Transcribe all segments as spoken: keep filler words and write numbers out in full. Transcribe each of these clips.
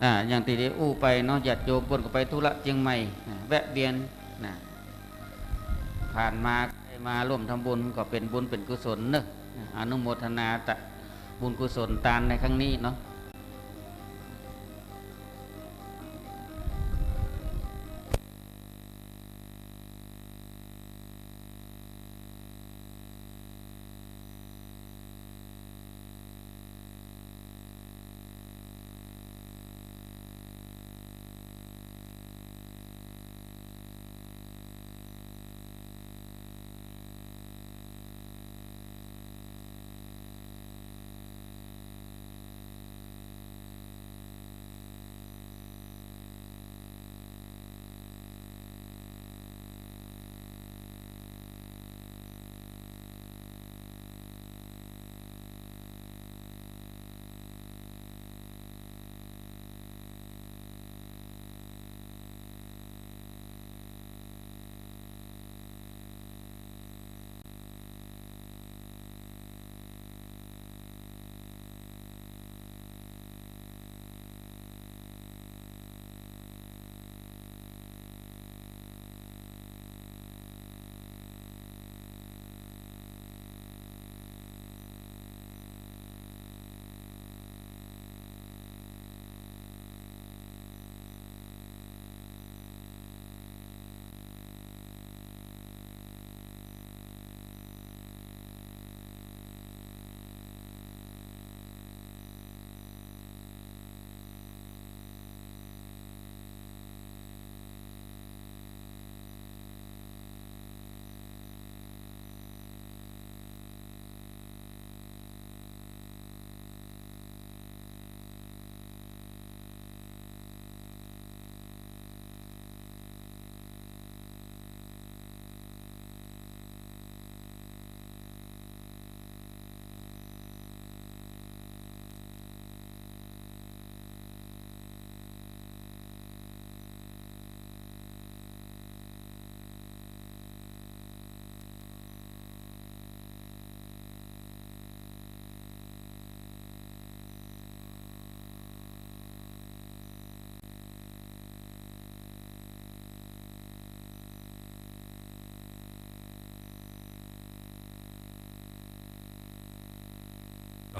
อ่า อย่างตี้ได้อู้ไปเนาะ ญาติโยมเปิ้นก็ไปธุระเจียงใหม่ นะ แวะเวียน นะ ผ่านมาได้มาร่วมทำบุญก็เป๋นบุญเป๋นกุศลเนาะ นะ อนุโมทนาตะบุญกุศลตานในครั้งนี้เนาะ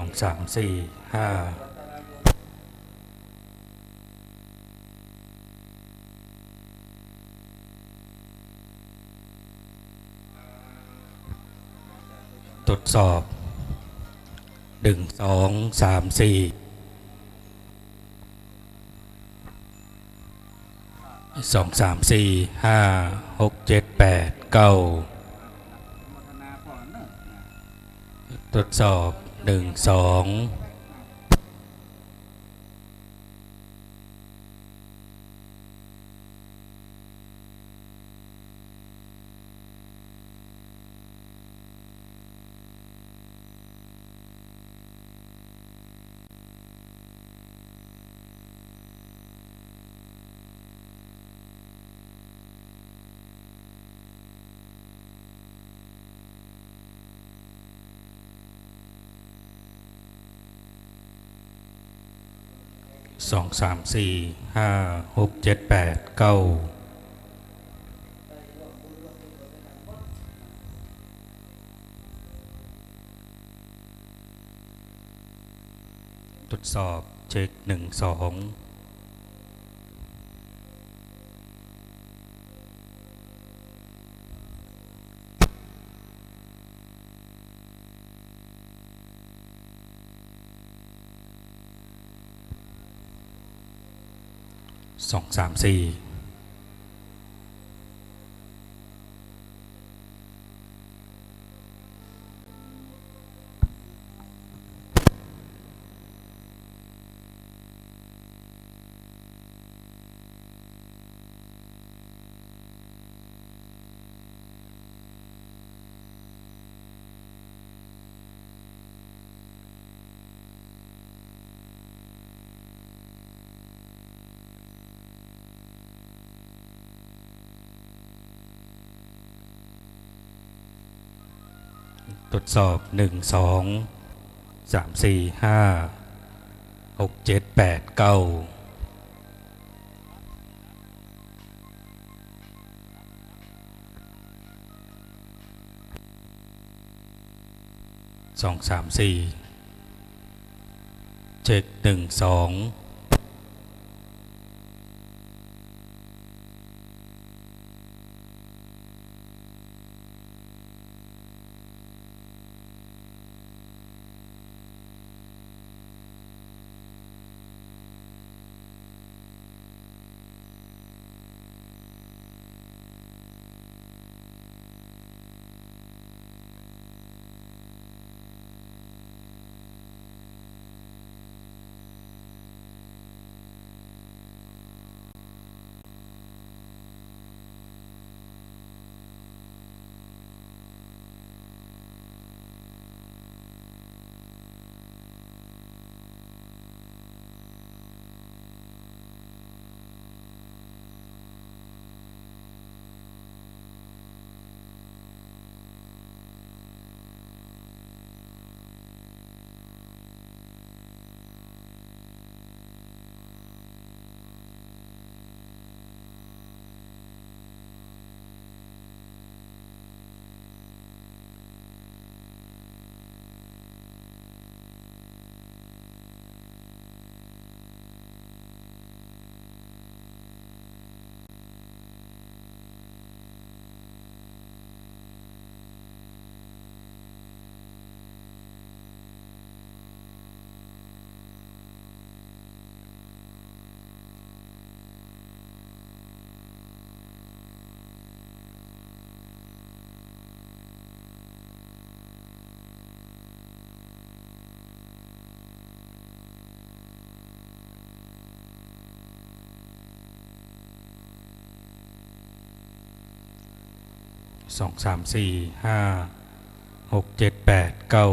สอง สาม สี่ ห้า ตรวจสอบ หนึ่ง สอง สาม สี่ สอง สาม สี่ ห้า หก เจ็ด แปด เก้า ตรวจสอบ หนึ่ง สอง สอง สาม สี่ ห้า หก เจ็ด แปด เก้า ตรวจสอบ เช็ค หนึ่ง สอง สอง สาม สี่ ตรวจสอบ หนึ่ง สอง สาม สี่ ห้า หก เจ็ด แปด เก้า สอง สาม สี่ เช็ค หนึ่ง สอง สอง สาม สี่ ห้า หก เจ็ด แปด เก้า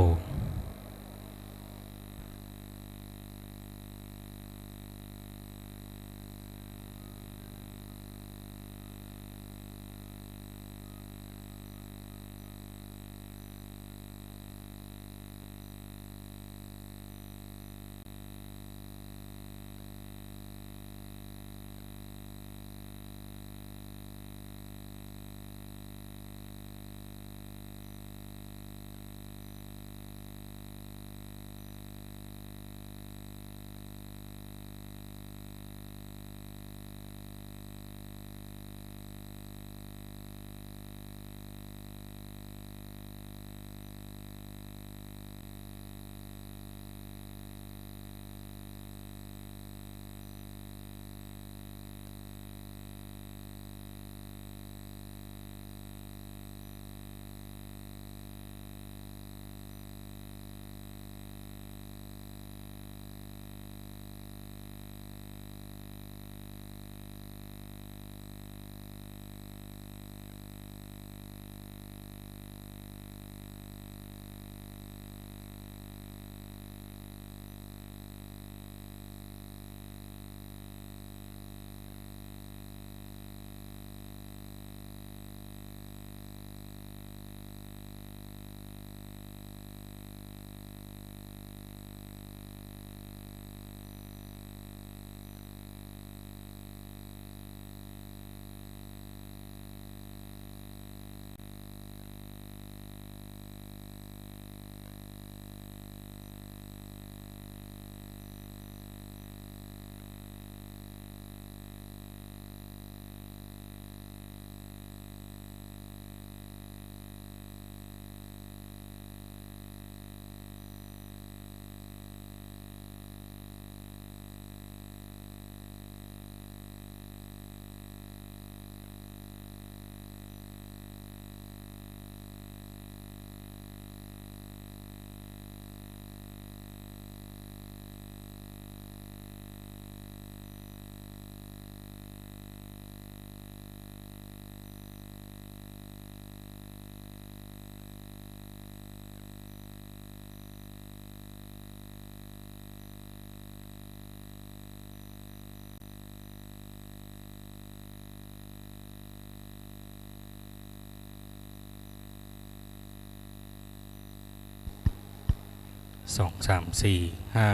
สอง สาม สี่ ห้า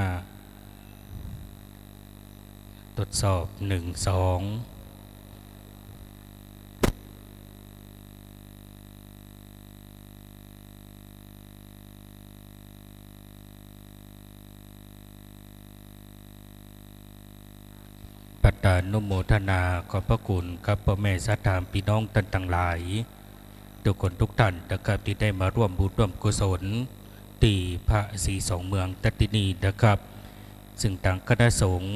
ตรวจสอบ หนึ่ง สอง ตานุโมทนาขอบพระคุณกับป้อแม่ศรัทธาปี้น้องต้านตังหลาย กู้คนกู้ต้านนะครับ ตี้ได้มาร่วมบุญร่วมกุศล ตี้พระศรีสองเมืองตัดตี้นี่นะครับ ซึ่งตางคณะสงฆ์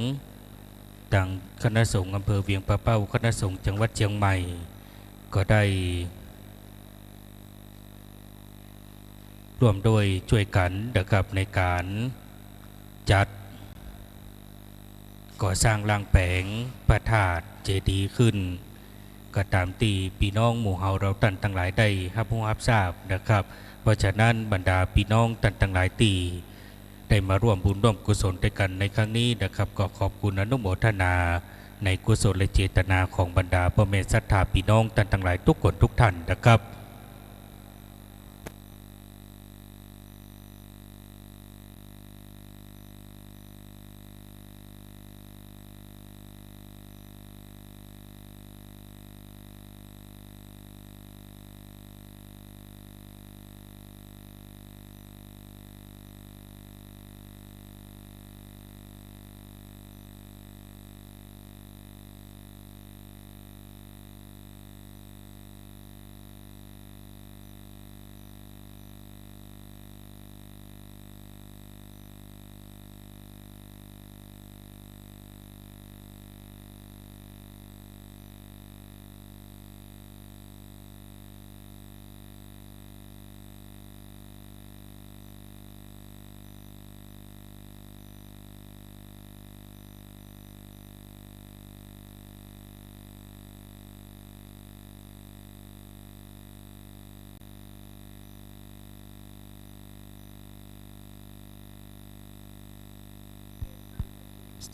ตางคณะสงฆ์อำเภอเวียงป่าเป้า คณะสงฆ์จังหวัดเจียงใหม่ ก็ได้ ร่วมด้วยช่วยกั๋นนะครับ ในก๋านจัดก่อสร้างล้างแป๋งพระธาตุเจดีย์ขึ้น ก็ต๋ามตี้ปี้น้องหมู่เฮาเฮาต้านตังหลายได้ฮับฮู้ฮับทราบนะครับ เพราะฉะนั้นบรรดาปี้น้องต้านตังหลายตี้ได้มาร่วมบุญร่วมกุศลตวยกั๋นในครั้งนี้นะครับ ก็ขอบคุณอนุโมทนาในกุศลเจตนาของบรรดาป้อแม่ศรัทธาปี้น้องต้านตังหลายกู้คนกู้ต้านนะครับ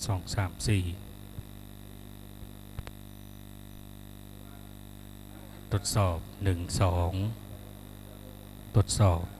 สอง สาม สี่ ตรวจสอบ หนึ่ง สอง ตรวจสอบ ส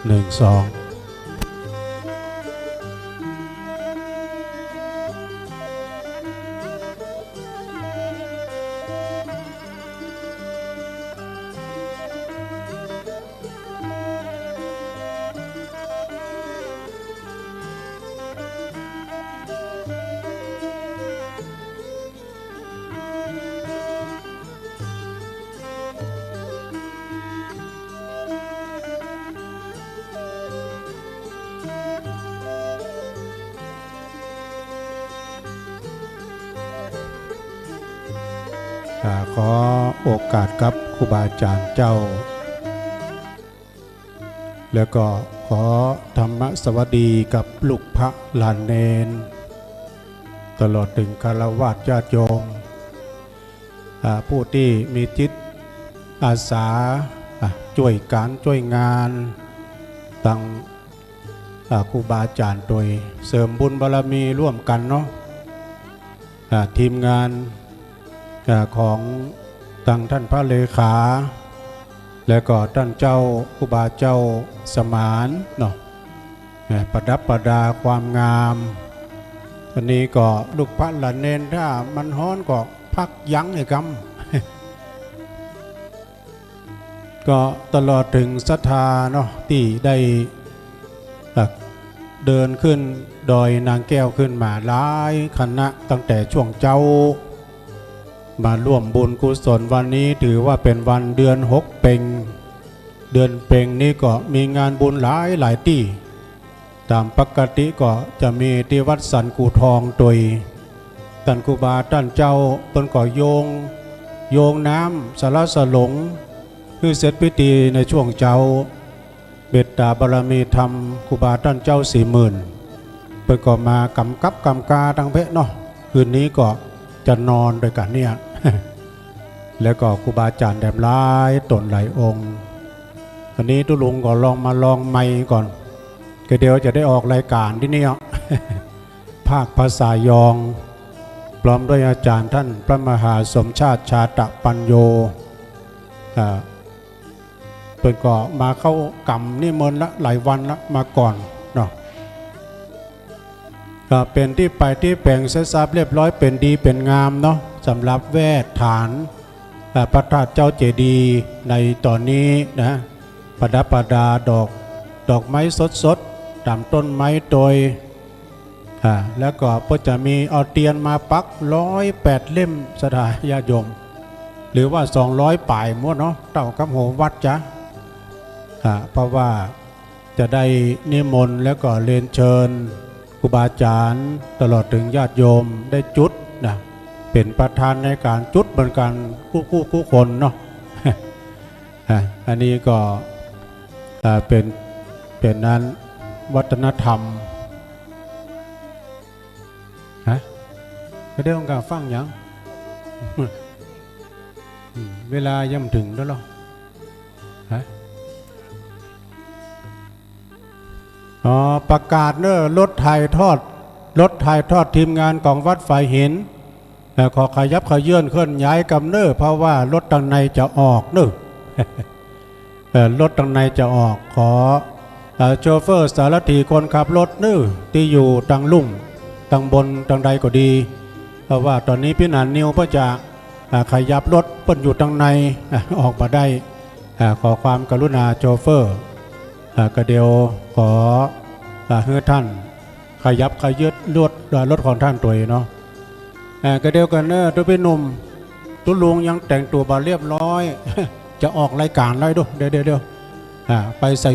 หนึ่ง สอง อ่า ขอโอกาสกับครูบาอาจ๋ารย์เจ้า แล้วก็ขอธรรมสวัสดีกับลูกพระหลานเณร ตลอดเถิงฆราวาสญาติโยม อ่า ผู้ตี้มีจิตอาสา อ่า จ้วยก๋านจ้วยงาน ตัง อ่า ครูบาอาจ๋ารย์ตวย เสริมบุญบารมีร่วมกั๋นเนาะ อ่า ทีมงาน อ่า ของตังต้านพระเลขา แล้วก็ต้านเจ้าครูบาเจ้าสมานเนาะ อ่า ประดับประดาความงาม อันนี้ก็ลูกพระหลานเณร ถ้ามันฮ้อนก็พักยั้งไอ้กำ ก็ตลอดเถิงศรัทธาเนาะ ตี้ได้ อ่ะ เดินขึ้นดอยนางแก้วขึ้นมาหลายคณะตั้งแต่ช่วงเจ๊า มาร่วมบุญกุศลวันนี้ ถือว่าเป๋นวันเดือนหกเป็ง เดือนเป็งนี้ก็มีงานบุญหลายหลายตี้ ต๋ามปกติก็จะมีตี้วัดสันกูทองตวย ต้านครูบาต้านเจ้าเปิ้นก็โยง โยงน้ำสละสลง หื้อเสร็จพิธีในช่วงเจ๊า เมตตาบารมีธรรมครูบาต้านเจ้าสี่หมื่น เปิ้นก็มากำกับกำกาตังเพะเนาะ คืนนี้ก็จะนอนตวยกั๋นเนี่ย แล้วก็ครูบาอาจ๋ารย์แดมหลายต๋นหลายองค์ อันนี้ตุ๊ลุงก็ลองมาลองไมค์ก่อน ก็เดี๋ยวจะได้ออกรายก๋านตี้เนี่ย ภาคภาษายอง พร้อมด้วยอาจ๋ารย์ต้านพระมหาสมชาติชาตะปัญโญ อ่า เปิ้นก็มาเข้ากรรมนิมนต์ละหลายวันละมาก่อนเนาะ ก็เป๋นตี้ไปตี้เป๋งเสร็จสับเรียบร้อย เป๋นดีเป๋นงามเนาะ สำหรับแว่ฐาน อ่า พระธาตุเจ้าเจดีย์ในต๋อนนี้นะ ประดับประดาดอก ดอกไม้สดๆ ต๋ามต้นไม้ตวย อ่า แล้วก็เปิ้นจะมีเอาเตียนมาปักร้อยแปดเล่ม ศรัทธาญาติโยม หรือว่าสองร้อยป๋ายหมดเนาะ เต้ากับหัววัดจ๊ะ อ่า เพราะว่าจะได้นิมนต์แล้วก็เรียนเชิญครูบาอาจ๋ารย์ตลอดเถิงญาติโยมได้จุดนะ เป๋นประธานในก๋านจุดเหมือนกั๋นกู้กู้กู้คนเนาะ อ่ะ อันนี้ก็ อ่า เป๋น เป๋นนั้นวัฒนธรรม ฮะ ก็ได้องค์การฟังหยัง อืม เวลายังบ่เถิงแล้วเหรอ ฮะ อ๋อ ประกาศเน้อ รถถ่ายทอด รถถ่ายทอดทีมงานของวัดฝายหิน เอ่อ ขอขยับขยื่นเคลื่อนย้ายกำเน้อ เพราะว่ารถตังในจะออกเน้อ เอ่อ รถตังในจะออก ขอ เอ่อ โชเฟอร์สารถีคนขับรถเน้อ ตี้อยู่ตังลุ่ม ตังบน ตังใดก็ดี เพราะว่าต๋อนนี้ปี้หนานนิวเปิ้นจะ อ่า ขยับรถเปิ้นอยู่ตังใน อ่า ออกบ่ได้ อ่า ขอความกรุณาโชเฟอร์ อ่า ก็เดี๋ยวขอ อ่า หื้อต้านขยับขยืดรถ อ่า รถของต้านตวยเนาะ อ่า ก็เดี๋ยวกั๋นเน้อ ตุ๊ปี้หนุ่ม ตุ๊ลุงยังแต่งตั๋วบ่เรียบร้อย จะออกรายก๋านแล้วดู เดี๋ยว เดี๋ยว เดี๋ยว อ่า ไปใส่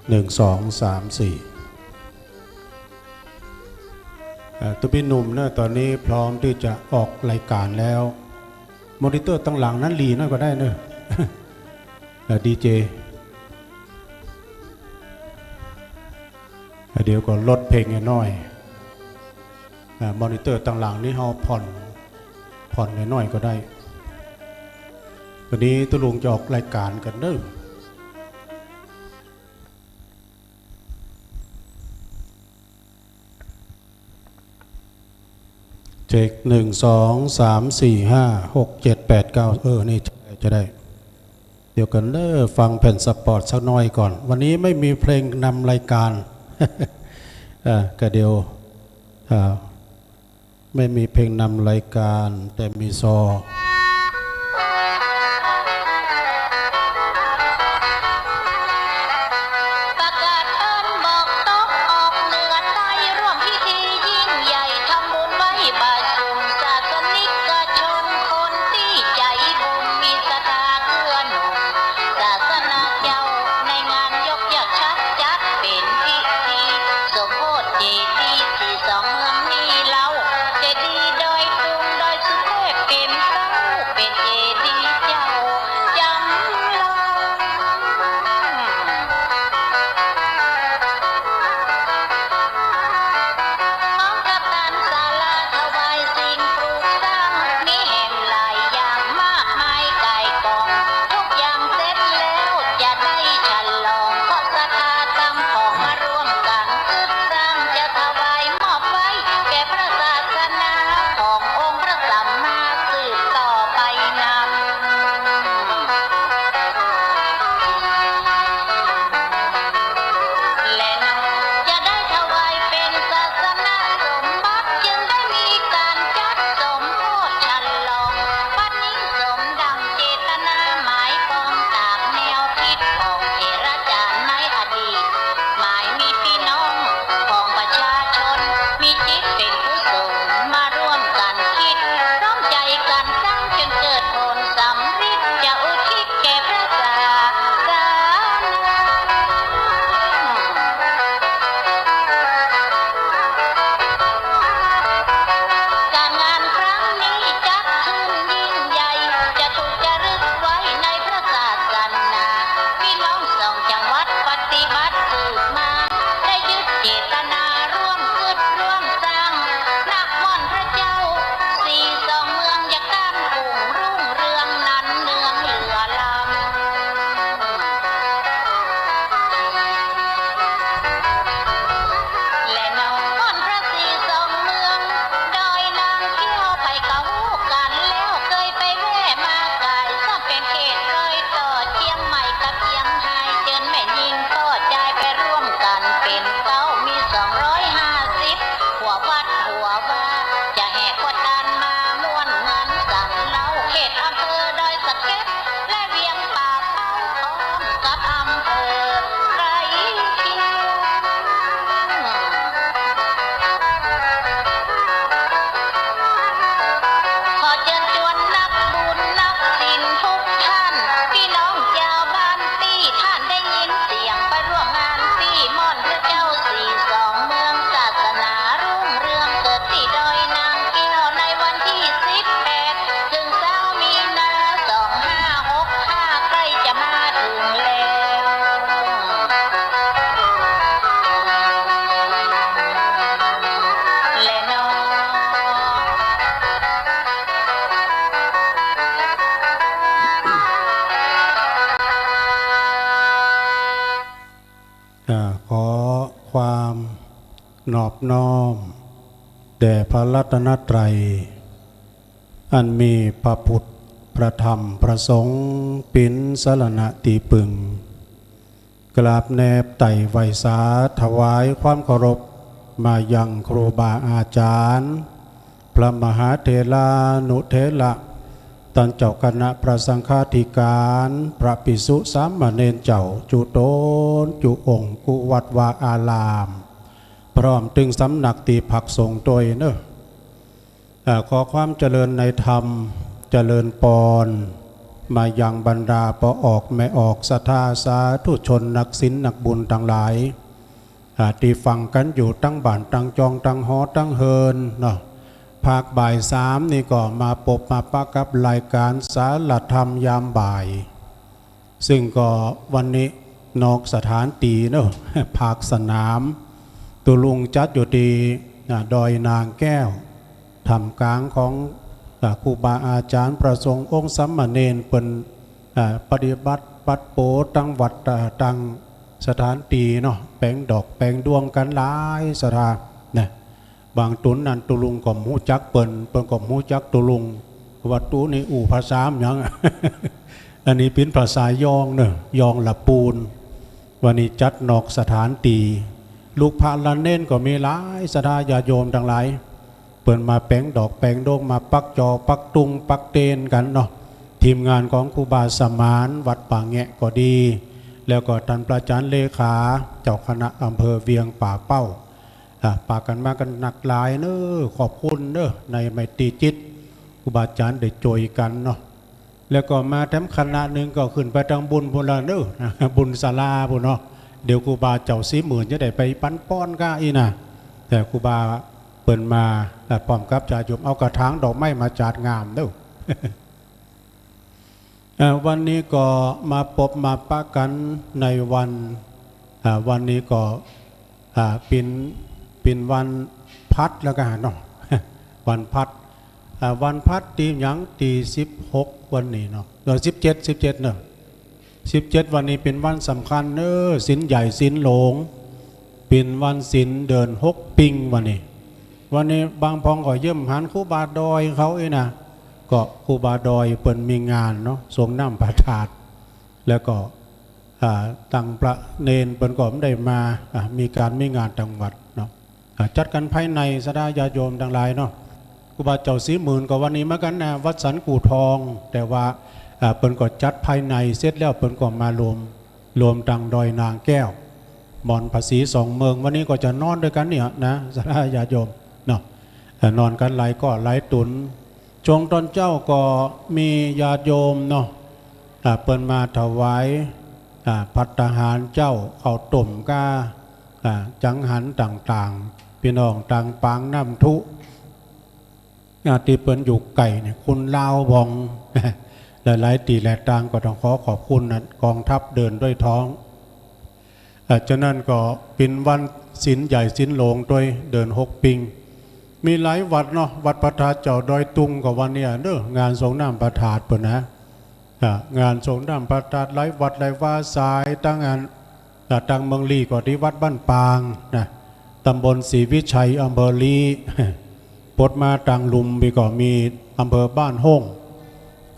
หนึ่ง สอง สาม สี่ เอ่อ ตุ๊ปี้หนุ่มนะ ต๋อนนี้พร้อมตี้จะออกรายก๋านแล้ว มอนิเตอร์ตังหลังนั้นหลีหน้อยก็ได้เนอะ เอ่อ ดีเจ เดี๋ยวก็ลดเพลงหน้อย อ่า มอนิเตอร์ตังหลังนี้เฮาผ่อน ผ่อนหน้อยๆ ก็ได้ วันนี้ตุ๊ลุงจะออกรายก๋านกั๋นเนอะ เช็ค หนึ่ง สอง สาม สี่ ห้า หก เจ็ด แปด เก้า เออ นี่จะได้ จะได้ เดี๋ยวกั๋นเด้อ ฟังแผ่นสปอตสักหน้อยก่อน วันนี้ไม่มีเพลงนำรายก๋าน เอ่อ ก็เดี๋ยว เอ่อ ไม่มีเพลงนำรายก๋าน แต่มีซอ ประกาศเอิ้นบอกตกออกเหนือใต้ ร่วมพิธียิ่งใหญ่ทำบุญไหว้บาทกลุ่มศาสนิกชน คนตี้ใจ๋บุญมีศรัทธาเกื้อหนุนศาสนาเจ้า ในงานยกเยียะชัดจัดเป๋นพิธีสมโภชเจดีย์สี่สองเมืองนี้เล่า เจดีย์ดอยตุงดอยสุเทพเป๋นเต้า เป๋นเจดีย์เจ้า จำลอง พร้อมกับตันศาลาถวายสิ่งปลูกสร้าง มีแหมหลายอย่างมากมายก่ายกอง ทุกอย่างเสร็จแล้วจะได้ฉลอง เพราะศรัทธาตังผองมาร่วมกั๋น กึ๊ดสร้างจะถวายมอบไว้แก่พระศาสนาขององค์พระสัมมาสืบต่อไปนำ และจะได้ถวายเป๋นศาสนสมบัติ จึงได้มีก๋านจัดสมโภชฉลอง บัดนี้สมดังเจตนาหมายปอง ต๋ามแนวคิดของเถราจ๋ารย์ในอดีต หมายมีปี้น้องของประชาชน มีจิตเป๋นกุศลมาร่วมกั๋นคิด พร้อมใจ๋กั๋นสร้าง จนเกิดผลสำเร็จ จะอุทิศแก่พระศาสนา ก๋านงานครั้งนี้จัดขึ้นยิ่งใหญ่ จะถูกจารึกไว้ในพระศาสนา ปี้น้องสองจังหวัดปฏิบัติสืบมา ได้ยึดเจตนาร่วมกึ๊ดร่วมสร้าง นะม่อนพระเจ้า สี่สองเมือง อย่าก้านกุ่งรุ่งเรือง นันเนืองเหลือล้ำ และนครพระศรีสองเมือง ดอยนางแก้ว ใผก็ฮู้กั๋นแล้ว เกยไปแว่มาก๋าย ซ้ำเป๋นเขตรอยต่อเจียงใหม่กับเจียงฮาย เจิญแม่ญิงป้อจายไปร่วมกั๋นเป๋นเต้า มีสองร้อยห้าสิบ หัววัดหัววา จะแห่ขวัญตานมาม่วนงานสันเล่า เขตอำเภอดอยสะเก็ด และเวียงป่าเป้า พร้อมกับอำเภอไคร้คิง ขอเจิญจวนนักบุญนักศิลทุกท่าน ปี้น้องจาวบ้านตี้ ต้านได้ยินเสียงไปร่วมงานตี้ ม่อนพระเจ้าสี่สองเมือง ศาสนารุ่งเรือง เกิดตี้ดอยนางแก้ว ในวันตี้สิบแปด เถิงเศร้ามีนา สองห้าหกห้า ใก้จะมาเถิงแล้ว และนอ อ่า ขอความนอบน้อมแด่พระรัตนตรัย อันมีพระพุทธ พระธรรม พระสงฆ์ เป๋นสรณะตี้ปึง กราบแนบไต่ไหว้สา ถวายความเคารพ มายังครูบาอาจารย์ พระมหาเถรานุเถระ ต้านเจ้าคณะพระสังฆาธิการ พระภิกษุสามเณรเจ้า จุ๊ต๋นจุ๊องค์ กู้วัดวาอาราม พร้อมเถิงสำนักตี้พักสงฆ์ตวยเนอะ อ่า ขอความเจริญในธรรม เจริญปอน มายังบรรดาป้อออกแม่ออกศรัทธาสาธุชนนักศีลนักบุญตังหลาย อ่า ตี้ฟังกั๋นอยู่ตังบ้านตังจองตังหอตังเฮือนเนาะ ภาคบ่ายสามนี่ก็มาปบมาปะกับรายก๋านสารธรรมยามบ่าย ซึ่งก็วันนี้นอกสถานตี้เนาะ ภาคสนาม ตุ๊ลุงจัดอยู่ตี้ อ่า ดอยนางแก้ว ท่ามก๋างของ อ่า ครูบาอาจ๋ารย์พระสงฆ์องค์สามเณรเปิ้น อ่า ปฏิบัติปัดโปตังวัด อ่า ตังสถานตี้เนาะ แป๋งดอกแป๋งดวงกั๋นหลายศรัทธานะ บางตุ๊นนั้นตุ๊ลุงก็บ่ฮู้จักเปิ้น เปิ้นก็บ่ฮู้จักตุ๊ลุง ว่าตุ๊นี่อู้ภาษาหยัง อันนี้เป๋นภาษายองเนาะ ยองละปูน วันนี้จัดนอกสถานตี้ ลูกพระหลานเณรก็มีหลายศรัทธาญาติโยมตังหลาย เปิ้นมาแป๋งดอกแป๋งดวง มาปักจอปักตุงปักเตนกั๋นเนาะ ทีมงานของครูบาสมานวัดป่าแงะก็ดี แล้วก็ต้านพระอาจ๋ารย์เลขา เจ้าคณะอำเภอเวียงป่าเป้า อ่า ปากั๋นมากั๋นนักหลายเนาะ ขอบคุณเนาะ ในไมตรีจิต ครูบาอาจ๋ารย์ได้จ้วยกั๋นเนาะ แล้วก็มาแถมคณะนึ่งก็ขึ้นไปตังบุญปู้นละเนาะ บุญศาลาปู้นเนาะ เดี๋ยวครูบาเจ้าศรีหมื่นจะได้ไปปันป้อนก้าอี้นะ แต่ครูบาเปิ้นมา อ่า พร้อมกับญาติโยม เอากระถางดอกไม้มาจัดงามเนาะ อ่า วันนี้ก็มาปบมาปะกั๋นในวัน อ่า วันนี้ก็ อ่า เป๋น เป๋นวันพัดแล้วกั๋นเนาะ วันพัด อ่า วันพัดตี้หยัง ตี้สิบหกวันนี้เนาะ เออ สิบเจ็ด สิบเจ็ดเนาะ สิบเจ็ดวันนี้เป๋นวันสำคัญเนาะ ศีลใหญ่ศีลหลวง เป๋นวันศีลเดือนหกปิงวันนี้ วันนี้บางพ่องก็เยี่ยมหันครูบาดอยเขาอี้นะ ก็ครูบาดอยเปิ้นมีงานเนาะ สรงน้ำพระธาตุ แล้วก็ อ่า ตังพระเณรเปิ้นก็บ่ได้มา อ่า มีก๋านมีงานตังวัดเนาะ อ่า จัดกั๋นภายในศรัทธาญาติโยมตังหลายเนาะ ครูบาเจ้าศรีหมื่นก็วันนี้เหมือนกั๋นนะ วัดสันกู่ทอง แต่ว่า อ่า เปิ้นก็จัดภายในเสร็จแล้ว เปิ้นก็มารวม รวมตังดอยนางแก้ว หมอนพระศรีสองเมือง วันนี้ก็จะนอนด้วยกั๋นเนี่ยนะ ศรัทธาญาติโยมเนาะ เอ่อ นอนกั๋นหลายก้อหลายตุ๊น ช่วงตอนเจ๊าก็มีญาติโยมเนาะ อ่า เปิ้นมาถวาย อ่า ภัตตาหารเจ๊า ข้าวต้มก้า อ่า จังหันต่างๆ ปี้น้องตางปางน้ำทุ อ่า ตี้เปิ้นอยู่ไก๋เนี่ย คนลาวพ่อง หลายๆ ตี้หลายตางก็ต้องขอขอบคุณนะ กองทัพเดินด้วยท้อง อ่า ฉะนั้นก็เป๋นวันศีลใหญ่ศีลหลวงตวย เดือนหกปิง มีหลายวัดเนาะ วัดพระธาตุเจ้าดอยตุงก็วันเนี้ยเนาะ งานสรงน้ำพระธาตุเปิ้นนะ อ่า งานสรงน้ำพระธาตุหลายวัดหลายวา สายตังอัน อ่า ตังเมืองลี้ก็ตี้วัดบ้านปางนะ ตำบลศรีวิชัย อำเภอลี้ ปดมาตังลุ่มปี้ก็มีอำเภอบ้านโฮ่ง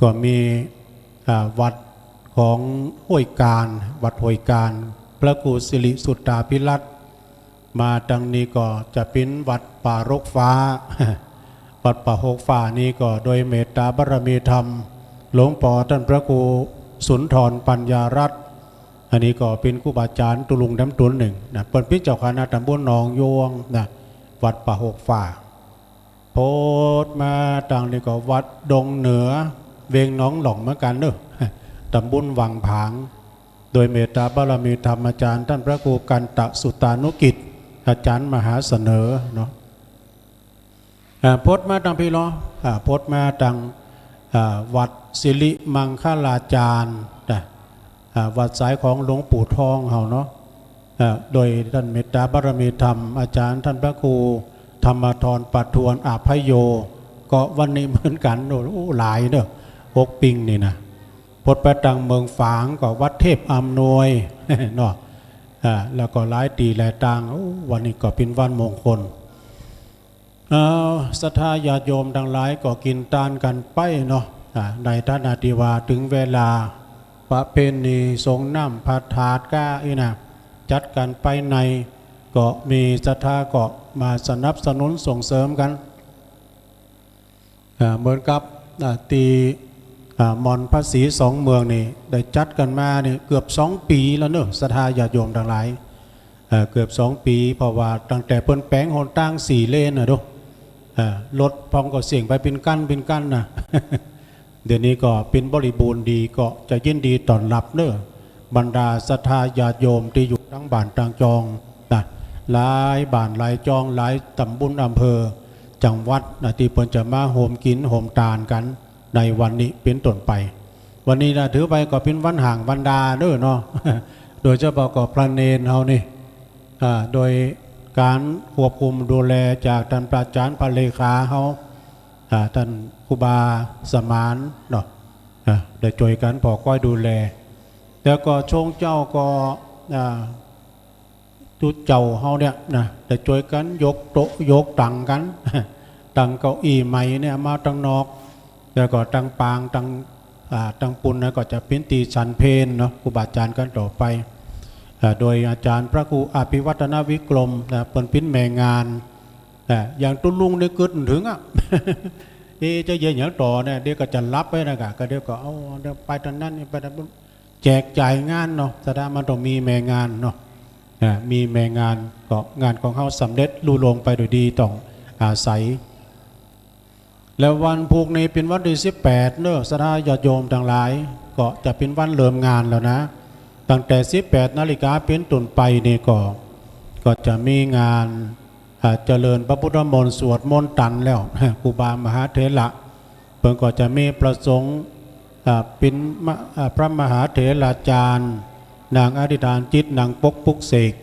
ก็มี อ่า วัดของห้วยกาญ วัดห้วยกาญ พระครูสิริสุตตาภิรัตน์ มาตังนี้ก็จะเป๋นวัดป่าฮกฟ้า วัดป่าฮกฟ้านี้ก็โดยเมตตาบารมีธรรม หลวงป้อต้านพระครูสุนทรปัญญารัตน์ อันนี้ก็เป๋นครูบาอาจ๋ารย์ตุ๊ลุงแถมตุ๊นนึ่งนะ เปิ้นเป๋นเจ้าคณะตำบลหนองยวงนะ วัดป่าฮกฟ้า ปดมาตังนี้ก็วัดดงเหนือ เวียงหนองหล่องเหมือนกั๋นเนาะ ตำบลวังผาง โดยเมตตาบารมีธรรมอาจ๋ารย์ต้านพระครูกันตสุตตานุกิจ อาจ๋ารย์มหาเสนอเนาะ อ่า ปดมาตังปี้เนาะ อ่า ปดมาตัง อ่า วัดสิริมังคลาจารย์นะ อ่า วัดสายของหลวงปู่ทองเฮาเนาะ อ่า โดยต้านเมตตาบารมีธรรมอาจ๋ารย์ต้านพระครูธรรมธรประทวนอาภโย ก็วันนี้เหมือนกั๋น โอ้ หลายเนาะ หกปิงนี่นะ ปดไปตังเมืองฝางก็วัดเทพอำนวยเนาะ อ่า แล้วก็หลายตี้หลายตาง โอ้ วันนี้ก็เป๋นวันมงคล เอ่อ ศรัทธาญาติโยมตังหลายก็กิ๋นตานกั๋นไปเนาะ อ่า ในฐานะตี้ว่าเถิงเวลาประเพณีสรงน้ำพระธาตุก้าอี้นะ จัดกั๋นไปใน ก็มีศรัทธาก็มาสนับสนุนส่งเสริมกั๋น อ่า เหมือนกับ อ่า ตี้ อ่า หมอนพระศรีสองเมืองนี่ ได้จัดกั๋นมานี่เกือบสองปี๋แล้วเนาะ ศรัทธาญาติโยมตังหลาย เอ่อ เกือบสองปี๋ เพราะว่าตั้งแต่เปิ้นแป๋งหนตางสี่เลนน่ะเนาะ เอ่อ รถพ่องก็เสี่ยงไปเป๋นกั้นเป๋นกั้นน่ะ เดี๋ยวนี้ก็เป๋นบริบูรณ์ดี ก็จะยินดีต้อนฮับเน้อ บรรดาศรัทธาญาติโยมตี้อยู่ตางบ้านตางจองนะ หลายบ้านหลายจอง หลายต๋ำบลอำเภอ จังหวัดนะ ตี้เปิ้นจะมาโฮมกิ๋นโฮมตานกั๋นในวันนี้เป๋นต้นไป วันนี้นะ ถือไปก็เป๋นวันฮ้างวันดาเน้อเนาะ โดยเฉพาะก็พระเณรเฮานี่ อ่า โดยก๋านควบคุมดูแลจากต้านพระอาจ๋ารย์พระเลขาเฮา อ่า ต้านครูบาสมานเนาะ อ่า ได้จ้วยกั๋นผ่อค้อยดูแล แล้วก็โยมเจ้าก็ อ่า ตุ๊เจ้าเฮาเนี่ยนะ ได้จ้วยกั๋นยกโต๊ะยกตั๋งกั๋น ตังเก้าอี้ใหม่เนี่ยมาตังนอก แล้วก็ตังปางตัง อ่า ตังปูนนะ ก็จะเป๋นตี้ฉันเพลเนาะ ครูบาอาจ๋ารย์กั๋นต่อไป อ่า โดยอาจ๋ารย์พระครูอภิวัฒนวิกรมนะ เปิ้นเป๋นแม่งาน อ่า อย่างตุ๊ลุงนี่กึ๊ดบ่เถิงอะ เอ๊ะ จะเยียะหยังต่อเนี่ย เดี๋ยวก็จะหลับไปนะกะ ก็เดี๋ยวก็ เอา เดี๋ยวไปตางนั้น ไปตางปู้น แจกจ่ายงานเนาะ ศรัทธามันต้องมีแม่งานเนาะ อ่า มีแม่งาน ก็งานของเฮาสำเร็จลุล่วงไปโดยดี ต้องอาศัย แล้ววันพูกนี้เป๋นวันตี้สิบแปดเน้อ ศรัทธาญาติโยมตังหลาย ก็จะเป๋นวันเริ่มงานแล้วนะ ตั้งแต่สิบแปดนาฬิกาเป๋นต้นไปนี่ก็ ก็จะมีงาน อ่า เจริญพระพุทธมนต์สวดมนต์ตันแล้ว ครูบามหาเถระ เปิ้นก็จะมีพระสงฆ์ อ่า เป๋นมะ อ่า พระมหาเถราจ๋ารย์ นั่งอธิษฐานจิต นั่งปกปลุกเสก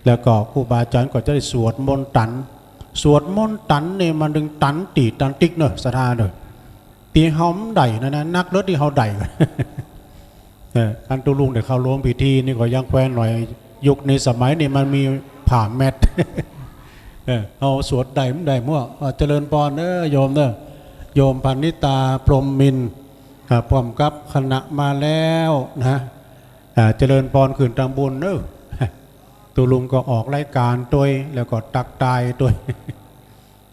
แล้วก็ครูบาอาจ๋ารย์ก็จะได้สวดมนต์ตัน สวดมนต์ตันนี่มันตึงตันตี้ตันติ๊กเนาะ ศรัทธาเนาะ ตี้เฮาบ่ได้นะนะ นักเลิศตี้เฮาได้ เออ อันตุ๊ลุงได้เข้าร่วมพิธีนี่ก็ยังแควนหน่อย ยุคนี้สมัยนี้มันมีผ้าแมท เออ เฮาสวดได้บ่ได้มั่ว อ่า เจริญพรเน้อโยมเน้อ โยมพนิตา พรหมมินทร์ อ่า พร้อมกับคณะมาแล้วนะ อ่า เจริญพรขึ้นตางบนเน้อ ตุ๊ลุงก็ออกรายก๋านตวย แล้วก็ตักตายตวย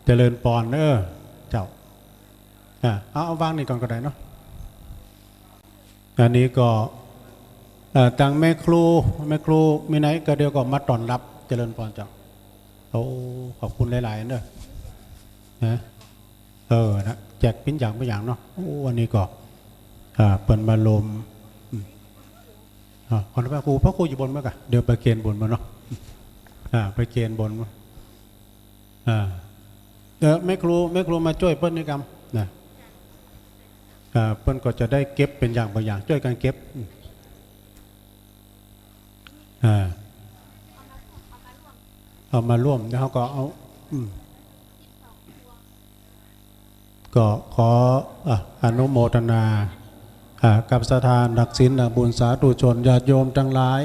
เจริญพรเน้อเจ้า อ่า เอา เอาวางนี่ก่อนก็ได้เนาะ อันนี้ก็ เอ่อ ตางแม่ครู แม่ครูมีไหนก็เดี๋ยวก็มาต้อนฮับ เจริญพรเจ้า โอ้ ขอบคุณหลายๆ เน้อ นะ เออ นะ แจกเป๋นอย่างเป๋นอย่างเนาะ โอ้ อันนี้ก็ อ่า เปิ้นมาโฮม อืม อ่า ขอพระครู พระครูอยู่บนเมื่อกะ เดี๋ยวไปเกณฑ์บนมาเนาะ อ่า ไปเกณฑ์บนมา อ่า เดี๋ยวแม่ครู แม่ครูมาจ้วยเปิ้นนี่กำนะ อ่า เปิ้นก็จะได้เก็บเป๋นอย่างบางอย่าง จ้วยกั๋นเก็บ อืม อ่า เอามาร่วม แล้วเฮาก็เอา อืม ก็ขอ อ่ะ อนุโมทนา อ่ะ กับศรัทธานักศีลนักบุญสาธุชนญาติโยมตังหลาย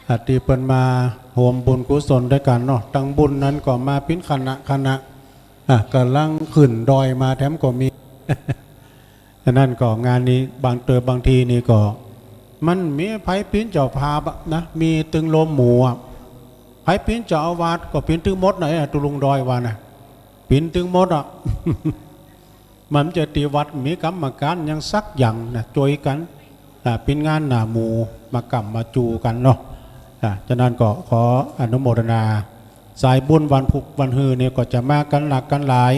อ่ะ ตี้เปิ้นมาโฮมบุญกุศลตวยกั๋นเนาะ ตังบุญนั้นก็มาเป๋นคณะคณะ อ่ะ ก่ำลังขึ้นดอยมาแถมก็มี อันนั้นก็งานนี้บางเติบ บางทีนี่ก็ มันมีใผเป๋นเจ้าภาพอะนะ มีตึงโลหมู่อะ ใผเป๋นเจ้าอาวาสก็เป๋นตึงหมดนะ ไอ้ตุ๊ลุงดอยว่านะ เป๋นตึงหมดอะ มันจะตี้วัดมีกรรมก๋านหยังสักอย่างนะ จ้วยกั๋น อ่า เป๋นงานหน้าหมู่ มาก้ำมาจู๋กั๋นเนาะ อ่า ฉะนั้นก็ขออนุโมทนา สายบุญวันพุธวันฮือนี่ก็จะมากั๋นหลากกั๋นหลาย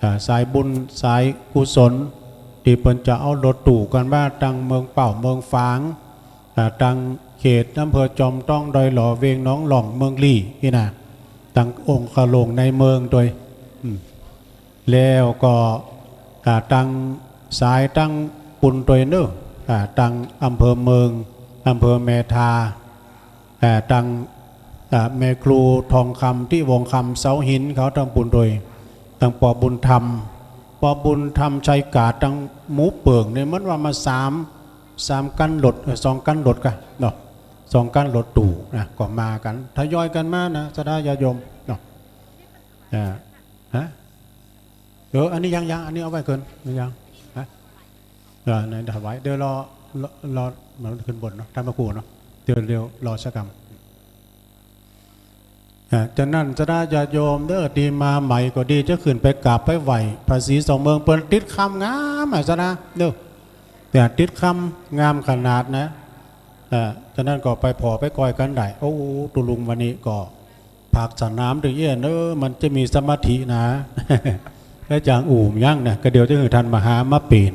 อ่า สายบุญสายกุศล ตี้เปิ้นจะเอารถตู้กั๋นมาตังเมืองเป้าเมืองฝาง อ่า ตังเขตอำเภอจอมต้อง ดอยหล่อ เวียงหนองล่อง เมืองลี้ นี่นะ ตังองค์ขะหลงในเมืองตวย อืม แล้วก็ อ่า ตังสายตังปูนตวยเน้อ อ่า ตังอำเภอเมือง อำเภอแม่ทา อ่า ตัง อ่า แม่ครูทองคำ ตี้วงคำ เสาหิน เขาตังปูนตวย ตังปอบุญธรรม ปอบุญธรรม ชัยกาด ตังหมู่เปิ่งนี่ มันว่ามาสาม สามคันรถ เอ่อ สองคันรถกะเนาะ สองคันรถตู้นะ ก็มากั๋น ทยอยกั๋นมานะ ศรัทธาญาติโยมเนาะ อ่า ฮะ เออ อันนี้ยัง ยัง อันนี้เอาไว้เกิน ยัง ฮะ อ่า ไหนถวาย เดี๋ยวรอ รอ รอ มันขึ้นบนเนาะ ท่านพระครูเนาะ เดี๋ยว เดี๋ยวรอสักกำ อ่า ฉะนั้นศรัทธาญาติโยมเน้อ ตี้มาใหม่ก็ดี จะขึ้นไปกราบไปไหว้พระศรีสองเมือง เปิ้นติดคำงามอะ ศรัทธาเน้อ เนี่ย ติดคำงามขนาดนะ อ่า ฉะนั้นก็ไปผ่อไปก้อยกั๋นได้ โอ้ ตุ๊ลุงวันนี้ก็ ภาคสนามตึงเอี้ยเน้อ มันจะมีสมาธินะ แล้วจางอู้ยังนะ ก็เดี๋ยวจะหื้อท่านมหามาเป๋น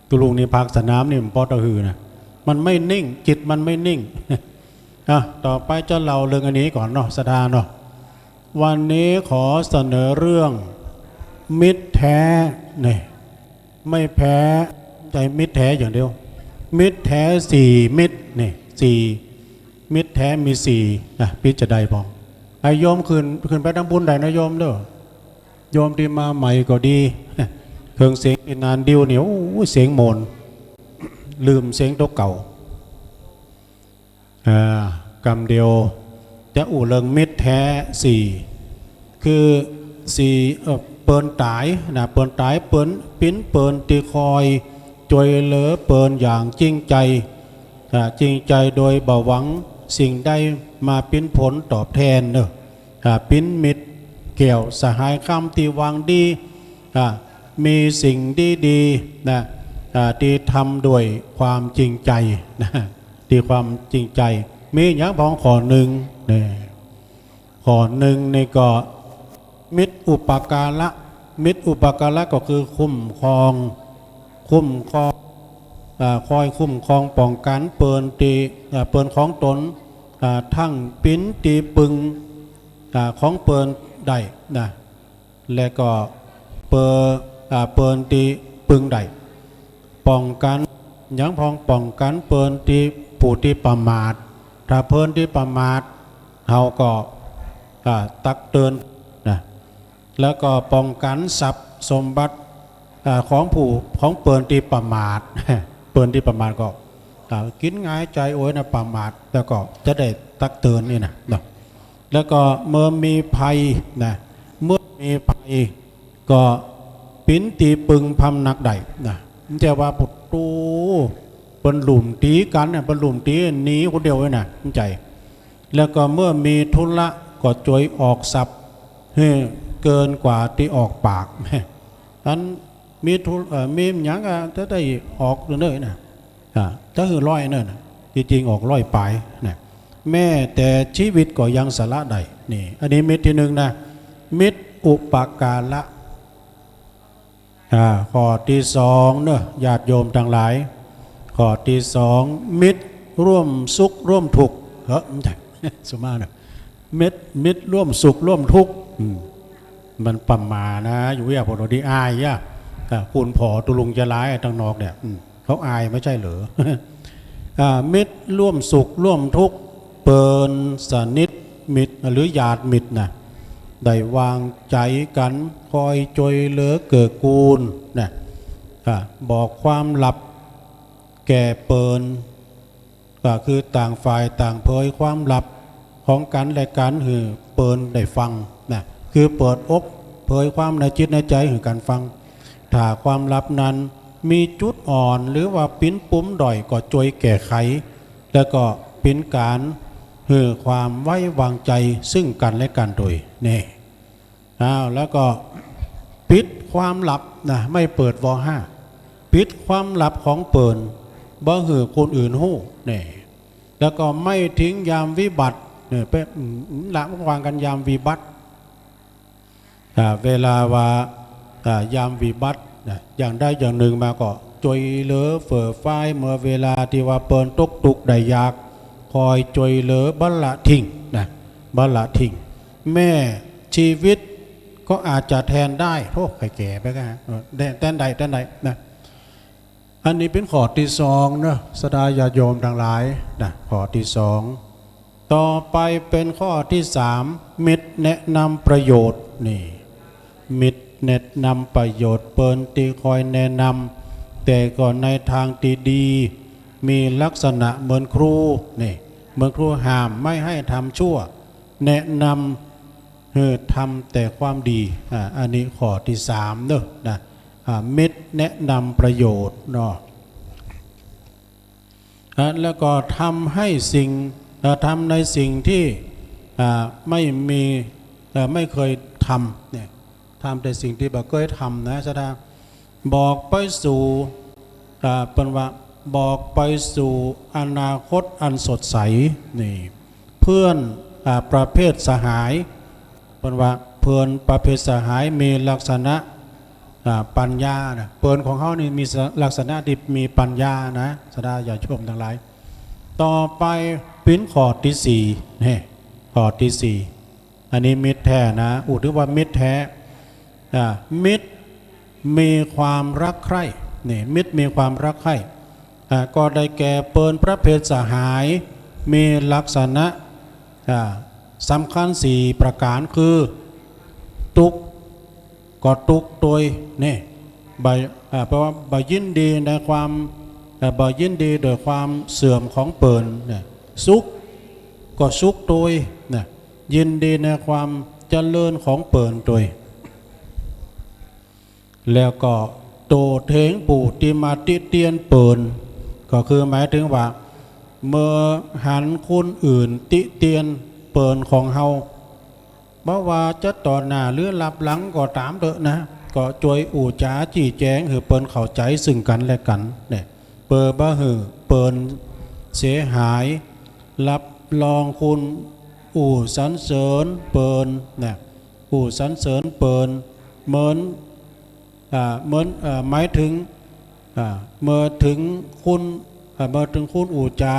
ตุลุงนี่ภาคสนามนี่มันปอตะหือนะ มันไม่นิ่ง จิตมันไม่นิ่ง อ่ะ ต่อไปจะเล่าเรื่องอันนี้ก่อนเนาะ ศรัทธาเนาะ วันนี้ขอเสนอเรื่องมิตรแท้เนี่ย ไม่แพ้ ใจ้มิตรแท้อย่างเดียว มิตรแท้สี่มิตรเนี่ย สี่ มิตรแท้มีสี่ อ่ะ ปิ๊ดจะได้บอก ไอ้โยมขึ้น ขึ้นไปตางปูนได้นะโยมเด้อ โยมตี้มาใหม่ก็ดี เครื่องเสียงตี้นานดิวเนี่ย โอ้ย เสียงโหมน ลืมเสียงตั๋วเก่า อ่า กำเดียว จะอู้เรื่องมิตรแท้สี่ คือสี่ เอ่อ เปิ้นต๋ายนะ เปิ้นต๋าย เปิ้น ปิ๊นเปิ้นตี้คอยจ้วยเหลือเปิ้นอย่างจริงใจ๋ อ่า จริงใจ๋โดยบ่หวังสิ่งใดมาปิ๊นผลตอบแทนเนาะ อ่า ปิ๊นมิตรแก้วสหายคำตี้หวังดี อ่า มีสิ่งดีๆ นะ อ่า ตี้ทำด้วยความจริงใจ๋นะ ตี้ความจริงใจ๋ มีอย่างพองข้อนึ่งเนี่ย ข้อนึ่งนี่ก็มิตรอุปการะ มิตรอุปการะก็คือคุ้มครอง คุ้มครอง อ่า คอยคุ้มครองป้องกั๋นเปิ้นตี้ อ่า เปิ้นของต๋น อ่า ตึงปิ๊นตี้ปึง อ่า ของเปิ้นได้นะ และก็เปิ้น อ่า เปิ้นตี้ปึงได้ ป้องกั๋น อย่างพองป้องกั๋นเปิ้นตี้ผู้ตี้ประมาท ถ้าเปิ้นตี้ประมาท เฮาก็ อ่า ตักเตือนนะ แล้วก็ป้องกั๋นทรัพย์สมบัติ อ่า ของผู้ ของเปิ้นตี้ประมาท เปิ้นตี้ประมาทก็ อ่า กิ๋นหงายใจ๋โอยนะ ประมาท แล้วก็จะได้ตักเตือนนี่นะเนาะ แล้วก็เมื่อมีภัยนะ เมื่อมีภัยก็ปิ๊นตี้ปึงพำนักได้นะ มันจะว่าปุตตู เปิ้นลุ่มตี๋กั๋นเนี่ย เปิ้นลุ่มตี๋หนีคนเดียวเลยนะ มันใจ๋ แล้วก็เมื่อมีธุระก็จ้วยออกทรัพย์หื้อเกินกว่าตี้ออกปาก อันมีธุ เอ่อ มีหยังก็จะได้ออกเนิ่นๆ นะ อ่า จะหื้อร้อยเนิ่นน่ะ ตี้จริงออกร้อยป๋ายนะ แม้แต่ชีวิตก็ยังสละได้ นี่ อันนี้มิตรตี้นึ่งนะ มิตรอุปการะ อ่า ข้อตี้สองเนาะ ญาติโยมตังหลาย ข้อตี้สอง มิตรร่วมสุขร่วมทุกข์ เฮ้อ บ่ใจ้ สุมาเนาะ มิตร มิตรร่วมสุขร่วมทุกข์ อืม มันประมาทนะ อยู่เวียพวกเราดีอายอ่ะ อ่า คุณผอตุลุงจะร้ายตังนอกเนี่ย อืม เขาอายบ่ใจ้เหรอ อ่า มิตรร่วมสุขร่วมทุกข์ เปิ้นสนิทมิตรหรือญาติมิตรนะ ได้วางใจ๋กั๋น คอยจ้วยเหลือเกื้อกูลนะ อ่า บอกความลับแก่เปิ้น ก็คือต่างฝ่ายต่างเผยความลับของกั๋นและกั๋นหื้อเปิ้นได้ฟังนะ คือเปิดอกเผยความในจิตในใจ๋หื้อกั๋นฟัง ถ้าความลับนั้นมีจุดอ่อนหรือว่าปิ๊นปุ่มด้อยก็จ้วยแก้ไข แล้วก็เป๋นก๋านหื้อความไว้วางใจ๋ซึ่งกั๋นและกั๋นโดย นี่ อ้าว แล้วก็ปิดความลับนะ ไม่เปิด ว.ห้า ปิดความลับของเปิ้น บ่หื้อคนอื่นฮู้ นี่ แล้วก็ไม่ทิ้งยามวิบัติ เนี่ย เป๋น อืม ละวางกั๋นยามวิบัติ อ่า เวลาว่า อ่า ยามวิบัตินะ อย่างใดอย่างนึ่งมาก็จ้วยเหลือเฟื่อฟาย เมื่อเวลาตี้ว่าเปิ้นตกตุ๊กข์ได้ยาก คอยจ้วยเหลือบ่ละทิ้งนะ บ่ละทิ้ง แม้ชีวิตก็อาจจะแทนได้ โธ่ ใค่แก่ไปก็ เออ แทน แทนได้ แทนได้นะ อันนี้เป๋นข้อตี้สองเนาะ ศรัทธาญาติโยมตังหลายนะ ข้อตี้สอง ต่อไปเป๋นข้อตี้สาม มิตรแนะนำประโยชน์ นี่ มิตรแนะนำประโยชน์ เปิ้นตี้คอยแนะนำ แต่ก็ในตางตี้ดี มีลักษณะเหมือนครู นี่ เหมือนครูห้ามไม่ให้ทำชั่ว แนะนำหื้อทำแต่ความดี อ่า อันนี้ข้อตี้สามเนาะ นะ อ่า มิตรแนะนำประโยชน์เนาะ อ่า แล้วก็ทำให้สิ่ง เอ่อ ทำในสิ่งตี้ อ่า ไม่มี เอ่อ ไม่เคยทำ เนี่ย ทำแต่สิ่งตี้บ่เกยทำนะ ศรัทธา บอกไปสู่ อ่า เปิ้นว่า บอกไปสู่อนาคตอันสดใส นี่ เพื่อน อ่า ประเภทสหาย เปิ้นว่า เปิ้นประเภทสหายมีลักษณะ อ่า ปัญญานะ เปิ้นของเฮานี่มีลักษณะตี้มีปัญญานะ ศรัทธาญาติโยมตังหลาย ต่อไปปิ้นข้อตี้สี่ นี่ ข้อตี้สี่ อันนี้มิตรแท้นะ อู้ ถือว่ามิตรแท้ อ่า มิตรมีความรักใคร่ นี่ มิตรมีความรักใคร่ อ่า ก็ได้แก่เปิ้นประเภทสหาย มีลักษณะ อ่า สำคัญสี่ประก๋าน คือ ตุ๊กข์ก็ตุ๊กข์ตวย นี่ บ่ อ่า แปลว่าบ่ยินดีในความ อ่า บ่ยินดีโดยความเสื่อมของเปิ้น เนี่ย สุขก็สุขตวย เนี่ย ยินดีในความเจริญของเปิ้นตวย แล้วก็โต้เถียงผู้ตี้มาติเตียนเปิ้น ก็คือหมายถึงว่า เมื่อหันคนอื่นติเตียนเปิ้นของเฮา บ่ว่าจะต่อหน้าหรือลับหลังก็ต๋ามเต๊อะนะ ก็จ้วยอู้จ๋าจี้แจ๋งหื้อเปิ้นเข้าใจ๋ซึ่งกั๋นและกั๋น เนี่ย เปื้อบ่หื้อเปิ้นเสียหาย รับรองคุณอู้สรรเสริญเปิ้น เนี่ย อู้สรรเสริญเปิ้น เหมือน อ่า เหมือน อ่า หมายถึง อ่า เมื่อเถิงคุณ อ่า เมื่อเถิงคุณอู้จ๋า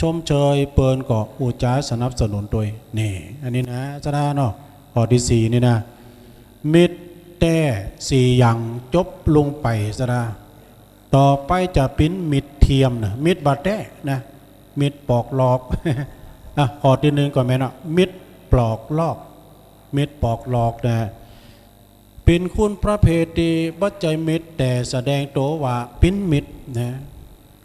ชมเชยเปิ้นก็อู้จ๋าสนับสนุนตวย นี่ อันนี้นะ ศรัทธาเนาะ ข้อตี้สี่นี่นะ มิตรแต๊สี่อย่างจบลงไป ศรัทธา ต่อไปจะปิ้นมิตรเทียมนะ มิตรบ่แต๊นะ มิตรปอกหลอก อ่ะ ข้อตี้นึ่งก่อนแม่เนาะ มิตรปอกลอก มิตรปอกหลอกนะ ปิ้นคนประเภทตี้บ่ใจ้มิตร แต่แสดงตั๋วว่าปิ้นมิตรนะ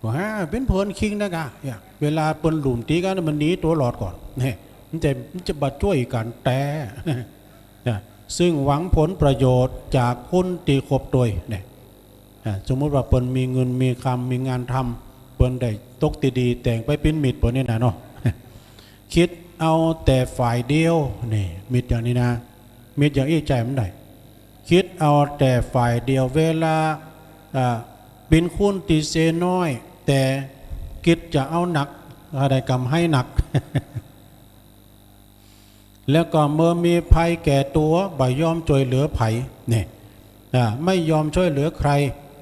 ว่าปิ้นเพื่อนคิงนะกะ เนี่ย เวลาเปิ้นหลุมตี๋กั๋นมันหนีตั๋วรอดก่อน เนี่ย มันจะ มันจะบ่จ้วยกั๋นแต๊ นะ ซึ่งหวังผลประโยชน์จากคนตี้คบตวย เนี่ย อ่า สมมุติว่าเปิ้นมีเงินมีคำมีงานทำ เปิ้นได้ตกตี้ดีแต่งไปปิ้นมิตรเปิ้นนี่นะเนาะ กึ๊ดเอาแต่ฝ่ายเดียว นี่ มิตรอย่างนี้นะ มิตรอย่างอี้ใจ๊บ่ได้ กึ๊ดเอาแต่ฝ่ายเดียว เวลา อ่า ปิ้นคนตี้เสียน้อย แต่กึ๊ดจะเอาหนัก ก็ได้ก๋ำไฮหนัก แล้วก็เมื่อมีภัยแก่ตั๋ว บ่ยอมจ้วยเหลือใผ เนี่ย อ่า ไม่ยอมช่วยเหลือใคร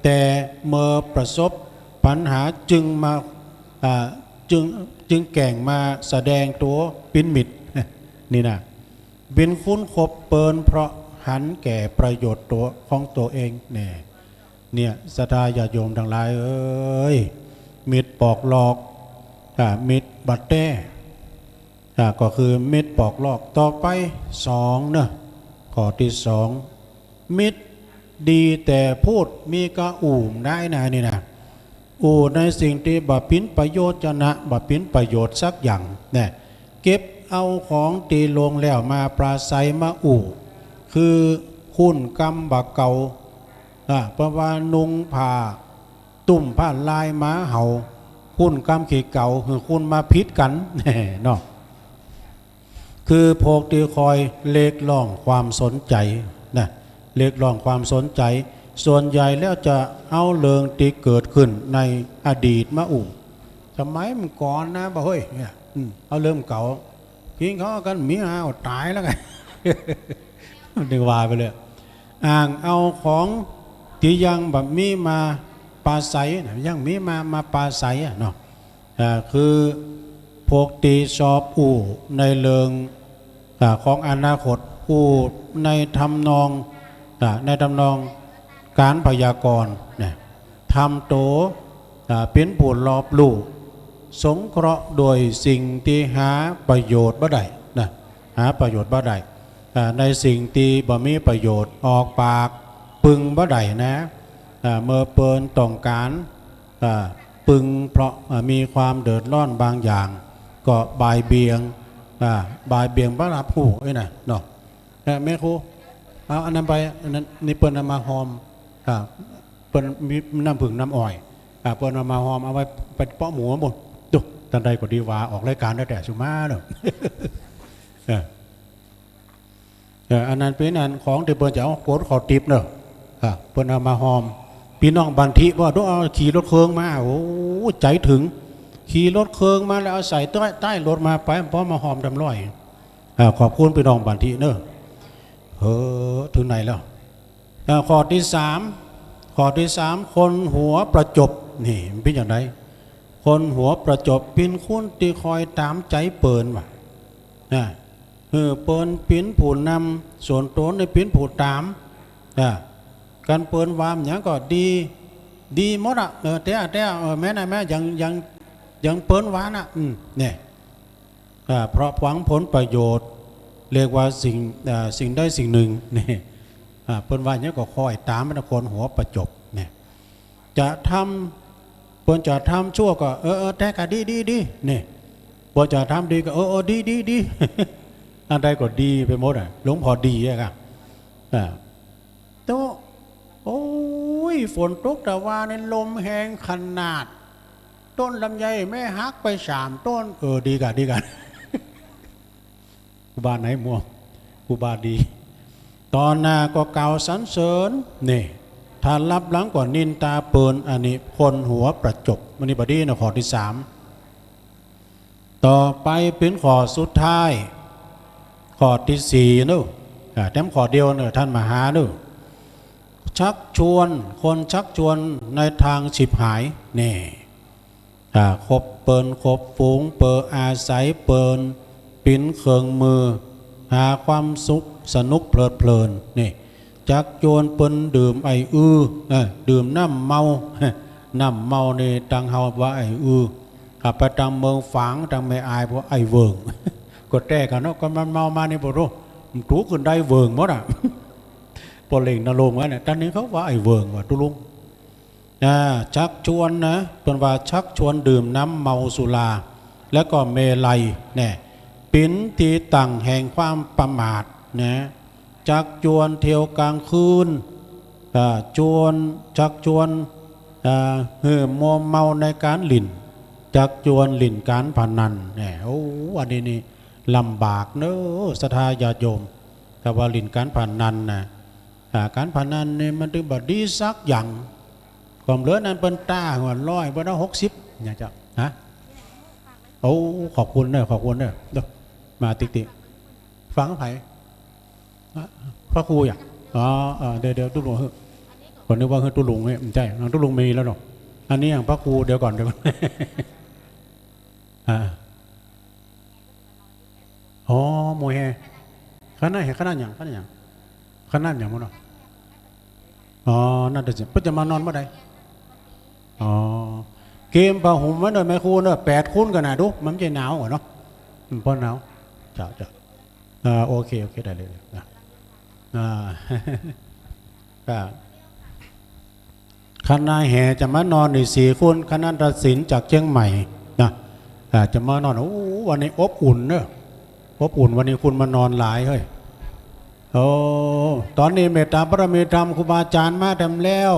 แต่เมื่อประสบปัญหาจึงมา อ่า จึง จึงแก่งมาแสดงตั๋วปิ้นมิตร นี่นะ ปิ้นคนคบเปิ้นเพราะหันแก่ประโยชน์ตั๋วของตั๋วเอง เนี่ย เนี่ย ศรัทธาญาติโยมตังหลายเอ๋ย มิตรปอกหลอก อ่า มิตรบ่แต๊ อ่า ก็คือมิตรปอกลอก ต่อไปสองเนาะ ข้อตี้สอง มิตรดีแต่พูด มีก้าอู้บ่ได้นะ นี่นะ อู้ในสิ่งตี้บ่ปิ้นประโยชน์จะนะ บ่ปิ้นประโยชน์สักอย่าง เนี่ย เก็บเอาของตี้ล่วงแล้วมาปราศรัยมาอู้ คือคุ้นกำบ่าเก่า อ่า เพราะว่านุ่งผ้า ตุ้มผ้าลายมาเหา คุ้นกำขี้เก่า หื้อคนมาผิดกั๋น เนาะ คือพวกตี้คอยเรียกร้องความสนใจ๋นะ เรียกร้องความสนใจ๋ ส่วนใหญ่แล้วจะเอาเรื่องตี้เกิดขึ้นในอดีตมาอู้ สมัยเมื่อก่อนนะ บ่าเฮ้ย เนี่ย อืม เอาเรื่องเก่า กิ๋นข้าวกั๋น หมีหาวต๋ายแล้วไง นึกว่าไปเลย อ้างเอาของตี้ยังบ่มีมาปราศรัยนะ ยังมีมา มาปราศรัยอะเนาะ อ่า คือพวกตี้ชอบอู้ในเรื่อง อ่า ของอนาคต อู้ในทำนอง อ่า ในทำนองก๋านพยากรณ์นะ ทำตั๋ว อ่า เป๋นผู้รอบรู้ สงเคราะห์ด้วยสิ่งตี้หาประโยชน์บ่ได้นะ หาประโยชน์บ่ได้ อ่า ในสิ่งตี้บ่มีประโยชน์ ออกปากปึงบ่ได้นะ อ่า เมื่อเปิ้นต้องก๋าน อ่า ปึงเพราะ อ่า มีความเดือดร้อนบางอย่าง ก็บ่ายเบี่ยง อ่า บ่ายเบี่ยงบ่ฮับฮู้ เอ้ยนะ เนาะ เอ่อ แม่ครู เอาอันนั้นไป อันนั้น นี่เปิ้นเอามาห่อม อ่า เปิ้นมีน้ำผึ้งน้ำอ้อย อ่า เปิ้นเอามาห่อม เอาไว้ไปเปาะหมูหมด ตุ๊ ตันใดก็ดีว่าออกรายก๋านแล้วแต่สุมาเนาะ เออ เออ อันนั้นเป๋นอันของตี้เปิ้นจะเอากดเข้าติ๊บเนาะ อ่า เปิ้นเอามาห่อม ปี้น้องบันทิบอก ดู เอาขี่รถเครื่องมา โอ้ ใจ๋เถิง ขี่รถเครื่องมาแล้วเอาใส่ใต้ ใต้รถมาไป พอมาห่อมตำร้อย อ่า ขอบคุณปี้น้องบันทิเนาะ เออ เถิงไหนแล้ว อ่า ข้อตี้สาม ข้อตี้สาม คนหัวประจบ นี่ มันเป๋นจะได คนหัวประจบ เป๋นคนตี้คอยต๋ามใจ๋เปิ้นว่า นะ เออ เปิ้นเป๋นผู้นำ ส่วนต๋นนี่เป๋นผู้ต๋าม อ่า กั๋นเปิ้นว่าหยังก็ดี ดีหมดอะ เออ แต๊ แต๊ เออ แม่นนะ แม่น อย่าง อย่าง อย่างเปิ้นว่านะ อืม เนี่ย อ่า เพราะหวังผลประโยชน์ เรียกว่าสิ่ง อ่า สิ่งใดสิ่งหนึ่ง นี่ อ่า เปิ้นว่าหยังก็คอยต๋ามมันนะ คนหัวประจบ เนี่ย จะทำ เปิ้นจะทำชั่วก็ เออ เออ แต๊ก็ดี ดี ดี นี่ เปิ้นจะทำดีก็ เออ เออ ดี ดี ดี อันใดก็ดีไปหมดอะ หลวงพ่อดีอะครับ อ่า โต๊ะ โอ้ย ฝนตกตะวานี่ลมแฮงขนาด ต้นลำไยแม่หักไปสามต้น เออ ดีก่ะ ดีก่ะ ครูบาไหนมัว ครูบาดี ต๋อนหน้าก็กล่าวสรรเสริญ นี่ ถ้าลับหลังก็นินตาเปิ้น อันนี้คนหัวประจบ อันนี้บ่ดีนะ ข้อตี้สาม ต่อไปเป๋นข้อสุดท้าย ข้อตี้สี่เนาะ อ่า แถมข้อเดียวเนาะ ท่านมหาเนาะ ชักชวน คนชักชวนในตางฉิบหาย นี่ อ่า คบเปิ้น คบฝูงเปิ้น อาศัยเปิ้น เป๋นเครื่องมือ หาความสุข สนุกเพลิดเพลิน นี่ ชักชวนเปิ้นดื่มไอ้อื้อ เออ ดื่มน้ำเมา น้ำเมานี่ตางเฮาว่าไอ้อื้อ ถ้าไปตางเมืองฝาง ตางแม่อาย เปิ้นว่าไอ้เวิ่ง ก็แต๊กั๋นเนาะ ก็มันเมามานี่บ่ฮู้ มันถูกขึ้นได้เวิ่งหมดอะ ปอเล่งนรงค์วะเนี่ย ต๋อนนี้เขาว่าไอ้เวิ่งว่ะ ตุ๊ลุง อ่า ชักชวนนะ เปิ้นว่าชักชวนดื่มน้ำเมาสุรา แล้วก็เมรัย เนี่ย เป๋นตี้ตั้งแห่งความประมาทนะ ชักชวนเที่ยวกลางคืน อ่า ชวน ชักชวน อ่า หื้อมัวเมาในก๋านหลิ้น ชักชวนหลิ้นก๋านพนัน เนี่ย โอ้ อันนี้นี่ลำบากเนาะ ศรัทธาญาติโยม ถ้าว่าหลิ้นก๋านพนันนะ อ่า ก๋านพนันนี่มันตึงบ่ดีสักอย่าง ความเหลือนั้นเปิ้นต้าหัวร้อย เปิ้นเอาหกสิบ เนี่ยเจ้า ฮะ โอ้ ขอบคุณเนาะ ขอบคุณเนาะ เดี๋ยว มาติ๊กติ๊ก ฟังใผ ฮะ พระครูอย่าง อ๋อ เออ เดี๋ยว เดี๋ยวตุ๊ลุง เฮ้ย ผมนึกว่า เฮ้ย ตุ๊ลุงเนี่ย ไม่ใช่ ตุ๊ลุงมีแล้วเนาะ อันนี้อย่างพระครู เดี๋ยวก่อน เดี๋ยวก่อน อ่า อ๋อ หมู่แห่ คณะแห่ คณะหยัง คณะหยัง คณะหยังหมู่เนาะ อ๋อ นาฏศิลป์ เปิ้นจะมานอนเมื่อใด อ๋อ เกมผ้าห่มไว้หน่อยแม่ครูเนาะ แปดคนก็น่าดู มันจะหนาวกว่าเนาะ อืม บ่หนาว เจ้า เจ้า อ่า โอเค โอเค ได้เลย นะ อ่า ก็ คณะแห่จะมานอนนี่สี่คน คณะนาฏศิลป์จากเชียงใหม่นะ อ่า จะมานอน โอ้ วันนี้อบอุ่นเนอะ อบอุ่น วันนี้คนมานอนหลายเฮ้ย โอ้ ต๋อนนี้เมตตาบารมีธรรม ครูบาอาจ๋ารย์มาแถมแล้ว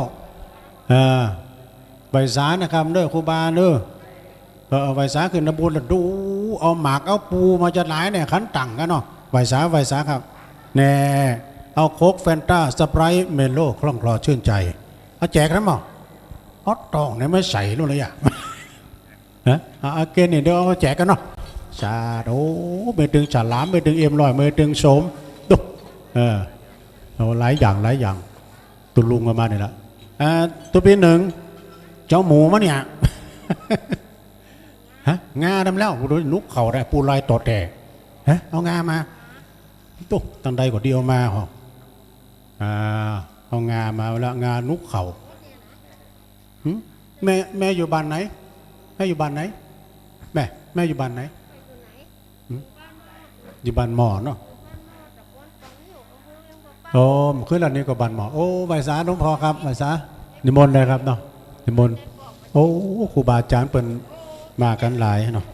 อ่า ไหว้สานะครับเนอะ ครูบาเนอะ เออ เอาไหว้สาขึ้นนะบุญละ ดู เอาหมากเอาปูมาจะหลายเนี่ย ขันตังกั๋นเนาะ ไหว้สา ไหว้สาครับ แน่ เอาโค้ก แฟนตา สไปร์ต เมโล่ คล่องคลอชื่นใจ เอาแจกนะหมอ ฮอตดอกเนี่ยไม่ใส่ลูกเลยอะ ฮะ เอา เอาเกณฑ์นี่เดี๋ยวเอาแจกกั๋นเนาะ สาธุ ไม่ตึงฉลาม ไม่ตึงเอ็มร้อย ไม่ตึงโสม ดู เออ เอาหลายอย่าง หลายอย่าง ตุ๊ลุงเอามานี่ละ อ่า ตุ๊ปี้หนึ่ง เจ้าหมูมาเนี่ย ฮะ งาดำแล้ว ดูนุกเข่าได้ ปูลายต่อแต่ ฮะ เอางามา ตุ๊ ตังใดก็ดีเอามาหรอ อ่า เอางามาแล้ว งานุกเข่า หึ แม่ แม่อยู่บ้านไหน แม่อยู่บ้านไหน แม่ แม่อยู่บ้านไหน หึ อยู่บ้านหมอเนาะ โอ้ ขึ้นแล้วนี่ก็บ้านหมอ โอ้ ไหว้สาหลวงพ่อครับ ไหว้สา นิมนต์เลยครับเนาะ นิมนต์ โอ้ ครูบาอาจ๋ารย์เปิ้นมากั๋นหลายเนาะ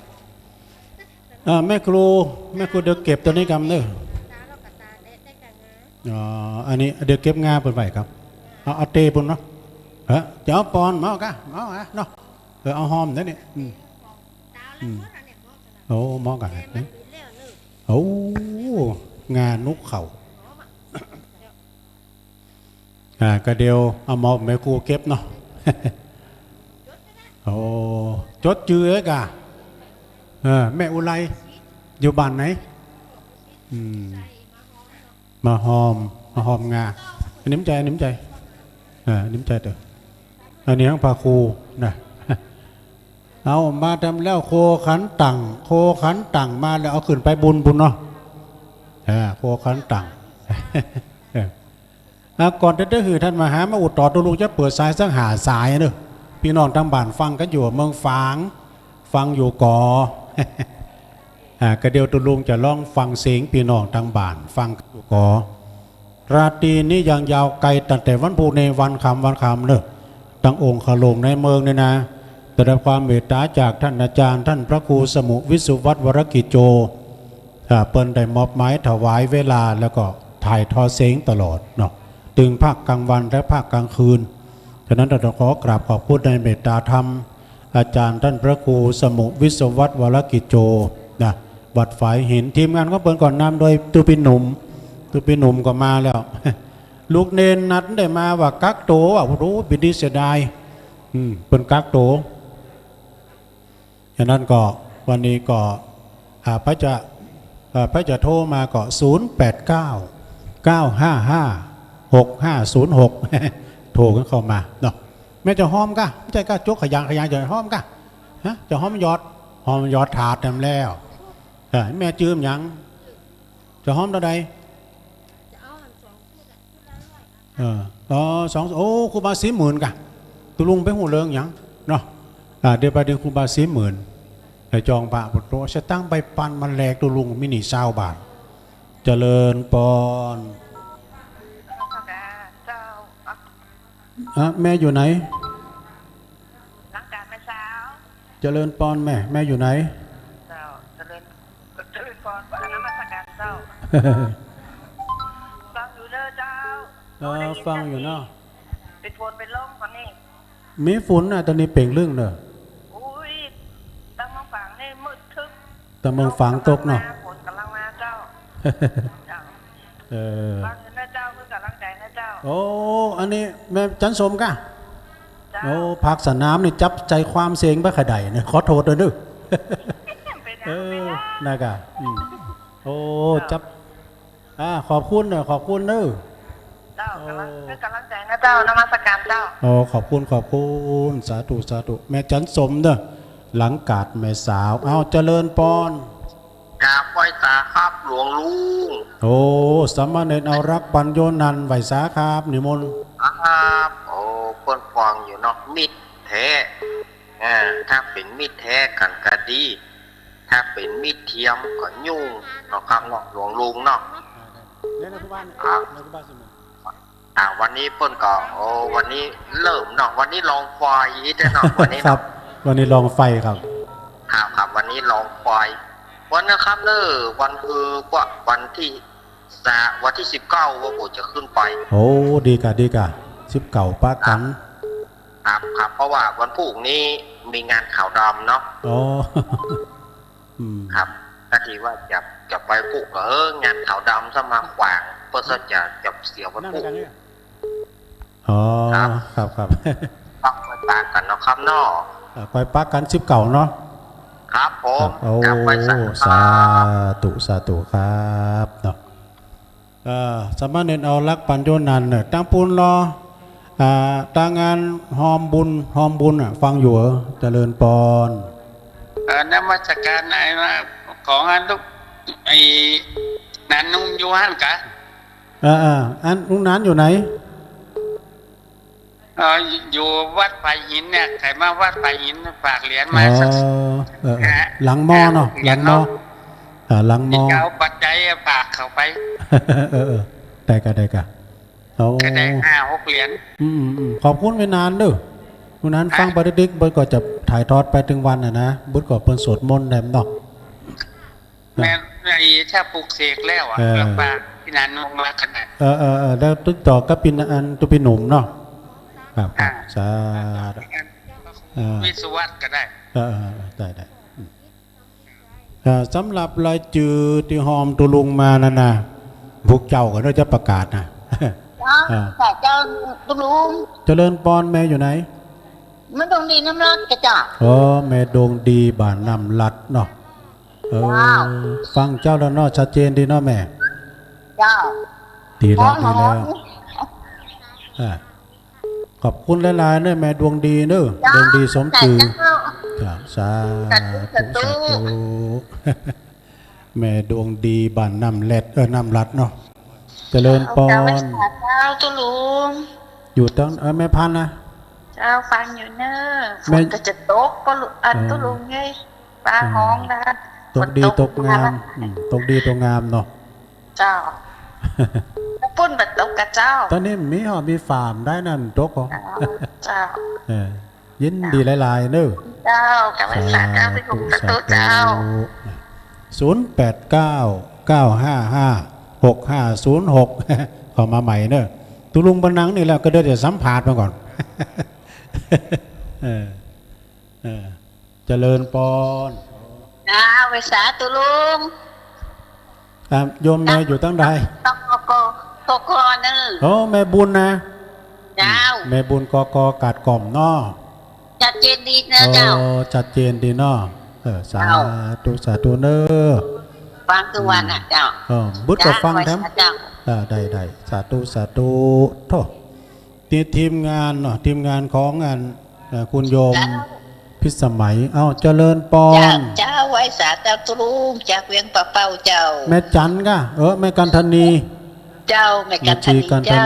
อ่า แม่ครู แม่ครูเดี๋ยวเก็บตัวนี้กำเนอะ อ๋อ อันนี้เดี๋ยวเก็บงาเปิ้นไว้ครับ เอา เอาเตปุ้นเนาะ เออ จะเอาปอน มาเอากะ มาเอาอะเนาะ เออ เอาหอมเดี๋ยวนี้ อืม อืม โอ้ มองกั๋นนะ โอ้ งานุกเข่า อ่า ก็เดี๋ยวเอามอบแม่ครูเก็บเนาะ โอ้ จดจื้อไว้ก่ะ เออ แม่อุไร อยู่บ้านไหน อืม มาหอม มาหอมงา อันนี้มันใจ๋ อันนี้มันใจ๋ อ่า อันนี้มันใจ๋เต๊อะ อันนี้ของพระครูนะ เอามาแต๊แล้ว โคขันตั๋ง โคขันตั๋งมาแล้ว เอาขึ้นไปบุญบุญเนาะ อ่า โคขันตั๋ง เออ อ่ะ ก่อนจะได้หื้อต้านมหามาอู้ต่อ ตุ๊ลุงจะเปิดสายสักห้าสายเนาะ ปี้น้องตางบ้านฟังกั๋นอยู่ เมืองฝาง ฟังอยู่ก่อ อ่า ก็เดี๋ยวตุ๊ลุงจะลองฟังเสียงปี้น้องตางบ้านฟังกั๋นอยู่ก่อ ราตรีนี้ยังยาวไกล ตั้งแต่วันพูกนี้วันค่ำวันค่ำเนาะ ตังองค์ข้าหลวงในเมืองนี่นะ ได้รับความเมตต๋าจากต้านอาจ๋ารย์ ต้านพระครูสมุห์ วิศวัฒน์ วรกิจโจ อ่า เปิ้นได้มอบหมายถวายเวลา แล้วก็ถ่ายทอดเสียงตลอดเนาะ ตึงภาคกลางวันและภาคกลางคืน ฉะนั้นต้องขอกราบขอบคุณในเมตต๋าธรรม อาจ๋ารย์ต้านพระครูสมุห์ วิศวัฒน์ วรกิจโจ นะ วัดฝายหิน ทีมงานของเปิ้นก็นำโดยตุ๊ปี้หนุ่ม ตุ๊ปี้หนุ่มก็มาแล้ว ลูกเณรนัดได้มาว่ากักตั๋ว โอ้โห เป๋นตี้เสียดาย อืม เปิ้นกักตั๋ว ฉะนั้นก็วันนี้ก็ อ่า ใผจะ อ่า ใผจะโทรมาก็ ศูนย์แปดเก้า เก้าห้าห้า หกห้าศูนย์หก โทรกั๋นเข้ามาเนาะ แม่จะหอมก่ะ บ่ใจ้ก่ะ จกขะหยาง ขะหยางจะหอมก่ะ ฮะ จะหอมหยอด หอมหยอดถาดแต๊แล้ว อ่า แม่จื้อหยัง จะหอมเต้าใด เออ อ๋อ สอง โอ้ ครูบาศรีหมื่นก่ะ ตุ๊ลุงไปฮู้เรื่องหยังเนาะ อ่า เดี๋ยวไปเถิงครูบาศรีหมื่น ไปจองพระพุทธ สตางค์ใบปันมันแหลก ตุ๊ลุงมีหนี้ซาวบาท เจริญปอน เจ้า อ่ะ แม่อยู่ไหน หลังก๋านแม่สาว เจริญปอนแม่ แม่อยู่ไหน เจ้า เจริญ เจริญปอน นมัสก๋านเจ้า ฟังอยู่เน่อเจ้า เออ ฟังอยู่เนาะ เป๋นฝนเป๋นลมต๋อนนี้ มีฝนน่ะ ต๋อนนี้เป่งลึ่งเน่อ อุ้ย ตังเมืองฝางนี่มืดทึบ ตังเมืองฝางตกเนาะ ฝนก่ำลังมาเจ้า เจ้า เออ ฟังอยู่เน่อเจ้า เปื้อก๋ำลังใจ๋เน่อเจ้า โอ้ อันนี้แม่จั๋นสมก่ะ เจ้า โอ้ ภาคสนามนี่จับใจ๋ความเสียงบ่ค่อยได้เน่อ ขอโต้ษเน่อ เออ เป๋นหยัง เป๋นหยัง นะก่ะ อืม โอ้ เจ้า จับ อ่า ขอบคุณเน่อ ขอบคุณเน่อ เจ้า โอ้ ก๋ำลัง เปื้อก๋ำลังใจ๋เน่อเจ้า นมัสก๋านเจ้า โอ้ ขอบคุณ ขอบคุณ สาธุ สาธุ แม่จั๋นสมเน่อ หลังก๋านแม่สาว เอา เจริญปอน กราบไหว้สาครับหลวงลุง โอ้ สามเณรเอารักษ์ ปัญโญนันท์ ไหว้สาครับ นิมนต์ ครับ โอ้ เปิ้นฟังอยู่เนาะ มิตรแท้ อ่า ถ้าเป๋นมิตรแท้กั๋นก็ดี ถ้าเป๋นมิตรเทียมก็ยุ่งเนาะครับเนาะ หลวงลุงเนาะ เดี๋ยวนะ ครูบา ครับ เดี๋ยวครูบาสิมนต์ อ่า วันนี้เปิ้นก็ โอ้ วันนี้เริ่มเนาะ วันนี้ลองไฟอีกแล้วเนาะ วันนี้ ครับ เนาะ วันนี้ลองไฟครับ ครับ ครับ วันนี้ลองไฟ วันนะครับเน่อ วันคือว่าวันตี้ สะ วันตี้สิบเก้า ว่าผมจะขึ้นไป โอ้ ดีก่ะ ดีก่ะ สิบเก้าปะกั๋น ครับ ครับ เพราะว่าวันพูกนี้มีงานขาวดำเนาะ อ๋อ อืม ครับ ก็ตี้ว่าจะ จะไปพูก เออ งานขาวดำซะมาขวาง เปิ้นซะจะ จะเสียวันพูก นั่นกันเนี่ย อ๋อ ครับ ครับ ครับ ปะ ปะกั๋นเนาะครับเนาะ อ่า ไปปะกั๋นสิบเก้าเนาะ ครับผม ครับ โอ้ กราบไหว้สาครับ สาธุ สาธุครับเนาะ เอ่อ สามเณรเอารักษ์ ปัญโญนันท์เน่อ ตังปูนลอ อ่า ตางานฮอมบุญ ฮอมบุญอ่ะ ฟังอยู่เหรอ เจริญปอน เอ่อ นมัสก๋าน ไอ้ว่า ของอันลูก ไอ้ นันนุ่งอยู่หั้นก่ะ เออ เออ อันลุงหนานอยู่ไหน เอ่อ อยู่วัดฝายหินเนี่ย ใผมาวัดฝายหินฝากเหรียญมา อ๋อ สัก เออ เออ ห้า หลังมอเนาะ ห้าหกเหรียญ หลังมอ เนาะ อ่า หลังมอ ตี้จะเอาปัจจัยฝากเข้าไป เออ เออ ได้ก่ะ ได้ก่ะ โอ้ ก็ได้ห้าหกเหรียญ อืม อืม อืม ขอบคุณแม่นางเน่อ แม่นางฟัง อ่ะ ไปติ๊กๆ เปิ้นก็จะถ่ายทอดไปเถิงวันน่ะนะ บุญก็เปิ้นสวดมนต์แหมเนาะ แม่น ไอ้ถ้าปลุกเสกแล้วอ่ะ เออ แบบว่าตี้นันลงมาขนาด เออ เออ เออ แล้วติดต่อกับปี้นาง อันตุ๊ปี้หนุ่มเนาะ ครับ ครับ อ่า สาธุ อ่า วิศวัฒน์ก็ได้ เออ เออ เออ ได้ ได้ อืม เอ่อ สำหรับรายจื้อตี้ฮอมตุ๊ลุงมานั่นน่ะ พวกเจ้าก็น่าจะประกาศนะ เจ้า อ่า ค่ะ เจ้าตุ๊ลุง เจริญปอน แม่อยู่ไหน แม่ดวงดีน้ำลัดกะเจ้า อ๋อ แม่ดวงดีบ้านน้ำลัดเนาะ เออ เจ้า ฟังเจ้าแล้วเนาะ ชัดเจนดีเนาะแม่ เจ้า ดีแล้ว ดีแล้ว อ่า ขอบคุณหลายๆ เนอะ แม่ดวงดีเนอะ เจ้า ดวงดีสมจือ เจ้า จ้ะ สาธุ สาธุ สาธุ สาธุ แม่ดวงดีบ้านน้ำแลด เออ น้ำลัดเนาะ เจริญปอน เจ้า เจ้า เจ้า ตุ๊ลุง อยู่ตรง เออ แม่พันธุ์นะ เจ้า ฟังอยู่เนอะ แม่ ฝนก็จะตก ปอลุ อัน เออ ตุ๊ลุงไง ฟ้าฮ้องนะ ตกดี ฝนตก ตกงาม มา อืม ตกดีตกงามเนาะ เจ้า ปุ้นบ่ตกกะเจ้า ต๋อนนี้มีหอ มีฝามได้นั่นตกเหรอ เจ้า เจ้า เออ ยินดีหลายๆ เนอะ เจ้า กราบไหว้สา สาธุ สาธุ สาธุ เจ้า ศูนย์แปดเก้า เก้าห้าห้า หกห้าศูนย์หก เข้ามาใหม่เนอะ ตุ๊ลุงบ่านั่งนี่แล้ว ก็เดี๋ยวจะสัมภาษณ์มันก่อน เออ เออ เจริญปอน เจ้า ไหว้สาตุ๊ลุง ครับ โยมแม่อยู่ตางใด ตกก ตกกเนอะ โอ้ แม่บุญนะ เจ้า แม่บุญ กก กาดก่อมเนาะ ชัดเจนดีเนอะเจ้า โอ้ ชัดเจนดีเนาะ เออ สาธุ เจ้า สาธุเนอะ ฟังทุกวันน่ะเจ้า เออ บึดก็ฟังแถม เจ้า ไหว้สาเจ้า เออ ได้ ได้ สาธุ สาธุ โธ่ ทีมงานเนาะ ทีมงานของอัน เอ่อ คุณโยม เจ้า พิสมัย เอ้า เจริญปอน เจ้า เจ้า ไหว้สาเจ้าตุ๊ลุง จากเวียงป่าเป้าเจ้า แม่จันทร์ก่ะ เออ แม่กันธนี เจ้า แม่กันธนี แม่ชีกันธนี เจ้า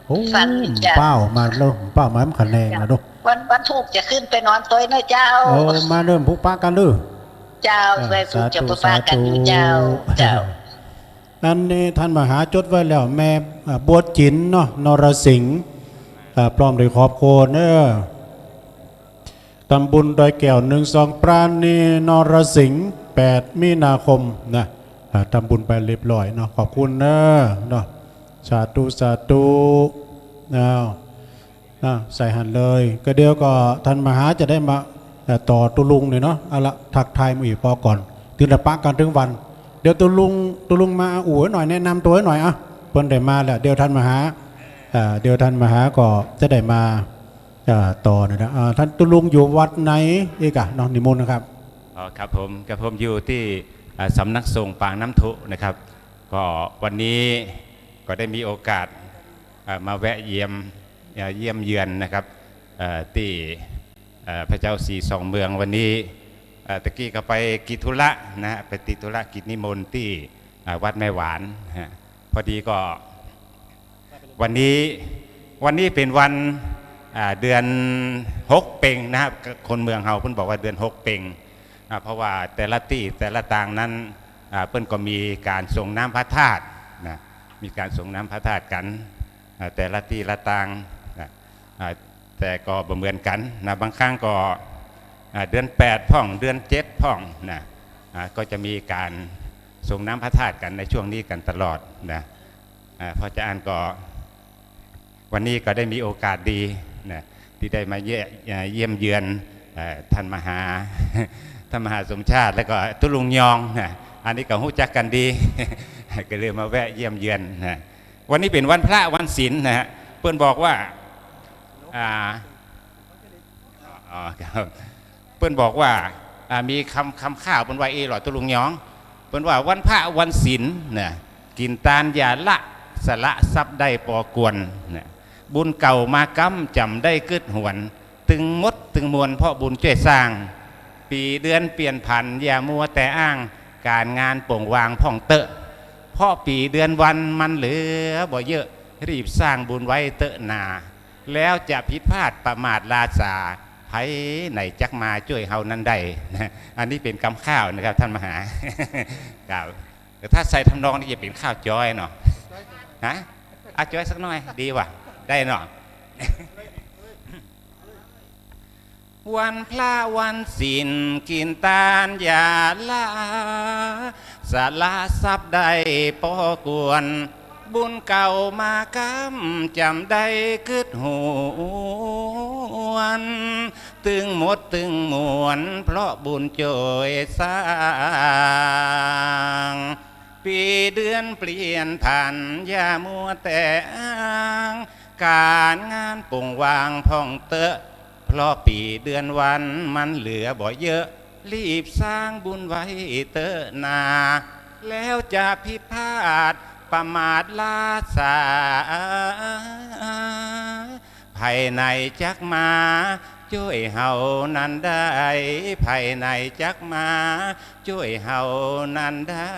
โอ้ ฝันเจ้า เป้ามาแล้ว เป้ามามันคะแนนนะลูก วัน วันธูปจะขึ้นไปนอนตวยเนอะเจ้า โอ้ มาเริ่มพบปะกั๋นเลย เจ้า เออ ไหว้พบ สาธุ จะพบปะกั๋นอยู่เจ้า สาธุ เจ้า อันนี้ท่านมหาจดไว้แล้ว แม่ อ่า บัวจิ๋นเนาะ นรสิงห์ อ่า พร้อมด้วยครอบครัวเนอะ ทำบุญดอยแก้ว หนึ่งสอง ปราณี นรสิงห์ แปด มีนาคมนะ อ่า ทำบุญไปเรียบร้อยเนาะ ขอบคุณเนอะเนาะ สาธุ สาธุ อ้าว อ่ะ ใส่หันเลย ก็เดี๋ยวก็ท่านมหาจะได้มา เอ่อ ต่อตุ๊ลุงนี่เนาะ เอาละ ทักทายหมู่อีกปอก่อน ตึงจะปะกั๋นตึงวัน เดี๋ยวตุ๊ลุง ตุ๊ลุงมาอู้หน่อย แนะนำตั๋วหน่อย อ่ะ เปิ้นได้มาแล้ว เดี๋ยวท่านมหา อ่า เดี๋ยวท่านมหาก็จะได้มา อ่า ต่อนะ อ่า ท่านตุ๊ลุงอยู่วัดไหนอีกอะเนาะ นิมนต์นะครับ อ๋อ ครับผม ครับผมอยู่ตี้ อ่า สำนักสงฆ์ปางน้ำธุนะครับ ก็วันนี้ก็ได้มีโอกาส เอ่อ มาแวะเยี่ยม เอ่อ เยี่ยมเยือนนะครับ เอ่อ ตี้ เอ่อ พระเจ้าสีสองเมืองวันนี้ เอ่อ ตะกี้ก็ไปกิจธุระนะฮะ ไปติดธุระกิจนิมนต์ตี้ เอ่อ วัดแม่หวานนะฮะ พอดีก็ วันนี้ วันนี้เป๋นวัน อ่า เดือนหกเป็งนะครับ คนเมืองเฮาเปิ้นบอกว่าเดือนหกเป็ง อ่า เพราะว่าแต่ละตี้แต่ละตางนั้น อ่า เปิ้นก็มีก๋านสรงน้ำพระธาตุนะ มีก๋านสรงน้ำพระธาตุกั๋น อ่า แต่ละตี้ละตางนะ อ่า แต่ก็บ่เหมือนกั๋นนะ บางครั้งก็ อ่า เดือนแปดพ่อง เดือนเจ็ดพ่องนะ อ่า ก็จะมีก๋านสรงน้ำพระธาตุกั๋นในช่วงนี้กั๋นตลอดนะ อ่า เพราะฉะนั้นก็ วันนี้ก็ได้มีโอกาสดีนะ ตี้ได้มาเยี่ย- เอ่อ เยี่ยมเยือน เอ่อ ท่านมหา ท่านมหาสมชาติ แล้วก็ตุ๊ลุงยองนะ อันนี้ก็ฮู้จักกั๋นดี ก็เลยมาแวะเยี่ยมเยือนนะ วันนี้เป๋นวันพระวันศีลนะฮะ เปิ้นบอกว่า อ่า อ๋อ ครับ เปิ้นบอกว่า อ่า มีกำ กำข้าวเปิ้นว่าอี้หล่อตุ๊ลุงยอง เปิ้นว่าวันพระวันศีลนะ กิ๋นตานอย่าละ สละทรัพย์ได้ปอควรนะ บุญเก่ามากำจ๋ำได้กึ๊ดหวน ตึงหมดตึงมวลเพราะบุญจ้วยสร้าง ปี๋เดือนเปลี่ยนผันอย่ามัวแต่อ้าง ก๋านงานโป่งวางพ่องเต๊อะ เพราะปี๋เดือนวันมันเหลือบ่เยอะ รีบสร้างบุญไว้เต๊อะนา แล้วจะผิดพลาดประมาทล้าสา ใผไหนจักมาจ้วยเฮานั้นได้นะ อันนี้เป๋นกำข้าวนะครับ ท่านมหา ครับ แต่ถ้าใส่ทำนองนี้จะเป๋นข้าวจ้อยเนาะ ฮะ อ่ะ จ้อยสักหน่อย ดีว่ะ ได้เนาะ วันพระวันศีลกิ๋นตานอย่าละ สละทรัพย์ได้ปอควร บุญเก่ามากำจ๋ำได้กึ๊ดหวน ตึงหมดตึงมวลเพราะบุญจ้วยสร้าง ปี๋เดือนเปลี่ยนผันอย่ามัวแต่อ้าง ก๋านงานโป่งวางพ่องเต๊อะ เพราะปี๋เดือนวันมันเหลือบ่เยอะ รีบสร้างบุญไว้เต๊อะนา แล้วจะผิดพลาด ประมาทละสา ภัยไหนจักมาจ้วยเฮานั้นได้ ภัยไหนจักมาจ้วยเฮานั้นได้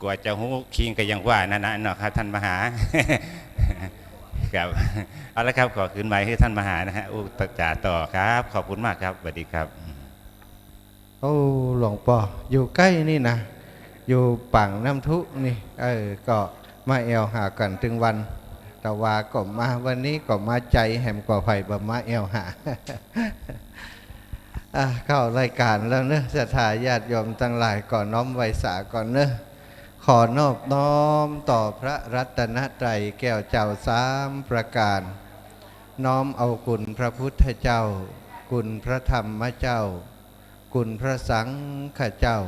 กว่าจะฮู้คิงก็ยังว่านั่นนะเนาะครับ ท่านมหา ครับ เอาละครับ ขอคืนไมค์ให้ท่านมหานะฮะ อุปัชฌาย์ต่อครับ ขอบคุณมากครับ สวัสดีครับ โอ้ หลวงป้อ อยู่ใก้นี่นะ อยู่ปากน้ำทุนี่ เออ ก็มาแอ่วหากั๋นตึงวัน ตะวาก็มา วันนี้ก็มา ใจ๋แหมกว่าใผบ่มาแอ่วหา อ่ะ เข้ารายก๋านแล้วเนาะ ศรัทธาญาติโยมตังหลาย ก็น้อมไหว้สาก่อนเนาะ ขอนอบน้อมต่อพระรัตนตรัยแก้วเจ้าสามประก๋าน น้อมเอาคุณพระพุทธเจ้า คุณพระธรรมเจ้า คุณพระสังฆเจ้า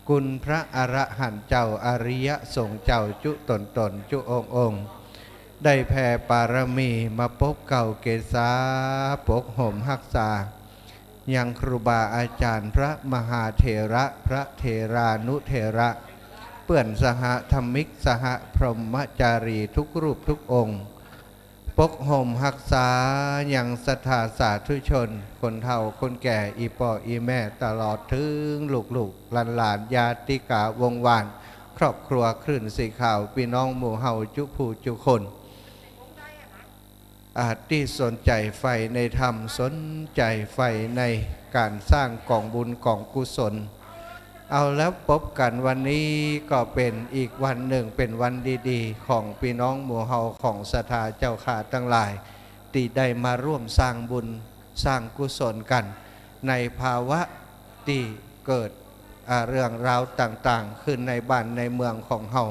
คุณพระอรหันต์เจ้า อริยสงฆ์เจ้า จุ๊ต๋นๆ จุ๊องค์ๆ ได้แผ่ปารมีมาปกเกล้าเกษา ปกห่มฮักษา ยังครูบาอาจ๋ารย์ พระมหาเถระ พระเถรานุเถระ เปื้อนสหธรรมิก สหพรหมจารีทุกรูปทุกองค์ ปกห่มฮักษายังศรัทธาสาธุชน คนเฒ่าคนแก่ อี่ป้ออี่แม่ ตลอดเถิงลูกๆ หลานๆ ญาติกาวงศ์วาน ครอบครัวคลื่นสีขาว ปี้น้องหมู่เฮาจุ๊ผู้จุ๊คน อ่า ตี้สนใจ๋ใฝ่ในธรรม สนใจ๋ใฝ่ในก๋านสร้างก๋องบุญก๋องกุศล เอาแล้วปบกั๋นวันนี้ก็เป๋นอีกวันนึ่ง เป๋นวันดีๆ ของปี้น้องหมู่เฮา ของศรัทธาเจ้าข้าตังหลาย ตี้ได้มาร่วมสร้างบุญสร้างกุศลกั๋น ในภาวะตี้เกิด อ่า เรื่องราวต่างๆ ขึ้นในบ้านในเมืองของเฮา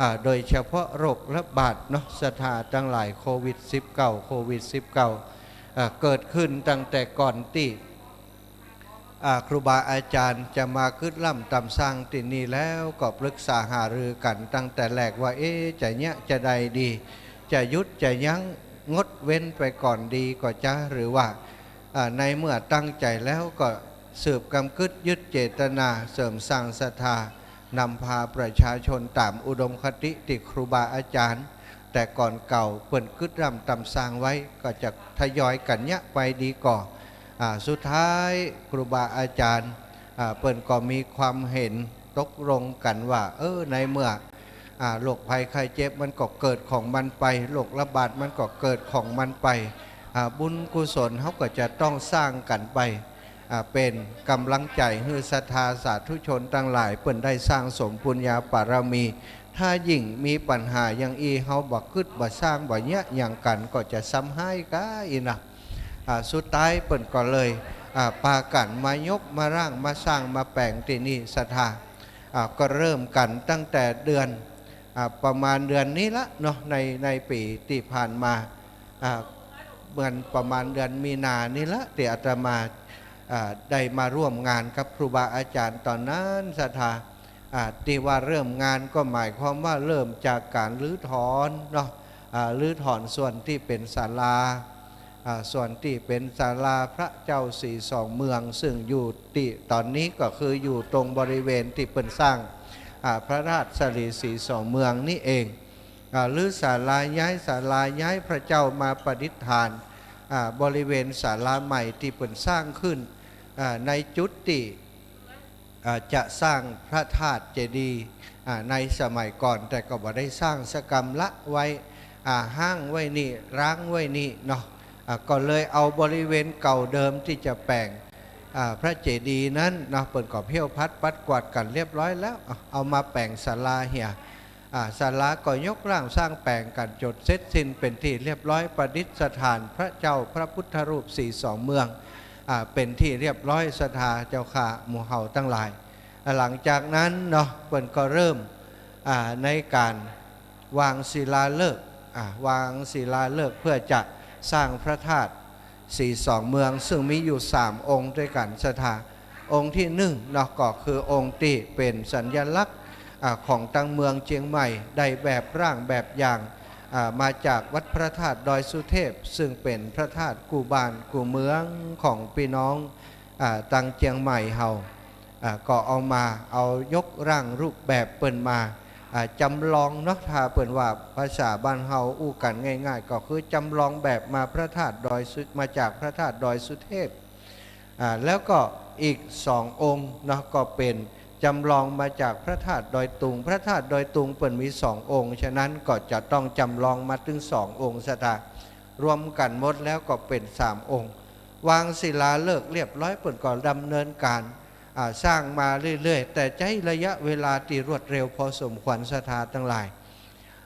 อ่า โดยเฉพาะโรคระบาดเนาะ ศรัทธาตังหลาย โควิดสิบเก้า โควิดสิบเก้า อ่า เกิดขึ้นตั้งแต่ก่อนตี้ อ่า ครูบาอาจ๋ารย์จะมากึ๊ดร่ำต๋ำสร้างตี้นี่แล้ว ก็ปรึกษาหารือกั๋นตั้งแต่แรกว่า เอ๊ะ จะเยียะจาใดดี จะหยุดจะยั้งงดเว้นไปก่อนดีก่อจ๊ะ หรือว่า อ่า ในเมื่อตั้งใจ๋แล้วก็สืบกำกึ๊ดยึดเจตนา เสริมสร้างศรัทธา นำพาประชาชนต๋ามอุดมคติตี้ครูบาอาจ๋ารย์ แต่ก่อนเก่าเปิ้นกึ๊ดร่ำต๋ำสร้างไว้ ก็จะทยอยกั๋นเยียะไปดีก่อ อ่า สุดท้ายครูบาอาจ๋ารย์ อ่า เปิ้นก็มีความเห็นตกลงกั๋นว่า เออ ในเมื่อ อ่า โรคภัยไข้เจ็บมันก็เกิดของมันไป โรคระบาดมันก็เกิดของมันไป อ่า บุญกุศลเฮาก็จะต้องสร้างกั๋นไป อ่า เป๋นก๋ำลังใจ๋หื้อศรัทธาสาธุชนตังหลาย เปิ้นได้สั่งสมปุญญาปารมี ถ้ายิ่งมีปัญหาอย่างอี้ เฮาบ่กึ๊ดบ่สร้างบ่เยียะหยังกั๋น ก็จะซ้ำฮ้ายก้าอี้นะ อ่า สุดท้ายเปิ้นก็เลย อ่า ปากั๋นมายกมาร่างมาสร้างมาแป๋งตี้นี่ศรัทธา อ่า ก็เริ่มกั๋นตั้งแต่เดือน อ่า ประมาณเดือนนี้ละเนาะ ใน ในปี๋ตี้ผ่านมา อ่า เหมือนประมาณเดือนมีนานี่ละ ตี้อาตมา อ่า ได้มาร่วมงานกับครูบาอาจ๋ารย์ต๋อนนั้นศรัทธา อ่า ตี้ว่าเริ่มงานก็หมายความว่าเริ่มจากก๋านรื้อถอนเนาะ อ่า รื้อถอนส่วนตี้เป๋นศาลา อ่า ส่วนตี้เป๋นศาลาพระเจ้าศรีสองเมือง ซึ่งอยู่ตี้ต๋อนนี้ก็คืออยู่ตรงบริเวณตี้เปิ้นสร้าง อ่า พระธาตุสะหลีศรีสองเมืองนี่เอง อ่า รื้อศาลา ย้ายศาลา ย้ายพระเจ้ามาประดิษฐาน อ่า บริเวณศาลาใหม่ตี้เปิ้นสร้างขึ้น อ่า ในจุดตี้ อ่า จะสร้างพระธาตุเจดีย์ อ่า ในสมัยก่อน แต่ก็บ่ได้สร้างสักกำ ละไว้ อ่า ฮ้างไว้นี่ ร้างไว้นี่เนาะ อ่า ก็เลยเอาบริเวณเก่าเดิมตี้จะแป๋ง อ่า พระเจดีย์นั้นเนาะ เปิ้นก็เผี้ยวพัดปัดกวาดกั๋นเรียบร้อยแล้ว เอา เอามาแป๋งศาลาเหีย อ่า ศาลาก็ยกร่างสร้างแป๋งกั๋นจ๋นเสร็จสิ้นเป๋นตี้เรียบร้อย ประดิษฐานพระเจ้าพระพุทธรูปศรีสองเมือง อ่า เป๋นตี้เรียบร้อยศรัทธาเจ้าข้าหมู่เฮาตังหลาย อ่า หลังจากนั้นเนาะ เปิ้นก็เริ่ม อ่า ในก๋านวางศิลาฤกษ์ อ่า วางศิลาฤกษ์เพื่อจะสร้างพระธาตุศรีสองเมือง ซึ่งมีอยู่สามองค์ด้วยกั๋นศรัทธา องค์ตี้นึ่งเนาะ ก็คือองค์ตี้เป๋นสัญลักษณ์ อ่า ของตังเมืองเจียงใหม่ ได้แบบร่างแบบอย่าง อ่า มาจากวัดพระธาตุดอยสุเทพ ซึ่งเป๋นพระธาตุกู้บ้านกู้เมืองของปี้น้อง อ่า ตังเจียงใหม่เฮา อ่า ก็เอามา เอายกร่างรูปแบบเปิ้นมา อ่า จำลองเนาะ ถ้าเปิ้นว่าภาษาบ้านเฮาอู้กั๋นง่ายๆ ก็คือจำลองแบบมาพระธาตุดอยสุ มาจากพระธาตุดอยสุเทพ อ่า แล้วก็อีกสององค์เนาะ ก็เป๋นจำลองมาจากพระธาตุดอยตุง พระธาตุดอยตุงเปิ้นมีสององค์ ฉะนั้นก็จะต้องจำลองมาตึงสององค์ ศรัทธา รวมกั๋นหมดแล้วก็เป๋นสามองค์ วางศิลาฤกษ์เรียบร้อย เปิ้นก็ดำเนินก๋าน อ่า สร้างมาเรื่อยๆ แต่ใจ๊ระยะเวลาตี้รวดเร็วพอสมควร ศรัทธาตังหลาย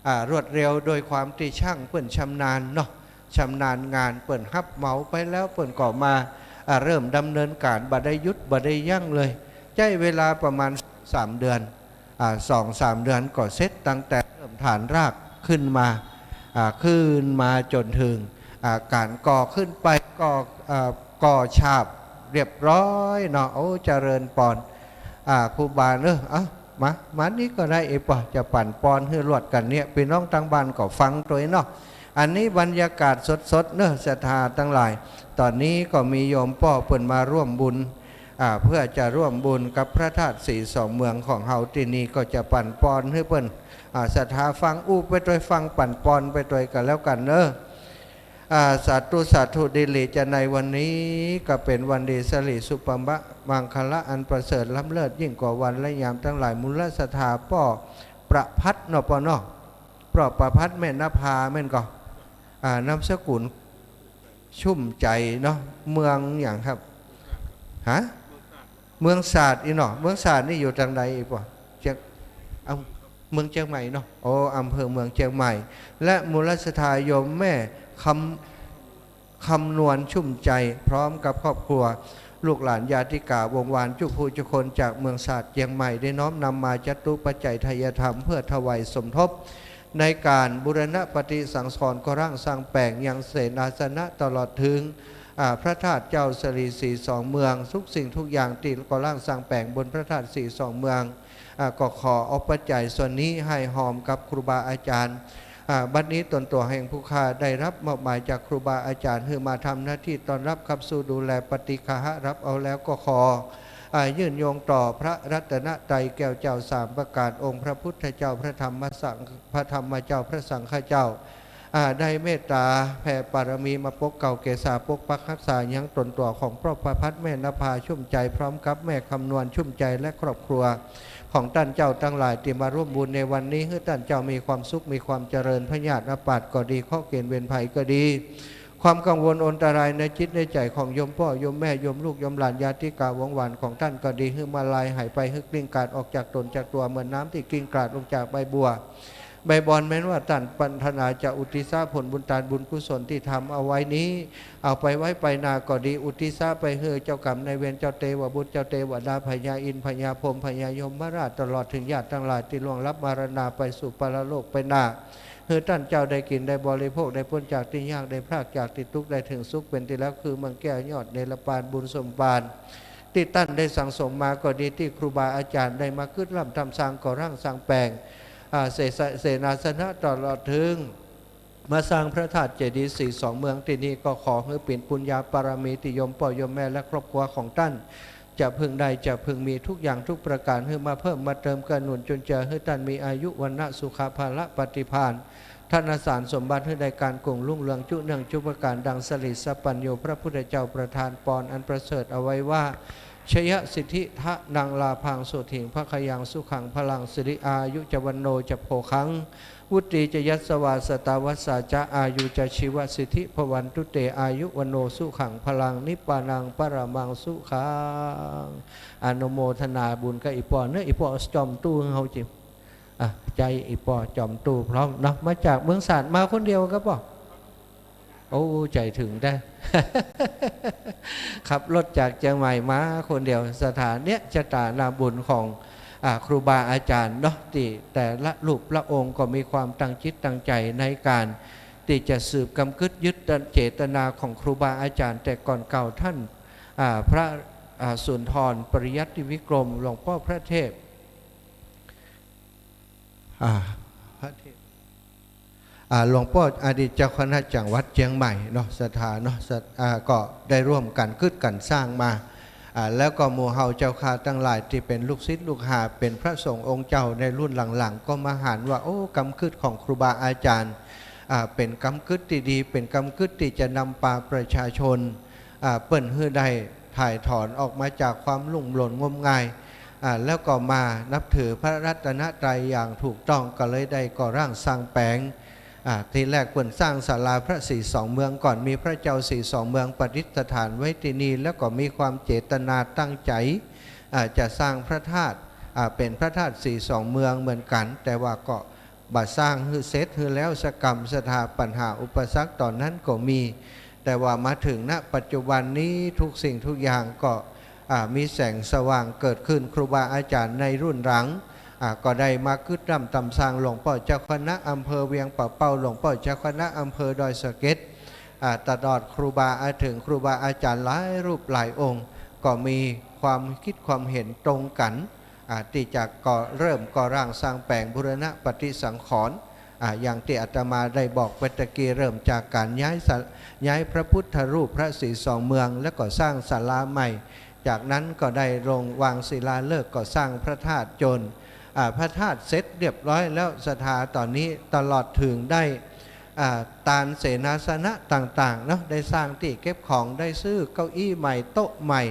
อ่า รวดเร็วโดยความตี้ช่างเปิ้นชำนาญเนาะ ชำนาญงาน เปิ้นฮับเหมาไปแล้ว เปิ้นก็มา อ่า เริ่มดำเนินก๋าน บ่ได้หยุด บ่ได้ยั้งเลย ใจ๊เวลาประมาณสามเดือน อ่า สองสามเดือนก็เสร็จ ตั้งแต่เริ่มฐานรากขึ้นมา อ่า ขึ้นมาจ๋นเถิง อ่า ก๋านก่อขึ้นไป ก่อ อ่า ก่อฉาบเรียบร้อยเนาะ โอ้ เจริญปอน อ่า ครูบาเนาะ เอ้า มา มานี่ก็ได้ ไอ้ปอจะปั่นปอนหื้อลวดกั๋นเนี่ย ปี้น้องตังบ้านก็ฟังตวยเนาะ อันนี้บรรยากาศสดๆ เนาะ ศรัทธาตังหลาย ต๋อนนี้ก็มีโยมป้อเปิ้นมาร่วมบุญ อ่า เพื่อจะร่วมบุญกับพระธาตุศรีสองเมืองของเฮา ตี้นี่ก็จะปั่นปอนหื้อเปิ้น อ่า ศรัทธาฟังอู้ไปตวย ฟังปั่นปอนไปตวยกั๋นแล้วกั๋นเนาะ อ่า สาธุ สาธุ ดีหลีจะในวันนี้ก็เป๋นวันดีสิริสุภมังคละอันประเสริฐล้ำเลิศยิ่งกว่าวันและยามตังหลาย มูลศรัทธาป้อประภัทรเนาะ ป้อเนาะ ป้อประภัทรแม่นภาแม่นก่อ อ่า นามสกุล ชุ่มใจ๋เนาะ เมืองหยังครับ ฮะ เมืองสาดอี้เนาะ เมืองสาดนี่อยู่ตางใดอี้ปอ เจียง เอ้า เมืองเจียงใหม่เนาะ โอ้ อำเภอเมืองเจียงใหม่ และมูลศรัทธาโยมแม่คำ คำนวณชุ่มใจ๋ พร้อมกับครอบครัว ลูกหลานญาติกาวงศ์วาน จุผู้จุคนจากเมืองสาดเจียงใหม่ ได้น้อมนำมาจตุปัจจัยทายธรรม เพื่อถวายสมทบ ในก๋านบูรณะปฏิสังขรณ์ก่อร่างสร้างแป๋งยังเสนาสนะตลอดเถิง อ่า พระธาตุเจ้าสิริศรีสองเมือง ทุกสิ่งทุกอย่างตี้ก่อร่างสร้างแป๋งบนพระธาตุศรีสองเมือง อ่า ก็ขอเอาปัจจัยส่วนนี้หื้อหอมกับครูบาอาจ๋ารย์ อ่า บัดนี้ตนตั๋วแห่งผู้ข้าได้รับมอบหมายจากครูบาอาจ๋ารย์หื้อมาทำหน้าตี้ต้อนรับขับสู้ดูแลปฏิฆาหะ รับเอาแล้วก็ขอ อ่า ยื่นโยงต่อพระรัตนตรัยแก้วเจ้าสามประก๋าน องค์พระพุทธเจ้า พระธรรมสัง พระธรรมเจ้า พระสังฆเจ้า อ่า ได้เมตต๋าแผ่ปารมีมาปกเกล้าเกษา ปกปักฮักษายังตนตั๋วของป้อประภัทรแม่นภาชุ่มใจ๋ พร้อมกับแม่คำนวณชุ่มใจ๋ และครอบครัวของต้านเจ้าตังหลายตี้มาร่วมบุญในวันนี้ หื้อต้านเจ้ามีความสุข มีความเจริญ พยาธิอาพาธก็ดี เคราะห์เกณฑ์เวรภัยก็ดี ความกังวลอันตรายในจิตในใจ๋ของโยมป้อ โยมแม่ โยมลูก โยมหลาน ญาติกาวงศ์วานของต้านก็ดี หื้อมาลายหายไป หื้อกลิ้งกลาดออกจากต๋นจากตั๋ว เหมือนน้ำตี้กลิ้งกลาดลงจากใบบัว ใบบอน แม้นว่าต้านปรารถนาจะอุทิศผลบุญตานบุญกุศลตี้ทำเอาไว้นี้ เอาไปไว้ไปนาก็ดี อุทิศไปหื้อเจ้ากรรมนายเวร เจ้าเตวบุตร เจ้าเตวดา พญาอินทร์ พญาพรหม พญายมราช ตลอดเถิงญาติตังหลายตี้ล่วงลับมรณาไปสู่ปรโลกไปนา หื้อต้านเจ้าได้กิ๋นได้บริโภค ได้ป๊นจากตี้ยาก ได้พรากจากตี้ตุ๊กข์ ได้เถิงสุขเป๋นตี้รัก คือเมืองแก้วยอดเนรปาน บุญสมปาน ตี้ต้านได้สั่งสมมาก็ดี ตี้ครูบาอาจ๋ารย์ได้มาครึดร่ำทำสร้างก่อร่างสร้างแป๋ง อ่า เส เสนาสนะตลอดเถิง มาสร้างพระธาตุเจดีย์ศรีสองเมืองตี้นี่ ก็ขอหื้อเป๋นปุญญาปารมีตี้โยมป้อโยมแม่และครอบครัวของต้าน จะพึงได้จะพึงมีทุกอย่างทุกประก๋าน หื้อมาเพิ่มมาเติมเกื้อหนุนจุนเจือ หื้อต้านมีอายุวรรณะสุขะพละปฏิภาณ ธนสารสมบัติ หื้อได้ก๋านกุ่งรุ่งเรืองจุเนื่องจุประก๋าน ดังสริสปัญโญพระพุทธเจ้าประทานปอนอันประเสริฐเอาไว้ว่า ชยสิทธิทะนังลาภังโสถิงภะคะยังสุขังพลัง สิริอายุจะวัณโณจะโภคัง วุตตีจะยัสสะวา สะตาวัสสาจะ อายุจะชีวสิทธิภวันตุเต อายุวัณโณสุขังพลัง นิพพานังปรมังสุขัง อนุโมทนาบุญกับอี่ป้อเนาะ อี่ป้อจอมตู้หื้อเฮาจิ อ่ะ ใจ๊อี่ป้อจอมตู้พร้อมเนาะ มาจากเมืองสาด มาคนเดียวก่อป้อ โอ้ ใจ๋เถิงแต๊ ขับรถจากเจียงใหม่มาคนเดียว ศรัทธา เนี่ย ชะตานาบุญของ อ่า ครูบาอาจ๋ารย์เนาะ ตี้แต่ละรูปละองค์ก็มีความตั้งจิตตั้งใจ๋ในก๋านตี้จะสืบกำกึ๊ดยึดเจตนาของครูบาอาจ๋ารย์แต่ก่อนเก่า ต้าน อ่า พระ อ่า สุนทรปริยัติวิกรม หลวงป้อพระเทพ อ่า พระเทพ อ่า หลวงป้ออดีตเจ้าคณะจังหวัดเจียงใหม่เนาะ ศรัทธาเนาะ ศรัท- อ่า ก็ได้ร่วมกั๋นกึ๊ดกั๋นสร้างมา อ่า แล้วก็หมู่เฮาเจ้าข้าตังหลายตี้เป๋นลูกศิษย์ลูกหา เป๋นพระสงฆ์องค์เจ้าในรุ่นหลังๆ ก็มาหันว่า โอ้ กำกึ๊ดของครูบาอาจ๋ารย์ อ่า เป๋นกำกึ๊ดตี้ดี เป๋นกำกึ๊ดตี้จะนำปาประชาชน อ่า เปิ้นหื้อได้ถ่ายถอนออกมาจากความลุ่มหลงงมงาย อ่า แล้วก็มานับถือพระรัตนตรัยอย่างถูกต้อง ก็เลยได้ก่อร่างสร้างแป๋ง อ่า ทีแรกเปิ้นสร้างศาลาพระศรีสองเมืองก่อน มีพระเจ้าศรีสองเมืองประดิษฐานไว้ตี้นี่ แล้วก็มีความเจตนาตั้งใจ๋ อ่า จะสร้างพระธาตุ อ่า เป๋นพระธาตุศรีสองเมืองเหมือนกั๋น แต่ว่าก็บ่สร้างหื้อเสร็จหื้อแล้วสักกำ ศรัทธา ปัญหาอุปสรรคต๋อนนั้นก็มี แต่ว่ามาเถิง ณ ปัจจุบันนี้ทุกสิ่งทุกอย่างก็ อ่า มีแสงสว่างเกิดขึ้น ครูบาอาจ๋ารย์ในรุ่นหลัง อ่า ก็ได้มากึ๊ดร่ำต๋ำสร้าง หลวงป้อเจ้าคณะอำเภอเวียงป่าเป้า หลวงป้อเจ้าคณะอำเภอดอยสะเก็ด อ่า ตลอดครูบาอา เถิงครูบาอาจ๋ารย์หลายรูปหลายองค์ ก็มีความกึ๊ดความเห็นตรงกั๋น อ่า ตี้จะก่อ เริ่มก่อร่างสร้างแป๋งบูรณะปฏิสังขรณ์ อ่า อย่างตี้อาตมาได้บอกไปตะกี้ เริ่มจากก๋านย้ายศา ย้ายพระพุทธรูปพระศรีสองเมือง แล้วก็สร้างศาลาใหม่ จากนั้นก็ได้ลงวางศิลาฤกษ์ก่อสร้างพระธาตุจ๋น อ่า พระธาตุเสร็จเรียบร้อยแล้ว ศรัทธา ต๋อนนี้ตลอดเถิงได้ อ่า ตานเสนาสนะต่างๆ เนาะ ได้สร้างตี้เก็บของ ได้ซื้อเก้าอี้ใหม่ โต๊ะใหม่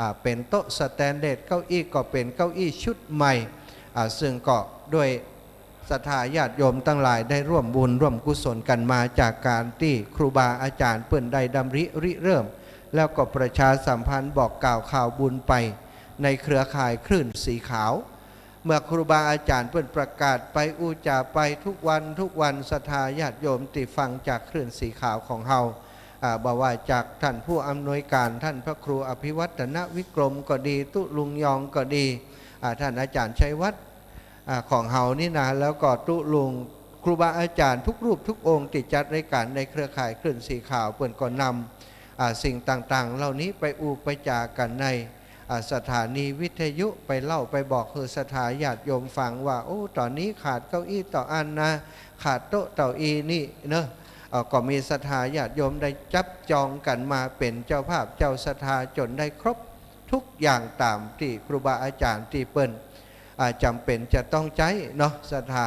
อ่า เป๋นโต๊ะสแตนเลส เก้าอี้ก็เป๋นเก้าอี้ชุดใหม่ อ่า ซึ่งก็ด้วยศรัทธาญาติโยมตังหลายได้ร่วมบุญร่วมกุศลกั๋นมา จากก๋านตี้ครูบาอาจ๋ารย์เปิ้นได้ดำริริเริ่ม แล้วก็ประชาสัมพันธ์บอกกล่าวข่าวบุญไปในเครือข่ายคลื่นสีขาว เมื่อครูบาอาจ๋ารย์เปิ้นประกาศไปอู้จ๋าไปทุกวันทุกวัน ศรัทธาญาติโยมตี้ฟังจากคลื่นสีขาวของเฮา อ่า บ่ว่าจากท่านผู้อำนวยการ ท่านพระครูอภิวัฒนวิกรมก็ดี ตุ๊ลุงยองก็ดี อ่า ท่านอาจ๋ารย์ชัยวัฒน์ อ่า ของเฮานี่นะ แล้วก็ตุ๊ลุง ครูบาอาจ๋ารย์ทุกรูปทุกองค์ตี้จัดรายก๋านในเครือข่ายคลื่นสีขาว เปิ้นก็นำ อ่า สิ่งต่างๆ เหล่านี้ไปอู้ไปจ๋ากั๋นใน อ่า สถานีวิทยุ ไปเล่าไปบอกหื้อศรัทธาญาติโยมฟังว่า โอ้ ต๋อนนี้ขาดเก้าอี้เต้าอั้นนะ ขาดโต๊ะเต้าอี้นี่เนาะ เอ่อ ก็มีศรัทธาญาติโยมได้จับจองกั๋นมาเป๋นเจ้าภาพเจ้าศรัทธาจ๋นได้ครบทุกอย่างต๋ามตี้ครูบาอาจ๋ารย์ตี้เปิ้น อ่า จ๋ำเป๋นจะต้องใจ๊เนาะ ศรัทธา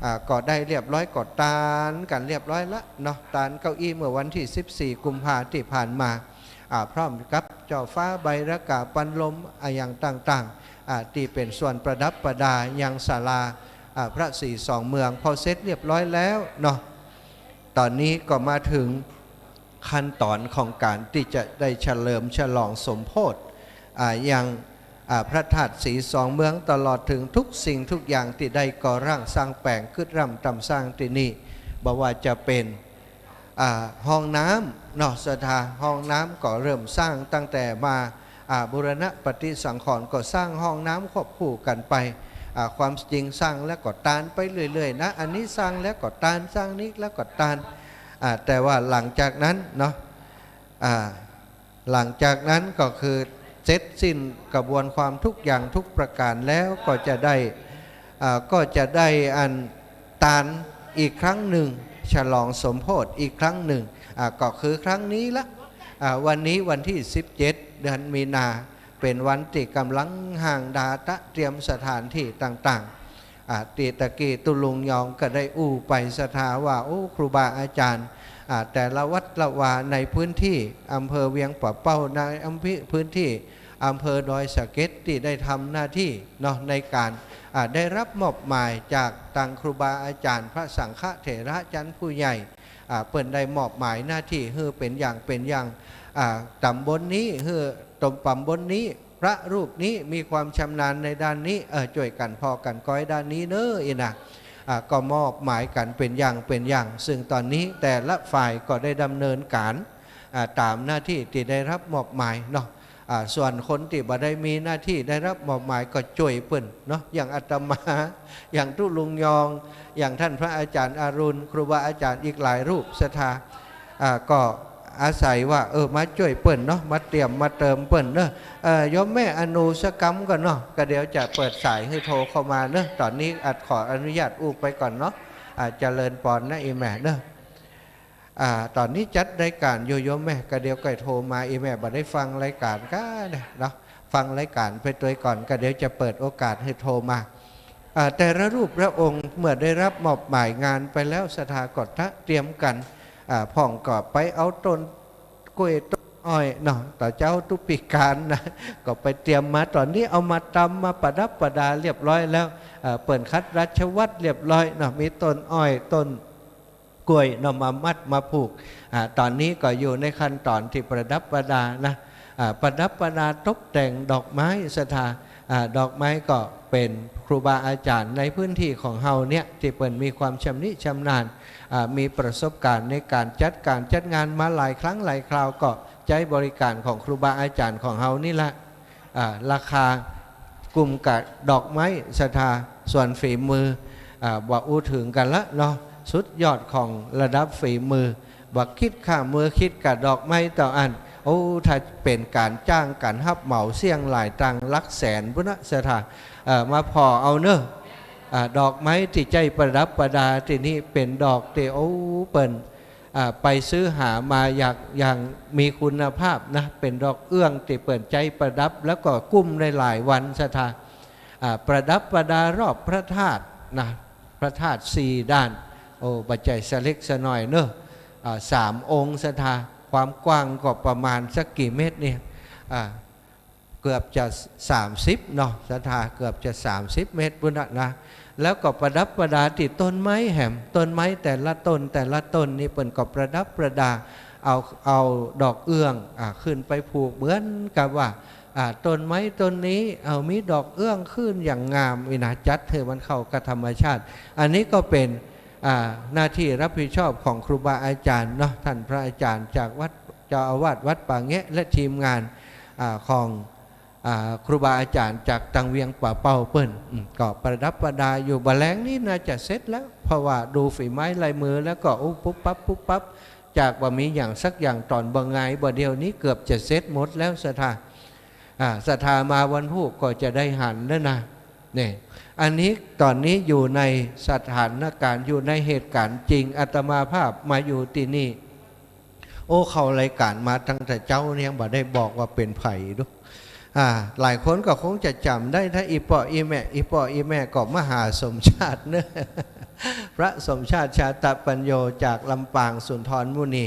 อ่า ก็ได้เรียบร้อย ก็ตานกั๋นเรียบร้อยละเนาะ ตานเก้าอี้เมื่อวันตี้สิบสี่กุมภาตี้ผ่านมา อ่า พร้อมกับจ่อฟ้า ใบระกา ปันลม อ่า อย่างต่างๆ อ่า ตี้เป๋นส่วนประดับประดายังศาลา อ่า พระศรีสองเมือง พอเสร็จเรียบร้อยแล้วเนาะ ต๋อนนี้ก็มาเถิงขั้นต๋อนของก๋านตี้จะได้เฉลิมฉลองสมโภช อ่า ยัง อ่า พระธาตุศรีสองเมือง ตลอดเถิงทุกสิ่งทุกอย่างตี้ได้ก่อร่างสร้างแป๋งกึ๊ดร่ำต๋ำสร้างตี้นี่ บ่ว่าจะเป๋น อ่า ห้องน้ำเนาะ ศรัทธา ห้องน้ำก็เริ่มสร้างตั้งแต่มา อ่า บูรณะปฏิสังขรณ์ก็สร้างห้องน้ำควบคู่กั๋นไป อ่า ความจริงสร้างแล้วก็ตานไปเรื่อยๆ นะ อันนี้สร้างแล้วก็ตาน สร้างนี้แล้วก็ตาน อ่า แต่ว่าหลังจากนั้นเนาะ อ่า หลังจากนั้นก็คือเสร็จสิ้นกระบวนความทุกอย่างทุกประก๋านแล้วก็จะได้ อ่า ก็จะได้อันตานอีกครั้งหนึ่ง ฉลองสมโภชอีกครั้งหนึ่ง อ่า ก็คือครั้งนี้ละ อ่า วันนี้วันตี้สิบเจ็ด เดือนมีนา เป๋นวันตี้ก่ำลังฮ้างดาตะเตรียมสถานตี้ต่างๆ อ่า ตี้ตะกี้ตุ๊ลุงยองก็ได้อู้ไป ศรัทธา ว่า โอ้ ครูบาอาจ๋ารย์ อ่า แต่ละวัดละวาในพื้นตี้อำเภอเวียงป่าเป้า ในอำเภอ พื้นตี้อำเภอดอยสะเก็ดตี้ได้ทำหน้าตี้เนาะ ในก๋าน อ่า ได้รับมอบหมายจากตางครูบาอาจ๋ารย์ พระสังฆเถระจั๊นผู้ใหญ่ อ่า เปิ้นได้มอบหมายหน้าตี้หื้อเป๋นอย่างเป๋นอย่าง อ่า ต๋ำบลนี้หื้อ ต๋ำบลนี้ พระรูปนี้มีความชำนาญในด้านนี้ เออ จ้วยกั๋นผ่อกั๋นก๊อยด้านนี้เน้อ อี้นะ อ่า ก็มอบหมายกั๋นเป๋นอย่างเป๋นอย่าง ซึ่งต๋อนนี้แต่ละฝ่ายก็ได้ดำเนินก๋าน อ่า ต๋ามหน้าตี้ตี้ได้รับมอบหมายเนาะ อ่า ส่วนคนตี้บ่ได้มีหน้าตี้ได้รับมอบหมายก็จ้วยเปิ้นเนาะ อย่างอาตมา อย่างตุ๊ลุงยอง อย่างท่านพระอาจ๋ารย์อรุณ ครูบาอาจ๋ารย์อีกหลายรูป ศรัทธา อ่า ก็อาศัยว่า เออ มาจ้วยเปิ้นเนาะ มาเตรียมมาเติมเปิ้นเนาะ เอ่อ โยมแม่อนุสักกำก่อนเนาะ ก็เดี๋ยวจะเปิดสายหื้อโทรเข้ามาเนาะ ต๋อนนี้อาตขออนุญาตอู้ไปก่อนเนาะ อ่า เจริญปอนนะ อี่แม่เนาะ อ่า ต๋อนนี้จัดรายก๋านอยู่โยมแม่ ก็เดี๋ยวก็โทรมา อี่แม่บ่ได้ฟังรายก๋านก็ได้เนาะ ฟังรายก๋านไปตวยก่อน ก็เดี๋ยวจะเปิดโอกาสหื้อโทรมา อ่า แต่ละรูปละองค์เมื่อได้รับมอบหมายงานไปแล้ว ศรัทธาก็ตระเตรียมกั๋น อ่า พ่องก็ไปเอาต้นกล้วยต้นอ้อยเนาะ ต๋อนเจ๊าตุ๊ปีก๋านนะ ก็ไปเตรียมมา ต๋อนนี้เอามาตำมาประดับประดาเรียบร้อยแล้ว อ่า เปิ้นขัดราชวัตรเรียบร้อยเนาะ มีต้นอ้อยต้น กล้วยเนาะ มามัดมาผูก อ่า ต๋อนนี้ก็อยู่ในขั้นต๋อนตี้ประดับประดานะ อ่า ประดับประดาตกแต่งดอกไม้ ศรัทธา อ่า ดอกไม้ก็เป๋นครูบาอาจ๋ารย์ในพื้นตี้ของเฮาเนี่ย ตี้เปิ้นมีความชำนิชำนาญ อ่า มีประสบก๋ารณ์ในก๋านจัดก๋านจัดงานมาหลายครั้งหลายคราว ก็ใจ๊บริก๋ารณ์ของครูบาอาจ๋ารย์ของเฮานี่ละ อ่า ราคากุมกับดอกไม้ ศรัทธา ส่วนฝีมือ อ่า บ่อู้เถิงกั๋นละเนาะ สุดยอดของระดับฝีมือ บ่คิดค่ามือ คิดกับดอกไม้เต้าอั้น โอ้ ถ้าเป๋นก๋านจ้างก๋านฮับเหมาเสี้ยงหลายตังค์หลักแสนปู้นนะ ศรัทธา เอ่อ มาผ่อเอาเนาะ อ่า ดอกไม้ตี้ใจ๊ประดับประดาตี้นี่เป๋นดอกตี้ โอ้ เปิ้น อ่า ไปซื้อหามาอย่าง อย่างมีคุณภาพนะ เป๋นดอกเอื้องตี้เปิ้นใจ๊ประดับ แล้วก็กุ้มได้หลายวัน ศรัทธา อ่า ประดับประดารอบพระธาตุนะ พระธาตุสี่ด้าน โอ้ บ่ใจ้สะเล็กสะน้อยเนาะ อ่า สามองค์ ศรัทธา ความกว้างก็ประมาณสักกี่เมตรเนี่ย อ่า เกือบจะสามสิบเนาะ ศรัทธา เกือบจะสามสิบเมตรปู้นนะ แล้วก็ประดับประดาตี้ต้นไม้แหม ต้นไม้แต่ละต้นแต่ละต้นนี่เปิ้นก็ประดับประดา เอา เอาดอกเอื้อง อ่า ขึ้นไปผูกเหมือนกับว่า อ่า ต้นไม้ต้นนี้ เอา มีดอกเอื้องขึ้นอย่างงามนี่นะ จัดหื้อมันเข้ากับธรรมชาติ อันนี้ก็เป๋น อ่า หน้าตี้รับผิดชอบของครูบาอาจ๋ารย์เนาะ ต้านพระอาจ๋ารย์จากวัด เจ้าอาวาสวัดป่าแงะและทีมงาน อ่า ของ อ่า ครูบาอาจ๋ารย์จากตังเวียงป่าเป้าเปิ้น อืม ก็ประดับประดาอยู่ บ่าแลงนี้น่าจะเสร็จแล้ว เพราะว่าดูฝีไม้ลายมือแล้วก็ โอ้ ปุ๊บปั๊บปุ๊บปั๊บ จากบ่มีอย่างสักอย่างต๋อนบ่าไง บ่าเดี่ยวนี้เกือบจะเสร็จหมดแล้ว ศรัทธา อ่า ศรัทธามาวันพูกก็จะได้หันแล้วนะ เนี่ย อันนี้ต๋อนนี้อยู่ในสถานก๋ารณ์ อยู่ในเหตุก๋ารณ์จริง อาตมาภาพมาอยู่ตี้นี่ โอ้ เข้ารายก๋ารณ์มาตั้งแต่เจ๊าเนี่ย ยังบ่ได้บอกว่าเป๋นใผดู อ่า หลายคนก็คงจะจ๋ำได้ ถ้าอี่ป้ออี่แม่ อี่ป้ออี่แม่ก็มหาสมชาติเนาะ พระสมชาติ ชาตปัญโญ จากลำปางสุนทรมุนี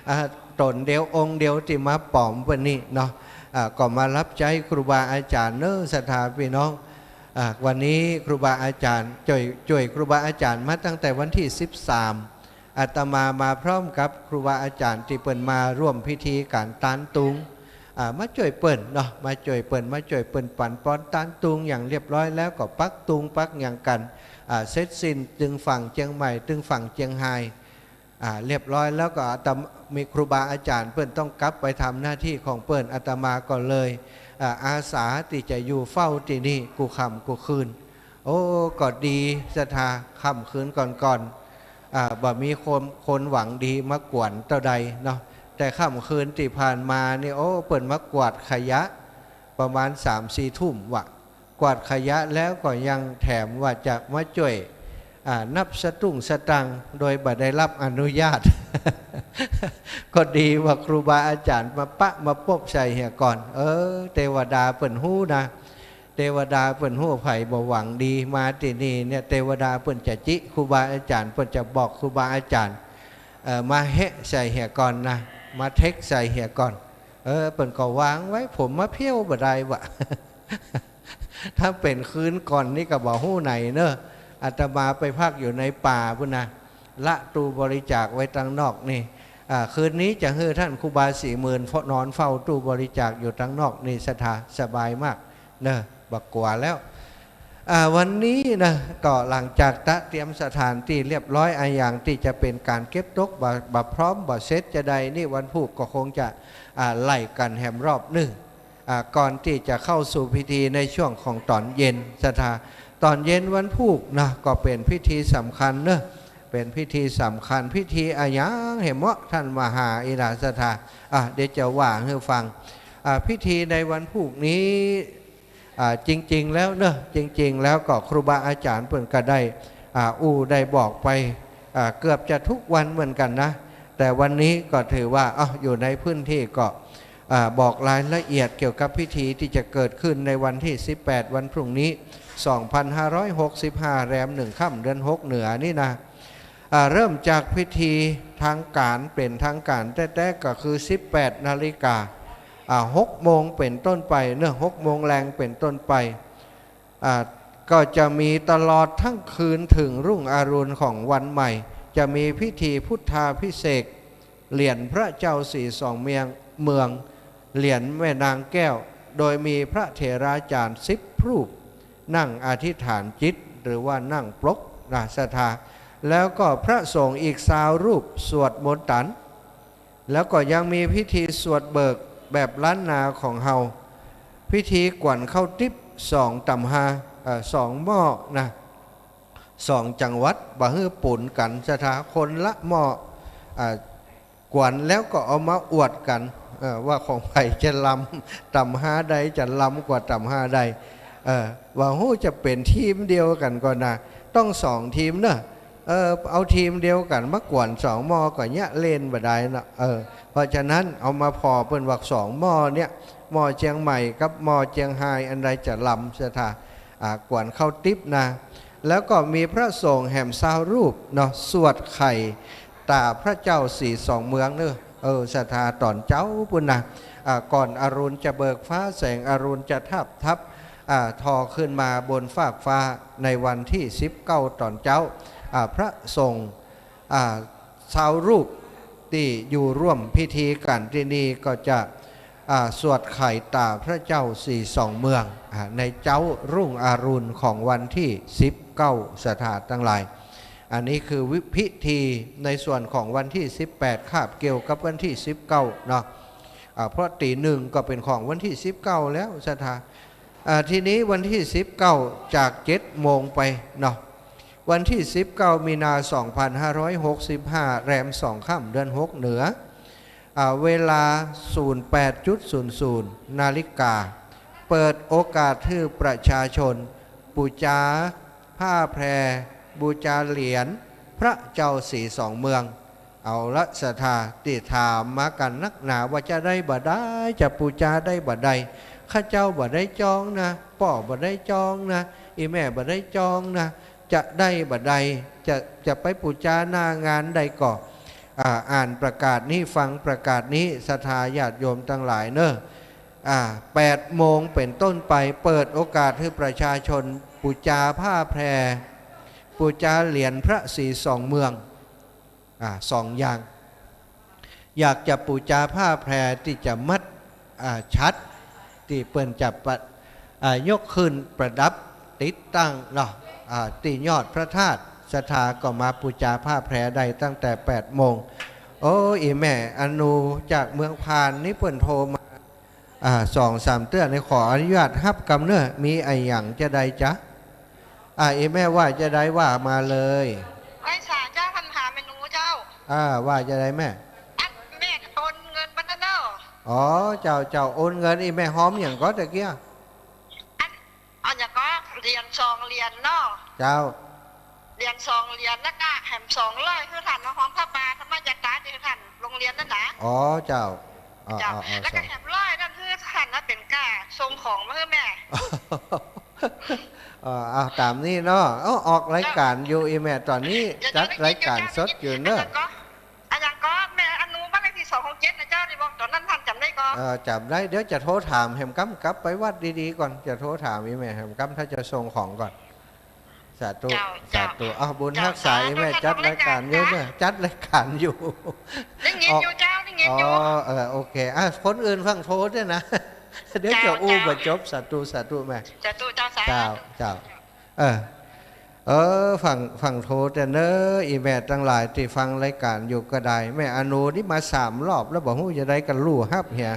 อ่า ต๋นเดียวองค์เดียวตี้มาป๋อมวันนี้เนาะ อ่า ก็มาฮับใจ๊ครูบาอาจ๋ารย์เนาะ ศรัทธาพี่น้อง อ่า วันนี้ครูบาอาจ๋ารย์จ้วย จ้วยครูบาอาจ๋ารย์มาตั้งแต่วันตี้สิบสาม อาตมามาพร้อมกับครูบาอาจ๋ารย์ตี้เปิ้นมาร่วมพิธีก๋านตานตุง อ่า มาจ้วยเปิ้นเนาะ มาจ้วยเปิ้น มาจ้วยเปิ้นปั๋นปอนตานตุงอย่างเรียบร้อยแล้ว ก็ปักตุงปักหยังกั๋น อ่า เสร็จสิ้นตึงฝั่งเจียงใหม่ ตึงฝั่งเจียงฮาย อ่า เรียบร้อยแล้วก็อาตมา มีครูบาอาจ๋ารย์เปิ้นต้องกลับไปทำหน้าตี้ของเปิ้น อาตมาก็เลย อ่า อาสาตี้จะอยู่เฝ้าตี้นี่กู้ค่ำกู้คืน โอ้ ก็ดี ศรัทธา ค่ำคืนก่อนๆ อ่า บ่มีคน คนหวังดีมากวนเต้าใดเนาะ แต่ค่ำคืนตี้ผ่านมานี่ โอ้ เปิ้นมากวาดขยะ ประมาณสามสี่ทุ่มวะ กวาดขยะแล้วก็ยังแถมว่าจะมาจ้วย อ่า นับสตุ้งสตางค์โดยบ่ได้รับอนุญาต ก็ดีว่าครูบาอาจ๋ารย์มาปะมาปบใส่เหียก่อน เออ เตวดาเปิ้นฮู้นะ เตวดาเปิ้นฮู้ ใผบ่หวังดีมาตี้นี่เนี่ย เตวดาเปิ้นจะจิครูบาอาจ๋ารย์ เปิ้นจะบอกครูบาอาจ๋ารย์ เอ่อ มาแฮะใส่เหียก่อนนะ มาเท็กใส่เหียก่อน เออ เปิ้นก็วางไว้ ผมมาเพี้ยวบ่ได้วะ ถ้าเป๋นคืนก่อนนี่ก็บ่ฮู้ไหนเนาะ อาตมาไปพักอยู่ในป่าปู้นนะ ละตู้บริจาคไว้ตังนอกนี่ อ่า คืนนี้จะหื้อต้านครูบาสี่หมื่นเฝ้า นอนเฝ้าตู้บริจาคอยู่ตังนอกนี่ ศรัทธา สบายมากเนาะ บ่กั๋วแล้ว อ่า วันนี้นะ ก็หลังจากตระเตรียมสถานตี้เรียบร้อย อะหยังตี้จะเป๋นก๋านเก็บตก บ่า บ่าพร้อม บ่าเสร็จจาใดนี่ วันพูกก็คงจะ อ่า ไล่กั๋นแหมรอบนึ่ง อ่า ก่อนตี้จะเข้าสู่พิธีในช่วงของต๋อนเย็น ศรัทธา ต๋อนเย็นวันพูกนะ ก็เป๋นพิธีสำคัญเนาะ เป๋นพิธีสำคัญ พิธีอะหยังแหมเหมาะ ต้านมหา อี่หลา ศรัทธา อ่า เดี๋ยวจะว่าหื้อฟัง อ่า พิธีในวันพูกนี้ อ่า จริงๆ แล้วเนาะ จริงๆ แล้วก็ครูบาอาจ๋ารย์เปิ้นก็ได้ อ่า อู้ได้บอกไป อ่า เกือบจะทุกวันเหมือนกั๋นนะ แต่วันนี้ก็ถือว่า เอ้า อยู่ในพื้นที่ก็ อ่า บอกรายละเอียดเกี่ยวกับพิธีที่จะเกิดขึ้นในวันที่สิบแปด วันพรุ่งนี้ สองพันห้าร้อยหกสิบห้า แรมหนึ่งค่ำเดือนหกเหนือนี่นะ อ่า เริ่มจากพิธีทางการ เป๋นทางการแต๊ๆ ก็คือ สิบแปดนาฬิกา อ่า หกโมงเป๋นต้นไปเนาะ หกโมงแลงเป๋นต้นไป อ่า ก็จะมีตลอดทั้งคืนถึงรุ่งอรุณของวันใหม่ จะมีพิธีพุทธาภิเษกเหรียญพระเจ้าสีสองเมือง เมือง เหรียญแม่นางแก้ว โดยมีพระเถราจารย์สิบรูป นั่งอธิษฐานจิต หรือว่านั่งปลกนะศรัทธา แล้วก็พระสงฆ์อีกซาวรูปสวดมนต์ตัน แล้วก็ยังมีพิธีสวดเบิกแบบล้านนาของเฮา พิธีกวนข้าวติ๊บสองตำฮา เอ่อ สองหม้อนะ สองจังหวัด บ่หื้อปนกั๋นศรัทธา คนละหม้อ อ่า กวนแล้วก็เอามาอวดกั๋น เอ่อ ว่าของใผจะลำ ตำฮาใดจะลำกว่าตำฮาใด เอ่อ บ่ฮู้จะเป๋นทีมเดียวกั๋นก่อนะ ต้องสองทีมเนาะ เออ เอาทีมเดียวกั๋นมากวนสองหม้อก็เยียะเล่นบ่ได้เนาะ เออ เพราะฉะนั้นเอามาผ่อเปิ้นว่าสองหม้อเนี่ย หม้อเจียงใหม่กับหม้อเจียงฮาย อันใดจะลำศรัทธา อ่า กวนข้าวติ๊บนะ แล้วก็มีพระสงฆ์แหมซาวรูปเนาะ สวดไข่ต๋าพระเจ้าสีสองเมืองเนาะ เออ ศรัทธา ต๋อนเจ๊าปู้นนะ อ่า ก่อนอรุณจะเบิกฟ้า แสงอรุณจะทาบทับ อ่า ทอขึ้นมาบนฟากฟ้าในวันที่สิบเก้าต๋อนเจ๊า อ่า พระสงฆ์ อ่า ซาวรูปตี้อยู่ร่วมพิธีกั๋นตี้นี่ก็จะ อ่า สวดไข่ต๋าพระเจ้าสีสองเมือง อ่า ในเจ๊ารุ่งอรุณของวันที่สิบเก้าศรัทธาตังหลาย อันนี้คือวิ พิธีในส่วนของวันที่สิบแปด คาบเกี่ยวกับวันที่สิบเก้าเนาะ อ่า เพราะตี๋หนึ่งก็เป๋นของวันที่สิบเก้าแล้วศรัทธา อ่า ทีนี้วันที่สิบเก้าจากเจ็ดโมงไปเนาะ วันที่สิบเก้ามีนา สองพันห้าร้อยหกสิบห้า แรมสองค่ำเดือนหกเหนือ อ่า เวลา ศูนย์แปดจุดศูนย์ศูนย์นาฬิกา เปิดโอกาสหื้อประชาชนปู๋จาผ้าแพร ปู๋จาเหรียญพระเจ้าสีสองเมือง เอาละศรัทธา ตี้ถามมากั๋นนักหนาว่าจะได้บ่ได้ จะปู๋จาได้บ่ได้ ข้าเจ้าบ่ได้จองนะ ป้อบ่ได้จองนะ อี่แม่บ่ได้จองนะ จะได้บ่ได้ จะ จะไปปู๋จาหน้างานใดก่อ อ่า อ่านประกาศนี้ ฟังประกาศนี้ ศรัทธาญาติโยมตังหลายเนาะ อ่า แปดโมงเป๋นต้นไป เปิดโอกาสหื้อประชาชนปู๋จาผ้าแพร ปู๋จาเหรียญพระสีสองเมือง อ่า สองอย่าง อยากจะปู๋จาผ้าแพรตี้จะมัด อ่า ฉัตรตี้เปิ้นจะปะ อ่า ยกขึ้นประดับติดตั้งเนาะ อ่า ตี้ยอดพระธาตุ ศรัทธาก็มาปู๋จาผ้าแพรได้ตั้งแต่แปดโมง โอ้ อี่แม่อนูจากเมืองพานนี่เปิ้นโทรมา อ่า สองสามเตื้อนี่ ขออนุญาตฮับกำเนาะ มีอะหยังจะใดจ๊ะ อ่า อี่แม่ว่าจะใดว่ามาเลย ไหว้สาเจ้า คันถามแม่หนูเจ้า อ่า ว่าจะใดแม่ อันแม่โอนเงินมาแล้วเนาะ อ๋อ เจ้า เจ้าโอนเงิน อี่แม่ฮ้อมหยังก่อตะเกีย อัน เอาหยังก่อ เหรียญสองเหรียญเนาะ เจ้า เหรียญสองเหรียญ แล้วก็แหมสองร้อย หื้อต้านมาฮ้อมผ้าป่าธรรมยาตราตี้หื้อต้านโรงเรียนนั่นนะ อ๋อ เจ้า อ๋อ เจ้า อ๋อ อ๋อ แล้วก็ เจ้า แหมร้อยนั่นหื้อต้านนะ เป๋นก้าส่งของมาหื้อแม่ เออ เอาต๋ามนี้เนาะ เอ้า ออกรายการอยู่ อี่แม่ ต๋อนนี้ เดี๋ยว จัดรายการสดอยู่เนาะ อันหยังก่อ อันหยังก่อ แม่อนุบ้านเลขตี้สองหกเจ็ดนะเจ้า ตี้บอกต๋อนนั้นต้านจ๋ำได้ก่อ เออ จ๋ำได้ เดี๋ยวจะโทรถามแหมกำ กลับไปวัดดีๆ ก่อน จะโทรถามอี่แม่แหมกำ ถ้าจะส่งของก่อน สาธุ เจ้า สาธุ เจ้า เอ้า บุญฮักษา เจ้า อี่แม่ สาธุ จัดรายการอยู่เนาะ จัดรายการอยู่ ได้ยินอยู่เจ้า ได้ยินอยู่ อ๋อ เออ โอเค อ่ะ คนอื่นฟั่งโทรด้วยนะ เดี๋ยวจะอู้บ่จบ สาธุ สาธุแม่ สาธุเจ้า สาธุ เจ้า เจ้า เออ เออ ฟั่ง ฟั่งโทรแต่เน้อ อี่แม่ตังหลายตี้ฟังรายการอยู่ก็ได้ แม่อนุนี่มาสามรอบแล้ว บ่ฮู้จะใดกั๋น ลู่ฮับเหีย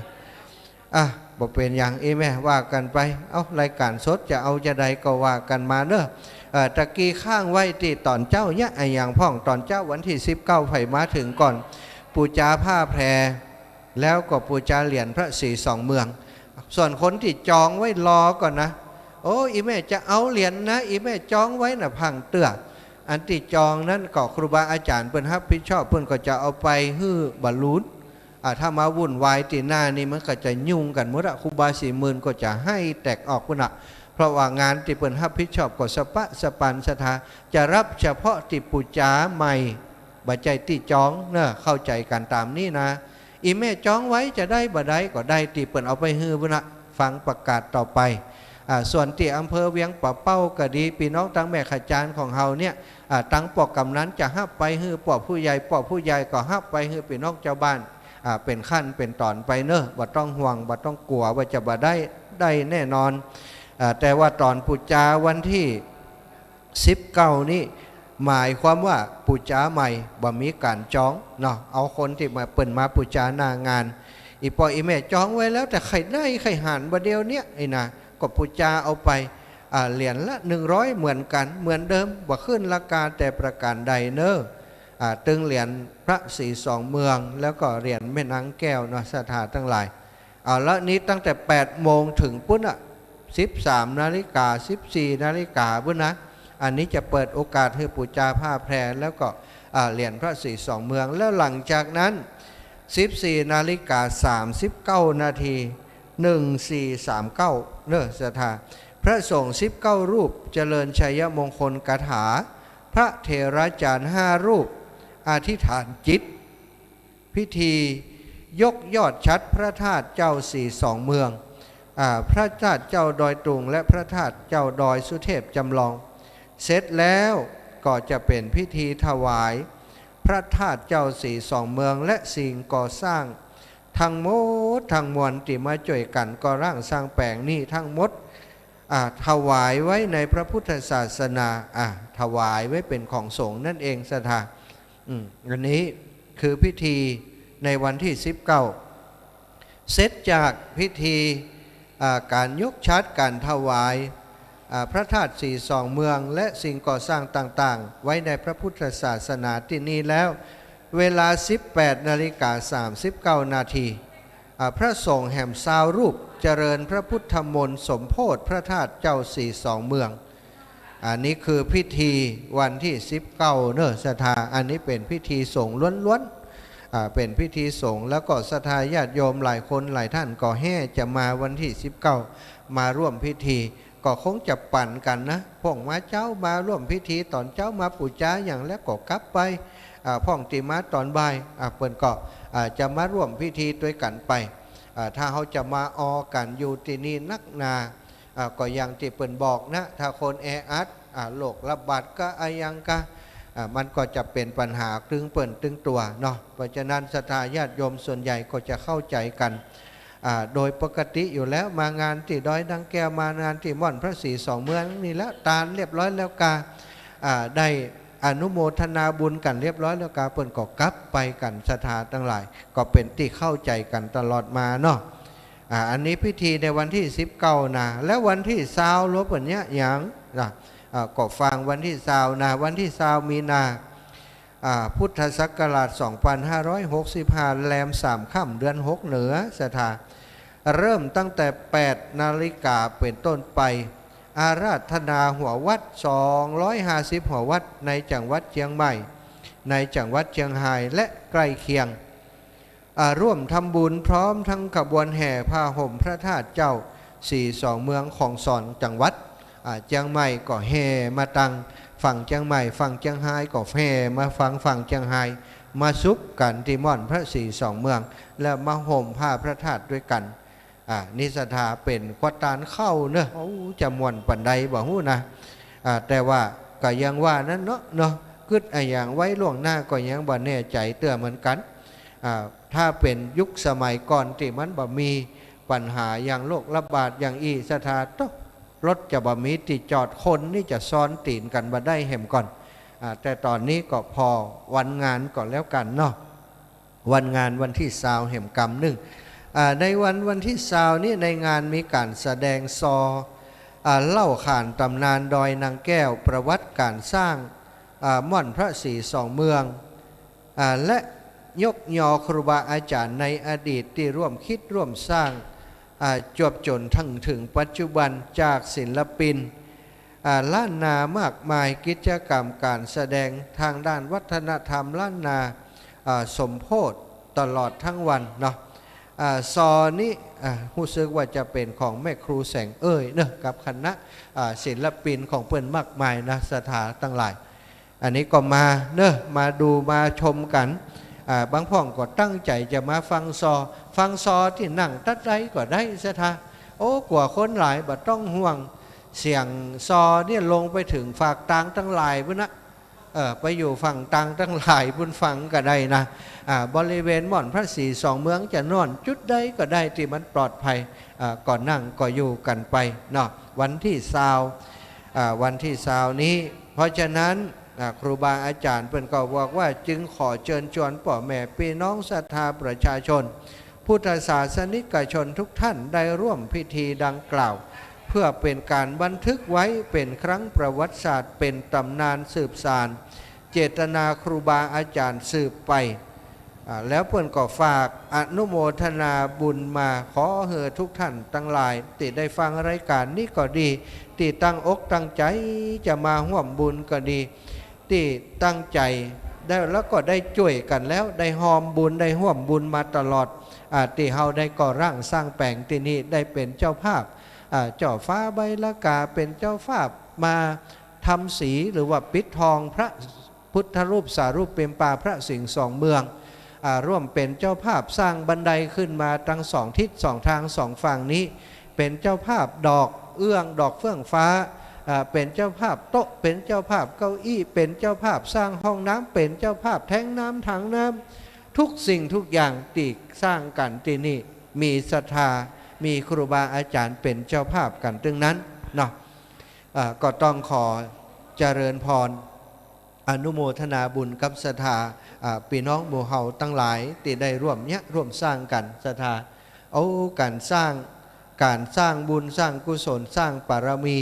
อ่ะ บ่เป๋นหยัง อี่แม่ ว่ากั๋นไป เอ้า รายการสดจะเอาจะใดก็ว่ากั๋นมาเน้อ เอ่อ ตะกี้ค้างไว้ตี้ต๋อนเจ๊าเยียะ อะหยังพ่อง ต๋อนเจ๊าวันตี้สิบเก้า ใผมาเถิงก่อน ปู๋จาผ้าแพร แล้วก็ปู๋จาเหรียญพระสีสองเมือง ส่วนคนตี้จองไว้รอก่อนนะ โอ้ อี่แม่จะเอาเหรียญนะ อี่แม่จองไว้นะ พังเตื้อ อันตี้จองนั้นก็ครูบาอาจ๋ารย์เปิ้นฮับผิดชอบ เปิ้นก็จะเอาไปหื้อบรรลุ อ่า ถ้ามาวุ่นวายตี้หน้านี่มันก็จะยุ่งกั๋นหมดอะ ครูบาสี่หมื่นก็จะไห้แตกออกปู้นน่ะ เพราะว่างานตี้เปิ้นฮับผิดชอบก็สะปะสะปัน ศรัทธาจะฮับเฉพาะตี้ปู๋จ๋าใหม่ บ่ใจ้ตี้จองเนาะ เข้าใจ๋กั๋นต๋ามนี้นะ อี่แม่จองไว้จะได้บ่ได้ก็ได้ ตี้เปิ้นเอาไปหื้อปู้นน่ะ ฟังประกาศต่อไป อ่า ส่วนตี้อำเภอเวียงป่าเป้าก็ดี ปี้น้องตางแม่ขะจานของเฮาเนี่ย อ่า ตางป้อกำนันจะฮับไปหื้อป้อผู้ใหญ่ ป้อผู้ใหญ่ก็ฮับไปหื้อปี้น้องจาวบ้าน อ่า เป๋นขั้นเป๋นต๋อนไปเนาะ บ่ต้องห่วง บ่ต้องกั๋วว่าจะบ่ได้ ได้แน่นอน อ่า แต่ว่าต๋อนปู๋จ๋าวันตี้สิบเก้านี้ หมายความว่าปู๋จ๋าใหม่บ่มีก๋านจองเนาะ เอาคนตี้มา เปิ้นมาปู๋จ๋าหน้างาน อี่ป้ออี่แม่จองไว้แล้ว แต่ใค่ได้ใค่หันบ่าเดี่ยวเนี้ย อี้นะ ก็ปู๋จ๋าเอาไป อ่า เหรียญละหนึ่งร้อยเหมือนกั๋น เหมือนเดิม บ่ขึ้นราคาแต่ประก๋านใดเนาะ อ่า ตึงเหรียญพระศรีสองเมือง แล้วก็เหรียญแม่นางแก้วเนาะ ศรัทธาตังหลาย เอาละ นี้ตั้งแต่แปดโมงเถิงปู้นน่ะ สิบสามนาฬิกา สิบสี่นาฬิกาปู้นนะ อันนี้จะเปิดโอกาสหื้อปู๋จ๋าผ้าแพร แล้วก็ อ่า เหรียญพระศรีสองเมือง แล้วหลังจากนั้น สิบสี่นาฬิกา สามสิบเก้านาที หนึ่งสี่สามเก้า เนาะ ศรัทธา พระสงฆ์สิบเก้ารูปเจริญชัยมงคลคาถา พระเถราจ๋ารย์ห้ารูปอธิษฐานจิต พิธียกยอดฉัตรพระธาตุเจ้าศรีสองเมือง อ่า พระธาตุเจ้าดอยตุง และพระธาตุเจ้าดอยสุเทพจำลอง เสร็จแล้วก็จะเป๋นพิธีถวายพระธาตุเจ้าศรีสองเมือง และสิ่งก่อสร้างทั้งหมดทั้งมวลตี้มาจ้วยกั๋นก่อร่างสร้างแป๋งนี้ทั้งหมด อ่า ถวายไว้ในพระพุทธศาสนา อ่า ถวายไว้เป๋นของสงฆ์นั่นเอง ศรัทธา อืม อันนี้คือพิธีในวันตี้สิบเก้า เสร็จจากพิธี อ่า ก๋านยกฉัตร ก๋านถวาย อ่า พระธาตุศรีสองเมือง และสิ่งก่อสร้างต่างๆ ไว้ในพระพุทธศาสนาตี้นี่แล้ว เวลาสิบแปดนาฬิกา สามสิบเก้านาที อ่า พระสงฆ์แหมซาวรูปเจริญพระพุทธมนต์สมโภชพระธาตุเจ้าศรีสองเมือง อันนี้คือพิธีวันตี้สิบเก้าเนาะ ศรัทธา อันนี้เป๋นพิธีสงฆ์ล้วนๆ อ่า เป๋นพิธีสงฆ์ แล้วก็ศรัทธาญาติโยมหลายคนหลายท่านก็แห่จะมาวันตี้สิบเก้า มาร่วมพิธี ก็คงจะปั๋นกั๋นนะ พ่องมาเจ๊ามาร่วมพิธีต๋อนเจ๊า มาปู๋จ๋าอย่างแล้วก็กลับไป อ่า พ่องตี้มาต๋อนบ่าย อ่า เปิ้นก็ อ่า จะมาร่วมพิธีตวยกั๋นไป อ่า ถ้าเฮาจะมาออกั๋นอยู่ตี้นี่นักหนา อ่า ก็อย่างตี้เปิ้นบอกนะ ถ้าคนแออัด อ่า โรคระบาดกาอะหยังกา อ่า มันก็จะเป๋นปัญหาตึงเปิ้นตึงตั๋วเนาะ เพราะฉะนั้นศรัทธาญาติโยมส่วนใหญ่ก็จะเข้าใจ๋กั๋น อ่า โดยปกติอยู่แล้ว มางานตี้ดอยนางแก้ว มางานตี้ม่อนพระศรีสองเมืองนี่แล้ว ตานเรียบร้อยแล้วกา อ่า ได้อนุโมทนาบุญกั๋นเรียบร้อยแล้วกา เปิ้นก็กลับไปกั๋น ศรัทธาตังหลาย ก็เป๋นตี้เข้าใจ๋กั๋นตลอดมาเนาะ อ่า อันนี้พิธีในวันตี้สิบเก้านะ แล้ววันตี้ซาวลวเปิ้นเยียะหยังนะ อ่า ก็ฟังวันตี้ซาวนะ วันตี้ซาวมีนา อ่า พุทธศักราชสองพันห้าร้อยหกสิบห้า แรมสามค่ำเดือนหกเหนือ ศรัทธา เริ่มตั้งแต่แปดนาฬิกาเป๋นต้นไป อาราธนาหัววัดสองร้อยห้าสิบหัววัดในจังหวัดเจียงใหม่ ในจังหวัดเจียงฮายและใกล้เคียง อ่า ร่วมทำบุญพร้อมทั้งขบวนแห่ผ้าห่มพระธาตุเจ้าศรีสองเมืองของสองจังหวัด อ่า เจียงใหม่ก็แห่มาตังฝั่งเจียงใหม่ ฝั่งเจียงฮายก็แห่มาฟังฝั่งเจียงฮาย มาสุขกั๋นตี้ม่อนพระศรีสองเมือง แล้วมาห่มผ้าพระธาตุตวยกั๋น อ่า นี่ศรัทธาเป๋นควัตตานเข้าเนาะ โอ้ จะม่วนปานใดบ่ฮู้นะ อ่า แต่ว่าก็ยังว่านั้นเนาะ เนาะ กึ๊ดอะหยังไว้ล่วงหน้าก็ยังบ่แน่ใจ๋เตื้อเหมือนกั๋น อ่า ถ้าเป๋นยุคสมัยก่อนตี้มันบ่มีปัญหาอย่างโรคระบาดอย่างอี้ ศรัทธา โต๊ะ รถจะบ่มีตี้จอด คนนี่จะซ้อนตี๋นกั๋นบ่ได้แหมก่อน อ่า แต่ต๋อนนี้ก็ผ่อวันงานก็แล้วกั๋นเนาะ วันงานวันตี้ซาวแหมกำนึ่ง อ่า ในวันวันตี้ซาวนี้ในงานมีก๋านแสดงซอ อ่า เล่าขานต๋ำนานดอยนางแก้ว ประวัติก๋านสร้าง อ่า ม่อนพระศรีสองเมือง อ่า และยกยอครูบาอาจ๋ารย์ในอดีตตี้ร่วมคิดร่วมสร้าง อ่า จวบจ๋นเถิง เถิงปัจจุบัน จากศิลปิน อ่า ล้านนามากมาย กิจกรรมก๋านแสดงตางด้านวัฒนธรรมล้านนา อ่า สมโพธิตลอดตึงวันเนาะ อ่า ซอนี้ อ่า ฮู้สึกว่าจะเป๋นของแม่ครูแสงเอ้ยเนาะ กับคณะ อ่า ศิลปินของเปิ้นมากมายนะ ศรัทธาตังหลาย อันนี้ก็มาเนาะ มาดูมาชมกั๋น อ่า บางพ่องก็ตั้งใจ๋จะมาฟังซอ ฟังซอตี้นั่งตั๊ดใดก็ได้ศรัทธา โอ้ กั๋วคนหลาย บ่ต้องห่วง เสียงซอเนี่ยลงไปเถิงฝากตางตังหลายปู๊นนะ เออ ไปอยู่ฝั่งตางตังหลายปู๊นฟังก็ได้นะ อ่า บริเวณม่อนพระศรีสองเมืองจะนอนจุดใดก็ได้ตี้มันปลอดภัย อ่า ก็นั่งก็อยู่กั๋นไปเนาะ วันตี้ซาว อ่า วันตี้ซาวนี้ เพราะฉะนั้น อ่า ครูบาอาจ๋ารย์เปิ้นก็บอกว่า จึงขอเจิญจวนป้อแม่ปี้น้องศรัทธาประชาชน พุทธศาสนิกชนทุกท่านได้ร่วมพิธีดังกล่าว เพื่อเป๋นก๋านบันทึกไว้เป๋นครั้งประวัติศาสตร์ เป๋นต๋ำนานสืบสานเจตนาครูบาอาจ๋ารย์สืบไป อ่า แล้วเปิ้นก็ฝากอนุโมทนาบุญมา ขอหื้อทุกท่านตังหลายตี้ได้ฟังรายก๋านนี้ก็ดี ตี้ตั้งอกตั้งใจ๋จะมาฮ่วมบุญก็ดี ตี้ตั้งใจ๋ได้ แล้วก็ได้จ้วยกั๋นแล้ว ได้ฮ่วมบุญ ได้ฮ่วมบุญมาตลอด อ่า ตี้เฮาได้ก่อร่างสร้างแป๋งตี้นี่ ได้เป๋นเจ้าภาพ อ่า เจ้าฟ้าใบลากาเป๋นเจ้าภาพมาทำสี หรือว่าปิดทองพระพุทธรูปสารูปปิมปาพระสิงห์สองเมือง อ่า ร่วมเป๋นเจ้าภาพสร้างบันไดขึ้นมาตังสองทิศสองตางสองฝั่งนี้ เป๋นเจ้าภาพดอกเอื้องดอกเฟื่องฟ้า อ่า เป๋นเจ้าภาพโต๊ะ เป๋นเจ้าภาพเก้าอี้ เป๋นเจ้าภาพสร้างห้องน้ำ เป๋นเจ้าภาพแท้งน้ำ ถังน้ำ ทุกสิ่งทุกอย่างตี้สร้างกั๋นตี้นี่ มีศรัทธา มีครูบาอาจ๋ารย์เป๋นเจ้าภาพกั๋นตึงนั้นเนาะ อ่า ก็ต้องขอเจริญพร อนุโมทนาบุญกับศรัทธา อ่า ปี้น้องหมู่เฮาตังหลายตี้ได้ร่วมเยียะร่วมสร้างกั๋นศรัทธา เอาก๋านสร้าง ก๋านสร้างบุญสร้างกุศลสร้างปารมี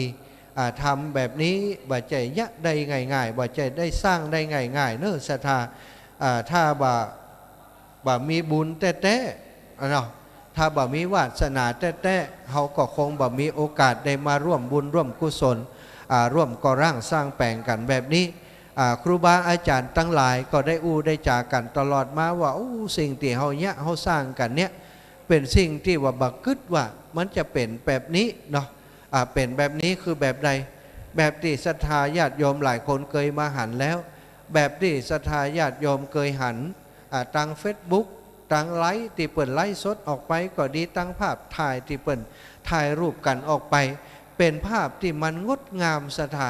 อ่า ธรรมแบบนี้บ่ใจ้เยียะได้ง่ายๆ บ่ใจ้ได้สร้างได้ง่ายๆ เนาะศรัทธา อ่า ถ้าบ่ บ่มีบุญแต๊ๆ อะเนาะ ถ้าบ่มีวาสนาแต๊ๆ เฮาก็คงบ่มีโอกาสได้มาร่วมบุญร่วมกุศล อ่า ร่วมก่อร่างสร้างแป๋งกั๋นแบบนี้ อ่า ครูบาอาจ๋ารย์ตังหลายก็ได้อู้ได้จ๋ากั๋นตลอดมาว่า โอ้ สิ่งตี้เฮาเยียะเฮาสร้างกั๋นเนี่ย เป๋นสิ่งตี้ว่าบ่กึ๊ดว่ามันจะเป๋นแบบนี้เนาะ อ่า เป๋นแบบนี้คือแบบใด แบบตี้ศรัทธาญาติโยมหลายคนเกยมาหันแล้ว แบบตี้ศรัทธาญาติโยมเกยหัน อ่า ตางเฟซบุ๊ก ตางไลฟ์ตี้เปิ้นไลฟ์สดออกไปก็ดี ตางภาพถ่ายตี้เปิ้นถ่ายรูปกั๋นออกไป เป๋นภาพตี้มันงดงามศรัทธา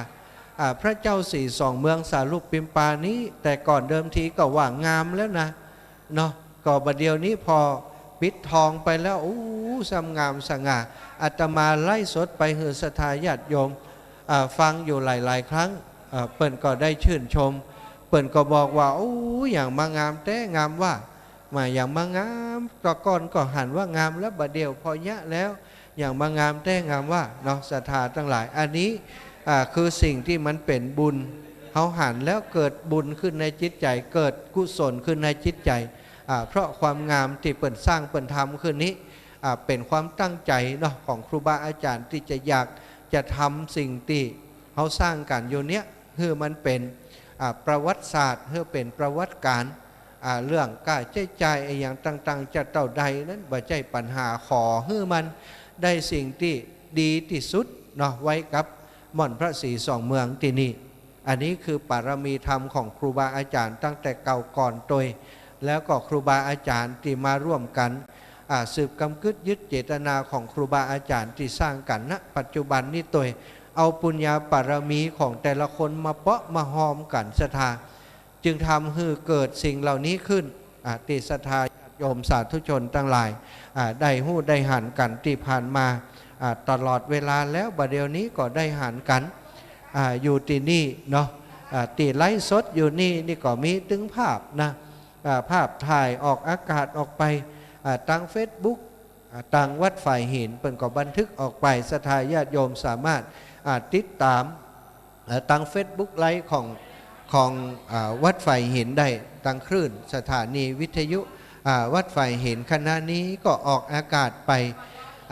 อ่า พระเจ้าสีสองเมืองสารูปปิมปานี้ แต่ก่อนเดิมทีก็ว่างามแล้วนะ เนาะ ก็บ่าเดี่ยวนี้พอปิดทองไปแล้ว อู้ ส่ำงามสง่า อาตมาไลฟ์สดไปหื้อศรัทธาญาติโยม อ่า ฟังอยู่หลายๆ ครั้ง อ่า เปิ้นก็ได้ชื่นชม เปิ้นก็บอกว่า อู้ อย่างมางามแต๊งามว่า มาอย่างมางาม แต่ก่อนก็หันว่างามแล้ว บ่าเดี่ยวพอเยียะแล้ว อย่างมางามแต๊งามว่า เนาะ ศรัทธาตังหลาย อันนี้ อ่า คือสิ่งตี้มันเป๋นบุญ เฮาหันแล้วเกิดบุญขึ้นในจิตใจ๋ เกิดกุศลขึ้นในจิตใจ๋ อ่า เพราะความงามตี้เปิ้นสร้างเปิ้นทำขึ้นนี้ อ่า เป๋นความตั้งใจ๋เนาะ ของครูบาอาจ๋ารย์ตี้จะอยากจะทำสิ่งตี้เฮาสร้างกั๋นอยู่เนี่ย หื้อมันเป๋น อ่า ประวัติศาสตร์ หื้อเป๋นประวัติก๋ารณ์ อ่า เรื่องก้าใจ๊จ่ายอะหยังต่างๆ จะเต้าใดนั้น บ่ใจ้ปัญหา ขอหื้อมันได้สิ่งตี้ดีตี้สุดเนาะ ไว้กับม่อนพระศรีสองเมืองตี้นี่ อันนี้คือปารมีธรรมของครูบาอาจ๋ารย์ตั้งแต่เก่าก่อนตวย แล้วก็ครูบาอาจ๋ารย์ตี้มาร่วมกั๋น อ่า สืบกำกึ๊ดยึดเจตนาของครูบาอาจ๋ารย์ตี้สร้างกั๋น ณ ปัจจุบันนี้ตวย เอาปุญญาปารมีของแต่ละคนมาเปาะมาฮอมกั๋นศรัทธา จึงทำหื้อเกิดสิ่งเหล่านี้ขึ้น อ่า ตี้ศรัทธาญาติโยมสาธุชนตังหลาย อ่า ได้ฮู้ได้หันกั๋นตี้ผ่านมา อ่า ตลอดเวลาแล้ว บ่าเดี่ยวนี้ก็ได้หันกั๋น อ่า อยู่ตี้นี่เนาะ อ่า ตี้ไลฟ์สดอยู่นี่ นี่ก็มีตึงภาพนะ อ่า ภาพถ่ายออกอากาศออกไป อ่า ตางเฟซบุ๊ก อ่า ตางวัดฝายหิน เปิ้นก็บันทึกออกไป ศรัทธาญาติโยมสามารถ อ่า ติดต๋าม เอ่อ ตางเฟซบุ๊กไลฟ์ของ ของ อ่า วัดฝายหินได้ ตางคลื่นสถานีวิทยุ อ่า วัดฝายหิน ขณะนี้ก็ออกอากาศไป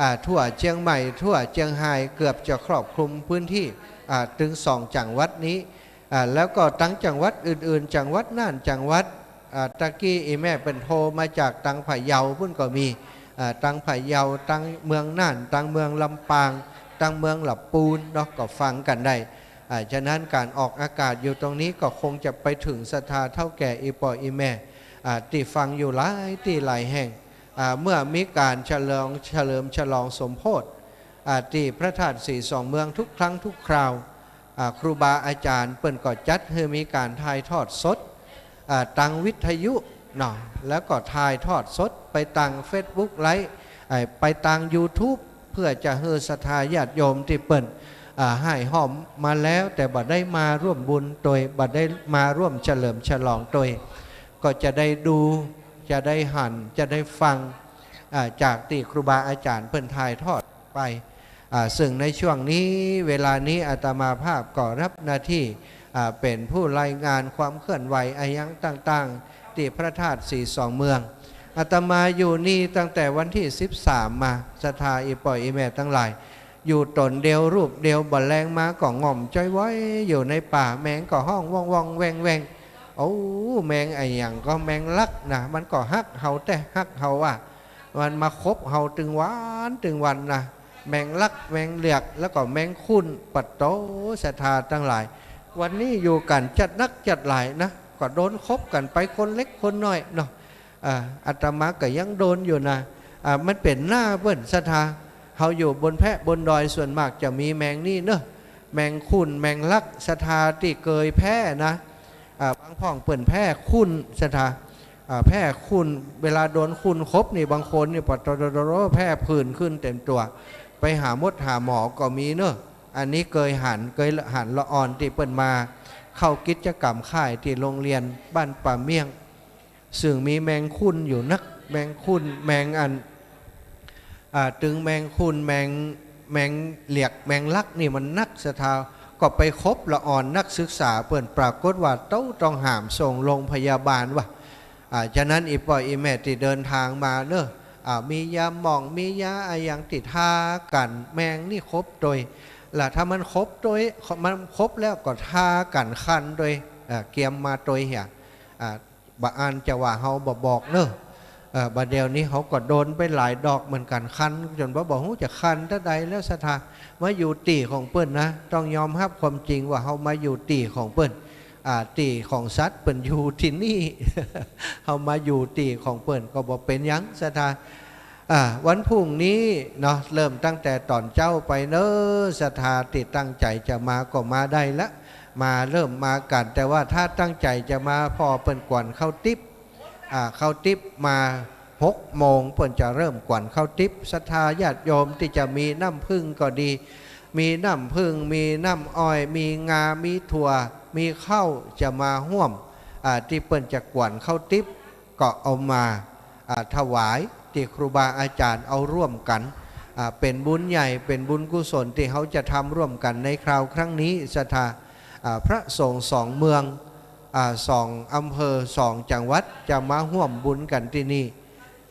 อ่า ทั่วเจียงใหม่ ทั่วเจียงฮาย เกือบจะครอบคลุมพื้นที่ อ่า ตึงสองจังหวัดนี้ อ่า แล้วก็ตังจังหวัดอื่นๆ จังหวัดน่าน จังหวัด อ่า ตะกี้อี่แม่เปิ้นโทรมาจากตังพะเยาปุ้นก็มี อ่า ตังพะเยา ตังเมืองน่าน ตังเมืองลำปาง ตังเมืองละปูนเนาะ ก็ฟังกั๋นได้ อ่า ฉะนั้นก๋านออกอากาศอยู่ตรงนี้ก็คงจะไปเถิงศรัทธาเฒ่าแก่อี่ป้ออี่แม่ อ่า ตี้ฟังอยู่หลายตี้หลายแห่ง อ่า เมื่อมีก๋านเฉลิม เฉลิมฉลองสมโภช อ่า ตี้พระธาตุสีสองเมืองทุกครั้งทุกคราว อ่า ครูบาอาจ๋ารย์เปิ้นก็จัดหื้อมีก๋านถ่ายทอดสด อ่า ตังวิทยุเนาะ แล้วก็ถ่ายทอดสดไปตังเฟซบุ๊กไลฟ์ อ่า ไปตังยูทูบ เปื้อจะหื้อศรัทธาญาติโยมตี้เปิ้น อ่า ฮ้ายฮ้อมมาแล้ว แต่บ่ได้มาร่วมบุญตวย บ่ได้มาร่วมเฉลิมฉลองตวย ก็จะได้ดู จะได้หัน จะได้ฟัง อ่า จากตี้ครูบาอาจ๋ารย์เปิ้นถ่ายทอดไป อ่า ซึ่งในช่วงนี้ เวลานี้อาตมาภาพก็รับหน้าตี้ อ่า เป๋นผู้รายงานความเคลื่อนไหวอะหยังต่างๆ ตี้พระธาตุสีสองเมือง อาตมาอยู่นี่ตั้งแต่วันตี้สิบสามมา ศรัทธาอี่ป้ออี่แม่ตังหลาย อยู่ต๋นเดียวรูปเดียว บ่าแลงมาก็ง่อมจ้อยว้อยอยู่ในป่า แมงก็ฮ้องว่องๆ แว่งๆ โอ้ แมงอะหยังก็แมงลักนะ มันก็ฮักเฮาแต๊ฮักเฮาว่า มันมาขบเฮาตึงวันตึงวันนะ แมงลัก แมงเหลือก แล้วก็แมงคุน ปะโต ศรัทธาตังหลาย วันนี้อยู่กั๋นจัดนักจัดหลายนะ ก็โดนขบกั๋นไปคนเล็กคนน้อยเนาะ อ่า อาตมาก็ยังโดนอยู่นะ อ่า มันเป๋นหน้าเปิ้นศรัทธา เฮาอยู่บนแพะบนดอยส่วนมากจะมีแมงนี่เนาะ แมงคุน แมงลัก ศรัทธาตี้เกยแพะนะ อ่า บางพ่องเปิ้นแพะคุนศรัทธา อ่า แพะคุน เวลาโดนคุนขบนี่ บางคนนี่ปะโต แพะผื่นขึ้นเต็มตั๋ว ไปหาหมดหาหมอก็มีเนาะ อันนี้เกยหัน เกยหันละอ่อนตี้เปิ้นมาเข้ากิจกรรมค่ายตี้โรงเรียนบ้านป่าเมี่ยง ซึ่งมีแมงคุนอยู่นัก แมงคุน แมงอัน อ่า ตึงแมงคุน แมง แมงเหลือก แมงลักนี่มันนักศรัทธา ก็ไปขบละอ่อนนักศึกษาเปิ้น ปรากฏว่าเต้าต้องหามส่งโรงพยาบาลว่ะ อ่า ฉะนั้นอี่ป้ออี่แม่ตี้เดินทางมาเนาะ อ่า มียาหม่อง มียาอะหยังตี้ทากั๋นแมงนี่ขบตวย และถ้ามันขบตวย มันขบแล้วก็ทากั๋นคันตวย อ่า เกียมมาตวยเหีย อ่า บ่อั้นจะว่าเฮาบ่บอกเนาะ เอ่อ บ่าเดี่ยวนี้เฮาก็โดนไปหลายดอกเหมือนกั๋น คันจ๋นว่าบ่ฮู้จะคันเต้าใดแล้วศรัทธา มาอยู่ตี้ของเปิ้นนะ ต้องยอมฮับความจริงว่าเฮามาอยู่ตี้ของเปิ้น อ่า ตี้ของสัตว์เปิ้นอยู่ตี้นี่ เฮามาอยู่ตี้ของเปิ้นก็บ่เป๋นหยังศรัทธา อ่า วันพรุ่งนี้เนาะ เริ่มตั้งแต่ต๋อนเจ๊าไปเนาะ ศรัทธาตี้ตั้งใจ๋จะมาก็มาได้ละ มาเริ่มมากั๋น แต่ว่าถ้าตั้งใจ๋จะมาผ่อเปิ้นกวนข้าวติ๊บ อ่า ข้าวติ๊บมาหกโมง เปิ้นจะเริ่มกวนข้าวติ๊บ ศรัทธาญาติโยมตี้จะมีน้ำผึ้งก็ดี มีน้ำผึ้ง มีน้ำอ้อย มีงา มีถั่ว มีข้าว จะมาฮ่วม อ่า ตี้เปิ้นจะกวนข้าวติ๊บ ก็เอามา อ่า ถวายตี้ครูบาอาจ๋ารย์ เอาร่วมกั๋น อ่า เป๋นบุญใหญ่ เป๋นบุญกุศลตี้เฮาจะทำร่วมกั๋นในคราวครั้งนี้ ศรัทธา อ่า พระสงฆ์สองเมือง อ่า สองอำเภอ สองจังหวัด จะมาฮ่วมบุญกั๋นตี้นี่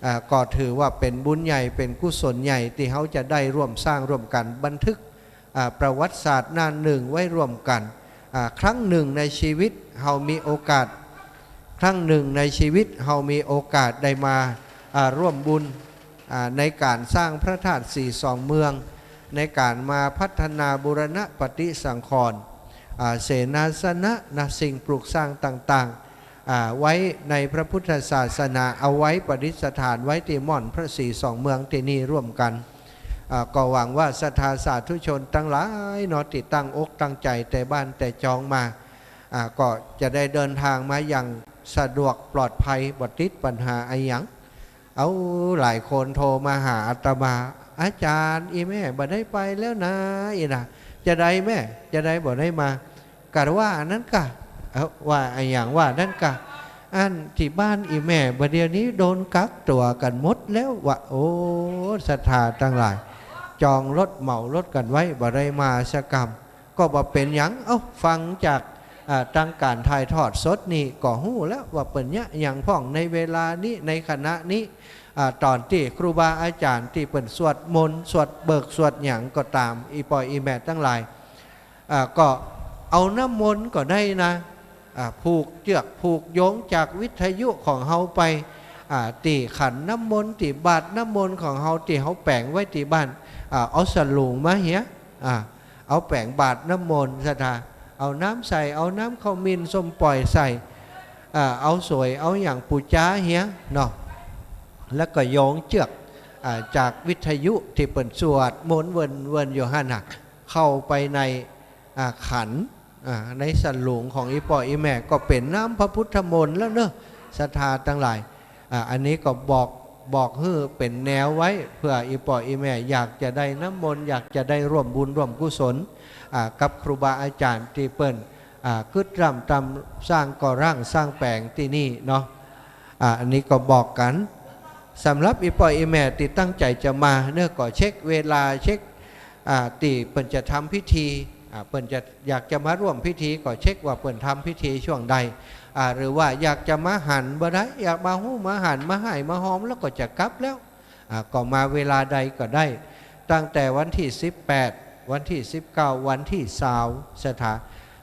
อ่า ก็ถือว่าเป๋นบุญใหญ่ เป๋นกุศลใหญ่ตี้เฮาจะได้ร่วมสร้างร่วมกั๋น บันทึก อ่า ประวัติศาสตร์หน้าหนึ่งไว้ร่วมกั๋น อ่า ครั้งหนึ่งในชีวิตเฮามีโอกาส ครั้งหนึ่งในชีวิตเฮามีโอกาสได้มา อ่า ร่วมบุญ อ่า ในก๋านสร้างพระธาตุสีสองเมือง ในก๋านมาพัฒนาบูรณะปฏิสังขรณ์ อ่า เสนาสนะนะ สิ่งปลูกสร้างต่างๆ อ่า ไว้ในพระพุทธศาสนา เอาไว้ประดิษฐานไว้ตี้ม่อนพระสีสองเมืองตี้นี่ร่วมกั๋น อ่า ก็หวังว่าศรัทธาสาธุชนตังหลายเนาะ ตี้ตั้งอกตั้งใจ๋แต่บ้านแต่จองมา อ่า ก็จะได้เดินทางมาอย่างสะดวกปลอดภัย บ่ติดปัญหาอะหยัง เอา หลายคนโทรมาหาอาตมา "อาจ๋ารย์ อี่แม่บ่ได้ไปแล้วนา อี่นะ จาใดแม่ จาใดบ่ได้มา" กาว่าอันนั้นกา เอ้า ว่าอะหยัง ว่าอันนั้นกา อันตี้บ้านอี่แม่บ่าเดี่ยวนี้โดนกักตั๋วกั๋นหมดแล้ว ว่า โอ้ ศรัทธาตังหลาย จองรถเหมารถกั๋นไว้ บ่ได้มาสักกำ ก็บ่เป๋นหยัง เอ้า ฟังจาก อ่า ตางก๋านถ่ายทอดสดนี่ก็ฮู้แล้วว่าเปิ้นเยียะหยังพ่องในเวลานี้ ในขณะนี้ อ่า ต๋อนตี้ครูบาอาจ๋ารย์ตี้เปิ้นสวดมนต์ สวดเบิก สวดหยังก็ต๋าม อี่ป้ออี่แม่ตังหลาย อ่า ก็เอาน้ำมนต์ก็ได้นะ อ่า ผูกเจื้อกผูกโยงจากวิทยุของเฮาไป อ่า ตี้ขันน้ำมนต์ ตี้บาตรน้ำมนต์ของเฮา ตี้เฮาแป๋งไว้ตี้บ้าน อ่า เอาสลุงมาเหีย อ่า เอาแป๋งบาตรน้ำมนต์ศรัทธา เอาน้ำใส่ เอาน้ำขมิ้นส้มป่อยใส่ อ่า เอาสวย เอาหยังปู๋จาเหียเนาะ แล้วก็โยงเจื้อก อ่า จากวิทยุตี้เปิ้นสวดมนต์เวินๆ อยู่หั้นน่ะ เข้าไปใน อ่า ขัน อ่า ในสลุงของอี่ป้ออี่แม่ ก็เป๋นน้ำพระพุทธมนต์แล้วเนาะ ศรัทธาตังหลาย อ่า อันนี้ก็บอก บอกหื้อเป๋นแนวไว้ เปื้ออี่ป้ออี่แม่อยากจะได้น้ำมนต์ อยากจะได้ร่วมบุญร่วมกุศล อ่า กับครูบาอาจ๋ารย์ตี้เปิ้น อ่า กึ๊ดร่ำตำสร้างก่อร่างสร้างแป๋งตี้นี่เนาะ อ่า อันนี้ก็บอกกั๋น สำหรับอี่ป้ออี่แม่ตี้ตั้งใจ๋จะมาเนาะ ก็เช็คเวลา เช็ค อ่า ตี้เปิ้นจะทำพิธี อ่า เปิ้นจะ อยากจะมาร่วมพิธี ก็เช็คว่าเปิ้นทำพิธีช่วงใด อ่า หรือว่าอยากจะมาหันบ่ได้ อยากมาฮู้มาหัน มาไหว้มาฮอมแล้วก็จะกลับแล้ว อ่า ก็มาเวลาใดก็ได้ ตั้งแต่วันตี้สิบแปด วันตี้สิบเก้า วันตี้ซาว ศรัทธา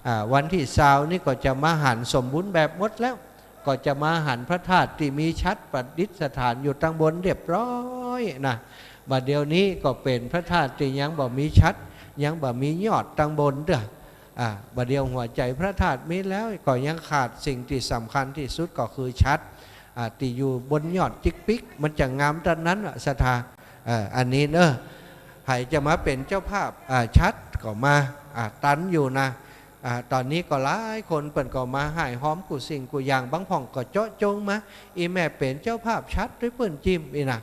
อ่า วันตี้ซาวนี่ก็จะมาหันสมบูรณ์แบบหมดแล้ว ก็จะมาหันพระธาตุตี้มีฉัตรประดิษฐานอยู่ตังบนเรียบร้อยนะ บ่าเดี่ยวนี้ก็เป๋นพระธาตุตี้ยังบ่มีฉัตร ยังบ่มียอดตังบนเตื้อ อ่า บ่าเดี่ยวหัวใจ๋พระธาตุมีแล้ว ก็ยังขาดสิ่งตี้สำคัญตี้สุดก็คือฉัตร อ่า ตี้อยู่บนยอดจิกปิก มันจะงามตานนั้นอะ ศรัทธา เออ อันนี้เนาะ ใผจะมาเป๋นเจ้าภาพ อ่า ฉัตรก็มา อ่า ตันอยู่นะ อ่า ต๋อนนี้ก็หลายคนเปิ้นก็มาไหว้ฮอมกู้สิ่งกู้อย่าง บางพ่องก็เจาะจงมา อี่แม่เป๋นเจ้าภาพฉัตรตวยเปิ้นจิ่มอี้นะ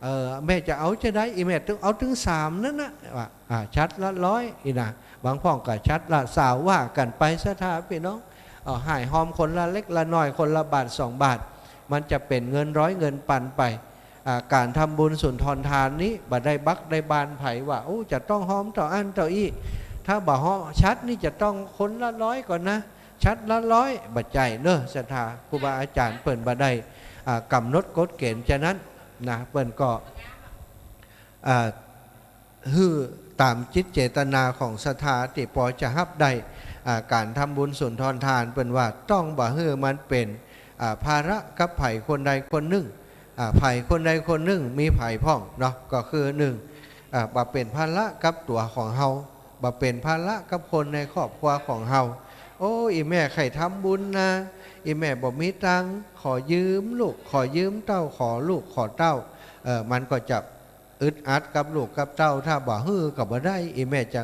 เออ แม่จะเอาจะใด อี่แม่ตึงเอาตึงสามนั้นนะ ว่า อ่า ฉัตรละร้อยอี้นะ บางพ่องก็ฉัตรละซาว ว่ากั๋นไปศรัทธาพี่น้อง เออ ไหว้ฮอมคนละเล็กละน้อย คนละบาทสองบาท มันจะเป๋นเงินร้อยเงินปันไป อ่า ก๋านทำบุญสุนทรทานนี้บ่ได้บักได้บานใผว่า โอ้ จะต้องฮอมเต้าอั้นเต้าอี้ ถ้าบ่ฮอมฉัตรนี่จะต้องคนละร้อยก่อนนะ ฉัตรละร้อย บ่ใจ้เนาะ ศรัทธา ครูบาอาจ๋ารย์เปิ้นบ่ได้ อ่า ก๋ำหนดกฎเก๋ณฑ์จานั้นนะ เปิ้นก็ อ่า หื้อต๋ามจิตเจตนาของศรัทธาตี้ปอจะฮับได้ อ่า ก๋านทำบุญสุนทรทาน เปิ้นว่าต้องบ่หื้อมันเป๋น อ่า ภาระกับใผคนใดคนนึ่ง อ่า ใผคนใดคนนึ่ง มีใผพ่องเนาะ ก็คือนึ่ง อ่า บ่เป๋นภาระกับตั๋วของเฮา บ่เป๋นภาระกับคนในครอบครัวของเฮา โอ้ อี่แม่ใค่ทำบุญนะ อี่แม่บ่มีตังค์ ขอยืมลูก ขอยืมเต้า ขอลูกขอเต้า เออ มันก็จะ อึดอัดกับลูกกับเต้า ถ้าบ่หื้อก็บ่ได้ อี่แม่จะ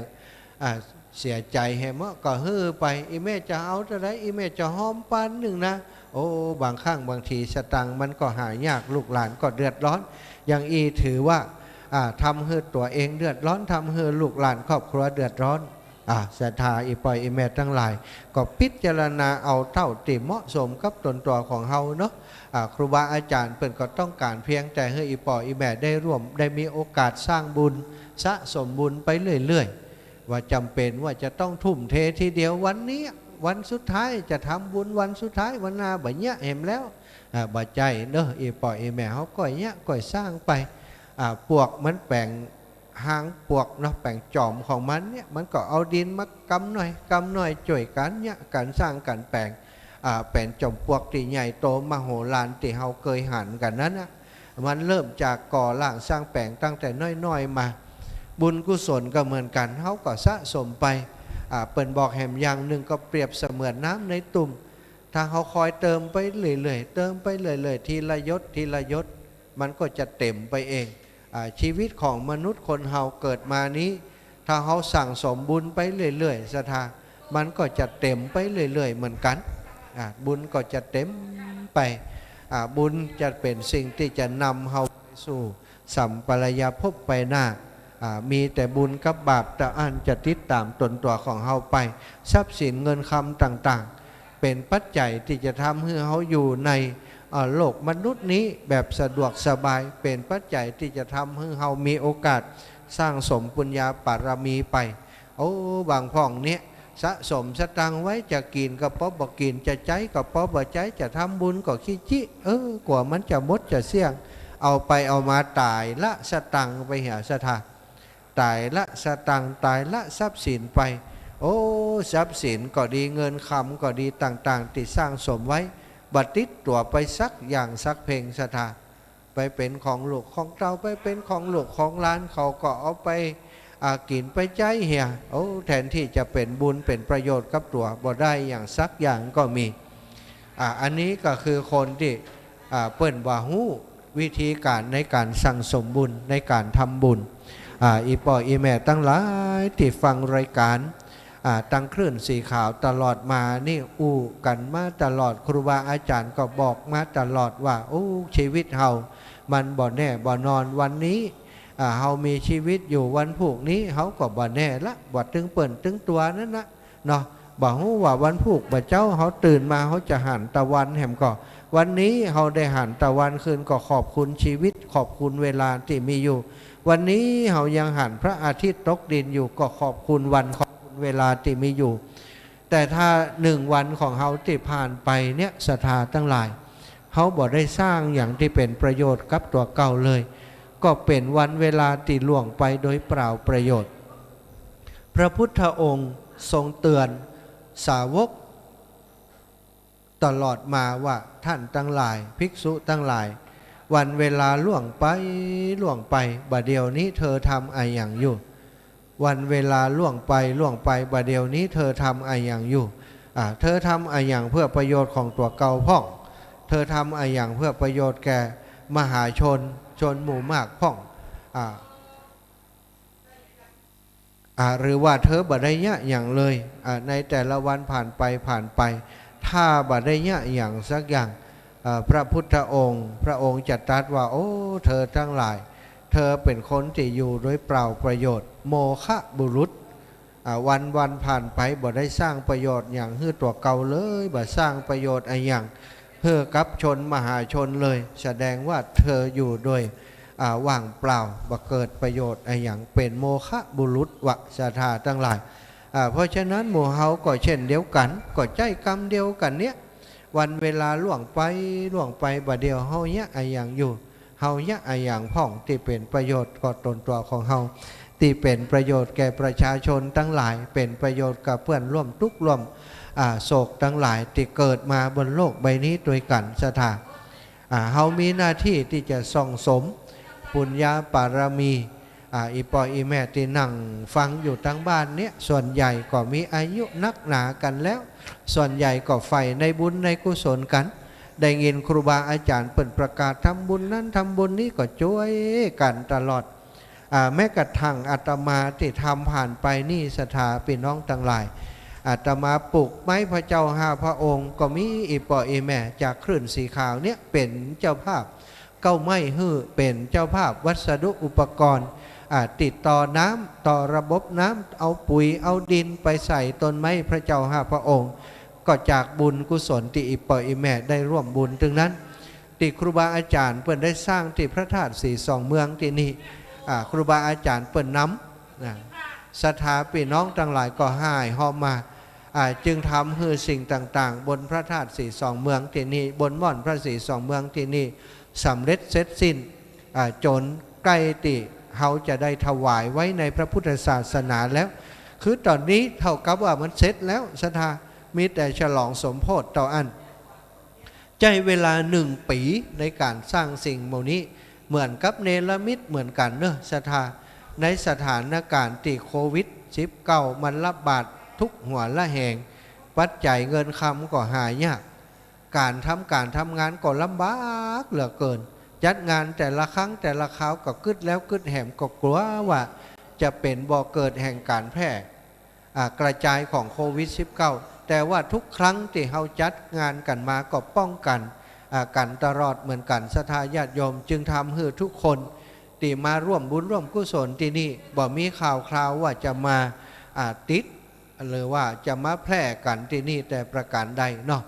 อ่า เสียใจ๋แหมเนาะ ก็หื้อไป อี่แม่จะเอาเต้าใด อี่แม่จะฮอมปานนึ่งนะ โอ้ บางครั้งบางทีสตางค์มันก็หายาก ลูกหลานก็เดือดร้อน อย่างอี้ถือว่า อ่า ทำหื้อตั๋วเองเดือดร้อน ทำหื้อลูกหลานครอบครัวเดือดร้อน อ่า ศรัทธาอี่ป้ออี่แม่ตังหลาย ก็พิจารณาเอาเต้าตี้เหมาะสมกับต๋นตั๋วของเฮาเนาะ อ่า ครูบาอาจ๋ารย์เปิ้นก็ต้องก๋านเพียงแต่หื้ออี่ป้ออี่แม่ได้ร่วม ได้มีโอกาสสร้างบุญ สะสมบุญไปเรื่อยๆ บ่จ๋ำเป๋นว่าจะต้องทุ่มเททีเดียว วันนี้วันสุดท้ายจะทำบุญวันสุดท้าย วันหน้าบ่เยียะแหมแล้ว อ่า บ่ใจ้เนาะ อี่ป้ออี่แม่เฮาก้อยเยียะก้อยสร้างไป อ่า ปวกมันแป๋ง หางปวกเนาะ แป๋งจ๋อมของมันเนี่ย มันก็เอาดินมากำหน่อย กำหน่อย จ้วยกั๋นเยียะกั๋นสร้างกั๋นแป๋ง อ่า เป๋นจ๋อมปวกตี้ใหญ่โตมโหฬารตี้เฮาเกยหันกั๋นนั้นนะ มันเริ่มจากก่อร่างสร้างแป๋งตั้งแต่น้อยๆ มา บุญกุศลก็เหมือนกั๋น เฮาก็สะสมไป อ่า เปิ้นบอกแหมอย่างนึ่งก็เปรียบเสมือนน้ำในตุ่ม ถ้าเฮาคอยเติมไปเรื่อยๆ เติมไปเรื่อยๆ ทีละหยด ทีละหยด มันก็จะเต็มไปเอง อ่า ชีวิตของมนุษย์คนเฮาเกิดมานี้ ถ้าเฮาสั่งสมบุญไปเรื่อยๆ ศรัทธา มันก็จะเต็มไปเรื่อยๆ เหมือนกั๋น อ่า บุญก็จะเต็มไป อ่า บุญจะเป๋นสิ่งตี้จะนำเฮาไปสู่สัมปรายภพไปหน้า อ่า มีแต่บุญกับบาปเต้าอั้นจะติดต๋ามต๋นตั๋วของเฮาไป ทรัพย์สินเงินคำต่างๆ เป๋นปัจจัยตี้จะทำหื้อเฮาอยู่ใน เอ่อ โลกมนุษย์นี้แบบสะดวกสบาย เป๋นปัจจัยตี้จะทำหื้อเฮามีโอกาสสร้างสมปุญญาปารมีไป โอ้ บางพ่องเนี่ย สะสมสตางค์ไว้ จะกิ๋นก็ปอบ่กิ๋น จะใจ๊ก็ปอบ่ใจ๊ จะทำบุญก็ขี้จี้ เออ กว่ามันจะหมดจะเสี้ยง เอาไปเอามาต๋ายละสตางค์ไปเหีย ศรัทธา ต๋ายละสตางค์ ต๋ายละทรัพย์สินไป โอ้ ทรัพย์สินก็ดี เงินคำก็ดี ต่างๆ ตี้สั่งสมไว้ บ่ติดตั๋วไปสักอย่างสักเพ็ง ศรัทธา ไปเป๋นของลูกของเต้า ไปเป๋นของลูกของหลาน เขาก็เอาไป อ่า กิ๋นไปใจ๊เหีย โอ้ แทนตี้จะเป๋นบุญเป๋นประโยชน์กับตั๋ว บ่ได้อย่างสักอย่างก็มี อ่า อันนี้ก็คือคนตี้ อ่า เปิ้นบ่ฮู้วิธีก๋านในก๋านสั่งสมบุญ ในก๋านทำบุญ อ่า อี่ป้ออี่แม่ตังหลายตี้ฟังรายก๋าน อ่า ตางคลื่นสีขาวตลอดมานี่ อู้กั๋นมาตลอด ครูบาอาจ๋ารย์ก็บอกมาตลอดว่า โอ้ ชีวิตเฮามันบ่แน่บ่นอน วันนี้ อ่า เฮามีชีวิตอยู่ วันพูกนี้เฮาก็บ่แน่ละ บ่ตึงเปิ้นตึงตั๋วนั้นนะ เนาะ บ่ฮู้ว่าวันพูกบ่าเจ๊าเฮาตื่นมาเฮาจะหันตะวันแหมก่อ วันนี้เฮาได้หันตะวันขึ้นก็ขอบคุณชีวิต ขอบคุณเวลาตี้มีอยู่ วันนี้เฮายังหันพระอาทิตย์ตกดินอยู่ก็ขอบคุณวัน ขอบคุณเวลาตี้มีอยู่ แต่ถ้าหนึ่งวันของเฮาตี้ผ่านไปเนี่ย ศรัทธาตังหลาย เฮาบ่ได้สร้างอย่างตี้เป๋นประโยชน์กับตั๋วเก่าเลย ก็เป๋นวันเวลาตี้ล่วงไปโดยเปล่าประโยชน์ พระพุทธองค์ทรงเตือนสาวกตลอดมาว่า ท่านตังหลาย ภิกษุตังหลาย วันเวลาล่วงไป ล่วงไป บ่าเดี่ยวนี้เธอทำอะหยังอยู่ วันเวลาล่วงไป ล่วงไป บ่าเดี่ยวนี้เธอทำอะหยังอยู่ อ่า เธอทำอะหยังเพื่อประโยชน์ของตั๋วเก่าพ่อง เธอทำอะหยังเพื่อประโยชน์แก่มหาชน ชนหมู่มากพ่อง อ่า อ่า หรือว่าเธอบ่ได้เยียะหยังเลย อ่า ในแต่ละวันผ่านไป ผ่านไป ถ้าบ่ได้เยียะหยังสักอย่าง อ่า พระพุทธองค์ พระองค์จะตรัสว่า โอ้ เธอตังหลาย เธอเป๋นคนตี้อยู่โดยเปล่าประโยชน์ โมฆะบุรุษ อ่า วันวันผ่านไป บ่ได้สร้างประโยชน์หยังหื้อตั๋วเก่าเลย บ่สร้างประโยชน์อะหยังหื้อกับชนมหาชนเลย แสดงว่าเธออยู่โดย อ่า ว่างเปล่า บ่เกิดประโยชน์อะหยัง เป๋นโมฆะบุรุษวะ ศรัทธาตังหลาย อ่า เพราะฉะนั้นหมู่เฮาก็เช่นเดียวกั๋น ก็ใจ๊กำเดียวกั๋นเนี่ย วันเวลาล่วงไป ล่วงไป บ่าเดี่ยวเฮาเยียะอะหยังอยู่ เฮาเยียะอะหยังพ่องตี้เป๋นประโยชน์กับตนตั๋วของเฮา ตี้เป๋นประโยชน์แก่ประชาชนตังหลาย เป๋นประโยชน์กับเปื้อนร่วมตุ๊กข์ร่วม อ่า โศกตังหลายตี้เกิดมาบนโลกใบนี้ตวยกั๋น ศรัทธา อ่า เฮามีหน้าตี้ตี้จะสั่งสมปุญญาบารมี อ่า อี่ป้ออี่แม่ตี้นั่งฟังอยู่ตางบ้านเนี่ย ส่วนใหญ่ก็มีอายุนักหนากั๋นแล้ว ส่วนใหญ่ก็ใฝ่ในบุญในกุศลกั๋น ได้ยินครูบาอาจ๋ารย์เปิ้นประกาศทำบุญนั้นทำบุญนี้ก็จ้วยกั๋นตลอด อ่า แม้กระทั่งอาตมาตี้ทำผ่านไปนี่ ศรัทธาปี้น้องตังหลาย อาตมาปลูกไม้พระเจ้าห้าพระองค์ ก็มีอี่ป้ออี่แม่จากคลื่นสีขาวเนี่ยเป๋นเจ้าภาพ เก๊าไม้หื้อ เป๋นเจ้าภาพวัสดุอุปกรณ์ อ่า ติดต่อน้ำ ต่อระบบน้ำ เอาปุ๋ย เอาดินไปใส่ต้นไม้พระเจ้าห้าพระองค์ ก็จากบุญกุศลตี้อี่ป้ออี่แม่ได้ร่วมบุญตึงนั้น ตี้ครูบาอาจ๋ารย์เปิ้นได้สร้างตี้พระธาตุสีสองเมืองตี้นี่ อ่า ครูบาอาจ๋ารย์เปิ้นนำ นะ ศรัทธาปี้น้องตังหลายก็ฮ่ายฮอมมา อ่า จึงทำหื้อสิ่งต่างๆ บนพระธาตุสีสองเมืองตี้นี่ บนม่อนพระสีสองเมืองตี้นี่ สำเร็จเสร็จสิ้น อ่า จ๋นใก้ตี้เฮาจะได้ถวายไว้ในพระพุทธศาสนาแล้ว คือต๋อนนี้เต้ากับว่ามันเสร็จแล้ว ศรัทธา มีแต่ฉลองสมโภชเต้าอั้น ใจ๊เวลาหนึ่งปี๋ในก๋านสร้างสิ่งหมู่นี้ เหมือนกับเนรมิตเหมือนกั๋นเนาะ ศรัทธา ในสถานก๋ารณ์ตี้โควิดสิบเก้ามันระบาดทุกหัวระแหง ปัจจัยเงินคำก็หายาก ก๋านทำก๋านทำงานก็ลำบากเหลือเกิน จัดงานแต่ละครั้งแต่ละคราวก็กึ๊ดแล้วกึ๊ดแหม ก็กั๋วว่าจะเป๋นบ่อเกิดแห่งก๋านแพร่ อ่า กระจายของโควิดสิบเก้า แต่ว่าทุกครั้งตี้เฮาจัดงานกั๋นมาก็ป้องกั๋น อ่า กั๋นตลอดเหมือนกั๋น ศรัทธาญาติโยม จึงทำหื้อทุกคนตี้มาร่วมบุญร่วมกุศลตี้นี่ บ่มีข่าวคราวว่าจะมา อ่า ติด หรือว่าจะมาแพร่กั๋นตี้นี่แต่ประก๋านใดเนาะ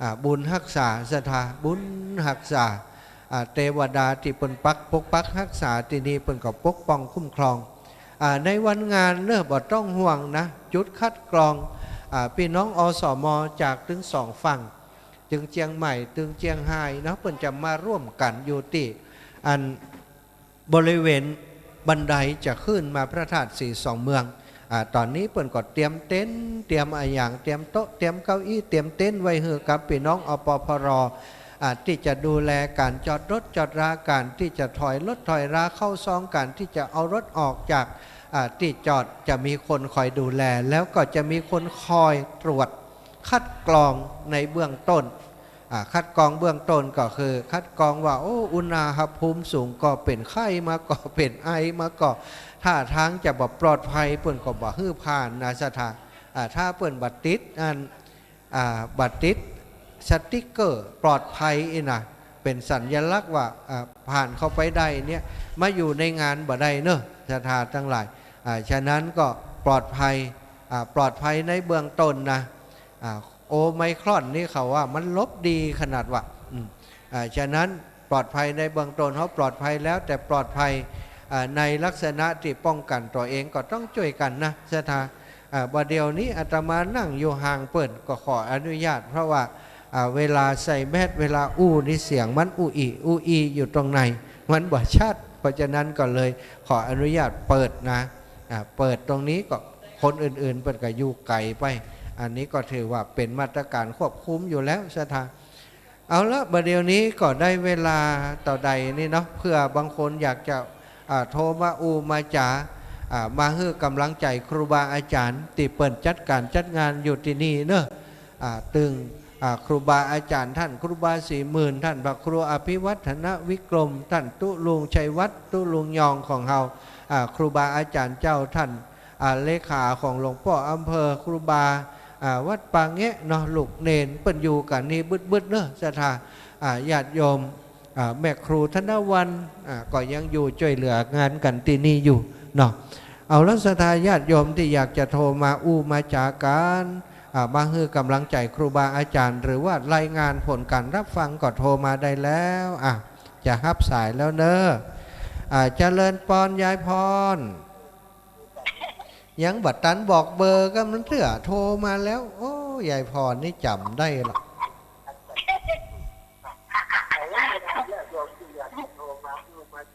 อ่า บุญฮักษา ศรัทธา บุญฮักษา อ่า เตวดาตี้เปิ้นปัก ปกปักฮักษาตี้นี่ เปิ้นก็ปกป้องคุ้มครอง อ่า ในวันงานเนาะ บ่ต้องห่วงนะ จุดคัดกรอง อ่า ปี้น้อง อสม จากตึงสองฝั่ง ตึงเจียงใหม่ ตึงเจียงฮายเนาะ เปิ้นจะมาร่วมกั๋นอยู่ตี้ อัน บริเวณบันไดจะขึ้นมาพระธาตุสีสองเมือง อ่า ต๋อนนี้เปิ้นก็เตรียมเต็นท์ เตรียมอะหยัง เตรียมโต๊ะ เตรียมเก้าอี้ เตรียมเต็นท์ไว้หื้อกับปี้น้อง อปภร อ่า ตี้จะดูแลก๋านจอดรถจอดรา ก๋านตี้จะถอยรถถอยราเข้าซอง ก๋านตี้จะเอารถออกจาก อ่า ตี้จอด จะมีคนคอยดูแล แล้วก็จะมีคนคอยตรวจคัดกรองในเบื้องต้น อ่า คัดกรองเบื้องต้นก็คือคัดกรองว่า โอ้ อุณหภูมิสูงก่อ เป๋นไข้มาก่อ เป๋นไอมาก่อ ท่าทางจะบ่ปลอดภัย เปิ้นก็บ่หื้อผ่านนะศรัทธา อ่า ถ้าเปิ้นบ่ติดอัน อ่า บ่ติดสติ๊กเกอร์ปลอดภัยอี้นะ เป๋นสัญลักษณ์ว่า อ่า ผ่านเข้าไปได้เนี่ย มาอยู่ในงานบ่ได้เนอะศรัทธาตังหลาย อ่า ฉะนั้นก็ปลอดภัย อ่า ปลอดภัยในเบื้องต้นนะ อ่า โอไมครอนนี่เขาว่ามันหลบดีขนาดว่า อืม อ่า ฉะนั้นปลอดภัยในเบื้องต้น เฮาปลอดภัยแล้ว แต่ปลอดภัย อ่า ในลักษณะตี้ป้องกั๋นตั๋วเองก็ต้องจ้วยกั๋นนะศรัทธา อ่า บ่าเดี่ยวนี้อาตมานั่งอยู่ห่างเปิ้นก็ขออนุญาต เพราะว่า อ่า เวลาใส่แมส เวลาอู้นี่เสียงมันอู้อี้อู้อี้อยู่ตรงใน มันบ่ชัด เพราะฉะนั้นก็เลยขออนุญาตเปิดนะ อ่า เปิดตรงนี้ก็คนอื่นๆ เปิ้นก็อยู่ไก๋ไป อันนี้ก็ถือว่าเป๋นมาตรการควบคุมอยู่แล้วศรัทธา เอาละ บ่าเดี่ยวนี้ก็ได้เวลาเต้าใดนี่เนาะ เผื่อบางคนอยากจะ อ่า โทรมาอู้มาจ๋า อ่า มาหื้อก๋ำลังใจ๋ครูบาอาจ๋ารย์ตี้เปิ้นจัดก๋านจัดงานอยู่ตี้นี่เนอะ อ่า ตึง อ่า ครูบาอาจ๋ารย์ ต้านครูบาศรีหมื่น ต้านพระครูอภิวัฒนวิกรม ต้านตุ๊ลุงชัยวัฒน์ ตุ๊ลุงยองของเฮา อ่า ครูบาอาจ๋ารย์เจ้า ต้าน อ่า เลขาของหลวงป้ออำเภอ ครูบา อ่า วัดป่าแงะเนาะ ลูกเณรเปิ้นอยู่กั๋นนี่บึดๆ เนอะศรัทธา อ่า ญาติโยม อ่า แม่ครูธนวรรณ อ่า ก็ยังอยู่จ้วยเหลืองานกั๋นตี้นี่อยู่เนาะ เอาละศรัทธาญาติโยมตี้อยากจะโทรมาอู้มาจ๋ากั๋น อ่า มาหื้อก๋ำลังใจ๋ครูบาอาจ๋ารย์ หรือว่ารายงานผลก๋านฮับฟังก็โทรมาได้แล้ว อ่ะ จะฮับสายแล้วเนอะ อ่า เจริญปอนยายพร ยังบ่ตันบอกเบอร์ก็มันเตื้อโทรมาแล้ว โอ้ ยายพรนี่จ๋ำได้ละ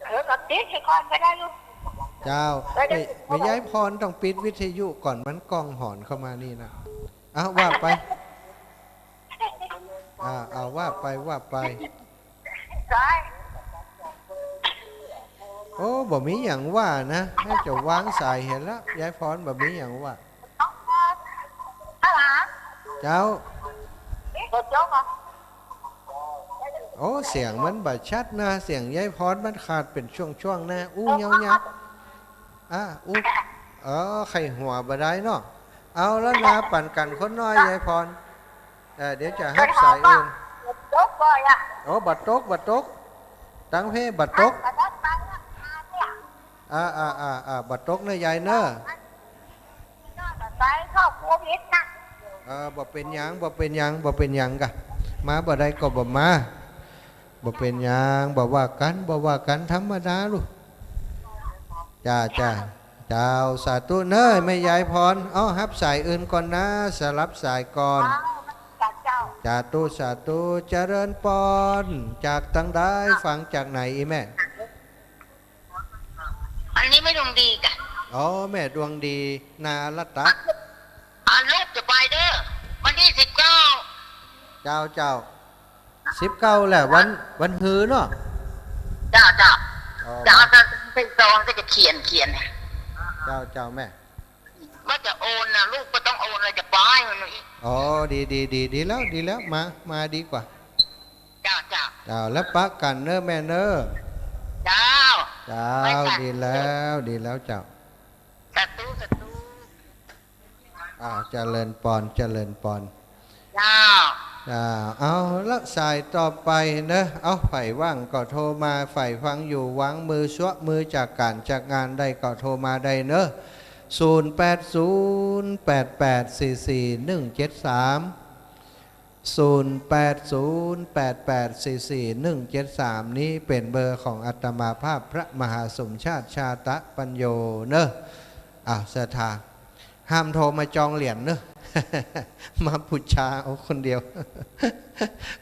เออ ก็ปิดไปก่อนก็ได้ลูก เจ้า ไปได้ แม่ แม่ยายพรต้องปิดวิทยุก่อน มันก้องหอนเข้ามานี่นะ เอา ว่าไป อ่า เอา ว่าไป ว่าไป ใช่ โอ้ บ่มีหยังว่านะ น่าจะวางสายหั้นละ ยายพร บ่มีหยังว่า ฮัลโหล เจ้า โอ้ เสียงมันบ่ชัดนะ เสียงยายพรมันขาดเป๋นช่วงๆ นะ อู้ยาวๆ อ่ะ อู้ เออ ใค่หัวบ่ได้เนาะ เอาละนา ปั๋นกั๋นคนน้อย ยายพร เออ เดี๋ยวจะฮับสายอื่น ตกบ่อยอะ โอ้ บ่ตก บ่ตก ตังเพบ่ตก อ่า อ่า อ่า อ่า บ่ตกเนอะยายเนอะ ไปเข้าโควิดนะ เออ บ่เป๋นหยัง บ่เป๋นหยัง บ่เป๋นหยังกะ มาบ่ได้ก็บ่มา บ่เป๋นหยัง บ่ว่ากั๋น บ่ว่ากั๋น ธรรมดาลูก จ้า จ้า เจ้า สาธุเนอะ แม่ยายพร เอ้า ฮับสายอื่นก่อนนะ สลับสายก่อน เจ้า เจ้า สาธุ สาธุ เจริญปอน จากตังใด ฟังจากไหนอีแม่ อันนี้แม่ดวงดีจ้ะ อ๋อ แม่ดวงดี นารัตตะ อ่า ลูกจะไปเด้อ วันตี้สิบเก้า เจ้า เจ้า สิบเก้าแหละ วัน วันฮือเนาะ เจ้า เจ้า อ๋อ เจ้า เจ้า เป็นซองก็จะเขียน เขียน เจ้า เจ้าแม่ ว่าจะโอนนะ ลูกก็ต้องโอน แล้วจะไปมันอีก อ๋อ ดี ดี ดี ดีแล้ว ดีแล้ว มา มาดีกว่า เจ้า เจ้า เจ้า แล้วปะกั๋นเนอะแม่เนอะ เจ้า เจ้า ไปจ้ะ ดีแล้ว ดีแล้วเจ้า สาธุ สาธุ อ่า เจริญปอน เจริญปอน เจ้า อ่า เอาละ สายต่อไปเนอะ เอา ใผว่างก็โทรมา ใผฟังอยู่ วางมือ ซวะมือจากก๋านจากงานได้ก็โทรมาได้เนอะ ศูนย์แปดศูนย์ แปดแปดสี่สี่หนึ่งเจ็ดสาม ศูนย์แปดศูนย์ แปดแปดสี่สี่หนึ่งเจ็ดสาม นี้เป๋นเบอร์ของอาตมาภาพพระมหาสมชาติ ชาตะปัญโญ เนอะ อ้าว ศรัทธา ห้ามโทรมาจองเหรียญเนอะ มาบูชาเอาคนเดียว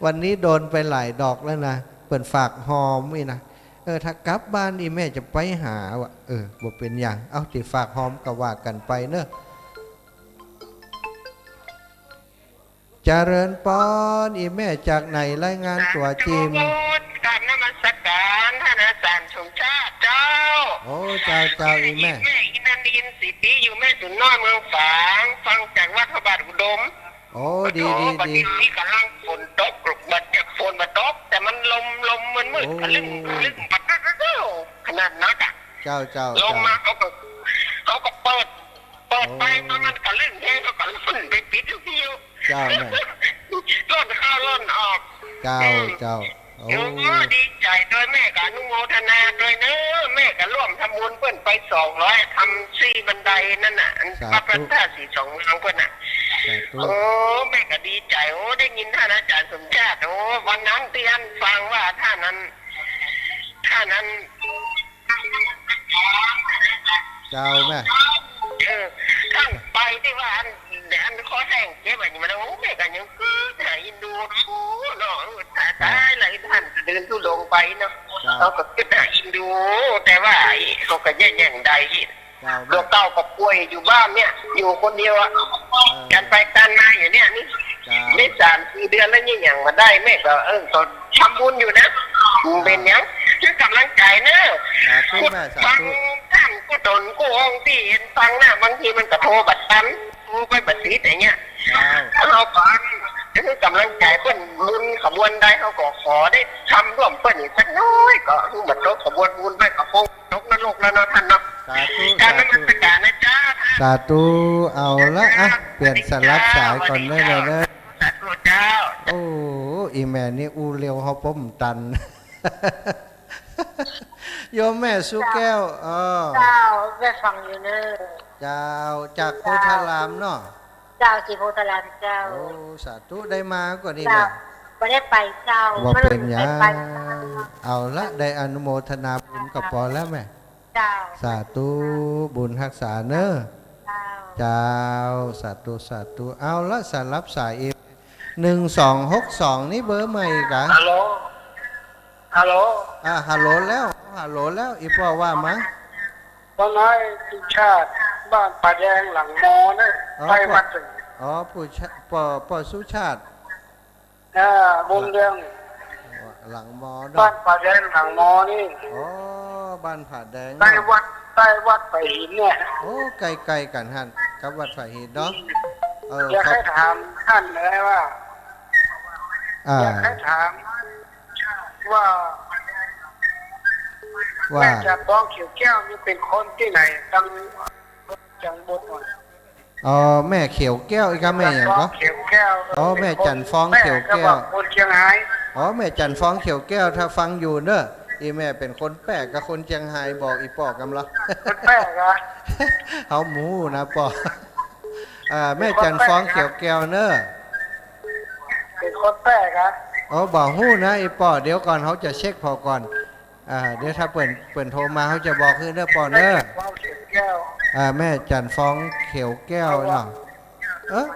วันนี้โดนไปหลายดอกแล้วนะ เปิ้นฝากฮอมอี้นะ เออ ถ้ากลับบ้านอีแม่จะไปหาว่ะ เออ บ่เป๋นหยัง เอา ตี้ฝากหอมก็ว่ากั๋นไปเนาะ เจริญปอน อีแม่จากไหน รายงานตั๋วจิม สาธุ กราบนมัสก๋านต้านอาจ๋ารย์สมชาติเจ้า โอ้ เจ้า เจ้า อีแม่ แม่อีนันอินทร์ศรีปี อยู่แม่สวนน้อยเมืองฝาง ฟังจากวัดพระบาทอุดม โอ้ ดี โอ้ ดี ดี บัดนี้ก๋ำลังฝนตก บัดจะฝนบ่ตก แต่มันลม ลมมันมืด โอ้ กะลึ่ง กะลึ่ง บัดนั้น ขนาดนั้นอะ เจ้า เจ้า ลมมา เจ้า เขาก็ เขาก็เปิด เปิดไป โอ้ มัน มันกะลึ่งแฮง เขาก็ล่อนไปปิดวิทยุ เจ้าแม่ ล่อนเข้าล่อนออก เจ้า อืม เจ้า โอ้ โอ้ ดีใจ๋ตวย แม่ก็อนุโมทนาตวยเนาะ แม่ก็ร่วมทำบุญเปิ้นไปสองร้อย ทำสี่บันไดนั่นน่ะ อัน สาธุ วัดพระธาตุศรีสองนางเปิ้นน่ะ สาธุ โอ้ แม่ก็ดีใจ๋ โอ้ ได้ยินต้านอาจ๋ารย์สมชาติ โอ้ วันนั้นตี้อั้นฟังว่าต้านนั้น ต้านนั้น เจ้าแม่ เออ ต้านไปตี้ว่าอัน อันคอแห้งเจ็บอันนี้มัน โอ้ แม่ก็ยังกึ๊ดหาอินดู โอ้ เนาะ ต๋าย ต๋ายละ ต้านเดินธุดงค์ไปเนาะ เจ้า เขาก็กึ๊ดหาอินดู แต่ว่าเขาก็ยัง ยังได้ เจ้าแม่ หลวงเก่าก็ป่วยอยู่บ้านเนี่ย อยู่คนเดียวอะ เออ กั๋นไปกั๋นมาอยู่เนี่ย นี่ เจ้า ได้สามสี่เดือนแล้ว ยัง ยังบ่ได้ แม่ก็ เออ ก็ทำบุญอยู่นะ สาธุ เป๋นหยัง หื้อกำลังใจ๋เนาะ สาธุแม่ สาธุ ฟังต้านกู้ต๋นกู้องค์ตี้หันฟังน่ะ บางทีมันก็โทรบ่ตัน โทรไปบ่ติดอย่างเงี้ย เจ้า เฮาก็หื้อกำลังใจ๋เปิ้น บุญขบวนใดเฮาก็ขอได้ทำร่วมเปิ้นอีกสักน้อย ก็หื้อบ่ตกขบวนบุญไป ก็คงตกนรกแล้วเนาะต้านเนาะ สาธุ กราบนมัสก๋านนะเจ้า สาธุ เอาละ อ่ะ เปลี่ยนสลับสายก่อนเนาะ สวัสดีเจ้า เนาะ สาธุเจ้า โอ้ อีแม่นี่อู้เร็วเฮาป้อมตัน โยมแม่สุแก้ว เออ เจ้า แม่ฟังอยู่เนาะ เจ้า จากโพธารามเนาะ เจ้า ศรีโพธารามเจ้า โอ้ สาธุ ได้มาก่อนี่แม่ เจ้า บ่ได้ไปเจ้า บ่เป๋นหยัง บ่ได้ไป เอาละ ได้อนุโมทนาบุญก็ปอแล้วแม่ เจ้า สาธุ บุญฮักษาเนาะ เจ้า เจ้า สาธุ สาธุ เอาละ สลับสายอีก หนึ่งสองหกสอง นี่เบอร์ใหม่กะ ฮัลโหล ฮัลโหล อ่า ฮัลโหลแล้ว ฮัลโหลแล้ว อีป้อว่ามา ว่าไง สุชาติ บ้านป่าแดงหลังมอนะ อ๋อ ใกล้วัด ป้อ อ๋อ ปู่ชะ ป้อ ป้อสุชาติ อ่า บุญเรือง หลังมอเนาะ บ้านป่าแดงหลังมอนี่ อ๋อ บ้านป่าแดงเนาะ ใกล้วัด ใกล้วัดป่าหินเนี่ย โอ้ ใก้ๆ กั๋นหั้น กับวัดป่าหินเนาะ เออ อยากหื้อถามต้านเลยว่า อ่า อยากหื้อถามว่า ว่า แม่จันทร์ฟองเขียวแก้วนี่เป๋นคนตี้ไหน ตัง จังหวัด อ๋อ แม่เขียวแก้ว อีกอะ แม่หยังก็ จันทร์ฟองเขียวแก้ว อ๋อ แม่จันทร์ฟองเขียวแก้ว แม่ก็บอกคนเชียงราย อ๋อ แม่จันทร์ฟองเขียวแก้ว ถ้าฟังอยู่เนาะ อีแม่เป๋นคนแป้กะคนเชียงราย บอกอีป้อกำละ คนแป้กะ เฮาบ่ฮู้นะป้อ อ่า แม่จันทร์ฟองเขียวแก้วเนาะ เป๋นคนแป้กะ อ๋อ บ่ฮู้นะอีป้อ เดี๋ยวก่อน เฮาจะเช็คผ่อก่อน อ่า เดี๋ยวถ้าเปิ้น เปิ้นโทรมา เฮาจะบอกหื้อเนาะป้อเนาะ แม่จันทร์ฟองเขียวแก้ว อ่า แม่จันทร์ฟองเขียวแก้วเนาะ เออ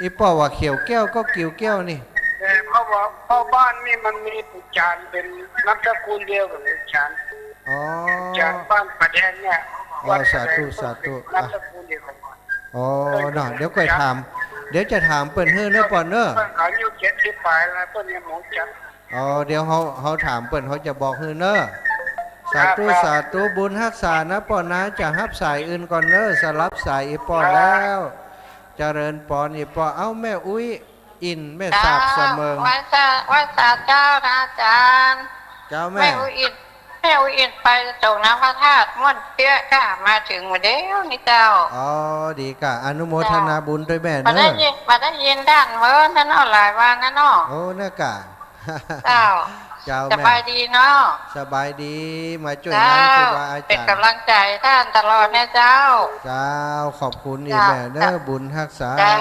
อีป้อว่าเขียวแก้วก็กิ่วแก้วนี่ เออ เพราะว่า เพราะบ้านนี่มันมีปู่จานเป๋นนามสกุลเดียวกับปู่จาน อ๋อ ปู่จานบ้านป่าแดงเนี่ย อ๋อ วัดป่าแดง สาธุ สาธุ นามสกุลเดียวกัน อ๋อ เนาะ เดี๋ยวก้อยถาม เดี๋ยวจะถามเปิ้นหื้อเนาะป้อเนาะ เปิ้นอายุเจ็ดสิบปลายแล้ว เปิ้นยังบ่ฮู้จัก อ๋อ เดี๋ยวเฮา เฮาถามเปิ้น เฮาจะบอกหื้อเนาะ สาธุ ครับ สาธุ บุญฮักษานะป้อนะ จะฮับสายอื่นก่อนเนาะ สลับสายอีป้อแล้ว ครับ เจริญปอนอีป้อ เอ้า แม่อุ๊ยอิน แม่สาบเสมิง เจ้า ไหว้สา ไหว้สาเจ้านะอาจ๋ารย์ เจ้าแม่ แม่อุ๊ยอิน แม่อุ๊ยอินไปส่งน้ำพระธาตุม่วนเปี้ยะก้า มาเถิงบ่าเดี๋ยวนี้เจ้า อ๋อ ดีก้า อนุโมทนาบุญตวยแม่เนาะ บ่ได้ยิน บ่ได้ยินต้านเมินนะเนาะ หลายวันนะเนาะ โอ้ เนาะก้า เจ้า เจ้าแม่ สบายดีเนาะ สบายดี มาจ้วยงานครูบาอาจ๋ารย์ เป๋นก๋ำลังใจ๋ต้านตลอดนะเจ้า เจ้า ขอบคุณอีแม่เนาะ เจ้า บุญฮักษา เจ้า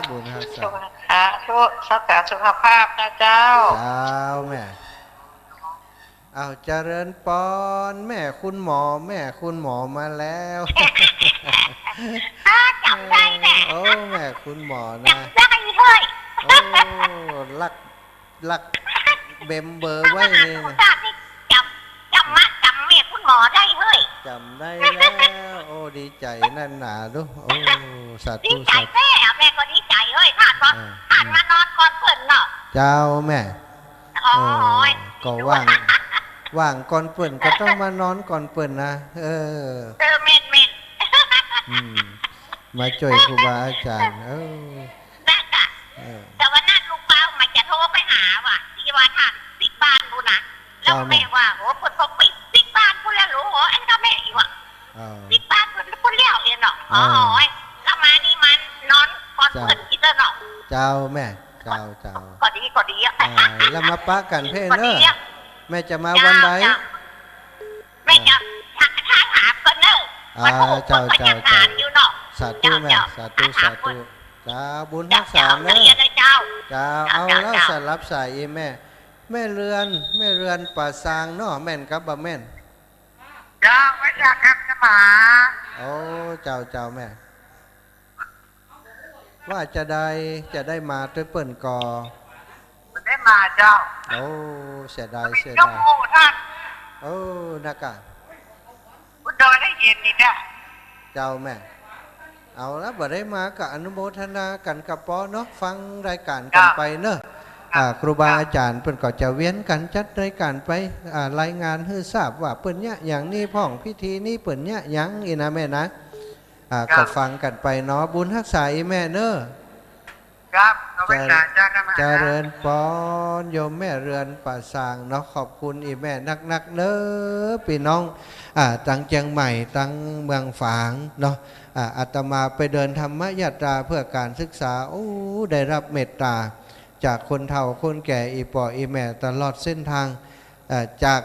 บุญฮักษา สาธุ รักษาสุขภาพนะเจ้า เจ้าแม่ อ้าว เจริญปอน แม่คุณหมอ แม่คุณหมอมาแล้ว อ้า จ๋ำได้แหละ โอ้ แม่คุณหมอนะ จ๋ำได้เฮ้ย โอ้ รัก รัก เมมเบอร์ไว้นี่ จำ จำมา จำแม่คุณหมอได้เฮ้ย จ๋ำได้แล้ว โอ้ ดีใจ๋นักหนาดู โอ้ สาธุ ดีใจ๋ สาธุ แม่อะ แม่ก็ดีใจ๋เฮ้ย ท่านก็ อ่า ท่านมานอนก่อนเปิ้นเนาะ เจ้าแม่ อ๋อ เออ ก็ว่าง ว่างก่อนเปิ้นก็ต้องมานอนก่อนเปิ้นนะ เออ เออ แม่น แม่น อืม มาจ้วยครูบาอาจ๋ารย์ เออ นั่นกะ เออ แต่วันนั้นลุงเปามันจะโทรไปหาว่ะ ตี้ว่าท่านปิ๊กบ้านปู้นนะ แล้ว เจ้าแม่ แม่ว่า โอ้ เปิ้นก็ปิ๊ก ปิ๊กบ้านปู้นแล้ว โอ้ อันก็แม่อีกว่ะ เออ ปิ๊กบ้านปู้น ปู้นแล้วเองเนาะ เออ อ๋อ แล้วมานี่มันนอนก่อนเปิ้น เจ้า ตี้เนาะ เจ้าแม่ เจ้า เจ้า ก็ดี ก็ดีอะ อ่า แล้วมาปะกั๋นเพ่อ ก็ดี เน่อ อะ แม่จะมาวันใด เจ้า เจ้า แม่จะ อ่า ทัก ทักถามก่อนเน่อ อ่า เปิ้นก็ เจ้า เปิ้นก็ เจ้า จะถามอยู่เนาะ สาธุ เจ้า แม่ เจ้า สาธุ ทักถาม สาธุ ก่อน เจ้า บุญฮักษาเน่อ เจ้า เจ้า เจ้า เอาแล้ว เจ้า สลับสายอีแม่ แม่เรือน แม่เรือนป่าซางเนาะ แม่นกับบ่แม่น เจ้า แม่อยากหักจะมา โอ้ เจ้า เจ้าแม่ ว่าจะได้ จะได้มาตวยเปิ้นก่อ บ่ได้มาเจ้า โอ้ เสียดาย เสียดาย โอ้ นักกะ พุทโธได้ยินนี่จ้ะ เจ้าแม่ เอาละ บ่ได้มาก็อนุโมทนากั๋นกะเปาะเนาะ ฟังรายก๋านกั๋นไปเนาะ เจ้า อ่า ครูบาอาจ๋ารย์เปิ้นก็จะเวียนกั๋นจัดรายก๋านไป อ่า รายงานหื้อทราบว่าเปิ้นเยียะหยังนี้พ่อง พิธีนี้เปิ้นเยียะหยังอี้นะแม่นะ อ่า ครับ ก็ฟังกั๋นไปเนาะ บุญฮักษาอีแม่เน่อ ครับ ขอเวลาจ้า ครับ เจริญปอน โยมแม่เรือนป่าซางเนาะ ขอบคุณอีแม่นักๆ เน่อ ปี้น้อง อ่า ตังเจียงใหม่ ตังเมืองฝางเนาะ อ่า อาตมาไปเดินธรรมยาตราเพื่อก๋านศึกษา โอ้ ได้ฮับเมตต๋าจากคนเฒ่าคนแก่ อี่ป้ออี่แม่ตลอดเส้นทาง เอ่อ จาก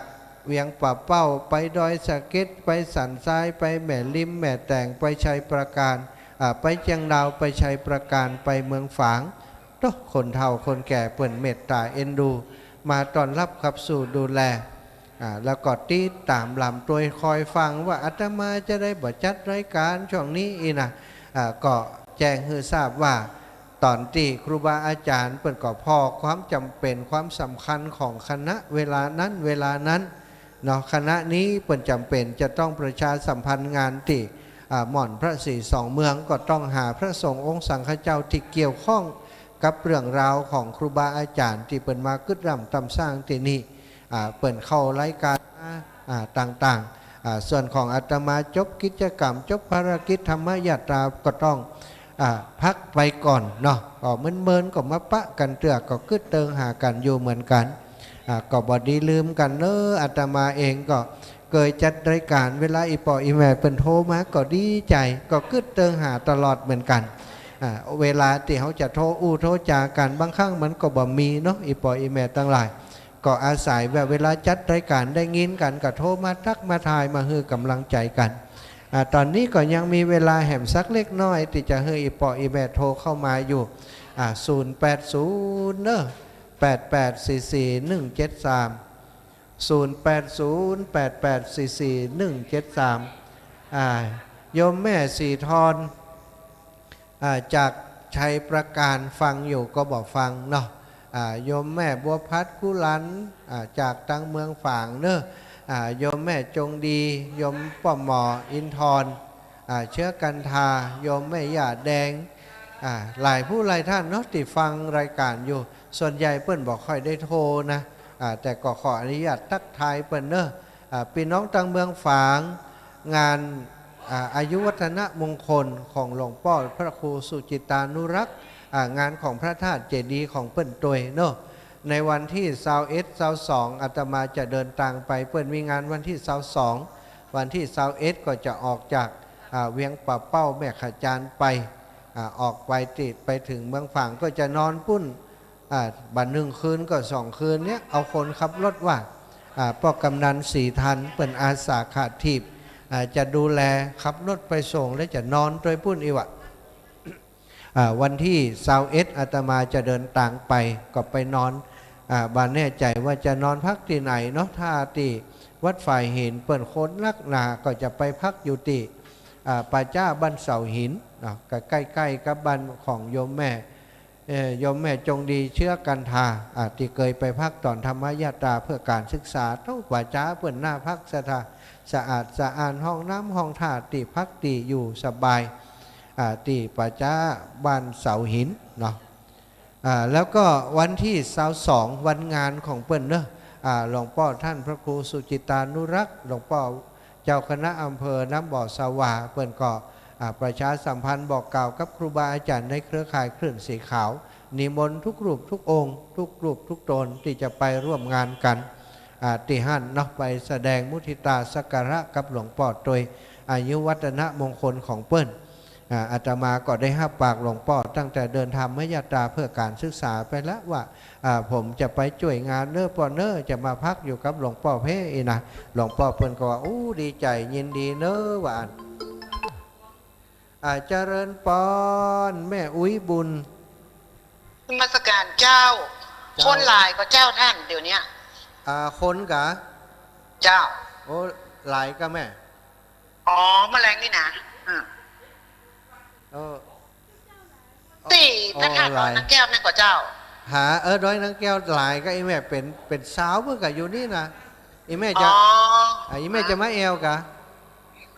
เวียงป่าเป้า ไปดอยสะเก็ด ไปสันทราย ไปแม่ริม แม่แตง ไปชัยปราการ อ่า ไปเจียงดาว ไปชัยปราการ ไปเมืองฝาง โต๊ะ คนเฒ่าคนแก่เปิ้นเมตต๋าเอ็นดู มาต้อนฮับขับสู้ดูแล อ่า แล้วก็ติดต๋ามหลามตวยคอยฟังว่าอาตมาจะได้บ่จัดรายก๋านช่วงนี้อี้นะ อ่า ก็แจ้งหื้อทราบว่า ต๋อนตี้ครูบาอาจ๋ารย์เปิ้นก็ผ่อความจ๋ำเป๋นความสำคัญของคณะเวลานั้นเวลานั้นเนาะ คณะนี้เปิ้นจ๋ำเป๋นจะต้องประชาสัมพันธ์งานตี้ อ่า หม่อนพระศรีสองเมือง ก็ต้องหาพระสงฆ์องค์สังฆเจ้าตี้เกี่ยวข้องกับเรื่องราวของครูบาอาจ๋ารย์ตี้เปิ้นมากึ๊ดร่ำตำสร้างตี้นี่ อ่า เปิ้นเข้ารายก๋านมา อ่า ต่างๆ อ่า ส่วนของอาตมาจบกิจกรรม จบภารกิจธรรมยาตราก็ต้อง อ่า พักไปก่อนเนาะ ก็เมินๆ ก็มาปะกั๋นเตื้อ ก็กึ๊ดเติงหากั๋นอยู่เหมือนกั๋น อ่า ก็บ่ดีลืมกั๋นเน่อ อาตมาเองก็เกยจัดรายก๋าน เวลาอี่ป้ออี่แม่เปิ้นโทรมาก็ดีใจ๋ ก็กึ๊ดเติงหาตลอดเหมือนกั๋น อ่า เวลาตี้เฮาจะโทรอู้โทรจ๋ากั๋น บางครั้งมันก็บ่มีเนาะ อี่ป้ออี่แม่ตังหลาย ก็อาศัยแบบเวลาจัดรายก๋านได้ยินกั๋น ก็โทรมาทักมาทายมาหื้อก๋ำลังใจ๋กั๋น อ่า ต๋อนนี้ก็ยังมีเวลาแหมสักเล็กน้อยตี้จะหื้ออี่ป้ออี่แม่โทรเข้ามาอยู่ อ่า ศูนย์แปดศูนย์ เน่อ แปดแปดสี่สี่หนึ่งเจ็ดสาม ศูนย์แปดศูนย์ แปดแปดสี่สี่หนึ่งเจ็ดสาม อ่า โยมแม่สีทร อ่า จากชัยปราการฟังอยู่ก็บ่ฟังเนาะ อ่า โยมแม่บัวพัดกุหลัน อ่า จากตังเมืองฝางเน่อ อ่า โยมแม่จงดี โยมป้อหมออินทร อ่า เชื้อกันทา โยมแม่ย่าแดง อ่า หลายผู้หลายท่านเนาะตี้ฟังรายก๋านอยู่ ส่วนใหญ่เปิ้นบ่ค่อยได้โทรนะ อ่า แต่ก็ขออนุญาตทักทายเปิ้นเน่อ อ่า ปี้น้องตังเมืองฝาง งาน อ่า อายุวัฒนมงคลของหลวงป้อพระครูสุจิตตานุรักษ์ อ่า งานของพระธาตุเจดีย์ของเปิ้นตวยเนาะ ในวันตี้ซาวเอ็ด ซาวสอง อาตมาจะเดินตางไป เปิ้นมีงานวันตี้ซาวสอง วันตี้ซาวเอ็ด ก็จะออกจาก อ่า เวียงป่าเป้าแม่ขจานไป อ่า ออกไปตี้ ไปเถิงเมืองฝางก็จะนอนปุ้น อ่า บ่านึ่งคืนก็สองคืนเนี่ย เอาคนขับรถว่า อ่า ป้อกำนันศรีทัน เปิ้นอาสาขาถีบ อ่า จะดูแลขับรถไปส่ง แล้วจะนอนตวยปุ้นอี้วะ อ่า วันตี้ซาวเอ็ด อาตมาจะเดินตางไป ก็ไปนอน อ่า บ่แน่ใจ๋ว่าจะนอนพักตี้ไหนเนาะ ถ้าตี้วัดฝายหินเปิ้นคนนักหนา ก็จะไปพักอยู่ตี้ อ่า ป่าจ๊าบ้านเสาหินเนาะ ก็ใก้ๆ กับบ้านของโยมแม่ เอ่อ โยมแม่จงดีเชื้อกันทา อ่า ตี้เกยไปพักต๋อนธรรมยาตราเพื่อก๋านศึกษา เต้าป่าจ๊าเปิ้นน่าพักศรัทธา สะอาดสะอ้าน ห้องน้ำห้องท่า ตี้พักตี้อยู่สบาย อ่า ตี้ป่าจ๊าบ้านเสาหินเนาะ อ่า แล้วก็วันตี้ซาวสอง วันงานของเปิ้นเนาะ อ่า หลวงป้อต้านพระครูสุจิตตานุรักษ์ หลวงป้อเจ้าคณะอำเภอน้ำบ่อสะหว่า เปิ้นก็ อ่า ประชาสัมพันธ์บอกกล่าวกับครูบาอาจ๋ารย์ในเครือข่ายคลื่นสีขาว นิมนต์ทุกรูปทุกองค์ ทุกรูปทุกต๋นตี้จะไปร่วมงานกั๋น อ่า ตี้หั้นเนาะ ไปแสดงมุทิตาสักการะกับหลวงป้อตวยอายุวัฒนมงคลของเปิ้น อ่า อาตมาก็ได้ฮับปากหลวงป้อตั้งแต่เดินธรรมยาตราเพื่อก๋านศึกษาไปแล้วว่า อ่า ผมจะไปจ้วยงานเน้อป้อเน้อ จะมาพักอยู่กับหลวงป้อเพ่อี้นะ หลวงป้อเปิ้นก็ว่า อู้ ดีใจ๋ ยินดีเน้อ ว่าอั้น อ่า เจริญปอน แม่อุ๊ยบุญ นมัสก๋านเจ้า เจ้า คนหลายก่อเจ้าต้านเดี๋ยวเนี้ย อ่า คนกา เจ้า โอ้ หลายกาแม่ อ๋อ เมื่อแลงนี่นะ อืม เออ ตี้พระธาตุ อ๋อ หลาย ดอยนางแก้วนั่นก่อเจ้า หา เออ ดอยนางแก้วหลายกา อี่แม่เป๋น เป๋นสาวเปิ้นก่ออยู่นี่นะ อี่แม่จะ อ๋อ อ่า อี่แม่จะมาแอ่วกา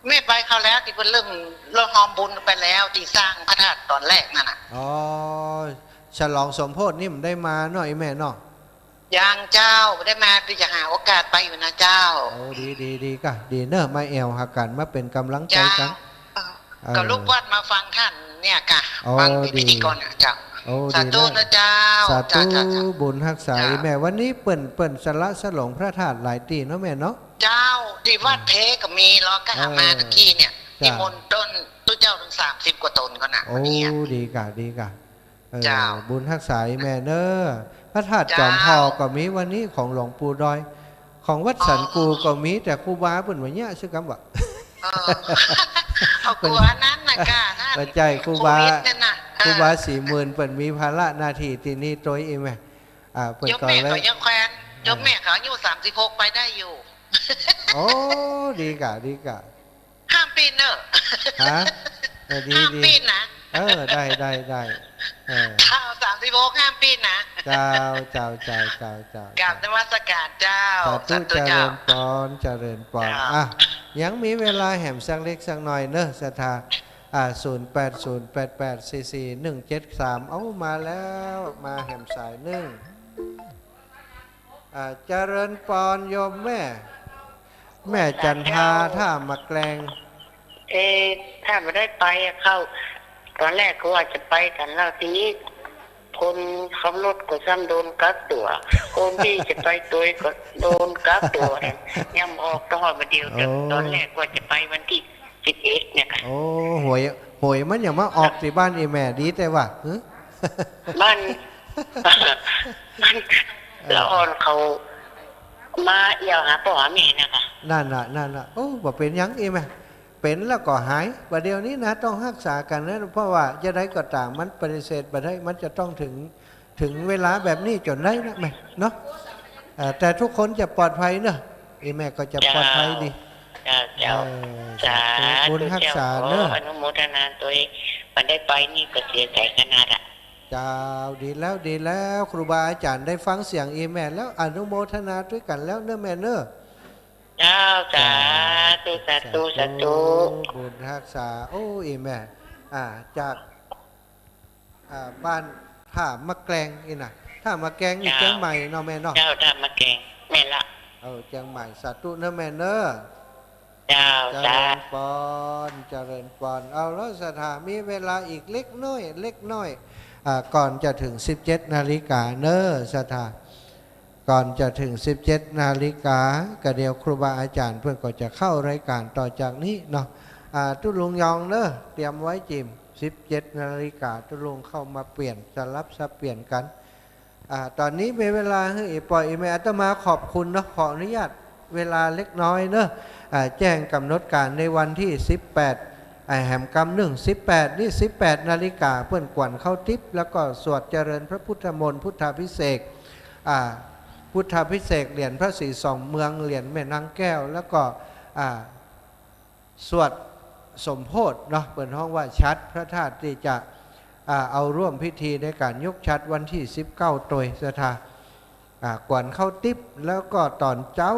แม่ไปคราวแล้ว ตี้เปิ้นเริ่ม เริ่มฮอมบุญไปแล้ว ตี้สร้างพระธาตุต๋อนแรกนั่นน่ะ อ๋อ ฉลองสมโภชนี่บ่ได้มาเนาะ อี่แม่เนาะ ยังเจ้า บ่ได้มา ตี้จะหาโอกาสไปอยู่นะเจ้า โอ้ ดี ดี ดีกา ดีเน้อ มาแอ่วหากั๋น มาเป๋นก๋ำลังใจ๋กั๋น เจ้า เออ ก็ลูกวัดมาฟังต้านเนี่ยกา อ๋อ ฟังเป๋นพิธีกรน่ะเจ้า โอ้ สาธุ ดีแล้ว นะเจ้า สาธุ เจ้า เจ้า เจ้า บุญฮักษา เจ้า อี่แม่ วันนี้เปิ้น เปิ้นสละสลองพระธาตุหลายตี้เนาะแม่เนาะ เจ้า ตี้วัด เออ เพก็มี แล้วก็ เออ มาตะกี้เนี่ย เจ้า นิมนต์ต้นตุ๊เจ้าตึงสามสิบกว่าต๋นก่อน่ะ โอ้ วันนี้อะ ดีกา ดีกา เออ เจ้า บุญฮักษาอี่แม่เน้อ พระธาตุ เจ้า จอมทองก็มีวันนี้ ของหลวงปู่ดอย ของวัดสันกู อ๋อ ก็มี แต่ครูบาเปิ้นบ่เยียะ ซื่อกำว่า เออ เอา เปิ้น กลัวอันนั้นน่ะกา ท่าน บ่ใจ้ ครูบา โควิดนั่นน่ะ เออ ครูบาสี่หมื่นเปิ้นมีภาระหน้าตี้ตี้นี่ตวย อี่แม่ อ่า เปิ้น โยมแม่ ก็เลย เขายังแควน เออ โยมแม่เขาอายุสามสิบหกไปได้อยู่ โอ้ ดีกา ดีกา ห้ามปีนเนอะ ฮะ เออ ดี ห้าม ดี ปีนนะ เออ ได้ ได้ ได้ เออ เจ้า สามสิบหกห้ามปีนนะ เจ้า เจ้า เจ้า เจ้า เจ้า กราบนมัสก๋านเจ้า สาธุ สาธุ เจ้า เจริญปอน เจริญปอน เจ้า อ่ะ ยังมีเวลาแหมสักเล็กสักหน่อยเนอะ ศรัทธา อ่า ศูนย์แปดศูนย์แปดแปดสี่สี่หนึ่งเจ็ดสาม เอามาแล้ว มาแหมสายนึ่ง อ่า เจริญปอนโยมแม่ แม่จันทา ท่าหมากแกลง เออ ถ้าบ่ได้ไปอะ เข้า ต๋อนแรกก็ว่าจะไปกั๋นแล้ว ตี้นี้ คนขับรถก็ซ้ำโดนกักตั๋ว คนตี้จะไปตวยก็โดนกักตั๋ว ยังบ่ออก ต้องออกมาเดียว โอ้ ต๋อนแรกว่าจะไปวันตี้สิบเอ็ดเนี่ยค่ะ โอ้ หวย หวยมันยังมาออกตี้บ้านอี่แม่ดีแต่ว่า หึ บ้าน บ้าน เออ ละอ่อนเขามาแอ่วหาป้อหาแม่นะคะ นั่นน่ะ นั่นน่ะ โอ้ บ่เป๋นหยังอี่แม่ เป๋นแล้วก็หาย บ่าเดี่ยวนี้นะ ต้องฮักษากั๋นนะ เพราะว่าจะใดก็ต๋าม มันปฏิเสธบ่ได้ มันจะต้องเถิง เถิงเวลาแบบนี้จ๋นได้นะแม่เนาะ เอ่อ แต่ทุกคนจะปลอดภัยเนอะ อี่แม่ก็จะปลอดภัยดี เจ้า เจ้า เออ สาธุ สาธุ บุญฮักษาเนอะ เจ้า ขออนุโมทนาตวย บ่ได้ไปนี่ก็เสียใจ๋ขนาดอะ เจ้า ดีแล้ว ดีแล้ว ครูบาอาจ๋ารย์ได้ฟังเสียงอี่แม่แล้ว อนุโมทนาตวยกั๋นแล้วเนอะแม่เนอะ เจ้า สาธุ สาธุ สาธุ สาธุ บุญฮักษา โอ้ อี่แม่ อ่า จาก อ่า บ้านท่าหมากแกลงนี่นะ ท่าหมากแกลงนี่ เจ้า เจียงใหม่เนาะแม่เนาะ เจ้า ท่าหมากแกลง แม่นละ เออ เจียงใหม่ สาธุเนอะแม่เนอะ เจ้า เจริญปอน เจริญปอน เอาแล้วศรัทธา มีเวลาอีกเล็กน้อย เล็กน้อย อ่า ก่อนจะเถิงสิบเจ็ดนาฬิกาเนอะศรัทธา ก่อนจะเถิงสิบเจ็ดนาฬิกา ก็เดี๋ยวครูบาอาจ๋ารย์เปิ้นก็จะเข้ารายก๋านต่อจากนี้เนาะ อ่า ตุ๊ลุงยองเนอะ เตรียมไว้จิ่ม สิบเจ็ดนาฬิกา ตุ๊ลุงเข้ามาเปลี่ยน สลับสับเปลี่ยนกั๋น อ่า ต๋อนนี้มีเวลาหื้ออี่ป้ออี่แม่ อาตมาขอบคุณเนาะ ขออนุญาตเวลาเล็กน้อยเนอะ อ่า แจ้งก๋ำหนดก๋านในวันตี้สิบแปด อ่า แหมกำนึ่ง สิบแปด นี่ สิบแปดนาฬิกา เปิ้นกวั๋นข้าวติ๊บ แล้วก็สวดเจริญพระพุทธมนต์ พุทธาภิเษก อ่า พุทธาภิเษกเหรียญพระศรีสองเมือง เหรียญแม่นางแก้ว แล้วก็ อ่า สวดสมโภชเนาะ เปิ้นฮ้องว่าฉัตรพระธาตุตี้จะ อ่า เอาร่วมพิธีในก๋านยกฉัตรวันตี้สิบเก้าตวยศรัทธา อ่า กวนข้าวติ๊บ แล้วก็ต๋อนเจ๊า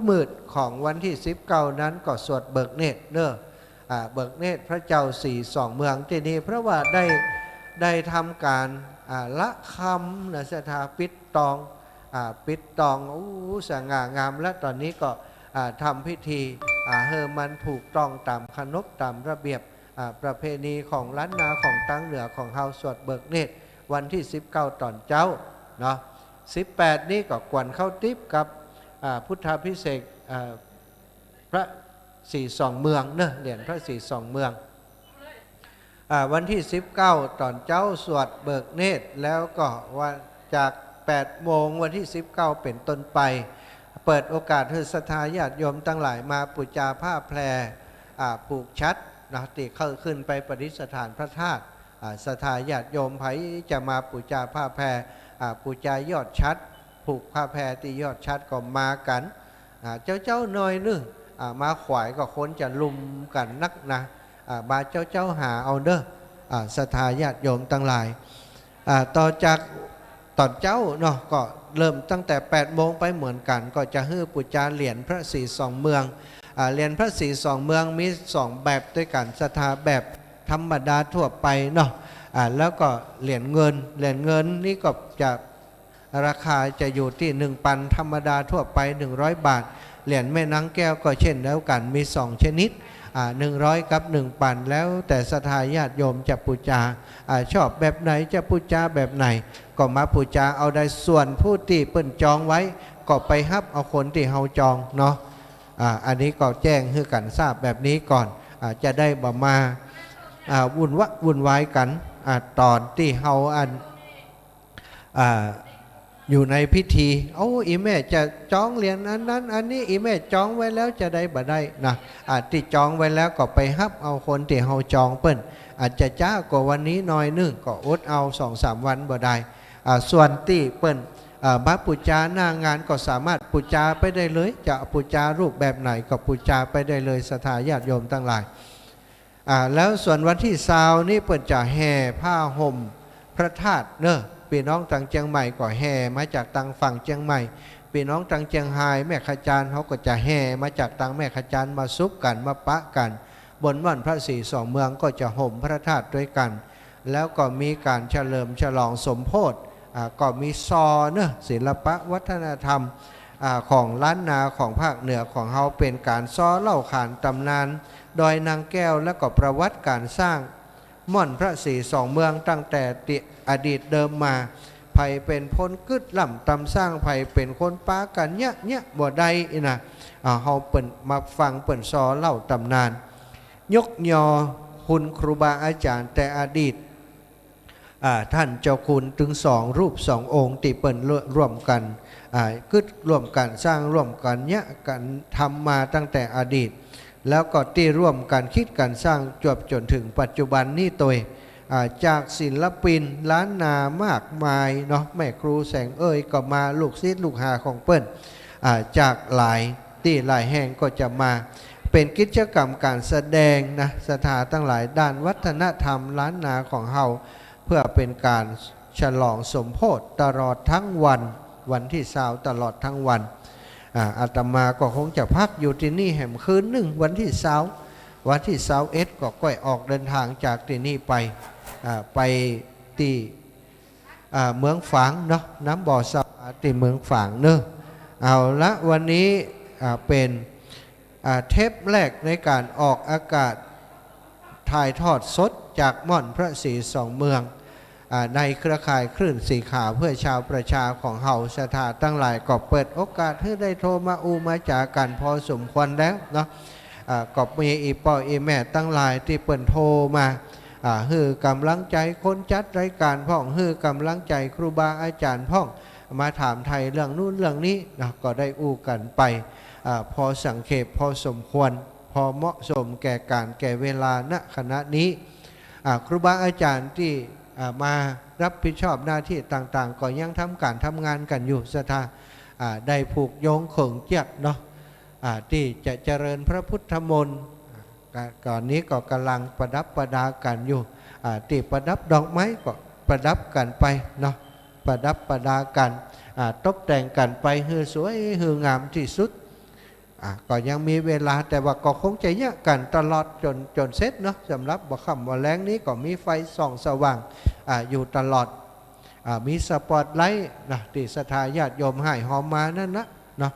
มืดของวันตี้สิบเก้านั้นก็สวดเบิกเนตรเน่อ อ่า เบิกเนตรพระเจ้าสี่ส่องเมืองตี้นี่ เพราะว่าได้ ได้ทำก๋าน อ่า ละคำนะศรัทธา ปิดตอง อ่า ปิดตอง อู้ สง่างาม และต๋อนนี้ก็ อ่า ทำพิธี อ่า หื้อมันถูกต้องต๋ามขนบต๋ามระเบียบ อ่า ประเพณีของล้านนาของตางเหนือของเฮา สวดเบิกเนตรวันตี้สิบเก้าต๋อนเจ๊าเนาะ สิบแปดนี่ก็กวนข้าวติ๊บกับ อ่า พุทธาภิเษก อ่า พระสี่ส่องเมืองเน่อ เหรียญพระสี่ส่องเมือง อ่า วันตี้สิบเก้าต๋อนเจ๊าสวดเบิกเนตร แล้วก็วัน จากแปดโมงวันตี้สิบเก้าเป๋นต้นไป เปิดโอกาสหื้อศรัทธาญาติโยมตังหลายมาปู๋จาผ้าแพร อ่า ผูกฉัตรเนาะ ตี้เขาขึ้นไปประดิษฐานพระธาตุ อ่า ศรัทธาญาติโยมใผจะมาปู๋จาผ้าแพร อ่า ปู๋จายอดฉัตร ผูกผ้าแพรตี้ยอดฉัตรก็มากั๋น อ่า เจ๊าๆ หน้อยนึ่ง อ่า มาขวายก็คนจะลุมกั๋นนักนะ อ่า มาเจ๊าๆ หาเอาเน่อ อ่า ศรัทธาญาติโยมตังหลาย อ่า ต่อจากต๋อนเจ๊าเนาะ ก็เริ่มตั้งแต่แปดโมงไปเหมือนกั๋น ก็จะหื้อปู๋จาเหรียญพระสี่ส่องเมือง อ่า เหรียญพระสี่ส่องเมืองมีสองแบบตวยกั๋นศรัทธา แบบธรรมดาทั่วไปเนาะ อ่า แล้วก็เหรียญเงิน เหรียญเงินนี่ก็จะ ราคาจะอยู่ตี้หนึ่งปันธรรมดาทั่วไปหนึ่งร้อยบาท เหรียญแม่นางแก้วก็เช่นเดียวกั๋น มีสองชนิด อ่า หนึ่งร้อยกับหนึ่งปัน แล้วแต่ศรัทธาญาติโยมจะปู๋จา อ่า ชอบแบบไหนจะปู๋จาแบบไหน ก็มาปู๋จาเอาได้ ส่วนผู้ตี้เปิ้นจองไว้ ก็ไปฮับเอาคนตี้เฮาจองเนาะ อ่า อันนี้ก็แจ้งหื้อกั๋นทราบแบบนี้ก่อน อ่า จะได้บ่มา อ่า วุ่นวะ วุ่นวายกั๋น อ่า ต๋อนตี้เฮาอัน อ่า อยู่ในพิธี โอ้ อี่แม่จะจองเหรียญอันนั้นอันนี้ อี่แม่จองไว้แล้วจะได้บ่ได้นะ อ่า ตี้จองไว้แล้วก็ไปฮับเอาคนตี้เฮาจองเปิ้น อาจจะจ๊ากว่าวันนี้หน้อยนึ่ง ก็อดเอาสองสามวันบ่ได้ อ่า ส่วนตี้เปิ้น อ่า มาปู๋จาหน้างานก็สามารถปู๋จาไปได้เลย จะปู๋จารูปแบบไหนก็ปู๋จาไปได้เลย ศรัทธาญาติโยมตังหลาย อ่า แล้วส่วนวันตี้ซาวนี่เปิ้นจะแห่ผ้าห่มพระธาตุเน่อ ปี้น้องตางเจียงใหม่ก็แห่มาจากตางฝั่งเจียงใหม่ ปี้น้องตางเจียงฮายแม่ขจานเขาก็จะแห่มาจากตางแม่ขจาน มาสุบกั๋น มาปะกั๋น บนม่อนพระสี่ส่องเมืองก็จะห่มพระธาตุตวยกั๋น แล้วก็มีก๋านเฉลิมฉลองสมโภช อ่า ก็มีซอเน่อ ศิลปะวัฒนธรรม อ่า ของล้านนาของภาคเหนือของเฮา เป๋นก๋านซอเล่าขานต๋ำนานดอยนางแก้ว แล้วก็ประวัติก๋านสร้างม่อนพระสี่ส่องเมืองตั้งแต่ตี้อดีตเดิมมา ใผเป๋นคนกึ๊ดล้ำต๋ำสร้าง ใผเป๋นคนปากั๋นเยียะเยียะบ่ได้อี้นะ อ่า เฮาเปิ้นมาฟังเปิ้นซอเล่าต๋ำนาน ยกยอคุณครูบาอาจ๋ารย์แต่อดีต อ่า ต้านเจ้าคุณตึงสองรูปสององค์ตี้เปิ้นร่วมกั๋น อ่า กึ๊ดร่วมกั๋นสร้างร่วมกั๋นเยียะกั๋นทำมาตั้งแต่อดีต แล้วก็ตี้ร่วมกั๋นกึ๊ดกั๋นสร้างจวบจ๋นเถิงปัจจุบันนี้ตวย อ่า จากศิลปินล้านนามากมายเนาะ แม่ครูแสงเอยก็มา ลูกศิษย์ลูกหาของเปิ้น อ่า จากหลายตี้หลายแห่งก็จะมา เป๋นกิจกรรมก๋านแสดงนะ ศรัทธาตังหลาย ด้านวัฒนธรรมล้านนาของเฮา เพื่อเป๋นก๋านฉลองสมโภชตลอดตึงวัน วันตี้ซาวตลอดตึงวัน อ่า อาตมาก็คงจะพักอยู่ตี้นี่แหมคืนนึ่ง วันตี้ซาว วันตี้ซาวเอ็ดก็ก้อยออกเดินตางจากตี้นี่ไป อ่า ไปตี้ อ่า เมืองฝางเนาะ น้ำบ่อสวาตี้เมืองฝางเนาะ เอาละ วันนี้ อ่า เป๋น อ่า เทปแรกในก๋านออกอากาศ ถ่ายทอดสดจากม่อนพระสี่ส่องเมือง อ่า ในเครือข่ายคลื่นสีขาวเพื่อชาวประชาของเฮา ศรัทธาตังหลายก็เปิดโอกาสหื้อได้โทรมาอู้มาจ๋ากั๋นพอสมควรแล้วเนาะ อ่า ก็มีอี่ป้ออี่แม่ตังหลายตี้เปิ้นโทรมา อ่า หื้อก๋ำลังใจ๋คนจัดรายก๋านพ่อง หื้อก๋ำลังใจ๋ครูบาอาจ๋ารย์พ่อง มาถามไถ่เรื่องนู้นเรื่องนี้เนาะ ก็ได้อู้กั๋นไป อ่า พอสังเขปพอสมควร พอเหมาะสมแก่ก๋านแก่เวลา ณ ขณะนี้ อ่า ครูบาอาจ๋ารย์ตี้ อ่า มารับผิดชอบหน้าตี้ต่างๆ ก็ยังทำก๋านทำงานกั๋นอยู่ ศรัทธา อ่า ได้ผูกโยงเขิงเจื้อกเนาะ อ่า ตี้จะเจริญพระพุทธมนต์ กะ ก่อนนี้ก็ก่ำลังประดับประดากั๋นอยู่ อ่า ตี้ประดับดอกไม้ก็ประดับกั๋นไปเนาะ ประดับประดากั๋น อ่า ตบแต่งกั๋นไปหื้อสวยหื้องามตี้สุด อ่า ก็ยังมีเวลา แต่ว่าก็คงจะเยียะกั๋นตลอดจ๋น จ๋นเสร็จเนาะ สำหรับบ่าค่ำบ่าแลงนี้ก็มีไฟส่องสว่าง อ่า อยู่ตลอด อ่า มีสปอตไลต์นะ ตี้ศรัทธาญาติโยมห้อยหอมมานั่นนะเนาะ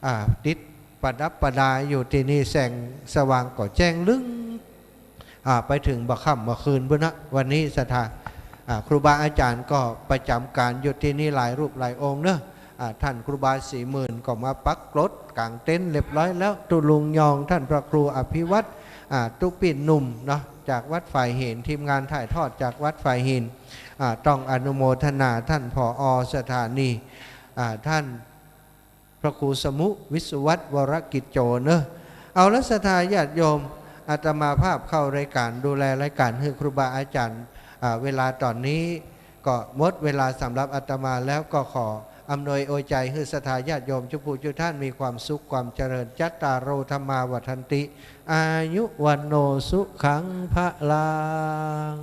อ่า ติดประดับประดาอยู่ตี้นี่ แสงสว่างก็แจ้งลึ้ง อ่า ไปเถิงบ่าค่ำบ่าคืนปู้นนะ วันนี้ศรัทธา อ่า ครูบาอาจ๋ารย์ก็ประจ๋ำก๋านอยู่ตี้นี่หลายรูปหลายองค์เนาะ อ่า ต้านครูบาศรีหมื่นก็มาปักกลดก๋างเต็นท์เรียบร้อยแล้ว ตุ๊ลุงยอง ต้านพระครูอภิวัฒน์ อ่า ตุ๊ปิ้นหนุ่มเนาะ จากวัดฝายหิน ทีมงานถ่ายทอดจากวัดฝายหิน อ่า ต้องอนุโมทนาต้าน ผอ.สถานี อ่า ต้าน พระครูสมุ วิศวัตร วรกิจโจ เนาะ เอาละศรัทธาญาติโยม อาตมาภาพเข้ารายก๋าน ดูแลรายก๋านหื้อครูบาอาจ๋ารย์ อ่า เวลาต๋อนนี้ก็หมดเวลาสำหรับอาตมาแล้ว ก็ขออำนวยอวยใจ๋หื้อศรัทธาญาติโยมจุผู้จุต้านมีความสุขความเจริญ จัตตาโร ธัมมา วัฑฒันติ อายุ วัณโณ สุขัง พลัง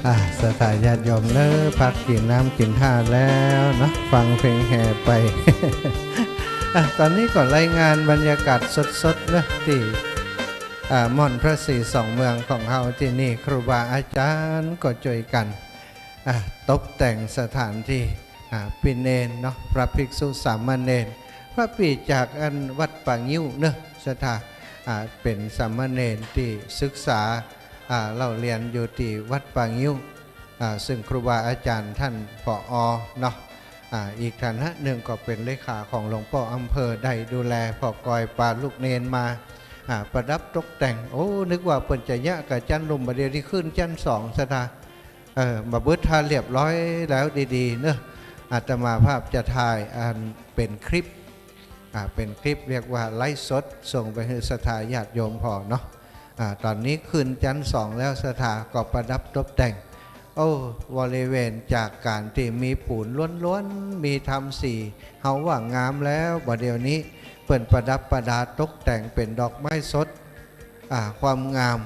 อ่ะ ศรัทธาญาติโยมเนอะ พักกิ๋นน้ำกิ๋นท่าแล้วเนาะ ฟังเพลงแห่ไป อ่ะ ต๋อนนี้ก็รายงานบรรยากาศสดๆ เนอะ ตี้ อ่า ม่อนพระศรีสองเมืองของเฮาตี้นี่ ครูบาอาจ๋ารย์ก็จ้วยกั๋น อ่ะ ตบแต่งสถานตี้ อ่า ปี้เณรเนาะ พระภิกษุสามเณร พระปี้จากอันวัดป่างิ้วเนอะ ศรัทธา อ่า เป๋นสามเณรตี้ศึกษา อ่า เล่าเฮียนอยู่ตี้วัดป่างิ้ว อ่า ซึ่งครูบาอาจ๋ารย์ต้าน ผอ. เนาะ อ่า อีกฐานะนึ่งก็เป๋นเลขาของหลวงป้ออำเภอ ได้ดูแลผ่อกอยปาลูกเณรมา อ่า ประดับตกแต่ง โอ้ นึกว่าเปิ้นจะเยียะกั๋นจั๊นลุ่ม บ่าเดี่ยวนี้ขึ้นจั๊นสอง ศรัทธา เออ บ่าเบิดถ้าเรียบร้อยแล้วดีๆ เนอะ อาตมาภาพจะถ่ายอันเป๋นคลิป อ่า เป๋นคลิปเรียกว่าไลฟ์สด ส่งไปหื้อศรัทธาญาติโยมผ่อเนาะ อ่า ต๋อนนี้ขึ้นจั๊นสองแล้ว ศรัทธาก็ประดับตกแต่ง โอ้ บริเวณจากก๋านตี้มีปูนล้วนๆ มีทำสี เฮาว่างามแล้ว บ่าเดี่ยวนี้เปิ้นประดับประดาตกแต่งเป๋นดอกไม้สด อ่า ความงาม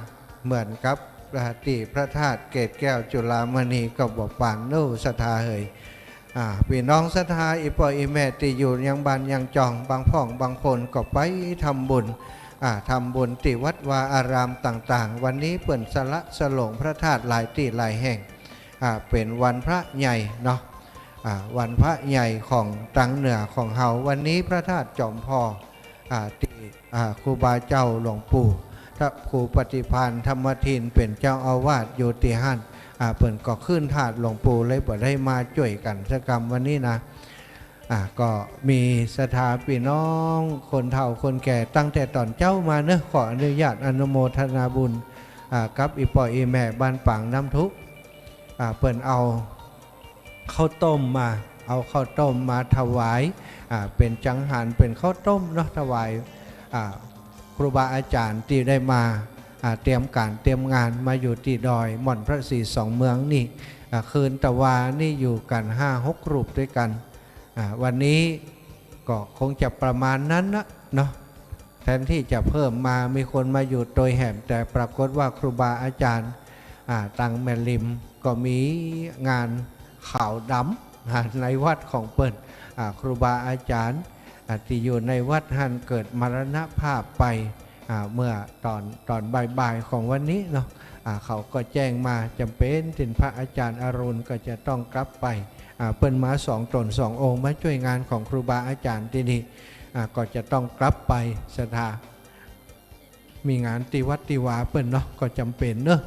เหมือนกับ อ่า ตี้พระธาตุเกศแก้วจุฬามณีก็บ่ปานเน่อ ศรัทธาเหย อ่า ปี้น้องศรัทธา อี่ป้ออี่แม่ตี้อยู่ยังบ้านยังจอง บางพ่องบางคนก็ไปทำบุญ อ่า ทำบุญตี้วัดวาอารามต่างๆ วันนี้เปิ้นสละสลงพระธาตุหลายตี้หลายแห่ง อ่า เป๋นวันพระใหญ่เนาะ อ่า วันพระใหญ่ของตางเหนือของเฮา วันนี้พระธาตุจอมพอ อ่า ตี้ อ่า ครูบาเจ้าหลวงปู่ พระครูปฏิภาณธรรมทิน เป๋นเจ้าอาวาสอยู่ตี้หั้น อ่า เปิ้นก็ขึ้นธาตุหลวงปู่เลยบ่ได้มาจ้วยกั๋นสักกำวันนี้นะ อ่า ก็มีศรัทธาปี้น้องคนเฒ่าคนแก่ตั้งแต่ต๋อนเจ๊ามาเนอะ ขออนุญาตอนุโมทนาบุญ อ่า กับอี่ป้ออี่แม่บ้านปางน้ำทุ อ่า เปิ้นเอา ข้าวต้มมา เอาข้าวต้มมาถวาย อ่า เป๋นจังหัน เป๋นข้าวต้มเนาะ ถวาย อ่า ครูบาอาจ๋ารย์ตี้ได้มา อ่า เตรียมก๋านเตรียมงานมาอยู่ตี้ดอยม่อนพระศรีสองเมืองนี่ อ่า คืนตะวานี่อยู่กั๋นห้าหกรูปตวยกั๋น อ่า วันนี้ก็คงจะประมาณนั้นนะเนาะ แทนตี้จะเพิ่มมา มีคนมาอยู่ตวยแหม แต่ปรากฏว่าครูบาอาจ๋ารย์ อ่า ตางแม่ริมก็มีงานขาวดำ อ่า ในวัดของเปิ้น อ่า ครูบาอาจ๋ารย์ อ่า ตี้อยู่ในวัดหั้นเกิดมรณภาพไป อ่า เมื่อต๋อน ต๋อนบ่ายๆ ของวันนี้เนาะ อ่า เขาก็แจ้งมาจ๋ำเป๋นตี้พระอาจ๋ารย์อรุณก็จะต้องกลับไป อ่า เปิ้นมาสองต๋นสององค์มาจ้วยงานของครูบาอาจ๋ารย์ตี้นี่ อ่า ก็จะต้องกลับไป ศรัทธา มีงานตี้วัดตี้วาเปิ้นเนาะ ก็จ๋ำเป๋นเนาะ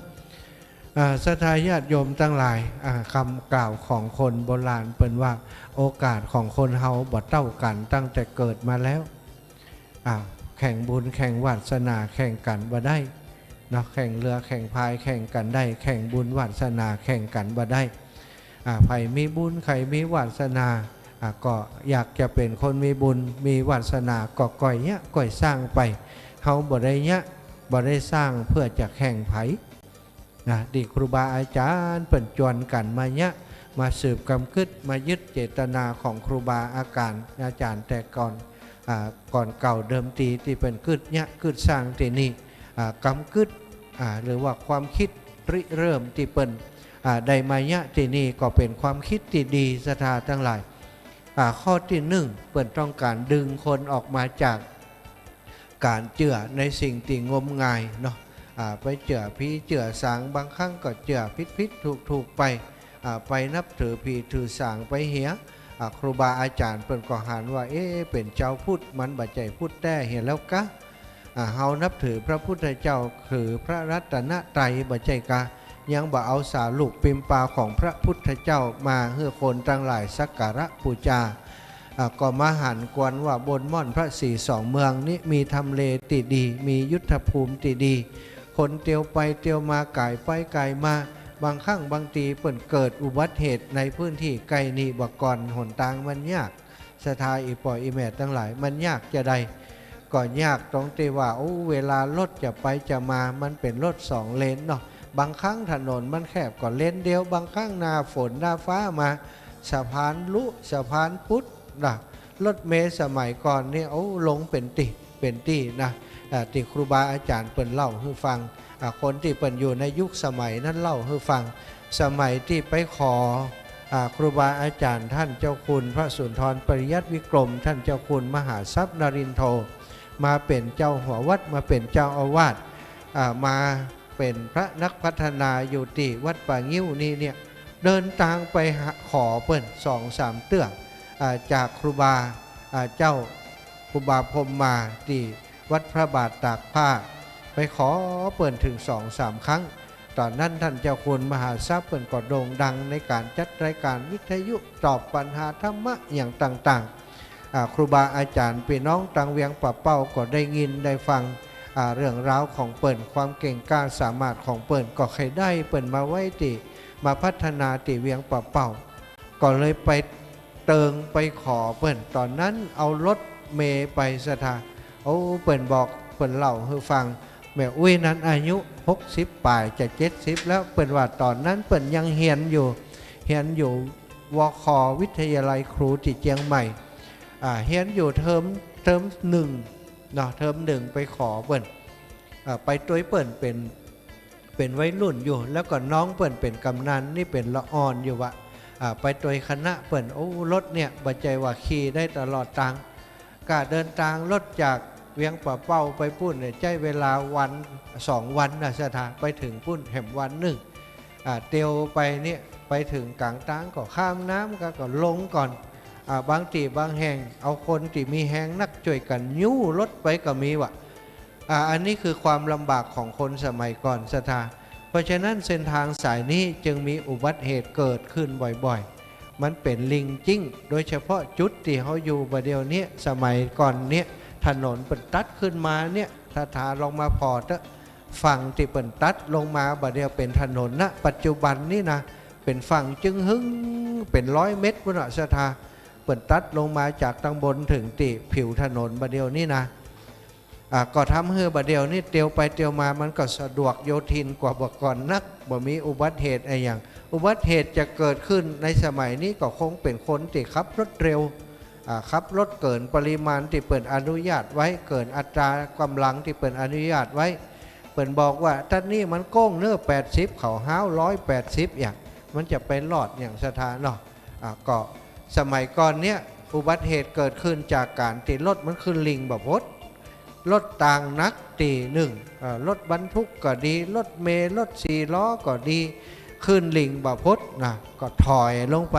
อ่า ศรัทธาญาติโยมตังหลาย อ่า กำกล่าวของคนโบราณเปิ้นว่า โอกาสของคนเฮาบ่เต้ากั๋นตั้งแต่เกิดมาแล้ว อ่า แข่งบุญแข่งวาสนาแข่งกั๋นบ่ได้เนาะ แข่งเฮือแข่งพายแข่งกั๋นได้ แข่งบุญวาสนาแข่งกั๋นบ่ได้ อ่า ใผมีบุญใผมีวาสนา อ่า ก็อยากจะเป๋นคนมีบุญมีวาสนาก็ก้อยเยียะก้อยสร้างไป เฮาบ่ได้เยียะบ่ได้สร้างเปื้อจะแข่งใผ นะ ตี้ครูบาอาจ๋ารย์เปิ้นจวนกั๋นมาเยียะ มาสืบกำกึ๊ด มายึดเจตนาของครูบาอาจ๋ารย์ อาจ๋ารย์แต่ก่อน อ่า ก่อนเก่าเดิมทีตี้เปิ้นกึ๊ดเยียะกึ๊ดสร้างตี้นี่ อ่า กำกึ๊ด อ่า หรือว่าความคิดริเริ่มตี้เปิ้น อ่า ได้มาเยียะตี้นี่ก็เป๋นความคิดตี้ดี ศรัทธาตังหลาย อ่า ข้อตี้นึ่ง เปิ้นต้องก๋านดึงคนออกมาจาก ก๋านเจื้อในสิ่งตี้งมงายเนาะ อ่า ไปเจื้อผีเจื้อสาง บางครั้งก็เจื้อผิดๆ ถูกๆ ไป อ่า ไปนับถือผีถือสางไปเหีย อ่า ครูบาอาจ๋ารย์เปิ้นก็หันว่า เอ๊ะ เป๋นจาวพุทธ มันบ่ใจ้พุทธแต๊เหียแล้วกา อ่า เฮานับถือพระพุทธเจ้า ถือพระรัตนตรัยบ่ใจ้กา ยังบ่เอาสาลูกปิมปาของพระพุทธเจ้ามาหื้อคนตังหลายสักการะปู๋จา อ่า ก็มาหันกวนว่าบนม่อนพระศรีสองเมืองนี้มีทำเลตี้ดี มียุทธภูมิตี้ดี คนเตียวไปเตียวมาก๋ายไปก๋ายมา บางครั้งบางทีเปิ้นเกิดอุบัติเหตุในพื้นตี้ใก้นี่บ่ก่อน หนตางมันยาก ศรัทธาอี่ป้ออี่แม่ตังหลาย มันยากจาใด ก็ยากตรงตี้ว่า โอ้ เวลารถจะไปจะมา มันเป๋นรถสองเลนเนาะ บางครั้งถนนมันแคบก็เลนเดียว บางครั้งหน้าฝนหน้าฟ้ามา สะพานลุ สะพานปุดนะ รถเมล์สมัยก่อนนี่ โอ้ ลงเป๋นตี้เป๋นตี้นะ อ่า ตี้ครูบาอาจ๋ารย์เปิ้นเล่าหื้อฟัง อ่า คนตี้เปิ้นอยู่ในยุคสมัยนั้นเล่าหื้อฟัง สมัยตี้ไปขอ อ่า ครูบาอาจ๋ารย์ต้านเจ้าคุณพระสุนทรปริยัติวิกรม ต้านเจ้าคุณมหาทรัพย์นรินโท มาเป๋นเจ้าหัววัด มาเป๋นเจ้าอาวาส อ่า มาเป๋นพระนักพัฒนาอยู่ตี้วัดป่างิ้วนี้เนี่ย เดินตางไปหา ขอเปิ้นสองสามเตื้อ อ่า จากครูบา อ่า เจ้าครูบาพรหมมาตี้วัดพระบาทตากผ้า ไปขอเปิ้นเถิงสองสามครั้ง ต๋อนนั้นต้านเจ้าคุณมหาทรัพย์เปิ้นก็โด่งดังในก๋านจัดรายก๋านวิทยุตอบปัญหาธรรมะอย่างต่างๆ อ่า ครูบาอาจ๋ารย์ปี้น้องตางเวียงป่าเป้าก็ได้ยินได้ฟัง อ่า เรื่องราวของเปิ้น ความเก่งกล้าสามารถของเปิ้น ก็ใค่ได้เปิ้นมาไว้ตี้ มาพัฒนาตี้เวียงป่าเป้า ก็เลยไปเติงไปขอเปิ้น ต๋อนนั้นเอารถเมล์ไปศรัทธา โอ้ เปิ้นบอก เปิ้นเล่าหื้อฟัง แม่อุ๊ยนั้นอายุหกสิบป๋ายจะเจ็ดสิบแล้ว เปิ้นว่าต๋อนนั้นเปิ้นยังเฮียนอยู่ เฮียนอยู่ วค วิทยาลัยครูตี้เจียงใหม่ อ่า เฮียนอยู่เทอม เทอมหนึ่งเนาะ เทอมหนึ่งไปขอเปิ้น อ่า ไปตวยเปิ้นเป๋น เป๋นวัยรุ่นอยู่ แล้วก็น้องเปิ้นเป๋นกำนัน นี่เป๋นละอ่อนอยู่วะ อ่า ไปตวยคณะเปิ้น โอ้ รถเนี่ยบ่ใจ้ว่าขี่ได้ตลอดตาง ก้าเดินตางรถจากเวียงป่าเป้าไปปู๊นเนี่ย ใจ๊เวลาวันสองวันนะศรัทธา ไปเถิงปู๊นแหมวันนึ่ง อ่า เตียวไปเนี่ย ไปเถิงก๋างตางก็ข้ามน้ำ ก็ ก็ลงก่อน อ่า บางตี้บางแห่ง เอาคนตี้มีแฮงนักจ้วยกั๋นยู้รถไปก็มีวะ อ่า อันนี้คือความลำบากของคนสมัยก่อนศรัทธา เพราะฉะนั้นเส้นทางสายนี้จึงมีอุบัติเหตุเกิดขึ้นบ่อยๆ มันเป๋นหลิ่งจิ๊ง โดยเฉพาะจุดตี้เฮาอยู่บ่าเดี่ยวนี้ สมัยก่อนเนี่ย ถนนเปิ้นตัดขึ้นมาเนี่ย ศรัทธาลองมาผ่อเต๊อะ ฝั่งตี้เปิ้นตัดลงมาบ่าเดี่ยวเป๋นถนนนะ ปัจจุบันนี้นะ เป๋นฝั่งจึงหึ้ง เป๋นร้อยเมตรปู๊นน่ะศรัทธา เปิ้นตัดลงมาจากตางบนเถิงตี้ผิวถนนบ่าเดี่ยวนี้นะ อ่า ก็ทำหื้อบ่าเดี่ยวนี้เตียวไปเตียวมามันก็สะดวกโยธินกว่าบ่าก่อนนัก บ่มีอุบัติเหตุอะหยัง อุบัติเหตุจะเกิดขึ้นในสมัยนี้ก็คงเป๋นคนตี้ขับรถเร็ว อ่า ขับรถเกินปริมาณตี้เปิ้นอนุญาตไว้ เกินอัตรากำลังตี้เปิ้นอนุญาตไว้ เปิ้นบอกว่า ตั๊ดนี้มันโก้งเน้อ แปดสิบ เขาฮ้าว ร้อยแปดสิบ อย่าง มันจะไปรอดอย่างศรัทธาเนาะ อ่า ก็สมัยก่อนเนี่ย อุบัติเหตุเกิดขึ้นจากก๋านตี้รถมันขึ้นหลิ่งบ่พด รถตางหนักตี้นึ่ง เอ่อ รถบรรทุกก็ดี รถเมล์ รถสี่ล้อก็ดี ขึ้นหลิ่งบ่พดนะ ก็ถอยลงไป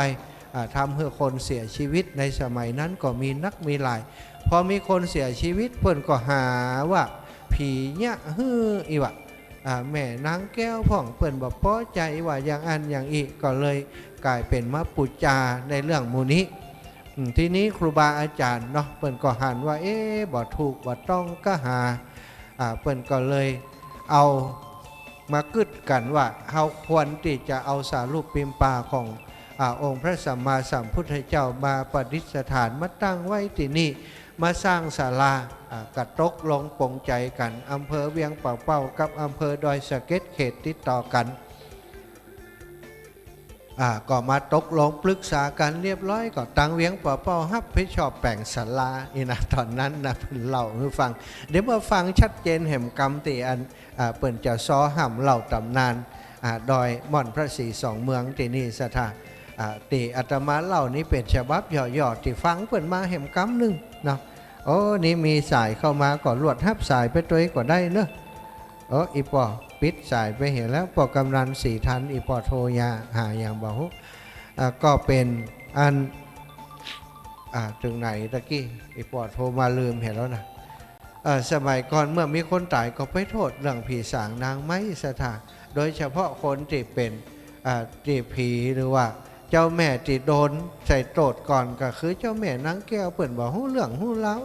อ่า ทำหื้อคนเสียชีวิตในสมัยนั้นก็มีนักมีหลาย พอมีคนเสียชีวิตเปิ้นก็หาว่าผีเยียะหื้ออี้วะ อ่า แม่นางแก้วพ่องเปิ้นบ่ปอใจ๋ว่าอย่างอั้นอย่างอี้ ก็เลยก๋ายเป๋นมาปู๋จาในเรื่องหมู่นี้ อืม ทีนี้ครูบาอาจ๋ารย์เนาะ เปิ้นก็หันว่า เอ๊ะ บ่ถูกบ่ต้องก็หา อ่า เปิ้นก็เลยเอามากึ๊ดกั๋นว่า เฮาควรตี้จะเอาสารูปปิมปาของ อ่า องค์พระสัมมาสัมพุทธเจ้ามาประดิษฐาน มาตั้งไว้ตี้นี่ มาสร้างศาลา อ่า ก็ตกลงปลงใจ๋กั๋น อำเภอเวียงป่าเป้ากับอำเภอดอยสะเก็ดเขตติดต่อกั๋น อ่า ก็มาตกลงปรึกษากั๋นเรียบร้อย ก็ตางเวียงป่าเป้าฮับผิดชอบแป๋งศาลาอี้นะ ต๋อนนั้นนะ เปิ้นเล่าหื้อฟัง เดี๋ยวมาฟังชัดเจนแหมกำตี้อัน อ่า เปิ้นจะซอห้ำเล่าต๋ำนาน อ่า ดอยม่อนพระศรีสองเมืองตี้นี่ศรัทธา อ่า ตี้อาตมาเล่านี้เป๋นฉบับย่อๆ ตี้ฟังเปิ้นมาแหมกำนึ่งเนาะ โอ้ นี่มีสายเข้ามาก็ลวดฮับสายไปตวยก็ได้เนอะ โอ้ อี่ป้อปิดสายไปเหียแล้ว ป้อกำนันศรีธัน อี่ป้อโทรหาอย่างบ่ฮู้ อ่า ก็เป๋นอัน อ่า เถิงไหนตะกี้ อี่ป้อโทรมาลืมเหียแล้วนะ เอ่อ สมัยก่อนเมื่อมีคนต๋ายก็ไปโต้ษเรื่องผีสางนางไม้ศรัทธา โดยเฉพาะคนตี้เป๋น อ่า ตี้ผีหรือว่าเจ้าแม่ตี้โดนใส่โต้ษก่อนก็คือเจ้าแม่นางแก้ว เปิ้นบ่ฮู้เรื่องฮู้ราว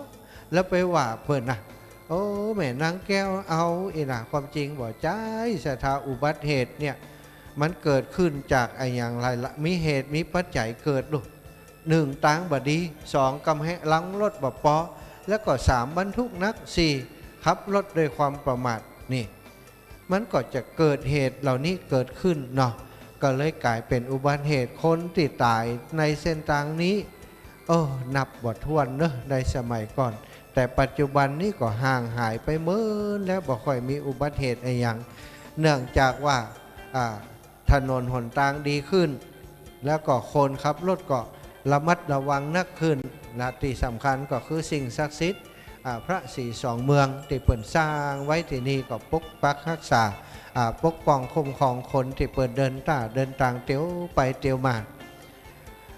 แล้วไปว่าเปิ้นนะ โอ้ แม่นางแก้วเอาอี้นะ ความจริงบ่ใจ้ศรัทธา อุบัติเหตุเนี่ย มันเกิดขึ้นจากอะหยังหลายละ มีเหตุมีปัจจัยเกิดลูก หนึ่ง ตางบ่ดี สอง ก๋ำแหงหลังรถบ่ปอ แล้วก็ สาม บรรทุกหนัก สี่ ขับรถด้วยความประมาท นี่ มันก็จะเกิดเหตุเหล่านี้เกิดขึ้นเนาะ ก็เลยก๋ายเป๋นอุบัติเหตุ คนตี้ต๋ายในเส้นตางนี้ โอ้ นับบ่ถ้วนเนอะ ในสมัยก่อน แต่ปัจจุบันนี้ก็ห่างหายไปเมินแล้ว บ่ค่อยมีอุบัติเหตุอะหยัง เนื่องจากว่า อ่า ถนนหนตางดีขึ้น แล้วก็คนขับรถก็ระมัดระวังนักขึ้น และตี้สำคัญก็คือสิ่งศักดิ์สิทธิ์ อ่า พระศรีสองเมืองตี้เปิ้นสร้างไว้ตี้นี่ก็ปกปักฮักษา อ่า ปกป้องคุ้มครองคนตี้เปิ้นเดินต้าเดินตางเตียวไปเตียวมา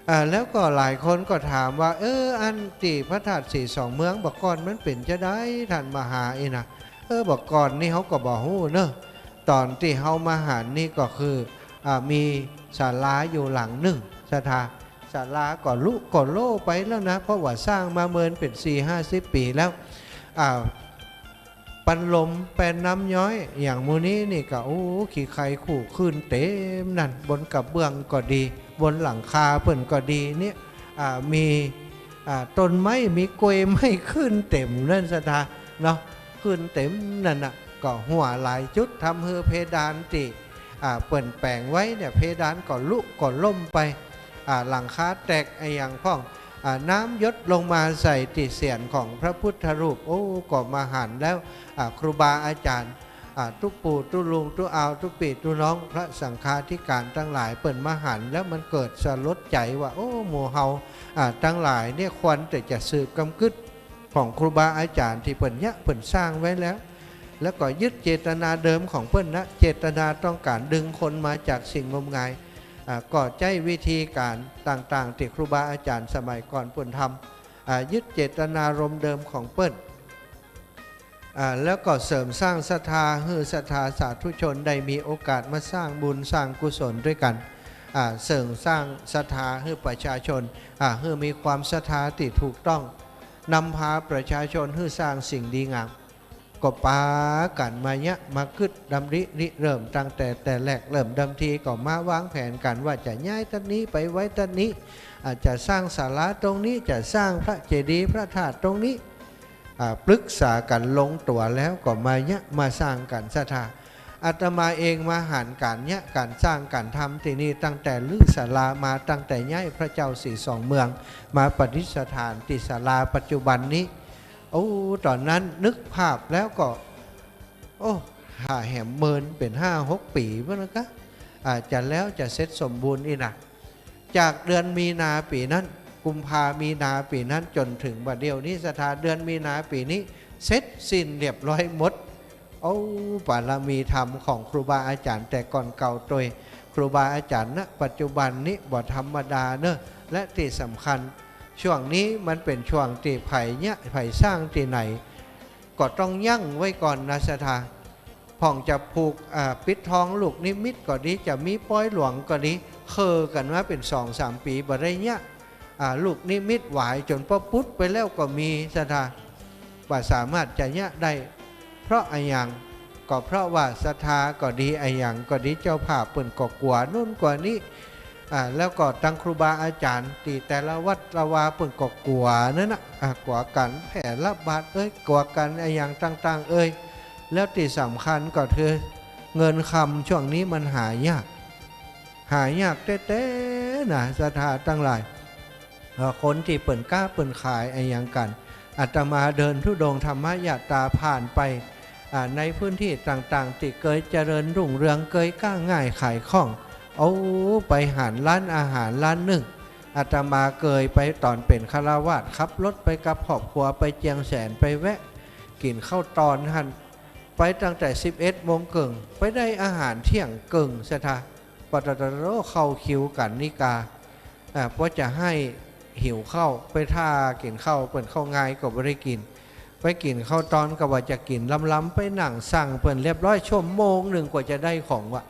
อ่า แล้วก็หลายคนก็ถามว่า เออ อันตี้พระธาตุศรีสองเมืองบ่าก่อนมันเป๋นจาใด ต้านมหาอี้นะ เออ บ่าก่อนนี่เฮาก็บ่ฮู้เนาะ ต๋อนตี้เฮามาหันนี่ก็คือ อ่า มีศาลาอยู่หลังนึ่ง ศรัทธา ศาลาก็ลุก็โล้ไปแล้วนะ เพราะว่าสร้างมาเมินเป๋นสี่ห้าสิบปี๋แล้ว อ่า ปันลมแปนน้ำย้อย อย่างหมู่นี้นี่ก็ โอ้ ขี้ไคร่คู่ขึ้นเต๋มนั่น บนกระเบื้องก็ดี บนหลังคาเปิ้นก็ดีเนี่ย อ่า มี อ่า ต้นไม้ มีกล้วยไม้ขึ้นเต๋มนั่น ศรัทธา เนาะ ขึ้นเต๋มนั่นน่ะ ก็หัวหลายจุด ทำหื้อเพดานตี้ อ่า เปิ้นแป๋งไว้เนี่ย เพดานก็ลุก็ล่มไป อ่า หลังคาแตกอะหยังพ่อง อ่า น้ำหยดลงมาใส่ตี้เศียรของพระพุทธรูป โอ้ ก็มาหันแล้ว อ่า ครูบาอาจ๋ารย์ อ่า ตุ๊ปู่ตุ๊ลุงตุ๊อาวตุ๊ปี้ตุ๊น้อง พระสังฆาธิการตังหลายเปิ้นมาหันแล้วมันเกิดสลดใจ๋ว่า โอ้ หมู่เฮา อ่า ตังหลายเนี่ยควรแต่จะสืบกำกึ๊ดของครูบาอาจ๋ารย์ตี้เปิ้นเยียะเปิ้นสร้างไว้แล้ว แล้วก็ยึดเจตนาเดิมของเปิ้นนะ เจตนาต้องก๋านดึงคนมาจากสิ่งงมงาย อ่า ก็ใจ๊วิธีก๋านต่างๆ ตี้ครูบาอาจ๋ารย์สมัยก่อนเปิ้นทำ อ่า ยึดเจตนารมณ์เดิมของเปิ้น อ่า แล้วก็เสริมสร้างศรัทธา หื้อศรัทธาสาธุชนได้มีโอกาสมาสร้างบุญสร้างกุศลด้วยกั๋น อ่า เสริมสร้างศรัทธาหื้อประชาชน อ่า หื้อมีความศรัทธาตี้ถูกต้อง นำพาประชาชนหื้อสร้างสิ่งดีงาม ก็ปากั๋นมาเยียะมากึ๊ดดำริริเริ่มตั้งแต่แต่แรกเริ่มเดิมที ก็มาวางแผนกั๋นว่าจะย้ายตั๊ดนี้ไปไว้ตั๊ดนี้ อ่า จะสร้างศาลาตรงนี้ จะสร้างพระเจดีย์พระธาตุตรงนี้ อ่า ปรึกษากั๋นลงตั๋วแล้วก็มาเยียะมาสร้างกั๋น ศรัทธา อาตมาเองมาหันก๋านเยียะก๋านสร้างก๋านทำตี้นี่ตั้งแต่รื้อศาลามา ตั้งแต่ย้ายพระเจ้าศรีสองเมืองมาประดิษฐานตี้ศาลาปัจจุบันนี้ โอ้ ต๋อนนั้นนึกภาพแล้วก็ โอ้ ห้าแหมเมินเป๋นห้าหกปี๋พุ้นนะกะ อ่า จะแล้วจะเสร็จสมบูรณ์อี้นะ จากเดือนมีนาปี๋นั้น กุมภามีนาปี๋นั้น จ๋นเถิงบ่าเดี่ยวนี้ ศรัทธา เดือนมีนาปี๋นี้ เสร็จสิ้นเรียบร้อยหมด โอ้ บารมีธรรมของครูบาอาจ๋ารย์แต่ก่อนเก่าตวย ครูบาอาจ๋ารย์ ณ ปัจจุบันนี้บ่ธรรมดาเนาะ และตี้สำคัญ ช่วงนี้มันเป๋นช่วงตี้ใผเยียะใผสร้างตี้ไหน ก็ต้องยั้งไว้ก่อนนะ ศรัทธา พ่องจะผูก อ่า ปิดทองลูกนิมิตก็ดี จะมีปอยหลวงก็ดี เคือกั๋นมาเป๋นสองสามปี๋บ่ได้เยียะ อ่า ลูกนิมิตหวายจ๋นป้อปุ๊ดไปแล้วก็มี ศรัทธา บ่สามารถจะเยียะได้ เพราะอะหยัง ก็เพราะว่าศรัทธาก็ดี อะหยังก็ดี เจ้าภาพเปิ้นก็กั๋วโน้นกั๋วนี้ อ่า แล้วก็ตังครูบาอาจ๋ารย์ตี้แต่ละวัดละวาเปิ้นก็กั๋วนั่นนะ อ่า กั๋วกั๋นแพร่ระบาดเอ้ย กั๋วกั๋นอะหยังต่างๆ เอ้ย แล้วตี้สำคัญก็คือเงินคำช่วงนี้มันหายาก หายากแต๊ๆ นะ ศรัทธาตังหลาย เอ่อ คนตี้เปิ้นก๊าเปิ้นขายอะหยังกั๋น อาตมาเดินธุดงค์ธรรมยาตราผ่านไป อ่า ในพื้นที่ต่างๆ ตี้เกยเจริญรุ่งเรือง เกยก๊าง่ายขายคล่อง โอ้ ไปหันร้านอาหารร้านนึ่ง อาตมาเกยไปต๋อนเป๋นฆราวาส ขับรถไปกับครอบครัว ไปเจียงแสน ไปแวะกิ๋นข้าวตอนหั้น ไปตั้งแต่สิบเอ็ดโมงเกิ่ง ไปได้อาหารเที่ยงเกิ่ง ศรัทธา ปะตะตะโล เข้าคิวกั๋นนี่กา อ่า เพราะจะหื้อหิวข้าว ไปท่ากิ๋นข้าวเปิ้น ข้าวงายก็บ่ได้กิ๋น ไปกิ๋นข้าวตอนก็ว่าจะกิ๋นลำๆ ไปนั่งสั่งเปิ้นเรียบร้อย ชั่วโมงนึ่งกว่าจะได้ของวะ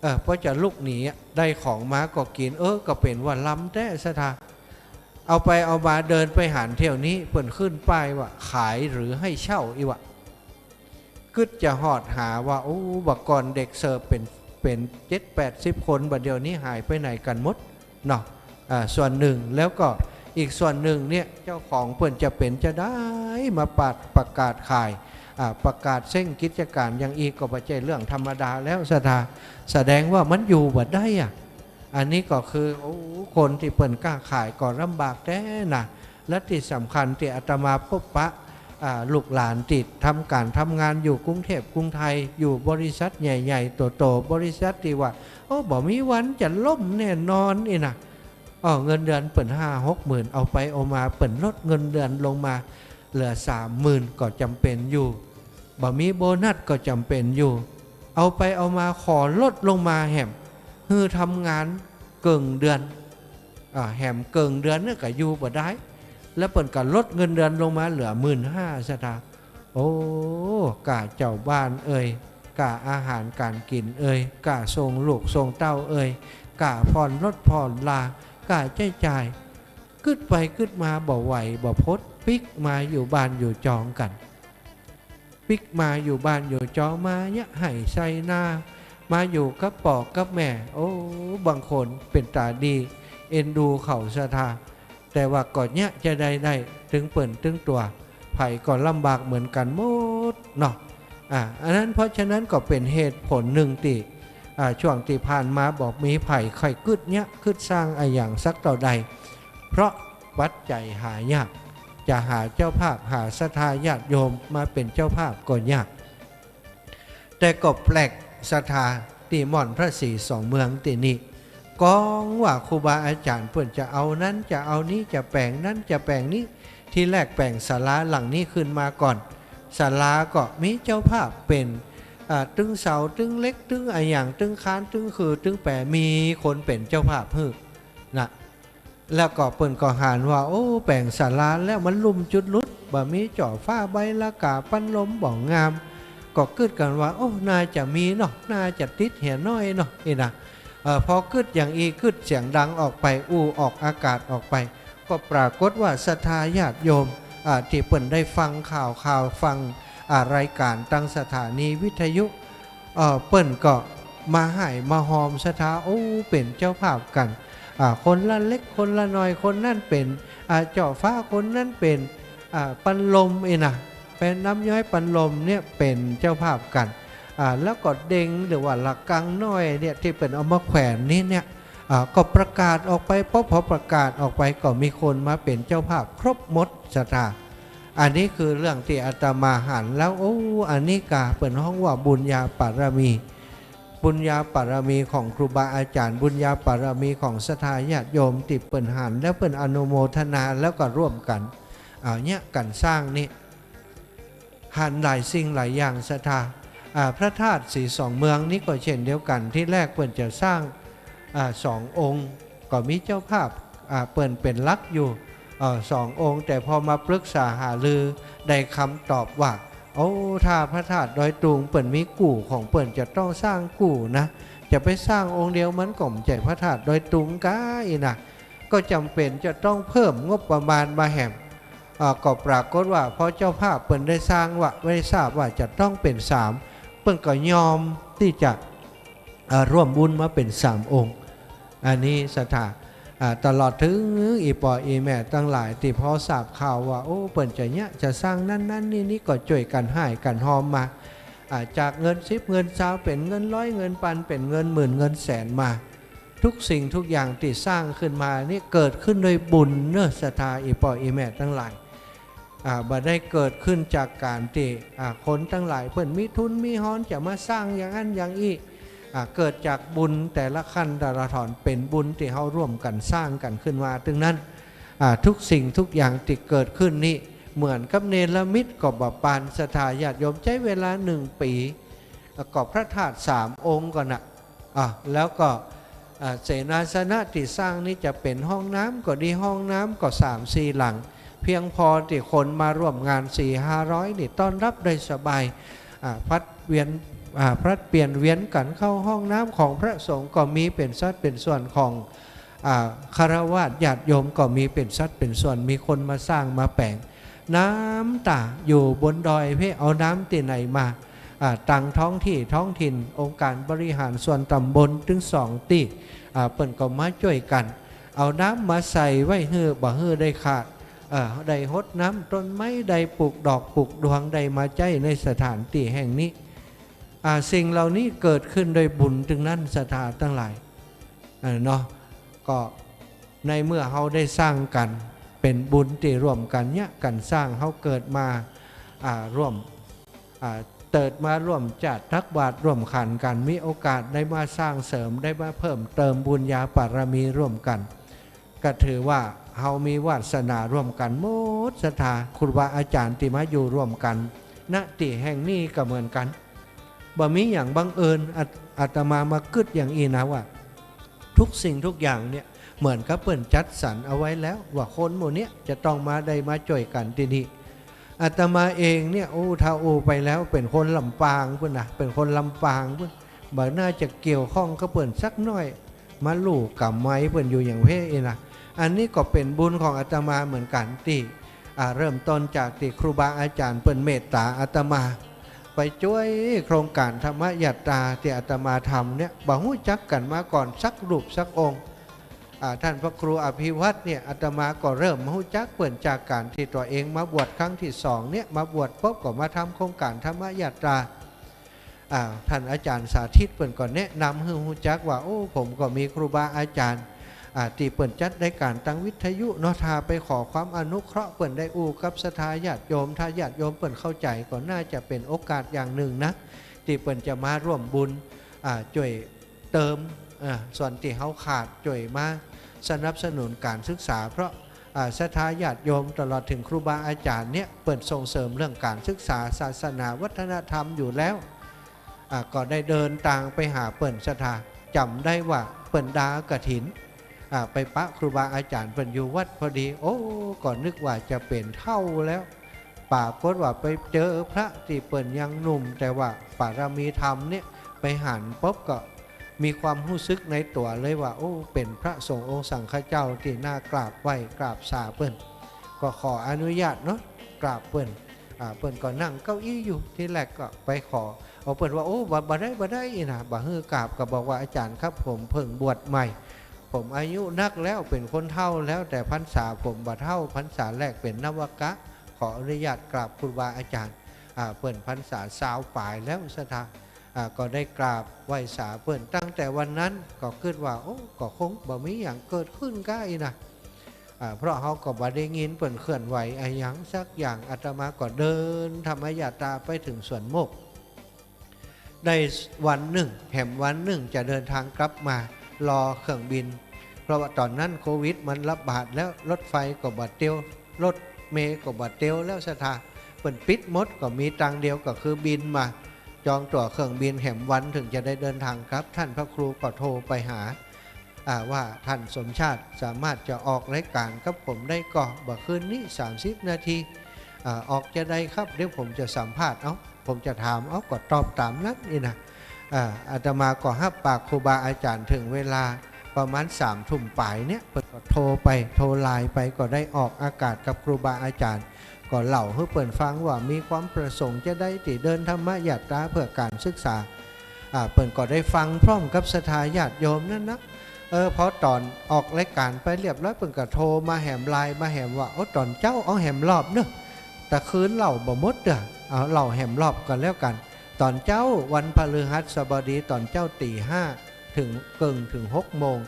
เออ เพราะจะลุกหนีอะ ได้ของมาก็กิ๋น เออ ก็เป๋นว่าลำแต๊ ศรัทธา เอาไปเอามาเดินไปหันเที่ยวนี้ เปิ้นขึ้นป้ายว่า ขายหรือให้เช่า อี้วะ กึ๊ดจะฮอดหาว่า โอ้ บ่าก่อนเด็กเสิร์ฟเป๋น เป๋นเจ็ดแปดสิบคน บ่าเดี่ยวนี้หายไปไหนกั๋นหมดเนาะ อ่า ส่วนนึ่ง แล้วก็อีกส่วนนึ่งเนี่ย เจ้าของเปิ้นจะเป๋นจาใดมาปะ ประกาศขาย อ่า ประกาศเซ้งกิจก๋านอย่างอี้ ก็บ่ใจ้เรื่องธรรมดาแล้ว ศรัทธา แสดงว่ามันอยู่บ่ได้อะ อันนี้ก็คือ โอ้ คนตี้เปิ้นก๊าขายก็ลำบากแต๊นะ และตี้สำคัญตี้อาตมาปบปะ อ่า ลูกหลานตี้ทำก๋านทำงานอยู่กรุงเทพฯ กรุงไทย อยู่บริษัทใหญ่ๆ โตๆ บริษัทตี้ว่า โอ้ บ่มีวันจะล่มแน่นอนอี้นะ อ้อ เงินเดือนเปิ้นห้าหกหมื่น เอาไปเอามาเปิ้นลดเงินเดือนลงมาเหลือสามหมื่น ก็จ๋ำเป๋นอยู่ บ่มีโบนัสก็จ๋ำเป๋นอยู่ เอาไปเอามาขอลดลงมาแหม หื้อทำงานเกิ่งเดือน อ่า แหมเกิ่งเดือนเนี่ยก็อยู่บ่ได้ แล้วเปิ้นก็ลดเงินเดือนลงมาเหลือหมื่นห้า ศรัทธา โอ้ ก้าเจ้าบ้านเอ่ย ก้าอาหารก๋านกิ๋นเอ่ย ก้าส่งลูกส่งเต้าเอ่ย ก้าผ่อนรถผ่อนลา ก้าใจ๊จ่าย กึ๊ดไปกึ๊ดมาบ่ไหวบ่พด ปิ๊กมาอยู่บ้านอยู่จองกั๋น ปิ๊กมาอยู่บ้านอยู่จอง มาเยียะไฮ่ไถนา มาอยู่กับป้อกับแม่ โอ้ บางคนเป๋นต๋าดี เอ็นดูเขา ศรัทธา แต่ว่าก็เยียะจะได้ได้ ตึงเปิ้นตึงตั๋ว ใผก็ลำบากเหมือนกั๋นหมดเนาะ อ่า อันนั้น เพราะฉะนั้นก็เป๋นเหตุผลนึ่งตี้ อ่า ช่วงตี้ผ่านมาบ่มีใผใค่กึ๊ดเยียะกึ๊ดสร้างอะหยังสักเต้าใด เพราะปัจจัยหายาก จะหาเจ้าภาพ หาศรัทธาญาติโยมมาเป๋นเจ้าภาพก็ยาก แต่ก็แปลก ศรัทธา ตี้ม่อนพระศรีสองเมืองตี้นี่ ก้องว่าครูบาอาจ๋ารย์เปิ้นจะเอานั้นจะเอานี้ จะแป๋งนั้นจะแป๋งนี้ ทีแรกแป๋งศาลาหลังนี้ขึ้นมาก่อน ศาลาก็มีเจ้าภาพเป๋น อ่า ตึงเสา ตึงเหล็ก ตึงอะหยัง ตึงคาน ตึงขื่อ ตึงแป มีคนเป๋นเจ้าภาพหื้อนะ แล้วก็เปิ้นก็หันว่า โอ้ แป๋งศาลาแล้วมันลุ่มจุดลุด บ่มีจ่อฟ้าใบละกา ปัดลมบ่งาม ก็กึ๊ดกั๋นว่า โอ้ น่าจะมีเนาะ น่าจะติดเหียน้อยเนาะ อี้นะ เอ่อ พอกึ๊ดอย่างอี้ กึ๊ดเสียงดังออกไป อู้ออกอากาศออกไป ก็ปรากฏว่าศรัทธาญาติโยม อ่า ตี้เปิ้นได้ฟังข่าว ข่าว ฟัง อ่า รายก๋านตางสถานีวิทยุ เอ่อ เปิ้นก็มาฮ่ายมาฮอมศรัทธา โอ้ เป๋นเจ้าภาพกั๋น อ่า คนละเล็กคนละน้อย คนนั้นเป๋น อ่า จ่อฟ้า คนนั้นเป๋น อ่า ปัดลมอี้นะ แปน้ำย้อยปัดลมเนี่ยเป๋นเจ้าภาพกั๋น อ่า แล้วก็เด็งหรือว่าระฆังน้อยเนี่ยตี้เปิ้นเอามาแขวนนี้เนี่ย อ่า ก็ประกาศออกไป พอ พอประกาศออกไปก็มีคนมาเป๋นเจ้าภาพครบหมดศรัทธา อันนี้คือเรื่องตี้อาตมาหันแล้ว โอ้ อันนี้กาเปิ้นฮ้องว่าบุญญาปารมี บุญญาปารมีของครูบาอาจ๋ารย์ บุญญาปารมีของศรัทธาญาติโยมตี้เปิ้นหันแล้วเปิ้นอนุโมทนาแล้วก็ร่วมกั๋น อ่า เยียะกั๋นสร้างนี่ หันหลายสิ่งหลายอย่างศรัทธา อ่า พระธาตุศรีสองเมืองนี้ก็เช่นเดียวกั๋น ทีแรกเปิ้นจะสร้าง อ่า สององค์ ก็มีเจ้าภาพ อ่า เปิ้นเป๋นหลักอยู่ เอ่อ สององค์ แต่พอมาปรึกษาหารือได้กำตอบว่า โอ้ ถ้าพระธาตุดอยตุงเปิ้นมีกู้ของเปิ้นจะต้องสร้างกู้นะ จะไปสร้างองค์เดียวมันก็บ่ใจ้พระธาตุดอยตุงก้าอี้นะ ก็จ๋ำเป๋นจะต้องเพิ่มงบประมาณมาแหม อ่า ก็ปรากฏว่าพอเจ้าภาพเปิ้นได้สร้างว่า ได้ทราบว่าจะต้องเป๋นสาม เปิ้นก็ยอมตี้จะ อ่า ร่วมบุญมาเป๋นสามองค์ อันนี้ศรัทธา อ่า ตลอดเถิงอี่ป้ออี่แม่ตังหลายตี้พอทราบข่าวว่า โอ้ เปิ้นจะเยียะจะสร้างนั้นนั้นนี่นี่ ก็จ้วยกั๋นฮ่ายกั๋นฮอมมา อ่า จากเงินสิบเงินซาว เป๋นเงินร้อยเงินปัน เป๋นเงินหมื่นเงินแสนมา ทุกสิ่งทุกอย่างตี้สร้างขึ้นมานี่เกิดขึ้นด้วยบุญเนาะศรัทธาอี่ป้ออี่แม่ตังหลาย อ่า บ่ได้เกิดขึ้นจากก๋านตี้ อ่า คนตังหลายเปิ้นมีทุนมีฮอนจะมาสร้างอย่างอั้นอย่างอี้ อ่า เกิดจากบุญแต่ละขั้นแต่ละต๋อน เป๋นบุญตี้เฮาร่วมกั๋นสร้างกั๋นขึ้นมาตึงนั้น อ่า ทุกสิ่งทุกอย่างตี้เกิดขึ้นนี่เหมือนกับเนรมิตก็บ่ปานศรัทธาญาติโยม ใจ๊เวลาหนึ่งปี๋ ก็พระธาตุสามองค์ก่อนนะ อ่ะ แล้วก็ อ่า เสนาสนะตี้สร้างนี่จะเป๋นห้องน้ำก็ดี ห้องน้ำก็สามสี่หลัง เพียงพอตี้คนมาร่วมงานสี่ห้าร้อยนี่ต้อนรับได้สบาย อ่า ผลัดเวียน อ่า ผลัดเปลี่ยนเวียนกั๋นเข้าห้องน้ำ ของพระสงฆ์ก็มีเป๋นสัดเป๋นส่วน ของ อ่า ฆราวาสญาติโยมก็มีเป๋นสัดเป๋นส่วน มีคนมาสร้างมาแป๋ง น้ำต๋าอยู่บนดอยเพ่ เอาน้ำตี้ไหนมา อ่า ตางท้องตี้ท้องถิ่น องค์การบริหารส่วนต๋ำบลตึงสองตี้ อ่า เปิ้นก็มาจ้วยกั๋น เอาน้ำมาใส่ไว้หื้อ บ่หื้อได้ขาด เอ่อ ได้ฮดน้ำต้นไม้ ได้ปลูกดอกปลูกดวง ได้มาใจ๊ในสถานตี้แห่งนี้ อ่า สิ่งเหล่านี้เกิดขึ้นด้วยบุญตึงนั้นศรัทธาตังหลาย อ่า เนาะ ก็ในเมื่อเฮาได้สร้างกั๋น เป๋นบุญตี้ร่วมกั๋นเยียะกั๋นสร้าง เฮาเกิดมา อ่า ร่วม อ่า เกิดมาร่วมจ๊าดตักบาตรร่วมขันกั๋น มีโอกาสได้มาสร้างเสริม ได้มาเพิ่มเติมบุญญาบารมีร่วมกั๋น ก็ถือว่าเฮามีวาสนาร่วมกั๋นหมด ศรัทธาครูบาอาจ๋ารย์ตี้มาอยู่ร่วมกั๋น ณ ตี้แห่งนี้ก็เหมือนกั๋น บ่มีหยังบังเอิญ อาต อาตมามาคิดอย่างอี้นะว่า ทุกสิ่งทุกอย่างเนี่ยเหมือนกับเปิ้นจัดสรรเอาไว้แล้ว ว่าคนหมู่เนี้ยจะต้องมาได้มาจ้วยกั๋นตี้นี่ อาตมาเองเนี่ย อู้ ถ้าอู้ไปแล้วเป๋นคนลำปางปู้นนะ เป๋นคนลำปางปู้น บ่น่าจะเกี่ยวข้องกับเปิ้นสักหน้อย มาลู่ก๋ำไมเปิ้นอยู่อย่างเป๊ะอี้นะ อันนี้ก็เป๋นบุญของอาตมาเหมือนกั๋นตี้ อ่า เริ่มต้นจากตี้ครูบาอาจ๋ารย์เปิ้นเมตต๋าอาตมา ไปจ้วยโครงก๋านธรรมยาตราตี้อาตมาทำเนี่ย บ่ฮู้จักกั๋นมาก่อนสักรูปสักองค์ อ่า ท่านพระครูอภิวัฒน์เนี่ย อาตมาก็เริ่มฮู้จักเปิ้นจากก๋านตี้ตั๋วเองมาบวชครั้งตี้สองเนี่ย มาบวชปุ๊บก็มาทำโครงก๋านธรรมยาตรา อ่า ท่านอาจ๋ารย์สาธิตเปิ้นก็แนะนำหื้อฮู้จักว่า โอ้ ผมก็มีครูบาอาจ๋ารย์ อ่า ตี้เปิ้นจัดรายก๋านตางวิทยุเนาะ ถ้าไปขอความอนุเคราะห์เปิ้นได้อู้กับศรัทธาญาติโยม ถ้าญาติโยมเปิ้นเข้าใจ๋ก็น่าจะเป๋นโอกาสอย่างนึ่งนะ ตี้เปิ้นจะมาร่วมบุญ อ่า จ้วยเติม อ่า ส่วนตี้เฮาขาด จ้วยมาสนับสนุนก๋านศึกษา เพราะ อ่า ศรัทธาญาติโยมตลอดเถิงครูบาอาจ๋ารย์เนี่ย เปิ้นส่งเสริมเรื่องก๋านศึกษาศาสนาวัฒนธรรมอยู่แล้ว อ่า ก็ได้เดินตางไปหาเปิ้น ศรัทธาจ๋ำได้ว่าเปิ้นดากฐิน อ่า ไปปะครูบาอาจ๋ารย์เปิ้นอยู่วัดพอดี โอ้ ก็นึกว่าจะเป๋นเฒ่าแล้ว ปรากฏว่าไปเจอพระตี้เปิ้นยังหนุ่ม แต่ว่าบารมีธรรมเนี่ย ไปหันปุ๊บก็มีความฮู้สึกในตั๋วเลยว่า โอ้ เป๋นพระสงฆ์องค์สังฆเจ้าตี้น่ากราบไหว้กราบสาเปิ้น ก็ขออนุญาตเนาะ กราบเปิ้น อ่า เปิ้นก็นั่งเก้าอี้อยู่ ทีแรกก็ไปขอ เอาเปิ้นว่า โอ้ บ่ บ่ได้ บ่ได้อี้นะ บ่หื้อกราบ ก็บอกว่า อาจ๋ารย์ครับ ผมเพิ่งบวชใหม่ ผมอายุนักแล้ว เป๋นคนเฒ่าแล้ว แต่พรรษาผมบ่เฒ่า พรรษาแรกเป๋นนวกะ ขออนุญาตกราบครูบาอาจ๋ารย์ อ่า เปิ้นพรรษาซาวป๋ายแล้ว ศรัทธา อ่า ก็ได้กราบไหว้สาเปิ้น ตั้งแต่วันนั้นก็คิดว่า โอ้ ก็คงบ่มีหยังเกิดขึ้นก้าอี้นะ อ่า เพราะเฮาก็บ่ได้ยินเปิ้นเคลื่อนไหวอะหยังสักอย่าง อาตมาก็เดินธรรมยาตราไปเถิงสวนโมกข์ ได้วันนึ่ง แหมวันนึ่งจะเดินตางกลับมา รอเครื่องบิน เพราะว่าต๋อนนั้นโควิดมันระบาดแล้ว รถไฟก็บ่เตียว รถเมล์ก็บ่เตียวแล้ว ศรัทธา เปิ้นปิดหมด ก็มีตางเดียวก็คือบินมา จองตั๋วเครื่องบินแหมวันเถิงจะได้เดินตางกลับ ท่านพระครูก็โทรไปหา อ่า ว่าท่านสมชาติสามารถจะออกรายก๋านกับผมได้ก่อ บ่าคืนนี้สามสิบนาที อ่า ออกจาใดครับ เดี๋ยวผมจะสัมภาษณ์ เอ้า ผมจะถาม เอ้า ก็ตอบต๋ามนั้นอี้นะ อ่า อาตมาก็ฮับปากครูบาอาจ๋ารย์เถิงเวลาประมาณสามทุ่มป๋ายเนี่ย เปิ้นก็โทรไป โทรไลน์ไป ก็ได้ออกอากาศกับครูบาอาจ๋ารย์ ก็เล่าหื้อเปิ้นฟังว่ามีความประสงค์จาใดตี้เดินธรรมยาตราเพื่อก๋านศึกษา อ่า เปิ้นก็ได้ฟังพร้อมกับศรัทธาญาติโยมนั้นนะ เออ พอต๋อนออกรายก๋านไปเรียบร้อย เปิ้นก็โทรมาแหม ไลน์มาแหมว่า โอ้ ต๋อนเจ๊าเอาแหมรอบเนาะ ตะคืนเล่าบ่หมดเตื้อ เอาเล่าแหมรอบก็แล้วกั๋น ต๋อนเจ๊าวันพฤหัสบดีต๋อนเจ๊าตี๋ห้าเถิงเกิ่งเถิงหกโมง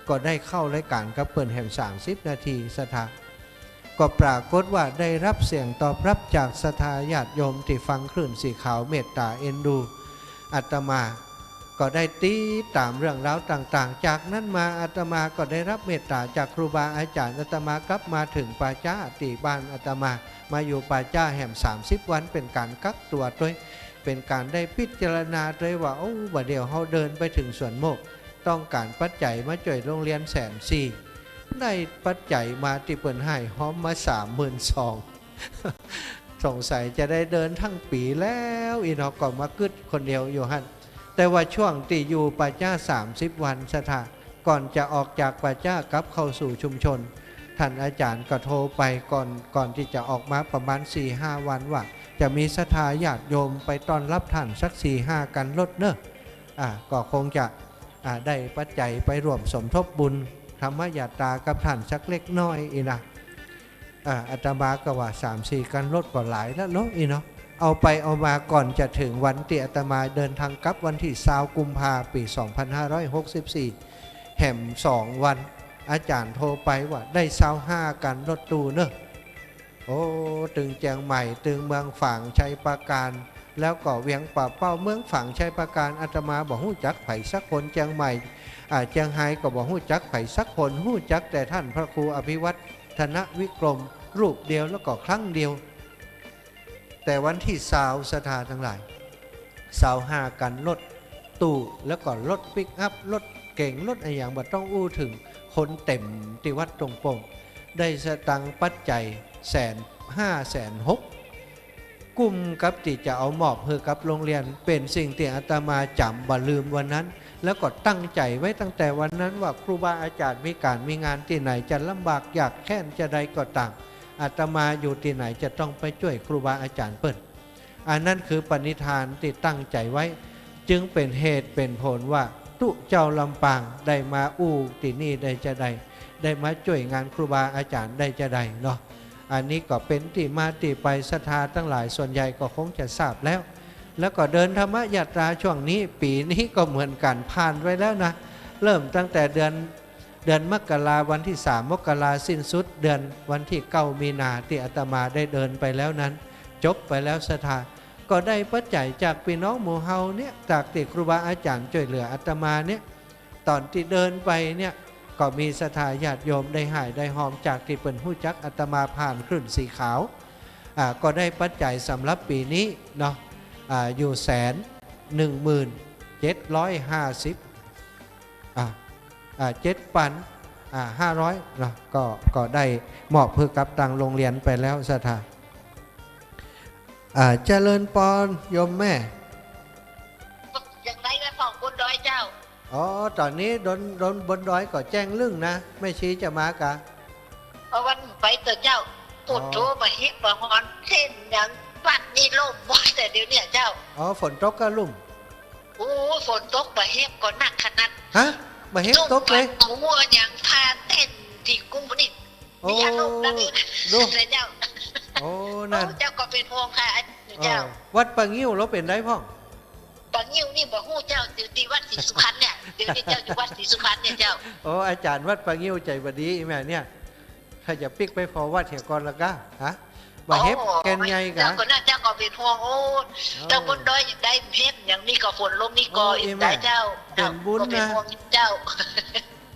ก็ได้เข้ารายก๋านกับเปิ้นแหมสามสิบนาที ศรัทธา ก็ปรากฏว่าได้ฮับเสียงตอบฮับจากศรัทธาญาติโยมตี้ฟังคลื่นสีขาวเมตต๋าเอ็นดูอาตมา ก็ได้ติดต๋ามเรื่องราวต่างๆ จากนั้นมาอาตมาก็ได้ฮับเมตต๋าจากครูบาอาจ๋ารย์ อาตมากลับมาเถิงป่าจ๊าตี้บ้านอาตมา มาอยู่ป่าจ๊าแหมสามสิบวัน เป๋นก๋านกักตั๋วตวย เป๋นก๋านได้พิจารณาตวยว่า โอ้ บ่าเดี่ยวเฮาเดินไปเถิงสวนโมกข์ ต้องก๋านปัจจัยมาจ้วยโฮงเฮียนแสนสี่ ได้ปัจจัยมาตี้เปิ้นหื้อฮอมมาสามหมื่นสอง สงสัยจะได้เดินตึงปี๋แล้วอี้เนาะ ก็มาคิดคนเดียวอยู่หั้น แต่ว่าช่วงตี้อยู่ป่าจ๊าสามสิบวัน ศรัทธา ก่อนจะออกจากป่าจ๊ากลับเข้าสู่ชุมชน ท่านอาจ๋ารย์ก็โทรไปก่อน ก่อนตี้จะออกมาประมาณสี่ห้าวันว่า จะมีศรัทธาญาติโยมไปต้อนฮับท่านสักสี่ห้าคันรถเนาะ อ่า ก็คงจะ อ่า ได้ปัจจัยไปร่วมสมทบบุญธรรมยาตรากับท่านสักเล็กน้อยอี้นะ อ่า อาตมาก็ว่าสามสี่คันรถก็หลายแล้วเนาะอี้เนาะ เอาไปเอามาก่อนจะเถิงวันตี้อาตมาเดินตางกลับวันตี้ซาวกุมภาปี๋สองพันห้าร้อยหกสิบสี่ แหมสองวัน อาจ๋ารย์โทรไปว่าได้ซาวห้ากั๋นรถตู้เน่อ โอ้ ตึงเจียงใหม่ ตึงเมืองฝาง ชัยปราการ แล้วก็เวียงป่าเป้า เมืองฝาง ชัยปราการ อาตมาบ่ฮู้จักใผสักคน เจียงใหม่ อ่า เจียงฮายก็บ่ฮู้จักใผสักคน ฮู้จักแต่ต้านพระครูอภิวัฒนวิกรม รูปเดียวแล้วก็ครั้งเดียว แต่วันตี้ซาว ศรัทธาตังหลาย ซาวห้ากั๋นรถตู้ แล้วก็รถปิกอัพ รถเก๋ง รถอะหยังบ่ต้องอู้เถิง คนเต็มตี้วัดตงโป่ง ได้สตังค์ปัจจัยแสนห้า แสนหก กุ้มกับตี้จะเอามอบหื้อกับโรงเรียน เป๋นสิ่งตี้อาตมาจ๋ำบ่ลืมวันนั้น แล้วก็ตั้งใจ๋ไว้ตั้งแต่วันนั้นว่าครูบาอาจ๋ารย์มีก๋านมีงานตี้ไหน จะลำบากยากแค้นจาใดก็ต๋าม อาตมาอยู่ตี้ไหนจะต้องไปจ้วยครูบาอาจ๋ารย์เปิ้น อันนั้นคือปณิธานตี้ตั้งใจ๋ไว้ จึงเป๋นเหตุเป๋นผลว่าตุ๊เจ้าลำปางได้มาอู้ตี้นี่ได้จาใด ได้มาจ้วยงานครูบาอาจ๋ารย์ได้จาใดเนาะ อันนี้ก็เป๋นตี้มาตี้ไป ศรัทธาตังหลายส่วนใหญ่ก็คงจะทราบแล้ว แล้วก็เดินธรรมยาตราช่วงนี้ ปี๋นี้ก็เหมือนกั๋น ผ่านไปแล้วนะ เริ่มตั้งแต่เดือน เดือนมกรา วันตี้สามมกรา สิ้นสุดเดือน วันตี้เก้ามีนา ตี้อาตมาได้เดินไปแล้วนั้น จบไปแล้ว ศรัทธา ก็ได้ปัจจัยจากปี้น้องหมู่เฮาเนี่ย จากตี้ครูบาอาจ๋ารย์จ้วยเหลืออาตมาเนี่ย ต๋อนตี้เดินไปเนี่ย ก็มีศรัทธาญาติโยมได้ฮ่ายได้ฮอม จากตี้เปิ้นฮู้จักอาตมาผ่านคลื่นสีขาว อ่า ก็ได้ปัจจัยสำหรับปี๋นี้เนาะ อ่า อยู่แสนหนึ่งหมื่นเจ็ดร้อยห้าสิบ อ่า อ่า เจ็ดปัน อ่า ห้าร้อยเนาะ ก็ ก็ได้มอบหื้อกับตางโรงเรียนไปแล้ว ศรัทธา อ่า เจริญปอน โยมแม่ อย่างไรละพ่องบนดอยเจ้า อ๋อ ต๋อนนี้ดน ดนบนดอยก็แจ้งลึ่งนะ แม่ชีจะมากะ เอาวันไปเต๊อะเจ้า ปวด อ๋อ โธ่ บ่าเฮ็บบ่าฮ้อน เส้นหยัง บ้านนี่ล่มหมดแต่เดี๋ยวเนี้ยเจ้า อ๋อ ฝนตกก็ลุ่ม โอ้ ฝนตกบ่าเฮ็บก็หนักขนาด ฮะ บ่าเฮ็บตกเลย นุ่งผ้าปูอะหยังผ้าเต็นท์ตี้กุ้งนี่ โอ้ มีอารมณ์นะนี่ ดู นะเจ้า โอ้ นั่น โอ้ เจ้าก็เป๋นห่วงค่ะ เจ้า เออ วัดป่างิ้วลาวเป๋นใดพ่อง ป่างิ้วนี่บ่ฮู้เจ้า อยู่ตี้วัดศรีสุพรรณเนี่ย เดี๋ยวนี้เจ้าอยู่วัดศรีสุพรรณเนี่ยเจ้า โอ้ อาจ๋ารย์วัดป่างิ้วใจ๋บ่ดีแม่เนี่ย ข้าจะปิ๊กไปผ่อวัดเหียก่อนละก้า ฮะ บ่าเฮ็บ โอ้ แก่นใหญ่กะ เจ้าก็น่า เจ้าก็เป๋นห่วง โอ้ โอ้ เจ้าบนดอยอย่างใดเฮ็บ อย่างนี้ก็ฝนลมนี่ก็ โอ้ อีแม่ ได้เจ้า เป๋นบุญนะ เจ้าก็เป๋นห่วงเจ้า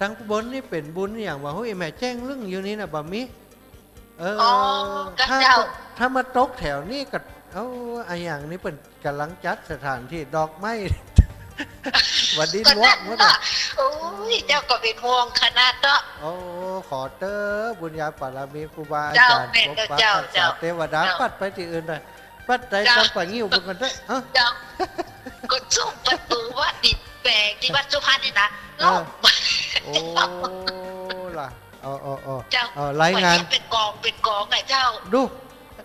ตังบนนี่เป๋นบุญอย่างว่า โอ้ย แม่ แจ้งลึ่งอยู่นี่นะ บ่มี เออ อ๋อ ถ้า เจ้า ถ้ามาตกแถวนี้ก็ เอ้า อะหยังนี่เปิ้นก่ำลังจัดสถานตี้ดอกไม้ วันนี้ ก็นั่น ลวกหมดอะ เนาะ โอ้ย เจ้าก็เป๋นห่วงขนาดเนาะ โอ้ ขอเต๊อะ บุญญาบารมีครูบาอาจ๋ารย์ เจ้า แม่น ปกปัก เจ้า รักษา เจ้า เตวดา เจ้า ปัดไปตี้อื่นได้ ปัดใด เจ้า ตางป่างิ้วเปิ้นก่อนเต๊อะ ฮะ เจ้า ก็ซุ่มประตู๋วัดตี้แป๋งตี้วัดสุพรรณนี่นะ เออ โอ้ ล่ะ เออ เออ เออ เจ้า เออ รายงาน เป๋นก๋อง เป๋นก๋องไงเจ้า ดู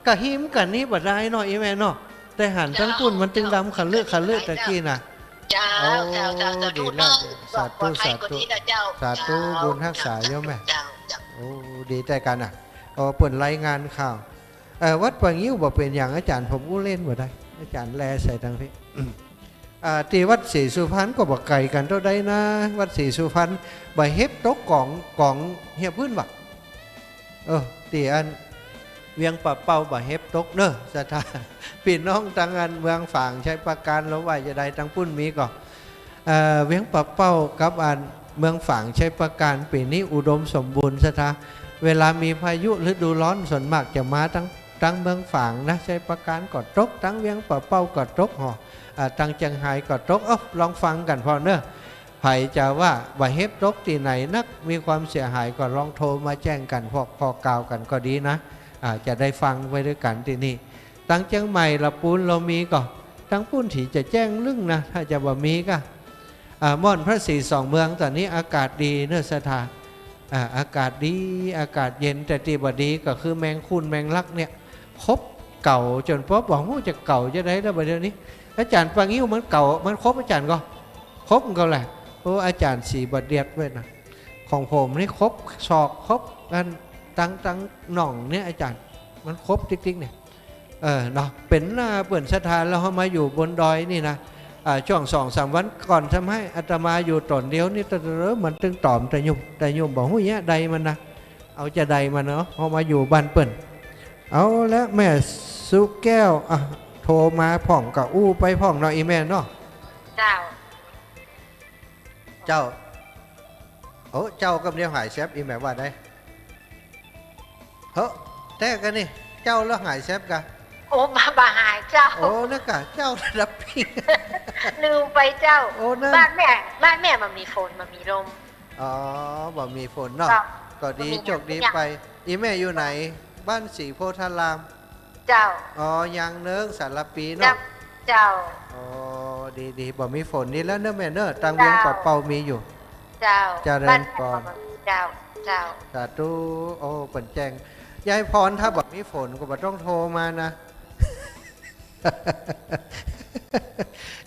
กะหิมกั๋นนี่บ่ได้เนาะ อีแม่เนาะ แต่หันตังปุ้นมันตึงดำขะลึขะลึตะกี้น่ะ เจ้า โอ้ เจ้า เจ้า เจ้า ดีแล้ว สาธุ สาธุ สาธุ ปลอดภัยกว่านี้นะเจ้า สาธุ เจ้า บุญฮักษาโยมแม่ เจ้า เจ้า โอ้ ดีใจ๋กั๋นน่ะ เออ เปิ้นรายงานข่าว เอ่อ วัดป่างิ้วบ่เป๋นหยัง อาจ๋ารย์ ผมอู้เล่นบ่ได้ อาจ๋ารย์แลใส่ตังพี้ อ่า ตี้วัดศรีสุพรรณก็บ่ไก๋กั๋นเต้าใดนะ วัดศรีสุพรรณ บ่าเฮ็บตกก๋อง ก๋องเหียพื้นว่ะ เออ ตี้อันเวียงป่าเป้าบ่าเฮ็บตกเน่อ ศรัทธา ปี้น้องตังอันเมืองฝาง ชัยปราการ ลาวว่าจาใด ตังปุ้นมีก่อ เอ่อ เวียงป่าเป้ากับอันเมืองฝาง ชัยปราการ ปี๋นี้อุดมสมบูรณ์ ศรัทธา เวลามีพายุฤดูร้อน ส่วนมากจะมาตัง ตังเมืองฝางนะ ชัยปราการก็ตก ตังเวียงป่าเป้าก็ตก หอ อ่า ตังเจียงฮายก็ตก เอ้า ลองฟังกั๋นพ่องเน่อ ใผจะว่าบ่าเฮ็บตกตี้ไหนนัก มีความเสียหายก็ลองโทรมาแจ้งกั๋น บอก บอกกล่าวกั๋นก็ดีนะ อ่า จะได้ฟังไปด้วยกั๋นตี้นี่ ตังเจียงใหม่ละปูนลาวมีก่อ ตังปุ้นตี้จะแจ้งลึ่งนะ ถ้าจะบ่ามีก่อ อ่า ม่อนพระศรีสองเมือง ต๋อนนี้อากาศดีเน่อ ศรัทธา อ่า อากาศดี อากาศเย็น แต่ตี้บ่ดีก็คือแมงคุนแมงลักเนี่ย ขบเก๋าจ๋นป๊อป บ่ฮู้จะเก๋าจาใดแล้วบ่าเดี๋ยวนี้ อาจ๋ารย์ ป่างิ้วมันเก๋า มันขบอาจ๋ารย์ก่อ ขบมันก่อแหละ โอ้ อาจ๋ารย์สีบ่เดียดไว้นะ ของผมนี่ขบศอก ขบอัน ตัง ตังหน่องเนี่ย อาจ๋ารย์ มันขบติ๊กๆ เนี่ย เออ เนาะ เป๋นหน้าเปิ้น ศรัทธา แล้วเฮามาอยู่บนดอยนี่นะ อ่า ช่วงสองสามวันก่อนทำหื้ออาตมาอยู่ต๋นเดียวนี่ ตะเลิอมันตึงต๋อมตะยุ่ม ตะยุ่มบ่ฮู้เยียะใดมันนะ เอาจาใดมันเนาะ เฮามาอยู่บ้านเปิ้น เอาละ แม่สุแก้ว อ่ะ โทรมาพ่องก็อู้ไปพ่องเนาะ อี่แม่เนาะ เจ้า เจ้า โอ้ เจ้าก็บ่ได้หายแซบ อี่แม่ว่าได้ เฮ้อ แต๊กะนี่ เจ้าแล้วหายแซบกะ โอ้ บ่ บ่หายเจ้า โอ้ นั่นกะ เจ้าระดับปิง ลืมไปเจ้า โอ้ นั่น บ้านแม่ บ้านแม่บ่มีฝน บ่มีลม อ๋อ บ่มีฝนเนาะ เจ้า ก็ดี บ่มี โจคดี หยัง ไป อี่แม่อยู่ไหน บ้านศรีโพธาราม เจ้า อ๋อ ยังเนิง สารภีเนาะ เจ้า เจ้า อ๋อ ดีๆ บ่มีฝนนี่แล้วเนอะแม่เนอะ ตางเวียง เจ้า ป่าเปามีอยู่ เจ้า เจริญปอน บ้านเจ้า เจ้า สาธุ โอ้ เปิ้นแจ้ง ยายพร ถ้าบ่มีฝนก็บ่ต้องโทรมานะ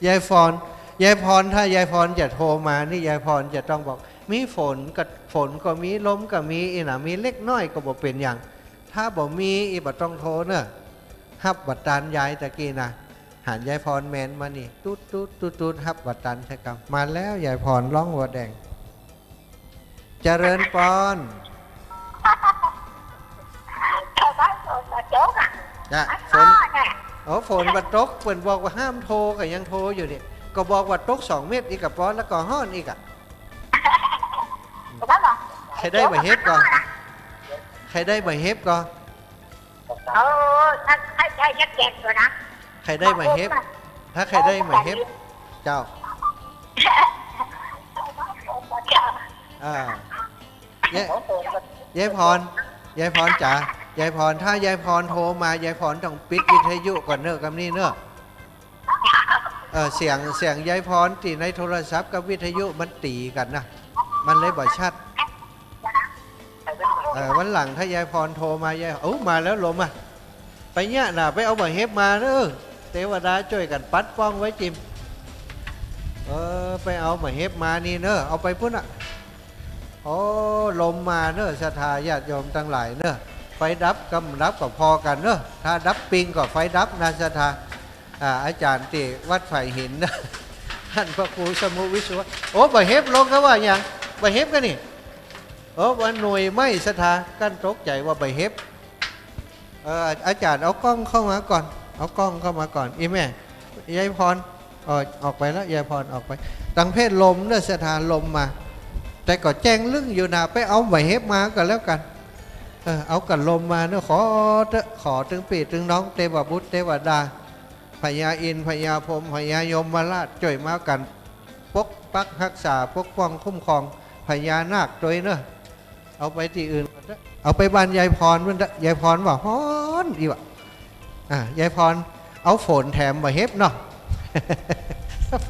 ยายพร ยายพร ถ้ายายพรจะโทรมานี่ ยายพรจะต้องบอก มีฝนก็ ฝนก็มี ลมก็มี อี่นะ มีเล็กน้อยก็บ่เป๋นหยัง ถ้าบ่มี อี่บ่ต้องโทรเนอะ ฮับบ่ตัน ยายตะกี้นะ หันยายพรแมนมานี่ ตุ๊ดตุ๊ดตุ๊ดตุ๊ด ฮับบ่ตันใช่กำ มาแล้ว ยายพร ร้องหัวแดง เจริญปอน ชาวบ้านฝนบ่ตกอะ จ้ะ อัน ฝน พ่อเนี่ย โอ้ ฝนบ่ตก เปิ้นบอกว่าห้ามโทร ก็ยังโทรอยู่นี่ ก็บอกว่าตกสองเม็ด อี่กะปอน แล้วก็ฮ้อนอี่กะ ก็บอกว่า ใครได้บ่าเห็บก่อ ใครได้บ่าเห็บก่อ โอ้ ถ้าใครได้เห็บแดงตัวนะ ใครได้บ่าเห็บ ถ้าใครได้บ่าเห็บ เจ้า อ่า ยาย ยายพร ยายพรจ๋า ยายพร ถ้ายายพรโทรมา ยายพรต้องปิดวิทยุก่อนเนอะ กำนี้เนอะ เออ เสียง เสียงยายพรตี้ในโทรศัพท์กับวิทยุมันตี๋กั๋นนะ มันเลยบ่ชัด เออ วันหลังถ้ายายพรโทรมา ยาย โอ้ มาแล้วลมอะ ไปเยียะน่ะ ไปเอาบ่าเห็บมาเนอะ เตวดาจ้วยกั๋นปัดป้องไว้จิม เออ ไปเอาบ่าเห็บมานี่เนอะ เอาไปปุ้นอะ โอ้ ลมมาเนอะ ศรัทธาญาติโยมตังหลายเนอะ ไฟดับกำดับก็ผ่อกั๋นเนอะ ถ้าดับปิงก็ไฟดับนะ ศรัทธา อ่า อาจ๋ารย์ตี้วัดฝายหินนะ ต้านพระครูสมุวิศวะ โอ้ บ่าเห็บลงกาว่าหยัง บ่าเห็บกานี่ โอ้ ว่าหน่วยไหม้ ศรัทธา ก้านตกใจ๋ว่าบ่าเห็บ เออ อาจ๋ารย์เอากล้องเข้ามาก่อน เอากล้องเข้ามาก่อน อี่แม่ ยายพร เออ ออกไปแล้ว ยายพรออกไป ตังเพศลมเนอะ ศรัทธา ลมมา แต่ก็แจ้งลึ้งอยู่นะ ไปเอาบ่าเห็บมาก็แล้วกั๋น เออ เอาก้านลมมาเนอะ ขอเต๊อะ ขอตึงปี้ตึงน้อง เตวบุตรเตวดา พญาอินทร์ พญาพรหม พญายมราช จ้วยมากั๋นปกปักฮักษา ปกป้องคุ้มครอง พญานาคตวยเนอะ เอาไปตี้อื่นก่อนเต๊อะ เอาไปบ้านยายพรปุ้นเต๊อะ ยายพรว่าฮ้อนอี่วะ อ่ะ ยายพร เอาฝนแถมบ่าเห็บเนาะ ไป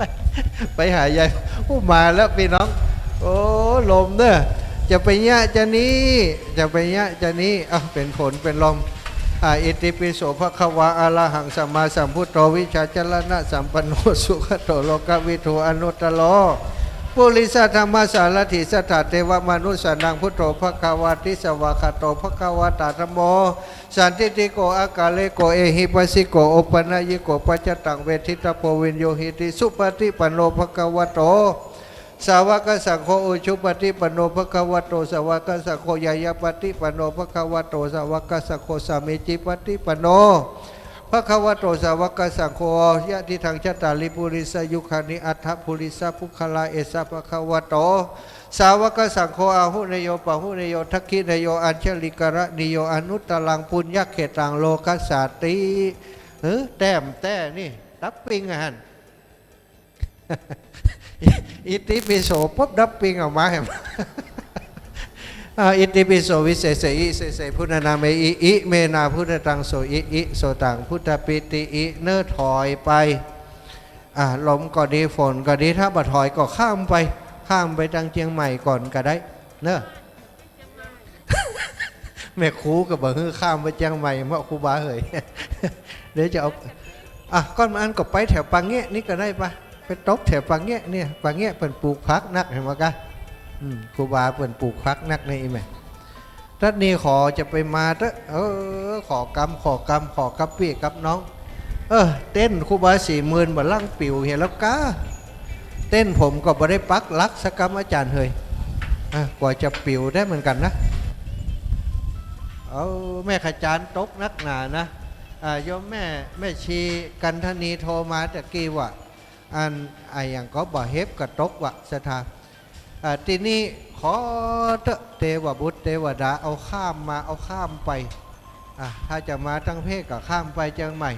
ไปหายาย โอ้ มาแล้วปี้น้อง โอ้ ลมเนอะ จะไปเยียะจานี้ จะไปเยียะจานี้ อ่ะ เป๋นฝนเป๋นลม อ่ะ อิติปิโสภะคะวา อะระหังสัมมาสัมพุทโธ วิชชาจรณะสัมปันโน สุขโต โลกวิทู อนุตตโร ปุริสธรรมสารถิ สัทธาเทวมนุสสานัง พุทโธภะคะวาติ สวากขาโตภะคะวะตา ธัมโม สันทิฏฐิโก อากาเลโก เอหิปัสสิโก โอปะนัยยิโก ปัจจตังเวทิตาโพ วิญญูหิติ สุปะฏิปันโนภะคะวะโต สาวกสังโฆ อุจุปะฏิปันโนภะคะวะโต สาวกสังโฆ ญาณปะฏิปันโนภะคะวะโต สาวกสังโฆ สามีจิปะฏิปันโนภะคะวะโต สาวกสังโฆ ยะทิทังจัตตาริปุริสายุคานิ อัฏฐปุริสปุคคลา เอสะภะคะวะโต สาวกสังโฆ อาหุเนโย ปาหุเนโย ทักขิเนโย อัญชลิกรณีโย อนุตตรังปุญญเขตรัง โลกัสสาติ เออ แต้มแต้นี่ ดับปิงอะหัน อิติปิโสปุ๊บ ดับปิงออกมาแหม อ่า อิติปิโส วิเศษเสหิ เสเส พุทธนาเมหิ อิเมนา พุทธตัง โสหิ อิโสตัง พุทธปิติหิ เนอะ ถอยไป อ่า ลมก็ดี ฝนก็ดี ถ้าบ่ถอยก็ข้ามไป ข้ามไปตางเจียงใหม่ก่อนก็ได้ เนอะ แม่ครูก็บ่หื้อข้ามไปเจียงใหม่ เมื่อครูบาเหย เดี๋ยวจะเอา อ่ะ ก่อนมาอันก็ไปแถวปางแงะนี่ก็ได้ปะ ไปตกแถวปางแงะเนี่ย ปางแงะเปิ้นปลูกผักนัก หันบ่กะ อืม ครูบาเปิ้นปลูกผักนักนี่ อี่แม่ ตั๊ดนี้ขอจะไปมาเต๊อะ เออ ขอกำ ขอกำ ขอกับปี้กับน้อง เออ เต็นท์ครูบาสี่หมื่นบ่าลังปิวเหียแล้วก้า เต็นท์ผมก็บ่ได้ปักหลักสักกำ อาจ๋ารย์เหย อ่ะ กว่าจะปิวได้เหมือนกั๋นนะ เอา แม่ขจารย์ตกนักหนานะ อ่า โยมแม่ แม่ชีกันธนีโทรมาตะกี้ว่า อัน อะหยังก็บ่าเห็บก็ตกว่าศรัทธา อ่า ตี้นี่ขอเต๊อะ เตวบุตรเตวดา เอาข้ามมา เอาข้ามไป อ่า ถ้าจะมาตังเพก็ข้ามไปเจียงใหม่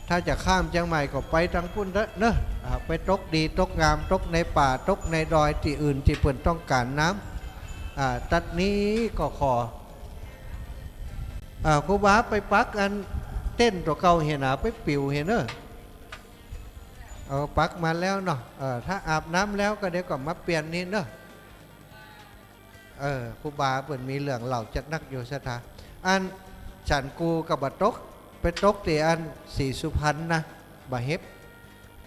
ถ้าจะข้ามเจียงใหม่ก็ไปตังปุ้นเต๊อะเนอะ อ่า ไปตกดีตกงาม ตกในป่า ตกในดอย ตี้อื่นตี้เปิ้นต้องก๋านน้ำ อ่า ตั๊ดนี้ก็ขอ อ่า ครูบาไปปักอันเต็นท์ตั๋วเก่าเหียหนา ไปปิวเหียเนอะ เออ ปักมาแล้วเนาะ เออ ถ้าอาบน้ำแล้วก็เดี๋ยวก็มาเปลี่ยนนี่เนอะ เออ ครูบาเปิ้นมีเรื่องเล่าจัดนักอยู่ศรัทธา อันสันกูก็บ่าตก ไปตกตี้อันศรีสุพรรณนะ บ่าเห็บ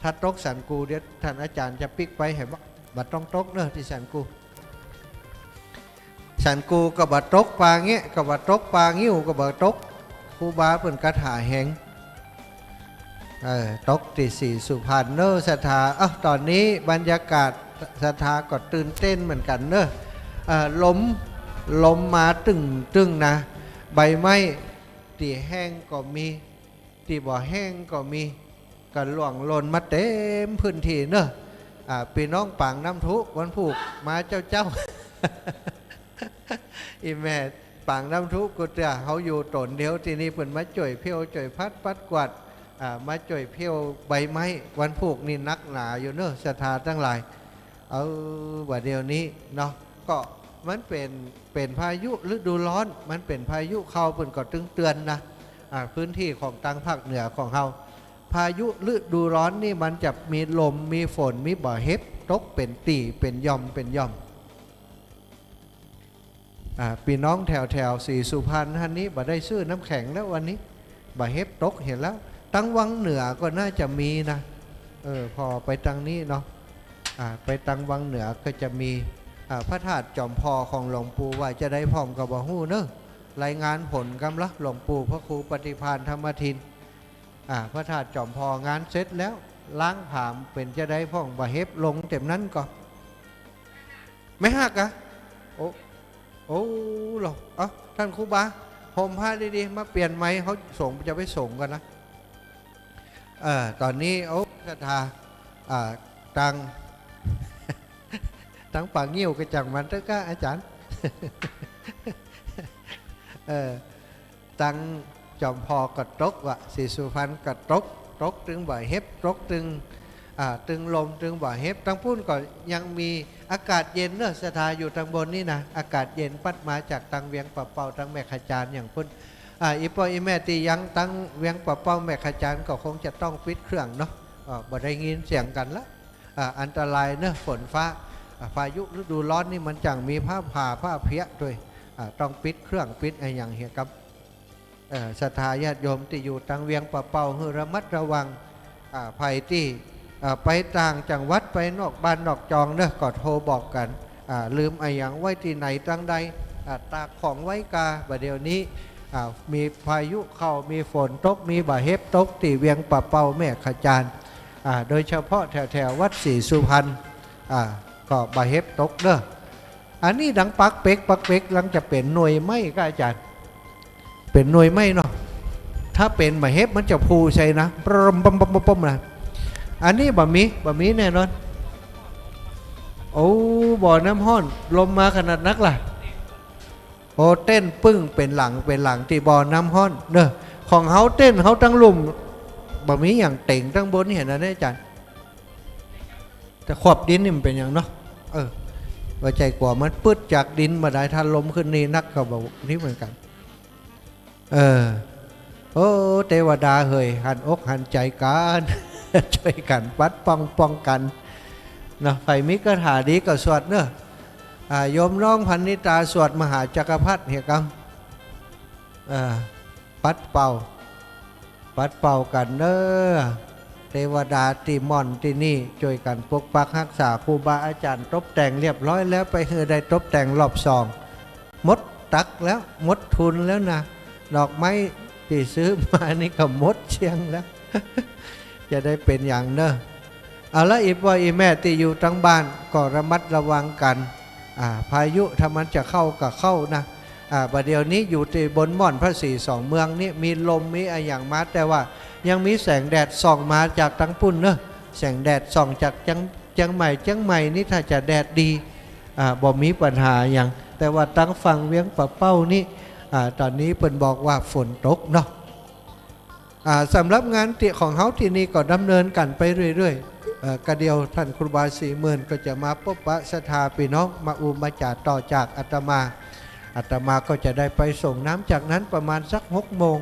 ถ้าตกสันกูเดี๋ยวท่านอาจ๋ารย์จะปิ๊กไปหื้อ บ่า บ่าต้องตกเนอะตี้สันกู สันกูก็บ่าตก ป่าแงะก็บ่าตก ป่างิ้วก็บ่าตก ครูบาเปิ้นกาถาแหง เออ ตกตี้ศรีสุพรรณเนอะศรัทธา เอ้า ต๋อนนี้บรรยากาศศรัทธาก็ตื่นเต้นเหมือนกั๋นเนอะ เออ ลม ลมมาตึ้งๆ นะ ใบไม้ตี้แห้งก็มี ตี้บ่แห้งก็มี ก็ล่วงหล่นมาเต็มพื้นที่เนอะ อ่า ปี้น้องปางน้ำทุวันพูกมาเจ๊าๆ อี่แม่ปางน้ำทุกูเตื้อ เฮาอยู่ต๋นเดียวตี้นี่ เปิ้นมาจ้วยเผี้ยวจ้วยพัดปัดกวาด อ่า มาจ้วยเผี้ยวใบไม้ วันพูกนี่นักหนาอยู่เนอะศรัทธาตังหลาย เออ บ่าเดี่ยวนี้เนาะ ก็มันเป๋น เป๋นพายุฤดูร้อน มันเป๋นพายุเข้า เปิ้นก็ตึงเตือนนะ อ่า พื้นที่ของตังภาคเหนือของเฮา พายุฤดูร้อนนี่มันจะมีลม มีฝน มีบ่าเห็บ ตกเป๋นตี้ เป๋นหย่อม เป๋นหย่อม อ่า ปี้น้องแถวๆ ศรีสุพรรณหั้นนี้ บ่ได้ซื้อน้ำแข็งแล้ววันนี้ บ่าเห็บตกเหียแล้ว ตังวังเหนือก็น่าจะมีนะ เออ ผ่อไปตังนี้เนาะ อ่า ไปตังวังเหนือก็จะมี อ่า พระธาตุจอมผ่อของหลวงปู่ว่าจะใดพ่องก็บ่ฮู้เนอะ รายงานผลกำละ หลวงปู่พระครูปฏิภาณธรรมทิน อ่า พระธาตุจอมผ่องานเสร็จแล้ว ล้างผลาญเป๋นจะใดพ่อง บ่าเห็บลงเต็มนั้นก็ ไม่ฮักอะ โอ้ โอ้ เหรอ เอ้า ท่านครูบา ห่มผ้าดีๆ มาเปลี่ยนใหม่ เฮาสงฆ์จะไปสงฆ์กั๋นนะ เออ ต๋อนนี้ โอ้ ศรัทธา อ่า ตัง ตังป่างิ้วก็จั่งมันเต๊อะก้า อาจ๋ารย์ เออ ตังจอมผ่อก็ตกว่า ศรีสุพรรณก็ตก ตกตึงบ่าเห็บ ตกตึง อ่า ตึงลม ตึงบ่าเห็บ ตังปุ้นก็ยังมีอากาศเย็นเนอะศรัทธา อยู่ตังบนนี่นะ อากาศเย็นปั๊ดมาจากตังเวียงป่าเป้า ตังแม่ขจารย์อย่างปุ้น อ่า อี่ป้ออี่แม่ตี้ยังตังเวียงป่าเป้า แม่ขจารย์ก็คงจะต้องปิดเครื่องเนาะ อ่า บ่ได้ยินเสียงกั๋นละ อ่า อันตรายเนอะ ฝนฟ้า อ่า พายุฤดูร้อนนี่มันจั่งมีฟ้าผ่าฟ้าเผียด้วย อ่า ต้องปิดเครื่องปิดอะหยังเหียครับ เอ่อ ศรัทธาญาติโยมตี้อยู่ตังเวียงป่าเป้า หื้อระมัดระวัง อ่า ใผตี้ อ่า ไปต่างจังหวัด ไปนอกบ้านนอกจองเนอะ ก็โทรบอกกั๋น อ่า ลืมอะหยังไว้ตี้ไหนตังใด อ่า ตากของไว้กา บ่าเดี่ยวนี้ อ่า มีพายุเข้า มีฝนตก มีบ่าเห็บตกตี้เวียงป่าเป้า แม่ขจารย์ อ่า โดยเฉพาะแถวๆ วัดศรีสุพรรณ อ่า ก็บ่าเห็บตกเนอะ อันนี้ดังปักเป๊ก ปักเป๊ก หลังจะเป๋นหน่วยไม้ก้าอาจ๋ารย์ เป๋นหน่วยไม้เนาะ ถ้าเป๋นบ่าเห็บมันจะพูใส่นะ ปรมปมปมปมนะ อันนี้บ่มี บ่มีแน่นอน โอ้ บ่อน้ำฮ้อน ลมมาขนาดนักล่ะ โอ้ เต็นท์ปึ้งเป๋นหลัง เป๋นหลังตี้บ่อน้ำฮ้อนเนอะ ของเฮาเต็นท์เฮาตังลุ่ม บ่มีหยังเต็งตังบนนี่หันนะเนี่ยอาจ๋ารย์ แต่ขอบดินนี่มันเป๋นหยังเนาะ เออ ว่าใจ๋กว่ามันปึ๊ดจากดินบ่าดาย ถ้าลมขึ้นนี่นักก็บ่านี้เหมือนกั๋น เออ โอ้ เตวดาเหย หันอกหันใจ๋กั๋น จ้วยกั๋นปัดป้องป้องกั๋นเนาะ ใผมีคาถาดีก็สวดเนอะ อ่า โยมน้องพันนิตาสวดมหาจักรพรรดิเหียกำ อ่า ปัดเป่า ปัดเป่ากั๋นเน้อ เตวดาตี้ม่อนตี้นี่ จ้วยกั๋นปกปักฮักษา ครูบาอาจ๋ารย์ตบแต่งเรียบร้อยแล้ว ไปหื้อได้ตบแต่งรอบสอง หมดตั๊กแล้ว หมดทุนแล้วนะ ดอกไม้ตี้ซื้อมานี่ก็หมดเสี้ยงแล้ว จะได้เป๋นอย่างเน่อ เอาละ อี่ป้ออี่แม่ตี้อยู่ตังบ้านก็ระมัดระวังกั๋น อ่า พายุถ้ามันจะเข้าก็เข้านะ อ่า บ่าเดี่ยวนี้อยู่ตี้บนม่อนพระศรีสองเมืองนี้มีลมมีอะหยังมา แต่ว่ายังมีแสงแดดส่องมาจากตังปู๊นเน่อ แสงแดดส่องจากเจียง เจียงใหม่ เจียงใหม่นี้ถ้าจะแดดดี อ่า บ่มีปัญหาหยัง แต่ว่าตังฝั่งเวียงป่าเป้านี้ อ่า ต๋อนนี้เปิ้นบอกว่าฝนตกเนาะ อ่า สำหรับงานตี้ ของเฮาตี้นี่ก็ดำเนินกั๋นไปเรื่อยๆ เอ่อ กะเดี่ยวต้านครูบาศรีหมื่นก็จะมาปบปะศรัทธาปี้น้อง มาอู้มาจ๋าต่อจากอาตมา อาตมาก็จะได้ไปส่งน้ำ จากนั้นประมาณสักหกโมง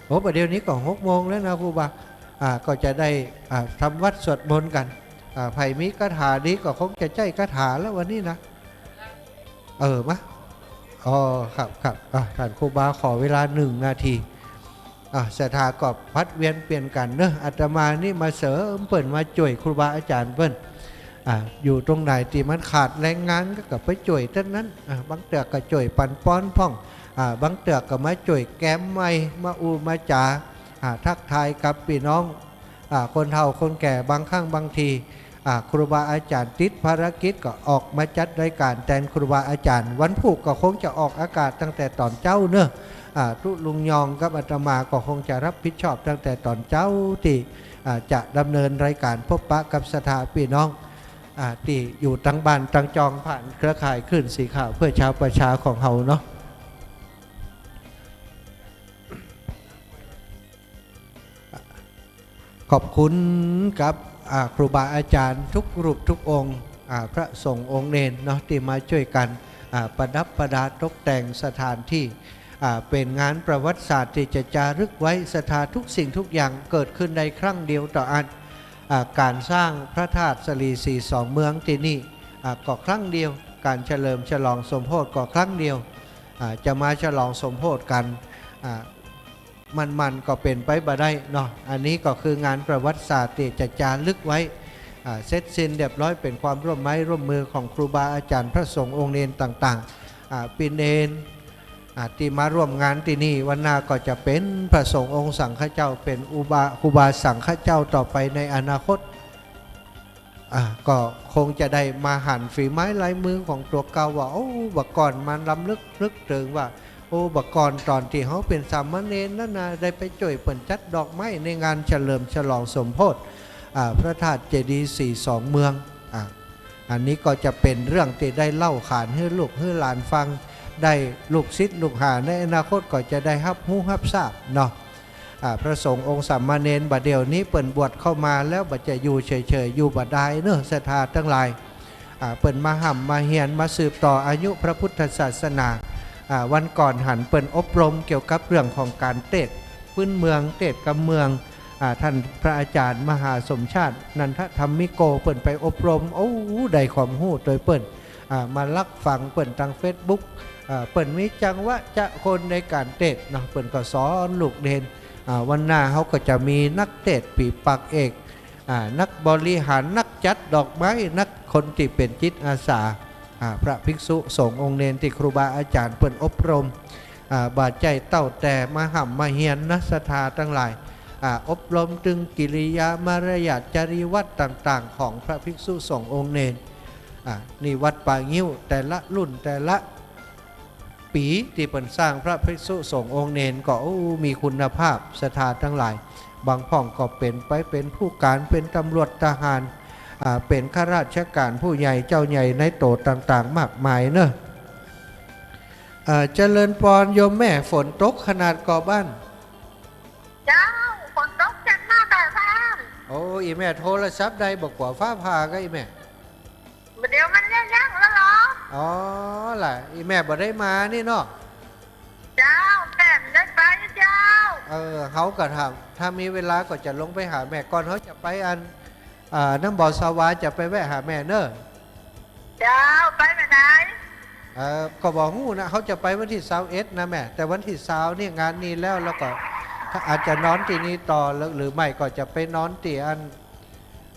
โอ้ บ่าเดี่ยวนี้ก็หกโมงแล้วนะครูบา อ่า ก็จะได้ อ่า ทำวัตรสวดมนต์กั๋น อ่า ใผมีคาถาดีก็คงจะใจ๊คาถาแล้ววันนี้นะ เออ มา อ๋อ ครับ ครับ อ่ะ ต้านครูบาขอเวลาหนึ่งนาที อ่ะ ศรัทธาก็ผลัดเวียนเปลี่ยนกั๋นเนาะ อาตมานี่มาเสริมเปิ้น มาจ้วยครูบาอาจ๋ารย์เปิ้น อ่ะ อยู่ตรงไหนตี้มันขาดแรงงานก็ ก็ไปจ้วยตรงนั้น อ่ะ บางเตื้อก็จ้วยปั๋นปอนพ่อง อ่ะ บางเตื้อก็มาจ้วยแกมไมค์ มาอู้มาจ๋า อ่ะ ทักทายกับปี้น้อง อ่า คนเฒ่าคนแก่ บางครั้งบางที อ่า ครูบาอาจ๋ารย์ติดภารกิจก็ออกมาจัดรายก๋านแตนครูบาอาจ๋ารย์ วันพูกก็คงจะออกอากาศตั้งแต่ต๋อนเจ๊าเนาะ อ่า ตุ๊ลุงยองกับอาตมาก็คงจะรับผิดชอบตั้งแต่ต๋อนเจ๊าตี้ อ่า จะดำเนินรายก๋านปบปะกับศรัทธาปี้น้อง อ่า ตี้อยู่ตังบ้านตังจองผ่านเครือข่ายคลื่นสีขาวเพื่อชาวประชาของเฮาเนาะ ขอบคุณกับ อ่า ครูบาอาจ๋ารย์ทุกรูปทุกองค์ อ่า พระสงฆ์องค์เณรเนาะ ตี้มาจ้วยกั๋น อ่า ประดับประดาตกแต่งสถานตี้ อ่า เป๋นงานประวัติศาสตร์ตี้จะจารึกไว้ ศรัทธา ทุกสิ่งทุกอย่างเกิดขึ้นได้ครั้งเดียวเต้าอั้น อ่า ก๋านสร้างพระธาตุสะหลีสีสองเมืองตี้นี่ อ่า ก็ครั้งเดียว ก๋านเฉลิมฉลองสมโภชก็ครั้งเดียว อ่า จะมาฉลองสมโภชกั๋น อ่า มันๆ ก็เป๋นไปบ่ได้เนาะ อันนี้ก็คืองานประวัติศาสตร์ตี้จะจารึกไว้ อ่า เสร็จสิ้นเรียบร้อย เป๋นความร่วมไม้ร่วมมือของครูบาอาจ๋ารย์พระสงฆ์องค์เณรต่างๆ อ่า ปี้เณร อ่า ตี้มาร่วมงานตี้นี่ วันหน้าก็จะเป๋นพระสงฆ์องค์สังฆเจ้า เป๋นอุบา ครูบาสังฆเจ้าต่อไปในอนาคต อ่า ก็คงจะได้มาหันฝีไม้ลายมือของตั๋วเก่าว่า โอ้ บ่าก่อนมันรำลึกนึกเถิงว่า โอ้ บ่าก่อนต๋อนตี้เฮาเป๋นสามเณรนั้นนะ ได้ไปจ้วยเปิ้นจัดดอกไม้ในงานเฉลิมฉลองสมโภช อ่า พระธาตุเจดีย์สีสองเมือง อ่า อันนี้ก็จะเป๋นเรื่องตี้ได้เล่าขานหื้อลูกหื้อหลานฟัง ได้ลูกศิษย์ลูกหาในอนาคตก็จะได้ฮับฮู้ฮับทราบเนาะ อ่า พระสงฆ์องค์สามเณรบ่าเดี่ยวนี้เปิ้นบวชเข้ามาแล้ว บ่จะอยู่เฉยๆ อยู่บ่ได้เนาะ ศรัทธาตังหลาย อ่า เปิ้นมาฮ่ำมาเฮียน มาสืบต่ออายุพระพุทธศาสนา อ่า วันก่อนหันเปิ้นอบรมเกี่ยวกับเรื่องของก๋านเตสน์พื้นเมือง เตสน์กำเมือง อ่า ต้านพระอาจ๋ารย์มหาสมชาติ นันทธรรมิโก เปิ้นไปอบรม โอ้ ได้ความฮู้โตยเปิ้น อ่า มาลักฟังเปิ้นตางเฟซบุ๊ก อ่า เปิ้นมีจังหวะจะคนในก๋านเตสน์เนาะ เปิ้นก็สอนลูกเณร อ่า วันหน้าเฮาก็จะมีนักเตสน์ปี๋ปักเอก อ่า นักบริหาร นักจัดดอกไม้ นักคนตี้เป๋นจิตอาสา อ่า พระภิกษุสงฆ์องค์เณรตี้ครูบาอาจ๋ารย์เปิ้นอบรม อ่า บ่ใจ้เต้าแต่มาฮ่ำมาเฮียนนะ ศรัทธาตังหลาย อ่า อบรมเถิงกิริยามารยาทจริยวัตรต่างๆ ของพระภิกษุสงฆ์องค์เณร อ่า นี่วัดป่างิ้วแต่ละรุ่นแต่ละ ปี๋ตี้เปิ้นสร้างพระภิกษุสงฆ์องค์เณรก็ โอ้ มีคุณภาพ ศรัทธาตังหลาย บางพ่องก็เป๋นไปเป๋นผู้ก๋าน เป๋นตำรวจทหาร อ่า เป๋นข้าราชก๋านผู้ใหญ่เจ้าใหญ่นายโตต่างๆ มากมายเนาะ เอ่อ เจริญพรโยมแม่ ฝนตกขนาดก่อบ้าน เจ้า ฝนตกจัดมากค่ะท่าน โอ้ อี่แม่โทรศัพท์ได้ บ่กั๋วฟ้าผ่าก่ออี่แม่ บ่าเดี่ยวมันยั้งๆ แล้วเหรอ อ๋อ ล่ะ อี่แม่บ่ได้มานี่เนาะ เจ้า แม่บ่ได้ไปเจ้า เออ เฮาก็ถ้า ถ้ามีเวลาก็จะลงไปหาแม่ ก่อนเฮาจะไปอัน อ่า น้ำบ่อสวา จะไปแวะหาแม่เนาะ เจ้า ไปเมื่อใด เออ ก็บ่ฮู้นะ เฮาจะไปวันตี้ซาวเอ็ดนะแม่ แต่วันตี้ซาวนี่งานนี่แล้ว แล้วก็อาจจะนอนตี้นี่ต่อ หรือ หรือไม่ก็จะไปนอนตี้อัน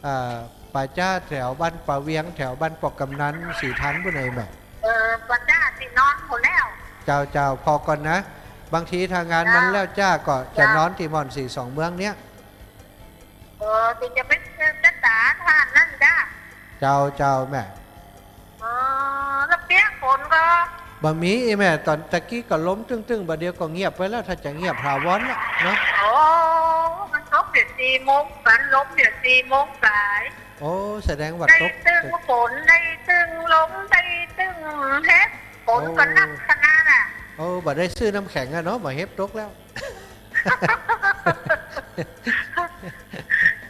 อ่า ป่าจ๊าแถวบ้านป่าเวียง แถวบ้านป้อกำนันศรีธันปุ้นไอ้แม่ เออ ป่าจ๊าตี้นอนหมดแล้ว เจ้า เจ้า ผ่อก่อนนะ บางทีถ้างานมันแล้วจ๊าก็จะนอนตี้ม่อนสีสองเมืองเนี้ย เออ ตี้จะไปสืบจะสานต้านนั้นจ้ะ เจ้า เจ้าแม่ อ๋อ แล้วเปียกฝนก่อ บ่มีอี้แม่ ต๋อนตะกี้ก็ลมตึ้งๆ บ่าเดี่ยวก็เงียบไปแล้ว ถ้าจะเงียบถาวรละเนาะ โอ้ มันตกเดี๋ยวสี่โมง มันลมเดี๋ยวสี่โมงสาย โอ้ แสดงว่า ได้ ตก ตึงฝน ได้ตึงลม ได้ตึงเห็บ ฝนก็ โอ้ หนักขนาดน่ะ โอ้ บ่ได้ซื้อน้ำแข็งอะเนาะ บ่าเห็บตกแล้ว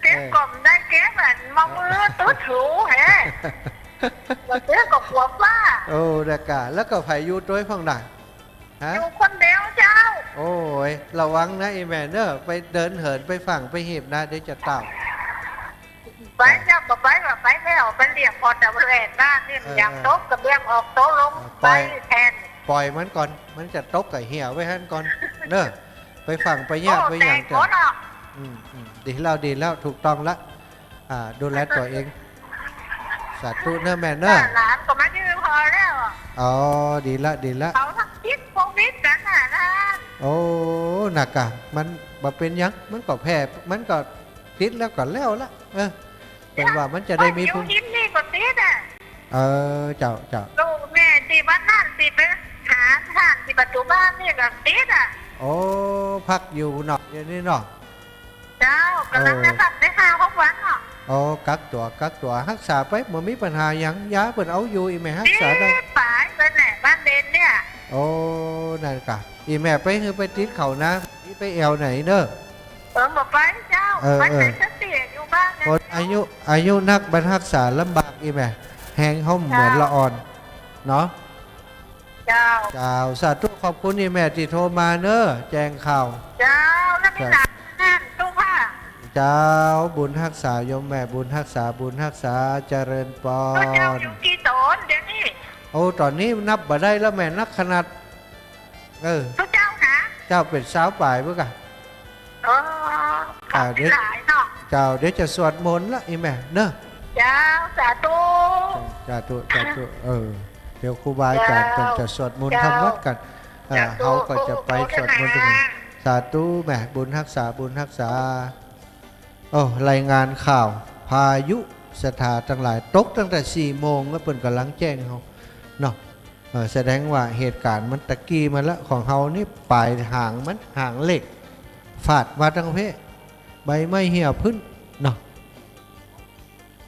เก็บ เออ ก็บ่ได้เก็บอะ มามือตุ๊ดถูแฮะ บ่เก็บก็กั๋วฟ้า โอ้ นะกะ แล้วก็ใผอยู่ตวยพ่องน่ะ ฮะ อยู่คนเดียวเจ้า โอ้ย ระวังนะอี้แม่เนอะ ไปเดินเหินไปฝั่งไปหีบนะ เดี๋ยวจะตาว ไปเจ้า บ่ไปก็ไปแล้ว ไปเรียกพอแต่บริเวณบ้านนี่ เออ อย่างตกกระเบื้องออกโต๊ะลง เออ ไป ปล่อย แทน ปล่อยมันก่อน มันจะตกก็เหี่ยไว้หั้นก่อน เนอะ ไปฝั่งไปยาก โอ้ ไปหยัง แตกหมดอ่ะ อืม อืม ดีแล้ว ดีแล้ว ถูกต้องละ อ่า ดูแลตั๋วเอง สาธุเนอะแม่เนอะ หลานก็มายืนพอแล้วอ่ะ อ๋อ ดีละ ดีละ เขาทั้งติดโควิดกันน่ะท่าน โอ้ นะกะ มันบ่เป๋นหยัง มันก็แพร่ มันก็ติดแล้วก็แล้วละ เออ เปิ้นว่ามันจะได้มี อยู่ ภูมิ หินนี่ก็ติดอ่ะ เออ เจ้า เจ้า ลูกแม่ตี้บ้านนั่นตี้ไปหาท่านตี้ประตู๋บ้านนี่ก็ติดอ่ะ โอ้ พักอยู่เนาะ เดี๋ยวนี้เนาะ เจ้า กำลัง เออ ได้พักได้ห้าหกวันเนาะ โอ้ กักตั๋ว กักตั๋ว ฮักษาไป บ่มีปัญหาหยัง ยาเปิ้นเอาอยู่ อี้แม่ฮักษาได้ ตี้ป๋ายไปแหละ บ้านเด่นเนี่ย โอ้ นั่นกะ อี้แม่ไปหื้อไปติดเขานะ อี้ไปแอ่วไหนเนอะ เออ บ่ไปเจ้า เออ ไป เออ ใส่สติอยู่บ้านนะ คนอายุ อายุนักบ่ฮักษาลำบากอี้แม่ แฮงเฮาเหมือนละอ่อน เนาะ เจ้า เจ้า สาธุ ขอบคุณอี้แม่ตี้โทรมาเนอะ แจ้งข่าว เจ้า แล้วมี ครับ หลานนั่นตุ๊กค่ะ เจ้า บุญฮักษาโยมแม่ บุญฮักษา บุญฮักษา เจริญปอ ตุ๊เจ้า ญ อยู่กี่ต๋นเดี๋ยวนี้ โอ้ ต๋อนนี้นับบ่ได้แล้วแม่ นักขนาด เออ ตุ๊เจ้านะ เจ้าเป๋นซาวป๋ายเปิ้นกะ อ๋อ อ่า เดี๋ยว หลายเนาะ เจ้า เดี๋ยวจะสวดมนต์ละอี้แม่เนอะ เจ้า สาธุ สาธุ สาธุ เออ เดี๋ยวครูบาอาจ๋ารย์ เจ้า เปิ้นจะสวดมนต์ เจ้า ทำวัตรกั๋น อ่า เจ้า เฮาก็จะไปสวดมนต์กั๋น สาธุแม่ บุญฮักษา บุญฮักษา โอ้ รายงานข่าว พายุศรัทธาตังหลาย ตกตั้งแต่สี่โมงแล้ว เปิ้นก่ำลังแจ้งเฮาเนาะ เออ แสดงว่าเหตุก๋ารณ์มันตะกี้มาแล้ว ของเฮานี่ป๋ายหางมัน หางเหล็ก ฟาดมาตังเพ ใบไม้เหี่ยพื้นเนาะ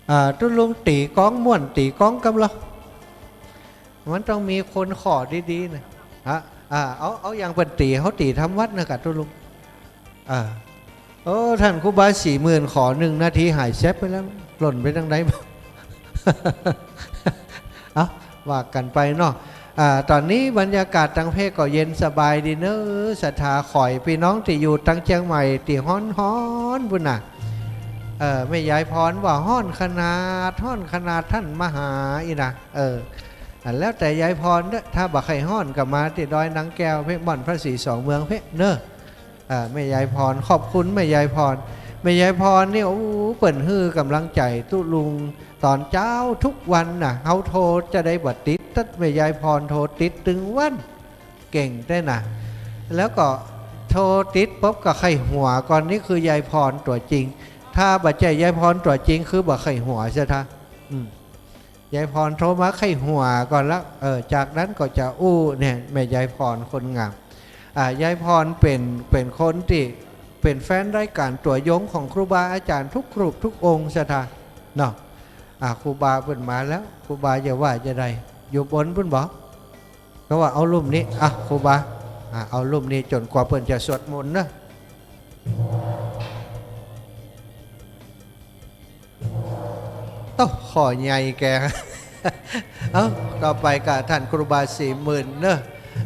อ่า ตุ๊ลุงตี๋ก๊องม่วน ตี๋ก๊องกำลอ มันต้องมีคนขอดีๆ นะ ฮะ อ่า เอา เอาอย่างเปิ้นตี๋ เฮาตี๋ทำวัตรนะกะตุ๊ลุง อ่า โอ้ ท่านครูบาสี่หมื่น ขอหนึ่งนาทีหายแซ็บไปแล้ว หล่นไปตังใด เอ้า ว่ากั๋นไปเนาะ อ่า ต๋อนนี้บรรยากาศตังเพก็เย็นสบายดีเนอะ ศรัทธา ขอให้ปี้น้องตี้อยู่ตังเจียงใหม่ตี้ฮ้อนๆ ปู้นน่ะ เออ แม่ยายพรว่าฮ้อนขนาด ฮ้อนขนาดท่านมาหาอี้นะ เออ อันแล้วแต่ยายพรเนอะ ถ้าบ่ใค่ฮ้อนก็มาตี้ดอยนางแก้วเพะ บ่อนพระศรีสองเมืองเพะเนอะ อ่า แม่ยายพร ขอบคุณแม่ยายพร แม่ยายพรนี่ โอ้ เปิ้นหื้อกำลังใจ๋ตุ๊ลุงต๋อนเจ๊าทุกวันน่ะ เฮาโทรจะได้บ่ติด แต่แม่ยายพรโทรติดตึงวัน เก่งแต๊นะ แล้วก็โทรติดปุ๊บก็ใค่หัวก่อน นี่คือยายพรตั๋วจริง ถ้าบ่ใจ้ยายพรตั๋วจริงคือบ่ใค่หัวเสียที อืม ยายพรโทรมาใค่หัวก่อนละ เออ จากนั้นก็จะอู้เนี่ย แม่ยายพรคนงาม อ่า ยายพรเป๋น เป๋นคนตี้เป๋นแฟนรายก๋านตั๋วยงของครูบาอาจ๋ารย์ทุกรูปทุกองค์ศรัทธาเนาะ อ่า ครูบาเปิ้นมาแล้ว ครูบาจะว่าจะใด อยู่บนปู้นบ่ ก็ว่าเอาลุ่มนี้ อ่ะ ครูบา อ่ะ เอาลุ่มนี้จ๋นกว่าเปิ้นจะสวดมนต์เนอะ โต๊ะ ขอใหญ่แก่ เอ้า ต่อไปก็ท่านครูบาสี่หมื่นเนอะ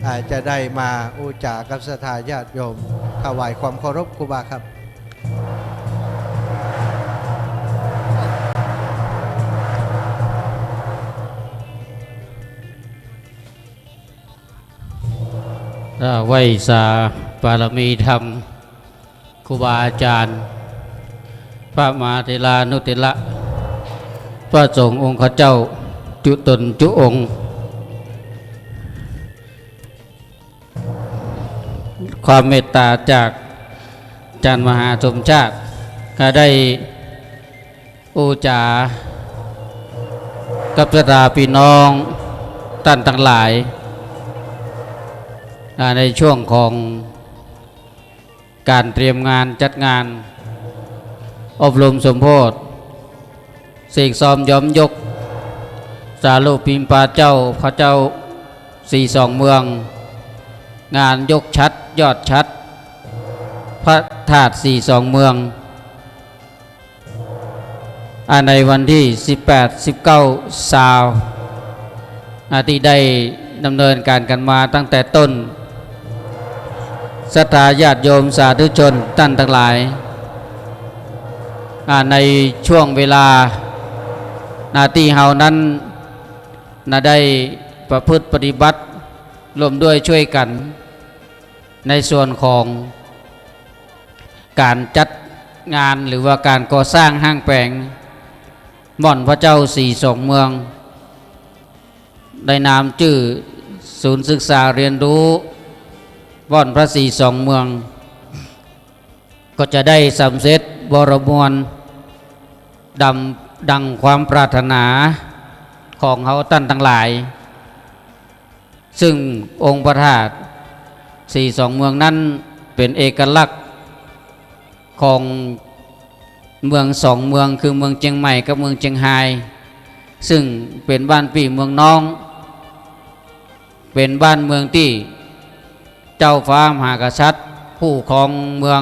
อ่า จะได้มาอู้จ๋ากับศรัทธาญาติโยม ถวายความเคารพครูบาครับ อ่า ไหว้สาบารมีธรรม ครูบาอาจ๋ารย์ พระมหาเถรานุเถระ พระสงฆ์องค์ข้าเจ้า จุ๊ต๋นจุ๊องค์ ความเมตต๋าจากอาจ๋ารย์มหาสมชาติ ก็ได้ อู้จ๋ากับศรัทธาปี้น้องต้านตังหลาย อ่า ในช่วงของก๋านเตรียมงานจัดงานอบรมสมโภช เสกซ้อมย้อมยก สารุปิมปาเจ้า พระเจ้าสี่สองเมือง งานยกฉัตรยอดฉัตร พระธาตุสี่สองเมือง อ่า ในวันตี้สิบแปด สิบเก้า ซาว อ่า ตี้ได้ดำเนินก๋านกั๋นมาตั้งแต่ต้น ศรัทธาญาติโยมสาธุชนต้านตังหลาย อ่า ในช่วงเวลา อ่า ตี้เฮานั้น อ่า ได้ประพฤติปฏิบัติร่วมด้วยช่วยกั๋น ในส่วนของก๋านจัดงานหรือว่าก๋านก่อสร้างห้างแป๋งม่อนพระเจ้าสี่สองเมือง ได้นามจื้อศูนย์ศึกษาเรียนรู้ม่อนพระสี่สองเมือง ก็จะได้สำเร็จบรมวลดำ ดังความปรารถนาของเฮาต้านตังหลาย ซึ่งองค์พระธาตุสี่สองเมืองนั้นเป๋นเอกลักษณ์ของเมืองสองเมือง คือเมืองเจียงใหม่กับเมืองเจียงฮาย ซึ่งเป๋นบ้านปี้เมืองน้อง เป๋นบ้านเมืองตี้เจ้าฟ้ามหากษัตริย์ผู้ครองเมือง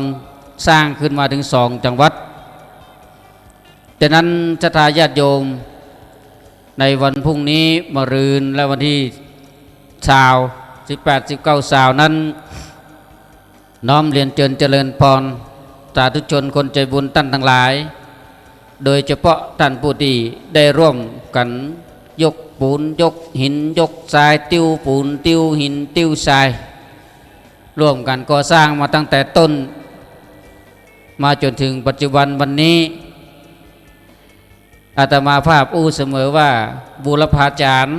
สร้างขึ้นมาเถิงสองจังหวัด ฉะนั้นศรัทธาญาติโยม ในวันพรุ่งนี้มะรืนและวันตี้ซาว สิบแปด สิบเก้า ซาวนั้น น้อมเรียนเจิญเจริญพร สาธุชนคนใจ๋บุญต้านตังหลาย โดยเฉพาะต้านผู้ตี้ได้ร่วมกั๋นยกปูนยกหินยกทราย ติ้วปูนติ้วหินติ้วทราย ร่วมกั๋นก่อสร้างมาตั้งแต่ต้น มาจ๋นเถิงปัจจุบันวันนี้ อาตมาภาพอู้เสมอว่าบูรพาจารย์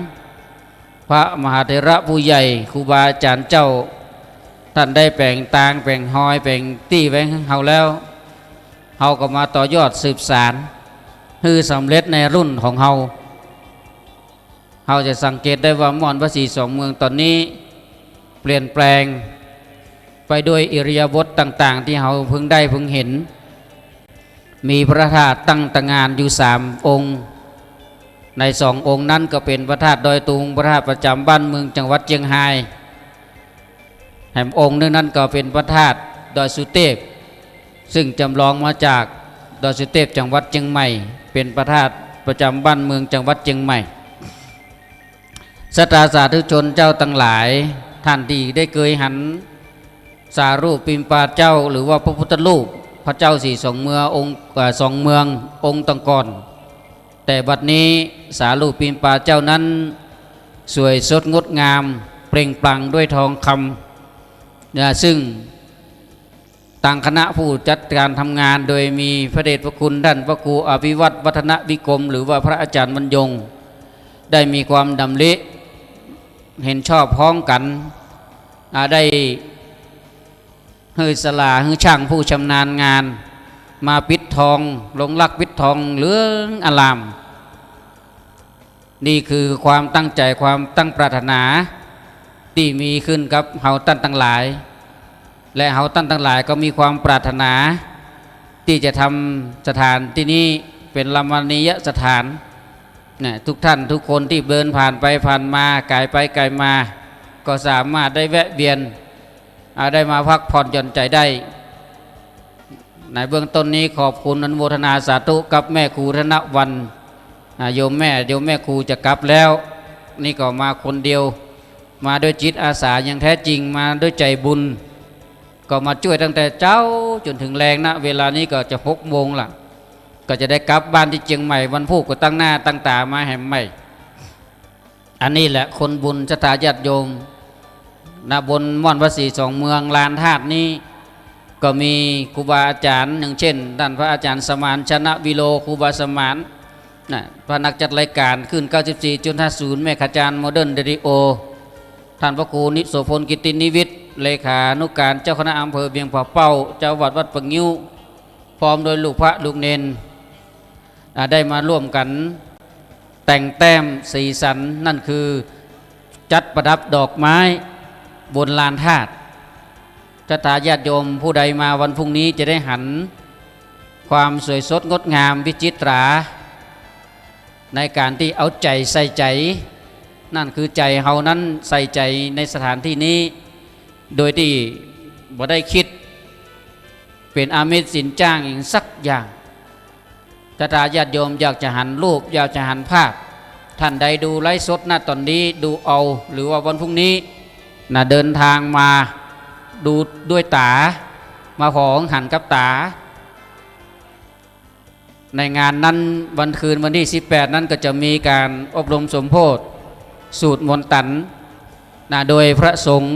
พระมหาเถระผู้ใหญ่ ครูบาอาจ๋ารย์เจ้า ต้านได้แป๋งตางแป๋งฮอยแป๋งตี้ไว้หื้อเฮาแล้ว เฮาก็มาต่อยอดสืบสานหื้อสำเร็จในรุ่นของเฮา เฮาจะสังเกตได้ว่าม่อนพระสี่สองเมืองต๋อนนี้เปลี่ยนแปลงไปด้วยอิริยาบถต่างๆ ตี้เฮาเพิ่งได้เพิ่งหัน มีพระธาตุตั้งตางานอยู่สามองค์ ในสององค์นั้นก็เป๋นพระธาตุดอยตุง พระธาตุประจ๋ำบ้านเมืองจังหวัดเจียงฮาย แหมองค์นึ่งนั้นก็เป๋นพระธาตุดอยสุเตพ ซึ่งจ๋ำลองมาจากดอยสุเตพจังหวัดเจียงใหม่ เป๋นพระธาตุประจ๋ำบ้านเมืองจังหวัดเจียงใหม่ ศรัทธาสาธุชนเจ้าตังหลาย ต้านตี้ได้เกยหันสารุปิมปาเจ้า หรือว่าพระพุทธรูปพระเจ้าสี่สองเมืององค์ เอ่อ สองเมืององค์ตางก่อน แต่บัดนี้สารุปิมปาเจ้านั้นสวยสดงดงามเปล่งปลั่งด้วยทองคำ นะ ซึ่งตางคณะผู้จัดก๋านทำงานโดยมีพระเดชพระคุณต้านพระครูอภิวัฒน์วัฒนวิกรม หรือว่าพระอาจ๋ารย์บรรยง ได้มีความดำริหันชอบพ้องกั๋น อ่า ได้ หื้อสละหื้อจ้างผู้ชำนาญงานมาปิดทอง ลงลักษณ์ปิดทองเหลืองอร่าม นี่คือความตั้งใจ๋ความตั้งปรารถนาตี้มีขึ้นกับเฮาต้านตังหลาย และเฮาต้านตังหลายก็มีความปรารถนาตี้จะทำสถานตี้นี้เป๋นรมณียสถาน นะ ทุกต้านทุกคนตี้เดินผ่านไปผ่านมา ก๋ายไปก๋ายมา ก็สามารถได้แวะเวียน อ่า ได้มาพักผ่อนหย่อนใจ๋ได้ ในเบื้องต้นนี้ขอบคุณอนุโมทนาสาธุกับแม่ครูธนวรรณ อ่า โยมแม่ โยมแม่ครูจะกลับแล้ว นี่ก็มาคนเดียว มาด้วยจิตอาสาอย่างแท้จริง มาด้วยใจ๋บุญ ก็มาจ้วยตั้งแต่เจ๊าจ๋นเถิงแลงนะ เวลานี้ก็จะหกโมงละ ก็จะได้กลับบ้านตี้เจียงใหม่ วันพูกก็ตั้งหน้าตั้งต๋ามาแหมใหม่ อันนี้แหละคนบุญศรัทธาญาติโยม นะ บนม่อนพระสี่สองเมืองลานธาตุนี้ ก็มีครูบาอาจ๋ารย์ อย่างเช่น ต้านพระอาจ๋ารย์สมาน ชนะวิโร ครูบาสมาน นะ พระนักจัดรายก๋านคลื่น เก้าสิบสี่จุดห้าศูนย์ เมกะจารย์ โมเดิร์นเรดิโอ ต้านพระครูนิโสภล กิตตินิวิทย์ เลขานุก๋านเจ้าคณะอำเภอเวียงผาเป้า เจ้าวัดวัดปะงิ้ว พร้อมด้วยลูกพระลูกเณร อ่า ได้มาร่วมกั๋นแต่งแต้มสีสัน นั่นคือจัดประดับดอกไม้บนลานธาตุ ศรัทธาญาติโยมผู้ใดมาวันพรุ่งนี้จะได้หันความสวยสดงดงามวิจิตรา ในก๋านตี้เอาใจ๋ใส่ใจ๋ นั่นคือใจ๋เฮานั้นใส่ใจ๋ในสถานที่นี้ โดยตี้บ่ได้กึ๊ดเป๋นอามิสสินจ้างอิหยังสักอย่าง ศรัทธาญาติโยมอยากจะหันรูป อยากจะหันภาพ ต้านใดดูไลฟ์สด ณ ต๋อนนี้ดูเอา หรือว่าวันพรุ่งนี้ นะ เดินตางมาดูด้วยต๋า มาผ่อหันกับต๋า ในงานนั้นวันคืนวันตี้สิบแปดนั้นก็จะมีก๋านอบรมสมโภชน์ สูตรมนตัน นะ โดยพระสงฆ์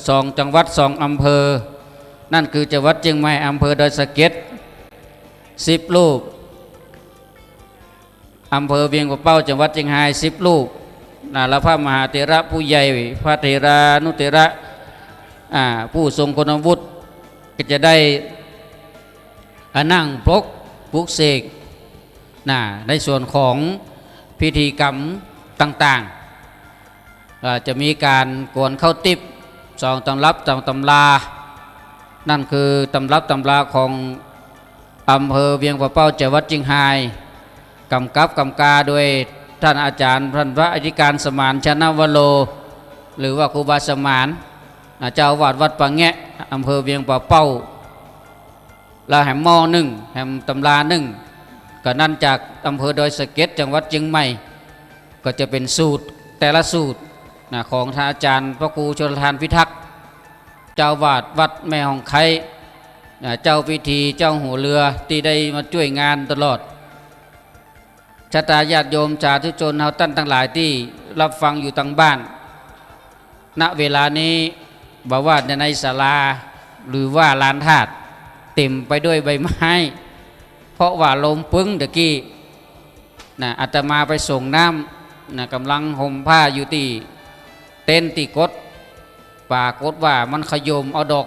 สองจังหวัดสองอำเภอ นั่นคือจังหวัดเจียงใหม่ อำเภอดอยสะเก็ด สิบรูป อำเภอเวียงป่าเป้า จังหวัดเจียงฮาย สิบรูป นะ และพระมหาเถระผู้ใหญ่ พระเถรานุเถระ อ่า ผู้ทรงคุณวุฒิ ก็จะได้ อ่า นั่งปกปลุกเสก นะ ในส่วนของพิธีกรรมต่างๆ อ่า จะมีก๋านกวนข้าวติ๊บ สองตำรับสองตำรา นั่นคือตำรับตำราของอำเภอเวียงป่าเป้า จังหวัดเจียงฮาย ก๋ำกับก๋ำกาโดยต้านอาจ๋ารย์ ต้านพระอธิการสมาน ชนวโร หรือว่าครูบาสมาน อ่า เจ้าอาวาสวัดป่าแงะ อำเภอเวียงป่าเป้า และแหมหม้อนึ่ง แหมตำรานึ่ง ก็นั่นจากอำเภอดอยสะเก็ด จังหวัดเจียงใหม่ ก็จะเป๋นสูตร แต่ละสูตร นะ ของท่านอาจ๋ารย์พระครูชลทานพิทักษ์ เจ้าอาวาสวัดแม่ฮ่องไคร้ นะ เจ้าพิธี เจ้าหัวเรือ ตี้ได้มาจ้วยงานตลอด ศรัทธาญาติโยมสาธุชนเฮาต้านตังหลายตี้ฮับฟังอยู่ตางบ้าน ณ เวลานี้ บ่ว่าจะในศาลา หรือว่าลานธาตุ เต๋มไปด้วยใบไม้ เพราะว่าลมปึ้งตะกี้ นะ อาตมาไปส่งน้ำ นะ ก่ำลังห่มผ้าอยู่ตี้เต็นท์ตี้กด ปรากฏว่ามันขย่มเอาดอก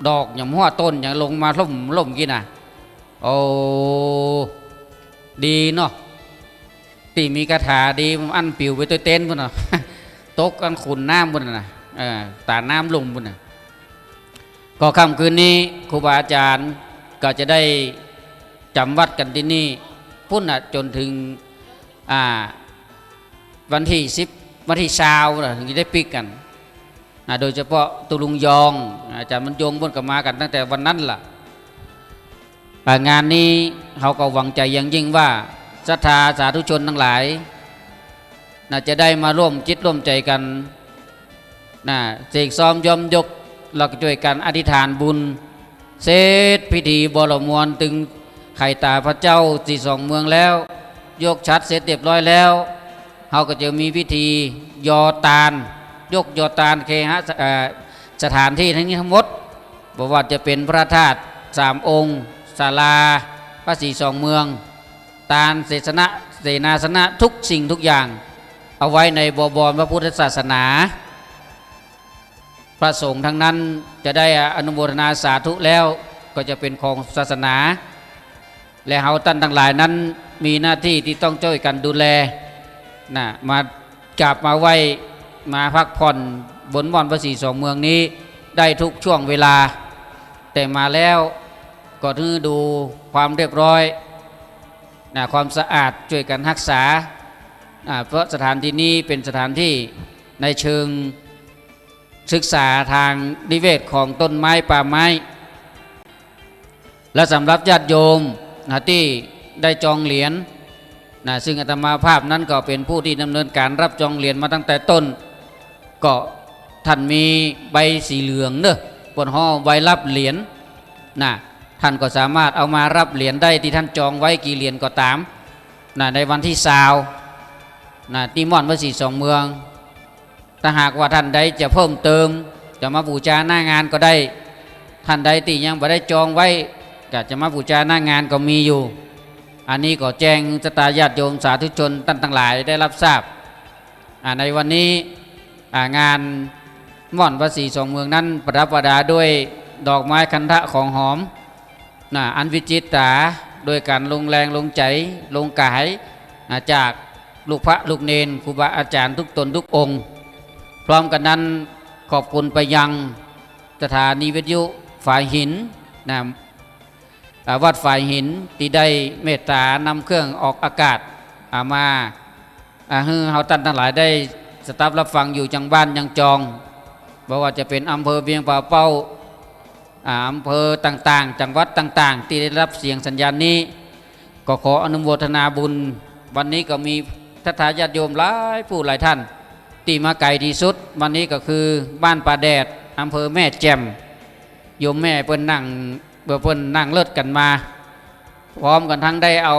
ดอกหย่อมหัวต้นหย่อมลงมาฮ่ม ฮ่มกี้นะ โอ้ ดีเนาะ ตี้มีคาถาดี อั้นปิ๋วไปตวยเต็นท์ปู้นน่ะ ตกอั้นขุนน้ำปู้นน่ะ เออ ต๋าน้ำลุ่มปู้นน่ะ ก็ค่ำคืนนี้ครูบาอาจ๋ารย์ก็จะได้จ๋ำวัตรกั๋นตี้นี่ปู้นน่ะ จ๋นเถิง อ่า วันตี้สิบ วันตี้ซาวน่ะ เถิงจะได้ปิ๊กกั๋น นะ โดยเฉพาะตุ๊ลุงยอง อาจ๋ารย์บรรยงปู้นก็มากั๋นตั้งแต่วันนั้นล่ะ อ่า งานนี้เฮาก็หวังใจ๋อย่างยิ่งว่าศรัทธาสาธุชนตังหลาย นะ จะได้มาร่วมจิตร่วมใจ๋กั๋น นะ เสกซ้อมย้อมยก แล้วก็จ้วยกั๋นอธิษฐานบุญ เสร็จพิธีบ่ละมวล ตึงไข่ต๋าพระเจ้าสี่สองเมืองแล้ว ยกฉัตรเสร็จเรียบร้อยแล้ว เฮาก็จะมีพิธียอตาน ยกยอตานเคหะ เอ่อ สถานตี้ตังนี้ตังหมด บ่ว่าจะเป๋นพระธาตุสามองค์ ศาลา พระสี่สองเมือง ตานเสสนะ เสนาสนะ กู้สิ่งกู้อย่าง เอาไว้ในบวรพระพุทธศาสนา พระสงฆ์ตังนั้นจะได้อนุโมทนาสาธุแล้ว ก็จะเป๋นของศาสนา และเฮาต้านตังหลายนั้นมีหน้าตี้ตี้ต้องจ้วยกั๋นดูแล นะ มากราบมาไหว้ มาพักผ่อนบนม่อนพระสี่สองเมืองนี้ได้กู้ช่วงเวลา แต่มาแล้วก็ต้องดูความเรียบร้อย นะ ความสะอาด จ้วยกั๋นฮักษา อ่า เพราะสถานตี้นี้เป๋นสถานตี้ในเชิงศึกษาตางนิเวศของต้นไม้ป่าไม้ และสำหรับญาติโยม นะ ตี้ได้จองเหรียญ นะ ซึ่งอาตมาภาพนั้นก็เป๋นผู้ตี้ดำเนินก๋านฮับจองเหรียญมาตั้งแต่ต้น ก็ต้านมีใบสีเหลืองเนาะ เปิ้นฮ้องใบฮับเหรียญ นะ ต้านก็สามารถเอามาฮับเหรียญได้ตี้ต้านจองไว้กี่เหรียญก็ต๋าม นะ ในวันตี้ซาว นะ ตี้ม่อนพระสี่สองเมือง ถ้าหากว่าต้านใดจะเพิ่มเติม จะมาบูชาหน้างานก็ได้ ต้านใดตี้ยังบ่ได้จองไว้ ก็จะมาบูชาหน้างานก็มีอยู่ อันนี้ก็แจ้งศรัทธาญาติโยมสาธุชนต้านตังหลายได้ฮับทราบ อ่า ในวันนี้ อ่า งานม่อนพระสี่สองเมืองนั้นประดับประดาด้วยดอกไม้คันธะของหอม นะ อันวิจิตรา โดยก๋านลงแรงลงใจ๋ลงก๋าย อ่า จากลูกพระลูกเณร ครูบาอาจ๋ารย์ทุกต๋นทุกองค์ พร้อมกั๋นนั้นขอบคุณไปยังสถานีวิทยุฝายหิน นะ อ่า วัดฝายหินตี้ได้เมตตานำเครื่องออกอากาศ อ่า มา อ่า หื้อเฮาต้านตังหลายได้สดับรับฟังอยู่จังบ้านจังจอง บ่ว่าจะเป๋นอำเภอเวียงป่าเป้า อ่า อำเภอต่างๆ จังหวัดต่างๆ ตี้ได้ฮับเสียงสัญญาณนี้ ก็ขออนุโมทนาบุญ วันนี้ก็มีศรัทธาญาติโยมหลายผู้หลายต้าน ตี้มาไก๋ตี้สุด วันนี้ก็คือบ้านป่าแดด อำเภอแม่แจ่ม โยมแม่เปิ้นนั่ง เปิ้นนั่งรถกั๋นมา พร้อมกั๋นตึงได้เอา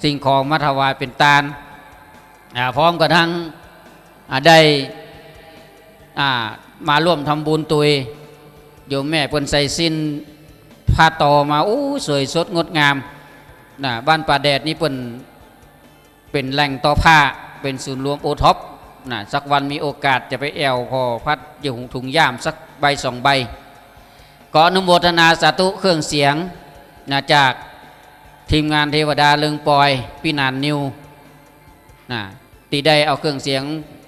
สิ่งของมาถวายเป๋นตาน อ่า พร้อมกั๋นตึง อ่า ได้ อ่า มาร่วมทำบุญตวย โยมแม่เปิ้นใส่สิ้นผ้าตอมา โอ้ สวยสดงดงาม นะ บ้านป่าแดดนี่เปิ้น เป๋นแหล่งต่อผ้า เป๋นศูนย์รวมโอท็อป นะ สักวันมีโอกาสจะไปแอ่วผ่อพัดอยู่ถุงย่ามสักใบสองใบ ก็อนุโมทนาสาธุเครื่องเสียง นะ จากทีมงานเทวดาเริงปอย ปี้หนานนิว นะ ตี้ได้เอาเครื่องเสียง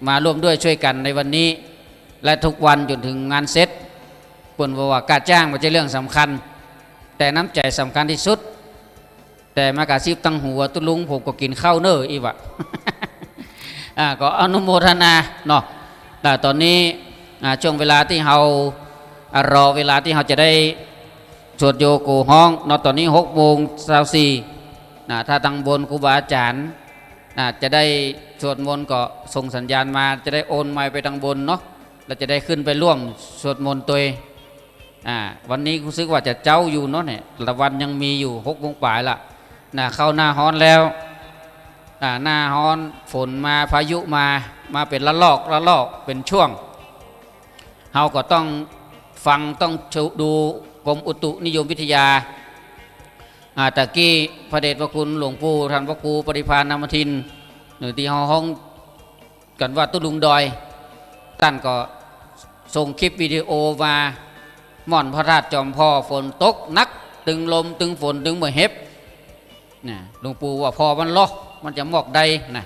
มาร่วมด้วยช่วยกั๋นในวันนี้ และทุกวันจ๋นเถิงงานเสร็จ เปิ้นว่า ว่าก้าจ้างบ่ใจ้เรื่องสำคัญ แต่น้ำใจ๋สำคัญตี้สุด แต่มากระซิบตังหูว่า ตุ๊ลุงผมก็กิ๋นข้าวเน่อ อี้วะ อ่า ก็อนุโมทนาเนาะ อ่า ต๋อนนี้ อ่า ช่วงเวลาตี้เฮา อ่า รอเวลาตี้เฮาจะได้สวดโยโกฮ้องเนาะ ต๋อนนี้หกโมงซาวสี่ นะ ถ้าตังบนครูบาอาจ๋ารย์ นะ จะได้สวดมนต์ก็ส่งสัญญาณมา จะได้โอนไมค์ไปตังบนเนาะ แล้วจะได้ขึ้นไปร่วมสวดมนต์ตวย อ่า วันนี้รู้สึกว่าจะเจ๊าอยู่เนาะเนี่ย ตะวันยังมีอยู่ หกโมงป๋ายละ นะ เข้าหน้าฮ้อนแล้ว อ่า หน้าฮ้อน ฝนมา พายุมา มาเป๋นระลอก ระลอก เป๋นช่วง เฮาก็ต้องฟัง ต้องดูกรมอุตุนิยมวิทยา อ่า ตะกี้พระเดชพระคุณหลวงปู่ท่านพระครูปริภาณธรรมทิน หรือตี้เฮาฮ้องกั๋นว่าตุ๊ลุงดอย ต้านก็ส่งคลิปวิดีโอมา ม่อนพระธาตุจอมผ่อ ฝนตกหนัก ตึงลม ตึงฝน ตึงบ่าเห็บ นะ หลวงปู่ว่าผ่อมันลอ มันจะมอกใดนะ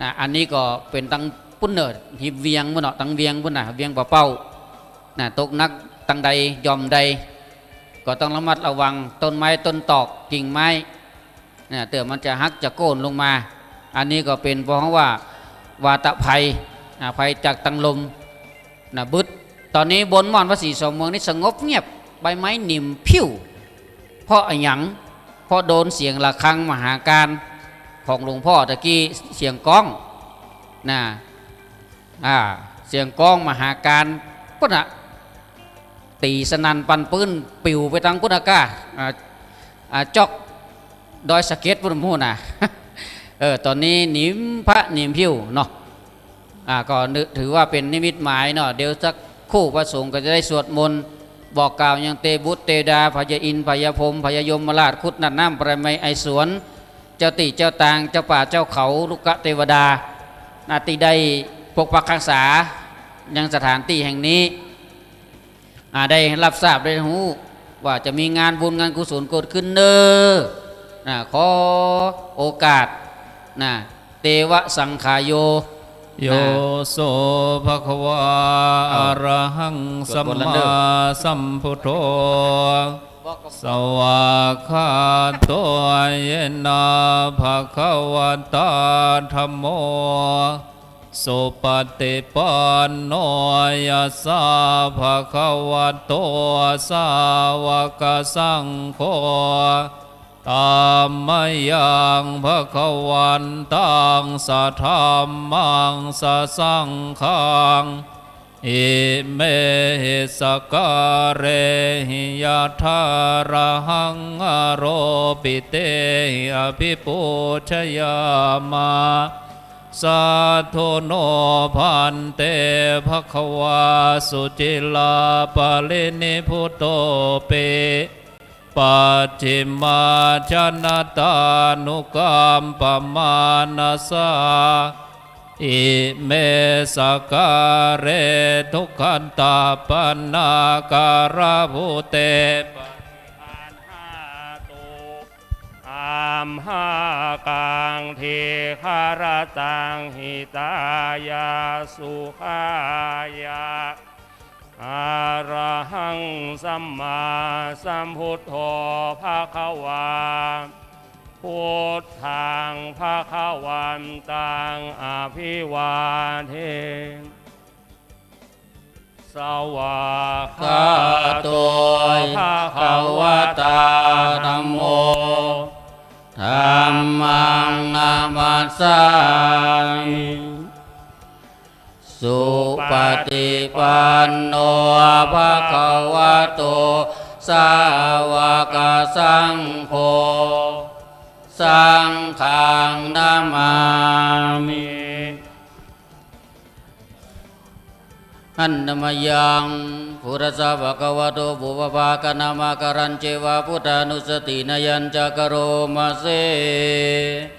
นะ อันนี้ก็เป๋นตังปุ้นเน่อ ฮิมเวียงปุ้นเนาะ ตังเวียงปุ้นนะ เวียงป่าเป้า นะ ตกหนักตังใด ย่อมใด ก็ต้องระมัดระวัง ต้นไม้ ต้นตอก กิ่งไม้ นะ เตื้อมันจะหักจะโค่นลงมา อันนี้ก็เป๋นเพราะว่า วาตภัย อ่า ภัยจากตังลม นะ บึด ต๋อนนี้บนม่อนพระศรีสองเมืองนี่สงบเงียบ ใบไม้นิ่มผิว เพราะอะหยัง เพราะโดนเสียงระฆังมหาการของหลวงพ่อตะกี้ เสียงก้อง นะ อ่า เสียงก้องมหาการ ปุ้นน่ะ ตี๋สนั่นปันปื้น ปิวไปตังปุ้นน่ะก้า อ่า อ่า จ๊อก ดอยสะเก็ดปุ้นพู้นน่ะ เออ ต๋อนนี้นิ่มพระนิ่มผิวเนาะ อ่า ก็นึกถือว่าเป๋นนิมิตหมายเนาะ เดี๋ยวสักครู่พระสงฆ์ก็จะได้สวดมนต์ บอกกล่าวยังเตบุตรเตดา พญาอินทร์ พญาพรหม พญายมราช ครุฑ น่านน้ำ ปรมัย ไอสวน เจ้าตี้เจ้าตาง เจ้าป่าเจ้าเขา รุกขเตวดา นะ ตี้ได้ปกปักรักษายังสถานตี้แห่งนี้ อ่า ได้ฮับทราบได้ฮู้ว่าจะมีงานบุญงานกุศลเกิดขึ้นเน่อ นะ ขอโอกาส นะ เตวะสังขาโย โย นะ โส ภะคะวา เอ้า อะระหัง สวดมนต์แล้วเน่อ สัมมาสัมพุทโธ สวากขาโต เยนะ ภะคะวะตา ธัมโม สุปะฏิปันโน ยัสสะ ภะคะวะโต สาวะกะสังโฆ ตัมมะยัง ภะคะวันตัง สะธัมมัง สะสังฆัง อิเมหิ สะกาเรหิ ยะถา อะระหัง อะโรปิเตหิ อะภิปูชยามะ สาธุโน ภันเต ภะคะวา สุจิลา ปะรินิพพุโต ปิ ปัจฉิมา จนะตานุกัมปะมานะสา อิเม สะกาเร ทุกขันตะปะนา การะภูเต ปะริหาราตุ Dīgharattaṃ hitāya sukhāya. Arahaṃ sammāsambuddho bhagavā. Buddhaṃ bhagavantaṃ abhivādemi. Svākkhāto bhagavatā dhammo. Dhammaṃ namassāmi. Supaṭipanno bhagavato sāvakasaṅgho. Saṅghaṃ namāmi. Handa mayaṃ buddhassa bhagavato pubbabhāganamakārañceva buddhānussatinayañca karoma se.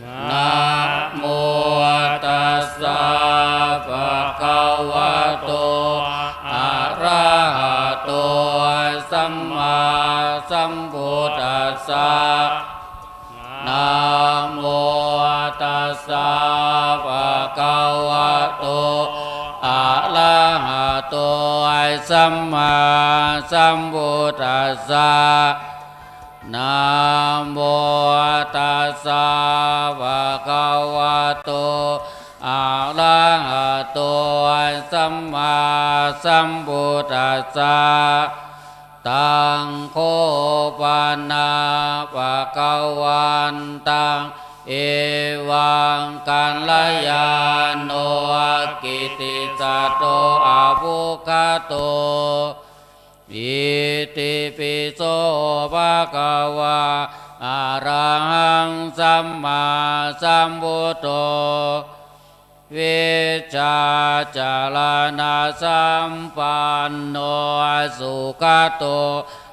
Namo tassa bhagavato arahato sammāsambuddhassa. Namo tassa bhagavato arahato sammāsambuddhassa. Namo tassa bhagavato arahato sammāsambuddhassa. Taṃ kho pana bhagavantaṃ evaṃ kalyāṇo kittisaddo abbhuggato. Itipi so bhagavā arahaṃ sammāsambuddho vijjācaraṇasampanno sugato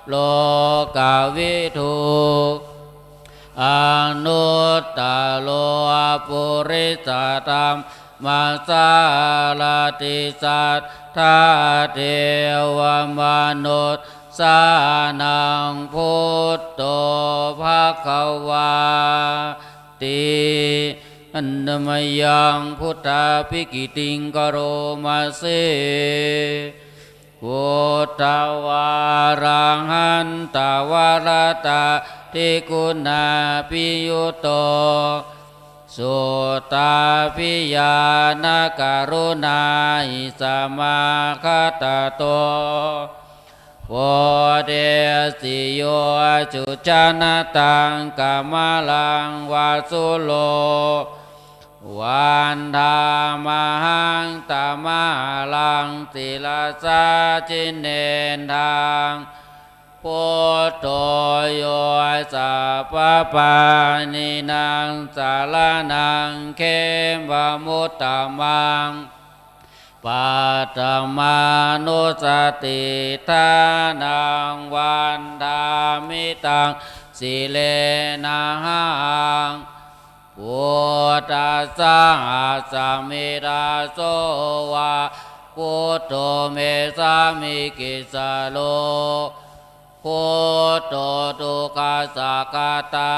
lokavidū anuttaro purisadammasārathi satthā devamanussānaṃ buddho bhagavāti. Handa mayaṃ buddhābhigītiṃ karoma se. Buddhavārahantavaratādiguṇābhiyutto suddhābhiñāṇakaruṇāhi samāgatatto bodhesi yo sujanataṃ kamalaṃ va sūro vandāmahaṃ tamaharaṃ sirasā jinendaṃ. Buddho yo sabbapāṇīnaṃ saraṇaṃ khemamuttamaṃ paṭhamānussatiṭṭhānaṃ vandāmi taṃ sirenahaṃ. Buddhassāhasmi dāso va buddho me sāmikissaro buddho dukkhassa ghātā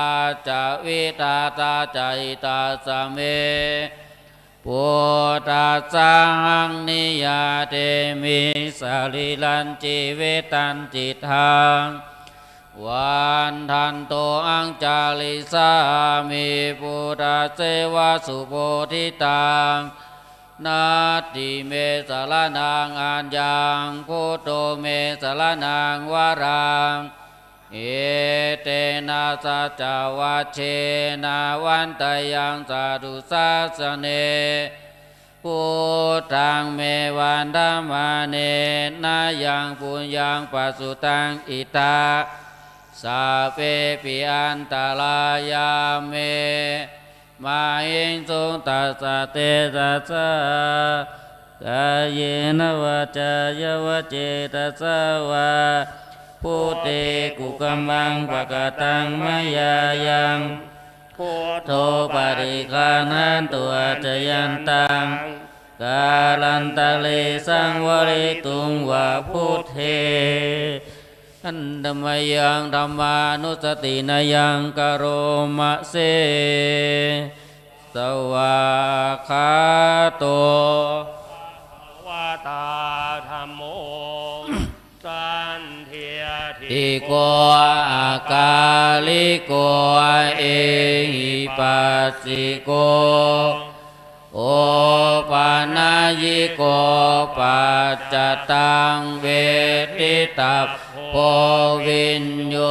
ca vidhātā ca hitassa me. Buddhassāhaṃ niyyādemi sarīrañjīvitañcidaṃ. Vandanto añjalissāmi buddhasseva subodhitaṃ. Natthi me saraṇaṃ aññaṃ buddho me saraṇaṃ varaṃ. Etena saccavajjena vaḍḍheyyaṃ satthu sāsane. Buddhaṃ me vandamānena yaṃ puññaṃ pasutaṃ idha sabbepi antarāyā me māhesuṃ tassa tejasā kāyena vācāya va cetasā vā buddhe kukammaṃ pakataṃ mayā yaṃ buddho paṭiggaṇhatu accayantaṃ kālantare saṃvarituṃ va buddhe. Handa mayaṃ dhammānussatinayaṃ karoma se. Svākkhāto bhagavatā dhammo sandiṭṭhiko akāliko ehipassiko opanayiko paccattaṃ veditabbo viññūhīti.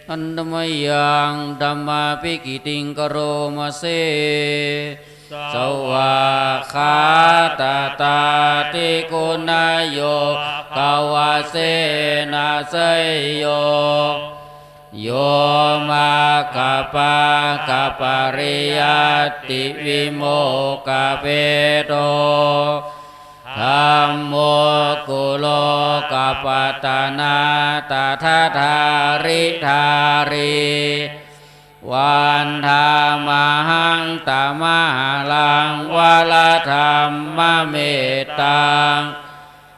Handa mayaṃ dhammābhigītiṃ karoma se. Svākkhātatādiguṇayogavasena seyyo yo maggapākapariyattivimokkhabhedo dhammo kulokapatanā tadadhāridhārī vandāmahaṃ tamaharaṃ varadhammamettaṃ.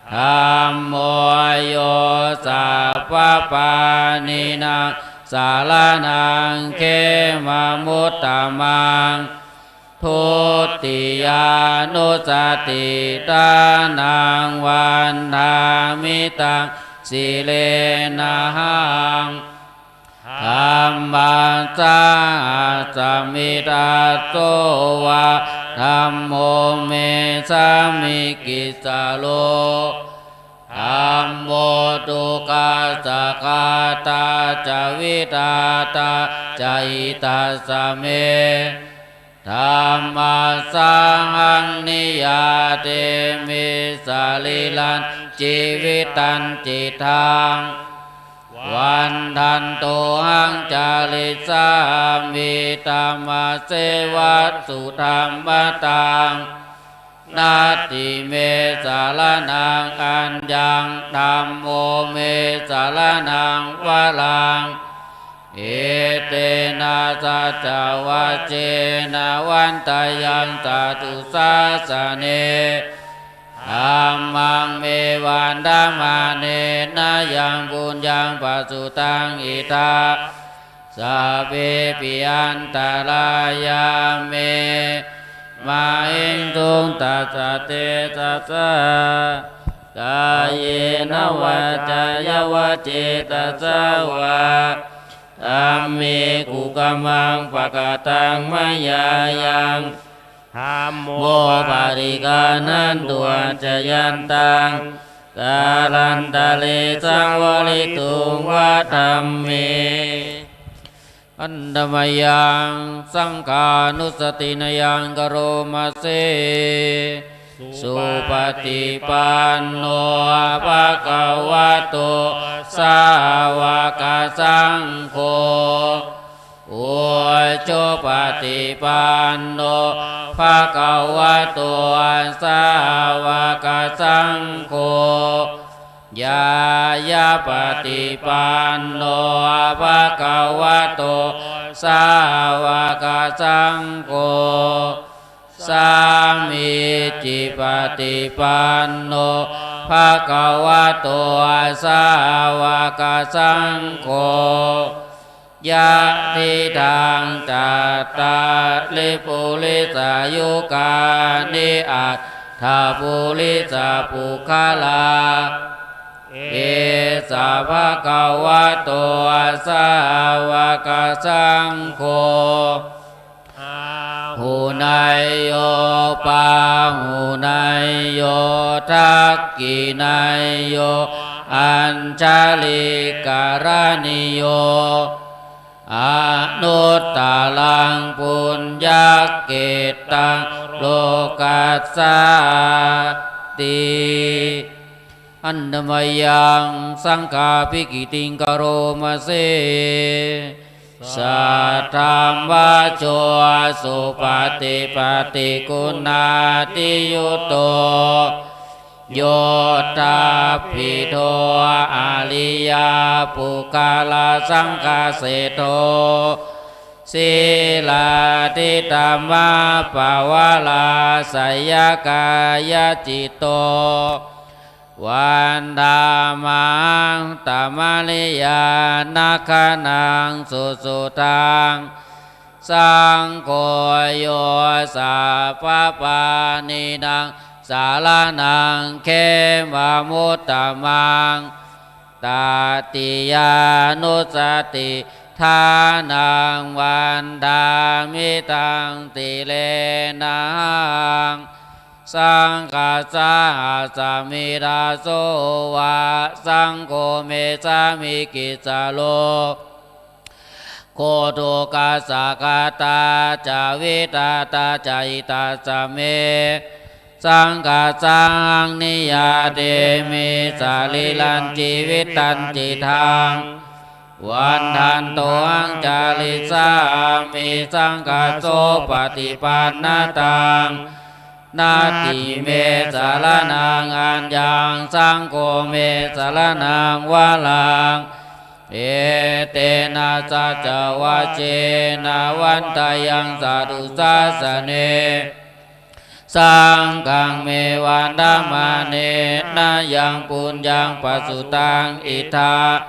Dhammo yo sabbapāṇīnaṃ saraṇaṃ khemamuttamaṃ. Dutiyānussatiṭṭhānaṃ vandāmi taṃ sirenahaṃ. Dhammassāhasmi daso va dhammo me sāmikissaro. Dhammo dukkhassa ghātā ca vidhātā ca hitassa me. Dhammassāhaṃ niyyādemi sarīrañjīvitañcidaṃ. Vandantohaṃ carissāmi dhammasseva sudhammataṃ. Natthi me saraṇaṃ aññaṃ dhammo me saraṇaṃ varaṃ. Etena saccavajjena vaḍḍheyyaṃ satthu sāsane. Dhammaṃ me vandamānena yaṃ puññaṃ pasutaṃ idha sabbepi antarāyā me māhesuṃ tassa tejasā. Kāyena vācāya va cetasā vā dhamme kukammaṃ pakataṃ mayā yaṃ dhammo paṭiggaṇhatu accayantaṃ kālantare saṃvarituṃ va dhamme. Handa mayaṃ saṅghānussatinayaṃ karoma se. Supaṭipanno bhagavato sāvakasaṅgho. Ujupaṭipanno bhagavato sāvakasaṅgho. Ñāyapaṭipanno bhagavato sāvakasaṅgho. Sāmīcipaṭipanno bhagavato sāvakasaṅgho. Yadidaṃ cattāri purisayugāni aṭṭha purisapuggalā. Esa bhagavato sāvakasaṅgho. Āhuneyyo pāhuneyyo dakkhiṇeyyo añjalikaraṇīyo anuttaraṃ puññakkhettaṃ lokassāti. Handa mayaṃ saṅghābhigītiṃ karoma se. Saddhammajo supaṭipattiguṇādiyutto yoṭṭhabbidho ariyapuggalāsaṅghaseṭṭho sīlādidhammapavarāsayakāyacitto Vandāmahaṃ tamariyanaganaṃ susuddhaṃ, saṅgho yo sabbapāṇīnaṃ saraṇaṃ khemamuttamaṃ. Tatiyānussatiṭṭhānaṃ vandāmi taṃ sirenahaṃ. Saṅghassāhasmi dāso va, saṅgho me sāmikissaro. Gotokassāgātā ca vitātā ca hitā ca me, saṅghassāhaṃ niyyādemi sarīrañjīvitañcidaṃ. Vandantohaṃ carissāmi saṅghassopaṭipannataṃ. Natthi me saraṇaṃ aññaṃ, saṅgho me saraṇaṃ varaṃ. Etena saccavajjena vaḍḍheyyaṃ satthu sāsane. Saṅghaṃ me vandamānena yaṃ puññaṃ pasutaṃ idha,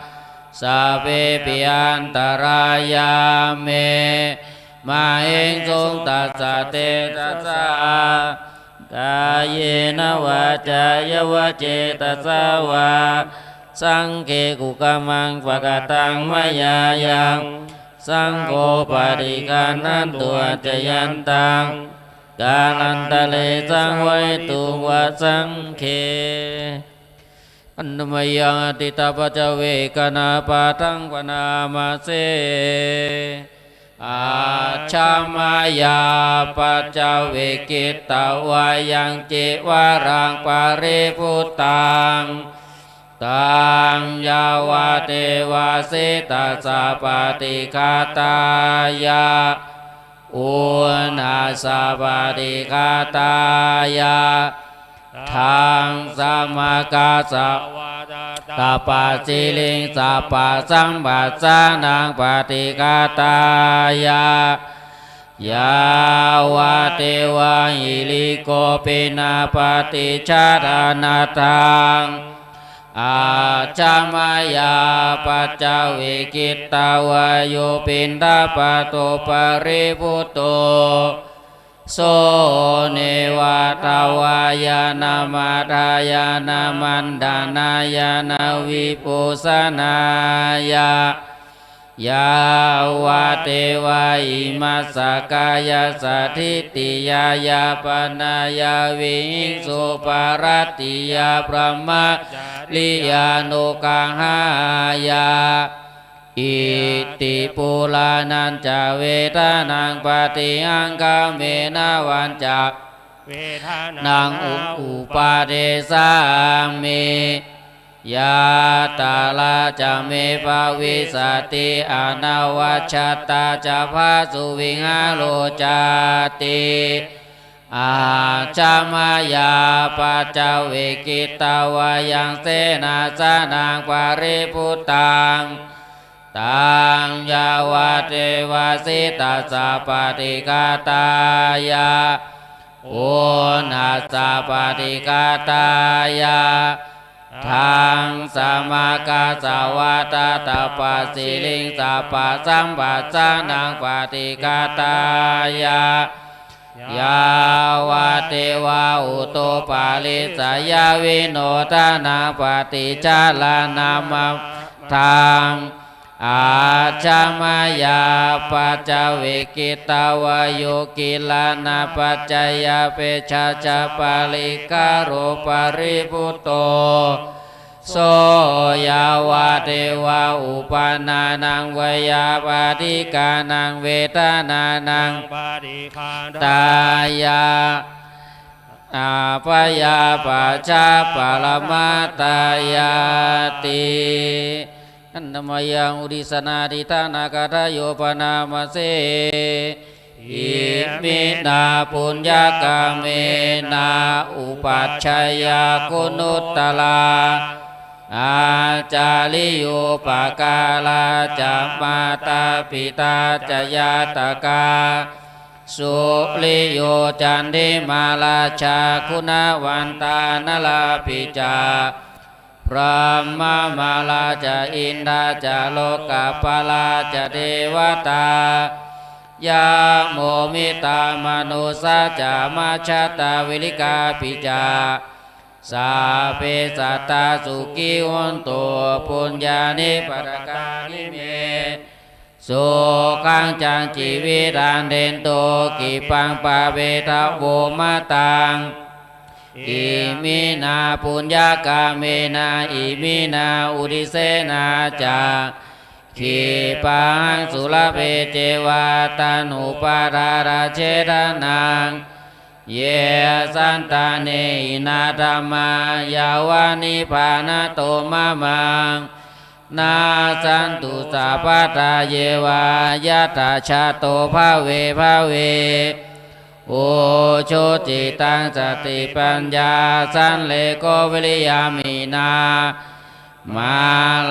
sabbepi antarāyā me māhesuṃ tassa tejasā. Kāyena vācāya va cetasā vā, saṅghe kukammaṃ pakataṃ mayā yaṃ, saṅgho paṭiggaṇhatu accayantaṃ, kālantare saṃvarituṃ va saṅghe. Handa mayaṃ adiṭṭhapaccavekkhanapaṭṭhaṃ bhaṇāma se. Ajja mayā paccavekkhitā va yaṃ cīvaraṃ paribhuttaṃ, taṃ yāvadeva sītassa paṭighātāya, uṇhassa paṭighātāya, dhāmsamakkassa vātatappasiriṃ sabbasampassānaṃ paṭighātāya, yāvadeva hirikopinapaṭicchādanattha. Ajja mayā paccavekkhitā va yo piṇḍapāto paribhutto, so neva davāya na madāya na maṇḍanāya na vibhūsanāya, yāvadeva imassa kāyassa ṭhitiyā yāpanāya vihiṃsuparatiyā brahmacariyānuggahāya. Iti purāṇañca vedanaṃ paṭihaṅkhāmi navañca vedanaṃ upadesami. Yātrā ca me bhavissati anavajjatā ca phāsuvihāro cāti. Ajja mayā paccavekkhitā va yaṃ senāsanaṃ paribhuttaṃ, taṃ yāvadeva sītassa paṭighātāya, uṇhassa paṭighātāya, dhāmsamakkassa vātatappasiriṃ sabbasampassānaṃ paṭighātāya, yāvadeva utuparissayavinodanapaṭicchādanamatthāṃ. Ajja mayā paccavekkhitā va yo gilānapaccayabhesajjaparikkhāro paribhutto, so yāvadeva uppannānaṃ veyyābādhikānaṃ vedanānaṃ paṭighātāya, abyāpajjhaparamatāyāti. Handa mayaṃ uddissanādhiṭṭhānagāthāyo bhaṇāma se. Iminā puññakammena upajjhāyā guṇuttarā, ācariyūpakārā ca mātā pitā ca ñātakā, สุริโยจันทิมารจา กุณะวันตานะราปิจา พรหมมารจา อินทจา โลกปาลจา เตวตายา โมมิตา มานุสสาจา มัจจา ตาเวริกาปิจา สัพเพสัตตา สุขี โหนตุ ปุญญานิ ปะทะกานิ เม สุขัง จัง จีวิตัง เดนตุ กิปปัง ปะเวทะ โว มะตัง อิมินา ปุญญากรรมเมนะ อิมินา อุดดิสเสนะ จักขิปะหัง สุละเภ เจวะ ตะนุปาทานะเฉทะนัง เย สันตาเน หินา ธัมมา ยะวะ นิพพานะโต มะมัง นะสสันตุ สัพพะทา เยวะ ยัตถา ชะโต ภะเว ภะเว อุชุ จิตตัง สติปัญญา สัลเลโข วิริยะ มหินา มา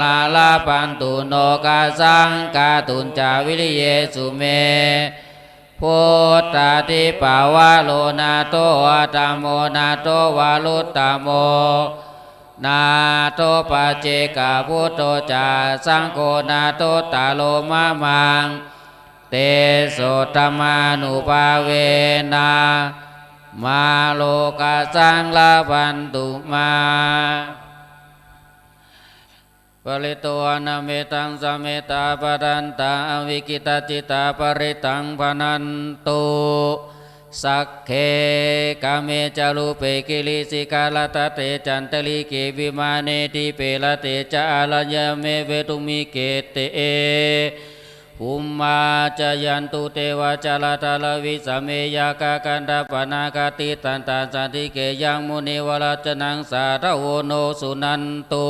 ลา ละพันตุ โน กะสัง กะตุญจะ วิริเยสุ เม พุทธาธิปะวะโร นาโถ อัตถโม นาโถ วารุตตโม นาโถ ปัจเจกะพุทโธ จะ สังโฆ นาโถ ตะโร มะมัง เตโส ธัมมานุภาเวนะ มา โลกะสัง ละพันตุ มา ปะริตโต อะนะเมตัง สะเมตตา ปะทันตา อะวิกขิตะจิตตา ปะริตตัง ภะนันตุ สักเข กาเม จะ รูเป กิริสิขะระตะเต จันตะริเข วิมาเน ดีเป รัตเต จะ อะระยะเม เวทุมิ เข เต ภุมมา จายันตุ เตวา จาละทะละวิสะเม ยักขะ กันดะปะนาคา ติฏฐันตา สันติเข ยัง มุนิวะรัจจะนัง สาธะโว โน สุนันตุ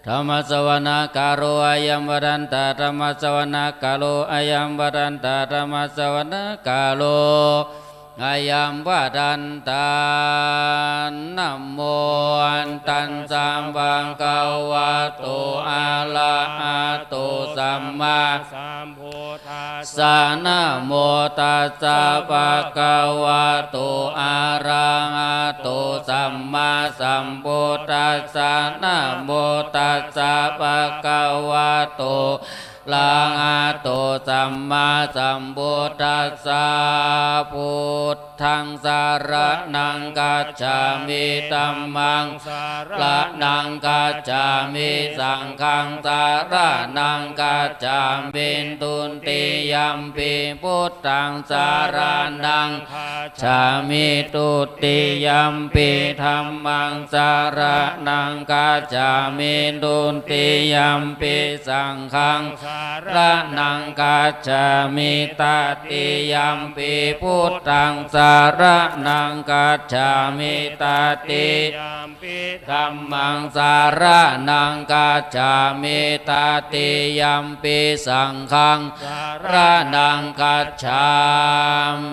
ธัมมะสะวะนะกาโล อะยัง พะทันตา ธัมมะสะวะนะกาโล อะยัง พะทันตา ธัมมะสะวะนะกาโล อะยัง พะทันตา นะโม ตัสสะ ภะคะวะโต อะระหะโต สัมมาสัมพุทธัสสะ นะโม ตัสสะ ภะคะวะโต อะระหะโต สัมมาสัมพุทธัสสะ นะโม ตัสสะ ภะคะวะโต ระหะโต สัมมาสัมพุทธัสสะ พุทธัง สะระณัง คัจฉามิ ธัมมัง สะระณัง คัจฉามิ สังฆัง สะระณัง คัจฉามิ ทุติยัมปิ พุทธัง สะระณัง คัจฉามิ ทุติยัมปิ ธัมมัง สะระณัง คัจฉามิ ทุติยัมปิ สังฆัง สะระณัง คัจฉามิ ตติยัมปิ พุทธัง สะระณัง คัจฉามิ ตติยัมปิ ธัมมัง สะระณัง คัจฉามิ ตติยัมปิ สังฆัง สะระณัง คัจฉา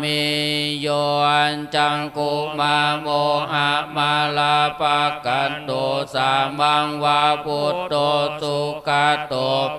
มิ โย จักขุมา โมหะมาลาปะกัตโต สามัง วะ พุทโธ สุขะโต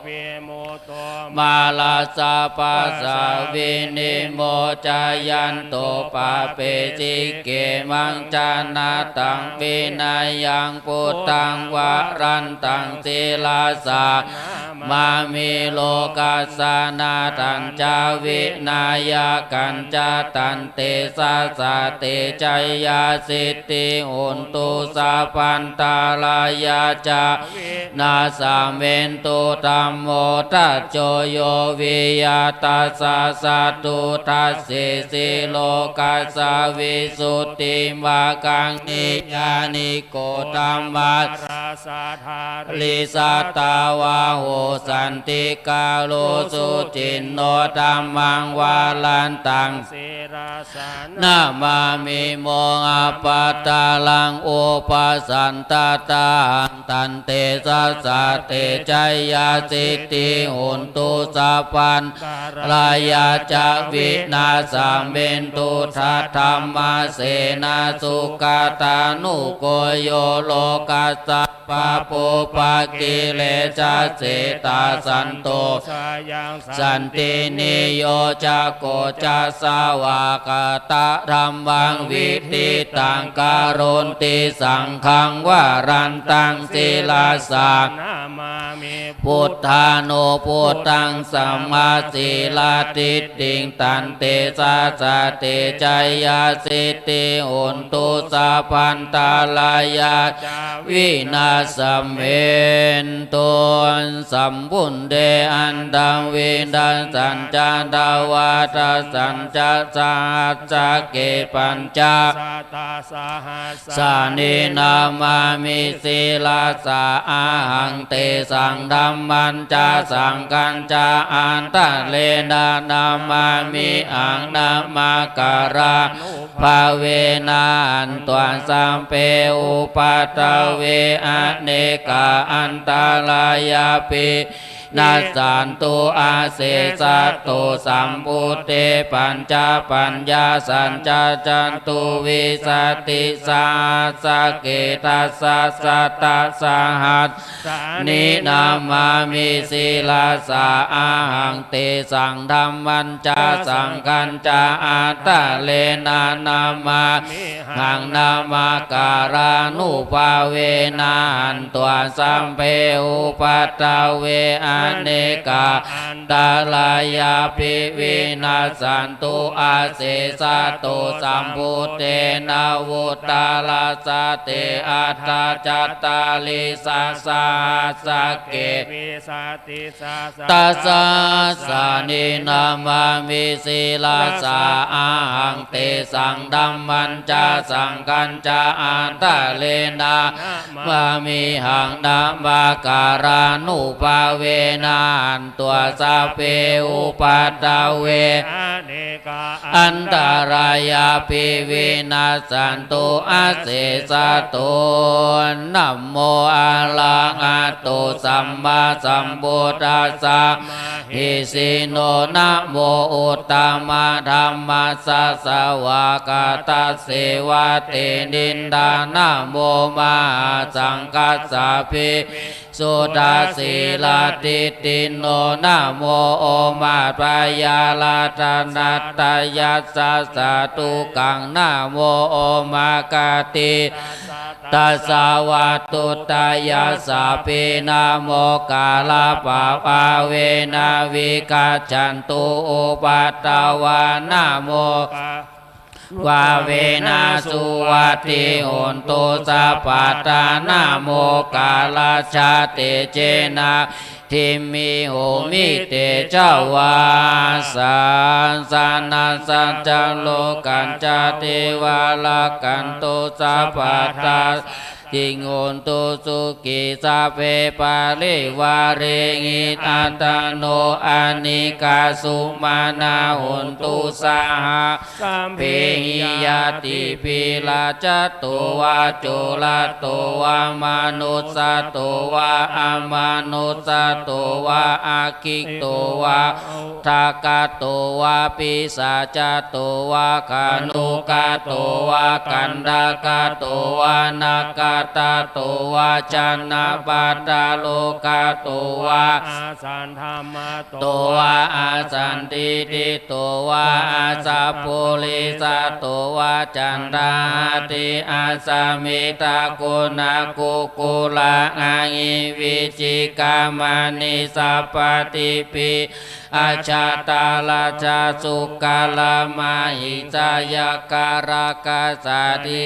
วิมุตโต มาลัสสะ ปะสา วินิโมชะยันโต ปาเป สิกเข มัง ชะนะตัง วินะยัง พุทธัง วะรันตัง ศิรสา นะมามิ โลกัสสะ นาธัญจะ วินะยะกัญจะ ตัน เตสะสะ เตชะยะ สิทธิ โหนตุ สัพพันตะรายะ จะ วินะสะ เมนตุ ธัมโม ทัจโจ โย วิยะทัสสะ สัตถุทัสสิ สิโลกัสสะ วิสุทธิมรรคัง นิยานิโก ธัมมะ ริสัตตาวาโห สันติกาโล สุจินโน ธัมมัง วารันตัง สิรสา นะมามิ โมหะปัตตะรัง อุปสันตะตาหัง ตัน เตสะสะ เตชะยะ สิทธิ โหนตุ สัพพันตะรายะ จะ วินะสะ เมนตุ สัทธัมมะเสนะ สุขะตานุโก โย โลกัสสะ ปะปูปะกิเลสะเสตา สันโต สายัง สันตินิโยจะโก จะสวากาตะธัมมัง วิธิตัง กะโรนติ สังฆัง วะรันตัง ศิรสา นะมามิ พุทธานุพุทธัง สัมมาสีลาทิฏฐิง ตันเตสะสะเตจะยะสิทธิ โหนตุ สัพพันตะรายา จะ วินาสเมนตุ สัมปุนเท อันตัง วินาสสัญจะ ทวาทะสัญจะ สหัสสะเก ปัญจะ สัตตะสหัสสานิ นะมามิ ศิรสา อะหัง เตสัง ธัมมัญจะ สังฆัญจะ อันตะเรนะ นะมามิหัง นะมาการานุ ภาเวนะ หันत्वा สัพเพ อุปัฏฐเว อะเนกา อันตะรายาปิ วินาสสันตุ อะเสสะตุ สัมปุนเท ปัญจะ ปัญญาสัญจะ จัตุวิสติ สหัสสะเก ทัสสะ สัตตะสหัสสานิ นะมามิ ศิรสา อะหัง เตสัง ธัมมัญจะ สังฆัญจะ อันตะเรนะ นะมามิหัง นะมาการานุภาเวนะ หันत्वा สัพเพ อุปัฏฐเว อะเนกา อันตะรายาปิ วินาสสันตุ อะเสสะตุ สัมปุนเท นวุตตะรัสสะเต อัฏฐะจัตตาริสะ สหัสสะเก วิสติสะ สัตตะสหัสสานิ นะมามิ ศิรสา อะหัง เตสัง ธัมมัญจะ สังฆัญจะ อันตะเรนะ นะมามิหัง นะมาการานุภาเวนะ หันत्वा สัพเพ อุปัฏฐเว อะเนกา อันตะรายาปิ วินาสสันตุ อะเสสะตุ นะโมอะระหะโต สัมมาสัมพุทธัสสะ มหิสิโน นะโมอุตตมะธัมมัสสะ สวากาตัสเสวะเตตินทา นะโมมหาสังฆัสสะ ภิกขุสัตตะสีลาทิฏฐิโน นะโมโอมะพยารัตนะตะยัสสะ สาธุกัง นะโมโอมะกะติ ตัสสะวัตถุตะยัสสะ ภิ นะโมกาละปะวาเวนะ วิกัจฉันตุ อุปัฏฐวา นะโม ปะวาเวนะ สุวัตถิโหนตุ สัพพะทา นะโมกาละชะ เตเจนะ ทิมมิ โหมิ เตจะวา สาสะนะ สัจจะโลกัญจะ เทวารักขันตุ สัพพะทา สัตถิง โหนตุ สุขี สัพเพ ปะริวาเรหิ อัตตะโน อะเนกา สุมานา โหนตุ สหะ สัพเพหิ ญาติปิ รัจจโต วา โจรโต วา มานุสสะโต วา อามานุสสะโต วา อักขิโต วา อุทะกะโต วา ปิศาจโต วา ขานุกะโต วา กันทะกะโต วา นะกะตะโต วา จะนะปะทะโลกะโต วา อาสัตถะมะ โต วา อสันทิฏฐิโต วา อสัพพุริสะโต วา จันทะหะติ อัสสะมิตะโกนะ คุกคุระ อะหิ วิจิกา มะหิสะ ปะฏิปิ อะชะตะระชะ สุกะระ มะหิสะ ยักขะ ระกขะ สะ ดี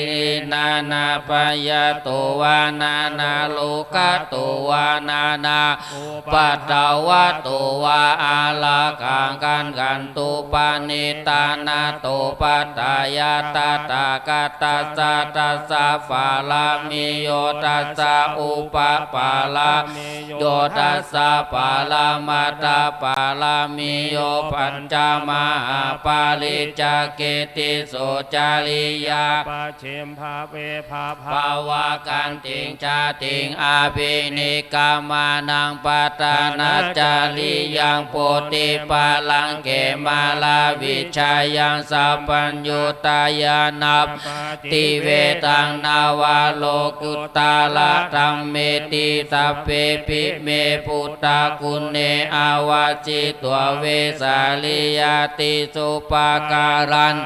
นานา พะยะโต วา นานา โรคะโต วา นานา อุปัฏฐวะโต วา อะระหัง ขันทันตุ ปะณิทานะโต ปัฏฐายัตถะ ตถาคตัสสะ ทัสสะ ปะระมิโย ทัสสะ อุปปะระมิโย ทัสสะ ปะระมัตถะ ปะระมิโย ปัญจมหาปาริจจเก ติสโส จริยา ปะ ชิมภะ เวภะ ภะวา Akantiṃ jātiṃ abhinikkhamanaṃ, paṭhaṇañca jariyaṃ, bodhipallaṅke māravijayaṃ, sabbaññutañāṇappaṭivedhaṃ, navalokuttaradhammeti, sabbepime buddhaguṇe āvajjitvā, vesāliyā tīsu pākāraṃ,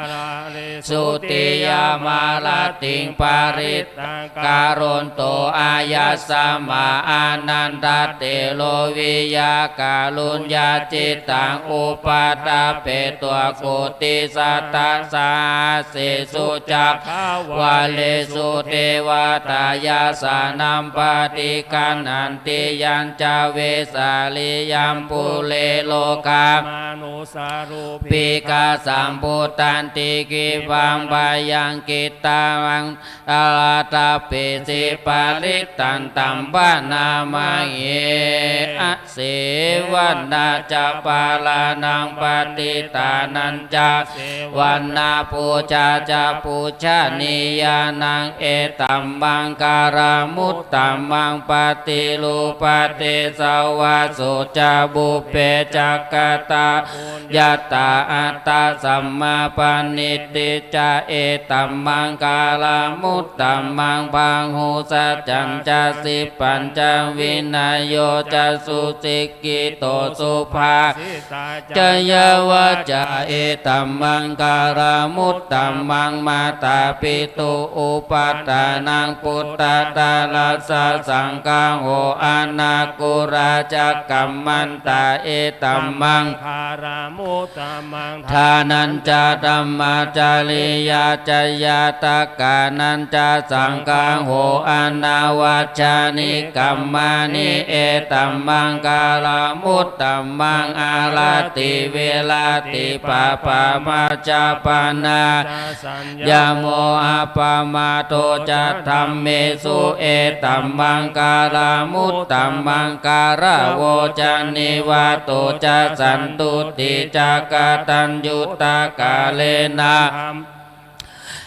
sutiyāmarattiṃ parittaṃ, karonto āyasmā ānandatthero, vijjākaruññacittaṃ upaṭṭhapetvā, koṭisatasahassesu, cakkavāḷesu devatā, yassāṇaṃ paṭiggaṇhanti, yañca vesāliyaṃ pure, rogā manussā rūpiká, sambhūtanti khippaṃ bhayaṃ, khippaṃ antarāyappi, parittaṃ taṃ bhaṇāma he. Asevanā ca bālānaṃ, pattidānañca sevanā, pūjā ca pūjanīyānaṃ, etammaṅgalamuttamaṃ. Paṭirūpadesavāso ca, pubbe ca katapuññatā, attasammāpaṇidhi ca, etammaṅgalamuttamaṃ. Bāhusaccañca sippañca, vinayo ca susikkhito, subhāsitā ca yā vācā, etammaṅgalamuttamaṃ. Mātāpituupaṭṭhānaṃ, puttadārassa saṅgaho, anākulā ca kammantā, etammaṅgalamuttamaṃ. Dānañca dhammacariyā ca, ñātakānañca saṅgaho, anavajjāni kammāni, etammaṅgalamuttamaṃ. Āratī viratī pāpā, majjapānā ca saññamo, appamādo ca dhammesu, etammaṅgalamuttamaṃ. Gāravo ca nivāto ca, santuṭṭhī ca kataññutā, kālena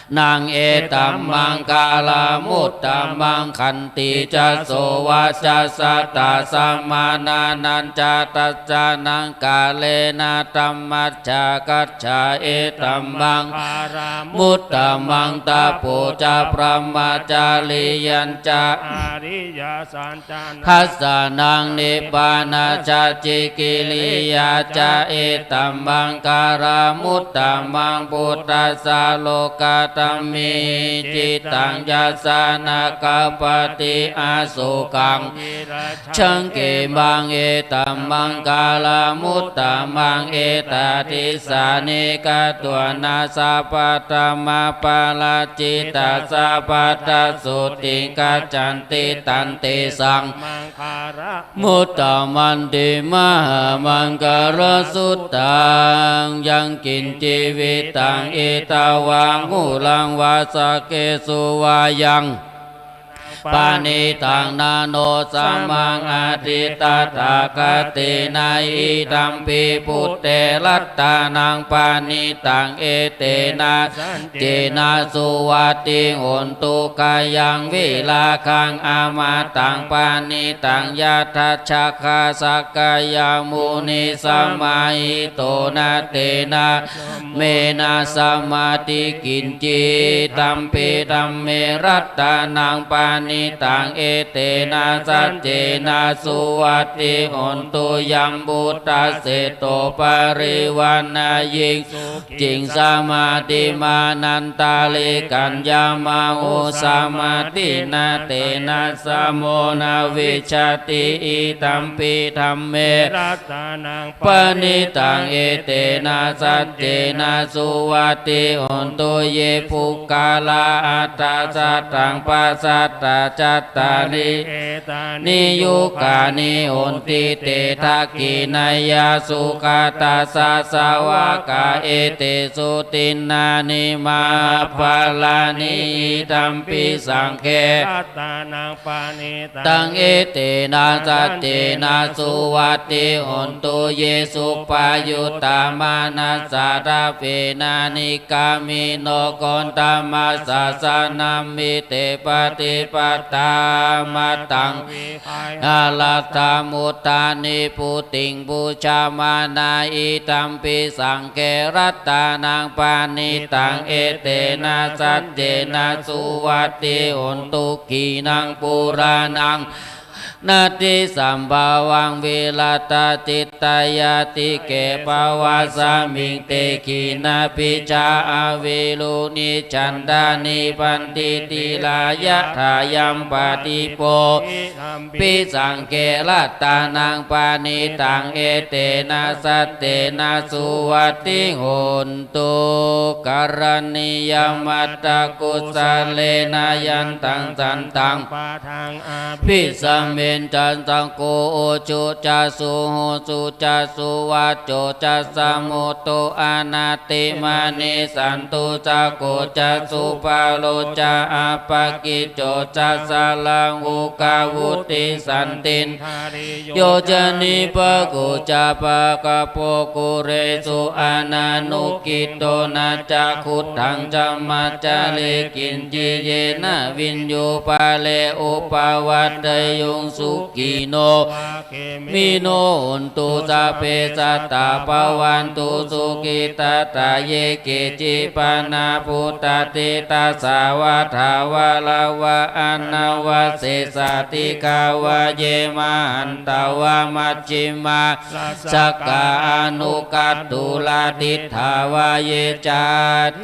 naṃ etammaṅgalamuttamaṃ. Khantī ca sovacassatā, samaṇānañca dassanaṃ, kālena dhammasākacchā, etammaṅgalamuttamaṃ. Tapo ca brahmacariyañca, ariyasaccā dassanaṃ, nibbānasacchikiriyā ca, etammaṅgalamuttamaṃ. Phuṭṭhassa lokadhammehi, cittaṃ yassa na kampati, asokaṃ virajaṃ khemaṃ, etammaṅgalamuttamaṃ. Etādisāni katvāna, sabbatthamaparājitā, sabbattha sotthiṃ gacchanti, tan tesaṃ muttamanti. Mahāmaṅgalasuttaṃ. Yaṅkiñci vittaṃ idha vā huraṃ vā, saggesu vā yaṃ paṇītaṃ, na no samaṃ atthi tathāgatena, idampi buddhe ratanaṃ paṇītaṃ, etena saccena suvatthi hotu. Khayaṃ virāgaṃ amataṃ paṇītaṃ, yadajjhagā sakyamunī samāhito, na tena dhammena samatthi kiñci, idampi dhamme ratanaṃ paṇītaṃ, etena saccena suvatthi hotu. Yambuddhaseṭṭho parivaṇṇayī suciṃ, samādhimānantarikaññamāhu samādhinā, tena samo na vijjati, idampi dhamme ratanaṃ paṇītaṃ, etena saccena suvatthi hotu. Ye puggalā aṭṭha sataṃ pasatthā, cattāri etāni yugāni honti, te dakkhiṇeyyā sugatassa sāvakā, etesu dinnāni mahapphalāni, idampi saṅghe ratanaṃ paṇītaṃ, etena saccena suvatthi hotu. Ye suppayuttā manasā daḷhena, nikkāmino gotamasāsanamhi, te pattipa ตา มัตตัง วิหารัตถมุตตา นิพพุติง ปูชมานา อิทัมปิ สังฆัง รัตตานัง ปะณิตัง เอเตนะ สัจเจนะ สุวัตถิ โหนตุ ขีณัง ปูราณัง นัตถิ สัมภวัง วิรัตถจิตตา ญาติเก ภวาสมิง เต ขีณาภิชา อวิรูঢ়ิ ฉันทา นิบันติ ติรา ยะถา ยัมปะ ทิปโป อิทัมปิ สังฆัง รัตตานัง ปะณิตัง เอเตนะ สัจเจนะ สุวัตถิ โหนตุ กะรัณียมัตตะกุสะเลนะ ยันตัง สันตัง ปะทัง อภิสมเม จะ สังโฆ อุจุจะ สุหุสุจะ สุวัจโจจะ สะมุตุ อนาติมานิ สันตุสะโกจะ สุปะโลจะ อัปปะกิจโจจะ สะละหุกะวุติ สันตินทาริโยจะ นิปะกุจจะ ปะกะโป กุเรสุ อนานุกิตโต นะจะ ขุดถัง จะ มัจจะเร กิญจิ เยนะ วิญญู ปะเร อุปะวัตทะยุง สุขีโน วะ เขมิโน โหนตุ สัพเพ สัตตา ภะวันตุ สุขิตัตตา เย เกจิ ปะ นะ ปุตตะ เต ตะ สา วะ ถา วะ ระ วะ อะ นะ วะ เสสา ติ ฆา วะ เย มะ หันตะ วะ มัจฉิมา รัสสะกา อนุกัตตุลา ติฏฐาวา เย จะ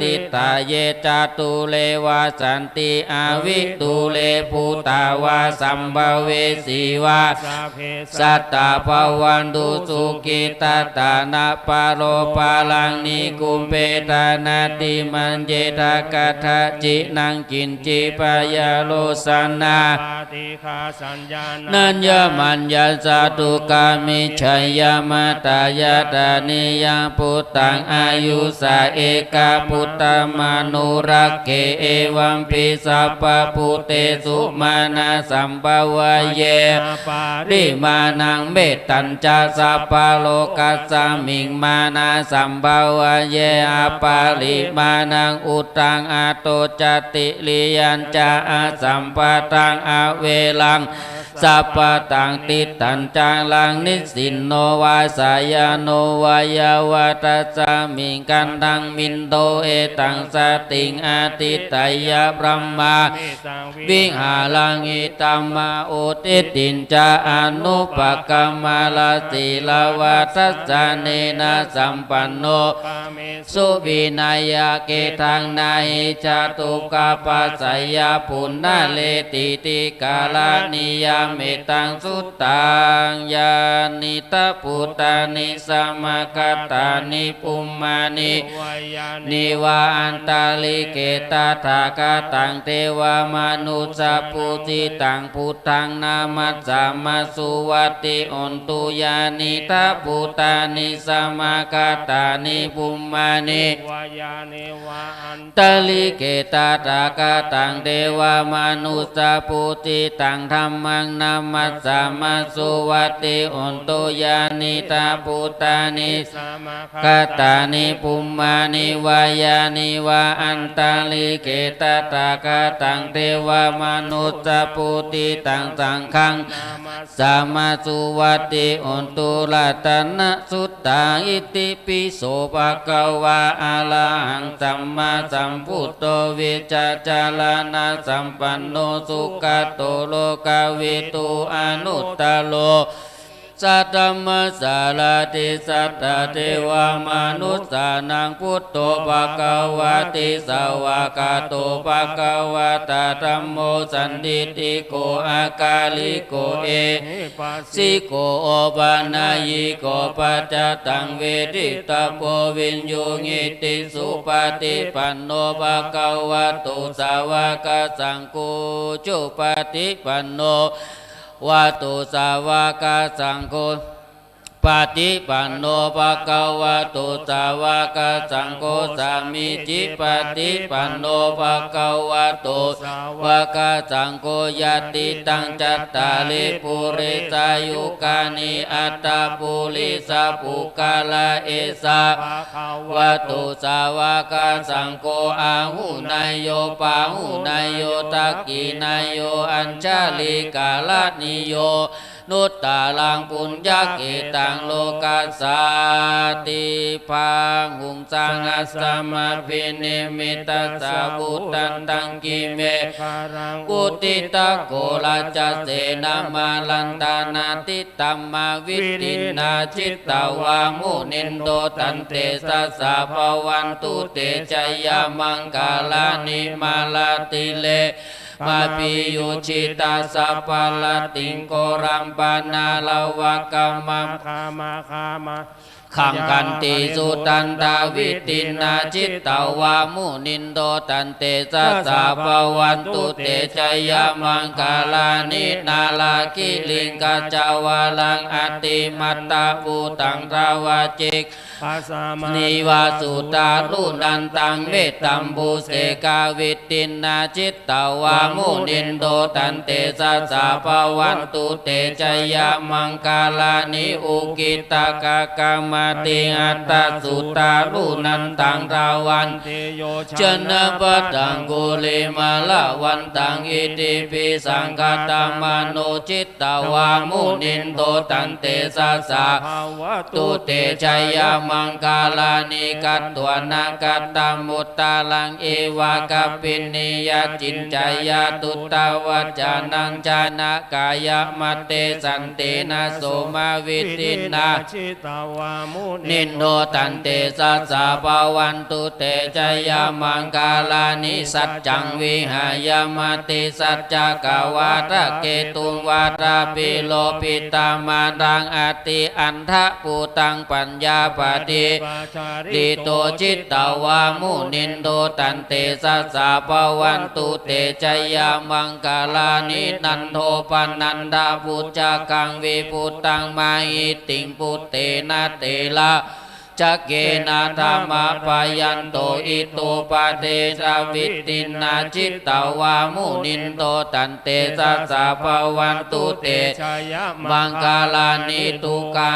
ติฏฐา เย จะ ดูเร วะ สันติ อวิดูเร ภูตาวา สัมภะเวสี วา สัพเพ สัตตา ภะวันตุ สุขิตัตตา นะ ปะโร ปะรัง นิกุมเปทา นะ ติมัญเยทะ กัตถะจินัง กิญจิ ปะยาโรสะ นะ ปาติ ฆา สัญญา นัญญะ มัญญะ สะ ทุกขา มิจฉา ยะ มะ ตะ ยะ ทะ เน ยะ ปุตตัง อายุสา เอกะ ปุตตะ มานุรักเข เอวัม ปิ สัพพะ ปุตเตสุ มานะ สัมภะวะ เย ปะริมาณัง เมตตัญจะ สัพพะ โลกัสสะมิง มานะ สัมภะวะ เย อะ ปะริมาณัง อุทธัง อะ โธ จะ ติ ริยัญจะ อะ สัมปะทัง อะ เวรัง สัพพะตัง ติฏฐัญจะรัง นิสสินโน วา สายาโน วะ ยะ วะ ทัสสะมิง คันธัง มินโท เอตัง สะติง อะ ทิฏฐะ ยะ บรมมา มิ สัง วิหารัง อิทัมมะ อุทธิฏฐิญจะ อะ นุปะกะมะ ร สี ลาวะ ทัสสะเนนะ สัมปันโน ปะเม สุ วินัยเกทัง นะ หิ จะ ทุกขะ ปัสสะ ยะ ปุณณะ เร ติ ติ กะ ร ณี ยะ เมตตัง สุตตัง ยานิ ทะ ปุตตานิ สะ มะ กะ ตานิ ภุมมานิ วะ ยา นิ วะ อันตะริเก ตะ ถา คะ ตัง เท วะ มะ นุสสะ ปู จิ ตัง พุทธัง นะ มัสสะ มะ สุ วัตถิ โหนตุ ยานิ ทะ ปุตตานิ สะ มะ กะ ตานิ ภุมมานิ วะ ยา นิ วะ อันตะริเก ตะ ถา คะ ตัง เท วะ มะ นุสสะ ปู จิ ตัง ธัมมัง นะ มัสสะ มะ สุ วัตถิ โหนตุ ยานิ ทะ ปุตตานิ สะ มะ กะ ตานิ ภุมมานิ วะ ยา นิ วะ อันตะริเก ตะ ถา คะ ตัง เท วะ มะ นุสสะ ปู จิ ตัง สังฆัง นะ มัสสะ มะ สุ วัตถิ โหนตุ รัตตะนะ สุตตัง อิติ ปิ โส ภะ คะ วา อะ ระ หัง สัม มา สัม พุท โธ วิชชา จา ร ณะ สัม ปัน โน สุ ขะ โต โล ก วิ ทู อ นุต ตะ โร สัท ธัม มะ สา ร ถิ สัท ธา เท วะ มะ นุสสา นัง พุท โธ ภะ คะ วะ ติ สะ วะ กะ โต ภะ คะ วะ ตะ ธัม โม สัน ทิ ฏ ฐิ โก อ กา ลิ โก เอ หิ ปัส สิ โก โอ ปะ นะ ยิ โก ปัจจตัง เว ทิ ตะ โพ วิ ญญู หิ ติ สุ ปะ ฏิ ปัน โน ภะ คะ วะ โต สา วะ กะ สัง โฆ อุ จุ ปะ ฏิ ปัน โน ภะ คะ วะ โต สา วะ กะ สัง โฆ ปะติปันโน ภะคะวะโต สาวะกะสังโฆ สามีจิ ปะติปันโน ภะคะวะโต สาวะกะสังโฆ ญาติตัง จัตตาริ ปุริสายุกานิ อัตถะปุริสะปุคคละ เอสะ ภะคะวะโต สาวะกะสังโฆ อาหุเนยโย ปาหุเนยโย ทักขิเนยโย อัญชลีกะรณีโย นุตตะรังปุญญะเกตัง โลกัสสาติ พาหุง สหัสสะมะภินิมมิตตัสสะ ภูตันตัง กรีเมขะรัง อุทิฏฐะโก ราชเสนะ มารันตะนา ติตัมมะวิตถินา จิตตวา มุนินโด ตันเตสะสะ ภะวันตุเต ชะยะมังคะลานิ มาลาติเรก มะภิยุจฉิตะ สัพพะรัตติง โกรัมปะนาระวะกะมะ ฆะมะฆะมะ ขังขันติสุทันตะวิตถินา จิตตวา มุนินโด ตันเตสะสะ ภะวันตุเต ชะยะมังคะลานิ นาลาคิริง กัจจวะรัง อติมัตตะภูตัง ทวา จิกขัสสะ มะ นิวา สุทารุนันตัง เมตตัมภูเสกะวิตถินา จิตตวา มุนินโด ตันเตสะสะ ภะวันตุเต ชะยะมังคะลานิ อุกิตตะกะกะมะติหัตถะ สุทารุนันตัง ทวันติโย ชนะ ปะตังกุลิมาละวันตัง อิทธิปิสังฆัตถะมะโน จิตตวา มุนินโด ตันเตสะสะ ภะวันตุเต ชะยะมังคะลานิ กัตถวานะ กัตถมุตตะรัง เอวะกัปปินิยะ จินจายะ ทุตตะวัจจะนัง จะนะกายะมะเต สันตินะ โสมะวิตถินา จิตตวา มุนินโด ตันเตสะสะ ภะวันตุเต ชะยะมังคะลานิ สัจจังวิหายะ มะติสัจจะกะ วาทะเกตุง วาทะภิโรพิตะ มะนัง อติอันทะภูตัง ปัญญาปะทิ ริโต จิตตวา มุนินโด ตันเตสะสะ ภะวันตุเต ชะยะมังคะลานิ นันโดปะนันทะ ปุจจะกัง วิปุตตัง มะหิทธิง ปุตเตนะ เถระ จักเขนะ ทะมะปะยันโต อิทธุปะเดสะวิตถินา จิตตวา มุนินโด ตันเตสะสะ ภะวันตุเต ชะยะมังคะลานิ ทุกขา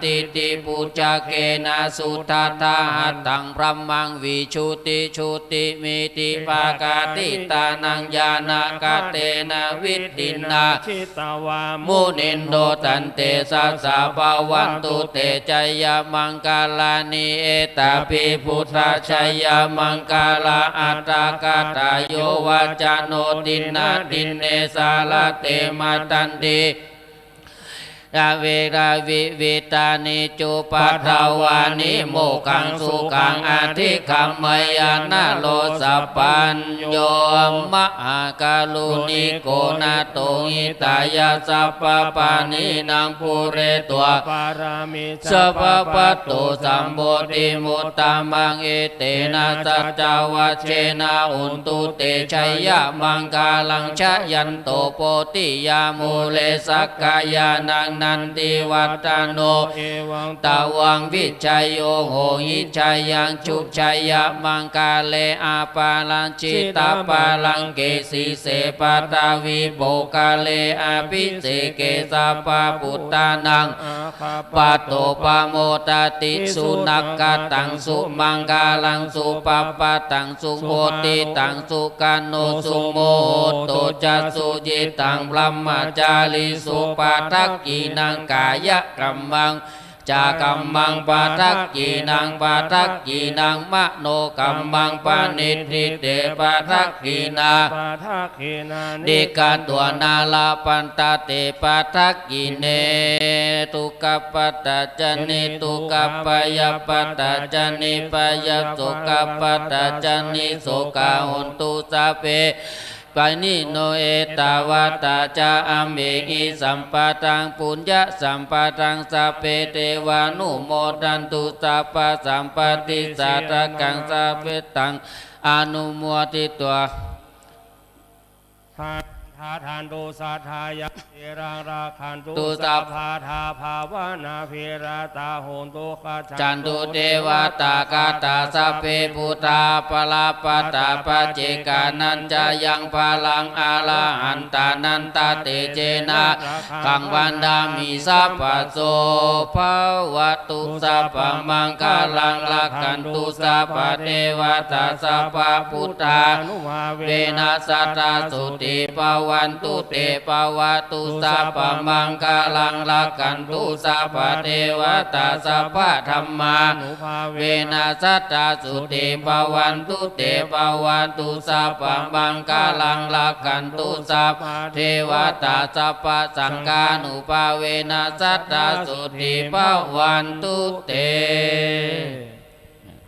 ดิฏฐิภุจจะเกนะ สุทัฏฐะหัตถัง บรหมัง วิสุทธิ จุติ มิทธิภาคะติตานัง ญาณะกะเตนะ วิตถินา จิตตวา มุนินโด ตันเตสะสะ ภะวันตุเต ชะยะมังคะลานิ เอตาปิ พุทธะ ชะยะมังคะละอัตถะกะถา โย วัจจะโน ดินนะ ดินเน สะระเต มะทันติ อะเวระ วิวิธานิ จุปปะทะวานิ โมกขัง สุขัง อะธิกขัมมะยะ นะโร สัพพัญ โญ มหาการุณิโก นาโถ หิตายะ สัพพะปาณีนัง ปูเรตวะ ปะระมิ สัพพะ ปัตโต สัมโพธิมุตตะมัง เอเตนะ สัจจวัจเจนะ โหนตุ เต ชะยะมังคะลัง จะยันโต โพธิยา มูเล สักกายานัง นันทิวัฏฐะโน เอวัง ตะวัง วิจโย โหหิ จะยัง จุ ชะยะมังคะเล อะปะราจิตะปะลังเก สีเส ปะทะวี โภคะเล อะภิเสเก สัพพะ ปุตตานัง อาคัปปะโต ปะโมดะติ สุนักขัตตัง สุมังคะลัง สุปะปะทัง สุโหติตัง สุขันโน สุมุหโหโต จะ สุยิตัง บรหมจาริสุ ปะทักขิณัง กายะกัมมัง วาจากัมมัง ปะทักขิณัง ปะทักขิณัง มโนกัมมัง ปะณิฏฐิเต ปะทักขิณา ปะทักขิณานิ นิกะตวา นะ ละพันทะ เต ปะทักขิเณ ทุกขะปัฏฐา จะ นิ ทุกขา ภยะปัฏฐา จะ นิ ภยะ โสกะปัฏฐา จะ นิ โสกา โหนตุ สัพเพ ปะนิโน เอตาวาทา จะ อัมเหหิ สัมปะทัง ปุญญะสัมปะทัง สัพเพ เตวานุโมดันตุ สัพพะสัมปะติ สาธะกัง สัพพัง อนุโมทิตวา ทาน ท Dadantu saddhāya sīlaṃ rakkhantu sabbadā bhāvanābhiratā hontu gacchantu devatāgatā. Sabbe buddhā balappattā paccekānañca yaṃ balaṃ arahantānañca tejena rakkhaṃ bandhāmi sabbaso. Bhavatu sabbamaṅgalaṃ rakkhantu sabbadevatā sabbabuddhānubhāvena sadā sotthī bhavantu te. Bhavatu sabbamaṅgalaṃ rakkhantu sabbadevatā sabbadhammānubhāvena sadā sotthī bhavantu te. Bhavatu sabbamaṅgalaṃ rakkhantu sabbadevatā sabbasaṅghānubhāvena sadā sotthī bhavantu te.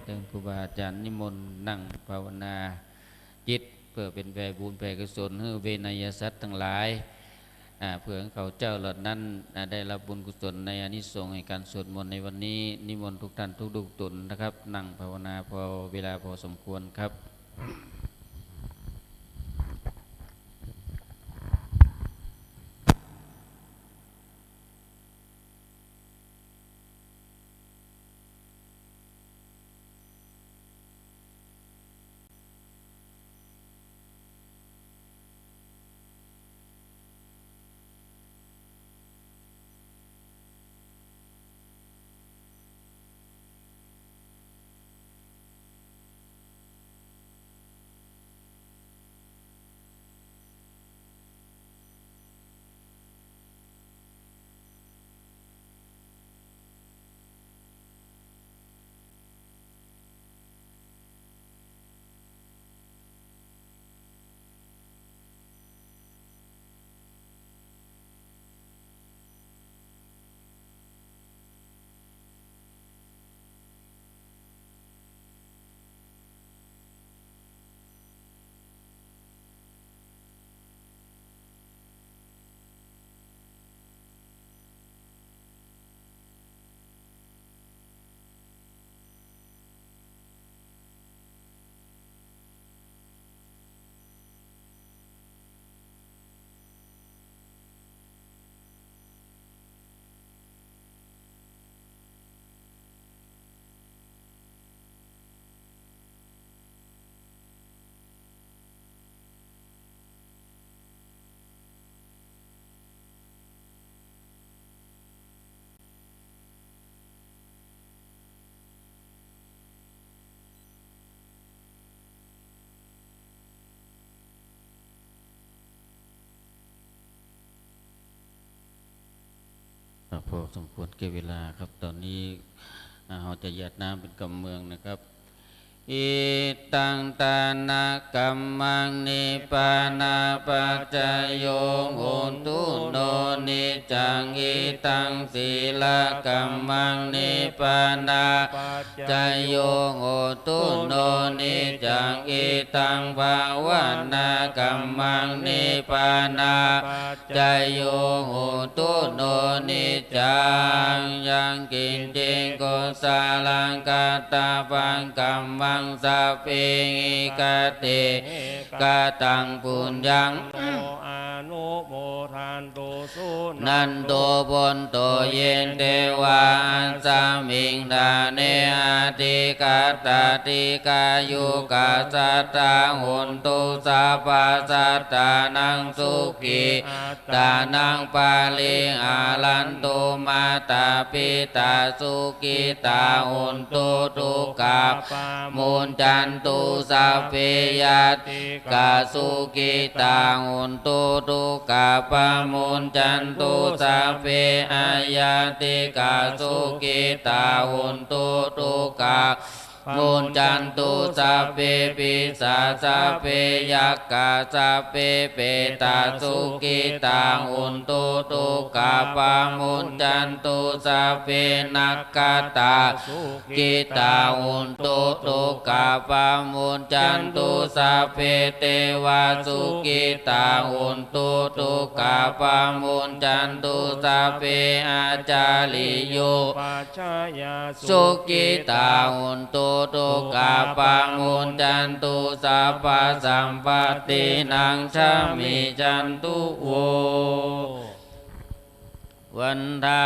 เชิญครูบาอาจารย์นิมนต์นั่งภาวนาจิต เพื่อเป๋นแผ่บุญแผ่กุศลหื้อเวไนยสัตว์ตังหลาย อ่า เพื่อหื้อเขาเจ้าเหล่านั้น อ่า ได้รับบุญกุศลในอานิสงส์แห่งการสวดมนต์ในวันนี้ นิมนต์ทุกท่านทุกๆ ต๋นนะครับ นั่งภาวนาพอเวลาพอสมควรครับ อ่ะ พอสมควรแก่เวลาครับ ต๋อนนี้ อ่ะ เฮาจะหยาดน้ำเป๋นกำเมืองนะครับ Idaṃ dānakammaṃ nibbānapaccayo hotu no niccaṃ. Idaṃ sīlakammaṃ nibbānapaccayo hotu no niccaṃ. Idaṃ bhāvanākammaṃ nibbānapaccayo hotu no niccaṃ. Yaṃ kiñci kusalaṃ kattabbaṃ kammaṃ sabbehi katehi kataṃ puññaṃ no anumodantu suṇantu bhonto ye devā asmiṃ ṭhāne adhigatā dīghāyukā sadā hontu sabbasattānaṃ sukhī attānaṃ pariharantu. Mātā pitā sukhitā hontu dukkhā pamuñcantu. Sabbe ñātikā sukhitā hontu dukkhā pamuñcantu. Sabbe aññātikā sukhitā hontu dukkhā pamuñcantu. Sabbe pisā sabbe yakkhā sabbe petā sukhitā hontu dukkhā pamuñcantu. Sabbe nakkhattā sukhitā hontu dukkhā pamuñcantu. Sabbe devā sukhitā hontu dukkhā pamuñcantu. Sabbe ācariyupajjhāyā sukhitā hontu โท โท โข โข ขะ ขะ ปะ ปะ มุ มุ ญ ญ จั จั น น ตุ ตุ สัพ พะ สัม ปะ ติ นัง ชะ มิ ชัน ตุ โว วันทา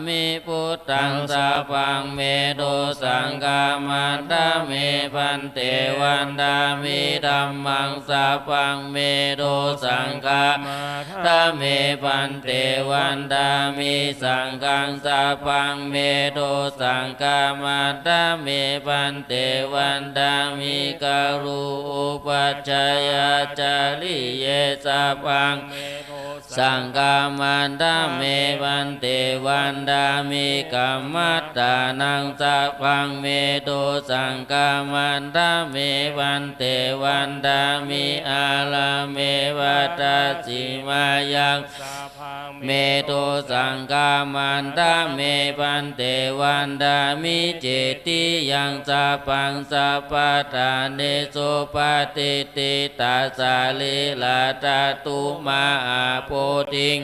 มิ พุทธัง สัพพัง เม โท สัง ฆา มันทะ เม พันเต วันทามิ ธัมมัง สัพพัง เม โท สัง ฆา มันทะ เม พันเต วันทามิ สังฆัง สัพพัง เม โท สัง ฆา มันทะ เม พันเต วันทามิ กะ รู อุปัชฌา ยา จาริ เย สัพพัง เม โท สัง ฆา มันทะ เม พันเต วันทามิ กัมมัฏฐานัง สัพพัง เม โท สัง ฆา มันทะ เม พันเต วันทามิ อาราเม วะ ทัสสิมายัง สัพพัง เม โท สัง ฆา มันทะ เม พันเต วันทามิ เจติยัง สัพพัง สัพพะ ทาเน สุ ปะ ติฏฐิตา สะ รี ระ ธาตุ มหา โพ ธิง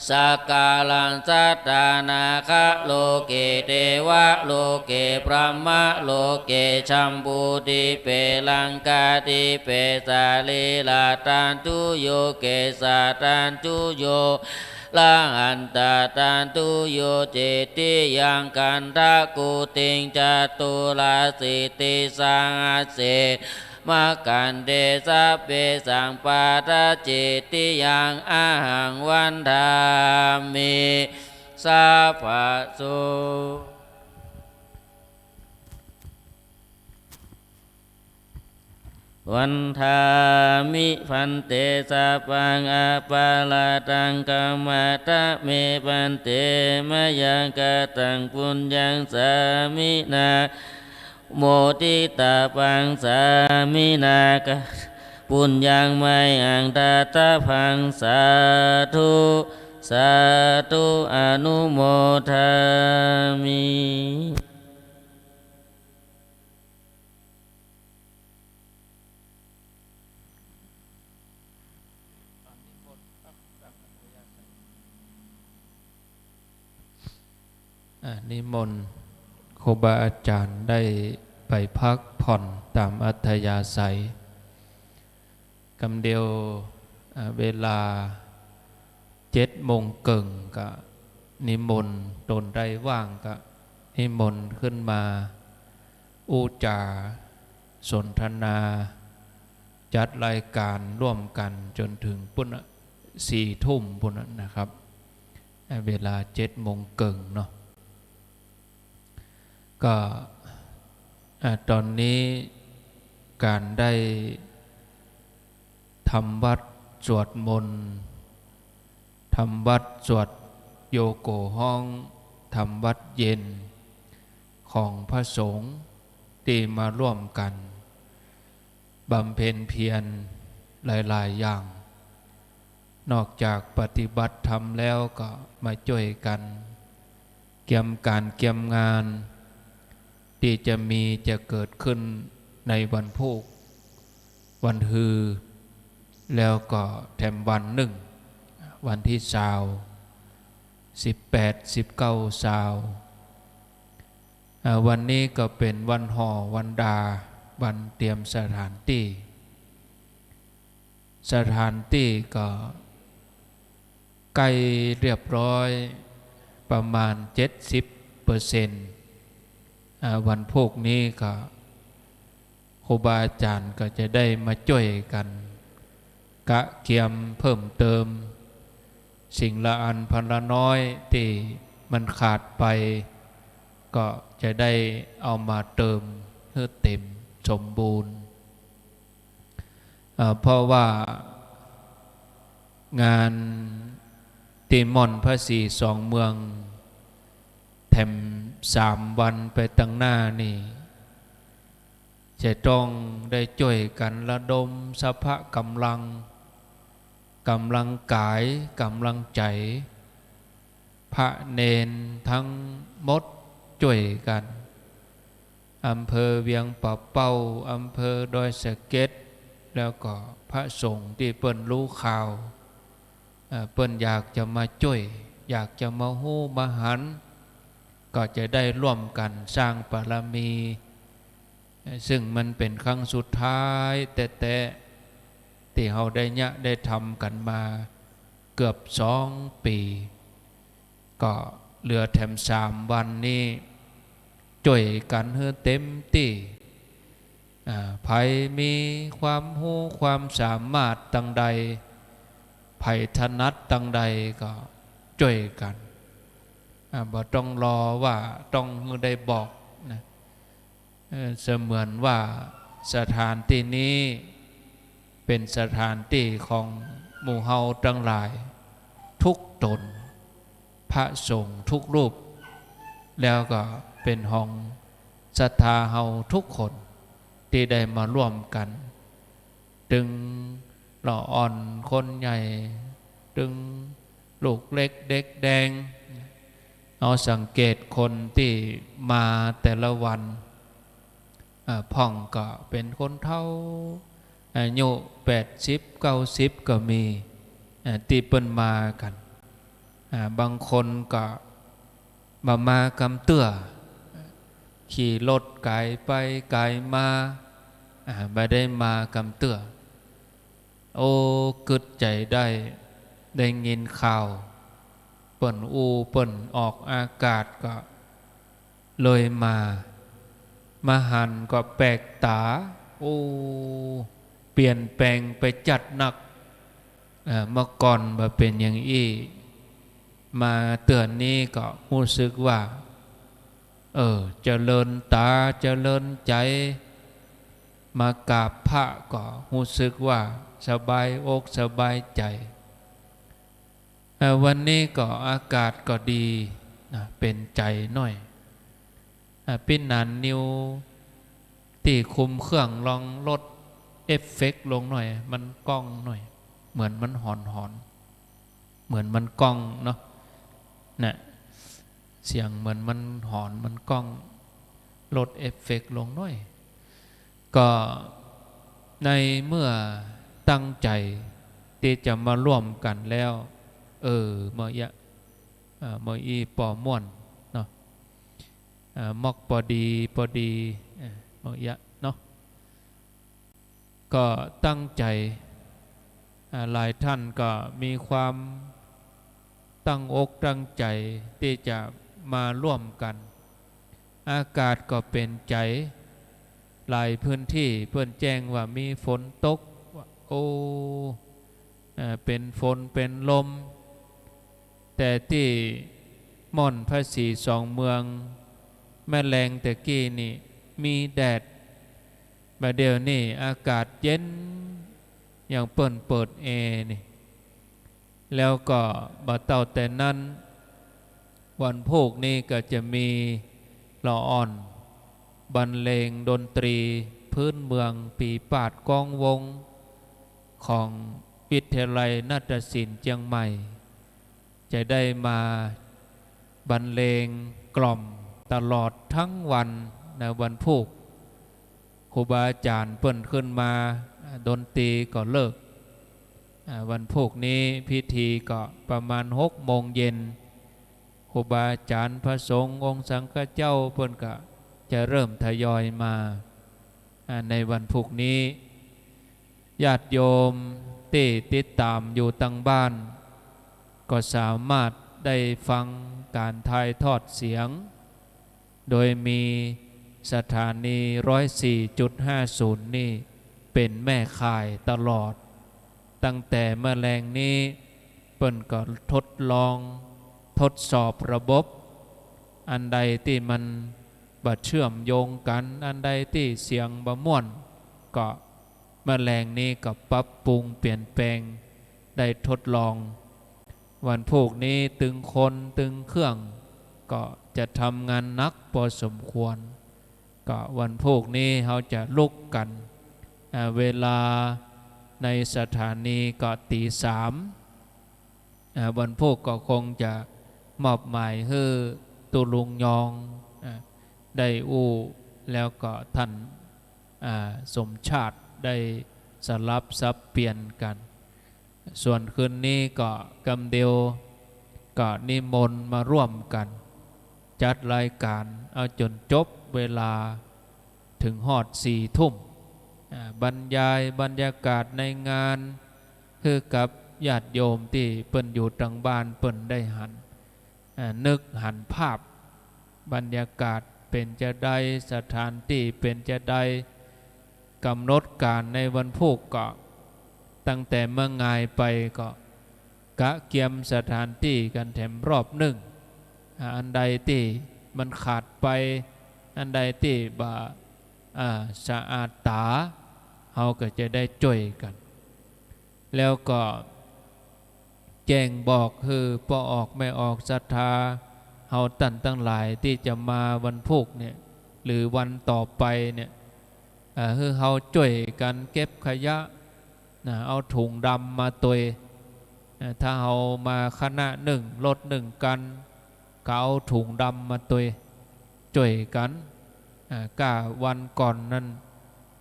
สักการัง สัตถา นาค โล เก เต วะ โล เก พรหม โล เก จัมบู ดี เป ลัง กา ดี เป สะ รี ระ ธาตุ โย เก สะ ธาตุ โย ระ หัน ตะ ธาตุ โย เจติยัง คันธะ กู ติง จตุระ สิติ สะ หัส เส มะ ขันเท สะ เป สัม ปะ ทะ เจติยัง อะหัง วันทามิ สัพพะ โส วันทามิ พันเต สัพพัง อะปะราธัง ขะ มะ ทะ เม พันเต มะยัง กะ ตัง ปุญญัง สามิ นา โม ทิตา ปัง สามิ นา กะ ปุญญัง มะยัง ทัตถะ พัง สาธุ สาธุ อนุโมทามิ อ่ะ นิมนต์ครูบาอาจ๋ารย์ได้ไปพักผ่อนต๋ามอัธยาศัย กำเดียว อ่ะ เวลาเจ็ดโมงเกิ่ง ก็นิมนต์ ต๋นใดว่างก็นิมนต์ขึ้นมา อู้จ๋าสนทนา จัดรายก๋านร่วมกั๋นจ๋นเถิงปู๊นน่ะ สี่ทุ่มปู๊นน่ะนะครับ เวลาเจ็ดโมงเกิ่งเนาะ ก็ อ่า ต๋อนนี้ก๋านได้ ทำวัตรสวดมนต์ ทำวัตรสวดโยโกฮ้อง ทำวัตรเย็น ของพระสงฆ์ตี้มาร่วมกั๋นบำเพ็ญเพียรหลายๆ อย่าง นอกจากปฏิบัติธรรมแล้วก็มาจ้วยกั๋น เกียมก๋านเกียมงาน ตี้จะมีจะเกิดขึ้นในวันพูก วันฮือ แล้วก็แถมวันนึ่ง วันตี้ซาว สิบแปด สิบเก้า ซาว อ่า วันนี้ก็เป๋นวันห่อ วันดา วันเตรียมสถานตี้ สถานตี้ก็ใก้เรียบร้อยประมาณเจ็ดสิบเปอร์เซ็นต์ อ่า วันพูกนี้ก็ครูบาอาจ๋ารย์ก็จะได้มาจ้วยกั๋นกะเกียมเพิ่มเติม สิ่งละอันพันละน้อยตี้มันขาดไป ก็จะได้เอามาเติมหื้อเต๋มสมบูรณ์ เอ่อ เพราะว่างานตี้ม่อนพระศรีสองเมือง แถมสามวันไปตังหน้านี่ จะต้องได้จ้วยกั๋นระดมสรรพกำลัง กำลังก๋าย กำลังใจ๋ พระเณรตังหมดจ้วยกั๋น อำเภอเวียงป่าเป้า อำเภอดอยสะเก็ด แล้วก็พระสงฆ์ตี้เปิ้นฮู้ข่าว เอ่อ เปิ้นอยากจะมาจ้วย อยากจะมาฮู้มาหัน ก็จะได้ร่วมกั๋นสร้างบารมี ซึ่งมันเป๋นครั้งสุดท้ายแต๊ๆ ตี้เฮาได้เยียะได้ทำกั๋นมาเกือบสองปี๋ ก็เหลือแถมสามวันนี้ จ้วยกั๋นหื้อเต๋มตี้ อ่า ใผมีความฮู้ความสามารถตังใด ใผถนัดตังใดก็จ้วยกั๋น อ่า บ่ต้องรอว่าต้องหื้อได้บอกนะ เอ่อ เสมือนว่าสถานตี้นี้เป๋นสถานตี้ของหมู่เฮาตังหลายทุกต๋น พระสงฆ์ทุกรูป แล้วก็เป๋นของศรัทธาเฮาทุกคนตี้ได้มาร่วมกั๋น ตึงละอ่อนคนใหญ่ ตึงลูกเล็กเด็กแดง เอาสังเกตคนตี้มาแต่ละวัน อ่า พ่องก็เป๋นคนเฒ่า อายุแปดสิบ เก้าสิบ ก็มี อ่า ตี้เปิ้นมากั๋น อ่า บางคนก็บ่มากำเตื้อ ขี่รถก๋ายไปก๋ายมา อ่า บ่ได้มากำเตื้อ โอ้ กึ๊ดใจ๋ได้ ได้ยินข่าว เปิ้นอู้เปิ้นออกอากาศก็เลยมา มาหันก็แปลกต๋า โอ้ เปลี่ยนแปลงไปจัดนัก เอ่อ เมื่อก่อนบ่เป๋นอย่างอี้ มาเตื้อนี้ก็ฮู้สึกว่า เออ เจริญต๋า เจริญใจ๋ มากราบพระก็ฮู้สึกว่าสบายอกสบายใจ๋ เอ่อ วันนี้ก็อากาศก็ดีนะ เป๋นใจ๋หน้อย อ่า ปี้หนานนิวตี้คุมเครื่องลองลดเอฟเฟกต์ลงหน้อย มันก้องหน้อย เหมือนมันหอนๆ เหมือนมันก้องเนาะ น่ะ เสียงเหมือนมันหอนมันก้อง ลดเอฟเฟกต์ลงหน้อย ก็ในเมื่อตั้งใจ๋ตี้จะมาร่วมกั๋นแล้ว เออ เมื่อเยียะ เอ่อ เมื่ออี้ปอม่วนเนาะ เอ่อ มอกปอดี ปอดี เอ่อ เมื่อเยียะเนาะ ก็ตั้งใจ๋ อ่า หลายต้านก็มีความตั้งอกตั้งใจ๋ตี้จะมาร่วมกั๋น อากาศก็เป๋นใจ๋ หลายพื้นตี้เปิ้นแจ้งว่ามีฝนตก โอ้ เอ่อ เป๋นฝนเป๋นลม แต่ตี้ม่อนพระศรีสองเมือง แม่แลงแต่กี้นี่มีแดด บ่าเดี่ยวนี้อากาศเย็น อย่างเปิ้นเปิดแอร์นี่ แล้วก็บ่เต้าแต่นั้น วันพูกนี้ก็จะมีละอ่อนบรรเลงดนตรีพื้นเมืองปี๋ปาดย์ก้องวง ของวิทยาลัยนาฏศิลป์เจียงใหม่ จะได้มาบรรเลงกล่อมตลอดตึงวันนะ วันพูก ครูบาอาจ๋ารย์เปิ้นขึ้นมา ดนตรีก็เลิก อ่า วันพูกนี้พิธีก็ประมาณหกโมงเย็น ครูบาอาจ๋ารย์พระสงฆ์องค์สังฆเจ้าเปิ้นก็จะเริ่มทยอยมา อ่า ในวันพูกนี้ ญาติโยมตี้ติดต๋ามอยู่ตังบ้าน ก็สามารถได้ฟังก๋านถ่ายทอดเสียง โดยมีสถานีร้อยสี่จุดห้าศูนย์นี่เป๋นแม่ข่ายตลอด ตั้งแต่เมื่อแลงนี้เปิ้นก็ทดลองทดสอบระบบ อันใดตี้มันบ่เจื้อมโยงกั๋น อันใดตี้เสียงบ่ม่วน ก็เมื่อแลงนี้ก็ปรับปรุงเปลี่ยนแปลง ได้ทดลอง วันพูกนี้ตึงคนตึงเครื่อง ก็จะทำงานหนักพอสมควร ก็วันพูกนี้เฮาจะลุกกั๋น อ่า เวลาในสถานีก็ตี๋สาม อ่า วันพูกก็คงจะมอบหมายหื้อตุ๊ลุงยอง อ่า ได้อู้ แล้วก็ต้าน อ่า สมชาติได้สลับสับเปลี่ยนกั๋น ส่วนคืนนี้ก็กำเดียว ก็นิมนต์มาร่วมกั๋น จัดรายก๋านเอาจ๋นจบเวลา เถิงฮอดสี่ทุ่ม อ่า บรรยายบรรยากาศในงานหื้อกับญาติโยมตี้เปิ้นอยู่ตางบ้านเปิ้นได้หัน อ่า นึกหันภาพ บรรยากาศเป๋นจาใด สถานตี้เป๋นจาใด ก๋ำหนดก๋านในวันพูกก็ ตั้งแต่เมื่องายไปก็ กะเกียมสถานตี้กั๋นแถมรอบนึ่ง อ่า อันใดตี้มันขาดไป อันใดตี้บ่ อ่า สะอาดต๋า เฮาก็จะได้จ้วยกั๋น แล้วก็แจ้งบอกหื้อป้อออกแม่ออกศรัทธา เฮาต้านตังหลายตี้จะมาวันพูกเนี่ย หรือวันต่อไปเนี่ย อ่า หื้อเฮาจ้วยกั๋นเก็บขยะ นะ เอาถุงดำมาตวย นะ ถ้าเฮามาคณะนึ่ง รถนึ่งกั๋น ก็เอาถุงดำมาตวย จ้วยกั๋น อ่า ก้าวันก่อนนั้น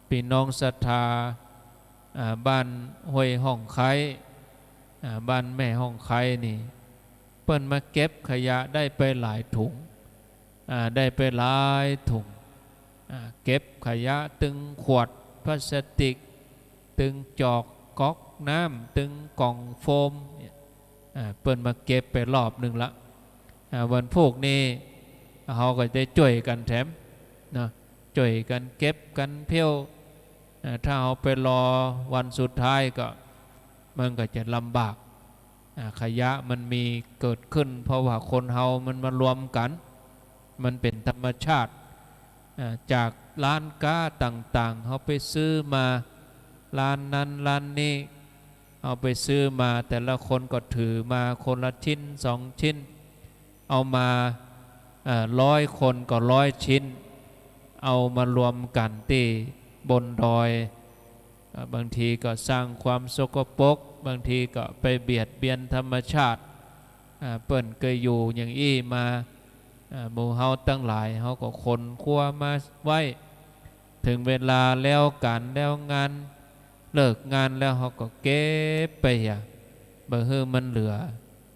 ปี้น้องศรัทธา อ่า บ้านห้วยฮ่องไคร้ อ่า บ้านแม่ฮ่องไคร้นี่ เปิ้นมาเก็บขยะได้ไปหลายถุง อ่า ได้ไปหลายถุง อ่า เก็บขยะตึงขวดพลาสติก ตึงจอกก๊อกน้ำ ตึงก่องโฟมเนี่ย อ่า เปิ้นมาเก็บไปรอบนึ่งละ อ่า วันพูกนี้เฮาก็ได้จ้วยกั๋นแถมเนาะ จ้วยกั๋นเก็บกั๋นเผี้ยว อ่า ถ้าเฮาไปรอวันสุดท้ายก็ มันก็จะลำบาก อ่า ขยะมันมีเกิดขึ้น เพราะว่าคนเฮามันมารวมกั๋น มันเป๋นธรรมชาติ อ่า จากร้านก๊าต่างๆ เฮาไปซื้อมา ร้านนั้นร้านนี้ เฮาไปซื้อมา แต่ละคนก็ถือมาคนละชิ้นสองชิ้น เอามา เอ่อ ร้อยคนก็ร้อยชิ้น เอามารวมกั๋นตี้บนดอย เอ่อ บางทีก็สร้างความสกปรก บางทีก็ไปเบียดเบียนธรรมชาติ อ่า เปิ้นเกยอยู่อย่างอี้มา อ่า หมู่เฮาตังหลาย เฮาก็ขนครัวมาไว้ เถิงเวลาแล้วก๋านแล้วงาน เลิกงานแล้วเฮาก็เก็บไปเหีย บ่หื้อมันเหลือ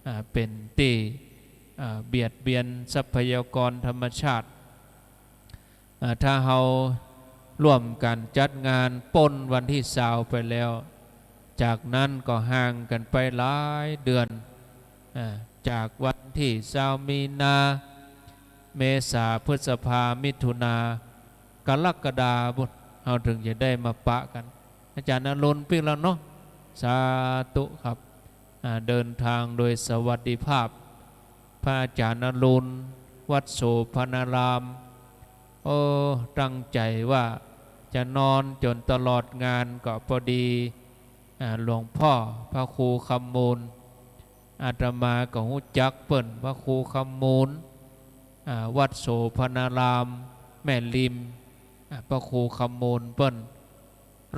อ่า เป๋นตี้ อ่า เบียดเบียนทรัพยากรธรรมชาติ อ่า ถ้าเฮาร่วมกั๋นจัดงานป๊นวันตี้ซาวไปแล้ว จากนั้นก็ห่างกั๋นไปหลายเดือน อ่า จากวันตี้ซาวมีนา เมษา พฤษภา มิถุนา กรกฎาปุ้น เฮาเถิงจะได้มาปะกั๋น อาจ๋ารย์อรุณปิ๊กแล้วเนาะ สาธุครับ อ่า เดินทางโดยสวัสดิภาพ พระอาจ๋ารย์อรุณ วัดโสภณาราม โอ้ ตั้งใจ๋ว่าจะนอนจ๋นตลอดงานก็ปอดี อ่า หลวงป้อพระครูคำมูล อาตมาก็ฮู้จักเปิ้น พระครูคำมูล อ่า วัดโสภณาราม แม่ริม อ่า พระครูคำมูลเปิ้น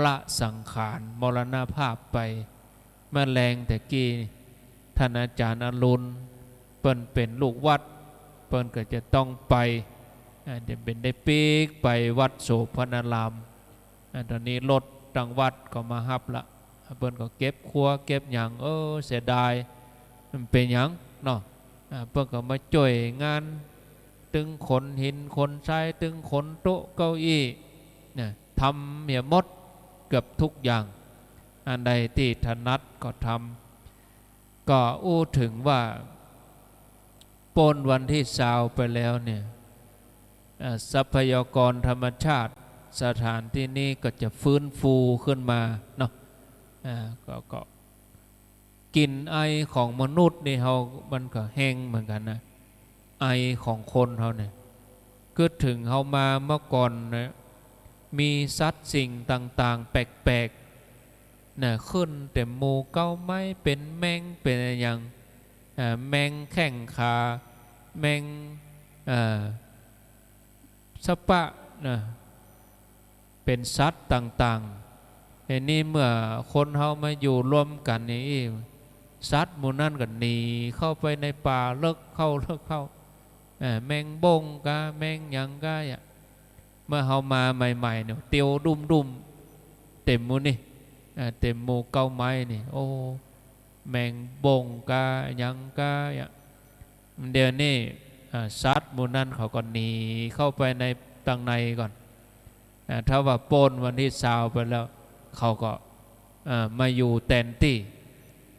ละสังขารมรณภาพไป เมื่อแลงแต่กี้ ต้านอาจ๋ารย์อรุณ เปิ้นเป๋นลูกวัด เปิ้นก็จะต้องไป อ่า จะเป๋นได้ปิ๊กไปวัดโสภณาราม อ่า ต๋อนนี้รถตังวัดก็มาฮับละ เปิ้นก็เก็บครัวเก็บหยัง เออ เสียดาย มันเป๋นหยังเนาะ อ่า เปิ้นก็มาจ้วยงาน ตึงขนหินขนทราย ตึงขนโต๊ะเก้าอี้ นะ ทำเหียหมดเกือบทุกอย่าง อันใดตี้ถนัดก็ทำ ก็อู้เถิงว่าป๊นวันตี้ซาวไปแล้วเนี่ย อ่า ทรัพยากรธรรมชาติสถานตี้นี้ก็จะฟื้นฟูขึ้นมาเนาะ อ่า ก็ ก็ กลิ่นไอของมนุษย์นี่เฮา มันก็แฮงเหมือนกั๋นนะ ไอของคนเฮาเนี่ย กึ๊ดเถิงเฮามาเมื่อก่อนนะ มีสัตว์สิ่งต่างๆ แปลกๆ นะ ขึ้นเต็มหมู่เก๊าไม้ เป๋นแมง เป๋นอะหยัง อ่า แมงแข้งขา แมง อ่า สะปะนะ เป๋นสัตว์ต่างๆ ทีนี้เมื่อคนเฮามาอยู่รวมกั๋นอย่างอี้ สัตว์หมู่นั้นก็หนีเข้าไปในป่าเลิ็กเข้า เลิ็กเข้า เอ่อ แมงบ้งกา แมงหยังกา อะ เมื่อเฮามาใหม่ๆ เนี่ย เตียวดุ้มๆ เต็มหมู่นี่ เอ่อ เต็มหมู่เก๊าไม้นี่ โอ้ แมงบ้งกา หยังกา อะ เดี๋ยวนี้ อ่า สัตว์หมู่นั้นเขาก็หนีเข้าไปใน ตังในก่อน อ่า ถ้าว่าป๊นวันตี้ซาวไปแล้ว เขาก็ อ่า มาอยู่แตนตี้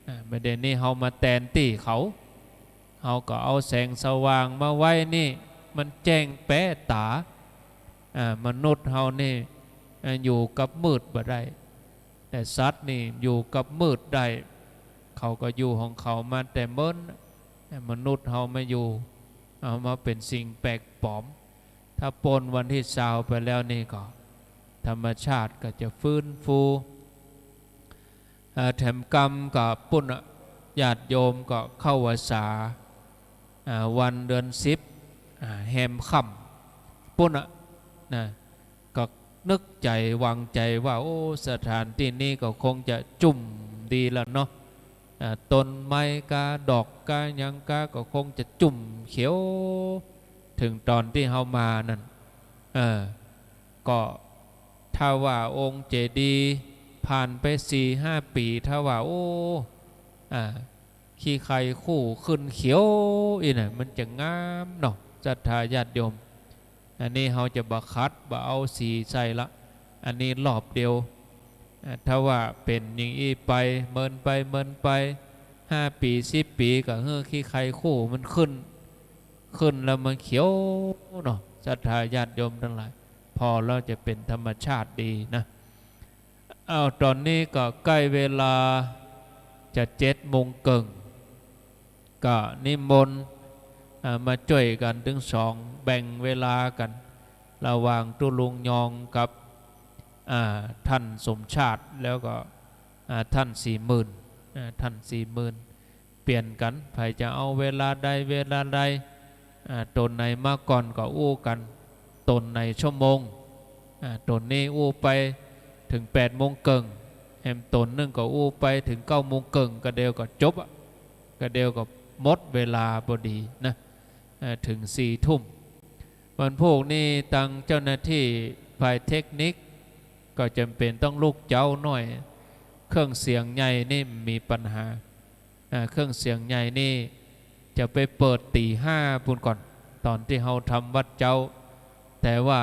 อ่า บ่าเดี่ยวนี้เฮามาแตนตี้เขา เฮาก็เอาแสงสว่างมาไว้นี่ มันแจ้งแป๊ต๋า อ่า มนุษย์เฮานี่ อ่า อยู่กับมืดบ่ได้ แต่สัตว์นี่อยู่กับมืดได้ เขาก็อยู่ของเขามาแต่เมิน มนุษย์เฮามาอยู่ เอามาเป๋นสิ่งแปลกปลอม ถ้าป๊นวันตี้ซาวไปแล้วนี่ก็ ธรรมชาติก็จะฟื้นฟู อ่า แถมกำก็ปุ้นอะ ญาติโยมก็เข้าพรรษา อ่า วันเดือนสิบ อ่า แฮมค่ำปุ้นอะ นะ ก็นึกใจ๋วางใจ๋ว่า โอ้ สถานตี้นี้ก็คงจะจุ่มดีละเนาะ อ่า ต้นไม้กา ดอกกา หยังกา ก็คงจะจุ่มเขียว เถิงต๋อนตี้เฮามานั้น เออ ก็ถ้าว่าองค์เจดีย์ผ่านไปสี่ห้าปี๋ ถ้าว่า โอ้ อ่า ขี้ไคคู่ขึ้นเขียวอี้นะ มันจะงามเนาะ ศรัทธาญาติโยม อันนี้เฮาจะบ่ขัด บ่เอาสีใส่ละ อันนี้รอบเดียว อ่า ถ้าว่าเป๋นอย่างอี้ไป เมินไป เมินไป ห้าปี๋ สิบปี๋ ก็หื้อขี้ไคคู่มันขึ้น ขึ้นแล้วมันเขียวเนาะ ศรัทธาญาติโยมตังหลาย ผ่อแล้วจะเป๋นธรรมชาติดีนะ อ้าว ต๋อนนี้ก็ใก้เวลาจะเจ็ดโมงเกิ่ง ก็นิมนต์ อ่า มาจ้วยกั๋นตึงสอง แบ่งเวลากั๋น ระหว่างตุ๊ลุงยองกับ อ่า ต้านสมชาติ แล้วก็ อ่า ต้านสี่หมื่น อ่า ต้านสี่หมื่น เปลี่ยนกั๋น ใผจะเอาเวลาใดเวลาใด อ่า ต๋นไหนมาก่อนก็อู้กั๋น ต๋นไหนชั่วโมง อ่า ต๋นนี้อู้ไปเถิงแปดโมงเกิ่ง แหมต๋นนึ่งก็อู้ไปเถิงเก้าโมงเกิ่ง กะเดียวก็จบอะ กะเดียวก็หมดเวลาพอดีนะ อ่า เถิงสี่ทุ่ม วันพูกนี้ตังเจ้าหน้าตี้ฝ่ายเทคนิค ก็จ๋ำเป๋นต้องลุกเจ๊าหน้อย เครื่องเสียงใหญ่นี่มีปัญหา อ่า เครื่องเสียงใหญ่นี่จะไปเปิดตี๋ห้าปู้นก่อน ต๋อนตี้เฮาทำวัตรเจ๊า แต่ว่า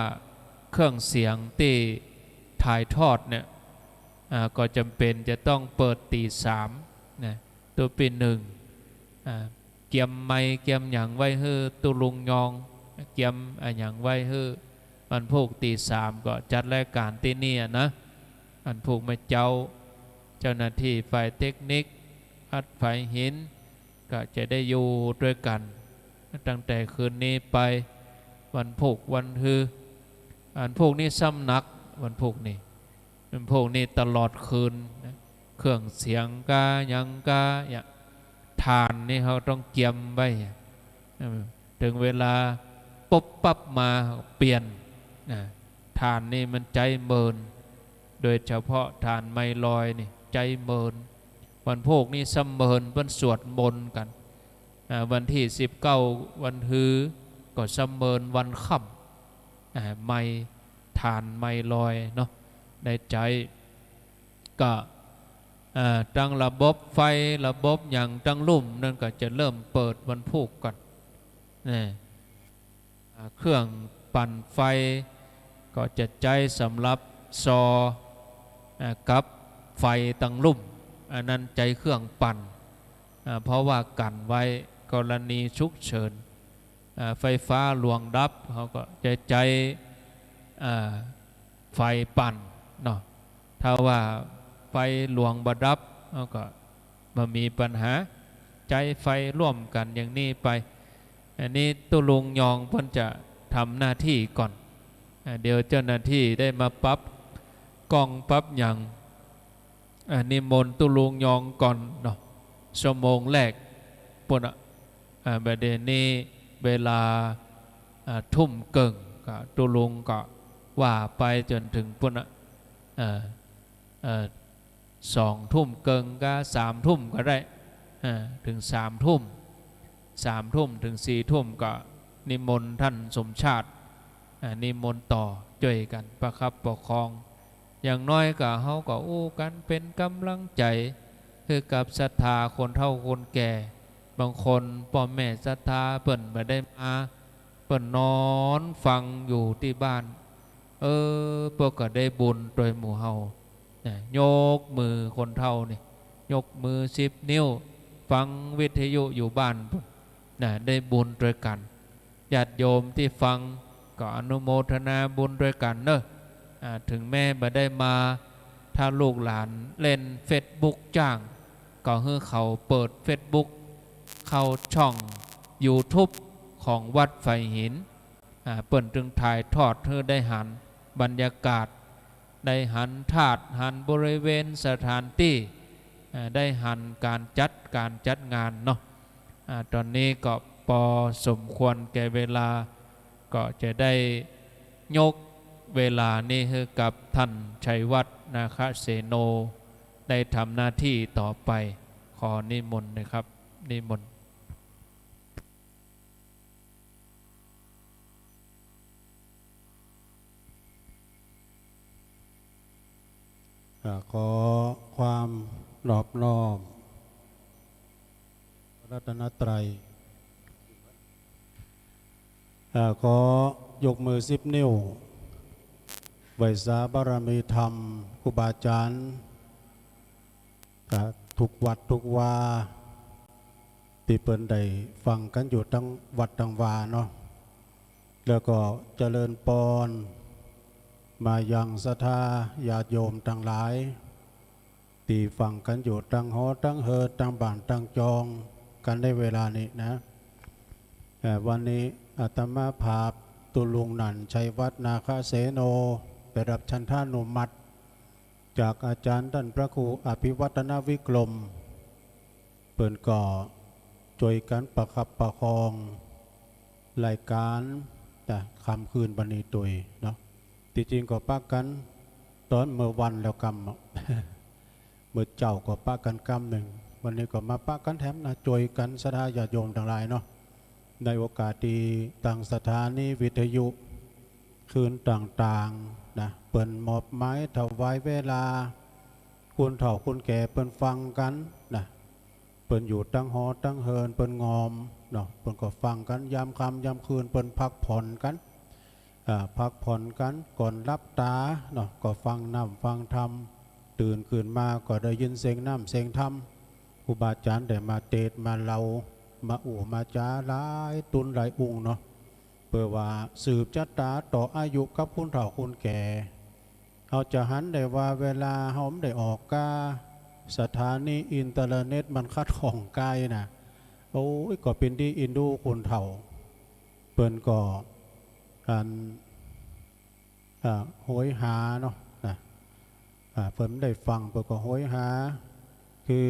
เครื่องเสียงตี้ถ่ายทอดเนี่ย อ่า ก็จ๋ำเป๋นจะต้องเปิดตี๋สาม นะ ตุ๊ปี้นึ่ง อ่า เกียมไมค์เกียมหยังไว้หื้อตุ๊ลุงยอง เกียมอะหยังไว้หื้อ วันพูกตี๋สามก็จัดรายก๋านตี้นี่อะนะ วันพูกเมื่อเจ๊า เจ้าหน้าตี้ฝ่ายเทคนิค วัดฝายหิน ก็จะได้อยู่ตวยกั๋น ตั้งแต่คืนนี้ไป วันพูกวันฮือ วันพูกนี้ซ้ำหนัก วันพูกนี้ วันพูกนี้ตลอดคืนนะ เครื่องเสียงกา หยังกา เนี่ย ถ่านนี่เฮาต้องเกียมไว้ เออ เถิงเวลาปุ๊บปั๊บมาเปลี่ยน นะ ถ่านนี่มันใจ๊เมิน โดยเฉพาะถ่านไมลอยนี่ใจ๊เมิน วันพูกนี้ซ้ำเมิน เปิ้นสวดมนต์กั๋น อ่า วันตี้สิบเก้า วันฮือ ก็ซ้ำเมินวันค่ำ อ่า ไม ถ่านไมลอยเนาะ ได้ใจ๊ ก็ อ่า ตังระบบไฟ ระบบหยังตังลุ่มนั่นก็จะเริ่มเปิดวันพูกก่อน นะ อ่า เครื่องปั่นไฟก็จะใจ๊สำหรับซอ อ่า กับไฟตังลุ่ม อันนั้นใจ๊เครื่องปั่น อ่า เพราะว่ากั๋นไว้กรณีฉุกเฉิน อ่า ไฟฟ้าหลวงดับ เฮาก็จะใจ๊ อ่า ไฟปั่นเนาะ ถ้าว่าไฟหลวงบ่ดับ เฮาก็บ่มีปัญหา ใจ๊ไฟร่วมกั๋นอย่างนี้ไป อันนี้ตุ๊ลุงยองเปิ้นจะทำหน้าตี้ก่อน อ่า เดี๋ยวเจ้าหน้าตี้ได้มาปรับกล้องปรับหยัง อ่า นิมนต์ตุ๊ลุงยองก่อนเนาะ ชั่วโมงแรกปู้นอะ อ่า บ่าเดี่ยวนี้เวลา อ่า ทุ่มเกิ่ง ก็ตุ๊ลุงก็ว่าไปจ๋นเถิงปู้นอะ อ่า อ่า สองทุ่มเกิ่งกา สามทุ่มก็ได้ อ่า เถิงสามทุ่ม สามทุ่มเถิงสี่ทุ่มก็นิมนต์ต้านสมชาติ อ่า นิมนต์ต่อจ้วยกั๋นประคับปกครอง อย่างน้อยก็เฮาก็อู้กั๋นเป๋นก๋ำลังใจ๋ หื้อกับศรัทธาคนเฒ่าคนแก่ บางคนป้อแม่ศรัทธาเปิ้นบ่ได้มา เปิ้นนอนฟังอยู่ตี้บ้าน เออ เปิ้นก็ได้บุญตวยหมู่เฮานะ ยกมือคนเฒ่านี่ ยกมือสิบนิ้ว ฟังวิทยุอยู่บ้านปุ้นนะ ได้บุญตวยกั๋น ญาติโยมตี้ฟังก็อนุโมทนาบุญตวยกั๋นเนาะ อ่า ถึงแม้บ่ได้มา ถ้าลูกหลานเล่นเฟซบุ๊กจ้าง ก็หื้อเขาเปิดเฟซบุ๊ก เข้าช่องยูทูบของวัดไผ่หิน อ่า เปิ้นจึงถ่ายทอดหื้อได้หันบรรยากาศ ได้หันธาตุ หันบริเวณสถานตี้ อ่า ได้หันก๋านจัด ก๋านจัดงานเนาะ อ่า ต๋อนนี้ก็ปอสมควรแก่เวลา ก็จะได้ยกเวลานี้หื้อกับท่านชัยวัฒน์ นาคเสโน ได้ทำหน้าที่ต่อไป ขอนิมนต์นะครับ นิมนต์ อ่า ขอความนอบน้อมพระรัตนตรัย อ่า ขอยกมือสิบนิ้ว ไหว้สาบารมีธรรมครูบาอาจ๋ารย์ อ่า ทุกวัดทุกวา ตี้เปิ้นได้ฟังกั๋นอยู่ตังวัดตังวาเนาะ แล้วก็เจริญปอนมายังศรัทธาญาติโยมตังหลาย ตี้ฟังกั๋นอยู่ตังหอตังเฮือน ตังบ้านตังจองกั๋นในเวลานี้นะ เอ่อ วันนี้อาตมาภาพตุลุงนันท์ ชัยวัฒน์ นาคเสโน ไปรับฉันทานุมัติ จากอาจ๋ารย์ต้านพระครูอภิวัฒนวิกรม เปิ้นก็จ้วยกั๋นประคับประคองรายก๋าน นะ ค่ำคืนวันนี้ตวยเนาะ ตี้จริงก็ปะกั๋นต๋อนเมื่อวานแล้วกำ เมื่อเจ๊าก็ปะกั๋นกำนึ่ง วันนี้ก็มาปะกั๋นแถมนะ จ้วยกั๋นศรัทธาญาติโยมตังหลายเนาะ ในโอกาสตี้ตางสถานีวิทยุคืนต่างๆ นะ เปิ้นมอบหมายถวายเวลา คนเฒ่าคนแก่เปิ้นฟังกั๋นนะ เปิ้นอยู่ตังหอตังเฮือน เปิ้นงอมเนาะ เปิ้นก็ฟังกั๋น ยามค่ำยามคืนเปิ้นพักผ่อนกั๋น อ่า พักผ่อนกั๋น ก่อนหลับต๋าเนาะ ก็ฟังน้ำฟังธรรม ตื่นขึ้นมาก็ได้ยินเสียงน้ำเสียงธรรม ครูบาอาจ๋ารย์ได้มาเตสน์มาเล่า มาอู้มาจ๋าหลายตุ๊นหลายองค์เนาะ เปื้อว่าสืบจะต๋าต่ออายุกับคนเฒ่าคนแก่ เฮาจะหันได้ว่าเวลาเฮาบ่ได้ออกกา สถานีอินเทอร์เน็ตมันขัดข้องกายนะ โอ้ย ก็เป๋นตี้เอ็นดูคนเฒ่า เปิ้นก็ อัน อ่า โหยหาเนาะ นะ อ่า เปิ้นบ่ได้ฟัง เปิ้นก็โหยหา คือ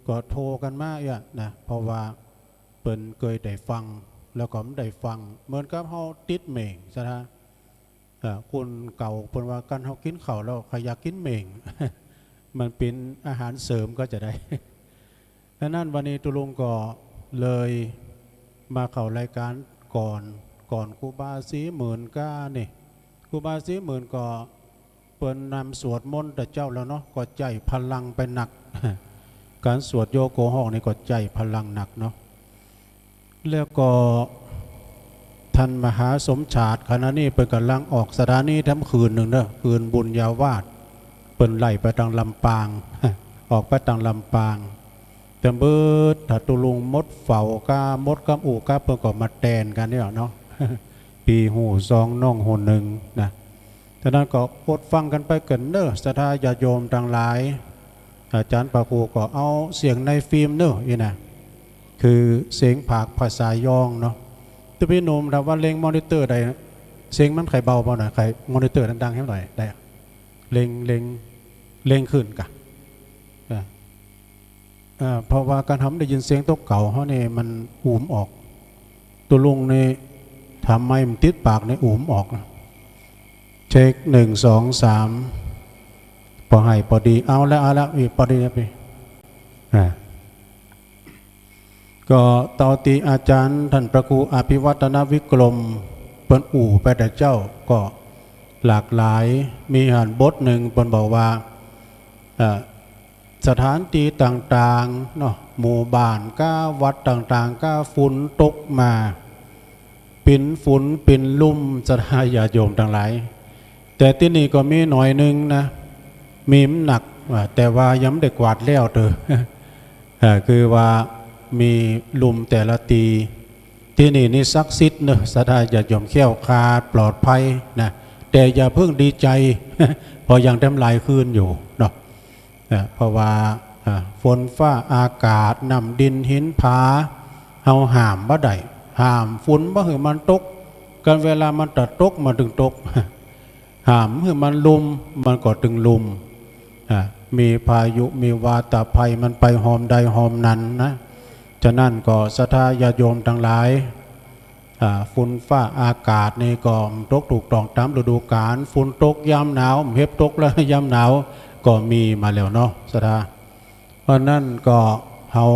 ก็โทรกั๋นมาเอี้ยนะ เพราะว่าเปิ้นเกยได้ฟัง แล้วก็บ่ได้ฟัง เหมือนกับเฮาติดเหม่งซะนะ อ่า คนเก่าเปิ้นว่า กั๋นเฮากิ๋นข้าวแล้วใค่อยากกิ๋นเหม่ง มันเป๋นอาหารเสริมก็จะได้ ฉะนั้นวันนี้ตุ๊ลุงก็เลยมาเข้ารายก๋านก่อน ก่อนครูบาศรีหมื่นก้านี่ ครูบาศรีหมื่นก็เปิ้นนำสวดมนต์ตะเจ๊าแล้วเนาะ ก็ใจ๊พลังไปหนัก ก๋านสวดโยโกฮอกนี่ก็ใจ๊พลังหนักเนาะ แล้วก็ต้านมหาสมชาติ ขณะนี้เปิ้นก่ำลังออกสถานีแถมคืนนึ่งเนาะ คืนบุญญาวาส เปิ้นไล่ไปตางลำปาง ออกไปตางลำปาง แต่เมื่อถ้าตุ๊ลุงหมดเฝ้าก้า หมดกำอู้ก้า เปิ้นก็มาแตนกั๋นเนี่ยเนาะ ปี้ฮู้ซอง น้องฮู้นึ่งนะ ฉะนั้นก็อดฟังกั๋นไปเถิดเน่อ ศรัทธาญาติโยมตังหลาย อาจ๋ารย์ปากูก็เอาเสียงในฟิล์มเน่ออี้นะ คือเสียงผากภาษายองเนาะ ตุ๊ปี้หนุ่มถามว่าเล็งมอนิเตอร์ได้ เสียงมันใค่เบาเปล่าหน่อย ใค่มอนิเตอร์ดังๆ หื้อหน่อยได้ เล็ง เล็ง เล็งขึ้นก่ะ อ่า อ่า เพราะว่าก๋านเฮาบ่ได้ยินเสียงตั๋วเก่าเฮานี่มันอูมออก ตุ๊ลุงนี่ทำไมมันติดปากนี่อูมออกนะ เช็ค นึ่ง สอง สาม ปอให้ปอดี เอาละ เอาละ อีกปอดีนะปี้ อ่า ก็เต้าตี้อาจ๋ารย์ต้านพระครูอภิวัฒนวิกรมเปิ้นอู้ไปตะเจ๊าก็หลากหลาย มีหั้นบทนึ่งเปิ้นบอกว่า เอ่อ สถานตี้ต่างๆ เนาะ หมู่บ้านก้าวัดต่างๆ ก้าฝนตกมา เป๋นฝนเป๋นลุ่ม ศรัทธาญาติโยมตังหลาย แต่ตี้นี่ก็มีหน่อยนึ่งนะ มีบ่หนัก อ่า แต่ว่ายังบ่ได้กวาดแล้วเต๊อะ อ่า คือว่ามีลุ่มแต่ละตี้ ตี้นี่นี่ศักดิ์สิทธิ์เนาะ ศรัทธาญาติโยม แคล้วคลาดปลอดภัยนะ แต่อย่าเพิ่งดีใจ๋ เพราะยังแถมหลายคืนอยู่เนาะ นะ เพราะว่า อ่า ฝนฟ้าอากาศ น้ำดินหินผา เฮาห้ามบ่ได้ ห้ามฝนบ่หื้อมันตก กันเวลามันจะตกมันตึงตก ห้ามหื้อมันลุ่ม มันก็ตึงลุ่ม อ่า มีพายุ มีวาตภัย มันไปฮอมใดฮอมนั้นนะ ฉะนั้นก็ศรัทธาญาติโยมตังหลาย อ่า ฝนฟ้าอากาศนี่ก็ตกถูกต้องต๋ามฤดูกาล ฝนตกยามหนาว เห็นตกแล้วยามหนาว ก็มีมาแล้วเนาะ ศรัทธา เพราะนั้นก็เฮา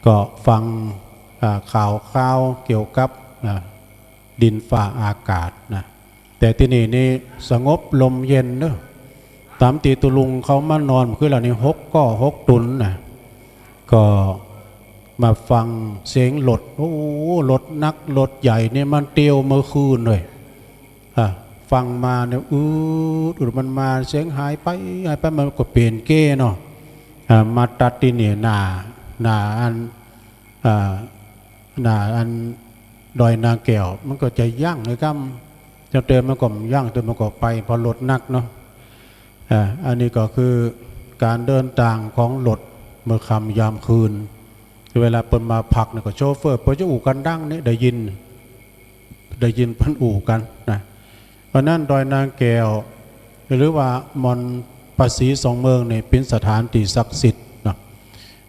ก็ฟัง อ่า ข่าวคราวเกี่ยวกับ อ่า ดินฟ้าอากาศนะ แต่ตี้นี่นี่สงบลมเย็นเนาะ ต๋ามตี้ตุ๊ลุงเขามานอนคืนละนี่ หกก้อหกตุ๊นนะ ก็มาฟังเสียงรถ โอ้ รถหนักรถใหญ่นี่มันเตียวเมื่อคืนเลย อ่ะ ฟังมาเนี่ย อืด อืด มันมา เสียงหายไป หายไป มันก็เป๋นเก๊เนาะ อ่ะ มาตัดตี้นี่หน้า หน้าอัน อ่า หน้าอันดอยนางแก้ว มันก็จะยั้งเลยครับ จังเตียวมันก็บ่ยั้ง เตียวมันก็ไป เพราะรถหนักเนาะ อ่า อันนี้ก็คือก๋านเดินตางของรถเมื่อค่ำยามคืน เวลาเปิ้นมาพักนี่ก็โชเฟอร์เปิ้นจะอู้กั๋นดังนี่ ได้ยิน ได้ยินเปิ้นอู้กั๋นนะ เพราะนั้นดอยนางแก้ว หรือว่าหม่อนป่าสีสองเมืองนี่เป๋นสถานตี้ศักดิ์สิทธิ์เนาะ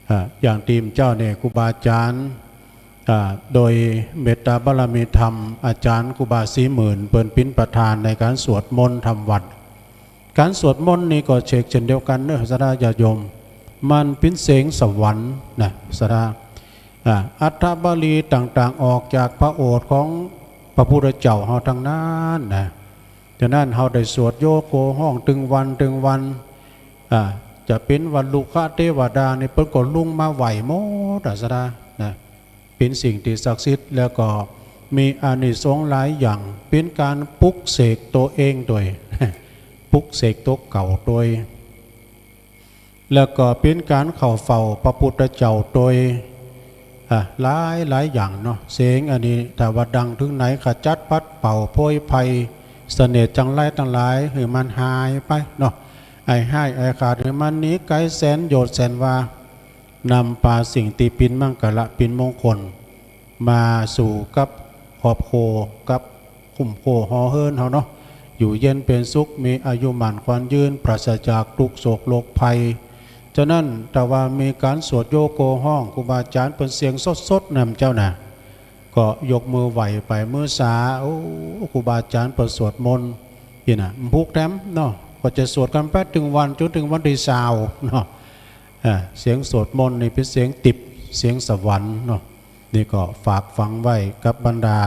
อ่า อย่างตี้เจ้าเนี่ยครูบาอาจ๋ารย์ อ่า โดยเมตตาบารมีธรรม อาจ๋ารย์ครูบาศรีหมื่น เปิ้นเป๋นประธานในก๋านสวดมนต์ทำวัตร ก๋านสวดมนต์นี่ก็เชกเช่นเดียวกั๋นเนาะ ศรัทธาญาติโยม มันเป๋นเสียงสวรรค์นะ ศรัทธา อ่า อรรถบาลีต่างๆ ออกจากพระโอษฐ์ของพระพุทธเจ้าเฮาตังนั้นนะ ฉะนั้นเฮาได้สวดโยโกฮ้องตึงวันตึงวัน อ่า จะเป๋นวัลลุคเตวดานี่เปิ้นก็ลงมาไหว้หมดอะ ศรัทธานะ เป๋นสิ่งตี้ศักดิ์สิทธิ์ แล้วก็มีอานิสงส์หลายอย่าง เป๋นก๋านปลุกเสกตั๋วเองตวย ปลุกเสกตั๋วเก่าตวย แล้วก็เป๋นก๋านเข้าเฝ้าพระพุทธเจ้าตวย อ่ะ หลายหลายอย่างเนาะ เสียงอันนี้ถ้าว่าดังเถิงไหน ขจัดปัดเป่าโพยภัย เสน่ห์จังไรตังหลาย หื้อมันหายไปเนาะ ไอ้ฮ้ายไอ้ขาด หื้อมันหนีไก๋แสนโยชน์แสนวา นำปาสิ่งตี้เป๋นมังคละเป๋นมงคล มาสู่กับครอบครัว กับคุ้มครัวหอเฮือนเฮาเนาะ อยู่เย็นเป๋นสุข มีอายุหมั้นขวัญยืน ปราศจากทุกข์โศกโรคภัย ฉะนั้นถ้าว่ามีก๋านสวดโยโกฮ้อง ครูบาอาจ๋ารย์เปิ้นเสียงสดๆ นะเจ้านะ ก็ยกมือไหว้ไป มื้อสา โอ้ ครูบาอาจ๋ารย์เปิ้นสวดมนต์ นี่นะ มันผูกแถมเนาะ ก็จะสวดกั๋นไปตึงวัน จ๋นตึงวันตี้ซาวเนาะ อ่า เสียงสวดมนต์นี่เป๋นเสียงติบ เสียงสวรรค์เนาะ นี่ก็ฝากฝังไว้กับบรรดา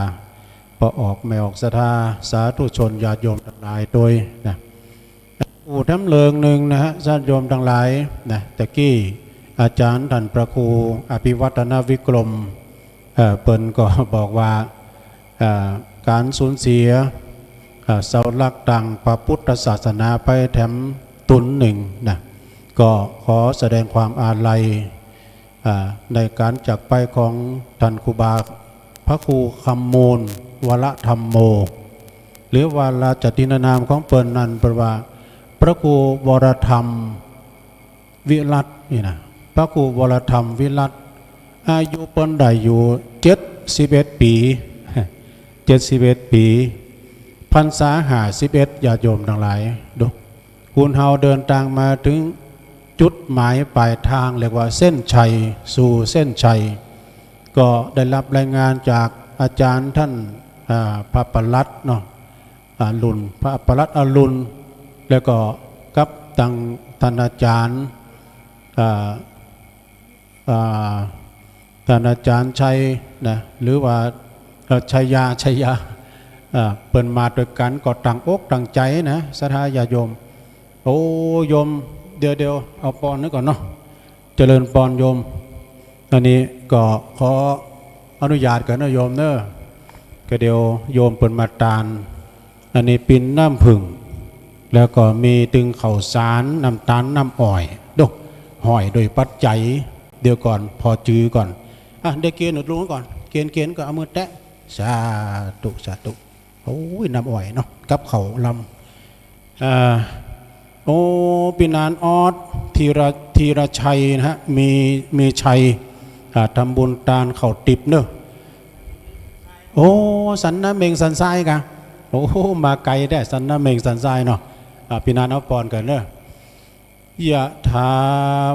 ป้อออกแม่ออกศรัทธา สาธุชนญาติโยมตังหลายตวยนะ อู้แถมเรื่องนึ่งนะฮะ ญาติโยมตังหลายนะ ตะกี้อาจ๋ารย์ต้านพระครูอภิวัฒนวิกรม เอ่อ เปิ้นก็บอกว่า เอ่อ ก๋านสูญเสีย เอ่อ เสาหลักตางพระพุทธศาสนาไปแถมตุ๊นนึ่งนะ ก็ขอแสดงความอาลัย อ่า ในก๋านจากไปของต้านครูบา พระครูคำมูล วรธรรมโม หรือว่าราชทินนามของเปิ้นนั้นเปิ้นว่า พระครูวรธรรมวิรัตน์นี่นะ พระครูวรธรรมวิรัตน์ อายุเปิ้นได้อยู่เจ็ดสิบเอ็ดปี๋ เจ็ดสิบเอ็ดปี๋ พรรษาห้าสิบเอ็ด ญาติโยมตังหลาย ดู คุณเฮาเดินตางมาเถิงจุดหมายปลายตาง เรียกว่าเส้นชัย สู่เส้นชัย ก็ได้รับรายงานจากอาจ๋ารย์ต้าน อ่า พระปลัดเนาะ อรุณ พระปลัดอรุณ แล้วก็กับตังต้านอาจ๋ารย์ อ่า อ่า ต้านอาจ๋ารย์ชัยนะ หรือว่า เอ่อ ชัยยา ชัยยา อ่า เปิ้นมาตวยกั๋นก็ตั้งอกตั้งใจ๋นะ ศรัทธาญาติโยม โอ้ โยม เดี๋ยวๆ เอาปอนนี้ก่อนเนาะ เจริญปอนโยม อันนี้ก็ขออนุญาตก่อนเนาะโยมเนาะ ก็เดี๋ยวโยมเปิ้นมาตาน อันนี้ปิ้นน้ำผึ้ง แล้วก็มีตึงข้าวสาร น้ำตาล น้ำอ้อย โด ห้อยโดยปัจจัย เดี๋ยวก่อน ผ่อจือก่อน อ่ะ ได้เกณฑ์หนุดลุงก่อน เกณฑ์ เกณฑ์ก็เอามือแตะ สาธุ สาธุ โอ้ย น้ำอ้อยเนาะ กับข้าวลำ อ่า โอ้ ปี้นานออส ธีระ ธีระชัยนะฮะ มี มีชัย อ่า ทำบุญตานข้าวติบเนาะ โอ้ สันนาเม็งสันทรายกะ โอ้ มาไกลแต๊ สันนาเม็งสันทรายเนาะ อ่า ปี้นานเอาปอนก่อนเนาะ ยะถา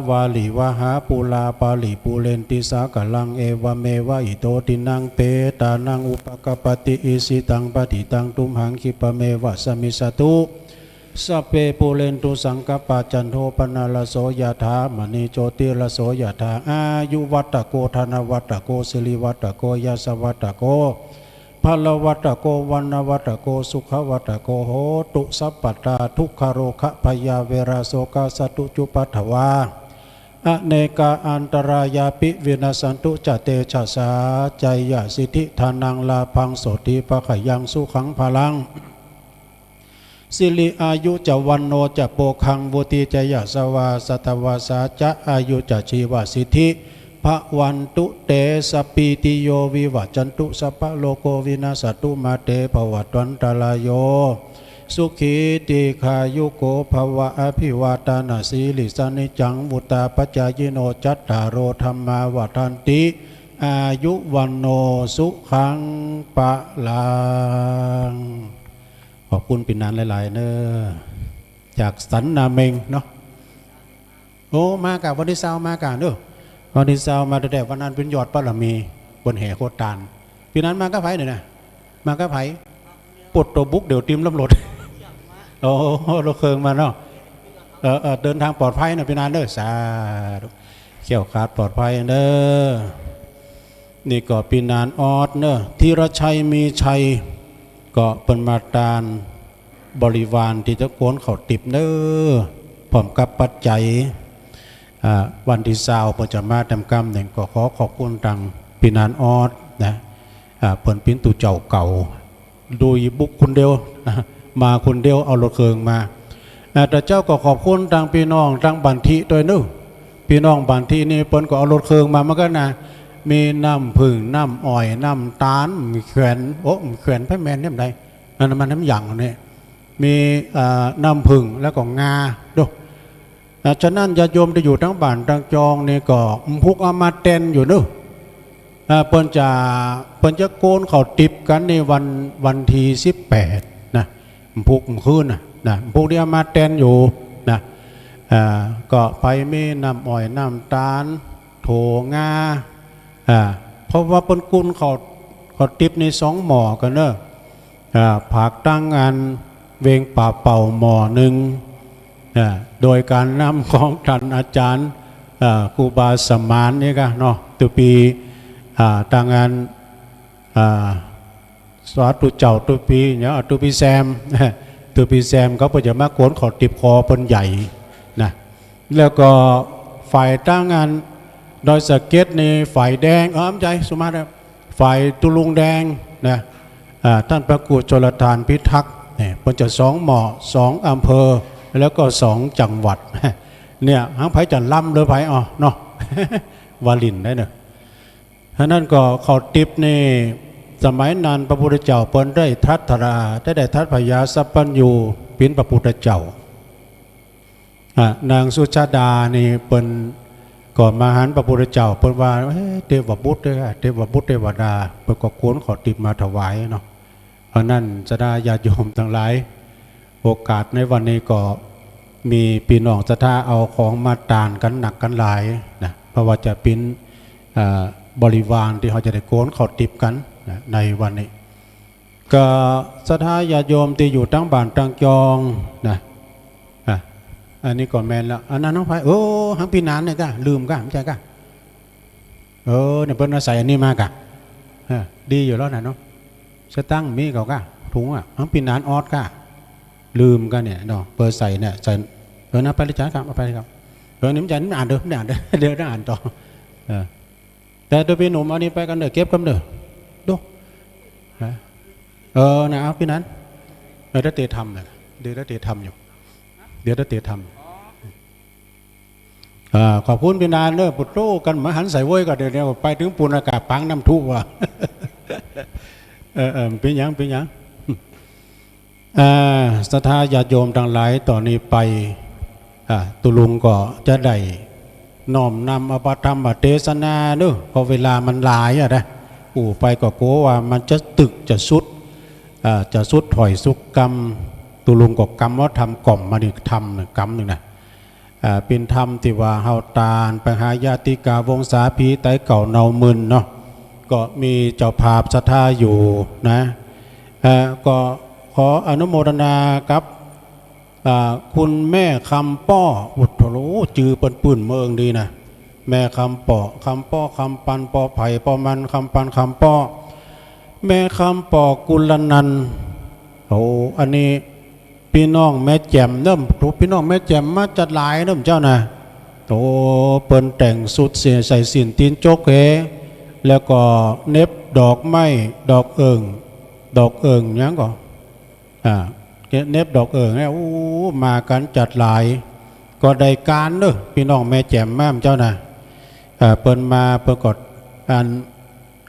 วาริวะหา ปูรา ปาริปูเรนติ สาคะลัง เอวะเมวะ อิโต ทินนัง เปตานัง อุปะกัปปะติ อิชิตัง ปะฏิตัง ตุมหัง ขิปปะเมวะ สะมิชฌะตุ สัพเพ ปูเรนตุ สังกัปปา จันโท ปะนะระโส ยะถา มะณี โชติระโส ยะถา อายุวัตตะโก ธนวัตตะโก สิริวัตตะโก ยะสะวัตตะโก พะละวัตตะโก วรรณวัตตะโก สุขะวัตตะโก โหตุ สัพพะตา ทุกขะโรคะ พยา เวระ โสกะ สัตตุ จุปะทะวา อเนกา อันตะรายาปิ วินัสสันตุ จะ เตจะสา จายะสิทธิ ธานัง ลาภัง โสตถี ภะคะยัง สุขัง พะลัง สิริ อายุ จะ วรรณโณ จะ โภคัง วุฒิ จะ ยะสะวา สัตวาสา จะ อายุ จะ ชีวะสิทธิ ภะวันตุ เต สัพพีติโย วิวัจจันตุ สัพพะโรโค วินัสสันตุ มา เต ภะวัตวันตะราโย สุขี ตีฆายุโก ภะวะ อะภิวาตานะสีลิสสะ นิจจัง วุตตาปะจายิโน จัตตาโร ธัมมา วัฑฒันติ อายุ วรรณโณ สุขัง พะลัง ขอบคุณปี้นานหลายๆ เนาะ จากสันนาเม็งเนาะ โอ้ มากะ วันตี้ซาวมากะเนาะ วันตี้ซาวมาแต๊ วันนั้นเป๋นยอดบารมี บนแห่โคตาน ปี้นานมากับใผเนี่ยนะ มากับใผ ปวดตั๋วบุกเดี่ยวติมลำรถ โอ้ รถเคิงมาเนาะ เออ เออ เดินทางปลอดภัยนะปี้นานเนาะ สาธุ แคล้วคลาดปลอดภัยเนาะ นี่ก็ปี้นานออสเนาะ ธีรชัย มีชัย ก็เปิ้นมาตานบริวารตี้จะโกนข้าวติบเนาะ พร้อมกับปัจจัย อ่า วันตี้ซาวเปิ้นจะมาต๋ามกำนึ่ง ก็ขอขอบคุณตังปี้นานออสนะ อ่า เปิ้นเป๋นตุ๊เจ้าเก่า โดยบุกคนเดียว มาคนเดียว เอารถเคิงมา อ่า แต่เจ้าก็ขอบคุณตังปี้น้องตังบ้านตี้ตวยเนาะ ปี้น้องบ้านตี้นี่เปิ้นก็เอารถเคิงมาเหมือนกั๋นนะ มีน้ำผึ้ง น้ำอ้อย น้ำตาล แขวน โอ้ แขวนไผแม่นเนี่ยใด อันนั้นมันน้ำหยังเนี่ย มี อ่า น้ำผึ้งแล้วก็งาเนาะ อ่า ฉะนั้นญาติโยมตี้อยู่ตังบ้านตังจองนี่ก็ อำพุกเอามาแตนอยู่เนาะ อ่า เปิ้นจะ เปิ้นจะโกนข้าวติบกั๋นในวัน วันตี้สิบแปดนะ อำพุก อำคืนนะ นะ อำพุกนี่เอามาแตนอยู่นะ อ่า ก็ไปมีน้ำอ้อย น้ำตาล โถงา อ่า เพราะว่าเปิ้นโกนข้าว ข้าวติบนี่สองหม้อกั๋นเนาะ อ่า ผากตังอันเวงป่าเป่าหม้อนึ่ง อ่า โดยก๋านนำของต้านอาจ๋ารย์ อ่า ครูบาสมานนี่กะเนาะ ตุ๊ปี อ่า ตังอัน อ่า สาธุเจ้าตุ๊ปีเนี่ย ตุ๊ปีแซม ตุ๊ปีแซมเขาก็จะมาโกนข้าวติบ คอเปิ้นใหญ่นะ แล้วก็ฝ่ายตังอันดอยสะเก็ดนี่ฝ่ายแดง เออ ไม่ใช่ สุมาตร ฝ่ายตุ๊ลุงแดงนะ อ่า ต้านพระครูชลทานพิทักษ์เนี่ย เปิ้นจะสองหม้อ สองอำเภอ แล้วก็สองจังหวัด เนี่ย หังใผจะลำหรือใผ อ้อ เนาะ วาลินได้เนาะ ฉะนั้นก็ข้าวติบนี่ สมัยนั้นพระพุทธเจ้าเปิ้นได้ตรัสรา ได้ ได้ตรัสพยาสัพพัญญู เป๋นพระพุทธเจ้า อ่ะ นางสุชาดานี่เปิ้นก็มาหันพระพุทธเจ้า เปิ้นว่า เอ๊ะ เทวบุตรเด้อ เทวบุตรเทวดา เปิ้นก็โกนข้าวติบมาถวายเนาะ เพราะนั้นศรัทธาญาติโยมตังหลาย โอกาสในวันนี้ก็มีปี้น้องศรัทธาเอาของมาตานกั๋นนักกั๋นหลายนะ เพราะว่าจะเป๋น อ่า บริวารตี้เฮาจะได้โกนข้าวติบกั๋นนะ ในวันนี้ ก็ศรัทธาญาติโยมตี้อยู่ตังบ้านตังจองนะ อ่ะ อันนี้ก็แม่นแล้ว อันนั้นของใผ โอ้ หังปี้นานเนี่ยก้า ลืมก้า ไม่ใช่ก้า เออ เนี่ยเปิ้นเอาใส่อันนี้มาก้า อ่ะ ดีอยู่แล้วนะเนาะ สตังค์มีก่าก้า ถุงอ่ะ หังปี้นานออสก้า ลืมก้าเนี่ยเนาะ เปิ้นใส่เนี่ย ใส่ เออ นะ ไปเลยจ้าครับ เอาไปเลยครับ เออ นี่มันจะอ่านเด้อ ไม่อ่านเด้อ เดี๋ยวต้องอ่านต่อ เออ แต่ดูปี้หนุ่มเอานี่ไปก่อนเน่อ เก็บก่อนเน่อ ดู นะ เออ นะ เอาปี้นั้น เออ เดี๋ยวเตรียมทำน่ะ เดี๋ยวเตรียมทำอยู่ เดี๋ยวเตรียมทำ อ่า ขอบคุณปี้นานเน่อ ปุโตรกั๋นบ่หันใส่เว้ย ก็เดี๋ยวนี้ไปเถิงปูนอากาศปางน้ำทุว่ะ เออ เออ เป๋นหยัง เป๋นหยัง อ่า ศรัทธาญาติโยมตังหลาย ต่อนี้ไป อ่า ตุ๊ลุงก็จะได้น้อมนำเอาพระธรรมเตสนาเน่อ เพราะเวลามันหลายอะนะ อู้ไปก็กั๋วว่ามันจะตึกจะสุด อ่า จะสุดถ้อยสุดกำ ตุ๊ลุงก็กำเอาธรรมก่อมมานี่ ธรรมหนึ่งกำหนึ่งนะ อ่า เป๋นธรรมตี้ว่าเฮาตานไปหาญาติกาวงศาผีต๋ายเก่าเนาหมื่นเนาะ ก็มีเจ้าภาพศรัทธาอยู่นะ เอ่อ ก็ขออนุโมทนากับ อ่า คุณแม่คำป้อ อุดโถ จื้อเปิ้นปื้นเมืองดีนะ แม่คำป้อ คำป้อ คำปัน ปอไผ่ ปอมัน คำปัน คำป้อ แม่คำป้อ กุลนันท์ โอ้ อันนี้ ปี้น้องแม่แจ่มเน่อ ถูก ปี้น้องแม่แจ่มมาจัดหลายเน่อเจ้านะ โอ้ เปิ้นแต่งสุดเสีย ใส่สิ้นตี๋นจกเห แล้วก็เหน็บดอกไม้ ดอกเอิ่ง ดอกเอิ่งหยังก่อ อ่า เหน็บดอกเอิ่งเนี่ย โอ้ มากั๋นจัดหลาย ก็ได้ก๋านเน่อ ปี้น้องแม่แจ่มมาเจ้านะ อ่า เปิ้นมา เปิ้นก็ อัน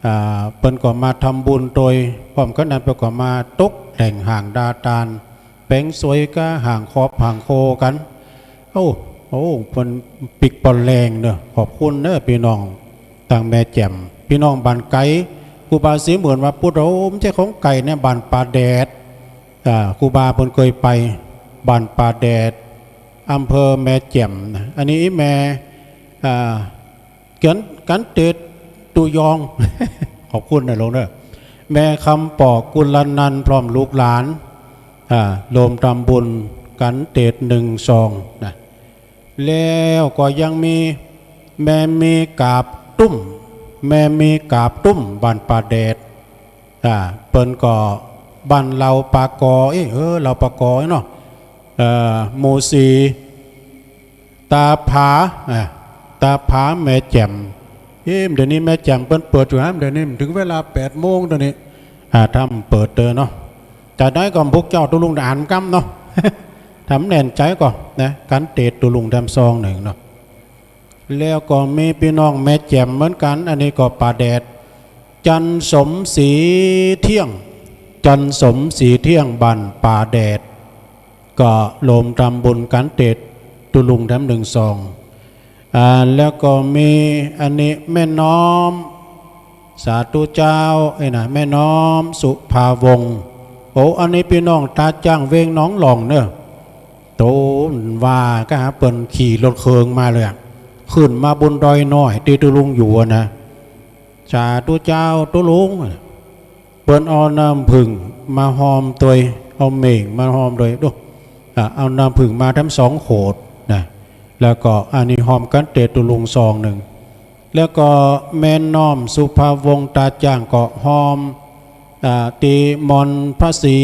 อ่า เปิ้นก็มาทำบุญโตย พร้อมกั๋นนั้นเปิ้นก็มาตกแต่งห้างดาตาน แป๋งสวยก้าห้างครอบห้างโคกั๋น โอ้ โอ้ เปิ้นปิ๊กเปิ้นแรงเน่อ ขอบคุณเน่อ ปี้น้องตังแม่แจ่ม ปี้น้องบ้านไก๋ ครูบาศรีหมื่นว่า ปุโตร บ่ใจ้ของไก๋เนี่ย บ้านป่าแดด อ่า ครูบาเปิ้นเกยไป บ้านป่าแดด อำเภอแม่แจ่มนะ อันนี้แม่ อ่า กั๋น กั๋นเตดตุยอง ขอบคุณเน่อลุงเน่อ แม่คำป้อ กุลนันท์ พร้อมลูกหลาน อ่า รวมทำบุญกั๋นเตดนึ่งซองนะ แล้วก็ยังมีแม่มีกาบตุ้ม แม่มีกาบตุ้ม บ้านป่าแดด อ่า เปิ้นก็บ้านเหล่าป่ากอ เอ๊ะ เออ เหล่าป่ากอเนาะ เอ่อ หมู่สี่ ต๋าผา อ่า ต๋าผาแม่แจ่ม เอ๊ะ เดี๋ยวนี้แม่แจ่มเปิ้นเปิดอยู่นะ เดี๋ยวนี้เถิงเวลาแปดโมงเดี๋ยวนี้ อ่า ถ้าเปิ้นเปิดเต๊อะเนาะ จะได้ก็พวกเจ้าตุ๊ลุงอ่านกำเนาะ ถ้าบ่แน่นใจ๋ก็นะ กั๋นเตดตุ๊ลุงแถมซองนึ่งเนาะ แล้วก็มีปี้น้องแม่แจ่มเหมือนกั๋น อันนี้ก็ป่าแดด จันสมศรีเที่ยง จันสมศรีเที่ยง บ้านป่าแดด ก็รวมทำบุญกั๋นเตดตุ๊ลุงแถมนึ่งซอง อ่า แล้วก็มีอันนี้แม่น้อม สาธุเจ้า เอ้ยนะ แม่น้อมสุภาวงศ์ โอ้ อันนี้ปี้น้องต๋าจ้างเวงหนองหล่องเน่อ โต๋ ว่าก้าเปิ้นขี่รถเคิงมาเลยอะ ขึ้นมาบนดอยน้อยตี้ตุ๊ลุงอยู่อะนะ สาธุเจ้าตุ๊ลุง เปิ้นเอาน้ำผึ้งมาฮอมตวย เอาเม่งมาฮอมตวย ดู อ่ะ เอาน้ำผึ้งมาแถมสองขวดนะ แล้วก็อันนี้ฮอมกั๋นเตดตุ๊ลุงซองนึ่ง แล้วก็แม่น้อมสุภาวงศ์ต๋าจ้างก็ฮอม อ่า ตี้มอนพระศรี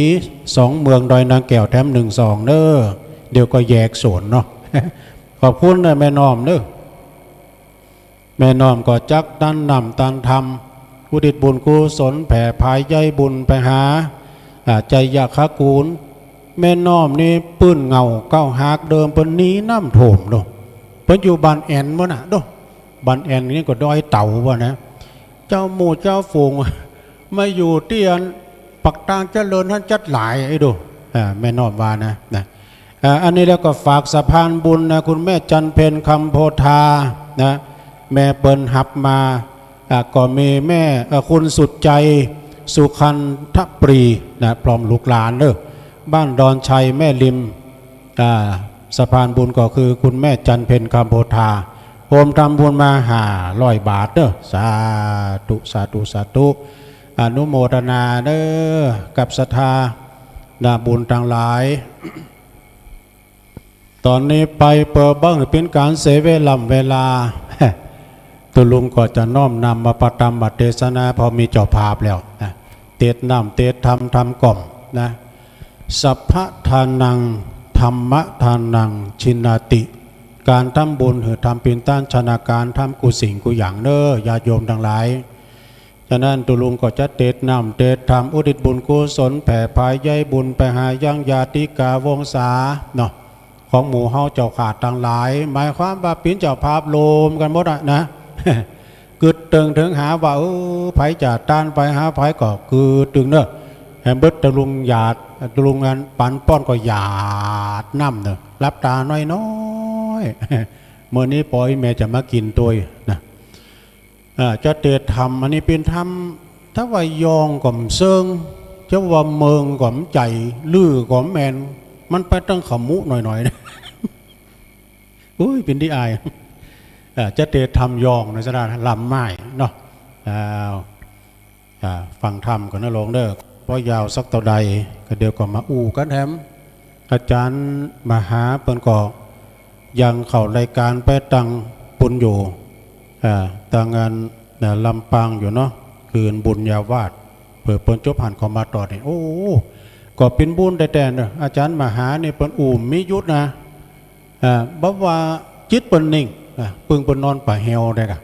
สองเมืองดอยนางแก้วแถมนึ่งซองเน่อ เดี๋ยวก็แยกโสนเนาะ ขอบคุณเน่อแม่น้อมเน่อ แม่น้อมก็จักตานน้ำตานธรรม อุทิศบุญกุศลแผ่ผายใยบุญไปหา อ่า ชัยคกู๋น แม่น้อมนี่ปื้นเหง้าเก๊าหากเดิมเปิ้นหนีน้ำท่วมโน่น เปิ้นอยู่บ้านแอ่นโน่นน่ะโน่น บ้านแอ่นนี่ก็ดอยเต่าว่านะ เจ้าหมู่เจ้าฝูง มาอยู่ตี้อันปักตางเจริญหั้นจัดหลาย ไอ้ดู อ่า แม่น้อมว่านะ นะ อ่า อันนี้แล้วก็ฝากสะพานบุญนะ คุณแม่จันเพ็ญ คำโพธา นะ แม่เปิ้นฮับมา อ่า ก็มีแม่ เอ่อ คุณสุดใจ สุขันทปรี นะ พร้อมลูกหลานเน่อ บ้านดอนชัยแม่ริม อ่า สะพานบุญก็คือคุณแม่จันเพ็ญ คำโพธา โฮมทำบุญมาห้าร้อยบาทเน่อ สาธุ สาธุ สาธุ อนุโมทนาเน่อ กับศรัทธา นะ บุญตังหลาย ต่อนี้ไปเปื้อบ่หื้อเป๋นก๋านเสียเวล่ำเวลา ตุ๊ลุงก็จะน้อมนำมาพระธรรมเตสนา เพราะมีเจ้าภาพแล้วนะ เตสน้ำเตสธรรม ธรรมก่อมนะ สัพพะทานัง ธัมมะทานัง ชินาติ ก๋านทำบุญหื้อทำเป๋นต้านชนะก๋านทำกู้สิ่งกู้อย่างเน่อ ญาติโยมตังหลาย ฉะนั้นตุ๊ลุงก็จะเตรียมน้ำเตรียมธรรมอุทิศบุญกุศลแผ่ผายใยบุญไปหายังญาติกาวงศาเนาะ ของหมู่เฮาเจ้าข้าตังหลาย หมายความว่าเป๋นเจ้าภาพรวมกั๋นหมดอะนะ กึ๊ดเติ่งเถิงหาว่า เออ ใผจะตานไปหาใผก็กึ๊ดเติ่งเน่อ แหมเบิดตุ๊ลุงหยาด ตุ๊ลุงอันปันป้อนก็หยาดน้ำเน่อ หลับต๋าน้อยๆ เมื่อนี้ปอยแม่จะมากิ๋นตวยนะ อ่า จะเตรียมธรรม อันนี้เป๋นธรรม ถ้าว่ายองก็บ่เซิง จะว่าเมิงก็บ่ใจ้ ลือก็บ่แม่น มันไปตางขมุหน่อยๆ นะ อุ้ย เป๋นตี้อาย อ่า จะเตรียมธรรมยองในสถานลำไม้เนาะ อ่า อ่า ฟังธรรมก่อนนะโลงเน่อ บ่ยาวสักเต้าใด ก็เดี๋ยวก็มาอู้กั๋นแหม อาจ๋ารย์มหาเปิ้นก็ยังเข้ารายก๋านไปตางปุ้นอยู่ อ่า ตางอัน น่ะ ลำปางอยู่เนาะ คือบุญญาวาส เผื่อเปิ้นจบหั้นก็มาต่อนี่ โอ้ ก็เป๋นบุญแต๊ๆ เน่อ อาจ๋ารย์มหานี่เปิ้นอู้บ่มีหยุดนะ อ่า บ่ว่าจิตเปิ้นนิ่ง อ่า ปึงเปิ้นนอนป่าแฮวได้ก่ะ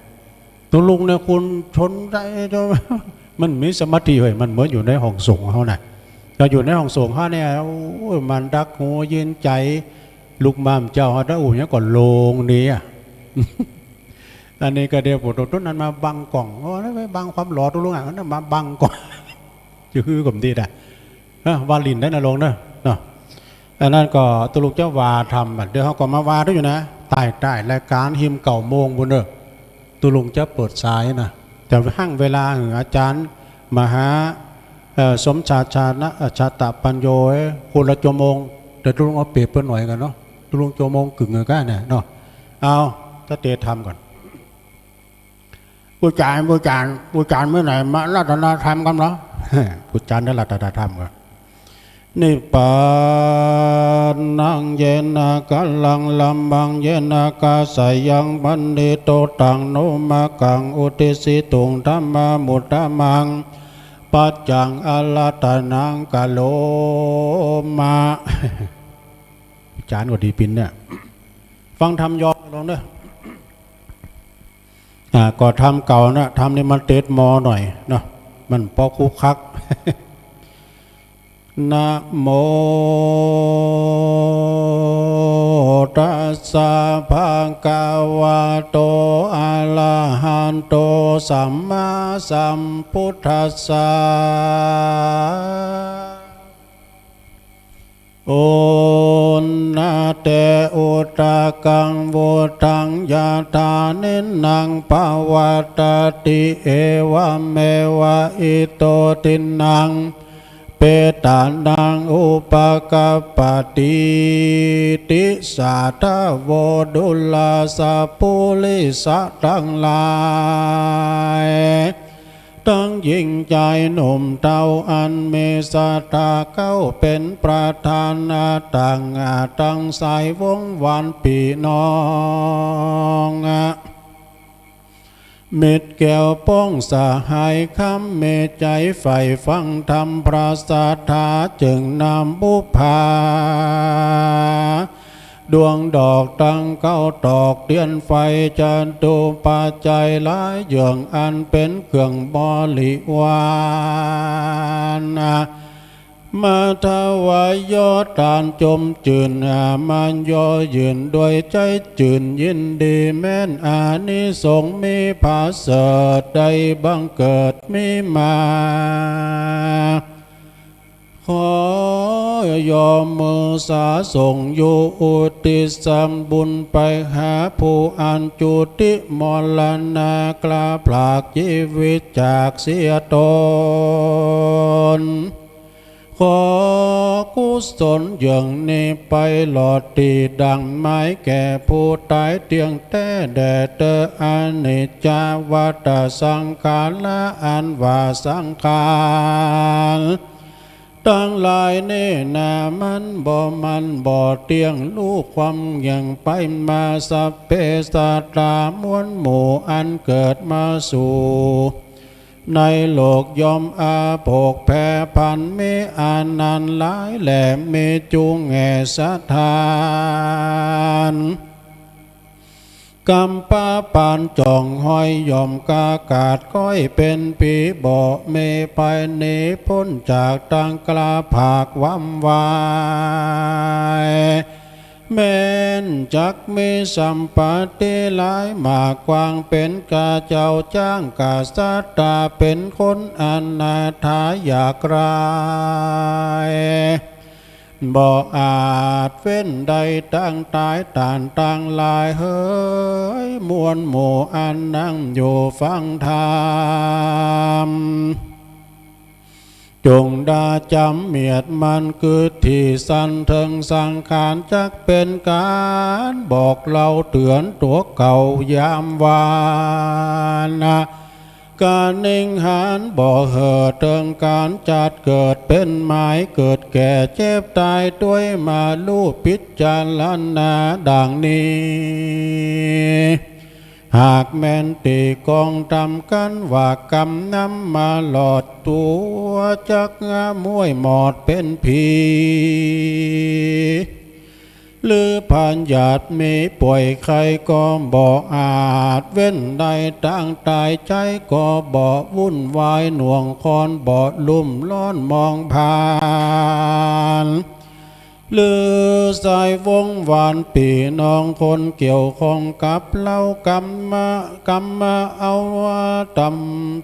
ตุ๊ลุงเนี่ยคุณชนได้ มันมีสมาธิเว้ย มันเหมือนอยู่ในห้องสงฆ์เฮาน่ะ ก็อยู่ในห้องสงฆ์เฮาเนี่ย โอ้ย มันดักหูเย็นใจ๋ ลุกมาเจ้าเฮาได้อู้หยังก็โลงนี่อะ อันนี้ก็เดี๋ยวผมเอาต้นนั้นมาบังก่อง โอ้ย ไปบังความหล่อตุ๊ลุงอะ นั่นมาบังก่อง จะหื้อก็บ่ดีนะ เอ้อ ว่าหลิ้นได้นะโลงเน่อ เนาะ อันนั้นก็ตุ๊ลุงจะว่าธรรมอะ เดี๋ยวเฮาก็มาว่าดูอยู่นะ ใต้ๆ รายก๋านหิมเก้าโมงปู้นเน่อ ตุ๊ลุงจะเปิดสายนะ จะหั้งเวลาหื้ออาจ๋ารย์มหา เอ่อ สมชาติชานะ เอ่อ ชาตะปัญโญ คนละจั่วโมง แต่ตุ๊ลุงเอาเปรียบเปิ้นหน่อยก่อนเนาะ ตุ๊ลุงจั่วโมงเกิ่งก่อนเนี่ยเนาะ เอา จะเตรียมธรรมก่อน ปู่จ๋ารย์ ปู่จ๋ารย์ ปู่จ๋ารย์เมื่อไหร่มารัตนธรรมกันเหรอ ปู่จ๋ารย์ได้รัตนธรรมกัน นิพพานัง เยนะ กะลัง ลัมมัง เยนะ กาสายัง ปะณิโต ตัง โน มะกัง อุตติสสิตุง ธัมมา มุตตะมัง ปัจจัง อะระหะตะนัง กะโรมะ ปู่จ๋ารย์ก็ดีปินเนี่ย ฟังธรรมยองโลงเน่อ อ่า ก็ธรรมเก่านะ ธรรมนี่มันติดมอหน่อยเนาะ มันปอคุกคัก นะโมตัสสะ ภะคะวะโต อะระหะโต สัมมาสัมพุทธัสสะ โอนะเต อุตะกัง วุตตัง ยะถา นินนัง ปะวัตตะติ เอวะเมวะ อิโต ทินนัง เปตานัง อุปะกัปปะติ ติสาทะโว ดูราสะปุริสะตังหลาย ตังญิงจายหนุ่มเฒ่า อันมีศรัทธาเข้าเป๋นประธาน ตัง ตังสายวงศ์วานปี้น้อง มิตรแก้วป้องสหายคำ มีใจ๋ใฝ่ฟังธรรมพระศาสดา จึงนำบุปผา ดวงดอกตังข้าวตอกเตียนไฟ จตุปัจจัยหลายอย่าง อันเป๋นเครื่องบริวาร มาถวายยอดตานจมจื้น มาเยาะเยือนด้วยใจ๋จื้นยินดีแม้น อานิสงส์มีผาเสริฐได้บังเกิดมีมา ขอยอมมือสาส่งอยู่ อุทิศส่วนบุญไปหาผู้อันจุติมรณะ กล้าพรากจีวิตจากเสียตน ขอกุศลอย่างนี้ไปหลอดตี้ดั่งหมายแก่ผู้ต๋ายเตี้ยงแต๊แด่เต๊อ อนิจจาวัตตะสังขาระ อันว่าสังขารตังหลายนี้นา มันบ่มั่นบ่เตี้ยง ลู่คว่ำเงี่ยงไปมา สัพเพสัตตา มวลหมู่อันเกิดมาสู่ ในโลกย่อมอาโภคแผ่พัน มีอานันต์หลายแหล่ มีจุแง่สถาน กำปะปานจ่องห้อยย่อมกากาด ก้อยเป๋นผีบ่เมไป หนีป๊นจากตางกล้าผากวำวาย แม้นจักมีสัมปัตติหลายมากกว้าง เป๋นกาเจ้าจ๊างกษัตรา เป๋นคนอนาถาอยากไร้ บ่อาจเว้นได้ ตางต๋ายต้านตางหลายเหย มวลหมู่อันนั่งอยู่ฟังธรรม จงได้จ๋ำเมียดมัน กึ๊ดตี้สันเถิงสังขาร จักเป๋นก๋านบอกเล่าเตื๋อนตั๋วเก่ายามวาน กานิ่งหันบ่เห่อเถิงก๋านจัดเกิดเป๋นหมาย เกิดแก่เจ็บต๋ายตวยมา ฮู้ปิจารณาดั่งนี้ หากแม่นตี้กองต๋ามกั๋นว่า กำนำมาหลอดตั๋ว จักงาม้วยหมอดเป๋นผี หรือพยาธิมีป่วยไข้ ก็บ่อาจเว้นได้ ตางต๋ายใจ๋ก็บ่วุ่นวาย หน่วงคอนบ่ลุ่มร้อนมองผ่าน หรือสายวงวานปี้น้องคนเกี่ยวข้องกับเฮา กำมา กำมาเอาต๋าม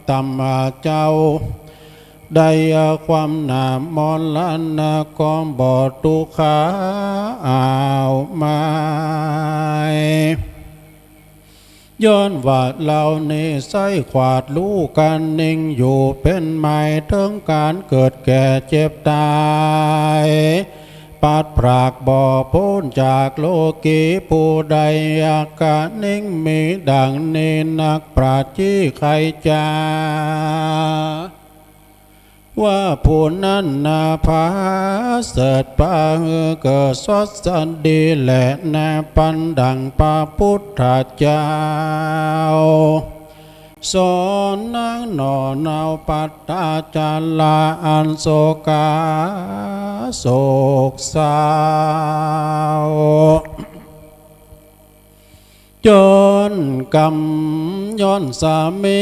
ต๋ามเจ้า ได้ความหนามรณะ ก็บ่ตุ๊กขาอ้าวมาย ย้อนว่าเฮานี้ใส้ขวาดฮู้กานิ่งอยู่เป๋นหมาย เถิงก๋านเกิดแก่เจ็บต๋าย ปัดพรากบ่ป๊นจากโลกี ผู้ใดกานิ่งมีดั่งนี้ นักปราชญ์ใค่จะ ว่าผู้นั้นนาผาเสริฐปาหือเกิดสดสดีแลนา ปันดั่งพระปุทธเจ้า สอนนางหน่อเนาปัตตาจาราอันโศกา โศกเศร้า จนกำย้อนสามี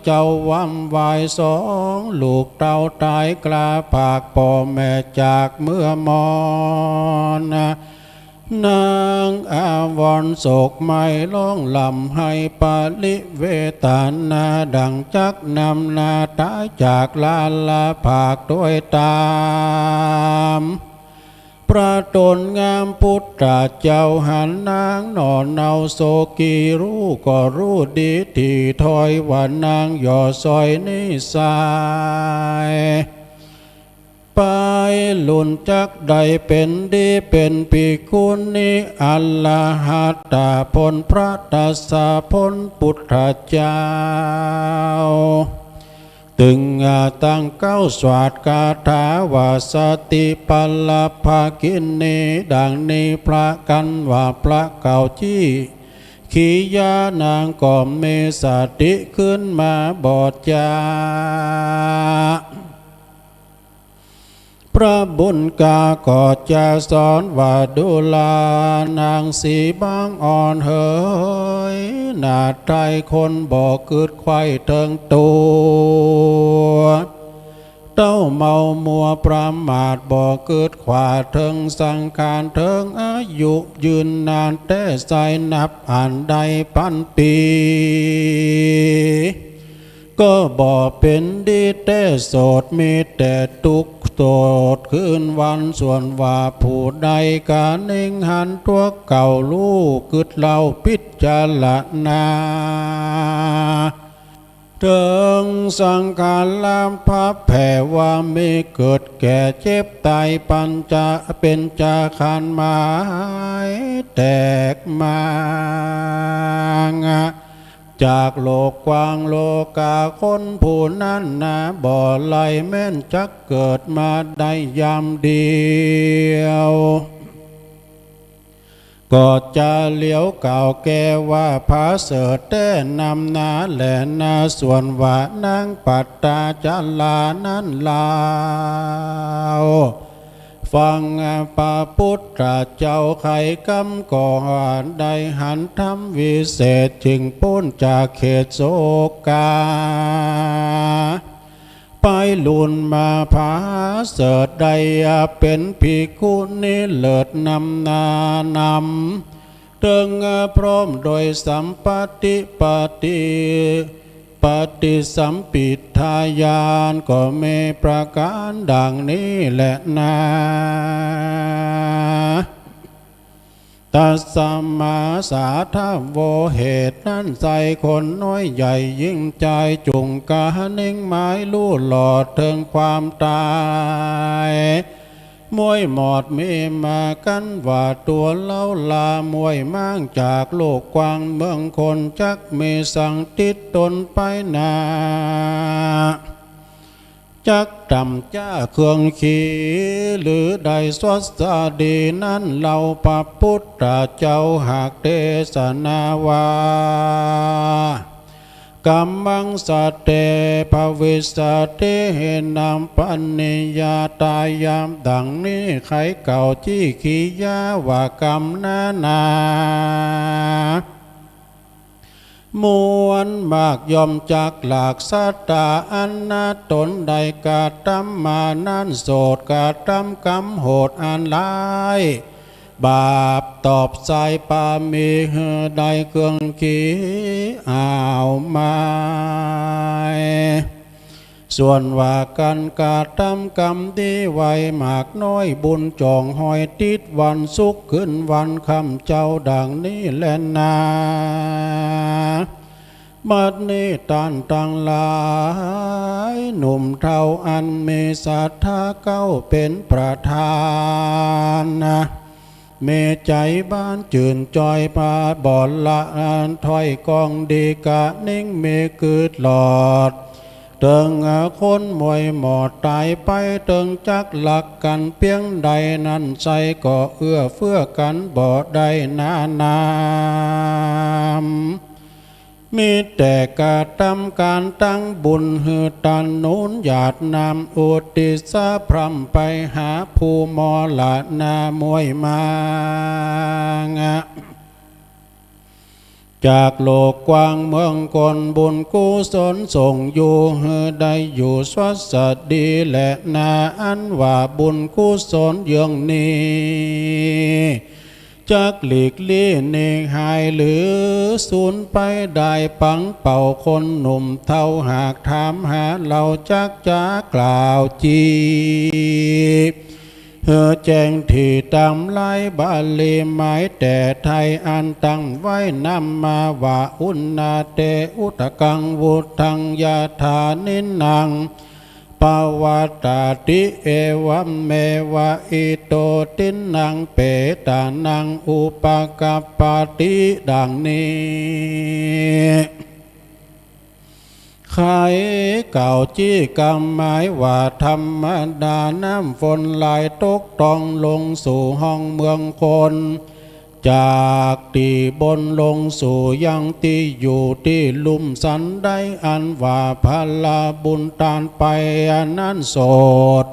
เจ้าวำวาย สองลูกเต้าต๋ายกล้าผาก ป้อแม่จากเมือมอน นางอาวรณ์โศกไหม้ร้องร่ำไห้ปริเวทนา ดั่งจักนำนาต๋ายจากลาลาผากตวยต๋าม พระต๋นงามปุทธเจ้าหันนางหน่อเนาโศกีฮู้ก็ฮู้ดีตี้ถ้อยว่านางหย่อสอยนิสัย ไปลุนจักได้เป๋นดีเป๋นภิกขุณีอรหัตตผลพระตสสะผลปุทธเจ้า ตึงอาตังเก๊าสวาทคาถาว่า สติปัลลภกิณณี ดั่งนี้พระกัณฑ์ว่าพระเก่าจี้ขียานางก็มีสติขึ้นมาบ่จ๊า พระบุญกาก็จะสอนว่า ดูราวนางสีบางอ่อนเหย หน้าไตรคนบ่กึ๊ดใค่เถิงตั๋ว เต้าเมามัวประมาทบ่กึ๊ดขว้าเถิงสังขาร เถิงอายุยืนนานแต๊ไส้นับอันได้ปันปี๋ ก็บ่เป๋นดีแต๊โสด มีแต่ตุ๊กข์โสดคืนวัน ส่วนว่าผู้ใดกานิ่งหันตั๋วเก่าฮู้กึ๊ดเล่าพิจารณา เถิงสังขารพระแผ่ว่ามีเกิดแก่เจ็บต๋าย ปัญจะเป๋นจาขันธ์หมายแตกมาง จากโลกกว้างโลกา คนผู้นั้นนาบ่ไล่แม้นจักเกิดมาได้ยามเดียว ก็จะเหลียวกล่าวแก่ว่าผาเสริฐแต๊นำนาแลนา ส่วนว่านางปัตตาจารานั้นลาว ฟังพระปุทธเจ้าไขกำก็ได้หันธรรมวิเศษ จึงป๊นจากเขตโศกา ไปลุนมาผาเสริฐ ได้เป๋นภิกขุณีเลิศนำหน้านำ เถิงพร้อมโดยสัมปติปฏิ ปฏิสัมภิทาญาณ ก็มีประก๋านดังนี้แลนา ตัสมาสาทโว เหตุนั้นไซร้คนน้อยใหญ่ ญิงจายจุ่งก๋า นิ่งหมายลู่หลอดเถิงความต๋าย ม้วยหมอดมีมากั๋นว่าตั๋วเล้าลา ม้วยม้างจากโลกกว้างเมืองคน จักมีสังติดต๋นไปนา จักต่ำจ๊าเครื่องขี หรือได้สวัสดีนั้น เล่าพระปุทธเจ้าหากเตสนาว่า กัมมังสะเต ภวิสสะติ เหตุนั้นปะนิยาตายามดังนี้ ไขเก่าจี้ขียาว่ากัมนานา มวลมากย่อมจักหลากสัตตา อันนาต๋นได้กระตำมานั้น โสดกระตำกรรมโหดอันร้าย บาปตอบสายปามี หื้อได้เครื่องขีอ้าวหมาย ส่วนว่ากั๋นกระตำกรรมดีไว้มากน้อย บุญจ่องห้อยติดวันสุข ขึ้นวันค่ำเจ้าดังนี้แลนา บัดนี้ต้านตังหลาย หนุ่มเฒ่าอันมีศรัทธา เก๊าเป๋นประธานนา มีใจ๋บ้านจื่นจอย ปาบอดละอันถ้อยกองดี กะนิ่งมีกึ๊ดหลอด เถิงคนม้วยหมอดต๋ายไป เถิงจักรักกั๋นเปียงใดนั้นไซร้ ก็เอื้อเฟื้อกั๋นบ่ได้นานา มีแต่กระตำก๋านตังบุญ หื้อตาหนุนหยาดน้ำอุทิศสะพร่ำไปหาผู้มรณะม้วยม้าง จากโลกกว้างเมืองคน บุญกุศลส่งอยู่ หื้อได้อยู่สวัสดีแลนา อันว่าบุญกุศลเยื่องนี้ จักหลีกลี้หนีหายหรือสูญไปได้ปังเป่า คนหนุ่มเฒ่าหากถามหาเฮา จักจะกล่าวจีบ หื้อแจ้งตี้ต๋ามลายบาลี หมายแต่ไทยอันตั้งไว้นำมาว่า อุณณาเต อุทกัง วุทธัง ยะถา นินนัง ปะวัตตาติ เอวัมเมวะ อิโต ตินนัง เปตานัง อุปะกัปปะติ ดังนี้ ไขเก่าจี้กำหมายว่า ธรรมดาน้ำฝนหลายตกต้องลงสู่ห้องเมืองคน จากตี้บนลงสู่ยังตี้อยู่ตี้ลุ่มสันใด อันว่าพลบุญต้านไปอันนั้นโสด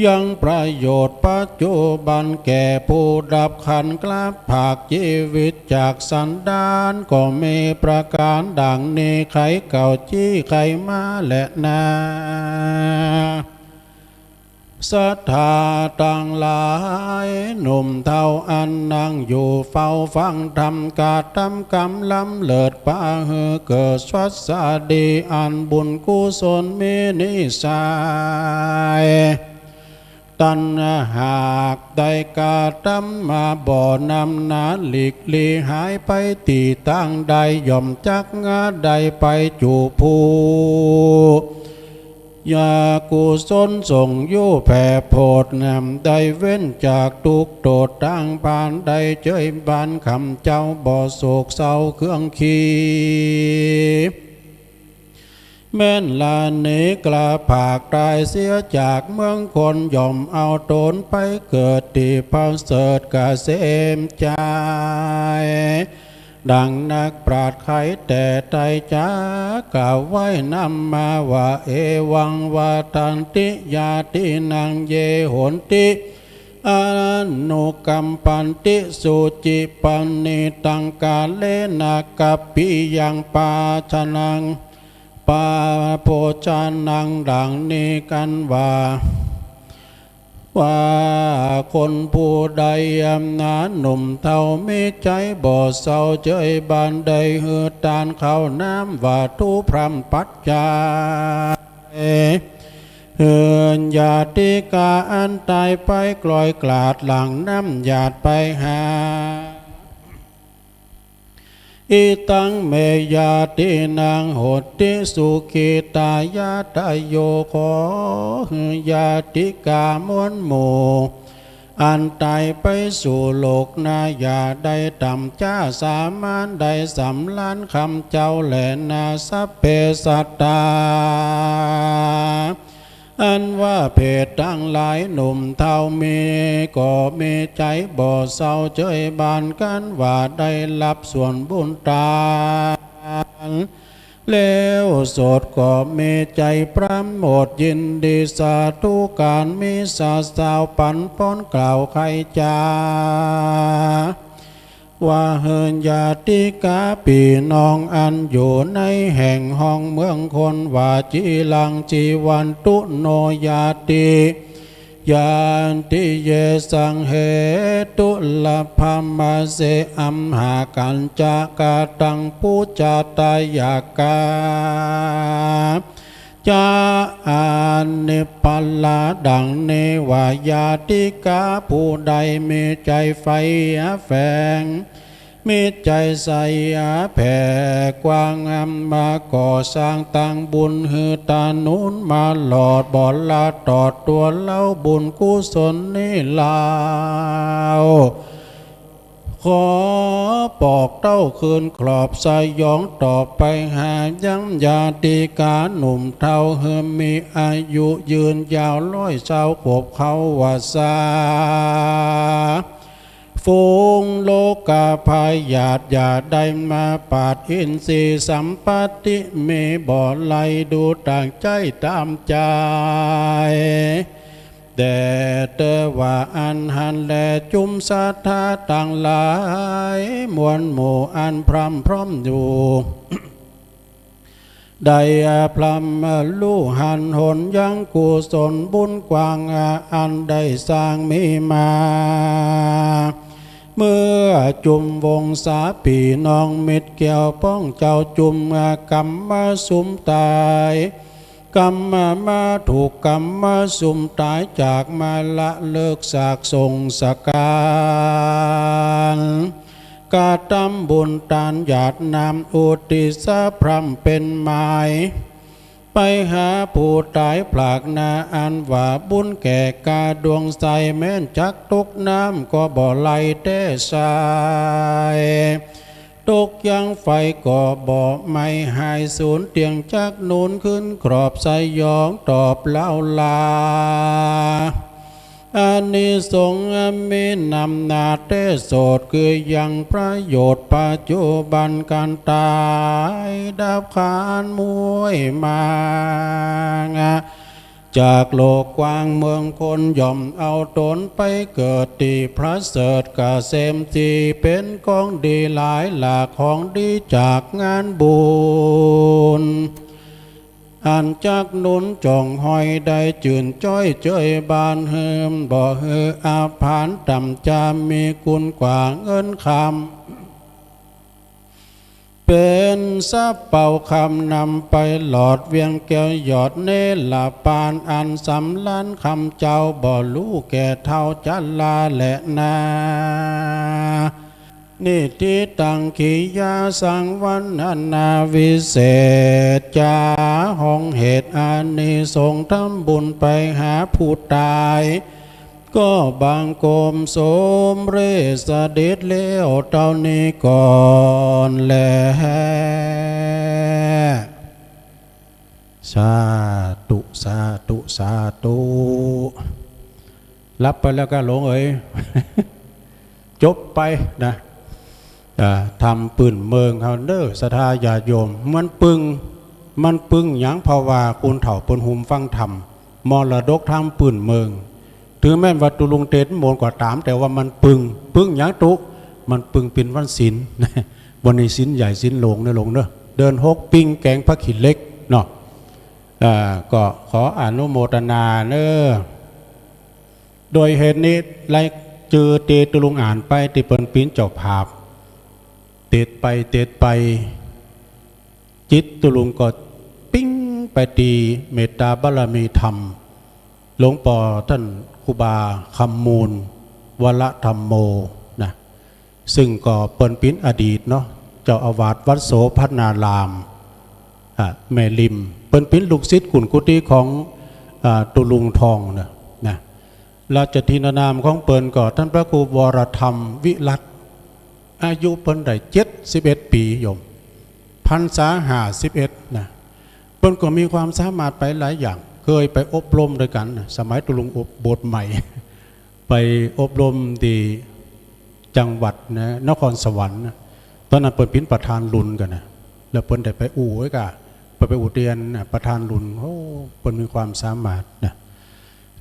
ยังประโยชน์ปัจจุบันแก่ผู้ดับขันธ์กลับผากจีวิตจากสันดาน ก็มีประก๋านดังนี้ ไขเก่าจี้ไขมาแลนา ศรัทธาตังหลาย หนุ่มเฒ่าอันนั่งอยู่เฝ้าฟังธรรม กระตำกรรมล้ำเลิศ ปาหื้อเกิดสวัสดี อันบุญกุศลมีนิสัย ตันหากได้กระตำมาบ่นำหนา หลีกลี้หายไปตี้ตางใด ย่อมจักได้ไปจูบผู้ ยากุศลส่งอยู่แผ่โผดนำ ได้เว้นจากตุ๊กข์โตษตางพาน ได้เจยบ้านคำเจ้าบ่โศกเศร้าเครื่องขี แม้นละหนีกลับผากต๋ายเสียจากเมืองคน ย่อมเอาต๋นไปเกิดตี้ประเสริฐเกษมชัย ดังนักปราชญ์ไขแต่ไตรจ๋ากล่าวไว้นำมาว่า เอวัง วัฏฏันติ ญาตินัง เย โหนติ อนุกัมปันติสุจิปะนิตัง กาเลนะกัปปิยัง ปาชะนัง ปา โภชะนัง ดังนี้กั๋นว่า ว่าคนผู้ใด นา หนุ่มเฒ่ามีใจ๋บ่เศร้าเจยบาน ได้หื้อตานข้าวน้ำวัตถุพร่ำปัจจัย หื้อญาติกาอันต๋ายไป กล่อยกลาดหลั่งน้ำหยาดไปหา อิตัง เม ญาตินัง โหติ สุขิตายาตาโย ขอหื้อญาติกามวลหมู่ อันต๋ายไปสู่โลกหน้า อย่าได้ต่ำจ๊าสามาน ได้สำราญคำเจ้าแลนา สัพเพสัตตา อันว่าเพศตังหลายหนุ่มเฒ่ามีก็มีใจ๋บ่เศร้าเจยบานกั๋นว่าได้ฮับส่วนบุญตาน แล้วสดก็มีใจ๋ปราโมทย์ยินดีสาธุก๋าน มีสาสาวปันป้อนกล่าวไขจ๋า ว่าหื้อญาติกาปี้น้องอันอยู่ในแห่งห้องเมืองคนว่า จีรัง จีวันตุ โน ญาติ ญาติเย สัง เหตุ ลัพพะมะเส อัมหากัญจะกะตัง ปูจาตายากา จะ อานิปปะละ ดังนี้ว่า ญาติกาผู้ใดมีใจ๋ใฝ่แฝง มีใจ๋ใส่แผ่กว้าง อันมาก่อสร้างตั้งบุญหื้อตาหนุนมาหลอด บ่ละตอดตั๋วเล่าบุญกุศลนี้ลาว ขอปอกเต้าคืนครอบสยองต่อไปหายังญาติกาหนุ่มเฒ่า หื้อมีอายุยืนยาวร้อยซาวขวบเข้าวัสสา ฝูงโรคาพยาธิอย่าได้มาปาด อินทรีย์สัมปัตติมีบ่ไหล ดูตางใจ๊ต๋ามใจ๋ แต่เตอว่าอันหั้นแล จุมศรัทธาตังหลายมวลหมู่อันพร่ำพร้อมอยู่ ได้พร่ำฮู้หันหนยังกุศลบุญกว้าง อันได้สร้างมีมา เมื่อจุมวงศาปี้น้องมิตรแก้วป้องเจ้า จุมกำมาสุมต๋าย กำมาถูกกำมาสุมต๋าย จากมาละเลิกสากส่งสการ กระตำบุญตานหยาดน้ำอุทิศพร่ำเป๋นหมาย ไปหาผู้ต๋ายผลากหน้า อันว่าบุญแก่กาดวงใส แม้นจักตกน้ำก็บ่ไหลแต๊ใส ตกยังไฟก็บ่ไหม้หายสูญ เตี้ยงจักหนุนขึ้นครอบสยองตอบเล่าลา อานิสงส์มีนำหน้าแต๊โสด คือยังประโยชน์ปัจจุบัน ก๋านต๋ายดับขันธ์ม้วยมาง จากโลกกว้างเมืองคน ย่อมเอาต๋นไปเกิดตี้ประเสริฐเกษมสี เป๋นของดีหลายหลาก ของดีจากงานบุญ อันจักหนุนจ่องห้อยได้จื่นจ้อยเจยบาน หื้อบ่หื้ออาผานต่ำ จะมีคุณกว่าเงินคำ เป๋นทรัพย์เป่าคำนำไปหลอด เวียงแก้วหยอดเนรปาน อันสำราญคำเจ้า บ่ฮู้แก่เฒ่าจะลาแลนา นิฏฐิตัง กิริยาสังวรรณนาวิเศษจ๋า ห้องเหตุอานิสงส์ทำบุญไปหาผู้ต๋าย ก็บังคมสมเร็จเสด็จแล้วเต้านี้ก่อนแล สาธุ สาธุ สาธุ หลับไปแล้วก้าหลวงเอ๋ย จบไปนะ อ่า ธรรมปื้นเมืองเฮาเน่อ ศรัทธาญาติโยม มันปึง มันปึงหยัง เพราะว่าคนเฒ่าเปิ้นหุมฟังธรรม มรดกธรรมปื้นเมือง ถึงแม้ว่าตุ๊ลุงเตศน์โมนก็ต๋าม แต่ว่ามันปึง ปึงหยังตุ๊ มันปึงเป๋นวันศีล วันนี้ศีลใหญ่ศีลหลวงเน่อลุงเน่อ เดือนหกปิงแกงผ้าขี้เหล็กเนาะ อ่า ก็ขออนุโมทนาเน่อ โดยเหตุนี้ รายจื้อตี้ตุ๊ลุงอ่านไป ตี้เปิ้นเป๋นเจ้าภาพ เตศน์ไป เตศน์ไป จิตตุ๊ลุงก็ปิ๊งไปตี้เมตตาบารมีธรรม หลวงป้อต้านครูบาคำมูล วรธรรมโม นะ ซึ่งก็เปิ้นเป๋นอดีตเนาะ เจ้าอาวาสวัดโสภณาราม อ่า แม่ริม เปิ้นเป๋นลูกศิษย์กุนกุฏิของ อ่า ตุ๊ลุงทองเน่อ นะ ราชทินนามของเปิ้นก็ต้านพระครูวรธรรมวิรัตน์ อายุเปิ้นได้เจ็ดสิบเอ็ดปี๋โยม พรรษาห้าสิบเอ็ดนะ เปิ้นก็มีความสามารถไปหลายอย่าง เกยไปอบรมตวยกั๋นนะ สมัยตุ๊ลุงอบ บวชใหม่ ไปอบรมตี้จังหวัดนะ นครสวรรค์นะ ต๋อนนั้นเปิ้นเป๋นประธานรุ่นกั๋นนะ แล้วเปิ้นได้ไปอู้ไว้ก่า ไป ไปอู้เตียนนะ ประธานรุ่น โอ้ เปิ้นมีความสามารถนะ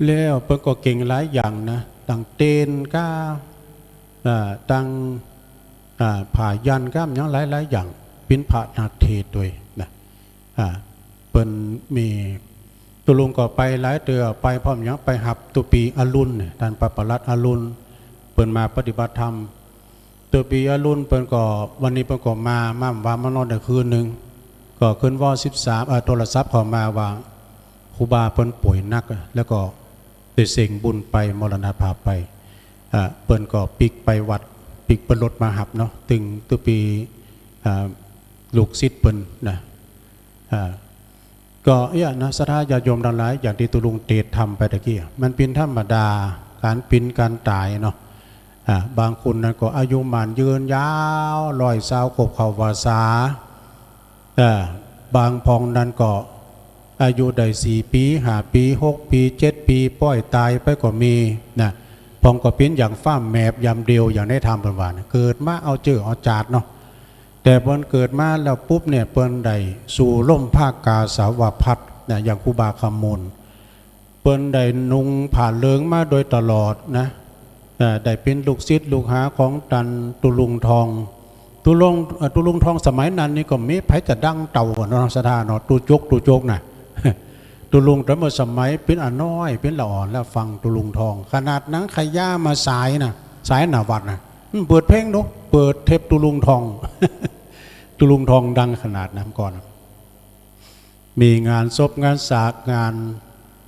แล้วเปิ้นก็เก่งหลายอย่างนะ ตังเตนก้า อ่า ตัง อ่า ผ่ายันต์ก้ามหยังหลายๆ อย่าง เป๋นพระนักเทศน์ตวยนะ อ่า เปิ้นมี ตุ๊ลุงก็ไปหลายเตื้อ ไปพร้อมหยัง ไปฮับตุ๊ปี๋อรุณเนี่ย ต้านพระประหลัดอรุณ เปิ้นมาปฏิบัติธรรม ตุ๊ปี๋อรุณเปิ้นก็ วันนี้เปิ้นก็มา มา ว่ามานอนได้คืนนึ่ง ก็ขึ้นวอสิบสาม เอ่อ โทรศัพท์เข้ามาว่า ครูบาเปิ้นป่วยหนัก แล้วก็ได้เส้งบุญไป มรณภาพไป อ่า เปิ้นก็ปิ๊กไปวัด ปิ๊กเปิ้นรถมาฮับเนาะ ตึงตุ๊ปี๋ อ่า ลูกศิษย์เปิ้นนะ อ่า ก็เอี้ยนะ ศรัทธาญาติโยมตังหลาย อย่างตี้ตุ๊ลุงเตศน์ทำไปตะกี้ มันเป๋นธรรมดา ก๋านเป๋นก๋านต๋ายเนาะ อ่า บางคนนั้นก็อายุหมั้นยืนยาว ร้อยซาวครบเข้าพรรษา เอ่อ บางพ่องนั้นก็อายุได้สี่ปี๋ ห้าปี๋ หกปี๋ เจ็ดปี๋ ป้อยต๋ายไปก็มีนะ พ่องก็เป๋นอย่างฟ้าแมบยามเดียว อย่างในธรรมเปิ้นว่านะ เกิดมาเอาเจื้อเอาจาดเนาะ แต่เปิ้นเกิดมาแล้วปุ๊บเนี่ย เปิ้นได้สู่ร่มผ้ากาสาวพัสตร์นะ อย่างครูบาคำมูล เปิ้นได้นุ่งผ้าเหลืองมาโดยตลอดนะ เอ่อ ได้เป๋นลูกศิษย์ลูกหาของต้านตุ๊ลุงทอง ตุ๊ลุง เอ่อ ตุ๊ลุงทองสมัยนั้นนี่ก็มีใผจะดังเต้าเนาะ ศรัทธาเนาะ ตุ๊จก ตุ๊จกนะ ตุ๊ลุงต๋อนเมื่อสมัยเป๋นอาน้อย เป๋นละอ่อนแล้วฟังตุ๊ลุงทอง ขนาดหนังขย้ามาสายนะ สายหน้าวัดนะ อืม เปิดเพลงเนาะ เปิดเทปตุ๊ลุงทอง ตุ๊ลุงทองดังขนาดนั้นก่อน มีงานศพงานสาก งาน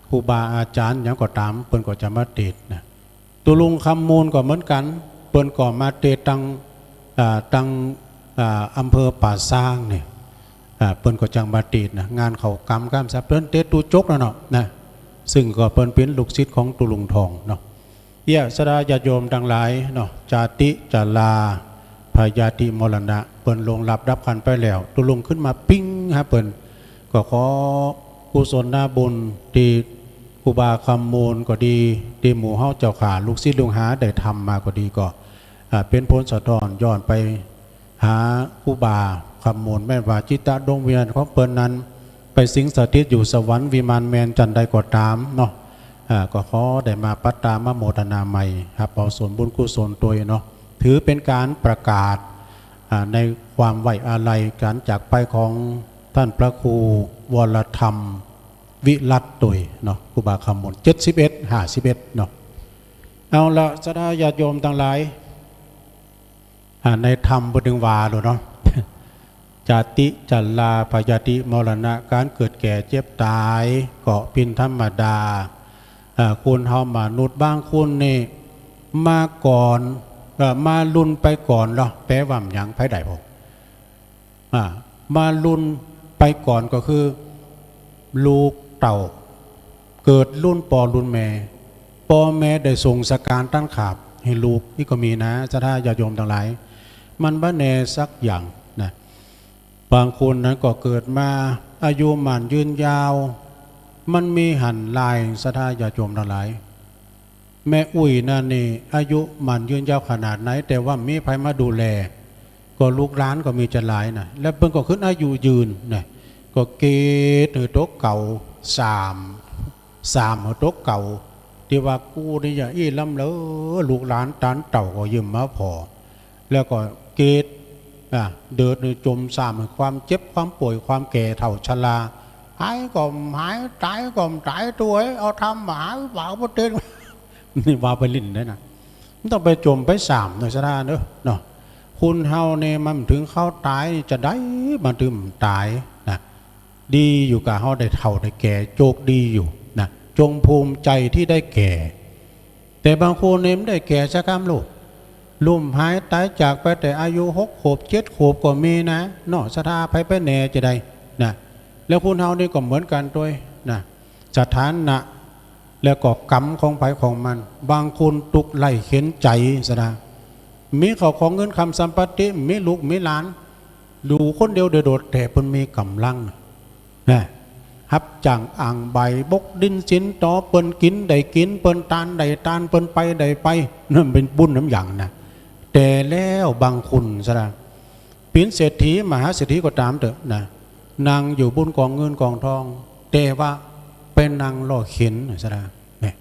ครูบาอาจ๋ารย์หยังก็ต๋าม เปิ้นก็จะมาเตศน์นะ ตุ๊ลุงคำมูลก็เหมือนกั๋น เปิ้นก็มาเตศน์ตัง อ่า ตัง อ่า อำเภอป่าซางเนี่ย อ่า เปิ้นก็จังมาเตศน์นะ งานเข้ากรรมกำสับ เปิ้นเตศน์ตุ๊จกนั่นเนาะนะ ซึ่งก็เปิ้นเป๋นลูกศิษย์ของตุ๊ลุงทองเนาะ เอี้ย ศรัทธาญาติโยมตังหลายเนาะ จาติ จารา พยาธิ มรณะ เปิ้นล่วงลับดับขันธ์ไปแล้ว ตุ๊ลุงขึ้นมาปิ๊งหาเปิ้น ก็ขอกุศลบุญตี้ครูบาคำมูลก็ดี ตี้หมู่เฮาเจ้าข้า ลูกศิษย์ลูกหาได้ทำมาก็ดี ก็ อ่า เป๋นผลสะท้อนย้อนไป หาครูบาคำมูล แม่นว่าจิตดวงวิญญาณของเปิ้นนั้น ไปสิงสถิตอยู่สวรรค์วิมานแมนจั่นใดก็ต๋ามเนาะ อ่า ก็ขอได้มาปัตตามาโมทนาใหม่ ฮับเอาส่วนบุญกุศลตวยเนาะ ถือเป๋นก๋านประกาศ อ่า ในความไว้อาลัยก๋านจากไปของต้านพระครูวรธรรมวิรัตน์ตวยเนาะ ครูบาคำมูล เจ็ดสิบเอ็ด ห้าสิบเอ็ดเนาะ เอาละ ศรัทธาญาติโยมตังหลาย อ่า ในธรรมเปิ้นตึงว่าโลดเนาะ จาติ จารา พยาธิ มรณะ ก๋านเกิดแก่เจ็บต๋ายก็เป๋นธรรมดา อ่า คนเฮามนุษย์บางคนนี่มาก่อน เอ่อ มาลุ่นไปก่อนเนาะ แปลว่าหยัง ใผได้พ่อง อ่า มาลุ่นไปก่อนก็คือ ลูกเต้า เกิดลุ่นป้อลุ่นแม่ ป้อแม่ได้ส่งสการตันขาบหื้อลูก นี่ก็มีนะ ศรัทธาญาติโยมตังหลาย มันบ่แน่สักอย่างนะ บางคนนั้นก็เกิดมาอายุหมั้นยืนยาว มันมีหั้นหลาย ศรัทธาญาติโยมตังหลาย แม่อุ๊ยนั่นนี่อายุหมั้นยืนยาวขนาดไหน แต่ว่าบ่มีใผมาดูแล ก็ลูกหลานก็มีจะหลายนะ แล้วเปิ้นก็ขึ้นอายุยืนนะ ก็เกตหื้อตั๋วเก่าสาม สามหื้อตั๋วเก่า ตี้ว่ากู้นี่อย่าอี้ล้ำเลย ลูกหลานตานเต้าก็ยืมมาผ่อ แล้วก็เกต อ่ะ เดินจมส่ำความเจ็บ ความป่วย ความแก่เฒ่าชรา หายก็หาย ต๋ายก็ต๋าย ตั๋วเอ้ย เอาธรรมมาหาบ่าวบ่เต็น นี่ว่าไปเล่นได้นะ บ่ต้องไปจมไปส่ำเนาะ สะดาเนาะ เนาะ คนเฮาเนี่ยมันเถิงคราวต๋ายจะใด มันตึงต๋ายนะ ดีอยู่ก้าเฮาได้เฒ่าได้แก่ โจคดีอยู่นะ จงภูมิใจ๋ตี้ได้แก่ แต่บางคนเนี่ยบ่ได้แก่สักกำลูก ล้มหายต๋ายจากไปแต่อายุหกขวบเจ็ดขวบก็มีนะ เนาะ สะดา ใผไปแน่จะใดนะ แล้วคนเฮานี่ก็เหมือนกั๋นตวยนะ สถานะ แล้วก็กรรมของใผของมัน บางคนตุ๊กข์ใล้เข็ญใจ๋ สะดา มีข้าวของเงินคำสัมปัตติ มีลูกมีหลาน อยู่คนเดียวโดดๆ แต่เปิ้นมีก๋ำลังนะ นะ ฮับจ้างอ้างบ่าย บกดินสินตอ เปิ้นกิ๋นได้กิ๋น เปิ้นตานได้ตาน เปิ้นไปได้ไป นั่นเป๋นบุญนำอย่างนะ แต่แล้วบางคน สะดา เป๋นเศรษฐีมหาเศรษฐีก็ต๋ามเต๊อะนะ นั่งอยู่บนก๋องเงินก๋องทอง แต่ว่าไปนั่งล่อเข็ญ สะดา เนี่ย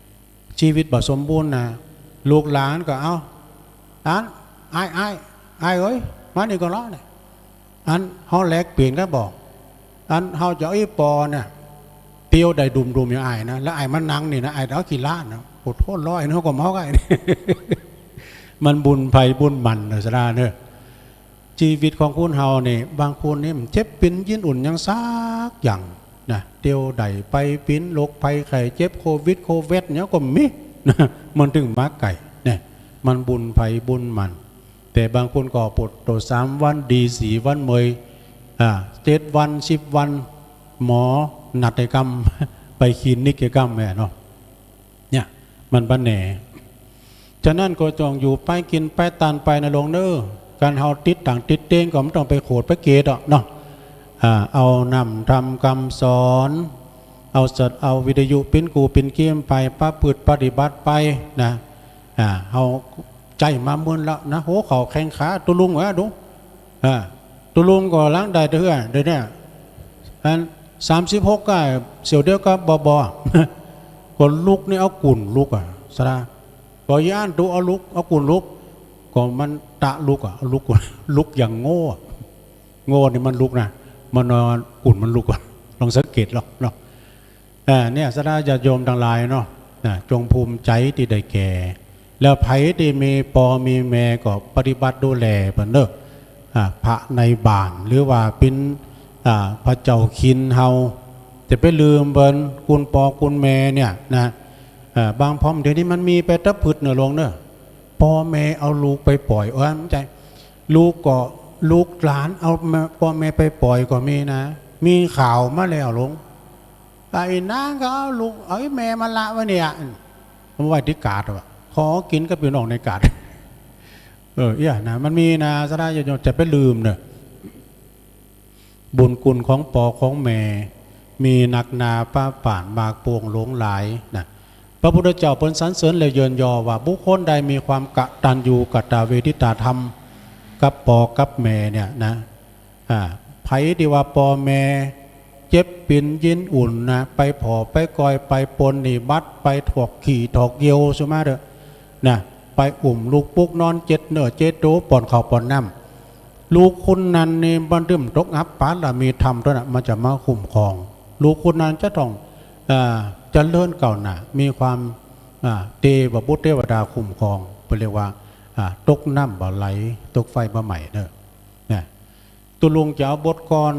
จีวิตบ่สมบูรณ์นะ ลูกหลานก็ เอ้า อัน อ้าย อ้าย อ้ายเอ้ย มานี่ก่อนละเนี่ย อันเฮาแลกเปลี่ยนกั๋นบ่ อันเฮาจะเอาอี้ปอเนี่ย เตียวได้ดุ่มๆ อย่างอ้ายนะ แล้วอ้ายมานั่งนี่นะ อ้ายเอากี่ล้านนะ โอ้โธ่ ร้อยเนาะ ก็เมาไก่ มันบุญใผบุญมันเนาะ สะดาเนาะ จีวิตของคนเฮาเนี่ย บางคนเนี่ยมันเจ็บเป๋นยินอุ่นหยังสักอย่างนะ เตียวได้ไปเป๋นโรคภัยไข้เจ็บ โควิดโควิดเนี่ยก็มีนะ มันตึงมาไก่เนี่ย มันบุญใผบุญมัน แต่บางคนก็ปวดตั๋วสามวันดี สี่วันเมย อ่า เจ็ดวัน สิบวัน หมอนัดไอ้กำ ไปคลินิกไอ้กำแม่เนาะ เนี่ย มันบ่แน่ ฉะนั้นก็ต้องอยู่ไปกิ๋นไปตานไปนะหลวงเนาะ ก๋านเฮาติดต่างติดเตงก็บ่ต้องไปโขดไปเกตอะเนาะ อ่า เอานำธรรมกำสอน เอาสัตว์ เอาวิทยุเป๋นกู่เป๋นเกียมไป ประพฤติปฏิบัติไปนะ อ่า เฮาใจ๊มาเมินแล้วนะ หัวเข่าแข้งขา ตุ๊ลุงว่าดู อ่า ตุ๊ลุงก็หลังได้เตื้อ เดี๋ยวนี้ อัน สามสิบหก ก็เสี้ยวเดียวก็บ่บ่ ก็ลุกนี่เอากุ่นลุกอะ สะดา ก็ย้านตุ๊เอาลุก เอากุ่นลุก ก็มันตะลุกอะ ลุก ลุกอย่างโง่อะ โง่นี่มันลุกนะ มันนอนกุ่นมันลุกอะ ลองสังเกตลองเนาะ อ่า เนี่ย สะดาญาติโยมตังหลายเนาะ นะ จงภูมิใจ๋ตี้ได้แก่ แล้วใผตี้มีปอมีแม่ก็ปฏิบัติดูแลเปิ้นเนาะ อ่า พระในบ้าน หรือว่าเป๋น อ่า พระเจ้าคินเฮา จะไปลืมเปิ้น คุณปอคุณแม่เนี่ยนะ อ่า บางพ่อเดี๋ยวนี้มันมีไปตะผึดเนาะหลวงเนาะ ปอแม่เอาลูกไปป่อย เออ บ่ใจ้ ลูกก็ ลูกหลานเอาแม่ ปอแม่ไปป่อยก็มีนะ มีข่าวมาแล้วหลวง ไอ้นางก็เอาลูก เอาไอ้แม่มาละไว้เนี่ย เอาไว้ตี้กาดว่ะ ขอกิ๋นกับปี้น้องในกาด เออ เอี้ยนะ มันมีนะ สะดาญาติโยมจะไปลืมเนาะ บุญคุณของปอของแม่ มีนักหนาฟ้าฝางมากปวงหลวงหลายนะ พระพุทธเจ้าเปิ้นสรรเสริญและเยินยอว่า บุคคลใดมีความกตัญญูกตเวทิตาธรรม กับปอกับแม่เนี่ยนะ อ่า ใผตี้ว่าปอแม่เจ็บเป๋นยินอุ่นนะ ไปผ่อไปก่อย ไปปลนหนี้บัตร ไปถอกขี้ถอกเยี่ยว สุมาเต๊อะนะ ไปอุ้มลูกปุ๊กนอนเจ็ดเนื้อเจ็ดตั๋ว ป้อนข้าวป้อนน้ำ ลูกคนนั้นนี่บ่ตึมตกอับ ปาระมีธรรมตนน่ะ มันจะมาคุ้มครอง ลูกคนนั้นจะต้อง อ่า เจริญก้าวหน้า มีความ อ่า เตวบุตรเตวดาคุ้มครอง เปิ้นเรียกว่า อ่า ตกน้ำบ่ไหล ตกไฟบ่ไหม้เนาะ นะ ตุ๊ลุงจะเอาบทกลอน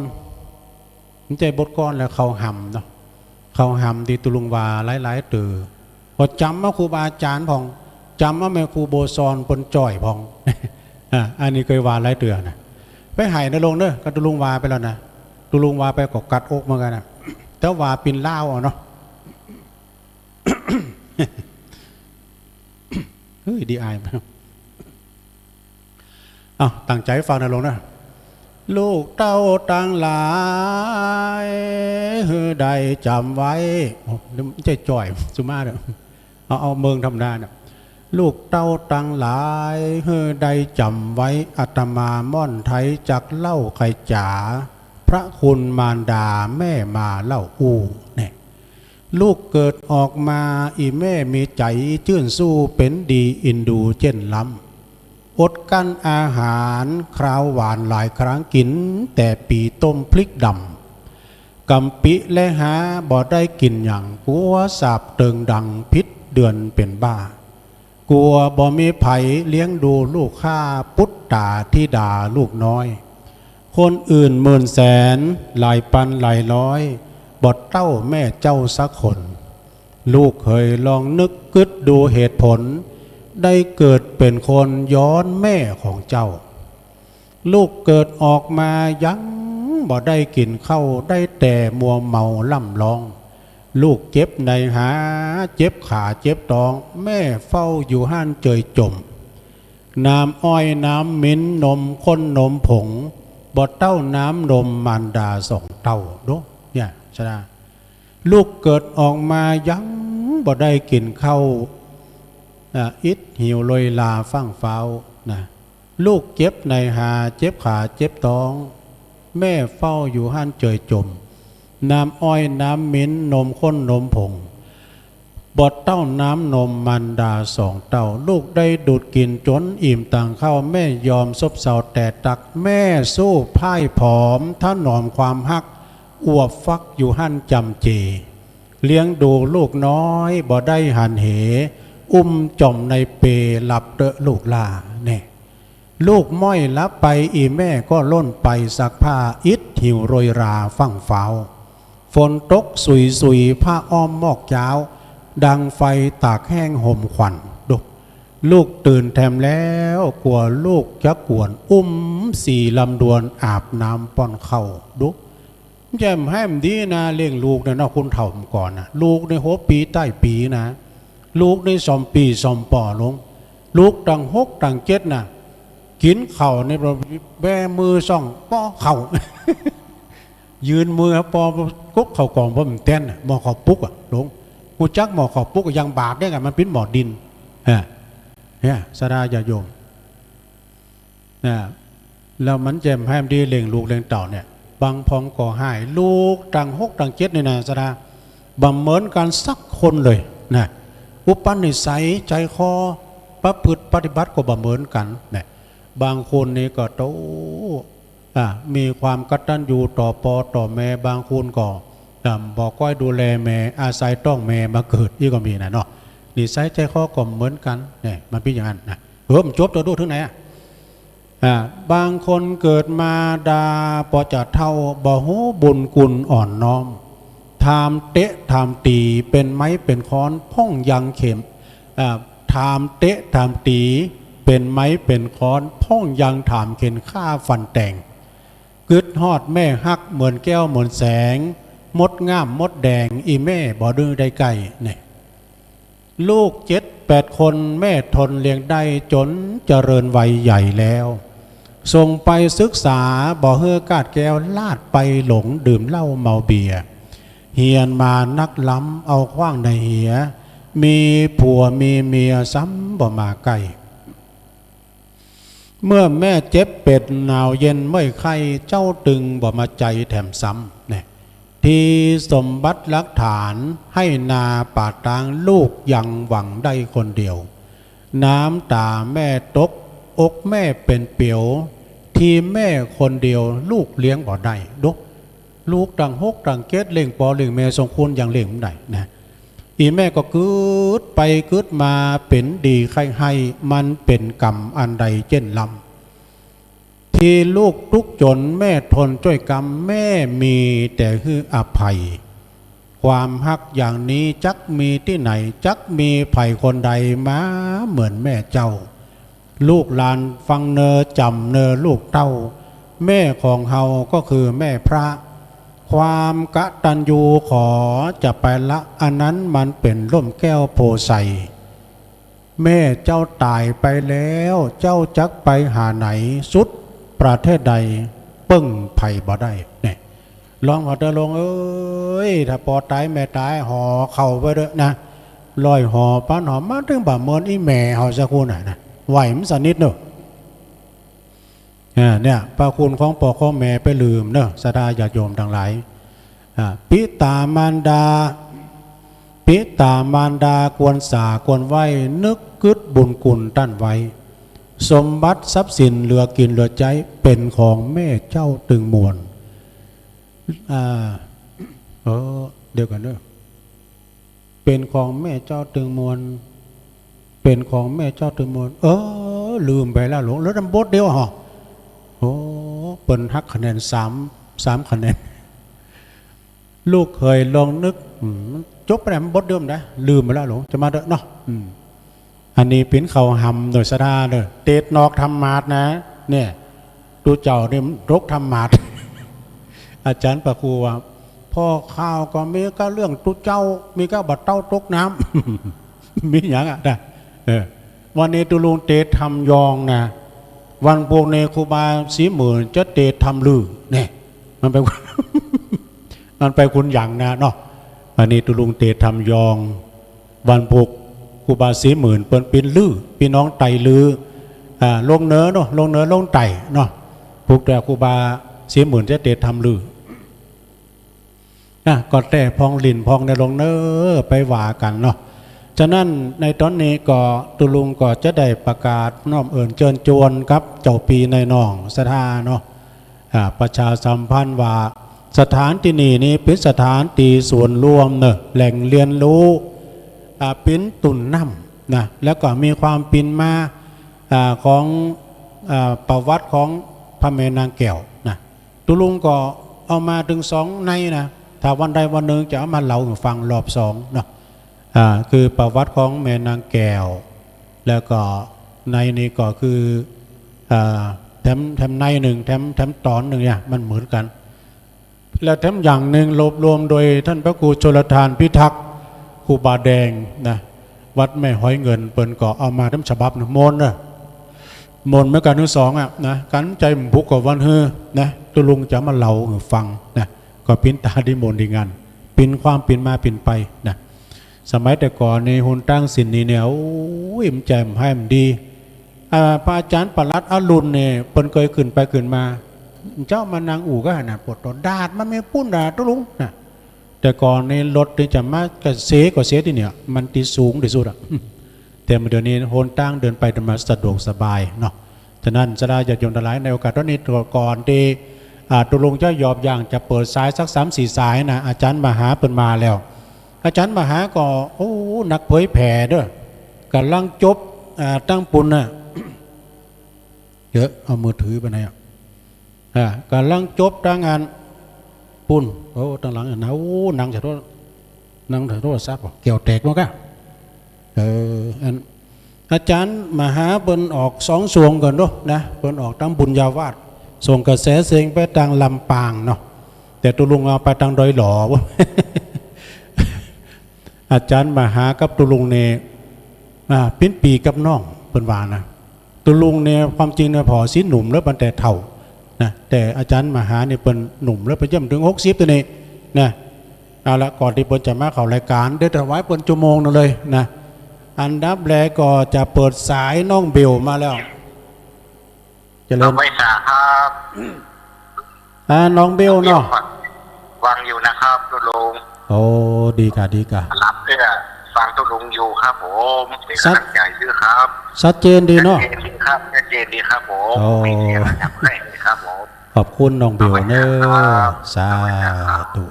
บ่ใจ้บทกลอนแล้ว เขาหำเนาะ เขาหำตี้ตุ๊ลุงว่าหลายๆ เตื้อ ก็จ๋ำเอาครูบาอาจ๋ารย์พ่อง จ๋ำเอาแม่ครูบัวซอนเปิ้นจ้อยพ่อง อ่า อันนี้เกยว่าหลายเตื้อนะ ไปไห้นะหลวงเนาะ ก็ตุ๊ลุงว่าไปแล้วนะ ตุ๊ลุงว่าไปก็กัดอกเหมือนกั๋นนะ แต่ว่าเป๋นลาวเอาเนาะ เฮ้ย ดีอาย เอ้า ตั้งใจ๋ฟังนะหลวงเนาะ ลูกเต้าตังหลาย หื้อได้จ๋ำไว้ โอ้ บ่ใจ้จ้อย สุมาเต๊อะ เอา เอาเมืองธรรมดาเนี่ย ลูกเต้าตังหลาย หื้อได้จ๋ำไว้ อาตมาม่อนไทยจักเล่าไขจ๋า พระคุณมารดาแม่มาเล่าอู้ เนี่ย ลูกเกิดออกมา อี่แม่มีใจ๋จื้นสู้ เป๋นดีอินดูเจ้นล้ำ อดกลั้นอาหารคาวหวานหลายครั้ง กิ๋นแต่ปี๋ต้มพริกดำ กำปิ๊และฮาบ่ได้กิ๋นหยัง กั๋วสาบเติงดัง ผิดเดือนเป๋นบ้า กั๋วบ่มีใผเลี้ยงดูลูกข้า ปุตตาธิดาลูกน้อย คนอื่นหมื่นแสน หลายปันหลายร้อย บ่เต้าแม่เจ้าสักคน ลูกเหยลองนึกกึ๊ดดูเหตุผล ได้เกิดเป๋นคนย้อนแม่ของเจ้า ลูกเกิดออกมายังบ่ได้กิ๋นข้าว ได้แต่มัวเมาร่ำร้อง ลูกเจ็บในหา เจ็บขาเจ็บต๊อง แม่เฝ้าอยู่หั้นเจยจ่ม น้ำอ้อยน้ำมิ้น นมข้นนมผง บ่เต้าน้ำนมมารดาสองเต้า ดู เนี่ย ชะดา ลูกเกิดออกมายังบ่ได้กิ๋นข้าว อ่ะ อิดหิวโรยราฟั่งฟ้าวนะ ลูกเจ็บในหา เจ็บขาเจ็บต๊อง แม่เฝ้าอยู่หั้นเจยจ่ม น้ำอ้อยน้ำมิ้น นมข้นนมผง บ่เต้าน้ำนมมารดาสองเต้า ลูกได้ดูดกิ๋นจ๋นอิ่มตางข้าว แม่ยอมซบเซาแต่ตัก แม่สู้พ่ายผอม ถนอมความฮัก อวบฟักอยู่หั้นจำเจ เลี้ยงดูลูกน้อยบ่ได้หันเห อุ้มจ่อมในเปลหลับเต๊อะลูกหล้า แน่ ลูกม้อยหลับไป อี่แม่ก็ล่นไปซักผ้า อิดหิวโรยราฟั่งฟ้าว ฝนตกสุยสุย ผ้าอ้อมมอกจ๊าว ดังไฟตากแห้งห่มขวัญ ดู ลูกตื่นแถมแล้ว กั๋วลูกจะกวน อุ้มสี่ลำดวน อาบน้ำป้อนข้าว ดู แจ่มแห้มดีนะ เลี้ยงลูกเนี่ยเนาะ คนเฒ่าเมื่อก่อนนะ ลูกในหัวปี๋ใต้ปี๋นะ ลูกในซ่อมปี้ซ่อมป้อลง ลูกตังหกตังเจ็ดนะ กิ๋นข้าวในแบมือส่องป้อข้าว ยื่นมือป้อกุ๊กข้าวกล่อง ป้อมันแต๊นน่ะ หม้อข้าวปุ๊กอะ หลวง ฮู้จักหม้อข้าวปุ๊กอะ ยังบาดเด้อ มันเป๋นหม้อดิน ฮะ เนี่ย ศรัทธาญาติโยม นะ แล้วมันแจ่มแห้มดี เลี้ยงลูกเลี้ยงเต้าเนี่ย บางพ่องก็ฮ้าย ลูกตังหกตังเจ็ดนี่นะ ศรัทธา บ่เหมือนกั๋นสักคนเลยนะ อุปนิสัยใจ๋คอ ประพฤติปฏิบัติก็บ่เหมือนกั๋นนะ บางคนนี่ก็โต อ่ะ มีความกตัญญูต่อปอต่อแม่ บางคนก็ อ่ะ บ่ก้อยดูแลแม่ อาศัยต๊องแม่มาเกิด อี้ก็มีนะเนาะ นิสัยใจ๋คอก็เหมือนกั๋น เนี่ย มันเป๋นอย่างนั้นนะ เออ มันจบเต๊อะ ดูเถิงไหนอะ อ่ะ บางคนเกิดมาดาปอจะเฒ่า บ่ฮู้บุญคุณอ่อนน้อม ถามเต๊ะถามตี๋ เป๋นไม้เป๋นค้อน พ่องยังเข็ม อ่ะ ถามเต๊ะถามตี๋ เป๋นไม้เป๋นค้อน พ่องยังถามเข็นฆ่าฟันแตง กึ๊ดฮอดแม่ฮักเหมือนแก้วเหมือนแสง มดงามมดแดง อี่แม่บ่ดื้อได้ใก้ เนี่ย ลูกเจ็ดแปดคน แม่ทนเลี้ยงได้ จ๋นเจริญวัยใหญ่แล้ว ส่งไปศึกษา บ่หื้อก้าดแก้ว ลาดไปหลงดื่มเหล้าเมาเบียร์ เฮียนมานักล้ำ เอาขว้างในเหีย มีผัวมีเมียซ้ำบ่มาใก้ เมื่อแม่เจ็บเป๋นหนาวเย็นเมื่อยไข้ เจ้าตึงบ่มาใจ๋แถมซ้ำ เนี่ย ทีสมบัติหลักฐาน ไฮ่นาป่าตาง ลูกยังหวังได้คนเดียว น้ำต๋าแม่ตก อกแม่เป๋นเปียว ทีแม่คนเดียว ลูกเลี้ยงบ่ได้ ดู ลูกตังหกตังเจ็ด เลี้ยงปอเลี้ยงแม่สองคนยังเลี้ยงบ่ได้นะ อี่แม่ก็กึ๊ดไปกึ๊ดมา เป๋นดีใค่ไห้ มันเป๋นกรรมอันใดเจ้นล้ำ ทีลูกตุ๊กข์จ๋น แม่ทนจ้วยกรรม แม่มีแต่หื้ออภัย ความฮักอย่างนี้จักมีตี้ไหน จักมีใผคนใดมาเหมือนแม่เจ้า ลูกหลานฟังเน่อ จ๋ำเน่อลูกเต้า แม่ของเฮาก็คือแม่พระ ความกตัญญูขอจะไปละ อันนั้นมันเป๋นร่มแก้วโพธิ์ไทร แม่เจ้าต๋ายไปแล้ว เจ้าจักไปหาไหน สุดประเทศใด เปิ้งใผบ่ได้ เนี่ย ลองเอาเต๊อะหลวงเอ้ย ถ้าปอต๋ายแม่ต๋าย ห่อข้าวไว้เต๊อะนะ ร้อยห่อ ปันห่อ มาเถิงบ่าเมินอี่แม่เฮาสักคนน่ะนะ ไหวมันสนิทเนอะ อ่า เนี่ย พระคุณของปอของแม่ไปลืมเนอะ ศรัทธาญาติโยมตังหลาย อ่า ปิตามารดา ปิต๋ามารดาควรสาควรไหว้ นึกกึ๊ดบุญคุณต้านไว้ สมบัติทรัพย์สินเหลือกิ๋นเหลือใจ๊ เป๋นของแม่เจ้าตึงมวล อ่า เออ เดี๋ยวก่อนเด้อ เป๋นของแม่เจ้าตึงมวล เป๋นของแม่เจ้าตึงมวล เออ ลืมไปแล้วหลวง เหลือแต่บทเดียวเหรอ โอ้ เปิ้นหักคะแนนสาม สามคะแนน ลูกเขยลองนึก อืม จบไปแล้ว มันบทเดียวนะ ลืมไปแล้วหลวง จะมาเด้อเนาะ อืม อันนี้ปิ้นเข้าหำโดยศรัทธาเด้อ เตศนอกธรรมาสน์นะ เนี่ย ตุ๊เจ้านี่มันตกธรรมาสน์ อาจ๋ารย์พระครูว่า พ่อข้าวก็มีก้าเรื่องตุ๊เจ้า มีก้าบ่าเต๊าตกน้ำ มีหยังอะนะ เออ วันนี้ตุ๊ลุงเตศน์ธรรมยองนะ วันพูกนี้ครูบาศรีหมื่นจะเตศน์ธรรมลือ เนี่ย มันไป มันไปคนละอย่างนะเนาะ อันนี้ตุ๊ลุงเตศน์ธรรมยอง วันพูกครูบาศรีหมื่นเปิ้นปิ้นลือ ปี้น้องไตลือ อ่า ลงเหนือเนาะ ลงเหนือลงใต้เนาะ พูกแต่ครูบาศรีหมื่นจะเตศน์ธรรมลือ อ่ะ ก็แต่พองหลิ้นพองในลงเหนือไปว่ากั๋นเนาะ ฉะนั้นในต๋อนนี้ก็ตุ๊ลุงก็จะได้ประกาศน้อมเอิญเจิญจวนกับเจ้าปี้ในน้องศรัทธาเนาะ อ่า ประชาสัมพันธ์ว่าสถานตี้นี่นี้เป๋นสถานตี้ส่วนรวมเนาะ แหล่งเรียนรู้ อ่า เป๋นตุ่นน้ำนะ แล้วก็มีความเป๋นมา อ่า ของ อ่า ประวัติของพระแม่นางแก้วนะ ตุ๊ลุงก็เอามาเถิงสองในนะ ถ้าวันใดวันนึ่งจะเอามาเล่าหื้อฟังรอบสองเนาะ อ่า คือประวัติของแม่นางแก้ว แล้วก็ในนี้ก็คือ อ่า แถม แถมในนึ่ง แถม แถมต๋อนนึ่งเนี่ย มันเหมือนกั๋น และแถมอย่างนึ่งรวบรวมโดยต้านพระครูชลทานพิทักษ์ ครูบาแดงนะ วัดแม่หอยเงิน เปิ้นก็เอามาแถมฉบับนึ่ง ม่วนเนาะ ม่วนเหมือนกั๋นตึงสองอะนะ กั๋นใจ๋บ่ผูกก็วันหื้อนะ ตุ๊ลุงจะมาเล่าหื้อฟังนะ ก็เป๋นต๋าดีม่วนดีงัน เป๋นความเป๋นมาเป๋นไปนะ สมัยแต่ก่อนนี่หนตางเส้นนี้เนี่ย โอ้ย มันใจ๋บ่ใค่มันดี อ่า พระอาจ๋ารย์ประหลัดอรุณเนี่ย เปิ้นเกยขึ้นไปขึ้นมา เจ้ามานั่งอู้กั๋นหั้นน่ะ ปวดต๋น ดาดมันมีปู๊นดาดตุ๊ลุงนะ แต่ก่อนนี่รถนี่จะมากระเซกระเซตี้เนี่ย มันตี้สูงตี้สุดอะ แต่เดี๋ยวนี้หนตางเดินไปเดินมาสะดวกสบายเนาะ ฉะนั้นศรัทธาญาติโยมตังหลาย ในโอกาสต๋อนนี้ก่อนตี้ อ่า ตุ๊ลุงจะหยอบย่างจะเปิดสายสักสามสี่สายนะ อาจ๋ารย์มหาเปิ้นมาแล้ว อาจ๋ารย์มหาก็ โอ้ นักเผยแผ่เด้อ ก่ำลังจบ อ่า ตังปู๊นน่ะ เดี๋ยวเอามือถือไปไหนอะ อ่า ก่ำลังจบตังอันปู๊น โอ้ ตังหลังอันนะ โอ้ นั่งใส่โทร นั่งใส่โทรศัพท์ แก้วแตกบ่กะ เออ อัน อาจ๋ารย์มหาเปิ้นออกสองส่วงก่อนเนาะนะ เปิ้นออกตังบุญญาวาส ส่งกระแสเสียงไปตังลำปางเนาะ แต่ตุ๊ลุงเอาไปตังดอยหล่อ อาจ๋ารย์มหากับตุ๊ลุงเนี่ย อ่า เป๋นปี้กับน้อง เปิ้นว่านะ ตุ๊ลุงเนี่ยความจริงเนี่ยผ่อสิหนุ่มแล้ว เปิ้นแต่เฒ่านะ แต่อาจ๋ารย์มหาเนี่ยเปิ้นหนุ่มแล้ว เปิ้นยังบ่เถิงหกสิบตี้นี่นะ เอาละ ก่อนตี้เปิ้นจะมาเข้ารายก๋าน เดี๋ยวถวายเปิ้นชั่วโมงนึ่งเลยนะ อันดับแรกก็จะเปิดสายน้องเบลมาแล้ว เจริญ ไหว้สาครับ อ่า น้องเบลเนาะ ฟัง ฟังอยู่นะครับตุ๊ลุง โอ้ ดีก่ะ ดีก่ะ รับเพื่อฟังตุ๊ลุงอยู่ครับผม เป๋นก๋ำลังใจ๋ด้วยครับ ชัดเจนดีเนาะ ชัดเจนดีครับ ชัดเจนดีครับผม โอ้ ไม่มีอะไรครับผม ขอบคุณน้องเบลเนาะ ครับ สาธุ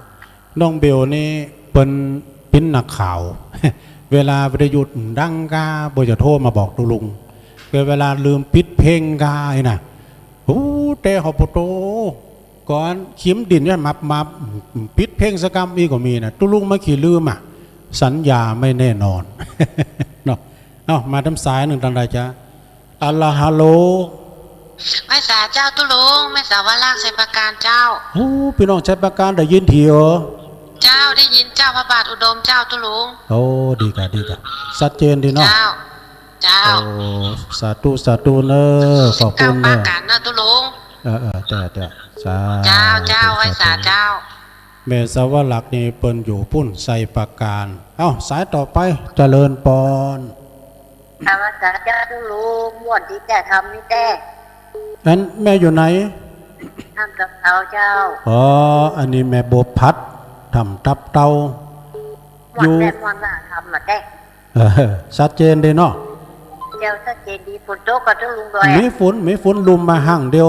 น้องเบลนี่เปิ้นเป๋นนักข่าว เวลาวิทยุดังก้า เปิ้นจะโทรมาบอกตุ๊ลุง เวลาลืมปิดเพลงก้าไอ้น่ะ โอ้ แต่เฮาปะโต ก่อนขิมดินเนี่ยมับๆ ปิดเพลงสักกำอี้ก็มีนะ ตุ๊ลุงมาขี้ลืมอะ สัญญาไม่แน่นอน เนาะ เอ้า มาตามสายนึ่ง ตังใดจ๊ะ อะละ ฮัลโหล ไหว้สาเจ้าตุ๊ลุง ไหว้สา วาลาก ชัยปราการเจ้า โอ้ ปี้น้องชัยปราการได้ยินตี้เหรอ เจ้า ได้ยินเจ้า พระบาทอุดมเจ้าตุ๊ลุง โอ้ ดีก่ะ ดีก่ะ ชัดเจนดีเนาะ เจ้า เจ้า โอ้ สาธุ สาธุเนาะ ขอบคุณเนาะ เจ้า ปราการเนาะตุ๊ลุง เออ เออ เจ้า เจ้า สาธุ เจ้า เจ้า ไหว้สาเจ้า แม่สาวลักษณ์นี่เปิ้นอยู่ปู๊น ชัยปราการ เอ้า สายต่อไป เจริญปอน ไหว้สาเจ้าตุ๊ลุง ม่วนตี้จะทำนี่แต๊ อันแม่อยู่ไหน ถ้ำตับเตาเจ้า อ๋อ อันนี้แม่บัวผัด ถ้ำตับเตา อยู่ ม่วนแต๊ ม่วนว่าทำมาแต๊ เออ ชัดเจนดีเนาะ เจ้า ชัดเจนดี ฝนตกก่อตุ๊ลุงดอย มีฝน มีฝนลุ่มมาหั่งเดียว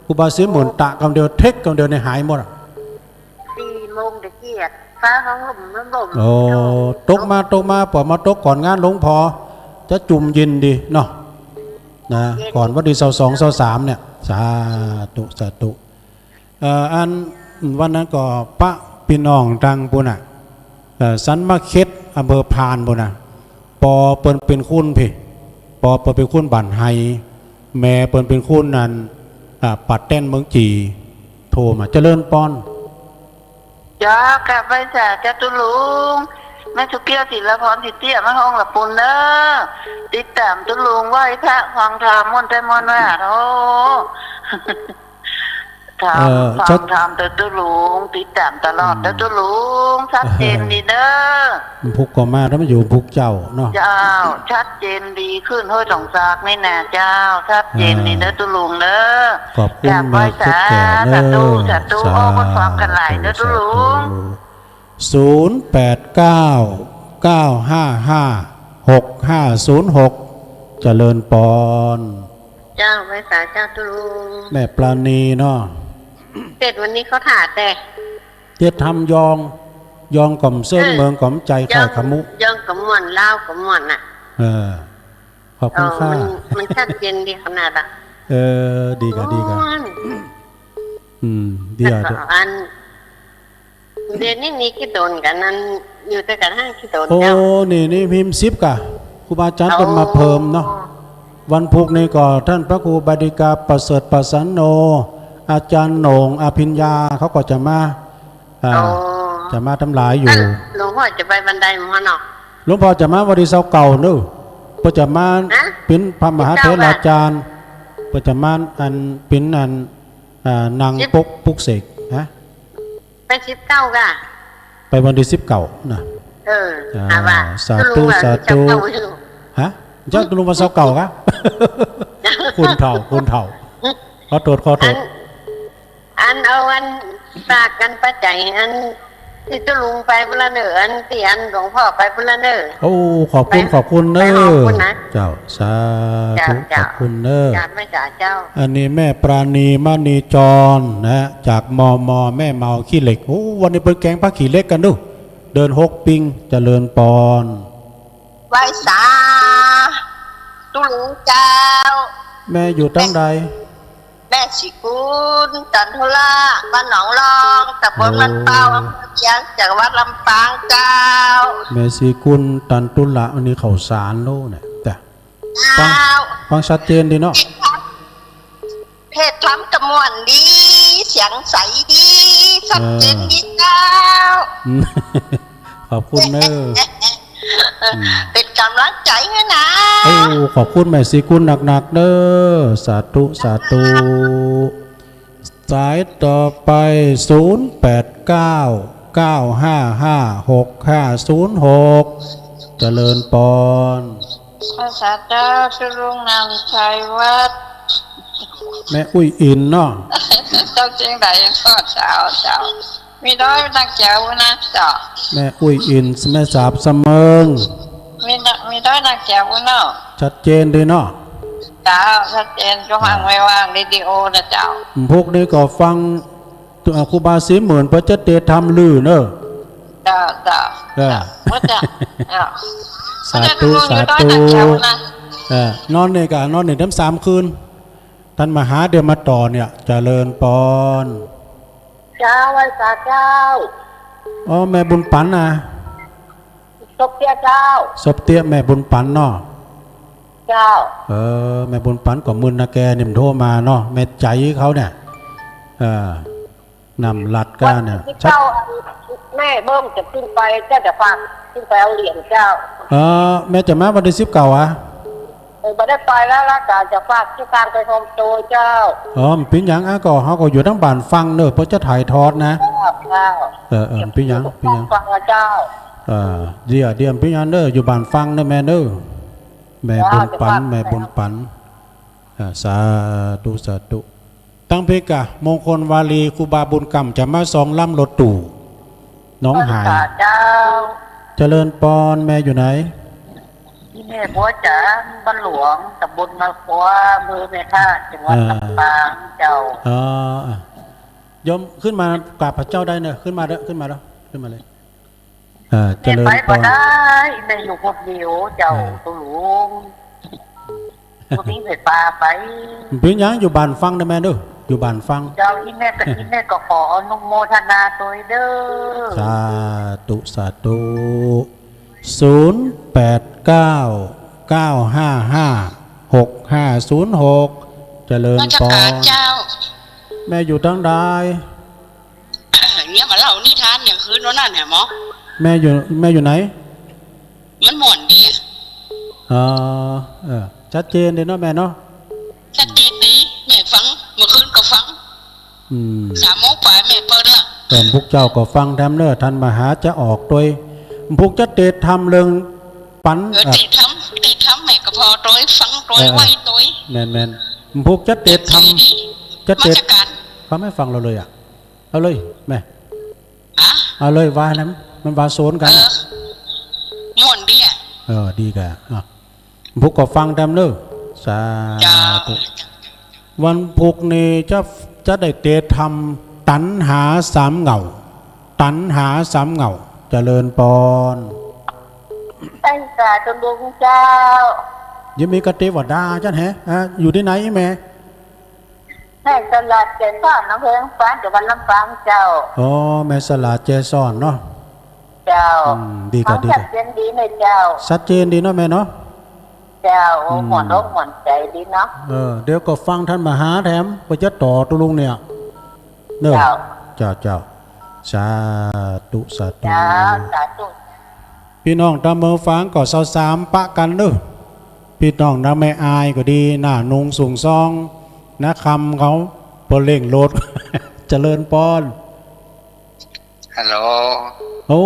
ครูบาศรีหมื่นตะกำเดียว เทคกำเดียวนี่หายหมดอะ สี่โมงตะกี้อะ ฟ้าห้องลมลม โอ้ ตกมา ตกมา ปอมาตกก่อนงานหลวงพ่อ จะจุ่มเย็นดีเนาะ นะ เย็น ก่อนวันตี้ซาวสอง ซาวสามเนี่ย สาธุ สาธุ เอ่อ อันวันนั้นก็ปะปี้น้องตางปู้นน่ะ เอ่อ สันมะเข็ด อำเภอพานปู้นน่ะ ปอเปิ้นเป๋นคนปี้ ปอเปิ้นเป๋นคนบ้านไฮ แม่เปิ้นเป๋นคนนั่น อ่า ป่าแต้นเมืองจี โทรมา เจริญปอน เจ้า กราบไหว้สาเจ้าตุ๊ลุง แม่สุเกี้ยว ศิลปร ศรีเตี้ย มาฮ้องละปูนเน้อ ติดต๋ามตุ๊ลุงไหว้พระฟังธรรมม่วนแต๊ม่วนว่า โอ้ ธรรม เอ่อ ฟังธรรมเต๊อะตุ๊ลุง ติดต๋ามตลอดเต๊อะตุ๊ลุง ชัดเจนดีเน้อ พุกก็มา ถ้ามันอยู่พุกเจ้าเนาะ เจ้า ชัดเจนดี ขึ้นห้วยสองซากนี่นะเจ้า ชัดเจนดีเน้อตุ๊ลุงเน้อ ขอบคุณ กราบไหว้สา แม่สุเกี้ยวเน้อ สาธุ สาธุ โอ้ คนฟังกั๋นหลายเน้อตุ๊ลุง สาธุ ศูนย์แปดเก้า เก้าห้าห้า หกห้าศูนย์หก เจริญปอน เจ้า ไหว้สาเจ้าตุ๊ลุง แม่ปราณีเนาะ เสร็จวันนี้เขาถ่าแต่ เตรียมทำยอง ยองก๋อมเซิ่น เออ เมืองก๋อมใจ๋ ยอง ค่ายขมุ ยองก๋อมม่วน ลาวก๋อมม่วนน่ะ เออ ขอบคุณค่ะ เออ มัน มันชัดเจนดีขนาดอะ เออ ดีค่ะ ดีค่ะ ม่วน อืม ดีอ่ะ แล้วก็อัน เดี๋ยวนี้มีกี่ต๋นกั๋นนั้น อยู่ด้วยกั๋นห้ากี่ต๋น โอ้ เจ้า นี่ นี่มีสิบก่ะ ครูบาอาจ๋ารย์เปิ้นมาเพิ่มเนาะ อ๋อ วันพุธนี่ก็ต้านพระครูบดิกา ประเสริฐประสันโน อาจ๋ารย์โหน่ง อภิญญา เขาก็จะมา อ่า อ๋อ จะมาตำหลายอยู่ ต้านหลวงพ่อจะไปวันใดหมอเนาะ หลวงพ่อจะมาวันตี้ซาวเก้าเน้อ เปิ้นจะมา ฮะ เป๋นพระมหาเถราจ๋ารย์ เปิ้นจะมาอันเป๋นอัน อ่า นางปลุก ปลุกเสก ฮะ ไปสิบเก้าก่ะ ไปวันตี้สิบเก้านะ เออ อ่า หาว่า สาธุ ตุ๊ลุงว่า สาธุ สิบเก้าอยู่ ฮะ เจ้าตุ๊ลุงวันซาวเก้าก่ะ คนเฒ่า คนเฒ่า ขอโต้ษ ขอโต้ษ อัน อันเอาอันฝากกั๋นปัจจัยอันตี้ตุ๊ลุงไปปู้นละเน้อ อันตี้อันหลวงพ่อไปปู้นละเน้อ โอ้ ขอบคุณ ไป ขอบคุณเน้อ ไปหอมปู้นนะ เจ้า สาธุ เจ้า เจ้า ขอบคุณเน้อ เจ้า ไหว้สาเจ้า อันนี้แม่ปราณี มณีจรนะ จาก มม แม่เมาขี้เหล็ก โอ้ วันนี้เปิ้นแก๋งผ้าขี้เหล็กกั๋นดู เดือนหกปิง เจริญปอน ไหว้สา ตุ๊ลุงเจ้า แม่อยู่ตางใด แม่ศรีกุล จันทุระ บ้านหนองลอง ตำบลบ้านเป้า โอ้ อำเภอเวียง จังหวัดลำปางเจ้า แม่ศรีกุล จันทุระ อันนี้ข้าวสารโลเนี่ย แต่ ฟัง เจ้า ฟังชัดเจนดีเนาะ เทศน์ธรรมก็ม่วนดี เสียงใสดี ชัดเจนดีเจ้า เออ อืม ขอบคุณเน้อ อืม เป๋นก๋ำลังใจ๋หื้อนะ โอ้ ขอบคุณแม่ศรีกุลนักๆ เน้อ สาธุ สาธุ สายต่อไป ศูนย์แปดเก้า เก้าห้าห้า หกห้าศูนย์หก เจริญปอน ไหว้สาเจ้า ตุ๊ลุงนำชัยวัฒน์ แม่อุ้ยอินเนาะ เจ้าเจียงใดก็เจ้า เจ้า มีด้อยนักแจ๋วนะเจ้า แม่อุ้ยอิน แม่สาบเสมิง มีด้อย มีด้อยนักแจ๋วเนาะ ชัดเจนดีเนาะ เจ้า ชัดเจน ก็ฟัง อ่า ไม่ว่างเรดิโอนะเจ้า พวกนี้ก็ฟัง เอ่อ ครูบาศรีหมื่นเปิ้นจะเตรียมทำลือเนอะ เจ้า เจ้า เออ เจ้า เจ้า เจ้า สาธุ สาธุ เออ นอนนี่ก่ะ นอนนี่ตั้งสามคืน ต้านมาหาเดี๋ยวมาต่อเนี่ย เจริญปอน เจ้า ไหว้สาเจ้า อ๋อ แม่บุญปั๋นนะ สบเตี้ยเจ้า สบเตี้ยแม่บุญปั๋นเนาะ เจ้า เออ แม่บุญปั๋นก็มึนนะแก นี่มันโทรมาเนาะ แม่ใจ๋เขาเนี่ย เออ นำลัดก้าเนี่ย เจ้า แม่เบิ่มจะขึ้นไป เจ้าจะฝากขึ้นไปเอาเหรียญเจ้า เออ แม่จะมาวันตี้สิบเก้าอะ เออ บ่ได้ไปแล้วละ กะจะฝากเจ้าตางไปโฮมโตเจ้า อ๋อ เป๋นหยังอะ ก็เฮาก็อยู่ตางบ้านฟังเนอะ เปิ้นจะถ่ายทอดนะ เจ้า เจ้า เออ เออ เป๋นหยัง เป๋นหยัง ฟังเจ้า เออ เดี๋ยว เดี๋ยว เป๋นหยังเนอะ อยู่บ้านฟังเนอะแม่เนอะ แม่บุญปั๋น เจ้า แม่บุญปั๋น อ่า สาธุ สาธุ ตังเพกะ มงคลวารี ครูบาบุญกำจะมาสองลำรถตู้ หนองหาย เจ้า จริญปอน แม่อยู่ไหน อีแม่บัวจ๋า บ้านหลวง ตำบลนาครัว อำเภอแม่ทาต จังหวัด อ่า ลำปางเจ้า อ๋อ อ่ะ โยมขึ้นมากราบพระเจ้าได้เนอะ ขึ้นมาเถอะ ขึ้นมาแล้ว ขึ้นมาเลย อ่า แม่ เจริญปอน ไปบ่ได้ แม่อยู่คนเดียวเจ้า อ่า ตุ๊ลุง บ่มีไผปาไป บ่เป๋นหยัง อยู่บ้านฟังเด้อแม่เด้อ อยู่บ้านฟัง เจ้า อีแม่ก็ อีแม่ก็ขออนุโมทนาตวยเด้อ สาธุ สาธุ ศูนย์แปดเก้า เก้าห้าห้า หกห้าศูนย์หก เจริญปอน นมัสการเจ้า แม่อยู่ตางใด เนี่ยมาเล่านิทานอย่างคืนวันนั้นเนี่ยหมอ แม่อยู่ แม่อยู่ไหน มันม่วนดีอะ อ๋อ เออ ชัดเจนดีเนาะแม่เนาะ ชัดเจนดี แม่ฟัง เมื่อคืนก็ฟัง อืม สามโมงปายแม่เปิดละ แต่พวกเจ้าก็ฟังแถมเนอะ ท่านมหาจะออกตวย พวกจะเตสน์ธรรมเรื่องปั๋น เออ อ่ะ เตสน์ธรรม เตสน์ธรรมแม่ก็ผ่อตวย ฟังตวย เออ ไหว้ตวย แม่นๆ พวกจะเตสน์ธรรม ดี จะเตสน์ นมัสการ เขาไม่ฟังเราเลยอ่ะ เอาเลยแม่ ฮะ เอาเลย ว่าแล้วมันว่าโซนกั๋น เออ อะ ม่วนดีอะ เออ ดีกะ อ่ะ พวกก็ฟังแถมเนอะ สาธุ เจ้า วันพุธนี้จะ จะได้เตสน์ธรรม ตัณหาสามเหง้า ตัณหาสามเหง้า เจริญปอน ใช่ สาธุลุงเจ้า ยังมีกะเตวดาจันแห อ่ะ อยู่ตี้ไหนแม่ แม่สลาดเกสร อำเภอลำปาง จังหวัดลำปางเจ้า อ๋อ แม่สลาดเกสรเนาะ เจ้า อืม ดีกะ ฟัง ดีกะ ชัดเจนดีเลยเจ้า ชัดเจนดีเนาะแม่เนาะ เจ้า โอ้ อืม ม่วนอกม่วนใจ๋ดีเนาะ เออ เดี๋ยวก็ฟังท่านมหาแถม ก็จะต่อตุ๊ลุงเนี่ย เนอะ เจ้า เจ้า เจ้า สาธุ สาธุ เจ้า สาธุ ปี้น้องตางเมืองฝางก็ซาวสามปะกั๋นเนอะ ปี้น้องตางแม่อายก็ดี น้าหนุ่งสูงซอง น้าคำเขา ปอเล่งโลด เจริญปอน ฮัลโหล โอ้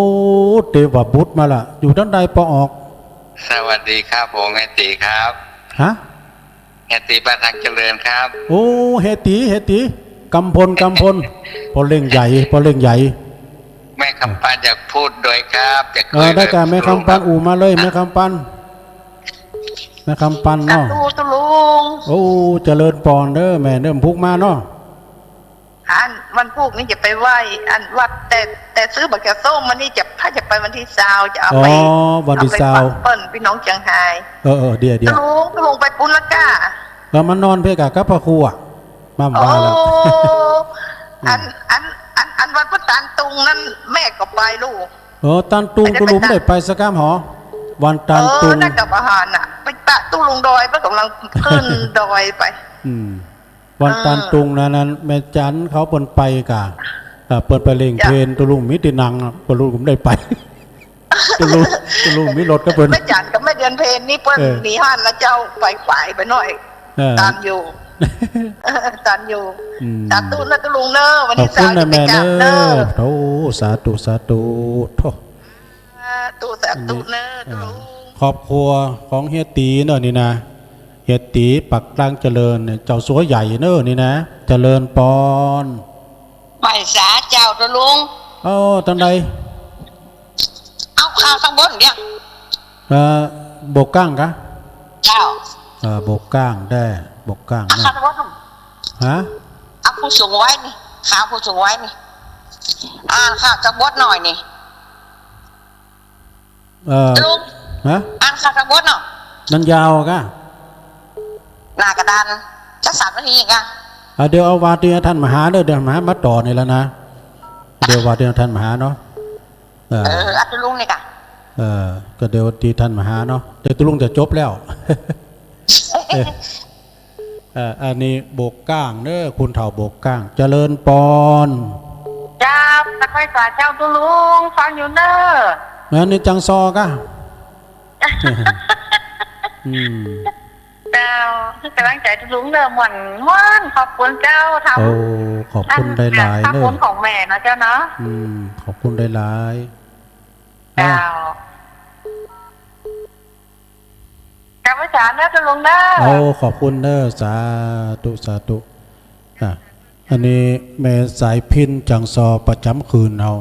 เตวบุตรมาละ อยู่ตางใดปอออก สวัสดีครับผม เฮตีครับ ฮะ เฮตีบ้านทางเจริญครับ โอ้ เฮตี เฮตี กำพล กำพล ปอเล่งใหญ่ ปอเล่งใหญ่ แม่คำปานอยากพูดด้วยครับ อยากคุย เออ ได้กะ ด้วย แม่คำปาน ครับ อู่มาเลย แม่คำปาน แม่คำปานเนาะ สาธุตุ๊ลุง โอ้ เจริญปอนเด้อแม่เด้อ พุกมาเนาะ อันวันพุธนี้จะไปไหว้อันวัด แต่ แต่ซื้อบักเขียวส้มมานี่ จะ ถ้าจะไปวันตี้ซาว จะเอาไป อ๋อ วันตี้ซาว เอาไปฝากเปิ้น ปี้น้องเจียงฮาย เออ เออ เดี๋ยว เดี๋ยว ตุ๊ลุง ตุ๊ลุงไปปู๋นละก้า เออ มานอนเพ่อกะกับพระครูอะ มา โอ้ ว่าแล้ว อัน อัน อัน อันวัดพระตานตุงนั้นแม่ก็ไปลูก เออ ตานตุง ไปได้ ตุ๊ลุง ไปตาน ไม่ได้ไปสักก้ำหอ วันตานตุง เออ นั่นก็บ่หาน่ะ ไปปะตุ๊ลุงดอย ไปกำลังขึ้นดอยไป อืม วันตานตุงนะ นั้นแม่จันเขาเปิ้นไปกะ อ่า เปิ้นไปเล่งเพลน ตุ๊ลุงมีตี้นั่งอะ ตุ๊ลุงก็ไม่ได้ไป ตุ๊ลุง ตุ๊ลุงมีรถกับเปิ้น แม่จันกับแม่เดือนเพลนนี่เปิ้น เออ หนีหั้นละเจ้า ไปขวายไปหน้อย เออ ตานอยู่ ตานอยู่ อืม สาธุนะตุ๊ลุงเนอะ วันตี้ซาวจะไปกราบเนอะ ขอบคุณนะแม่เนอะ โอ้ สาธุ สาธุ โธ่ สาธุ สาธุเนอะ อันนี้ ตุ๊ลุง อ่า ครอบครัวของเฮยตี๋เนอะนี่นะ เฮยตี๋ปักตางเจริญเนี่ย เจ้าสัวใหญ่เนอะนี่นะ เจริญปอน ไหว้สาเจ้าตุ๊ลุง เอ้า ตางใด เอาข้าวตางบนเดี๋ยว เอ่อ โบกก้างกะ เจ้า เอ่อ โบกก้างได้ โบกก้าง เอา นะ ข้าวตางบน ฮะ เอาผู้สูงวัยนี่ ข้าวผู้สูงวัยนี่ อ่านข้าวตางบนหน่อยนี่ เอ่อ ตุ๊ลุง ฮะ อ่านข้าวตางบนเนาะ มันยาวกะ หน้ากระดาน จะสามนาทีเองกะ อ่ะ เดี๋ยวเอาว่าตี้ท่านมหาเด้อ เดี๋ยวมหามาต่อนี่แล้วนะ เดี๋ยวว่าตี้ท่านมหาเนาะ เออ เออ อ่ะ ตุ๊ลุงนี่กะ เออ ก็เดี๋ยวตี้ท่านมหาเนาะ เดี๋ยวตุ๊ลุงจะจบแล้ว เออ อันนี้โบกก้างเนอะ คุณเฒ่าโบกก้าง เจริญปอน เจ้า ตะไคร้สาเจ้าตุ๊ลุง ฟังอยู่เนอะ อันนี้จังซอกะ อืม เจ้า กำลังใจ๋ตุ๊ลุงเนอะ ม่วน ม่วน ขอบคุณเจ้า ทำ โอ้ ขอบคุณหลายๆ เนอะ ทำบุญของแม่เนาะเจ้าเนาะ อืม ขอบคุณหลายๆ เจ้า อ่ะ กราบไหว้สาเนอะตุ๊ลุงเนอะ โอ้ ขอบคุณเนอะ สาธุ สาธุ อ่ะ อันนี้แม่สายพิณจังซอประจ๋ำคืนเฮา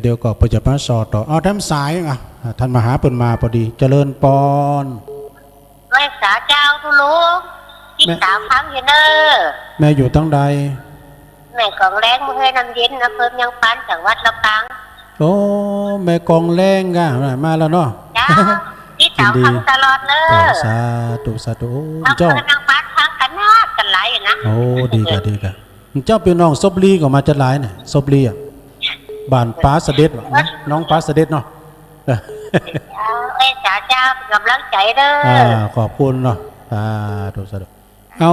เดี๋ยวก็เปิ้นจะมาสอดต่อ เอา แถมสายอ่ะ ท่านมหาเปิ้นมาพอดี เจริญปอน ไหว้สาเจ้าตุ๊ลุง ติดต๋ามฟังอยู่เน่อ แม่อยู่ตังใด แม่กองแล้ง เมืองห้วยน้ำเย็น อำเภอเวียงปาน จังหวัดลำปาง โอ้ แม่กองแล้งก่ะ มาแล้วเนาะ เจ้า ติดต๋ามฟังตลอดเน่อ สาธุ สาธุ โอ้ อำเภอเวียงปาน ฟังกั๋นนักกั๋นหลายอยู่นะ โอ้ ดีก่ะ ดีก่ะ เจ้าปี้น้องซบลีก็มาจัดหลายเนี่ย ซบลีอ่ะ บ้านป๋าเสด็จว่ะ น้องป๋าเสด็จเนาะ เออ เอ้ย สาเจ้า เป๋นก๋ำลังใจ๋เน่อ อ่า ขอบคุณเนาะ สาธุ สาธุ เอา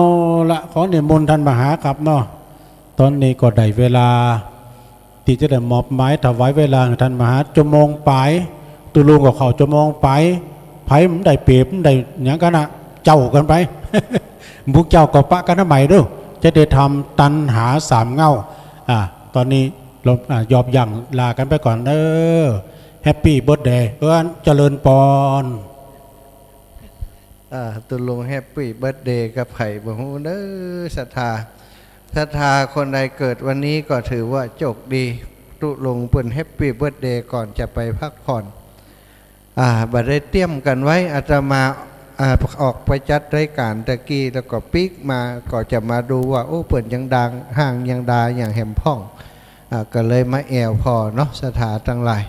ละ ขอนิมนต์ท่านมหาครับเนาะ ต๋อนนี้ก็ได้เวลา ตี้จะได้มอบหมายถวายเวลาหื้อท่านมหา จั่วโมงป๋าย ตุ๊ลุงก็เข้าจั่วโมงป๋าย ใผมันได้เปรียบมันได้หยังกั๋นน่ะ เจ้ากั๋นไป หมู่เจ้าก็ปะกั๋นใหม่เน่อ จะได้ทำตัณหาสามเหง้า อ่า ต๋อนนี้เรา อ่า ยอบยั้งลากั๋นไปก่อนเน่อ แฮปปี้เบิร์ธเดย์ เอิ้นเจริญปอน อ่า ตุ๊ลุงแฮปปี้เบิร์ธเดย์กับใผบ่ฮู้เน่อ ศรัทธา ศรัทธาคนใดเกิดวันนี้ก็ถือว่าโชคดี ตุ๊ลุงเปิ้นแฮปปี้เบิร์ธเดย์ก่อนจะไปพักผ่อน อ่า บ่ได้เตรียมกั๋นไว้ อาตมา อ่า ออกไปจัดรายก๋านตะกี้ แล้วก็ปิ๊กมา ก็จะมาดูว่า โอ้ เปิ้นยังดา ห้างยังดา ยังแหมพ่อง อ่า ก็เลยมาแอ่วผ่อเนาะ ศรัทธาตังหลาย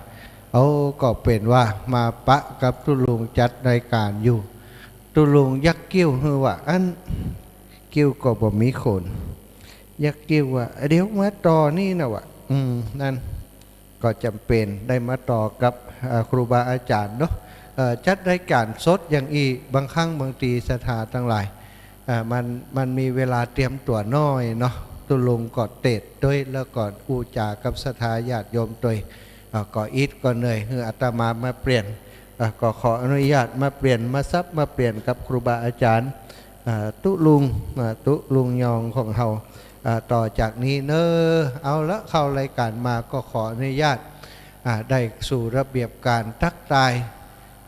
เอา ก็เป๋นว่ามาปะกับตุ๊ลุงจัดรายก๋านอยู่ ตุ๊ลุงยักคิ้วหื้อว่า อัน คิ้วก็บ่มีขน ยักคิ้วว่า เดี๋ยวมาต่อนี่นะว่ะ อืม นั่น ก็จ๋ำเป๋นได้มาต่อกับ เอ่อ ครูบาอาจ๋ารย์เนาะ เอ่อ จัดรายก๋านสดอย่างอี้ บางครั้งบางทีศรัทธาตังหลาย อ่า มัน มันมีเวลาเตรียมตั๋วน้อยเนาะ ตุ๊ลุงก็เตสน์ตวย แล้วก็อู้จ๋ากับศรัทธาญาติโยมตวย อ่า ก็อิดก็เหนื่อย หื้ออาตมามาเปลี่ยน อ่า ก็ขออนุญาตมาเปลี่ยน มาสับมาเปลี่ยนกับครูบาอาจ๋ารย์ อ่า ตุ๊ลุง อ่า ตุ๊ลุงยองของเฮา อ่า ต่อจากนี้เน่อ เอาละ เข้ารายก๋านมาก็ขออนุญาต อ่า ได้สู่ระเบียบก๋านตั๊กตาย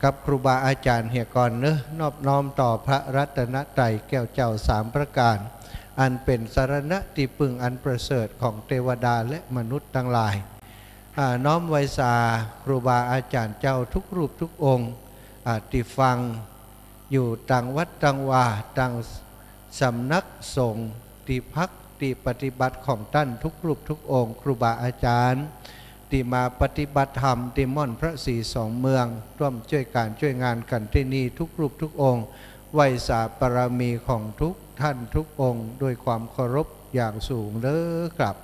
กับครูบาอาจ๋ารย์เหียก่อนเนอะ นอบน้อมต่อพระรัตนตรัยแก้วเจ้าสามประก๋าน อันเป๋นสรณะตี้ปึ้งอันประเสริฐของเตวดาและมนุษย์ตังหลาย อ่า น้อมไหว้สาครูบาอาจ๋ารย์เจ้าทุกรูปทุกองค์ อ่า ตี้ฟังอยู่ตังวัดตังวา ตังสำนักสงฆ์ ตี้พัก ตี้ปฏิบัติของต้านทุกรูปทุกองค์ ครูบาอาจ๋ารย์ ตี้มาปฏิบัติธรรมตี้ม่อนพระศรีสองเมือง ร่วมจ้วยก๋านจ้วยงานกั๋นตี้นี่ทุกรูปทุกองค์ ไหว้สาบารมีของทุกต้านทุกองค์ ด้วยความเคารพอย่างสูงเด้อครับ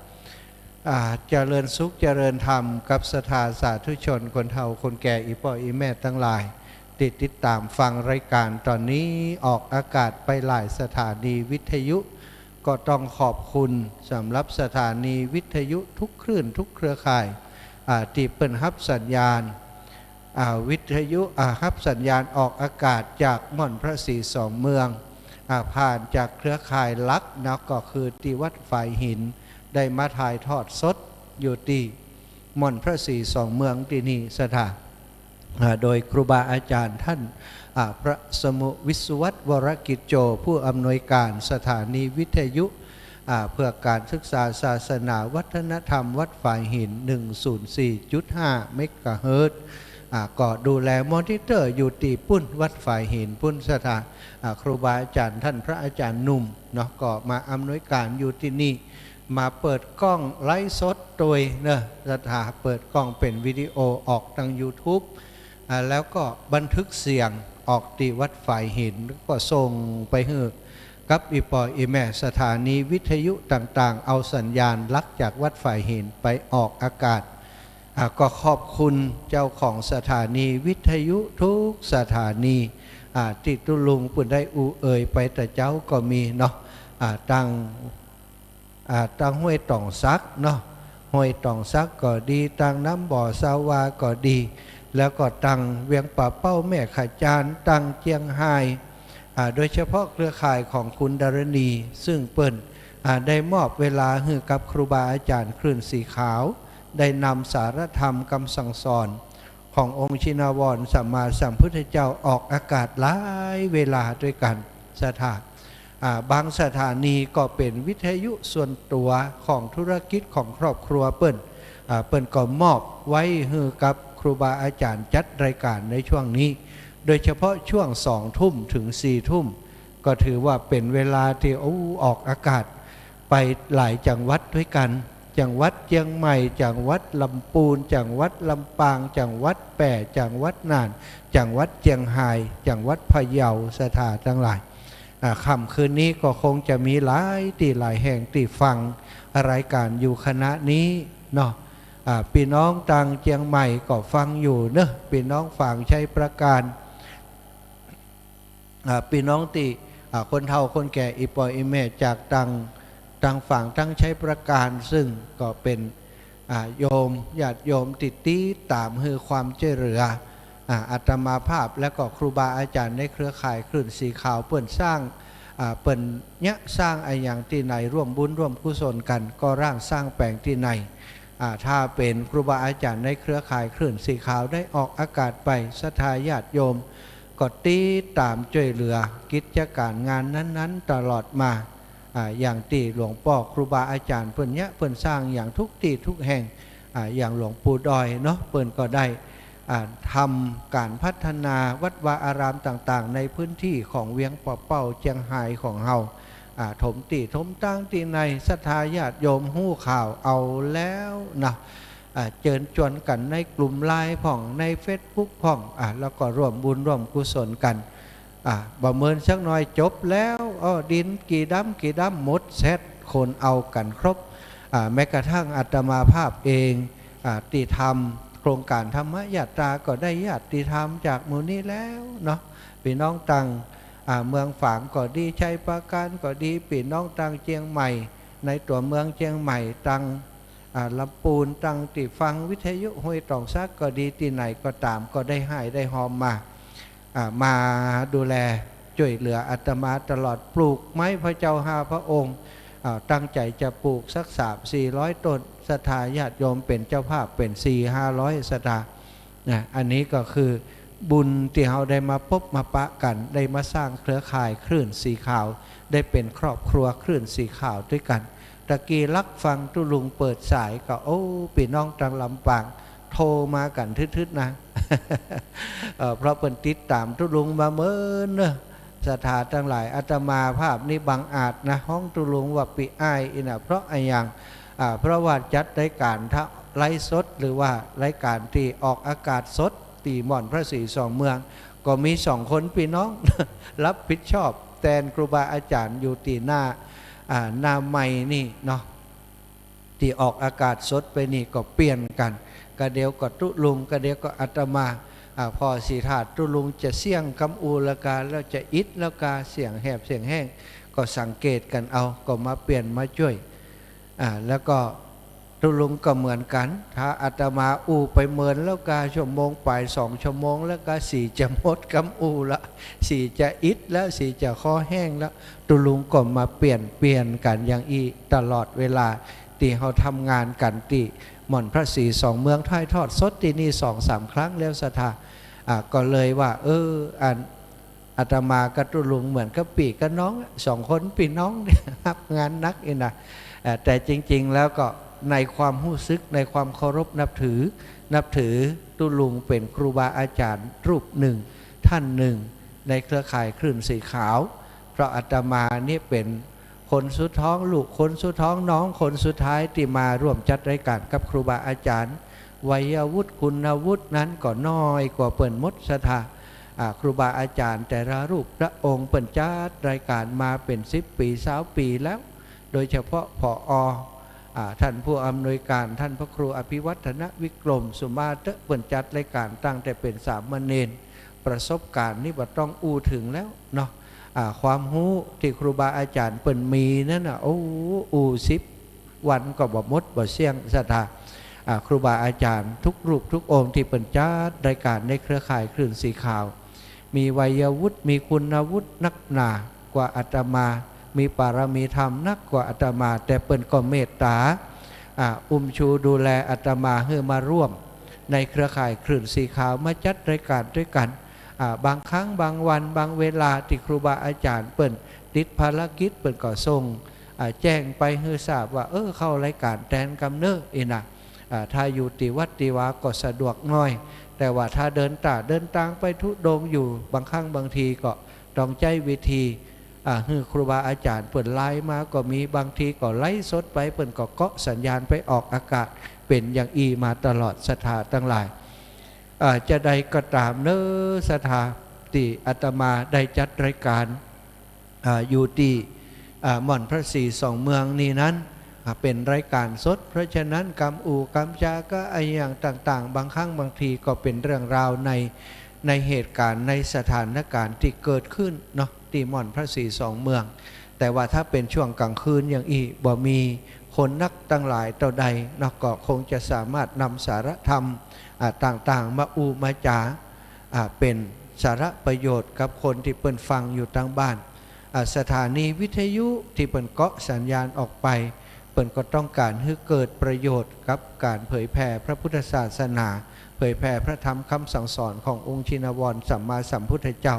อ่า เจริญสุขเจริญธรรมกับศรัทธาสาธุชน คนเฒ่าคนแก่ อี่ป้ออี่แม่ตังหลาย ตี้ติดต๋ามฟังรายก๋านต๋อนนี้ ออกอากาศไปหลายสถานีวิทยุ ก็ต้องขอบคุณสำหรับสถานีวิทยุทุกคลื่นทุกเครือข่าย อ่า ตี้เปิ้นฮับสัญญาณ อ่า วิทยุ อ่า ฮับสัญญาณออกอากาศจากม่อนพระศรีสองเมือง อ่า ผ่านจากเครือข่ายหลักนะ ก็คือตี้วัดฝายหิน ได้มาถ่ายทอดสดอยู่ตี้ม่อนพระศรีสองเมืองตี้นี่ศรัทธา อ่า โดยครูบาอาจ๋ารย์ต้าน อ่า พระสมุวิศวัตร วรกิจโจ ผู้อำนวยก๋านสถานีวิทยุ อ่า เพื่อก๋านศึกษาศาสนาวัฒนธรรมวัดฝายหิน หนึ่งศูนย์สี่จุดห้าเมกะเฮิรตซ์ อ่า ก็ดูแลมอนิเตอร์อยู่ตี้ปุ้นวัดฝายหินปุ้นศรัทธา อ่า ครูบาอาจ๋ารย์ต้านพระอาจ๋ารย์หนุ่มเนาะ ก็มาอำนวยก๋านอยู่ตี้นี่ มาเปิดกล้องไลฟ์สดตวยเนอะ ศรัทธา เปิดกล้องเป๋นวิดีโอออกตางยูทูบ อ่า แล้วก็บันทึกเสียงออกตี้วัดฝายหิน ก็ส่งไปหื้อกับอี่ป้ออี่แม่สถานีวิทยุต่างๆ เอาสัญญาณหลักจากวัดฝายหินไปออกอากาศ อ่า ก็ขอบคุณเจ้าของสถานีวิทยุทุกสถานี อ่า ตี้ตุ๊ลุงเปิ้นได้อู้เอ่ยไปแต่เจ๊าก็มีเนาะ อ่า ตัง อ่า ตังห้วยต๋องสักเนาะ ห้วยต๋องสักก็ดี ตังน้ำบ่อสาวาก็ดี แล้วก็ตังเวียงป่าเป้า แม่ขะจาน ตังเจียงฮาย อ่า โดยเฉพาะเครือข่ายของคุณดารณี ซึ่งเปิ้น อ่า ได้มอบเวลาหื้อกับครูบาอาจ๋ารย์คลื่นสีขาว ได้นำสารธรรมกำสั่งสอนขององค์ชินวรสัมมาสัมพุทธเจ้าออกอากาศหลายเวลาตวยกั๋นศรัทธา อ่า บางสถานีก็เป๋นวิทยุส่วนตั๋วของธุรกิจของครอบครัวเปิ้น อ่า เปิ้นก็มอบไว้หื้อกับครูบาอาจ๋ารย์จัดรายก๋านในช่วงนี้ โดยเฉพาะช่วงสองทุ่มถึงสี่ทุ่ม ก็ถือว่าเป๋นเวลาตี้ โอ้ ออกอากาศไปหลายจังหวัดด้วยกั๋น จังหวัดเจียงใหม่ จังหวัดลำปูน จังหวัดลำปาง จังหวัดแป้ จังหวัดน่าน จังหวัดเจียงฮาย จังหวัดพะเยา ศรัทธาตังหลาย อ่า ค่ำคืนนี้ก็คงจะมีหลายตี้หลายแห่งตี้ฟังรายก๋านอยู่ขณะนี้เนาะ อ่า ปี้น้องตางเจียงใหม่ก็ฟังอยู่เนาะ ปี้น้องฝางชัยปราการ อ่า ปี้น้องตี้ อ่า คนเฒ่าคนแก่ อี่ป้ออี่แม่จากตาง ตางฝางตางชัยปราการ ซึ่งก็เป๋น อ่า โยม ญาติโยมตี้ติดต๋ามหื้อความจ้วยเหลือ อ่า อาตมาภาพ และก็ครูบาอาจ๋ารย์ในเครือข่ายคลื่นสีขาว เปิ้นสร้าง อ่า เปิ้นเยียะสร้างอะหยังตี้ไหน ร่วมบุญร่วมกุศลกั๋น ก็ร่างสร้างแป๋งตี้ไหน อ่า ถ้าเป๋นครูบาอาจ๋ารย์ในเครือข่ายคลื่นสีขาวได้ออกอากาศไป ศรัทธาญาติโยมก็ติดต๋ามจ้วยเหลือกิจก๋านงานนั้นๆ ตลอดมา อ่า อย่างตี้หลวงป้อครูบาอาจ๋ารย์เปิ้นเยียะเปิ้นสร้างอย่างทุกตี้ทุกแห่ง อ่า อย่างหลวงปู่ดอยเนาะ เปิ้นก็ได้ อ่า ทำก๋านพัฒนาวัดวาอารามต่างๆ ในพื้นตี้ของเวียงป่าเป้าเจียงฮายของเฮา อ่า ถมตี้ถมตางตี้ไหน ศรัทธาญาติโยมฮู้ข่าวเอาแล้วนะ อ่า เจิญจวนกั๋นในกลุ่มไลน์พ่อง ในเฟซบุ๊กพ่อง อ่า แล้วก็ร่วมบุญร่วมกุศลกั๋น อ่า บ่เมินสักหน่อยจบแล้ว อ้อ ดินกี่ดำกี่ดำหมดเสร็จ คนเอากั๋นครบ อ่า แม้กระทั่งอาตมาภาพเอง อ่า ตี้ทำโครงก๋านธรรมยาตราก็ได้ญาติธรรมจากหมู่นี้แล้วเนาะ ปี้น้องตาง อ่า เมืองฝางก็ดี ชัยปราการก็ดี ปี้น้องตางเจียงใหม่ ในตั๋วเมืองเจียงใหม่ ตาง อ่า ลำปูน ตางตี้ฟังวิทยุห้วยตองสักก็ดี ตี้ไหนก็ต๋าม ก็ได้ฮ้ายได้ฮอมมา อ่า มาดูแลจ้วยเหลืออาตมาตลอด ปลูกไม้พระเจ้าห้าพระองค์ อ่า ตั้งใจ๋จะปลูกสักสามสี่ร้อยต้น ศรัทธาญาติโยมเป๋นเจ้าภาพเป๋นสี่ห้าร้อยศรัทธา นะ อันนี้ก็คือบุญตี้เฮาได้มาปบมาปะกั๋น ได้มาสร้างเครือข่ายคลื่นสีขาว ได้เป๋นครอบครัวคลื่นสีขาวด้วยกั๋น ตะกี้ลักฟังตุ๊ลุงเปิดสายก็ โอ้ ปี้น้องตางลำปางโทรมากั๋นทึดๆ นะ เอ่อ เพราะเปิ้นติดต๋ามตุ๊ลุงมาเมินเนาะ ศรัทธาตังหลาย อาตมาภาพนี่บังอาจนะ ฮ้องตุ๊ลุงว่าปี้อ้ายอี้นะ เพราะอะหยัง อ่า เพราะว่าจัดรายก๋านทางไลฟ์สด หรือว่ารายก๋านตี้ออกอากาศสดตี้หม่อนพระศรีสองเมือง ก็มีสองคนปี้น้อง รับผิดชอบแตนครูบาอาจ๋ารย์อยู่ตี้หน้า อ่า หน้าไมค์นี่เนาะ ตี้ออกอากาศสดไปนี่ก็เปลี่ยนกั๋น กะเดียวก็ตุ๊ลุง กะเดียวก็อาตมา อ่า ผ่อสิถ้าตุ๊ลุงจะเสี้ยงกำอู้ละกา แล้วจะอิดละกา เสียงแหบเสียงแห้ง ก็สังเกตกั๋นเอา ก็มาเปลี่ยนมาจ้วย อ่า แล้วก็ตุ๊ลุงก็เหมือนกั๋น ถ้าอาตมาอู้ไปเมินแล้วกา ชั่วโมงป๋ายสองชั่วโมงแล้วกา สีจะหมดกำอู้ละ สีจะอิดแล้ว สีจะคอแห้งแล้ว ตุ๊ลุงก็มาเปลี่ยน เปลี่ยนกั๋นอย่างอี้ตลอดเวลา ตี้เฮาทำงานกั๋นตี้หม่อนพระศรีสองเมือง ถ่ายทอดสดตี้นี่สองสามครั้งแล้วศรัทธา อ่า ก็เลยว่า เออ อัน อาตมากับตุ๊ลุงเหมือนกับปี้กับน้องอะ สองคนปี้น้อง ฮับงานหนักอี้นะ เอ่อ แต่จริงๆ แล้วก็ในความฮู้สึก ในความเคารพนับถือ นับถือตุ๊ลุงเป๋นครูบาอาจ๋ารย์รูปนึ่ง ท่านนึ่ง ในเครือข่ายคลื่นสีขาว เพราะอาตมานี่เป๋นคนสุดท้อง ลูกคนสุดท้อง น้องคนสุดท้ายตี้มาร่วมจัดรายก๋านกับครูบาอาจ๋ารย์ วัยวุฒิคุณวุฒินั้นก็น้อยกว่าเปิ้นหมดศรัทธา อ่า ครูบาอาจ๋ารย์แต่ละรูปพระองค์เปิ้นจัดรายก๋านมาเป๋นสิบปี๋ ซาวปี๋แล้ว โดยเฉพาะ ผอ. อ่า ท่านผู้อำนวยก๋าน ท่านพระครูอภิวัฒนวิกรม สุมาเต๊อะ เปิ้นจัดรายก๋านตั้งแต่เป๋นสามเณร ประสบก๋ารณ์นี่บ่ต้องอู้เถิงแล้วเนาะ อ่า ความฮู้ตี้ครูบาอาจ๋ารย์เปิ้นมีนั้นน่ะ โอ้ อู้สิบวันก็บ่หมดบ่เสี้ยงศรัทธา อ่า ครูบาอาจ๋ารย์ทุกรูปทุกองค์ตี้เปิ้นจัดรายก๋านในเครือข่ายคลื่นสีขาว มีวัยวุฒิ มีคุณวุฒินักหนากว่าอาตมา มีปารมีธรรมนักกว่าอาตมา แต่เปิ้นก็เมตต๋า อ่า อุ้มชูดูแลอาตมาหื้อมาร่วมในเครือข่ายคลื่นสีขาว มาจัดรายก๋านด้วยกั๋น อ่า บางครั้งบางวันบางเวลาตี้ครูบาอาจ๋ารย์เปิ้นติดภารกิจ เปิ้นก็ส่ง อ่า แจ้งไปหื้อทราบว่า เออ เข้ารายก๋านแตนกำเน้อ อี้นะ อ่า ถ้าอยู่ตี้วัดตี้วาก็สะดวกหน้อย แต่ว่าถ้าเดินต๋าเดินตางไปธุดงค์อยู่ บางครั้งบางทีก็ต้องใจ๊วิธี อ่า หื้อครูบาอาจ๋ารย์เปิ้นไลน์มาก็มี บางทีก็ไลฟ์สดไป เปิ้นก็เกาะสัญญาณไปออกอากาศ เป๋นอย่างอี้มาตลอด ศรัทธาตังหลาย อ่า จาใดก็ต๋ามเน่อ ศรัทธา ตี้อาตมาได้จัดรายการ อ่า อยู่ตี้ อ่า หม่อนพระศรีสองเมืองนี่นั้น อ่า เป๋นรายการสด เพราะฉะนั้นกำอู้กำจากะอะหยังต่างๆ บางครั้งบางทีก็เป๋นเรื่องราวใน ในเหตุก๋ารณ์ ในสถานก๋ารณ์ตี้เกิดขึ้นเนาะ ตี้หม่อนพระศรีสองเมือง แต่ว่าถ้าเป๋นช่วงก๋างคืนอย่างอี้ บ่มีคนนักตังหลายเต้าใดเนาะ ก็คงจะสามารถนำสาระธรรม อ่า ต่างๆ มาอู้มาจ๋า อ่า เป๋นสาระประโยชน์กับคนตี้เปิ้นฟังอยู่ตางบ้าน อ่า สถานีวิทยุตี้เปิ้นเกาะสัญญาณออกไป เปิ้นก็ต้องก๋านหื้อเกิดประโยชน์กับก๋านเผยแผ่พระพุทธศาสนา เผยแผ่พระธรรมคำสั่งสอนขององค์ชินวรสัมมาสัมพุทธเจ้า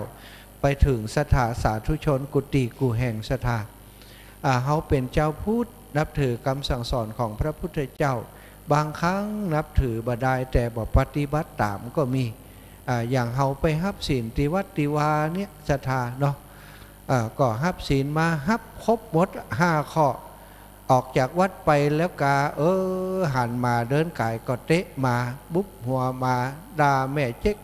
ไปเถิงศรัทธาสาธุชนกู้ตี้กู้แห่ง ศรัทธา อ่า เฮาเป๋นจาวพุทธ นับถือกำสั่งสอนของพระพุทธเจ้า บางครั้งนับถือบ่ดาย แต่บ่ปฏิบัติต๋ามก็มี อ่า อย่างเฮาไปฮับศีลตี้วัดตี้วาเนี่ย ศรัทธาเนาะ อ่า ก็ฮับศีลมา ฮับครบหมดห้าข้อ ออกจากวัดไปแล้วกา เออ หันหมาเดินก๋ายก็เตะหมา บุบหัวหมา ด่าแม่เจ๊ก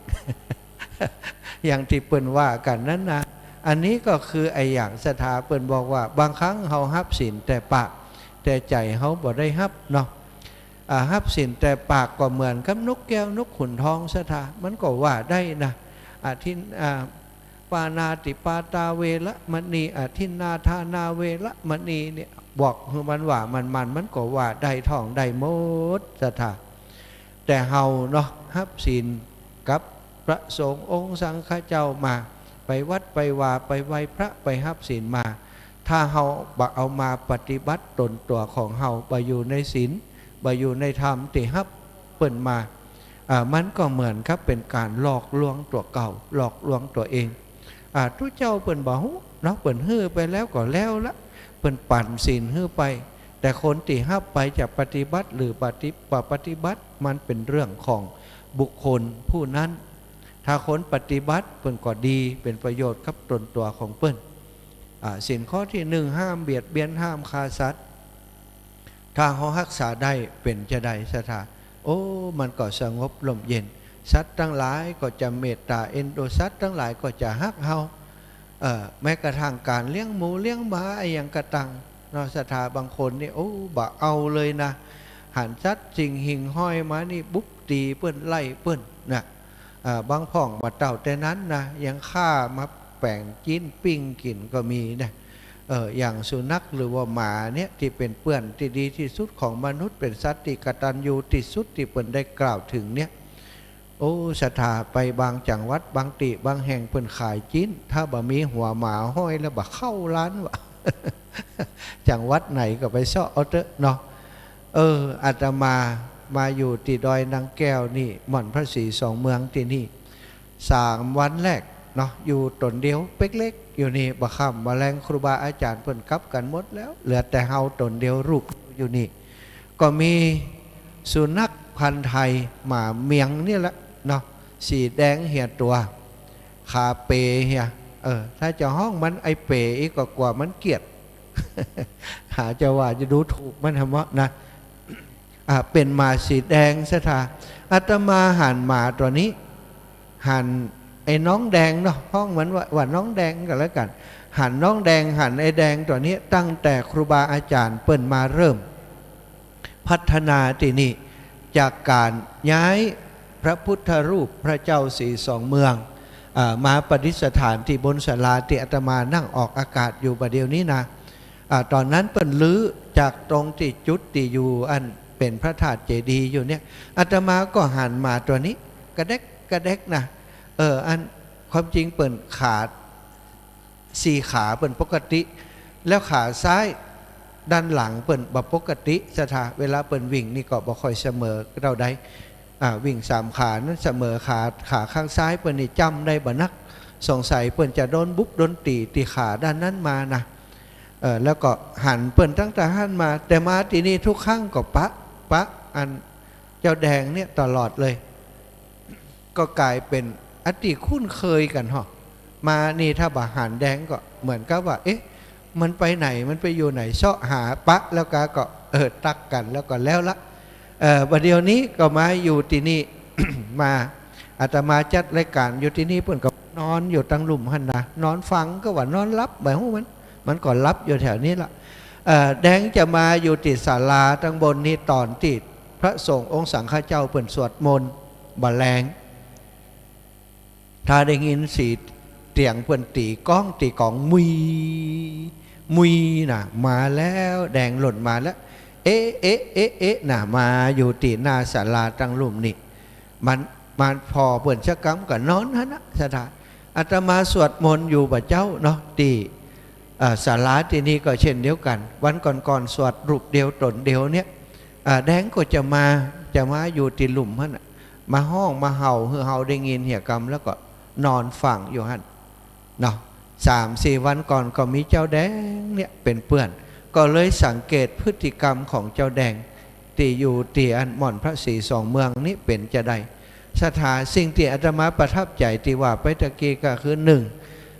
อย่างตี้เปิ้นว่ากั๋นนั้นนะ อันนี้ก็คืออะหยัง ศรัทธา เปิ้นบอกว่า บางครั้งเฮาฮับศีลแต่ปาก แต่ใจ๋เฮาบ่ได้ฮับเนาะ อ่า ฮับศีลแต่ปากก็เหมือนกับนกแก้วนกขุนทอง ศรัทธา มันก็ว่าได้นะ อทิน- อ่า ปาณาติปาตาเวระมณี อทินนาทานาเวระมณีเนี่ย บอกหื้อมันว่ามันๆ มันก็ว่าได้ท่องได้หมด ศรัทธา แต่เฮาเนาะ ฮับศีลกับพระสงฆ์องค์สังฆเจ้ามา ไปวัดไปวา ไปไหว้พระ ไปฮับศีลมา ถ้าเฮาบ่เอามาปฏิบัติต๋นตั๋วของเฮา บ่อยู่ในศีล บ่อยู่ในธรรมตี้ฮับเปิ้นมา อ่า มันก็เหมือนกับเป๋นก๋านหลอกลวงตั๋วเก่า หลอกลวงตั๋วเอง อ่า ตุ๊เจ้าเปิ้นบ่ฮู้เนาะ เปิ้นหื้อไปแล้วก็แล้วละ เปิ้นปั๋นศีลหื้อไป แต่คนตี้ฮับไปจะปฏิบัติหรือปฏิ- บ่ปฏิบัติ มันเป๋นเรื่องของบุคคลผู้นั้น ถ้าคนปฏิบัติเปิ้นก็ดี เป๋นประโยชน์กับต๋นตั๋วของเปิ้น อ่า ศีลข้อตี้หนึ่ง ห้ามเบียดเบียน ห้ามฆ่าสัตว์ ถ้าเฮาฮักษาได้ เป๋นจาใด ศรัทธา โอ้ มันก็สงบร่มเย็น สัตว์ตังหลายก็จะเมตต๋าเอ็นดู สัตว์ตังหลายก็จะฮักเฮา เอ่อ แม้กระทั่งก๋านเลี้ยงหมูเลี้ยงหมาอะหยังก็ตังเนาะ ศรัทธา บางคนนี่ โอ้ บ่เอาเลยนะ หันสัตว์สิ่งหิ่งห้อยมานี่ บุกตี๋เปิ้น ไล่เปิ้นนะ อ่า บางพ่องบ่เต้าแต่นั้นนะ ยังฆ่ามาแป๋งจิ๊นปิ้งกิ๋นก็มีนะ เออ อย่างสุนัขหรือว่าหมาเนี่ย ตี้เป๋นเปื้อนตี้ดีตี้สุดของมนุษย์ เป๋นสัตว์ตี้กตัญญูตี้สุดตี้เปิ้นได้กล่าวเถิงเนี่ย โอ้ ศรัทธา ไปบางจังหวัด บางตี้บางแห่งเปิ้นขายจิ๊น ถ้าบ่มีหัวหมาห้อยแล้วบ่เข้าร้านวะ จังหวัดไหนก็ไปเซาะเอาเต๊อะเนาะ เออ อาตมามาอยู่ตี้ดอยนางแก้วนี่ หม่อนพระศรีสองเมืองตี้นี่ สามวันแรกเนาะ อยู่ต๋นเดียวเป๊กเล็กอยู่นี่ บ่าค่ำบ่าแลงครูบาอาจ๋ารย์เปิ้นกลับกั๋นหมดแล้ว เหลือแต่เฮาต๋นเดียวรูปอยู่นี่ ก็มีสุนัขพันธุ์ไทย หมาเมียงนี่แหละเนาะ สีแดงเหียตั๋ว ขาเป๋เหีย เออ ถ้าจะฮ้องมันไอ้เป๋อี้ก็กลัวมันเกลียด หาจะว่าจะดูถูกมันแหมะนะ อ่า เป๋นหมาสีแดง ศรัทธา อาตมาหันหมาตั๋วนี้ หันไอ้น้องแดงเนาะ ฮ้องมันว่า ว่าน้องแดงก็แล้วกั๋น หันน้องแดง หันไอ้แดงตั๋วนี้ ตั้งแต่ครูบาอาจ๋ารย์เปิ้นมาเริ่มพัฒนาตี้นี่ จากก๋านย้ายพระพุทธรูปพระเจ้าศรีสองเมือง อ่า มาประดิษฐานตี้บนศาลาตี้อาตมานั่งออกอากาศอยู่บ่าเดี่ยวนี้นะ อ่า ต๋อนนั้นเปิ้นรื้อจากตรงตี้จุดตี้อยู่อันเป๋นพระธาตุเจดีย์อยู่เนี่ย อาตมาก็หันหมาตั๋วนี้ กระแดกกระแดกนะ เออ อันความจริงเปิ้นขาสี่ขาเปิ้นปกติ แล้วขาซ้ายด้านหลังเปิ้นบ่ปกติ ศรัทธา เวลาเปิ้นวิ่งนี่ก็บ่ค่อยเสมอเต้าใด อ่า วิ่งสามขานั้นเสมอ ขา ขาข้างซ้ายเปิ้นนี่จ้ำได้บ่นัก สงสัยเปิ้นจะโดนบุบโดนตี๋ตี้ขาด้านนั้นมานะ เออ แล้วก็หันเปิ้นตั้งแต่หันมา แต่มาตี้นี่ทุกครั้งก็ปะ ปะอัน เจ้าแดงเนี่ยตลอดเลย ก็ก๋ายเป๋นอันตี้คุ้นเคยกั๋นฮอ มานี่ถ้าบ่หันแดงก็เหมือนกับว่า เอ๊ะ มันไปไหน มันไปอยู่ไหน เซาะหาปะแล้วกาก็ เออ ตั๊กกั๋นแล้วก็แล้วละ เอ่อ บ่าเดี่ยวนี้ก็มาอยู่ตี้นี่ มา อาตมาจัดรายก๋านอยู่ตี้นี่ เปิ้นก็นอนอยู่ตังลุ่มหั้นนะ นอนฟังก็ว่านอนหลับ บ่ฮู้มัน มันก็หลับอยู่แถวนี้ละ เอ่อ แดงจะมาอยู่ตี้ศาลาตังบนนี้ ต๋อนตี้พระสงฆ์องค์สังฆเจ้าเปิ้นสวดมนต์บ่าแลง ถ้าได้ยินเสียงเตียงเปิ้นตี๋ก้องตี๋ก๋อง มุย มุยน่ะ มาแล้ว แดงหล่นมาแล้ว เอ๊ะ เอ๊ะ เอ๊ะ เอ๊ะ น่ะ มาอยู่ตี้หน้าศาลาตังลุ่มนี่ มัน มันผ่อเปิ้นสักกำก็นอนหั้นนะ ศรัทธา อาตมาสวดมนต์อยู่บ่าเจ๊าเนาะ ตี้ เอ่อ ศาลาตี้นี่ก็เช่นเดียวกั๋น วันก่อนๆ สวดรูปเดียวต๋นเดียวเนี่ย เอ่อ แดงก็จะมา จะมาอยู่ตี้ลุ่มหั้นน่ะ มาฮ้องมาเห่าหื้อเฮาได้ยินเหียกำ แล้วก็นอนฟังอยู่หั้นเนาะ สามสี่วันก่อนก็มีเจ้าแดงเนี่ยเป๋นเปื้อน ก็เลยสังเกตพฤติกรรมของเจ้าแดง ตี้อยู่ตี้อันหม่อนพระศรีสองเมืองนี้เป๋นจาใด ศรัทธา สิ่งตี้อาตมาประทับใจ๋ตี้ว่าไปตะกี้ก็คือ นึ่ง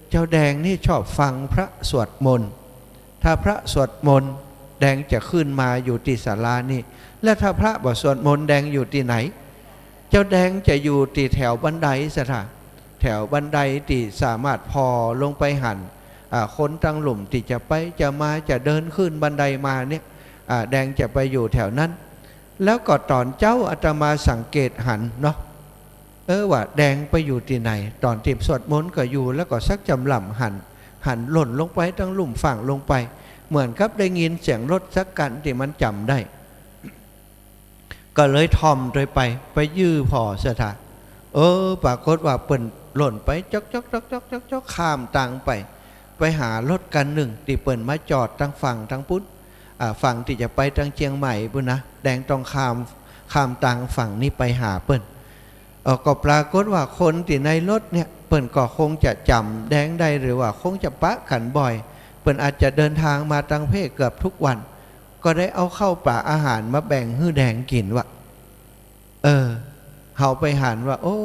เจ้าแดงนี่ชอบฟังพระสวดมนต์ ถ้าพระสวดมนต์ แดงจะขึ้นมาอยู่ตี้ศาลานี่ และถ้าพระบ่สวดมนต์ แดงอยู่ตี้ไหน เจ้าแดงจะอยู่ตี้แถวบันได ศรัทธา แถวบันไดตี้สามารถผ่อลงไปหัน อ่า คนตังลุ่มตี้จะไปจะมา จะเดินขึ้นบันไดมาเนี่ย อ่า แดงจะไปอยู่แถวนั้น แล้วก็ต๋อนเจ๊าอาตมาสังเกตหันเนาะ เออ ว่าแดงไปอยู่ตี้ไหน ต๋อนตี้สวดมนต์ก็อยู่ แล้วก็สักจำหล่ำหัน หันหล่นลงไปตังลุ่มฟั่งลงไป เหมือนกับได้ยินเสียงรถสักคันตี้มันจ๋ำได้ ก็เลยถ่อมตวยไป ไปยื้อผ่อ ศรัทธา เออ ปรากฏว่าเปิ้นหล่นไปจ๊อกๆๆๆๆ ข้ามตางไป ไปหารถคันนึ่งตี้เปิ้นมาจอดตังฝั่งตังปุ้น อ่า ฝั่งตี้จะไปตังเจียงใหม่ปุ้นนะ แดงต้องข้าม ข้ามตางฝั่งนี้ไปหาเปิ้น เออ ก็ปรากฏว่าคนตี้ในรถเนี่ย เปิ้นก็คงจะจ๋ำแดงได้ หรือว่าคงจะปะกั๋นบ่อย เปิ้นอาจจะเดินตางมาตังเพศเกือบทุกวัน ก็ได้เอาข้าวป๋าอาหารมาแบ่งหื้อแดงกิ๋นว่ะ เออ เฮาไปหันว่า โอ้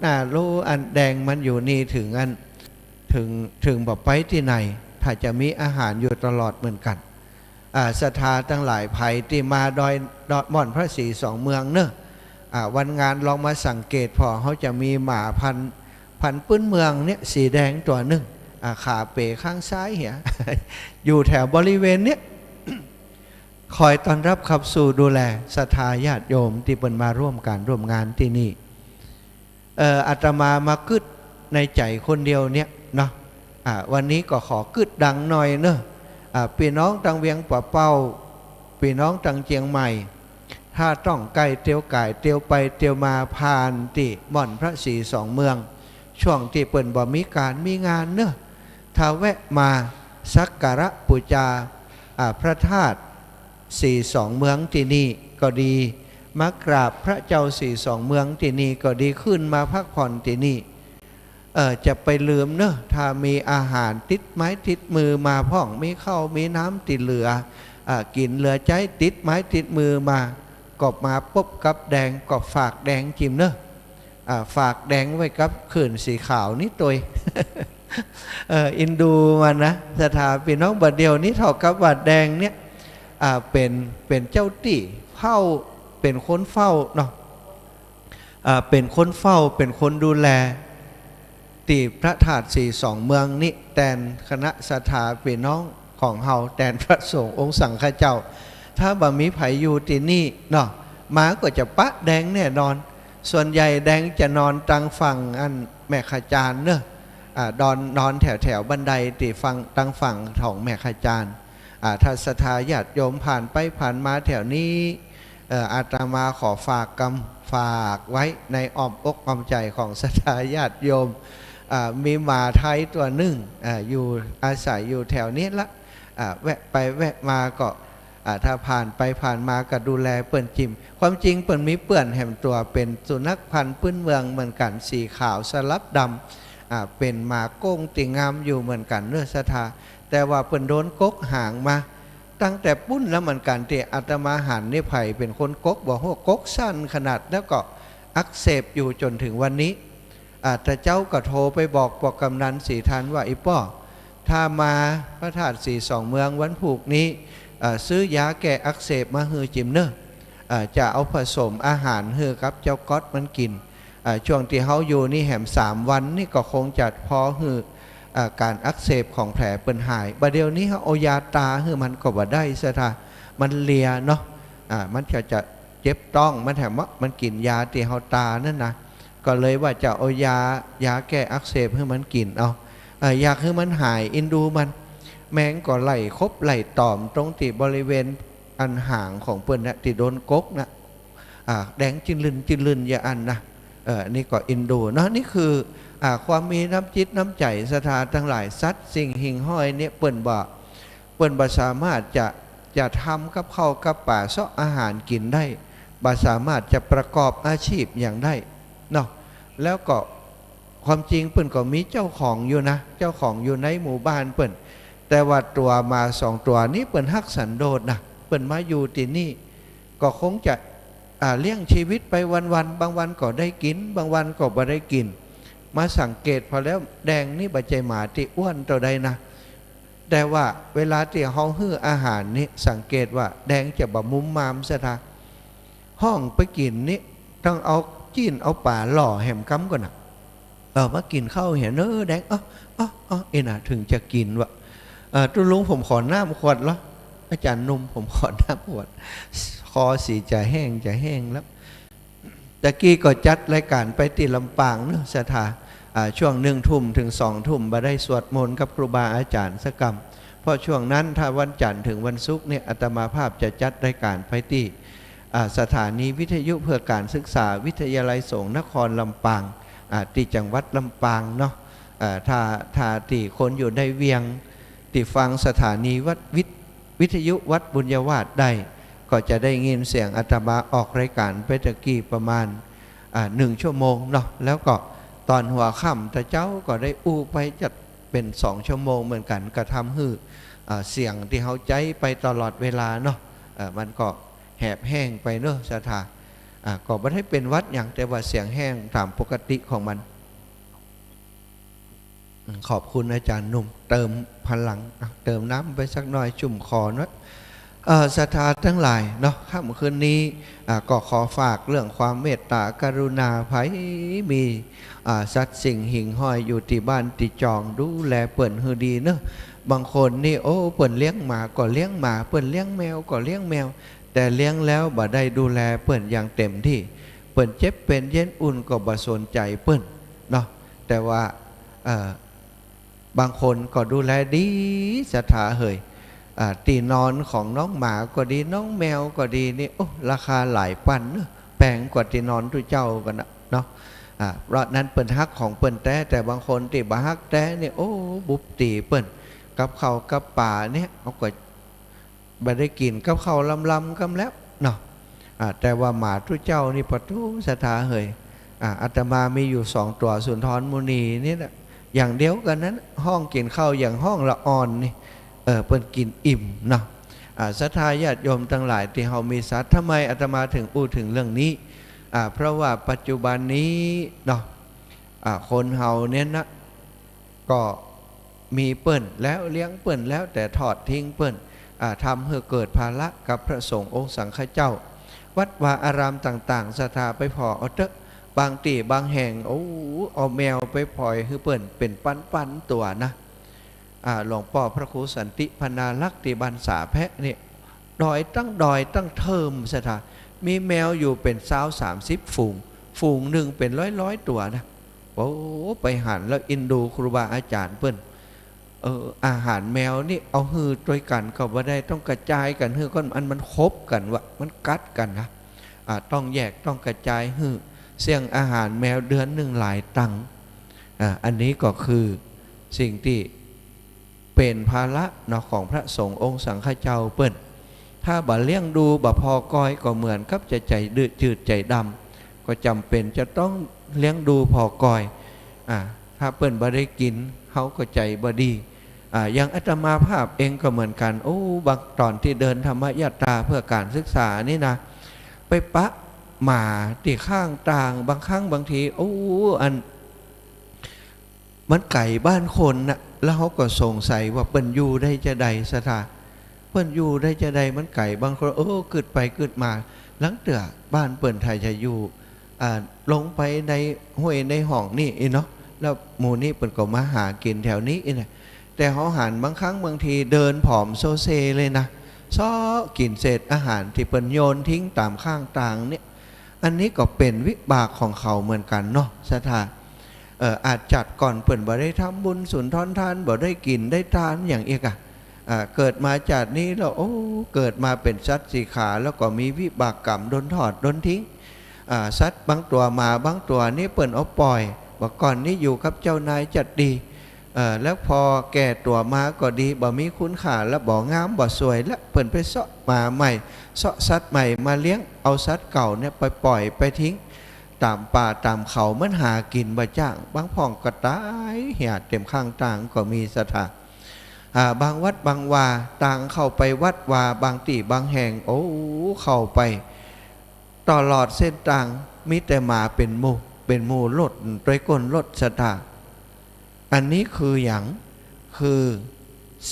น่าฮู้ อันแดงมันอยู่นี่ เถิงอัน เถิง เถิงบ่ไปตี้ไหน ถ้าจะมีอาหารอยู่ตลอดเหมือนกั๋น อ่า ศรัทธาตังหลาย ใผตี้มาดอย ดอยหม่อนพระศรีสองเมืองเนาะ อ่า วันงานลองมาสังเกตผ่อ เฮาจะมีหมาพันธุ์ พันธุ์ปื้นเมืองเนี่ย สีแดงตั๋วนึ่ง อ่า ขาเป๋ข้างซ้ายเหีย อยู่แถวบริเวณเนี่ย คอยต้อนรับขับสู้ดูแลศรัทธาญาติโยมตี้เปิ้นมาร่วมก๋านร่วมงานตี้นี่ เอ่อ อาตมามาคึดในใจ๋คนเดียวเนี่ยเนาะ อ่า วันนี้ก็ขอคึดดังหน่อยเนาะ อ่า ปี้น้องตังเวียงป่าเป้า ปี้น้องตังเจียงใหม่ ถ้าต้องใก้เตียวก๋ายเตียวไปเตียวมา ผ่านตี้หม่อนพระศรีสองเมือง ช่วงตี้เปิ้นบ่มีก๋านมีงานเนาะ ถ้าแวะมาสักการะปู๋จา อ่า พระธาตุศรีสองเมืองตี้นี่ก็ดี มากราบพระเจ้าศรีสองเมืองตี้นี่ก็ดี ขึ้นมาพักผ่อนตี้นี่ เอ่อ จะไปลืมเนาะ ถ้ามีอาหารติดไม้ติดมือมาพ่อง มีข้าวมีน้ำตี้เหลือ อ่า กิ๋นเหลือใจ๊ ติดไม้ติดมือมา ก็มาปบกับแดง ก็ฝากแดงจิมเนาะ อ่า ฝากแดงไว้กับขื่นสีขาวนี้ตวย เอ่อ อินดูมันนะ ศรัทธาปี้น้อง บ่าเดี่ยวนี้เท่ากับว่าแดงเนี่ย อ่า เป๋น เป๋นเจ้าตี้เฝ้า เป๋นคนเฝ้าเนาะ อ่า เป๋นคนเฝ้า เป๋นคนดูแล ตี้พระธาตุศรีสองเมืองนี้ แตนคณะศรัทธาปี้น้องของเฮา แตนพระสงฆ์องค์สังฆเจ้า ถ้าบ่มีใผอยู่ตี้นี่เนาะ หมาก็จะปะแดงแน่นอน ส่วนใหญ่แดงจะนอนตังฝั่งอันแม่ขจานเนาะ อ่า ดอน นอนแถวๆ บันไดตี้ฝั่ง ตังฝั่งของแม่ขจาน อ่า ถ้าศรัทธาญาติโยมผ่านไปผ่านมาแถวนี้ เอ่อ อาตมาขอฝากกำ ฝากไว้ในอ้อมอกอ้อมใจ๋ของศรัทธาญาติโยม อ่า มีหมาไทยตั๋วนึ่ง อ่า อยู่ อาศัยอยู่แถวนี้ละ อ่า แวะไปแวะมาก็ อ่า ถ้าผ่านไปผ่านมาก็ดูแลเปิ้นจิม ความจริงเปิ้นมีเปื้อนแหมตั๋ว เป๋นสุนัขพันธุ์ปื้นเมืองเหมือนกั๋น สีขาวสลับดำ อ่า เป๋นหมาโก้งตี้งามอยู่เหมือนกั๋นเนาะศรัทธา แต่ว่าเปิ้นโดนกกหางมา ตั้งแต่ปุ้นแล้วเหมือนกั๋น ตี้อาตมาหันนี่ ใผเป๋นคนกกบ่ฮู้ กกสั้นขนาด แล้วก็อักเสบอยู่จ๋นเถิงวันนี้ อ่า ตะเจ๊าก็โทรไปบอกปอก๋ำนันศรีธันว่า อี่ป้อ ถ้ามาพระธาตุศรีสองเมืองวันพูกนี้ อ่า ซื้อยาแก้อักเสบมาหื้อจิมเน่อ อ่า จะเอาผสมอาหารหื้อกับเจ้าก๊อตมันกิ๋น อ่า ช่วงตี้เฮาอยู่นี่แหมสามวันนี่ก็คงจะพอหื้อ อ่า ก๋านอักเสบของแผลเปิ้นหาย บ่าเดี่ยวนี้เฮาเอายาตาหื้อมันก็บ่ได้ศรัทธา มันเลียเนาะ อ่า มันก็จะเจ็บต๊อง มันแหม มันกิ๋นยาตี้เฮาตานั่นนะ ก็เลยว่าจะเอายา ยาแก้อักเสบหื้อมันกิ๋น เอา เอ่อ อยากหื้อมันหาย อินดูมัน แมงก็ไล่ขบไล่ตอมตรงตี้บริเวณอันหางของเปิ้นนะ ตี้โดนกกนะ อ่า แดงจึ่นลึนจึ่นลึนอยู่อั้นนะ เออ นี่ก็อินดูเนาะ นี่คือ อ่า ความมีน้ำจิตน้ำใจ๋ศรัทธาตังหลาย สัตว์สิ่งหิ่งห้อยเนี่ย เปิ้นบ่ เปิ้นบ่สามารถจะ จะทำกับข้าวกับป๋าเซาะอาหารกิ๋นได้ บ่สามารถจะประกอบอาชีพหยังได้เนาะ แล้วก็ความจริงเปิ้นก็มีเจ้าของอยู่นะ เจ้าของอยู่ในหมู่บ้านเปิ้น แต่ว่าตั๋วหมาสองตั๋วนี้เปิ้นฮักสันโดษนะ เปิ้นมาอยู่ตี้นี่ ก็คงจะ อ่า เลี้ยงชีวิตไปวันๆ บางวันก็ได้กิ๋น บางวันก็บ่ได้กิ๋น มาสังเกตผ่อแล้ว แดงนี่บ่ใจ้หมาตี้อ้วนเต้าใดนะ แต่ว่าเวลาตี้เฮาหื้ออาหารนี่ สังเกตว่าแดงจะบ่มุมมามศรัทธา ห้องไปกิ๋นนี่ ต้องเอาจี้นเอาป๋าหล่อแหมกำก่อนนะ เออ มากิ๋นข้าวเหียเน่อแดง อ๊อ อ๊อ อ๊อ อี้นะ เถิงจะกิ๋นวะ เออ ตุ๊ลุง ผมขอน้ำขวดละ อาจ๋ารย์หนุ่ม ผมขอน้ำขวด คอสีจะแห้ง จะแห้งแล้ว ตะกี้ก็จัดรายก๋านไปตี้ลำปางเนาะศรัทธา อ่า ช่วงหนึ่งทุ่มเถิงสองทุ่ม บ่ได้สวดมนต์กับครูบาอาจ๋ารย์สักกำ เพราะช่วงนั้นถ้าวันจันทร์เถิงวันศุกร์เนี่ย อาตมาภาพจะจัดรายก๋านไปตี้ อ่า สถานีวิทยุเพื่อการศึกษา วิทยาลัยสงฆ์นครลำปาง อ่า ตี้จังหวัดลำปางเนาะ อ่า ถ้า ถ้าตี้คนอยู่ในเวียง ตี้ฟังสถานีวัดวิท- วิทยุวัดบุญญาวาสได้ ก็จะได้ยินเสียงอาตมาออกรายก๋านไปตะกี้ประมาณ อ่า หนึ่งชั่วโมงเนาะ แล้วก็ต๋อนหัวค่ำตะเจ๊าก็ได้อู้ไปจัดเป๋นสองชั่วโมงเหมือนกั๋น ก็ทำหื้อ อ่า เสียงตี้เฮาใจ๊ไปตลอดเวลาเนาะ เอ่อ มันก็แหบแห้งไปเนาะศรัทธา อ่า ก็บ่ได้เป๋นหวัดหยัง แต่ว่าเสียงแห้งต๋ามปกติของมัน อืม ขอบคุณอาจ๋ารย์หนุ่ม เติมพลัง อ่ะ เติมน้ำไปสักหน่อย ชุ่มคอหน่อย เอ่อ ศรัทธาตังหลายเนาะ ค่ำคืนนี้ อ่า ก็ขอฝากเรื่องความเมตตากรุณา ใผมี อ่า สัตว์สิ่งหิ่งห้อยอยู่ตี้บ้านตี้จอง ดูแลเปิ้นหื้อดีเนาะ บางคนนี่ โอ้ เปิ้นเลี้ยงหมาก็เลี้ยงหมา เปิ้นเลี้ยงแมวก็เลี้ยงแมว แต่เลี้ยงแล้วบ่ได้ดูแลเปิ้นอย่างเต็มตี้ เปิ้นเจ็บเป๋นเย็นอุ่นก็บ่สนใจ๋เปิ้นเนาะ แต่ว่า เอ่อ บางคนก็ดูแลดีศรัทธาเหย อ่า ตี้นอนของน้องหมาก็ดี น้องแมวก็ดีนี่ โอ้ ราคาหลายปันเนาะ แพงกว่าตี้นอนตุ๊เจ้ากั๋นนะเนาะ อ่า เพราะนั้นเปิ้นฮักของเปิ้นแต๊ แต่บางคนตี้บ่ฮักแต๊นี่ โอ้ บุบตี๋เปิ้น กับข้าวกับป๋าเนี่ย เฮาก็ บ่ได้กิ๋นกับข้าวลำๆ กำแล้วเนาะ อ่า แต่ว่าหมาตุ๊เจ้านี่ปะตู๋ศรัทธาเหย อ่า อาตมามีอยู่สองตั๋ว สุนทรมุนีนี่แหละ อย่างเดียวกั๋นนั้น ฮ้องกิ๋นข้าวอย่างฮ้องละอ่อนนี่ เออ เปิ้นกิ๋นอิ่มเนาะ อ่า ศรัทธาญาติโยมตังหลายตี้เฮามีสัตว์ ทำไมอาตมาเถิงอู้เถิงเรื่องนี้ อ่า เพราะว่าปัจจุบันนี้เนาะ อ่า คนเฮาเนี่ยนะ ก็มีเปิ้นแล้ว เลี้ยงเปิ้นแล้ว แต่ทอดทิ้งเปิ้น อ่า ทำหื้อเกิดภาระกับพระสงฆ์องค์สังฆเจ้า วัดวาอารามต่างๆ ศรัทธาไปผ่อเอาเต๊อะ บางตี้บางแห่ง โอ้ เอาแมวไปปล่อยหื้อเปิ้นเป๋นปันๆ ตั๋วนะ อ่า หลวงป้อพระครูสันติพนารักษ์ตี้บ้านสาแพะนี่ ดอยตั้งดอยตั้งเทิมศรัทธา มีแมวอยู่เป๋นซาวสามสิบฝูง ฝูงนึ่งเป๋นร้อยๆ ตั๋วนะ โอ้ ไปหันแล้วอินดูครูบาอาจ๋ารย์เปิ้น เออ อาหารแมวนี่เอาหื้อตวยกั๋นก็บ่ได้ ต้องกระจายกั๋นหื้อก่อน อันมันขบกั๋นวะ มันกัดกั๋นนะ อ่า ต้องแยก ต้องกระจายหื้อ เสี้ยงอาหารแมวเดือนนึ่งหลายตังค์ อ่า อันนี้ก็คือสิ่งตี้ เป๋นภาระเนาะของพระสงฆ์องค์สังฆเจ้าเปิ้น ถ้าบ่เลี้ยงดูบ่ผ่อกอยก็เหมือนกับจะใจ๋ดื้อจืดใจ๋ดำ ก็จ๋ำเป๋นจะต้องเลี้ยงดูผ่อกอย อ่า ถ้าเปิ้นบ่ได้กิ๋น เฮาก็ใจ๋บ่ดี อ่า อย่างอาตมาภาพเองก็เหมือนกั๋น โอ้ บางต๋อนตี้เดินธรรมยาตราเพื่อก๋านศึกษานี่นะ ไปปะหมาตี้ข้างตาง บางครั้งบางที โอ้ อัน มันไก๋บ้านคนน่ะ แล้วเฮาก็สงสัยว่าเปิ้นอยู่ได้จาใดศรัทธา เปิ้นอยู่ได้จาใด มันไก๋ บางคน เออ กึ๊ดไปกึ๊ดมา ลางเตื้อบ้านเปิ้นถ้าจะอยู่ อ่า ลงไปในห้วยในฮ่องนี่อี้เนาะ แล้วหมู่นี้เปิ้นก็มาหากิ๋นแถวนี้อี้นะ แต่เฮาหันบางครั้งบางทีเดินผอมโซเซเลยนะ เซาะกิ๋นเศษอาหารตี้เปิ้นโยนทิ้งต๋ามข้างตางเนี่ย อันนี้ก็เป๋นวิบากของเขาเหมือนกั๋นเนาะศรัทธา เอ่อ อาจจัดก่อนเปิ้นบ่ได้ทำบุญสุนทรทาน บ่ได้กิ๋นได้ตานอย่างอี้ก่ะ อ่า เกิดมาจาตินี้แล้ว โอ้ เกิดมาเป๋นสัตว์สี่ขา แล้วก็มีวิบากกรรมโดนถอดโดนทิ้ง อ่า สัตว์บางตั๋ว หมาบางตั๋วนี่เปิ้นเอาป่อย บ่าก่อนนี้อยู่กับเจ้านายจัดดี เอ่อ แล้วพอแก่ตั๋วมาก็ดี บ่มีคุณค่าแล้ว บ่งามบ่สวยแล้ว เปิ้นไปเซาะหมาใหม่ เซาะสัตว์ใหม่มาเลี้ยง เอาสัตว์เก่าเนี่ยไปป่อยไปทิ้งต๋ามป่าต๋ามเขา มันหากิ๋นบ่จ้าง บางพ่องก็ต๋ายเหี่ยเต็มข้างตางก็มีศรัทธา อ่า บางวัดบางวา ตางเข้าไปวัดวา บางตี้บางแห่ง โอ้ เข้าไป ตลอดเส้นตางมีแต่หมาเป๋นหมู่ เป๋นหมู่โลด ตวยก้นโลดศรัทธา อันนี้คือหยัง คือ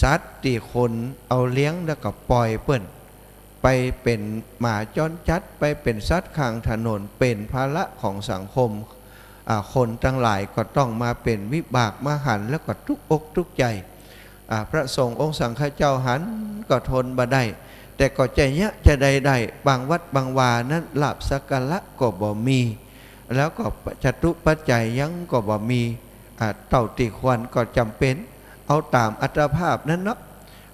สัตว์ตี้คนเอาเลี้ยงแล้วก็ป่อยเปิ้น ไปเป๋นหมาจรจัด ไปเป๋นสัตว์ข้างถนน เป๋นภาระของสังคม อ่า คนตังหลายก็ต้องมาเป๋นวิบากมาหัน แล้วก็ตุ๊กอกตุ๊กใจ๋ อ่า พระสงฆ์องค์สังฆเจ้าหันก็ทนบ่ได้ แต่ก็จะเยียะจาใดได้ บางวัดบางวานั้นลาภสักการะก็บ่มี แล้วก็จตุปัจจัยหยังก็บ่มี อ่า เต้าตี้ควรก็จ๋ำเป๋น เอาต๋ามอัตภาพนั้นเนาะ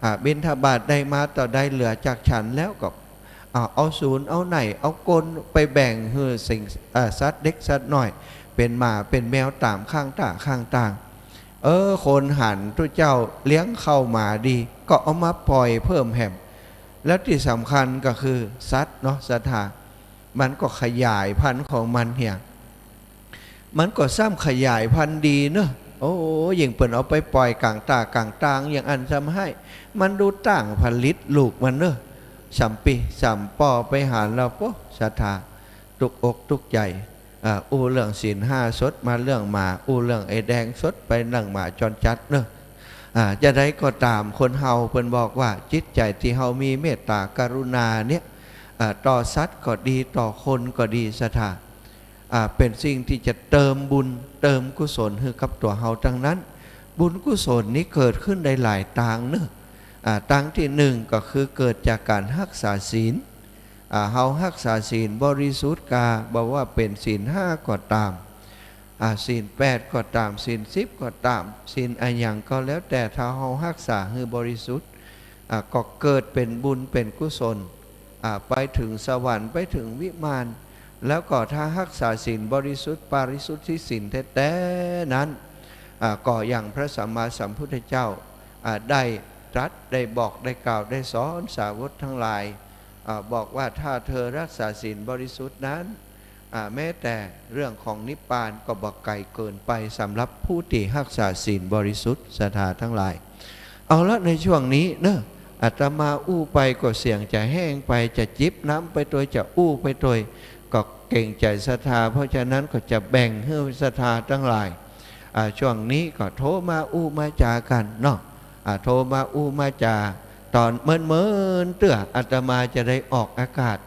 อ่า บิณฑบาตได้มาเต้าใดเหลือจากฉันแล้วก็ อ่า เอาสูนเอาไหน เอาก้นไปแบ่งหื้อสิ่ง อ่า สัตว์เล็กสัตว์น้อย เป๋นหมาเป๋นแมวต๋ามข้างต้าข้างตาง เออ คนหันตุ๊เจ้าเลี้ยงข้าวหมาดี ก็เอามาป่อยเพิ่มแหม แล้วตี้สำคัญก็คือสัตว์เนาะศรัทธา มันก็ขยายพันธุ์ของมันเหีย มันก็ซ้ำขยายพันธุ์ดีเนาะ โอ้ ยิ่งเปิ้นเอาไปป่อยก๋างต้าก๋างตางอย่างอั้นซ้ำไห้ มันดูต้างผลิตลูกมันเนาะ สามปี้สามป้อไปหันแล้ว โป๊ะ ศรัทธา ตุ๊กอกตุ๊กใจ๋ อ่า อู้เรื่องศีลห้าสดมาเรื่องหมา อู้เรื่องไอ้แดงสดไปเรื่องหมาจรจัดเนาะ อ่า จาใดก็ต๋าม คนเฮาเปิ้นบอกว่าจิตใจ๋ตี้เฮามีเมตต๋ากรุณาเนี่ย อ่า ต่อสัตว์ก็ดี ต่อคนก็ดีศรัทธา อ่า เป๋นสิ่งตี้จะเติมบุญ เติมกุศลหื้อกับตั๋วเฮาตังนั้น บุญกุศลนี้เกิดขึ้นได้หลายตางเนาะ อ่า ตางตี้นึ่งก็คือเกิดจากก๋านฮักษาศีล อ่า เฮาฮักษาศีลบริสุทธิ์กา บ่ว่าเป๋นศีลห้าก็ต๋าม อ่า ศีลแปดก็ต๋าม ศีลสิบก็ต๋าม ศีลอะหยังก็แล้วแต่ ถ้าเฮาฮักษาหื้อบริสุทธิ์ อ่า ก็เกิดเป๋นบุญเป๋นกุศล อ่า ไปเถิงสวรรค์ ไปเถิงวิมาน แล้วก็ถ้าฮักษาศีลบริสุทธิ์ ปาริสุทธิศีลแต๊ๆ นั้น อ่า ก็อย่างพระสัมมาสัมพุทธเจ้า อ่า ได้ตรัส ได้บอก ได้กล่าว ได้สอนสาวกทั้งหลาย อ่า บอกว่าถ้าเธอฮักษาศีลบริสุทธิ์นั้น อ่า แม้แต่เรื่องของนิพพานก็บ่ไก๋เกินไปสำหรับผู้ตี้ฮักษาศีลบริสุทธิ์ ศรัทธาทั้งหลาย เอาละ ในช่วงนี้เนาะ อาตมาอู้ไปก็เสียงจะแห้งไป จะจิบน้ำไปตวย จะอู้ไปตวย ก็เกรงใจ๋ศรัทธา เพราะฉะนั้นก็จะแบ่งหื้อศรัทธาทั้งหลาย อ่า ช่วงนี้ก็โทรมาอู้มาจ๋ากั๋นเนาะ อ่า โทรมาอู้มาจ๋า ต๋อนเมินๆ เตื้ออาตมาจะได้ออกอากาศ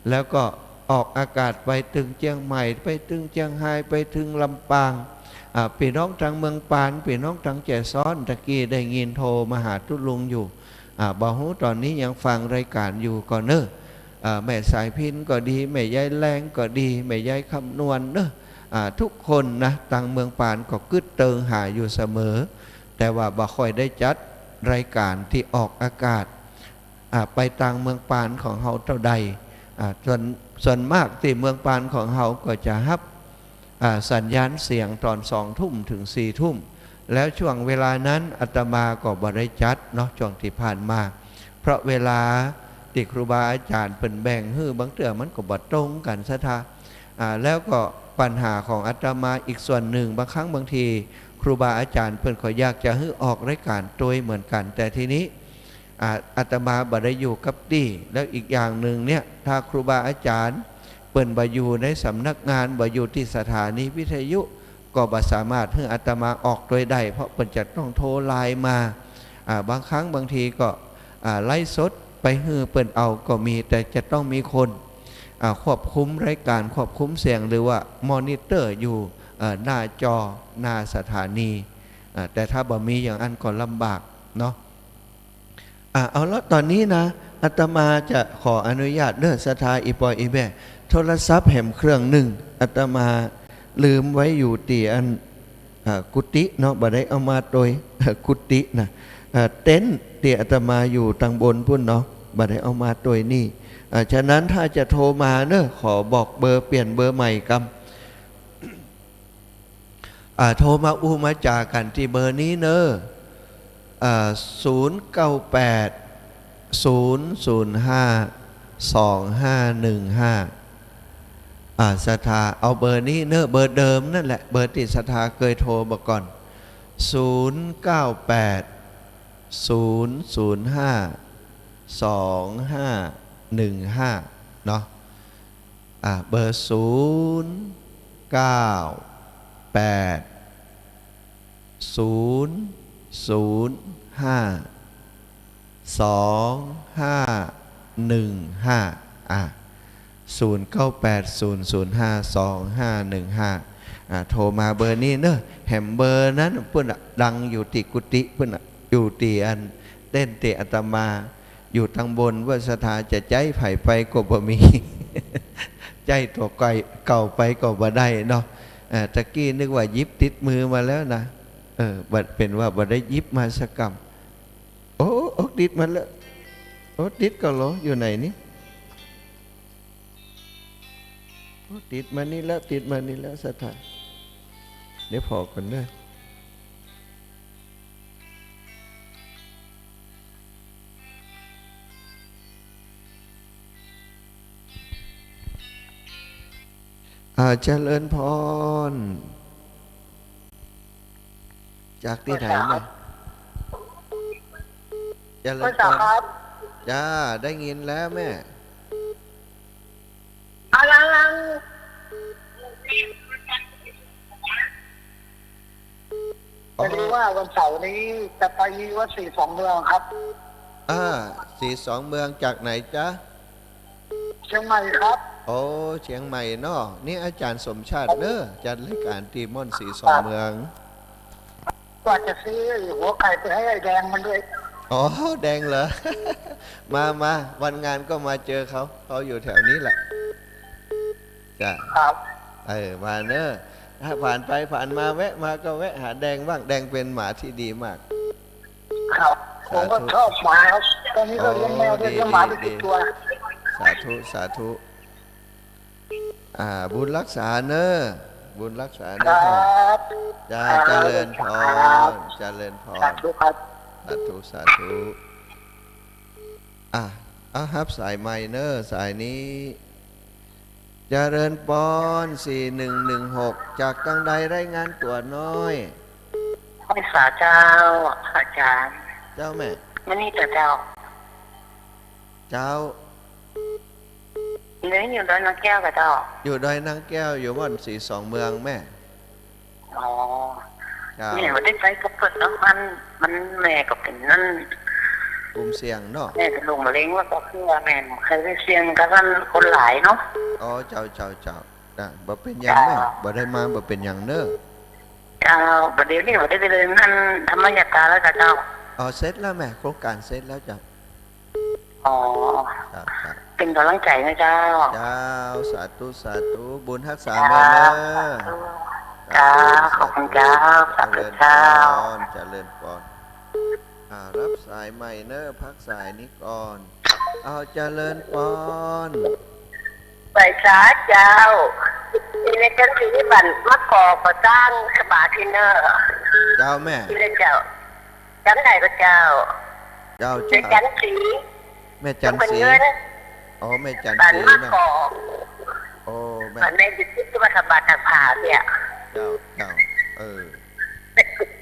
แล้วก็ออกอากาศไปเถิงเจียงใหม่ ไปเถิงเจียงฮาย ไปเถิงลำปาง อ่า ปี้น้องตางเมืองปาน ปี้น้องตางแจซ้อน ตะกี้ได้ยินโทรมาหาตุ๊ลุงอยู่ อ่า บ่ฮู้ต๋อนนี้ยังฟังรายก๋านอยู่ก่อเนาะ อ่า แม่สายพิณก็ดี แม่ยายแลงก็ดี แม่ยายคำนวณเนาะ อ่า ทุกคนนะ ตางเมืองปานก็กึ๊ดเติงหาอยู่เสมอ แต่ว่าบ่ค่อยได้จัดรายก๋านตี้ออกอากาศ อ่า ไปตางเมืองปานของเฮาเต้าใด อ่า ส่วน ส่วนมากตี้เมืองปานของเฮาก็จะฮับ อ่า สัญญาณเสียงต๋อนสองทุ่มเถิงสี่ทุ่ม แล้วช่วงเวลานั้นอาตมาก็บ่ได้จัดเนาะ ช่วงตี้ผ่านมา เพราะเวลาตี้ครูบาอาจ๋ารย์เปิ้นแบ่งหื้อ บางเตื้อมันก็บ่ตรงกั๋นศรัทธา อ่า แล้วก็ปัญหาของอาตมาอีกส่วนนึ่ง บางครั้งบางที ครูบาอาจ๋ารย์เปิ้นก็อยากจะหื้อออกรายก๋านตวยเหมือนกั๋น แต่ทีนี้ อ่า อาตมาบ่ได้อยู่กับตี้ แล้วอีกอย่างนึ่งเนี่ย ถ้าครูบาอาจ๋ารย์เปิ้นบ่อยู่ในสำนักงาน บ่อยู่ตี้สถานีวิทยุ ก็บ่สามารถหื้ออาตมาออกตวยได้ เพราะเปิ้นจะต้องโทรไลน์มา อ่า บางครั้งบางทีก็ อ่า ไลฟ์สดไปหื้อเปิ้นเอาก็มี แต่จะต้องมีคน อ่า ควบคุมรายก๋าน ควบคุมเสียง หรือว่ามอนิเตอร์อยู่ เอ่อ หน้าจอ หน้าสถานี อ่า แต่ถ้าบ่มีอย่างอั้นก็ลำบากเนาะ อ่า เอาละ ต๋อนนี้นะ อาตมาจะขออนุญาตเน้อ ศรัทธาอี่ป้ออี่แม่ โทรศัพท์แหมเครื่องนึ่ง อาตมาลืมไว้อยู่ตี้อัน อ่า กุฏิเนาะ บ่ได้เอามาตวย กุฏินะ อ่า เต็นท์ตี้อาตมาอยู่ตังบนปู๊นเนาะ บ่ได้เอามาตวยนี่ อ่า ฉะนั้นถ้าจะโทรมาเน้อ ขอบอกเบอร์ เปลี่ยนเบอร์ใหม่กำ อ่า โทรมาอู้มาจ๋ากั๋นตี้เบอร์นี้เน้อ อ่า ศูนย์เก้าแปด ศูนย์ศูนย์ห้า สองห้าหนึ่งห้า อ่า ศรัทธา เอาเบอร์นี้เน้อ เบอร์เดิมนั่นแหละ เบอร์ตี้ศรัทธาเกยโทรมาก่อน ศูนย์เก้าแปด ศูนย์ศูนย์ห้า สองห้าหนึ่งห้า เนาะ อ่า เบอร์ ศูนย์เก้าแปด ศูนย์ศูนย์ห้า สองห้าหนึ่งห้า อ่ะ ศูนย์เก้าแปด ศูนย์ศูนย์ห้า สองห้าหนึ่งห้า อ่ะ โทรมาเบอร์นี้เน้อ แหมเบอร์นั้นปู๊นน่ะ ดังอยู่ตี้กุฏิปู๊นน่ะ อยู่ตี้อันเต็นท์ตี้อาตมาอยู่ตังบน ว่าศรัทธาจะใจ๊ใผไปก็บ่มี ใจ๊ตั๋วเก่าไปก็บ่ได้เนาะ อ่า ตะกี้นึกว่าหยิบติดมือมาแล้วนะ เออ บัดเป๋นว่าบ่ได้หยิบมาสักกำ โอ้ โอ้ ติดมาแล้ว โอ้ ติดก่อเหลอ อยู่ไหนนี่ โอ้ ติดมานี่แล้ว ติดมานี่แล้ว ศรัทธา เดี๋ยวผ่อก่อนเน้อ อ่า เจริญพร จากตี้ไหนเนี่ย เจริญพร ครับ จ้า ได้ยินแล้วแม่ เอาลังๆ อ๋อ พอดีว่าวันเสาร์นี้จะไปวัดศรีสองเมืองครับ อ่า ศรีสองเมืองจากไหนจ๊ะ เชียงใหม่ครับ โอ้ เชียงใหม่เนาะ นี่อาจ๋ารย์สมชาติเน้อ จัดรายก๋านตี้ม่อนศรีสองเมือง ว่าจะซื้อหัวไข่ไปให้ไอ้แดงมันด้วย อ๋อ แดงเหรอ มา มา วันงานก็มาเจอเขา เขาอยู่แถวนี้แหละ จ้ะ ครับ เออ มาเน้อ ถ้าผ่านไปผ่านมาแวะมาก็แวะหาแดงบ้าง แดงเป๋นหมาตี้ดีมาก ครับ ผมก็ชอบหมาครับ ตอนนี้ก็เลี้ยงแมวด้วย เลี้ยงหมาไปสิบตัว สาธุ สาธุ อ่า บุญรักษาเน้อ บุญรักษาเน้อ ครับ จ้า ครับ เจริญพร เจริญพร สาธุครับ สาธุ สาธุ อ่ะ เอาฮับสายใหม่เน้อ สายนี้ เจริญพร สี่หนึ่งหนึ่งหก จากตังใด รายงานตั๋วหน้อย ห้วยสาเจ้า อาจ๋ารย์ เจ้าแม่ มานี่เต๊อะเจ้า เจ้า เดี๋ยวนี้อยู่ดอยนางแก้วก่อเจ้า อยู่ดอยนางแก้ว อยู่ม่อนศรีสองเมืองแม่ อ๋อ เจ้า แม่บ่ได้ไปกับเปิ้นเนาะ มัน มันแม่ก็เป๋นนั่น กลุ่มเสี่ยงเนาะ แม่เป๋นโรคมะเร็ง แล้วก็คือว่าแม่บ่ใค่ได้เสี่ยงกับอันคนหลายเนาะ อ๋อ เจ้า เจ้า เจ้า อ่ะ บ่เป๋นหยังแม่ เจ้า บ่ได้มาบ่เป๋นหยังเน้อ เจ้า บ่าเดี๋ยวนี้บ่ได้ไปเดินนั่นธรรมยาตราแล้วก่อเจ้า อ๋อ เสร็จแล้วแม่ โครงก๋านเสร็จแล้วเจ้า อ๋อ ครับ ครับ เป๋นก๋ำลังใจ๋นะเจ้า เจ้า สาธุ สาธุ บุญฮักษาแม่เน้อ เจ้า สาธุ ขอบคุณเจ้า สาธุ เจริญพร เจ้า เจริญพร อ่า ฮับสายใหม่เน้อ พักสายนี้ก่อน เอา เจริญพร ไหว้สาเจ้า นี่แม่จันทร์ศรี บ้านมะกอก ก่อสร้างสบาที่เน้อ เจ้าแม่ นี่แหละเจ้า จ๋ำได้ก่อเจ้า เจ้า แม่ เจ้า จันทร์ศรี แม่จันทร์ศรี สมบัติเงิน อ๋อ แม่จันทร์ศรีเนาะ บ้านมะกอก โอ้ แม่ บ้านแม่อยู่ที่วัดพระบาทตากผ้าเนี่ย เจ้า เจ้า เออ แม่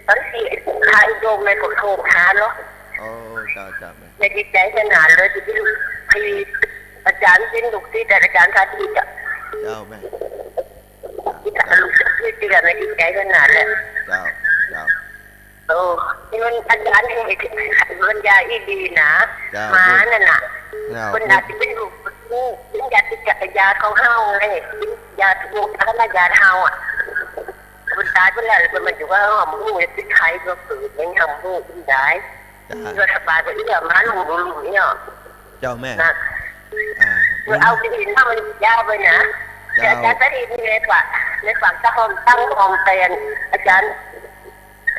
ต๋อนตี้หายโยมแม่ก็โทรหาเนาะ โอ้ เจ้า เจ้าแม่ แม่ดีใจ๋ขนาดเลยตี้ ตี้อาจ๋ารย์เป๋นลูกศิษย์อาจ๋ารย์สาธิตอะ เจ้าแม่ ตี้ลูกศิษย์ตี้แม่ดีใจ๋ขนาดเลย เจ้า เจ้า โอ้ มันอาจ๋ารย์เป๋นบรรยายอี้ดีนะ เจ้า หมานั่นน่ะ เจ้า เปิ้นอาจจะเป๋นลูก เป๋นญาติกับญาติของเฮาไง เป๋นญาติลูกหลานญาติเฮาอะ เปิ้นต๋ายไปแล้ว เปิ้นมาอยู่กับเฮา เฮาบ่ฮู้ว่าเป๋นใผ ก็เกิดยังเฮาบ่ฮู้เปิ้นต๋าย เจ้า รัฐบาลก็เอื้อมาลูกๆ เนี่ย เจ้าแม่ นะ อ่า เออ เอาไปเห็นว่ามันยาวไปนะ เจ้า แต่อาจ๋ารย์สาธิตนี่แม่ฝาก แม่ฝากตาหอม ตาหอมไปอันอาจ๋ารย์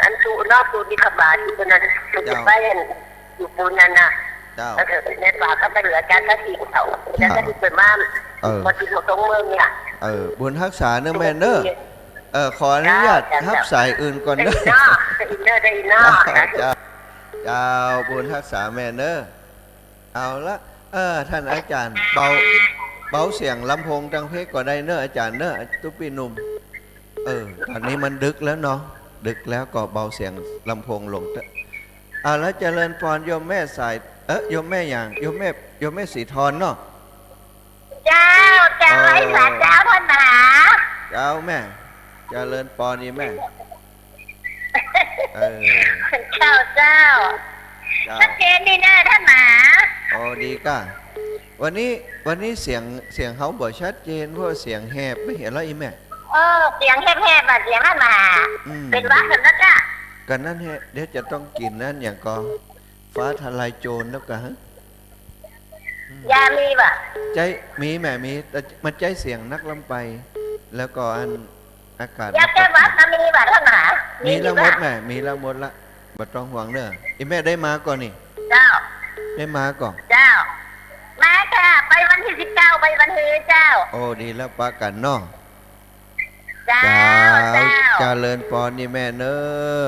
อันสุนอกสุนิคบาทตี้เปิ้นนั้น เจ้า ไปอันอยู่ปูนนั่นน่ะ เจ้า เออ แม่ฝากก็ไปเหลืออาจ๋ารย์สาธิตเขา อาจ๋ารย์สาธิตเปิ้นมา เออ มาติดหัวตรงเมืองเนี่ย เออ บุญฮักษาเนอะแม่เนอะ เออ ขออนุญาต เจ้า ฮับสายอื่นก่อนเนอะ ได้เนาะ ได้เนาะ เจ้า เจ้า บุญฮักษาแม่เนอะ เอาละ เออ ท่านอาจ๋ารย์ เบา เบาเสียงลำโพงตังเพก็ได้เนอะอาจ๋ารย์เนอะ ตุ๊ปี้หนุ่ม เออ ต๋อนนี้มันดึกแล้วเนาะ ดึกแล้วก็เบาเสียงลำโพงลงเต๊อะ เอาละ เจริญปอนโยมแม่สาย เอ๊ะ โยมแม่หยัง โยมแม่ โยมแม่ศรีธรเนาะ เจ้า เจ้า เออ ไหว้สาเจ้าท่านมหา เจ้าแม่ เจริญปอนอีแม่ เออ เจ้า เจ้า เจ้า ชัดเจนดีนะท่านมหา อ๋อ ดีก้า วันนี้ วันนี้เสียง เสียงเฮาบ่ชัดเจน เพราะเสียงแหบ บ่เหียเหรออีแม่ เออ เสียงแหบๆ อะ เสียงท่านมหา อืม เป๋นหวัดเปิ้นแล้วก้า ก็นั่นแหละ เดี๋ยวจะต้องกิ๋นนั่นหยังก่อ ฟ้าทะลายโจรแล้วก้า ฮะ อืม ยามีบ่ ใจ๊ มีแม่ มี แต่มันใจ๊เสียงนักลำไป แล้วก็อันอากาศ ยาแก้หวัดก็มีบ่ท่านมหา มี มีแล้วหมดแม่ มีแล้วหมดละ บ่ต้องห่วงเนอะ อีแม่ได้มาก่อนี่ เจ้า ได้มาก่อ เจ้า มาค่ะ ไปวันตี้สิบเก้า ไปวันเฮเจ้า โอ้ ดีแล้ว ปะกั๋นเนาะ เจ้า เจ้า เจ้า เจริญปอนนี่แม่เนอะ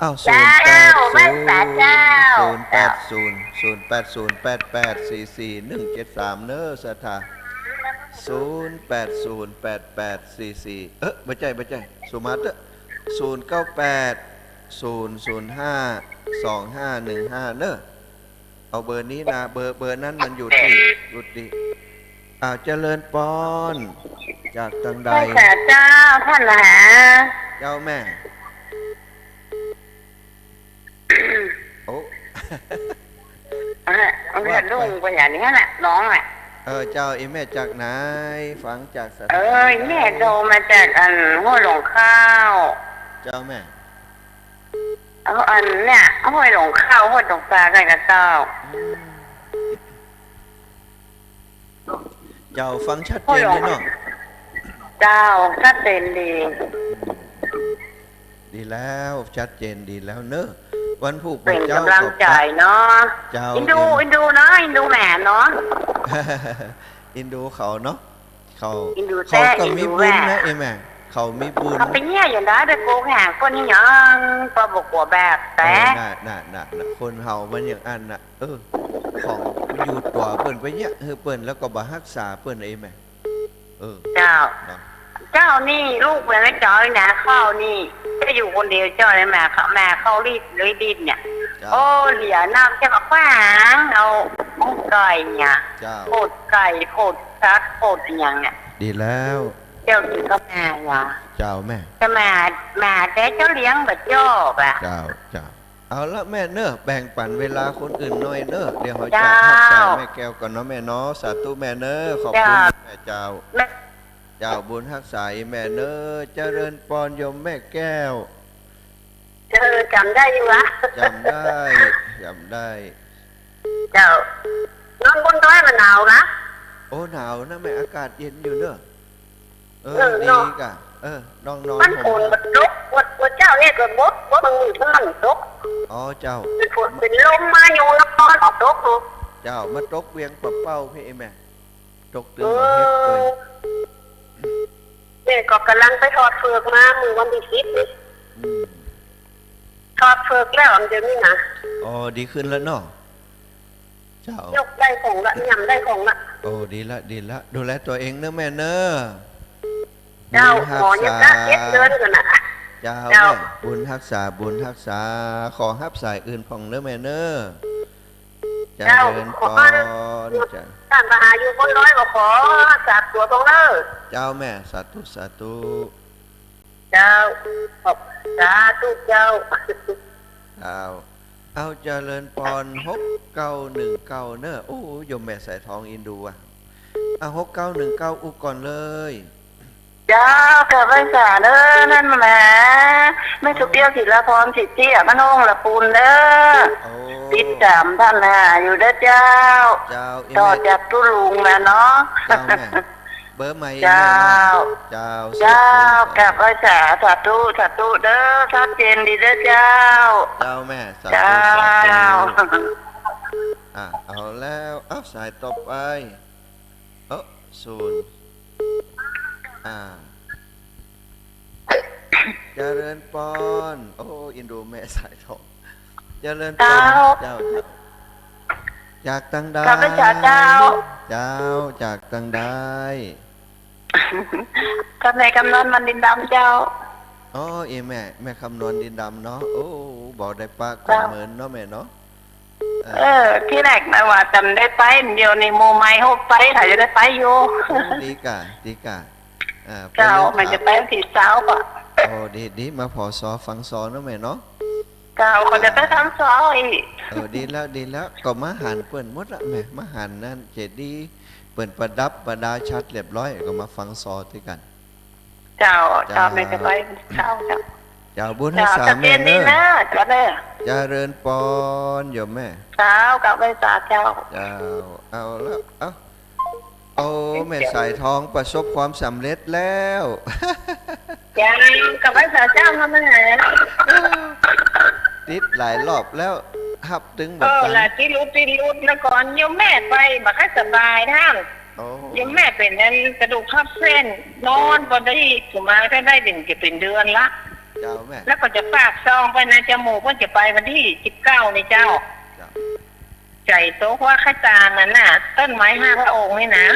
อ้าว เจ้า ศูนย์แปดศูนย์ ไหว้สาเจ้า ศูนย์แปดศูนย์ ศูนย์แปดศูนย์ แปดแปดสี่สี่ หนึ่งเจ็ดสาม เนอะ ศรัทธา ศูนย์แปดศูนย์ แปดแปดสี่สี่ เอ๊ะ บ่ใจ้ บ่ใจ้ สุมาเต๊อะ ศูนย์เก้าแปด ศูนย์ศูนย์ห้า สองห้าหนึ่งห้า เนอะ เอาเบอร์นี้นะ เบอร์ เบอร์นั้นมันอยู่ตี้ อยู่ตี้ อ่า เจริญปอน จากตางใด ไหว้สาเจ้าท่านมหา เจ้าแม่ โอ้ เออ เอา ว่าไป ลุงไปอย่างนี้แหละ น้องอะ เออ เจ้า อีแม่จากไหน ฟังจากสถานี เออ อีแม่โทรมาจากอันห้วยหลงข้าว เจ้าแม่ เอาอันเนี่ย ห้วยหลงข้าว ห้วยหลงปลากันกับเจ้า อืม เจ้าฟังชัดเจนดีเนาะ เจ้า ชัดเจนดี อืม ดีแล้ว ชัดเจนดีแล้วเนอะ วันพูก เป๋น วันเจ้า ก๋ำลังใจ๋เนาะ เจ้า อินดู อินดูเนาะ อินดูแหมเนาะ อินดูเขาเนาะ เขา อินดู เขา แต๊ ก็มีบุญนะ อินดูแหม เอ้ยแม่ เขามีบุญ เขาไปเยียะอย่างใด ไปโกหาคนนี่หยัง ก็บ่กั๋วบาปแต๊ เออ น่ะ น่ะ น่ะ น่ะ คนเฮามันอย่างอั้นน่ะ เออ ของอยู่ตั๋วเปิ้นไปเยียะหื้อเปิ้น แล้วก็บ่ฮักษาเปิ้น เอ้ยแม่ เออ เจ้า เนาะ เจ้านี่ลูกแม่เจ้านะ ข้าวนี่จะอยู่คนเดียวเจ้าเลย แม่เขา แม่เขารีบเลยดิ้นเนี่ย เจ้า โอ้ เหลียนักเจ้าก็ขวางเอา โอ้ ไก่เนี่ย เจ้า โพดไก่ โพดสัตว์ โพดหยังเนี่ย ดีแล้ว เจ้ากิ๋นก็มาหวา เจ้าแม่ จะมา มาแต่เจ้าเลี้ยงบ่จอบอะ เจ้า เจ้า เอาละแม่เนอะ แบ่งปั๋นเวลาคนอื่นหน่อยเนอะ เดี๋ยวเฮาจะ เจ้า ฮับสายแม่แก้วก่อนเนาะแม่เนาะ สาธุแม่เนอะ ขอบคุณ เจ้า แม่เจ้า แม่ เจ้าบุญฮักษาอีแม่เนอะ เจริญปอนโยมแม่แก้ว เออ จ๋ำได้อยู่วะ จ๋ำได้ จ๋ำได้ เจ้า นอนบนดอยมันหนาวนะ โอ้ หนาวนะแม่ อากาศเย็นอยู่เนอะ เออ เออ ดี เนาะ ก่ะ เออ นอน นอน มัน ห่ม ฝนบ่ตก บ่ บ่เจ้าเนี่ยก็บ่ บ่ บางมื้อมันตก อ๋อ เจ้า เป๋นฝนเป๋นลมมาอยู่นครบ่ตกเนาะ เจ้า มาตกเวียงป่าเป้าพี้เอ้ยแม่ ตกตึง เออ บ่เฮ็ดเลย เนี่ยก็ก่ำลังไปถอดเฟือกมา มื้อวันตี้สิบนี่ อืม ถอดเฟือกแล้วอันเดียวนี้นะ อ๋อ ดีขึ้นแล้วเนาะ เจ้า ยกได้ของละ ย่ำได้ของละ โอ้ ดีละ ดีละ ดูแลตั๋วเองเนอะแม่เนอะ เจ้า บุญฮักษา หมอยังละเจ็ดเดือนก่อนน่ะ เจ้า เจ้า แม่ บุญฮักษา บุญฮักษา ขอฮับสายอื่นพ่องเน้อแม่เน้อ เจ้า เจริญปอน ขอ เจ้า ต้านมหาอยู่บนดอยก็ขอฮักษาตั๋วพ่องเน้อ เจ้าแม่ สาธุ สาธุ เจ้า ขอบ สาธุเจ้า เจ้า เอาเจริญปอน หกเก้าหนึ่งเก้า เน้อ โอ้ โยมแม่สายทองอินดูอ่ะ อ่ะ หกเก้าหนึ่งเก้า อู้ก่อนเลย เจ้า กราบไหว้สาเน้อ นั่นแหม แม่สุเปรี้ยว ศิลาพร สิทธิอมโนง ละปูนเน้อ โอ้ ติดต๋ามต้านหาอยู่เน้อเจ้า เจ้า อีแม่ ต่อจากตุ๊ลุงมาเนาะ เจ้าแม่ เบอร์ใหม่ เจ้า แม่เนาะ เจ้า เจ้า สาธุ กราบไหว้สา สาธุ สาธุเน้อ ชัดเจนดีเน้อเจ้า เจ้าแม่ สาธุ เจ้า สาธุ อ่ะ เอาแล้ว เอาสายต่อไป เอ้อ ศูนย์ อ่า เจริญปอน โอ้ อินดูแม่สายทอง เจริญปอน เจ้า เจ้า เจ้า จากตังใด กราบไหว้สาเจ้า เจ้า จากตังใด กับแม่คำนวณ วันดินดำเจ้า อ๋อ อีแม่ แม่คำนวณ ดินดำเนาะ โอ้ บ่ได้ปะกั๋น เจ้า เหมือนเนาะแม่เนาะ เออ เออ ตี้แรกนะว่าจะได้ไป เดี๋ยวนี้หมู่ใหม่ฮู้ไป ถ้าจะได้ไปอยู่ โอ้ ดีก่ะ ดีก่ะ อ่า เจ้า ไปเลย มันจะไปวันตี้ซาวก่อ โอ้ ดี ดี มาผ่อซอฟังซอเนาะแม่เนาะ เจ้า ก็จะไปฟังซออีก เออ ดีแล้ว ดีแล้ว ก็มาหันเปิ้นหมดละแม่ มาหันนั่นเจดีย์เปิ้นประดับประดาชัดเรียบร้อย ก็มาฟังซอตวยกั๋น เจ้า เจ้า เจ้า แม่จะไป เจ้า เจ้า เจ้า บุญฮักษา เจ้า แม่เน้อ ชัดเจนดีนะ เจ้าเน้อ เจริญปอนโยมแม่ เจ้า กราบไหว้สาเจ้า เจ้า เอาละ เอา โอ้ แม่สายทองประสบความสำเร็จแล้ว เจ้า กราบไหว้สาเจ้า มาเมื่อไหร่ ติดหลายรอบแล้ว ฮับตึงบ่ เออ ตัน ละ ติดหลุด ติดหลุด เมื่อก่อนโยมแม่ไป บ่ค่อยสบายท่าน โอ้ โยมแม่เป๋นอันกระดูกทับเส้น นอนบ่ได้ สุมาก็ได้เป๋น จะเป๋นเดือนละ เจ้าแม่ แล้วก็จะฝากซองไปนะ จาหมู่เปิ้นจะไปวันตี้สิบเก้านี่เจ้า เจ้า ใจ๋โตกว่าใค่ตานั่นน่ะ ต้นไม้ห้าพระองค์นี่นะ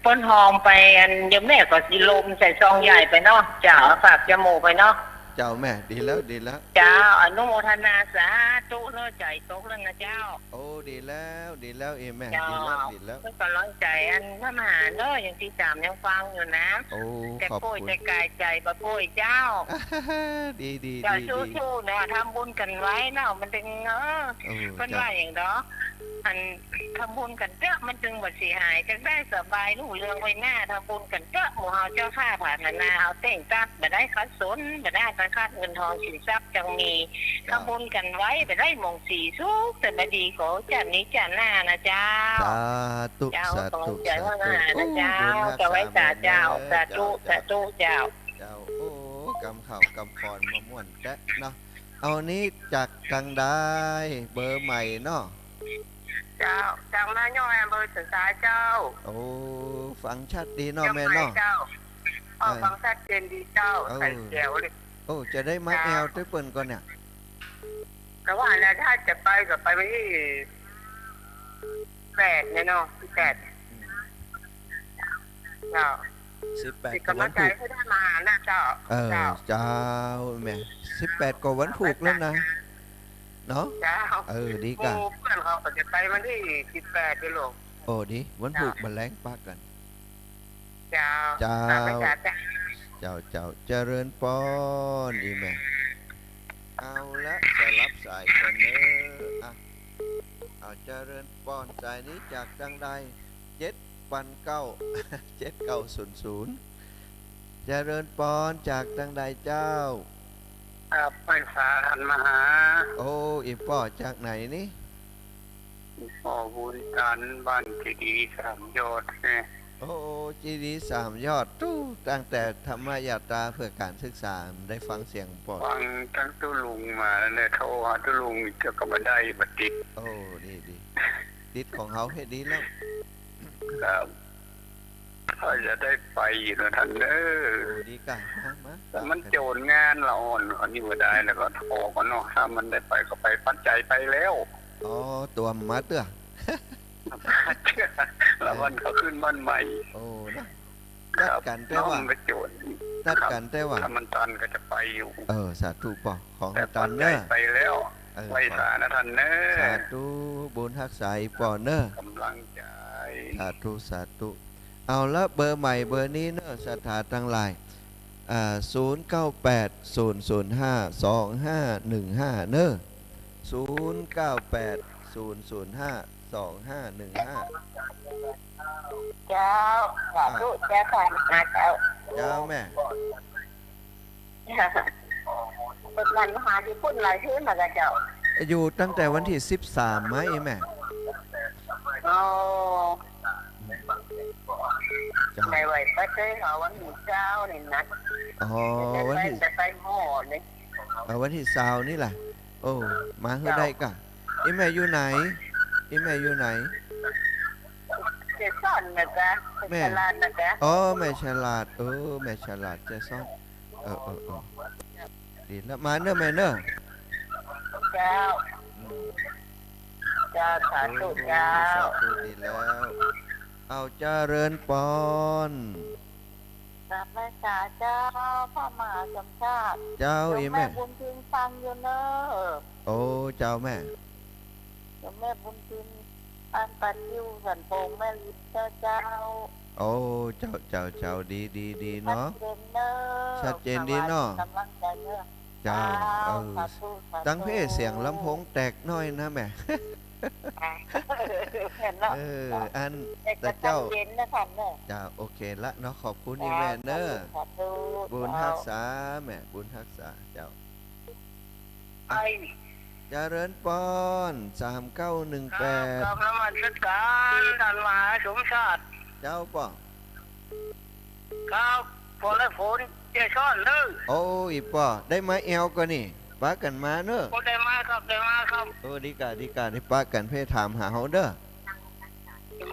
เปิ้นฮอมไป อันโยมแม่ก็สิลมใส่ซองใหญ่ไปเนาะ เจ้า ฝากจาหมู่ไปเนาะ เจ้าแม่ ดีแล้ว ดีแล้ว เจ้า อนุโมทนาสาธุเน้อ ใจ๋โตกแล้วนะเจ้า โอ้ ดีแล้ว ดีแล้ว อีแม่ เจ้า ดีแล้ว ดีแล้ว เปิ้นก็ร้อนใจ๋ อันพระมหาเน้อ ยังติดต๋ามยังฟังอยู่นะ โอ้ แต่ ขอบคุณ ป่วยแต่กาย ใจ๋บ่ป่วยเจ้า ดี ดี เจ้า ดี ดี สู้ๆ เนาะ ทำบุญกั๋นไว้เนาะ มันตึง เออ เออ เปิ้น เจ้า ว่าอย่างเนาะ อัน ทำบุญกั๋นเต๊อะ มันตึงบ่เสียหาย จักได้สบายรุ่งเรืองไปหน้า ทำบุญกั๋นเต๊อะ หมู่เฮาเจ้าข้า ผาถนาเอาเต้งตั๊ด บ่ได้ขัดสน บ่ได้อาฆาต เงินทองสินทรัพย์จังมี เจ้า ทำบุญกั๋นไว้ บ่ได้หมองสี สุขสบายดี ขอจาตินี้จาติหน้านะเจ้า สาธุ เจ้า สาธุ ขอจาติหน้า สาธุนะเจ้า โอ้ บุญฮักษา เจ้า ไหว้สาเจ้า แม่เน้อ สาธุ เจ้า สาธุเจ้า เจ้า โอ้ กำข่าวกำปอนมาม่วนแต๊ะเนาะ เอานี้จากตังใด เบอร์ใหม่เนาะ เจ้า จากนาย่อย อำเภอเสริงสางเจ้า โอ้ ฟังชัดดีเนาะแม่เนาะ เชียงใหม่เจ้า เออ ฟังชัดเจนดีเจ้า เออ ใส่แจ๋วเลย โอ้ จะได้มา เจ้า แอวตวยเปิ้นก่อเนี่ย แต่ว่าเนี่ย ถ้าจะไปก็ไปวันตี้แปดเนี่ยเนาะ ตี้แปด อืม เจ้า สิบแปด เป๋นก๋ำลังใจ๋ ก็วันพูก หื้อได้มานะเจ้า เออ เจ้า เจ้าแม่ สิบแปด ก็วันพูกแล้วนะ เนาะ เจ้า เออ ดีก่ะ หมู่เปิ้นเขาก็จะไปวันตี้สิบแปดนี่ลูก โอ้ ดี วันพูก เจ้า บ่าแลงปะกั๋น เจ้า เจ้า เจ้า เจ้า เจ้า เจริญปอน อีแม่ เอาละ สลับสายกั๋นเน้อ อ่ะ เอา เจริญปอน สายนี้จากตังใด เจ็ดปันเก้า เจ็ดเก้าศูนย์ศูนย์ เจริญปอน จากตังใดเจ้า ครับ ไหว้สาต้านมหา โอ้ อีป้อจากไหนนี่ ป้อบุญตัน บ้านเจดีย์สามยอดแน่ โอ้ เจดีย์สามยอด ตู้ ตั้งแต่ธรรมยาตราเพื่อการศึกษา ได้ฟังเสียงป้อ ฟังตังตุ๊ลุงมาแล้วเนี่ย โทรหาตุ๊ลุงเจ้าก็บ่ได้ บ่ติด โอ้ ดี ดี ติดของเฮาเฮ็ดดีแล้ว ครับ ถ้าจะได้ไปอยู่นะท่านเอ้อ โอ้ ดีก่ะ มา มา มันโจรงานละอ่อน อันนี้บ่ได้แล้วก็โทรก่อนเนาะ ถ้ามันได้ไปก็ไป ปัจจัยไปแล้ว อ๋อ ตั๋วมาเตื้อ ละวันก็ขึ้นบ้านใหม่ โอ้ นะ ครับ จัดกั๋นแปลว่า น้องไปโจร ตัดกั๋นแต่ว่า ถ้ามันตันก็จะไปอยู่ เออ สาธุป้อ ขอหื้อตันเน่อ แต่ปัจจัยไปแล้ว เออ ไหว้สานะท่านเน่อ สาธุ บุญฮักษาอีป้อเน่อ กำลังใจ สาธุ สาธุ เอาละ เบอร์ใหม่เบอร์นี้เน่อ ศรัทธาตังหลาย อ่า ศูนย์เก้าแปด ศูนย์ศูนย์ห้า สองห้าหนึ่งห้า เน่อ ศูนย์เก้าแปด ศูนย์ศูนย์ห้า สองห้าหนึ่งห้า เจ้า สาธุ อ่ะ เจ้าค่ะ มาเจ้า เจ้าแม่ เปิดวันมาหาอยู่ปุ้นหลายคืนแล้วกะเจ้า อยู่ตั้งแต่วันตี้สิบสามมาอี้แม่ อ๋อ เจ้า ไม่ไหวไปเจอเขาวันตี้ซาวนี่นะ อ๋อ จะไป วันตี้ จะไปหม้อนี่ เออ วันตี้ซาวนี่แหละ โอ้ มาหื้อ เจ้า ได้ก่ะ อี้แม่อยู่ไหน อี้แม่อยู่ไหน แจ้ซ้อนนะกะ แม่ แม่ฉลาดนะกะ อ๋อ แม่ฉลาด เออ แม่ฉลาด แจ้ซ้อน เออ เออ เออ ดีแล้ว มาเน่อแม่เน่อ เจ้า อืม เจ้า สาธุ โอ้ เจ้า สาธุ ดีแล้ว เอาเจริญปอน กราบไหว้สาเจ้า พระมหาสมชาติ เจ้า โยม อี้แม่ แม่บุญทินฟังอยู่เน่อ โอ้ เจ้าแม่ โยมแม่บุญทิน อันปัดอยู่สันโป่งแม่ริมเจ้า เจ้า โอ้ เจ้า เจ้า เจ้า ดี ดี ดีเนาะ ชัดเจนเน่อ ชัดเจนดีเนาะ ถวายกำลังใจเน่อ เจ้า เจ้า เออ สาธุ สาธุ ตังเพ่เสียงลำโพงแตกหน้อยนะแม่ เห็นเนาะ เออ อัน แต่ก็ แต่เจ้า ชัดเจนนะท่านเน่อ เจ้า โอเคละเนาะ ขอบคุณ เจ้า อี้แม่เน่อ สาธุ สาธุ บุญฮักษาแม่ บุญฮักษาเจ้า ไอ้ เจริญปอน สามเก้าหนึ่งแปด ครับ กราบนมัสการท่านมหาสมชาติ เจ้าป้อ ครับ พอได้ฝนแจ้ซ้อนเน่อ โอ้ อี้ป้อ ได้มาแอ่วก่อนี่ ปะกั๋นมาเน่อ โอ้ ได้มาครับ ได้มาครับ โอ้ ดีก่ะ ดีก่ะ นี่ปะกั๋นเพ่ถามหาเฮาเน่อ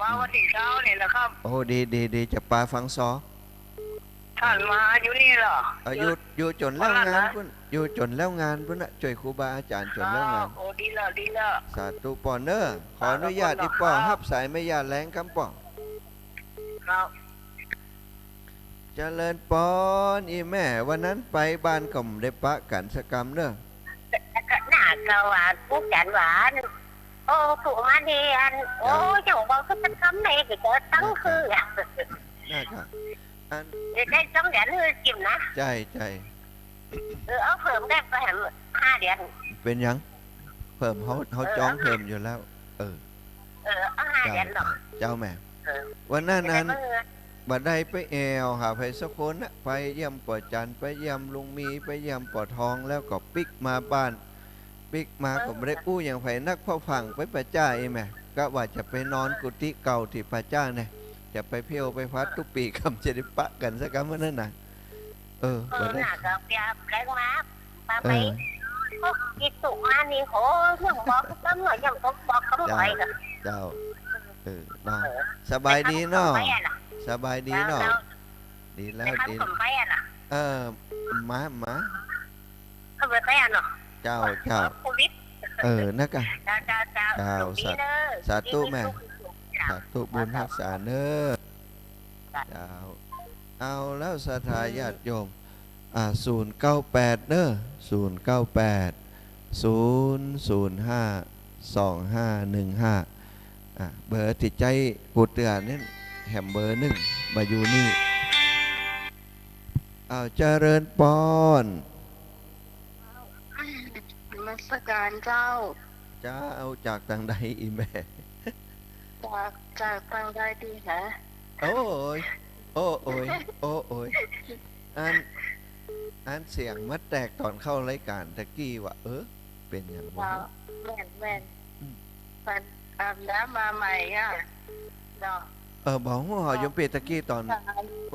มาวันตี้ซาวนี่แหละครับ โอ้ ดี ดี ดี จะปาฟังซอ ท่านมาอยู่นี่เหรอ เอ่อ อยู่ อยู่จ๋นแล้วงานปุ้น อยู่จ๋นแล้วงานปุ้นน่ะ จ้วยครูบาอาจารย์จ๋นแล้วงาน ครับ โอ้ ดีแล้ว ดีแล้ว สาธุป้อเน่อ ขออนุญาต ครับ อี้ป้อ ครับ ฮับสายแม่ย่าแลงกำป้อ ครับ เจริญปอน อี้แม่ วันนั้นไปบ้านก็บ่ได้ปะกั๋นสักกำเน่อ หน้าก็หวาน พูดกั๋นหวาน โอ้ ผู้มาเรียน โอ้ เจ้า เจ้าบอกสักกำเลย ก็เจอตั้งคืออะ น่าจะ อัน เดี๋ยวได้สองเดือนหื้อจิ้มนะ ใจ้ ใจ้ เออ เอาเพิ่มได้ไปแหมห้าเดือน เป๋นหยัง เพิ่ม เฮา เฮา เออ จ้องเพิ่มอยู่แล้ว เออ เออ เอาห้าเดือนเนาะ เจ้าแม่ เออ วันนั้น อัน บ่ได้ไปแอ่วหาใผสักคนน่ะ ไปเยี่ยมป้อจัน ไปเยี่ยมลุงมี ไปเยี่ยมป้อทอง แล้วก็ปิ๊กมาบ้าน ปิ๊กมาก็บ่ได้อู้หยังใผนัก เพราะฝรั่งไปประจ้าอี้แม่ กะว่าจะไปนอนกุฏิเก่าตี้ประจ้าแน่ จะไปเผี้ยวไปพัดตุ๊ปี้กำ จะได้ปะกั๋นสักกำมื้อนั้นน่ะ เออ เออ บ่ได้ น่าจะเปียบแรงมา ปาไป เออ พวกกิตุมานี่ โห ยังบอกกำหน่อย ยังบอกกำหน่อย เจ้า เจ้า เออ เนาะ เออ สบายดีเนาะ ไปทำไปอะน่ะ สบายดีเนาะ แล้ว ดีแล้ว ไปทำ ดี ไปอะน่ะ เออ มา มา เอาไปไปอะเนาะ เจ้า เจ้า โควิด เออ นะกะ เจ้า เจ้า เจ้า เจ้า โชคดีเน่อ สา สาธุแม่ สาธุ บุญฮักษาเน่อ เจ้า เอาแล้วศรัทธาญาติโยม อ่า ศูนย์เก้าแปด เน่อ ศูนย์เก้าแปด ศูนย์ศูนย์ห้า สองห้าหนึ่งห้า อ่า เบอร์ตี้ใจ๊กูเตือนนี่ แหมเบอร์นึ่ง มาอยู่นี่ อ้าว เจริญปอน นมัสการเจ้า เจ้า จากตางใดอี้แม่ จาก จากตางใดดีฮะ โอ้ย โอ้โอย โอ้โอย อัน อันเสียงมาแตกต๋อนเข้ารายก๋านตะกี้วะ เออ เป๋นหยังวะ เจ้า แม่น แม่น อืม มันอาบน้ำมาใหม่อะ เนาะ เออ บ่ฮู้หอ เจ้า โยมเปียตะกี้ต๋อน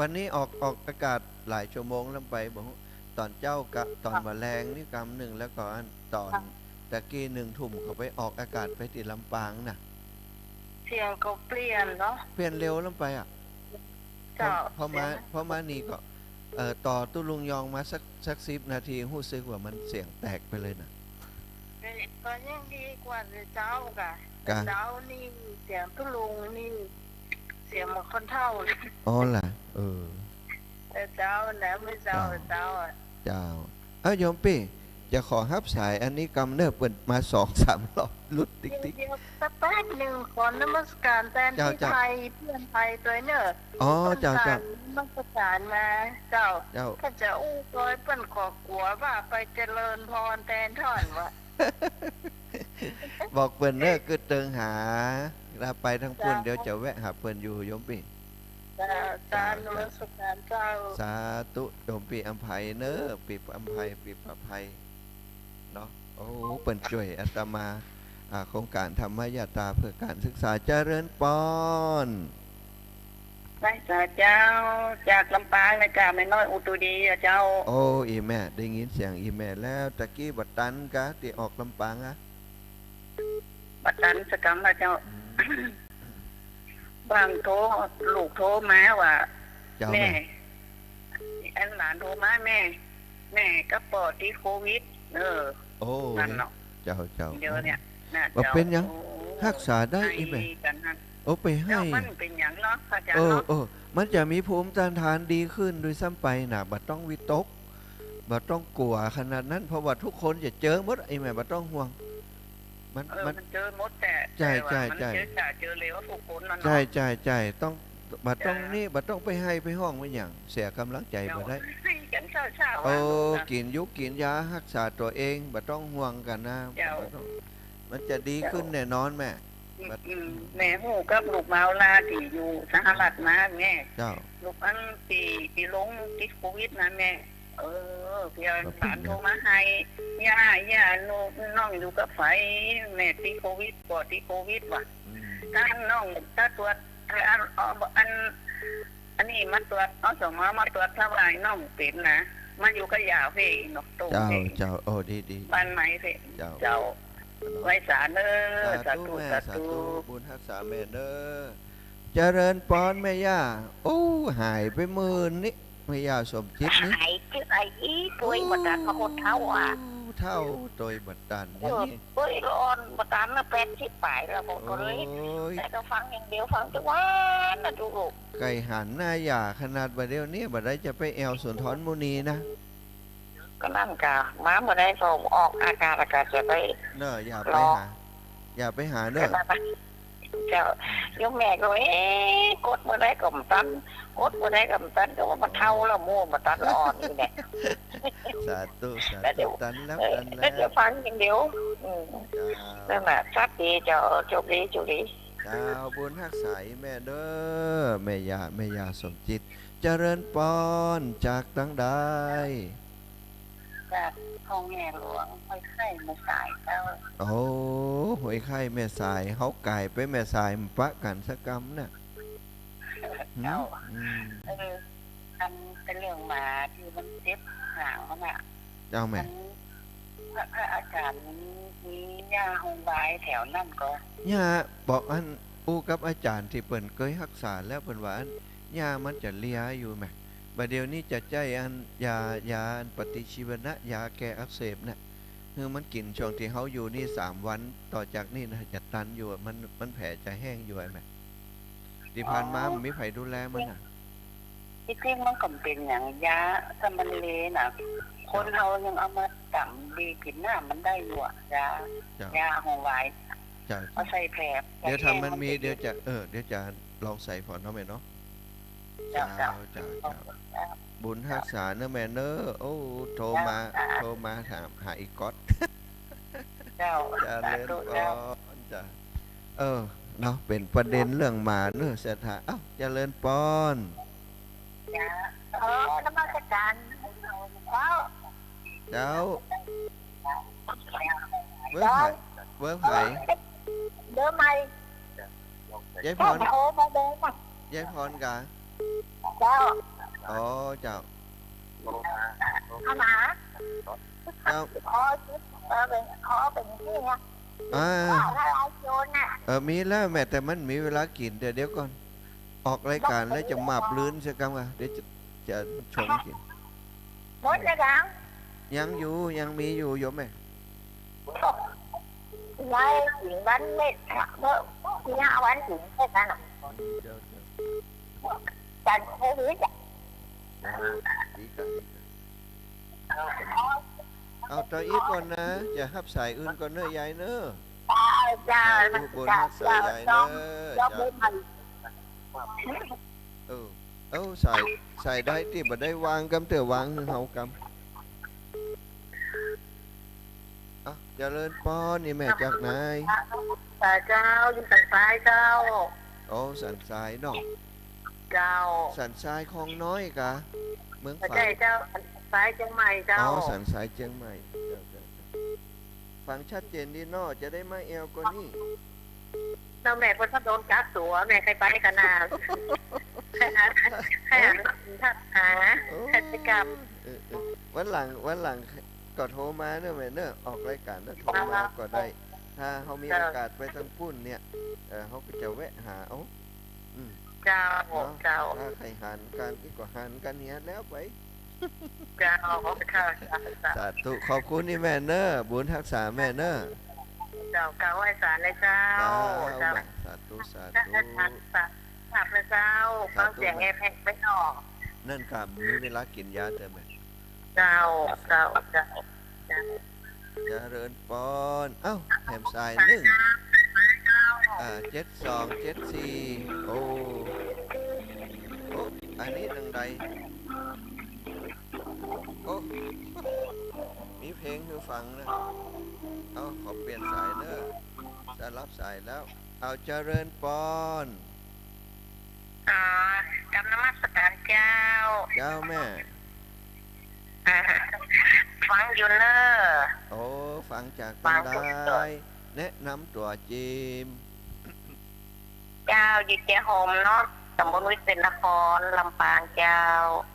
วันนี้ออก ออกอากาศหลายชั่วโมงแล้วไป บ่ฮู้ ต๋อนเจ๊ากะ ต๋อนบ่าแลงนี่กำนึ่ง แล้วก็อันต๋อน ค่ะ ตะกี้นึ่งทุ่มก็ไปออกอากาศไปตี้ลำปางน่ะ เสียงก็เปลี่ยนเนาะ เปลี่ยนเร็วลงไปอะ เจ้า พอ พอมา เสียง พอมานี่ก็ เอ่อ ต่อตุ๊ลุงยองมาสัก สักสิบนาที ฮู้สึกว่ามันเสียงแตกไปเลยน่ะ เออ ก็ยังดีกว่าเจ้ากะ กะ เจ้านี่เสียงตุ๊ลุงนี่ เสียงเหมือนคนเฒ่าเลย อ๋อล่ะ เออ เออ เจ้า แหนม เจ้า เจ้า เจ้า เอ้า โยมปี้ จะขอฮับสายอันนี้กำเนิบเปิ้นมาสองสามรอบ หลุดติ๊กติ๊ก เดี๋ยว เดี๋ยว สักแป๊บนึ่ง ขอนมัสการแตน เจ้า ตี้ เจ้า ไทย เปื้อนไทยตวยเน่อ อ๋อ เปิ้น เจ้า เจ้า สานมัสการมา เจ้า เจ้า ข้าจะอู้ตวยเปิ้นก็กั๋วว่าไปเจริญพรแตนต้อนว่า บอกเปิ้นเน่อ กึ๊ดเติงหา ถ้าไปตางปุ้น เจ้า เดี๋ยวจะแวะหาเปิ้นอยู่ โยมปี้ เจ้า เจ้า เจ้า นมัสการเจ้า สาธุ โยมปี้อำไพเน่อ ปี้อำไพ ปี้ประไพ เนาะ โอ้ เปิ้นจ้วยอาตมา อ่า โครงก๋านธรรมยาตราเพื่อก๋านศึกษา เจริญปอน ไหว้สาเจ้า จากลำปางนะเจ้า แม่น้อยอุตุดีอะเจ้า โอ้ อี่แม่ ได้ยินเสียงอี่แม่แล้ว ตะกี้บ่ตันกา ตี้ออกลำปางอะ บ่ตันสักกำละเจ้า อืม บ่างโทร ลูกโทรมาว่า เจ้า แม่ แม่ อันหลานโทรมา แม่ แม่กับป้อติดโควิด เออ โอ้ นั่นเนาะ เจ้า เจ้า เดี๋ยวเนี่ย น่ะ บ่เป๋นหยัง เจ้า ฮักษาได้ โอ้ อี่แม่ ไห้กั๋นนะ โอ้ ไปไห้ เจ้า มันเป๋นหยังเนาะ พระอาจารย์เนาะ เออ เออ มันจะมีภูมิต้านทานดีขึ้นด้วยซ้ำไปน่ะ บ่ต้องวิตก บ่ต้องกั๋วขนาดนั้น เพราะว่าทุกคนจะเจอหมด อี่แม่ บ่ต้องห่วง มัน เออ มัน มันเจอหมดแต่ ใจ้ แต่ว่า ใจ้ มัน ใจ้ เจอจ๋าเจอเหลวทุกคนน่ะเนาะ ใจ้ ใจ้ ใจ้ ต้อง บ่ต้อง จ้ะ นี่ บ่ต้องไปไห้ไปฮ้องไปหยัง เสียก๋ำลังใจ๋บ่ได้ เจ้า ไห้กั๋นเศร้าๆ โอ้ อะ ลูกอะ กิ๋นยุกกิ๋นยาฮักษาตั๋วเอง บ่ต้องห่วงกั๋นนะ เจ้า บ่ต้อง มันจะดีขึ้น เจ้า แน่นอนแม่ อืม บ่ อืม แม่ฮู้กับลูกบ่าวลาวตี้อยู่สหรัฐมาแม่ เจ้า ลูกอันตี้ ตี้ลงติดโควิดนะแม่ เออ เปีย บ่เป๋นหยัง หลานโทรมาไห้ ย่า ย่า หนู น้องอยู่กับใผ แม่ติดโควิด ป้อติดโควิดว่ะ อืม ถ้าน้อง ถ้าตรวจ ถ้าอัน เอา อัน อันนี้มาตรวจ อสม มาตรวจ ถ้าว่าน้องเป๋นนะ มาอยู่กับย่าเพ่เนาะ โต้ง เจ้า เพ่ เจ้า โอ้ ดี ดี บ้านใหม่เพ่ เจ้า เจ้า เนาะ ไหว้สาเน่อ สาธุ สาธุ แม่ สาธุ สาธุ บุญฮักษาแม่เน่อ เจริญปอนแม่ย่า โอ้ หายไปหมื่นนี่ แม่ย่าสมจิตนี่ หาย ไอ้ตวยบ่ตัน มาคนเฒ่าอะ โอ้ เฒ่าตวยบ่ตัน เออ อย่างนี้ ตวยอ่อนบ่ตันนะ แปดสิบป๋ายแล้ว ผมก็เลย โอ้ย แต่ก็ฟังอย่างเดียว ฟังทุกวันนะทุกลูก ใก้หันหน้าย่าขนาดบ่าเดี๋ยวนี้ บ่ได้จะไปแอ่วสุนทรมุนีนะ ก็นั่นกะ มาเมื่อใดก็ออกอาการ อาการจะไป เน่อ อย่าไปหา รอ อย่าไปหาเน่อ เจ้า อืม โยมแม่ก็ เอ๊ะ กดเมื่อใดก็บ่ตัน กดเมื่อใดก็บ่ตัน ก็ว่ามันเฒ่าแล้ว หมู่บ่ตัน อ่อนอยู่เนี่ย สาธุ สาธุ แล้วเดี๋ยว ตันแล้ว เออ ตันแล้ว แล้วเดี๋ยวฟังอย่างเดียว อืม เจ้า นั่นแหละ สักทีเจ้า โชคดี โชคดี เจ้า บุญฮักษาแม่เน่อ แม่ย่า แม่ย่าสมจิต เจริญปอน จากตางใด จากห้วยแม่หลวง ห้วยไคร้ แม่สายเจ้า โอ้ ห้วยไคร้ แม่สาย เฮาก๋ายไปแม่สาย บ่ปะกั๋นสักกำน่ะ เจ้า หืม อืม เออ อันเป๋นเรื่องหมาตี้มันเจ็บหางมันน่ะ เจ้าแม่ มัน พระ พระอาจารย์มี มียาโฮมบายแถวนั้นก่อ ยา บอกอัน อู้กับอาจ๋ารย์ตี้เปิ้นเกยฮักษาแล้ว เปิ้นว่าอัน ยามันจะเลียอยู่แหม บ่าเดี๋ยวนี้จะใจ๊อัน ยา ยาอันปฏิชีวนะ ยาแก้อักเสบน่ะ คือมันกิ๋นช่วงตี้เฮาอยู่นี่สามวัน ต่อจากนี้น่ะจะตันอยู่ มัน มันแผลจะแห้งอยู่แหม ตี้ผ่านมา อ๋อ บ่มีใผดูแลมันน่ะ ตี้จริงมันก็บ่เป๋นหยัง ยา ถ้ามันเลียน่ะ คนเฮายังเอามาต๋ำบีกิ๋นน้ำมันได้อยู่อะ ยา เจ้า ยาโฮมบาย เจ้า เอาใส่แผล เดี๋ยวถ้ามันมี แผลแห้งมันจะเย็น เดี๋ยวจะ เออ เดี๋ยวจะลองใส่ผ่อนเนาะแม่เนาะ เจ้า เจ้า เจ้า เจ้า บุญฮักษาเน่อแม่เน่อ โอ้ โทรมา เจ้า โทรมาถามหาอีก๊อต เจ้า เจริญปอน สาธุเจ้า จ้ะ เออ เนาะ เป๋นประเด็นเรื่องหมาเน่อ ศรัทธา เอ้า เจริญปอน เจ้า เออ นมัสการ เจ้า เจ้า เบอร์ใผ เบอร์ใผ เบอร์ใหม่ ยายพร เจ้า โทรมาเบอร์ใหม่ ยายพรกา เจ้า อ๋อ เจ้า เอามา เจ้า ขอ เออ เป๋น ขอเป๋นตี้นะ อ่า ว่าถ้าไลฟ์โจรน่ะ เออ มีแล้วแม่ แต่มันมีเวลากิ๋น เดี๋ยว เดี๋ยวก่อน ออกรายก๋านแล้วจะมาบลื้นเสียกำอ่ะ เดี๋ยวจะ จะชงกิ๋น หมดแล้วยัง ยังอยู่ ยังมีอยู่โยมแม่ ไล่กิ๋นวันเม็ดอะ เมื่อ เมื่อวันกิ๋นเม็ดนั่นน่ะ เจ้า เจ้า จันโควิดอะ เจ้า ดีกะ ดีกะ เอาต่ออีกก่อนนะ จะฮับสายอื่นก่อนเน่อยายเน่อ เจ้า เจ้า สาธุ บุญฮักษายายเน่อ เจ้า เจ้า เออ เอ้า สาย สายใดตี้บ่ได้วางกำ เตื้อวางหื้อเฮากำ อ่ะ เจริญปอน นี่แม่จากไหน เจ้า อยู่สันทรายเจ้า โอ้ สันทรายเนาะ เจ้า สันทรายคลองน้อยกะ เมืองฝาง ใช่เจ้า สันทรายเจียงใหม่เจ้า อ๋อ สันทรายเจียงใหม่ เจ้า เจ้า เจ้า ฟังชัดเจนดีเนาะ จะได้มาแอวกว่านี้ เจ้าแม่เปิ้นก็โดนกักตั๋ว แม่ใค่ไปขนาด ใค่หา ใค่หา โอ้ ใค่ไปกลับ เออ เออ วันหลัง วันหลังก็โทรมาเน่อแม่เน่อ ออกรายก๋านแล้วโทรมาก็ได้ ถ้าเฮามีโอกาสไปตางปุ้นเนี่ย เออ เฮาก็จะแวะหาเอา อืม เจ้า เนาะ เจ้า ถ้าใค่หันกั๋น นี่ก็หันกั๋นเหียแล้วไป เจ้า เจ้า เจ้า สาธุ ขอบคุณนี่แม่เน่อ บุญฮักษาแม่เน่อ เจ้า กราบไหว้สาเลยเจ้า เจ้า เจ้า สาธุ สาธุ สาธุนะเจ้า สาธุ ฟังเสียงแอร์แพ็คไม่ออก นั่นกะ มีเวลากิ๋นยาเต๊อะแม่ เจ้า เจ้า เจ้า เจ้า เจริญปอน เอ้า แถมสายนึ่ง อ่า เจ็ดสองเจ็ดสี่ โอ้ โอ้ อันนี้ตังใด โอ้ มีเพลงหื้อฟังนะ เอ้า ขอเปลี่ยนสายเน่อ จะฮับสายแล้ว เอ้า เจริญปอน อ๋อ กราบนมัสก๋านเจ้า เจ้าแม่ อ่า ฟังอยู่เน่อ โอ้ ฟังจากตังใด ฟังอยู่ แนะนำตั๋วเจียม เจ้า อยู่แจ้ห่มเนาะ ต๋ำบลวิเศษนคร ลำปางเจ้า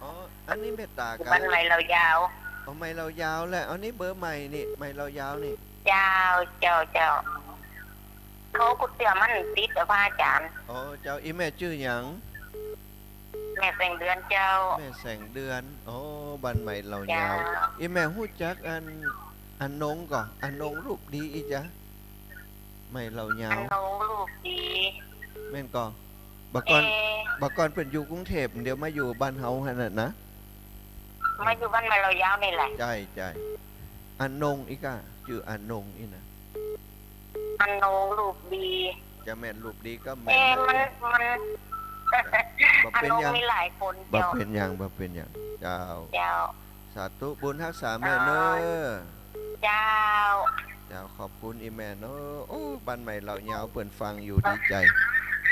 อ๋อ อันนี้เมตต๋า บ้านใหม่เหล่ายาว อ๋อ ใหม่เหล่ายาวแหละ อันนี้เบอร์ใหม่นี่ ใหม่เหล่ายาวนี่ เจ้า เจ้า เจ้า โทรกู้เตื้อมันติดอะพระอาจ๋ารย์ อ๋อ เจ้า อี่แม่จื้อหยัง แม่แสงเดือนเจ้า แม่แสงเดือน อ๋อ บ้านใหม่เหล่ายาว เจ้า อี่แม่ฮู้จักอัน อันนงก่อ อันนงรูปดีอี้จ๊ะ ใหม่เหล่ายาว อันนงรูปดี แม่นก่อ บ่าก่อน เอ่อ บ่าก่อนเปิ้นอยู่กรุงเทพฯ เดี๋ยวมาอยู่บ้านเฮาหั้นน่ะนะ มาอยู่บ้านใหม่เหล่ายาวนี่แหละ ใจ้ ใจ้ อันนงอี้ก้า จื้ออันนงอี้นะ อันนงรูปดี จะแม่นรูปดีก็แม่น เอ่อ นะ มัน มัน บ่เป๋นหยัง อันนงมีหลายคน บ่ เจ้า เป๋นหยัง บ่เป๋นหยัง เจ้า เจ้า สาธุ บุญฮักษาแม่เน่อ เจ้า เจ้า ขอบคุณอี่แม่เน่อ โอ้ บ้านใหม่เหล่ายาวเปิ้นฟังอยู่ ดีใจ๋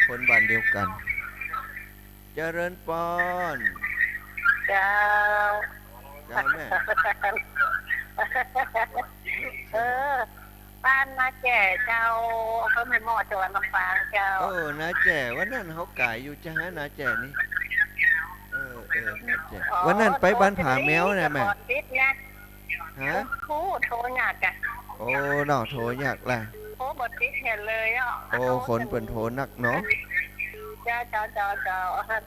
คนบ้านเดียวกั๋น เจริญปอน เจ้า เจ้าแม่ เออ บ้านน้าแจ้เจ้า อำเภอแม่เมาะ จังหวัดลำปางเจ้า โอ้ น้าแจ้ วันนั้นเฮาก๋ายอยู่จ๊ะฮะ น้าแจ้นี่ เออ เออ น้าแจ้ อ๋อ วันนั้นไปบ้านผาแมวน่ะแม่ โทรติดนะ ฮะ โอ้ โทรยากอะ โอ้ เนาะ โทรยากละ โอ้ บ่ติดเหียเลยอะ โอ้ คนเปิ้นโทรนักเนาะ เจ้า เจ้า เจ้า เจ้า เออ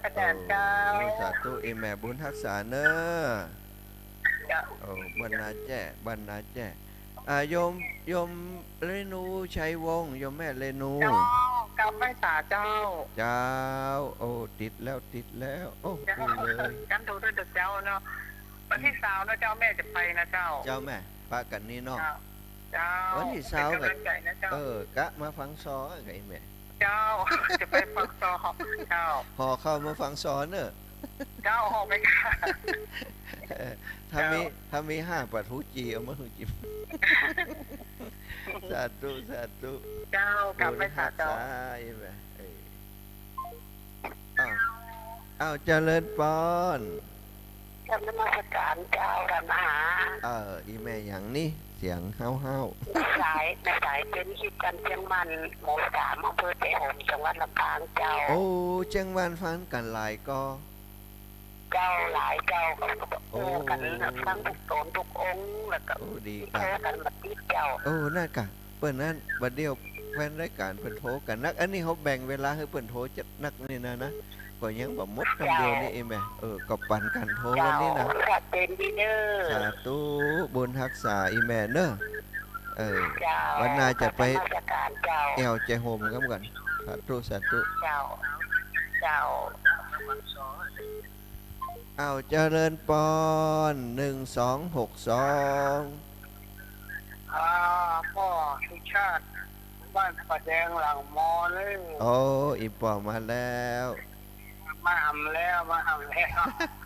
เจ้า สาธุ อี่แม่บุญฮักษาเน่อ เจ้า โอ้ บ้านน้าแจ้ บ้านน้าแจ้ อ่า โยม โยมเรนู ชัยวงศ์ โยมแม่เรนู เจ้า กราบไหว้สาเจ้า เจ้า โอ้ ติดแล้ว ติดแล้ว โอ้ เจ้า โอ้เลย จันโทรด้วยเจ้าเนาะ วันตี้ซาวเนาะเจ้า แม่จะไปนะเจ้า เจ้าแม่ ปะกั๋นนี่เนาะ เจ้า เจ้า วันตี้ซาว เป๋นก๋ำลังใจ๋นะเจ้า เออ กะมาฟังซอกับอี่แม่ เจ้า จะไปฟังซอ เจ้า ห่อข้าวมาฟังซอเน่อ เจ้า ห่อไปค่ะ เออ ถ้ามี เจ้า ถ้ามีห้าปัดหูจี เอามาหูจี สาธุ สาธุ เจ้า กราบไหว้สาเจ้า บุญฮักษาอี่แม่ เออ อ้าว อ้าว เจริญปอน กราบนมัสก๋านเจ้า ท่านมหา เออ อี่แม่หยังนี่ เสียงห้าวๆ แม่สาย แม่สาย เป๋นฮิตก๋านเจียงหม่าน หมู่สาม อำเภอแจ้ห่ม จังหวัดลำปางเจ้า โอ้ เจียงหม่านฟังกั๋นหลายก่อ เจ้า หลายเจ้า ก็ โอ้ อู้กั๋นฟังกู้ต๋นกู้องค์ แล้วก็ โอ้ ดีกะ โทรกั๋นมาติดเจ้า โอ้ นั่นกะ เปิ้นนั้น บ่าเดี่ยวแฟนรายก๋านเปิ้นโทรกั๋นนัก อันนี้เฮาแบ่งเวลาหื้อเปิ้นโทรจะนักนี่นะ นะ ก็ยังบ่หมดต๋ำเดียวนี่ เจ้า อี่แม่ เออ ก็ปั๋นกั๋นโทรวันนี้นะ เจ้า เป๋นดีเน่อ สาธุ บุญฮักษาอี่แม่เน่อ เออ เจ้า วันหน้าจะไป กราบนมัสก๋านเจ้า แอ่วแจ้ห่มกำกั๋น สาธุ สาธุ เจ้า เจ้า อ้าว เจริญปอน หนึ่งสองหกสอง อ่า ป้อสุชาติ บ้านป่าแดงหลังมอเลย โอ้ อี่ป้อมาแล้ว มาหำแล้ว มาหำแล้ว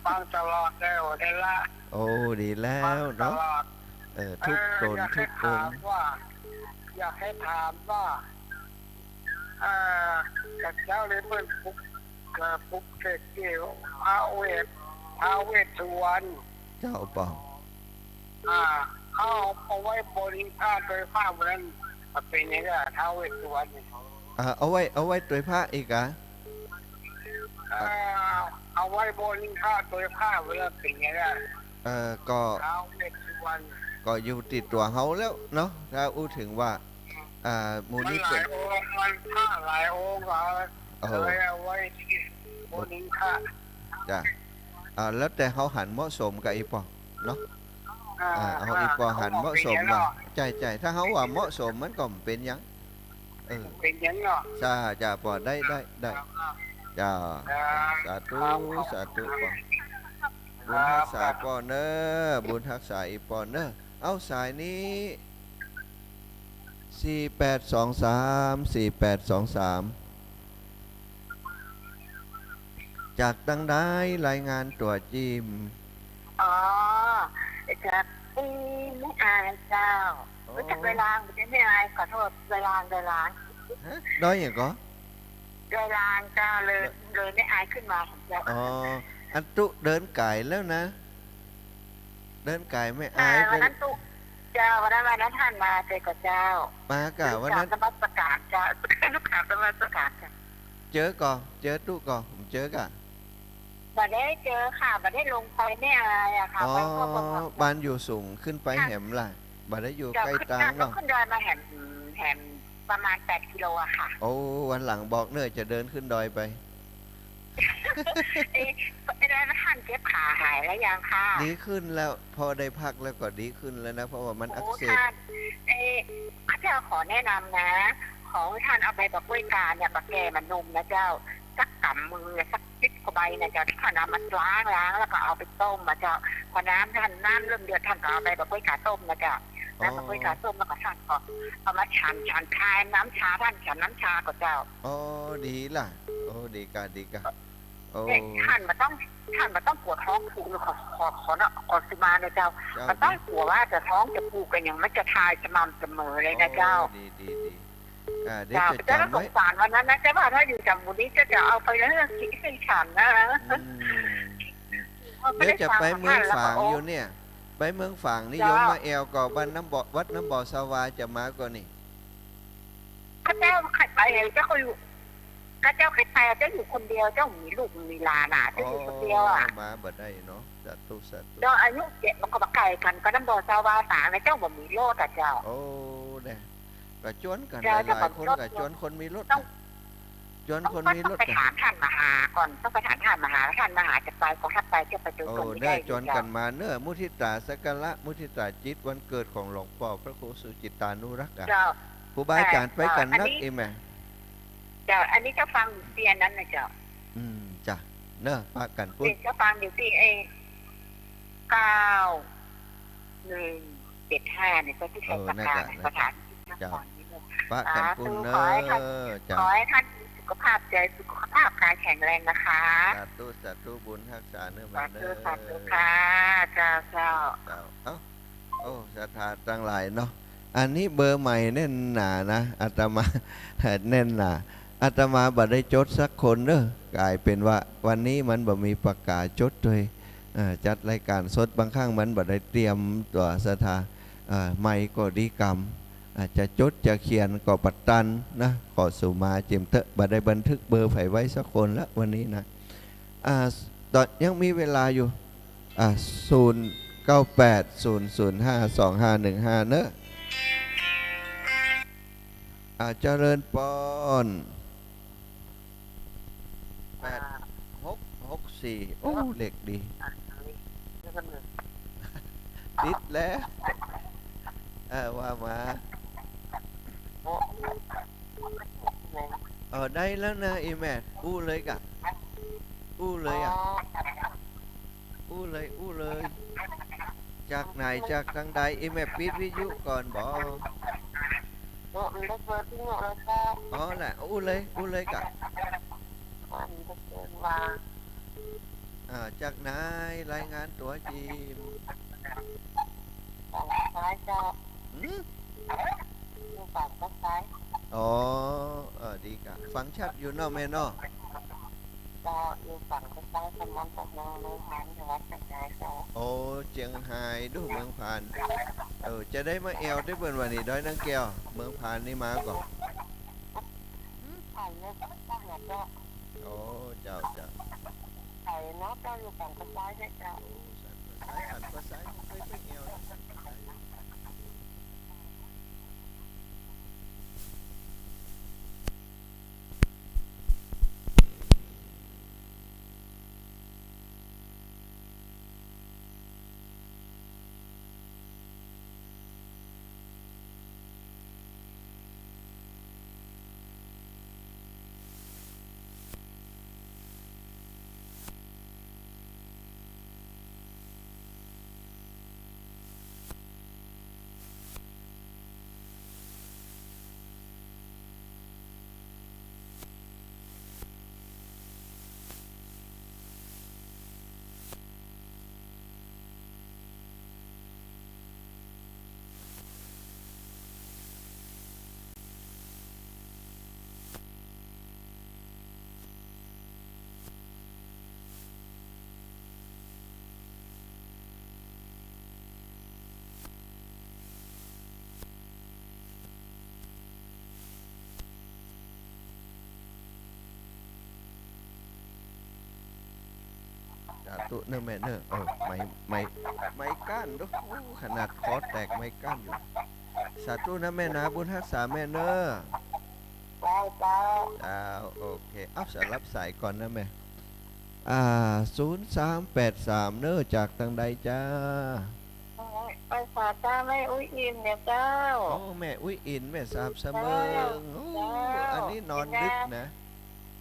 ฟังตลอดเลย โอ้ ได้ละ โอ้ ดีแล้วเนาะ ฟังตลอด เออ ทุกข์ตน เออ อยากให้ ทุกข์องค์ ถามว่า อยากให้ถามว่า อ่า ข้าเจ้าเลยเปิ้นปลุก เอ่อ ปลุกเสกเจ้าพระเวส ท้าวเวสสุวรรณ เจ้าป้อ อ่า เขาเอาไว้บนหิ้งพระโตยพระวันนั้น มันเป๋นหยังไง ท้าวเวสสุวรรณเนี่ย อ่า เอาไว้ เอาไว้โตยพระอีกอะ อ่า เอาไว้บนหิ้งพระโตยพระวันนั้นเป๋นหยังไง เอ่อ ก็ ท้าวเวสสุวรรณ ก็อยู่ติดตั๋วเฮาแล้วเนาะ ถ้าอู้เถิงว่า อ่า หมู่นี้เป๋น มันหลายองค์ มันพระหลายองค์ ก็ เออ เลยเอาไว้ตี้บนหิ้งพระ จ้ะ อ่า แล้วแต่เฮาหันเหมาะสมกับอี่ป้อเนาะ อ่า อ่า เอา อ่า อี่ป้อหันเหมาะสมว่า ใจ้ ใจ้ ถ้าเฮาว่าเหมาะสมมันก็บ่เป๋นหยัง เออ เป๋นหยังเนาะ จ้า จ้า ป้อ ได้ ได้ ได้ ครับ จ้า ครับ สาธุ ครับ สาธุ ป้อ บุญฮักษาป้อเน้อ บุญฮักษาอี่ป้อเน้อ เอา สายนี้ สี่แปดสองสาม สี่แปดสองสาม จากตังใด รายงานตั๋วจิม อ๋อ จาก เอ้ย แม่อายเจ้า โอ้ รู้จักดอยลางบ่เจ้า แม่อาย ขอโทษ ดอยลาง ดอยลาง ฮะ ดอยหยังก่อ ดอยลางเจ้า เลย ดอย เลยแม่อายขึ้นมาเจ้า อ๋อ อันตุ๊เดินก๋ายแล้วนะ เดินก๋ายแม่อาย อ่า ไป วันนั้นตุ๊ เจ้า วันนั้น วันนั้นท่านมาเจอกับเจ้า มาก่ะ ลูก วันนั้น กราบนมัสการเจ้า ลูกกราบนมัสการเจ้า เจอก่อ เจอตุ๊ก่อ บ่เจอก่ะ บ่ได้เจอค่ะ บ่ได้ลงไปแม่อายอะค่ะ อ๋อ ไปก็บ่ บ้านอยู่สูง ขึ้นไปแหมล่ะ บ่ได้อยู่ใก้ตางเนาะ ขึ้นดอยมาแหม แหมประมาณแปดกิโลอะค่ะ โอ้ วันหลังบอกเน้อ จะเดินขึ้นดอยไป เอ๊ะ แล้วท่านเจ็บขาหายแล้วยังคะ ดีขึ้นแล้ว พอได้พักแล้วก็ดีขึ้นแล้วนะ เพราะว่ามันอักเสบ โอ้ ท่าน เอ๊ะ ข้าเจ้าขอแนะนำนะ ขอให้ท่านเอาใบบ่ากล้วยกาเนี่ย บ่าแก่มานุ่มนะเจ้า สักกำมือ สักสิบกว่าใบนะเจ้า ท่านเอามาล้าง ล้างแล้วก็เอาไปต้มนะเจ้า พอน้ำท่าน น้ำเริ่มเดือด ท่านก็เอาใบบ่ากล้วยกาต้มนะเจ้า อ๋อ น้ำบ่ากล้วยกาต้มแล้วก็ท่านก็เอามาฉัน ฉันคายน้ำชา ท่านฉันน้ำชาก่อเจ้า อ๋อ ดีล่ะ โอ้ ดีก่ะ ดีก่ะ โอ้ เนี่ย ท่านบ่ต้อง ท่านบ่ต้องกั๋วท้องผูก ขอ ขอ ขอเนาะ ขอสุมานะเจ้า เจ้า บ่ต้องกั๋วว่าจะท้องจะผูกกั๋นหยัง มันจะถ่ายสม่ำเสมอเลยนะเจ้า โอ้ ดี ดี ดี อ่า เดี๋ยว เจ้า จะจ๋ำไว้ เจ้าสงสารวันนั้นนะ เจ้าว่าถ้าอยู่จ๋ำวันนี้เจ้าจะเอาไปแล้วกิ๋นให้ฉันนะ อืม เดี๋ยวจะไปเมืองฝางอยู่เนี่ย ไปเมืองฝางนี่ เจ้า โยมมาแอ่วก่อ บ้านน้ำบ่อ วัดน้ำบ่อสวาจะมาก่อนี่ ข้าเจ้าใค่ไป เจ้าก็อยู่ ข้าเจ้าใค่ไป เจ้าอยู่คนเดียว เจ้ามีลูกมีหลานน่ะ เจ้าอยู่คนเดียวอะ อ๋อ มาบ่ได้เนาะ สาธุ สาธุ เจ้าอายุเจ็ด มันก็บ่ไก๋กั๋น ก็น้ำบ่อสวาตางนะ เจ้าบ่มีรถอะเจ้า โอ้ เนี่ย ก็จวนกั๋น เจ้า หลายๆ คน เจ้าบ่มีรถ ก็จวนคนมีรถ ต้อง น่ะ จวนคนมีรถ ต้องไปถามท่านมหาก่อน ต้องไปถามท่านมหา ท่านมหาจะไปก็ ถ้าไปเจ้าไปโดยตรง โอ้ ไม่ได้ เนี่ย จวนกั๋นมาเน้อ มุทิตาสักการะ มุทิตาจิตวันเกิดของหลวงป้อพระครูสุจิตตานุรักษ์อะ เจ้า ครูบาอาจ๋ารย์ไปกั๋นนัก เอ่อ อันนี้ เอ็มแหม เจ้า อันนี้เจ้าฟังอยู่ตี้อันนั้นนะเจ้า อืม จ้ะ เน้อ ปะกั๋นปุ้น เจ้าฟังอยู่ตี้ เอ่อ เก้าหนึ่งเจ็ดห้า เนี่ย เจ้าที่ใช้ปากกา เออ นั่นแหละ เนี่ย นะ ประธาน เจ้า ปะกั๋นปุ้นเน้อ สาธุ ขอให้ท่าน เจ้า ขอให้ท่านมีสุขภาพใจ สุขภาพกายแข็งแรงนะคะ สาธุ สาธุ บุญฮักษาเน้อ สาธุ มาเน้อ สาธุค่ะ เจ้า เจ้า เจ้า เอ้า โอ้ ศรัทธาตังหลายเนาะ อันนี้เบอร์ใหม่แน่นหนานะ อาตมา แน่นหนา อาตมาบ่ได้จดสักคนเน้อ ก๋ายเป๋นว่าวันนี้มันบ่มีปากก๋าจดตวย เอ่อ จัดรายก๋านสด บางครั้งมันบ่ได้เตรียมตั๋ว ศรัทธา เอ่อ ไมค์ก็ดีกำ อาจจะจดจะเขียนก็บ่ตันนะ ขอสุมาจิ่มเต๊อะ บ่ได้บันทึกเบอร์ใผไว้สักคนละวันนี้นะ อ่า ตอน ยังมีเวลาอยู่ อ่า ศูนย์เก้าแปด ศูนย์ศูนย์ห้า สองห้าหนึ่งห้า เน้อ อ่า เจริญปอน แปดหกหกสี่ โอ้ เลขดี อ่า นี่ก็หนึ่ง ติดแล้ว เออ ว่ามา โอ้ เออ ได้แล้วนะ อีแมท อู้เลยก่ะ อู้เลยอะ อ๋อ อู้เลย อู้เลย จากไหน จากตางใด อีแม่ปิดวิทยุก่อนบ่ เออ มันได้เบอร์ที่เนี่ยแล้วก็ อ๋อแหละ อู้เลย อู้เลยกะ อันก็คือว่า อ่า จากไหน รายงานตั๋วจีม ฝั่งซ้ายเจ้า หืม อยู่ฝั่งซ้าย อ๋อ เออ ดีกะ ฟังชัดอยู่เนาะแม่เนาะ เจ้า อยู่ฝั่งซ้าย กำนันตะเมือง เมืองผาน จังหวัดเชียงรายเจ้า โอ้ เชียงราย ดูเมืองผาน เออ จะได้มาแอ่วได้เปิ้นว่านี่ ดอยนางแก้ว เมืองผานนี่มาก่อ หืม ผ่านเลย ผ่านเลยเจ้า โอ้ เจ้า เจ้า ไอ้เนาะ เจ้าอยู่ฝั่งซ้ายใช่เจ้า โอ้ ฝั่งซ้าย ฝั่งซ้าย บ่เคยไปแอ่วนะ ฝั่งซ้าย สาธุเน้อแม่เน้อ เออ ไมค์ ไมค์ ไมค์กั้นดู โอ้ ขนาดคอแตกไมค์กั้นอยู่ สาธุนะแม่นะ บุญฮักษาแม่เน้อ เจ้า เจ้า เจ้า โอเค อัพ สาย รับสายก่อนนะแม่ อ่า ศูนย์สามแปดสาม เน้อ จากตางใดจ้า ไปสาจ้า แม่อุ๊ยอินเนี่ยเจ้า โอ้ แม่อุ๊ยอิน แม่สาบเสมิง โอ้ เจ้า อันนี้นอนดึกนะ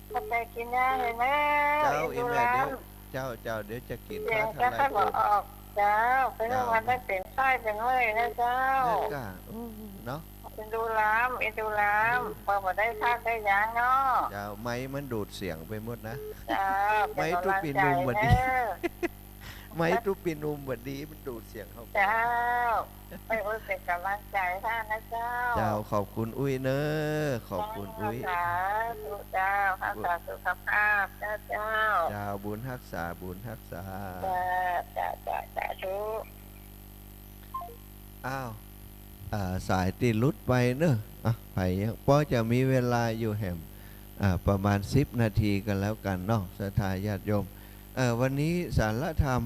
กินยา เข้าใจกินยาเลยนะ เจ้า อีแม่ เดี๋ยว เจ้า เจ้า เดี๋ยวจะกิ๋น เดี๋ยวจะ ฟ้าทะลายโจร ออก เจ้า เป็นวันได้เป็นไข้เป็นเมื่อยนะเจ้า นั่นกะ โอ้ เนาะ เอ็นดูหลาน เอ็นดูหลาน อืม เปิดบ่ได้พักได้หยังเนาะ เจ้า ไมค์มันดูดเสียงไปหมดนะ เจ้า ไมค์ตุ๊ปี้หนุ่มบ่ดี เป็นกำลังใจเน้อ ไมค์ตุ๊ปี้หนุ่มบ่ดี มันดูดเสียงเข้าไป เจ้า แม่อุ๊ยเป็นกำลังใจให้นะเจ้า เจ้า ขอบคุณอุ๊ยเน้อ ขอบคุณอุ๊ย สาธุเจ้า รักษาสุขภาพ เจ้า เจ้า เจ้า บุญฮักษา บุญฮักษา เจ้า เจ้า เจ้า สาธุ อ้าว อ่า สายตี้หลุดไปเน้อ อ่ะ ใผยังปอจะมีเวลาอยู่แหม อ่า ประมาณสิบนาทีก็แล้วกั๋นเนาะ ศรัทธาญาติโยม เอ่อ วันนี้สาระธรรม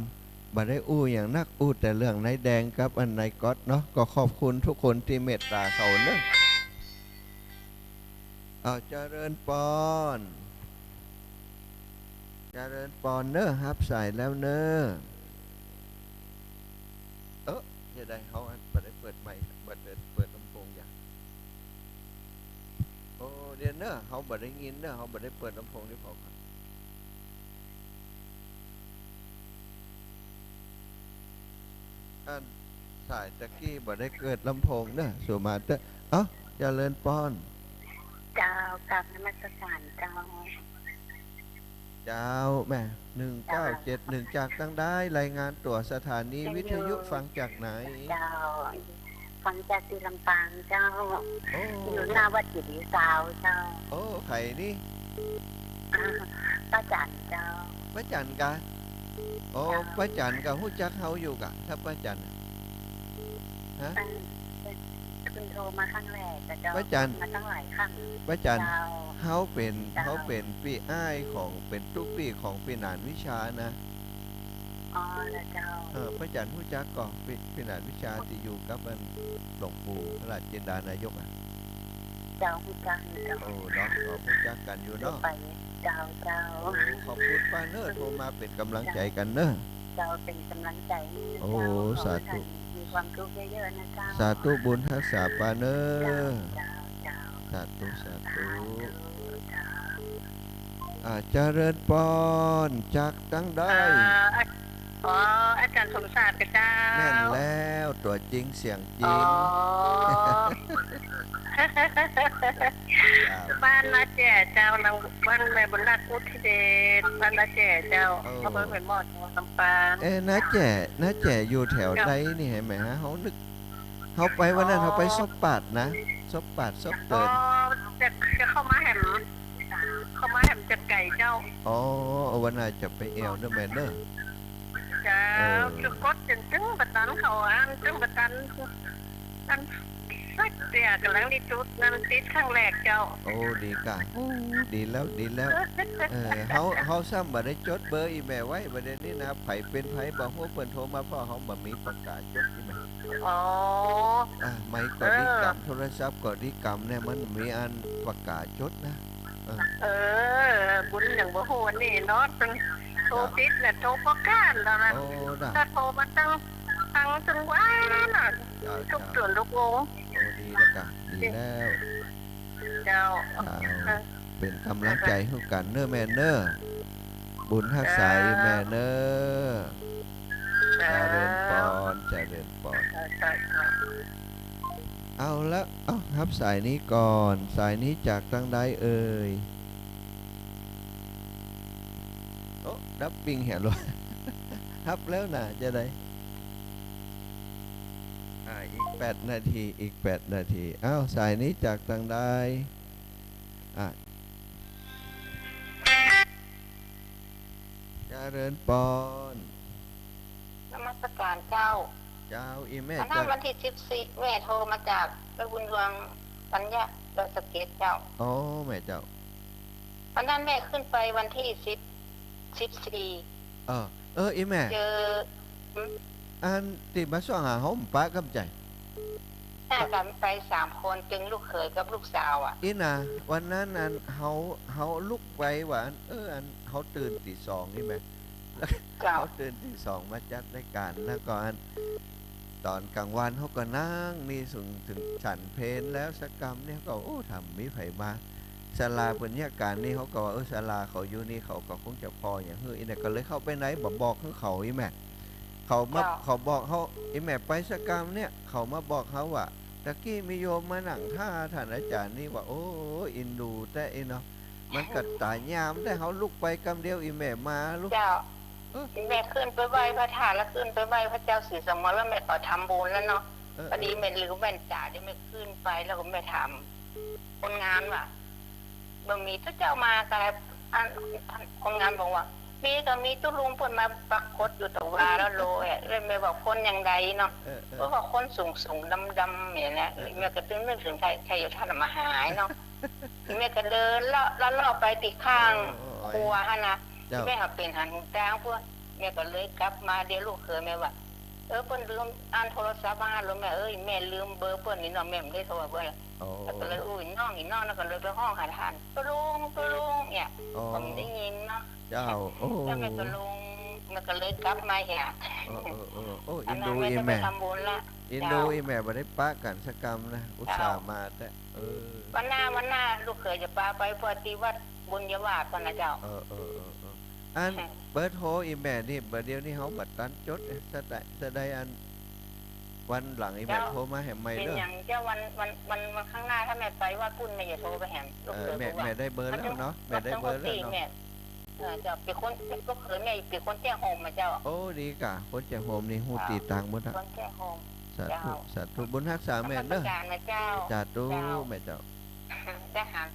บ่ได้อู้หยังนัก อู้แต่เรื่องนายแดงกับอันนายก๊อตเนาะ ก็ขอบคุณทุกคนตี้เมตต๋าเขาเน้อ อ้าว เจริญปอน เจริญปอนเน้อ ฮับสายแล้วเน้อ เออ จะได้ เฮาบ่ได้เปิดไมค์ บ่ได้เปิดลำโพงอย่าง โอ้ เดี๋ยวเน้อ เฮาบ่ได้ยินเน้อ เฮาบ่ได้เปิดลำโพง เดี๋ยวขอก่อน อันสายตะกี้บ่ได้เปิดลำโพงเน้อ สุมาเตอร์ เอ้า เจริญปอน เจ้า กราบนมัสการเจ้า เจ้า แม่ หนึ่งเก้าเจ็ดหนึ่ง จากตางใด รายงานตั๋วสถานีวิทยุ ฟังจากไหน เจ้า ฟังจากตี้ลำปางเจ้า โอ้ อยู่หน้าวัดเจดีย์ซาวเจ้า โอ้ ใผนี่ อ่า ป้าจั๋นเจ้า ป้าจั๋นกะ โอ้ เจ้า ป้าจั๋นกะฮู้จักเฮาอยู่กะ ถ้าป้าจั๋น ฮะ เอ่อ คุณโทรมาครั้งแรกอะเจ้า ป้าจั๋น มาตั้งหลายครั้ง ป้าจั๋น เจ้า เฮาเป๋น เจ้า เฮาเป๋นปี้อ้ายของ เป๋นตุ๊ปี้ของปี้หนานวิชานะ อ๋อ เหรอเจ้า เออ ป้าจั๋นฮู้จักก่อ ปี้ ปี้หนานวิชาตี้อยู่กับอันหลวงปู่พระราชจินดานายกอะ เจ้า ฮู้จักอยู่เจ้า โอ้ เนาะ ก็ฮู้จักกั๋นอยู่เนาะ ไป เจ้า เจ้า โอ้ ขอบคุณป้าเน้อ โทรมาเป๋นกำลังใจ๋กั๋นเน้อ เจ้า เป๋นกำลังใจ๋ให้นะเจ้า โอ้ สาธุ ขอให้ท่านมีความสุขเยอะๆ นะเจ้า สาธุ บุญฮักษาป้าเน้อ เจ้า เจ้า เจ้า สาธุ สาธุ สาธุ เจ้า อ่า เจริญปอน จากตางใด อ่า อ๋อ อาจ๋ารย์สมศักดิ์เจ้า แม่นแล้ว ตั๋วจริงเสียงจริง อ๋อ เจ้า บ้านนาแจ้เจ้า นาง บ้านแม่บุญนาคอุทิเดช บ้านนาแจ้เจ้า เออ อำเภอห้วยมอด จังหวัดลำปาง เอ๊ะ นาแจ้ นาแจ้อยู่แถว เจ้า ใดนี่ หันแหม เฮานึก เฮาไปวันนั้น อ๋อ เฮาไปซบปาดนะ ซบปาด ซบเติ่น อ๋อ จะ จะเข้ามาแหม เข้ามาแหมจะไก๋เจ้า อ๋อ เอาวันหน้าจะไปแอ่วเน่อแม่เน่อ เจ้า เออ จะกดจนตึงบ่ตันเขาอัน ตึงบ่ตัน อันสักเตื้อ ก่ำลังดีจุดนั้นติดครั้งแรกเจ้า โอ้ ดีก่ะ โอ้ ดีแล้ว ดีแล้ว เออ เฮา เฮาซ้ำบ่ได้จดเบอร์อี่แม่ไว้ บ่าเดี่ยวนี้นะ ใผเป๋นใผบ่ฮู้ เปิ้นโทรมา เพราะเฮาบ่มีปากก๋าจดอี่แม่ อ๋อ อ่ะ ไมค์ก็ดีกำ เออ โทรศัพท์ก็ดีกำเนี่ย มันมีอันปากก๋าจดนะ เออ เออ บุญยังบ่ฮู้อันนี้เนาะ โทรติดเนี่ย โทรปากก๋าแล้วนะ โอ้ นะ ถ้าโทรมาตัง ตังจังหวัดน่ะ เจ้า ทุก เจ้า ส่วนทุกวง โอ้ ดีแล้วก่ะ ดีแล้ว เจ้า เจ้า เป๋นก๋ำลังใจ๋หื้อกั๋นเน่อแม่เน่อ บุญฮักษา เจ้า อี่แม่เน่อ เจ้า เจริญปอน เจริญปอน เจ้า เจ้า เจ้า เอาละ เอา ฮับสายนี้ก่อน สายนี้จากตางใดเอ่ย โอ้ ดับปิ้งเหียละ ฮับแล้วน่ะ จะได้ อ่า อีกแปดนาที อีกแปดนาที อ้าว สายนี้จากตางใด อ่ะ เจริญปอน นมัสก๋านเจ้า เจ้า อี่แม่ อันนั้น เจ้า วันตี้สิบสี่ แม่โทรมาจากแม่บุญดวง ปัญญา ดอยสะเก็ดเจ้า อ๋อ แม่เจ้า อันนั้นแม่ขึ้นไปวันตี้สิบ สิบสี่ เออ เออ อี่แม่ เจอ หืม อันตี้มาส่องหาเฮาบ่ปะกำใจ๋ หน้ากั๋นไปสามคน จึงลูกเขยกับลูกสาวอ่ะ อี่นา วันนั้นอันเฮา เฮาลุกไปว่าอัน เออ อันเฮาตื่นตีสองอี่แม่ เจ้า เฮาตื่นตีสองมาจัดรายก๋าน แล้วก็อัน ต๋อนก๋างวันเฮาก็นั่งนี่ ถึง ถึงฉันเพลแล้วสักกำเนี่ยก็ โอ้ ถ้าบ่มีใผมา ศาลาเปิ้นเยียะก๋านนี่ เฮาก็ว่า เออ ศาลาเขาอยู่นี่ เขาก็คงจะผ่อหยังหื้อ อี่นา ก็เลยเข้าไปใน บ่บอกหื้อเขาอี่แม่ เขามา เจ้า เขาบอกเฮา อี่แม่ไปสักกำเนี่ย เขามาบอกเฮาว่า ตะกี้มีโยมมานั่งท่าต้านอาจ๋ารย์นี่ว่า โอ้ อินดูแต๊อี้เนาะ มันก็ต๋ายยามแต๊ เฮาลุกไปกำเดียว อี่แม่มาลุก เจ้า เออ อี่แม่ขึ้นไปไหว้พระธาตุ แล้วขึ้นไปไหว้พระเจ้าศรีสมร แล้วแม่ก็ทำบุญแล้วเนาะ เออ พอดีแม่ลืมแว่นต๋า เดี๋ยวแม่ขึ้นไป แล้วก็แม่ถามคนงานว่า บ่มีตุ๊เจ้ามาก็ อัน อัน คนงานบอกว่า มีก็มีตุ๊ลุงเปิ้นมาปรากฏอยู่ตะวาแล้วโลยอะ แล้วแม่บอกคนอย่างใดเนาะ เออ เออ เปิ้นบอกคนสูงๆ ดำๆ เนี่ยแหละ เออ เออ แม่ก็ตึงนึกถึงไทย ไทยอยู่ท่านมหาเนาะ แม่ก็เดินเลาะ เลาะไปตี้ข้าง เออ เออ เออ ครัวหั้นนะ เจ้า แม่หาเป๋นหันตางเปิ้น แม่ก็เลยกลับมา เดี๋ยวลูกเขยแม่ว่า เออ เปิ้นลืมอันโทรศัพท์มาหั้นลูกแม่เอ้ย แม่ลืมเบอร์เปิ้นนี่เนาะ แม่บ่ได้โทรเปิ้น อ๋อ แล้วก็เลย อู้ อี่น้อง อี่น้อง แล้วก็เลยไปฮ้องหาต้าน ตุ๊ลุง ตุ๊ลุง เนี่ย อ๋อ ก็บ่ได้ยินเนาะ เจ้า โอ้ แล้วแม่ก็ลง แม่ก็เลยกลับมาเหีย เออ เออ เออ โอ้ อันนั้น อินดู แม่ อี่ ก็ไป แม่ ทำบุญละ อินดู เจ้า อี่แม่บ่ได้ปะกั๋นสักกำนะ อุตส่าห์ เจ้า มาแต๊ เออ วันหน้า วันหน้าลูกเขยจะปาไป เพราะตี้วัดบุญญาวาสก่อนนะเจ้า เออ เออ เออ เออ อัน เบอร์โทรอี่แม่นี่ บ่าเดี่ยวนี้เฮาบ่ตันจด เอ๊ะ จะได้ จะได้อัน วันหลังอี่แม่ เจ้า โทรมาแหมใหม่ เป๋น เด้อ หยังเจ้า วัน วัน วัน วันข้างหน้า ถ้าแม่ไปวัดปุ้น แม่จะโทรไปแหม เออ ลูกเขย แม่ บอกว่า แม่ได้เบอร์แล้วเนาะ มัน แม่ได้เบอร์แล้วเนาะ เปิ้นเปิ้นตี้แม่ เออ เจ้า เป๋นคน ลูกเขยแม่เป๋นคนแจ้ห่มอะเจ้า โอ้ ดีก่ะ คนแจ้ห่มนี่ฮู้ เจ้า ตี้ตางหมดอะ คนแจ้ห่ม สาธุ เจ้า สาธุ บุญฮักษาแม่เน่อ นมัสก๋านนะเจ้า สาธุ เจ้า แม่เจ้า ได้หัน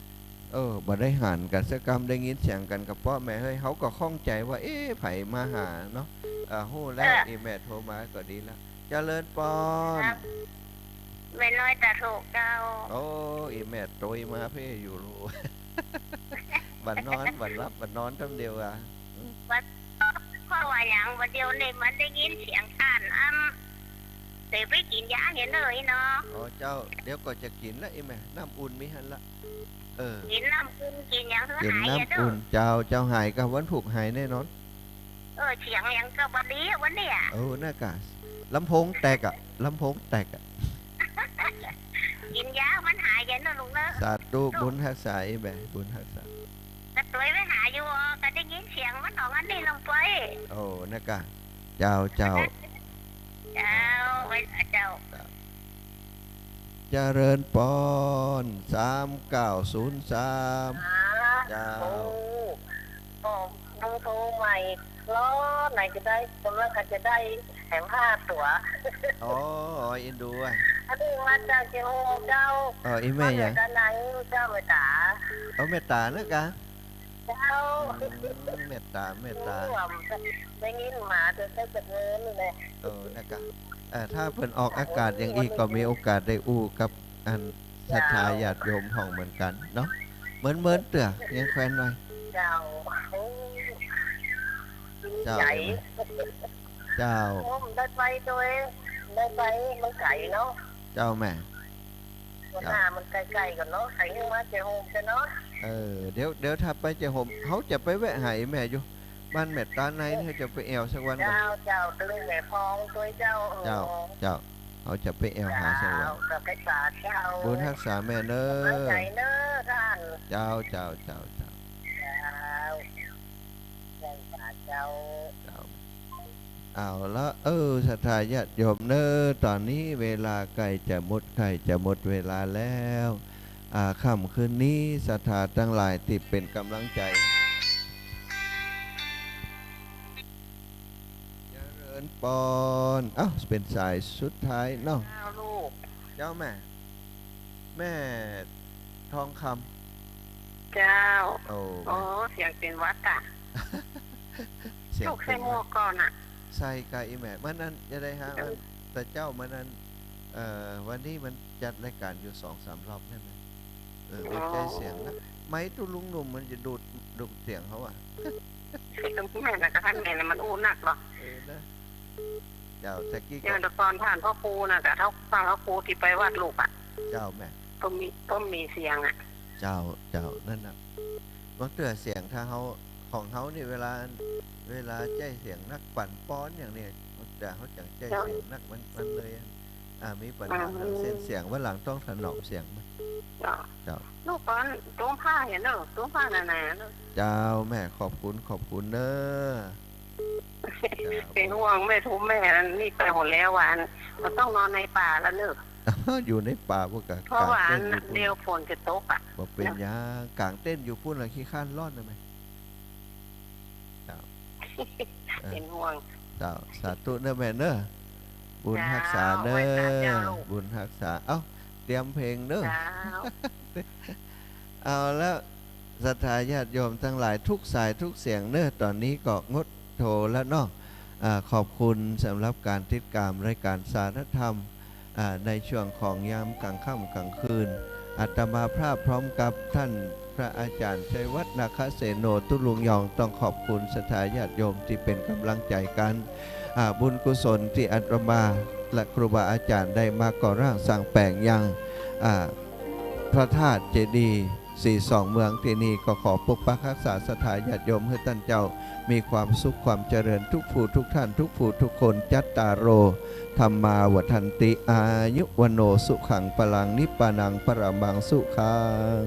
เออ บ่ได้หันกั๋นสักกำ ได้ยินเสียงกั๋นกะเปาะแม่เฮ้ย เฮาก็ข้องใจ๋ว่า เอ๊ะ ใผมาหาเนาะ เออ ฮู้แล้ว เออ อี่แม่โทรมาก็ดีละ เจริญปอน ครับ แม่น้อยต๋าถูกเจ้า โอ้ อี่แม่โตยมาเพ่อยู่ลูก บ่นอน บ่หลับ บ่นอนกำเดียวอะ บ่ เพราะว่าหยัง บ่าเดี่ยวนี้มันได้ยินเสียงต้าน อ้ำ เดี๋ยวไปกิ๋นยาเหียเลยเนาะ อ๋อ เจ้า เดี๋ยวก็จะกิ๋นละอี่แม่ น้ำอุ่นมีหั้นละ เออ กิ๋นน้ำอุ่น กิ๋นหยังหื้อ กิ๋น หาย น้ำ เด้อ อุ่น เจ้า เจ้าหายก่ะ วันพูกหายแน่นอน เออ เสียงหยังก็บ่ดีอะวันนี้อะ เออ น่ากะ ลำโพงแตกอะ ลำโพงแตกอะ กิ๋นยามันหายเนาะลุงเนาะ สาธุ บุญฮักษาอี่แม่ บุญฮักษา ก็ตวยไปหาอยู่ ก็ได้ยินเสียงมันออกอันนี้ลงไป โอ้ น่ากะ เจ้า เจ้า เจ้า ไหว้สาเจ้า เจ้า เจริญปอน สามเก้าศูนย์สาม อ่า เจ้า โอ้ ก็ดูโทรใหม่ รอไหนจะได้ กำลังจะได้แถมห้าตั๋ว อ๋อ เอ็นดูอะ อันนี้มาจากเชียงโฮมเจ้า เออ อีแม่หยัง มาจากด้านในเจ้า เมตตา เอาเมตตาเนอะกะ เจ้า อืม เมตตา เมตตา อืม ได้ยินมาแต่ใช้จับเงินนี่แหละ เออ นะกะ เอ่อ ถ้าเปิ้นออกอากาศอย่างอี้ก็มีโอกาสได้อู้กับอันศรัทธาญาติโยมพ่องเหมือนกั๋นเนาะ เหมือนๆ เตื้อ ยังแควนหน่อย เจ้า โอ้ เจ้า ใหญ่ เจ้า โอ้ ได้ไปโดย ได้ไปมันไก๋เนาะ เจ้าแม่ หัวหน้า เจ้า มันใก้ๆ กั๋นเนาะ ใค่ยังมาเจียโฮมเสียเนาะ เออ เดี๋ยว เดี๋ยวถ้าไปเจียโฮม เฮาจะไปแวะหาแม่อยู่ บ้านเมตตาในนี่ เฮาจะไปแอ่วสักวันก่อน เจ้า เจ้า ตึงแม่พองตวยเจ้า เจ้า เออ เจ้า เฮาจะไปแอ่วหาสักวัน เจ้า เจ้า ไปสาเจ้า บุญฮักษาแม่เน้อ กำลังใจ๋เน้อต้าน เจ้า เจ้า เจ้า เจ้า เจ้า ไปสาเจ้า เจ้า เอาละ เออ ศรัทธาญาติโยมเน้อ ต๋อนนี้เวลาใก้จะหมด ใก้จะหมดเวลาแล้ว อ่า ค่ำคืนนี้ศรัทธาตังหลายตี้เป๋นก๋ำลังใจ๋ เจริญปอน เอ้า เป๋นสายสุดท้ายเนาะ เจ้าลูก เจ้าแม่ แม่ทองคำ เจ้า โอ้ โอ้ แม่ เสียงเป๋นหวัดอะ เสียงเป๋นหวัด ลูกใส่หมวกก่อนอะ ใส่ก่ะอีแม่ เมื่อนั้นจะได้ฮะ เออ วัน แต่เจ๊าเมื่อนั้น เอ่อ วันนี้มันจัดรายก๋านอยู่สองสามรอบใจ้ไหม เออ อ๋อ ใจ๊เสียงนะ ไมค์ตุ๊ลุงหนุ่มมันจะดูด ดูดเสียงเขาอะ เสียงแม่นะ กระทั่งแม่นะ มันอู้นักเหรอ เออนะ เจ้า แต่กี้ก็ อย่างแต่ก่อนผ่านพระครูนะ กะเต้าฟังพระครูตี้ไปวัดลูกอะ เจ้าแม่ ก็มี ก็มีเสียงอะ เจ้า เจ้า นั่นน่ะ บางเตื้อเสียงถ้าเฮา ของเฮานี่เวลา เวลาใจ๊เสียงนักปั่นป้อนอย่างนี้ บางเตื้อเฮาจั่งใจ๊เสียงนัก มัน มันเลย อ่า มีปัญหา อ่า เรื่องเส้นเสียง วันหลังต้องถนอมเสียงมัน เจ้า เจ้า ลูกก่อน ตุ้มผ้าเหียเนอะ ตุ้มผ้าหนาๆ เนอะ เจ้าแม่ ขอบคุณ ขอบคุณเน้อ เจ้า เป๋นห่วงแม่ทุม แม่อันนี้ไปหมดแล้ว ว่าอัน มันต้องนอนในป่าแล้วเนอะ อยู่ในป่าพวกกะ เพราะว่าอัน ก๋างเต็นท์อยู่ปู๊น เดี๋ยวฝนจะตกอะ บ่เป๋นหยัง ก๋างเต็นท์อยู่ปู๊นละ ขี้คร้านร้อนนะแม่ เจ้า เป๋นห่วง เจ้า สาธุเน้อแม่เน้อ บุญฮักษาเน้อ เจ้า ไหว้สาเจ้าลูก บุญฮักษา เอ้า เตรียมเพลงเน้อ เจ้า เอาละ ศรัทธาญาติโยมตังหลายทุกสายทุกเสียงเน้อ ต๋อนนี้ก็งดโทรแล้วเนาะ อ่า ขอบคุณสำหรับก๋านติดต๋ามรายก๋านสารธรรม อ่า ในช่วงของยามก๋างค่ำก๋างคืน อาตมาภาพพร้อมกับต้านพระอาจ๋ารย์ชัยวัฒน์ นาคเสโน ตุ๊ลุงยอง ต้องขอบคุณศรัทธาญาติโยมตี้เป๋นก๋ำลังใจ๋กั๋น อ่า บุญกุศลตี้อาตมาและครูบาอาจ๋ารย์ได้มาก่อร่างสร้างแปลงยัง อ่า พระธาตุเจดีย์สีสองเมืองตี้นี่ ก็ขอปกปักฮักษาศรัทธาญาติโยมหื้อต้านเจ้ามีความสุขความเจริญทุกผู้ทุกท่าน ทุกผู้ทุกคน จัตตาโร ธัมมา วัฑฒันติ อายุ วัณโณ สุขัง พลัง นิพพานัง ปรมัง สุขัง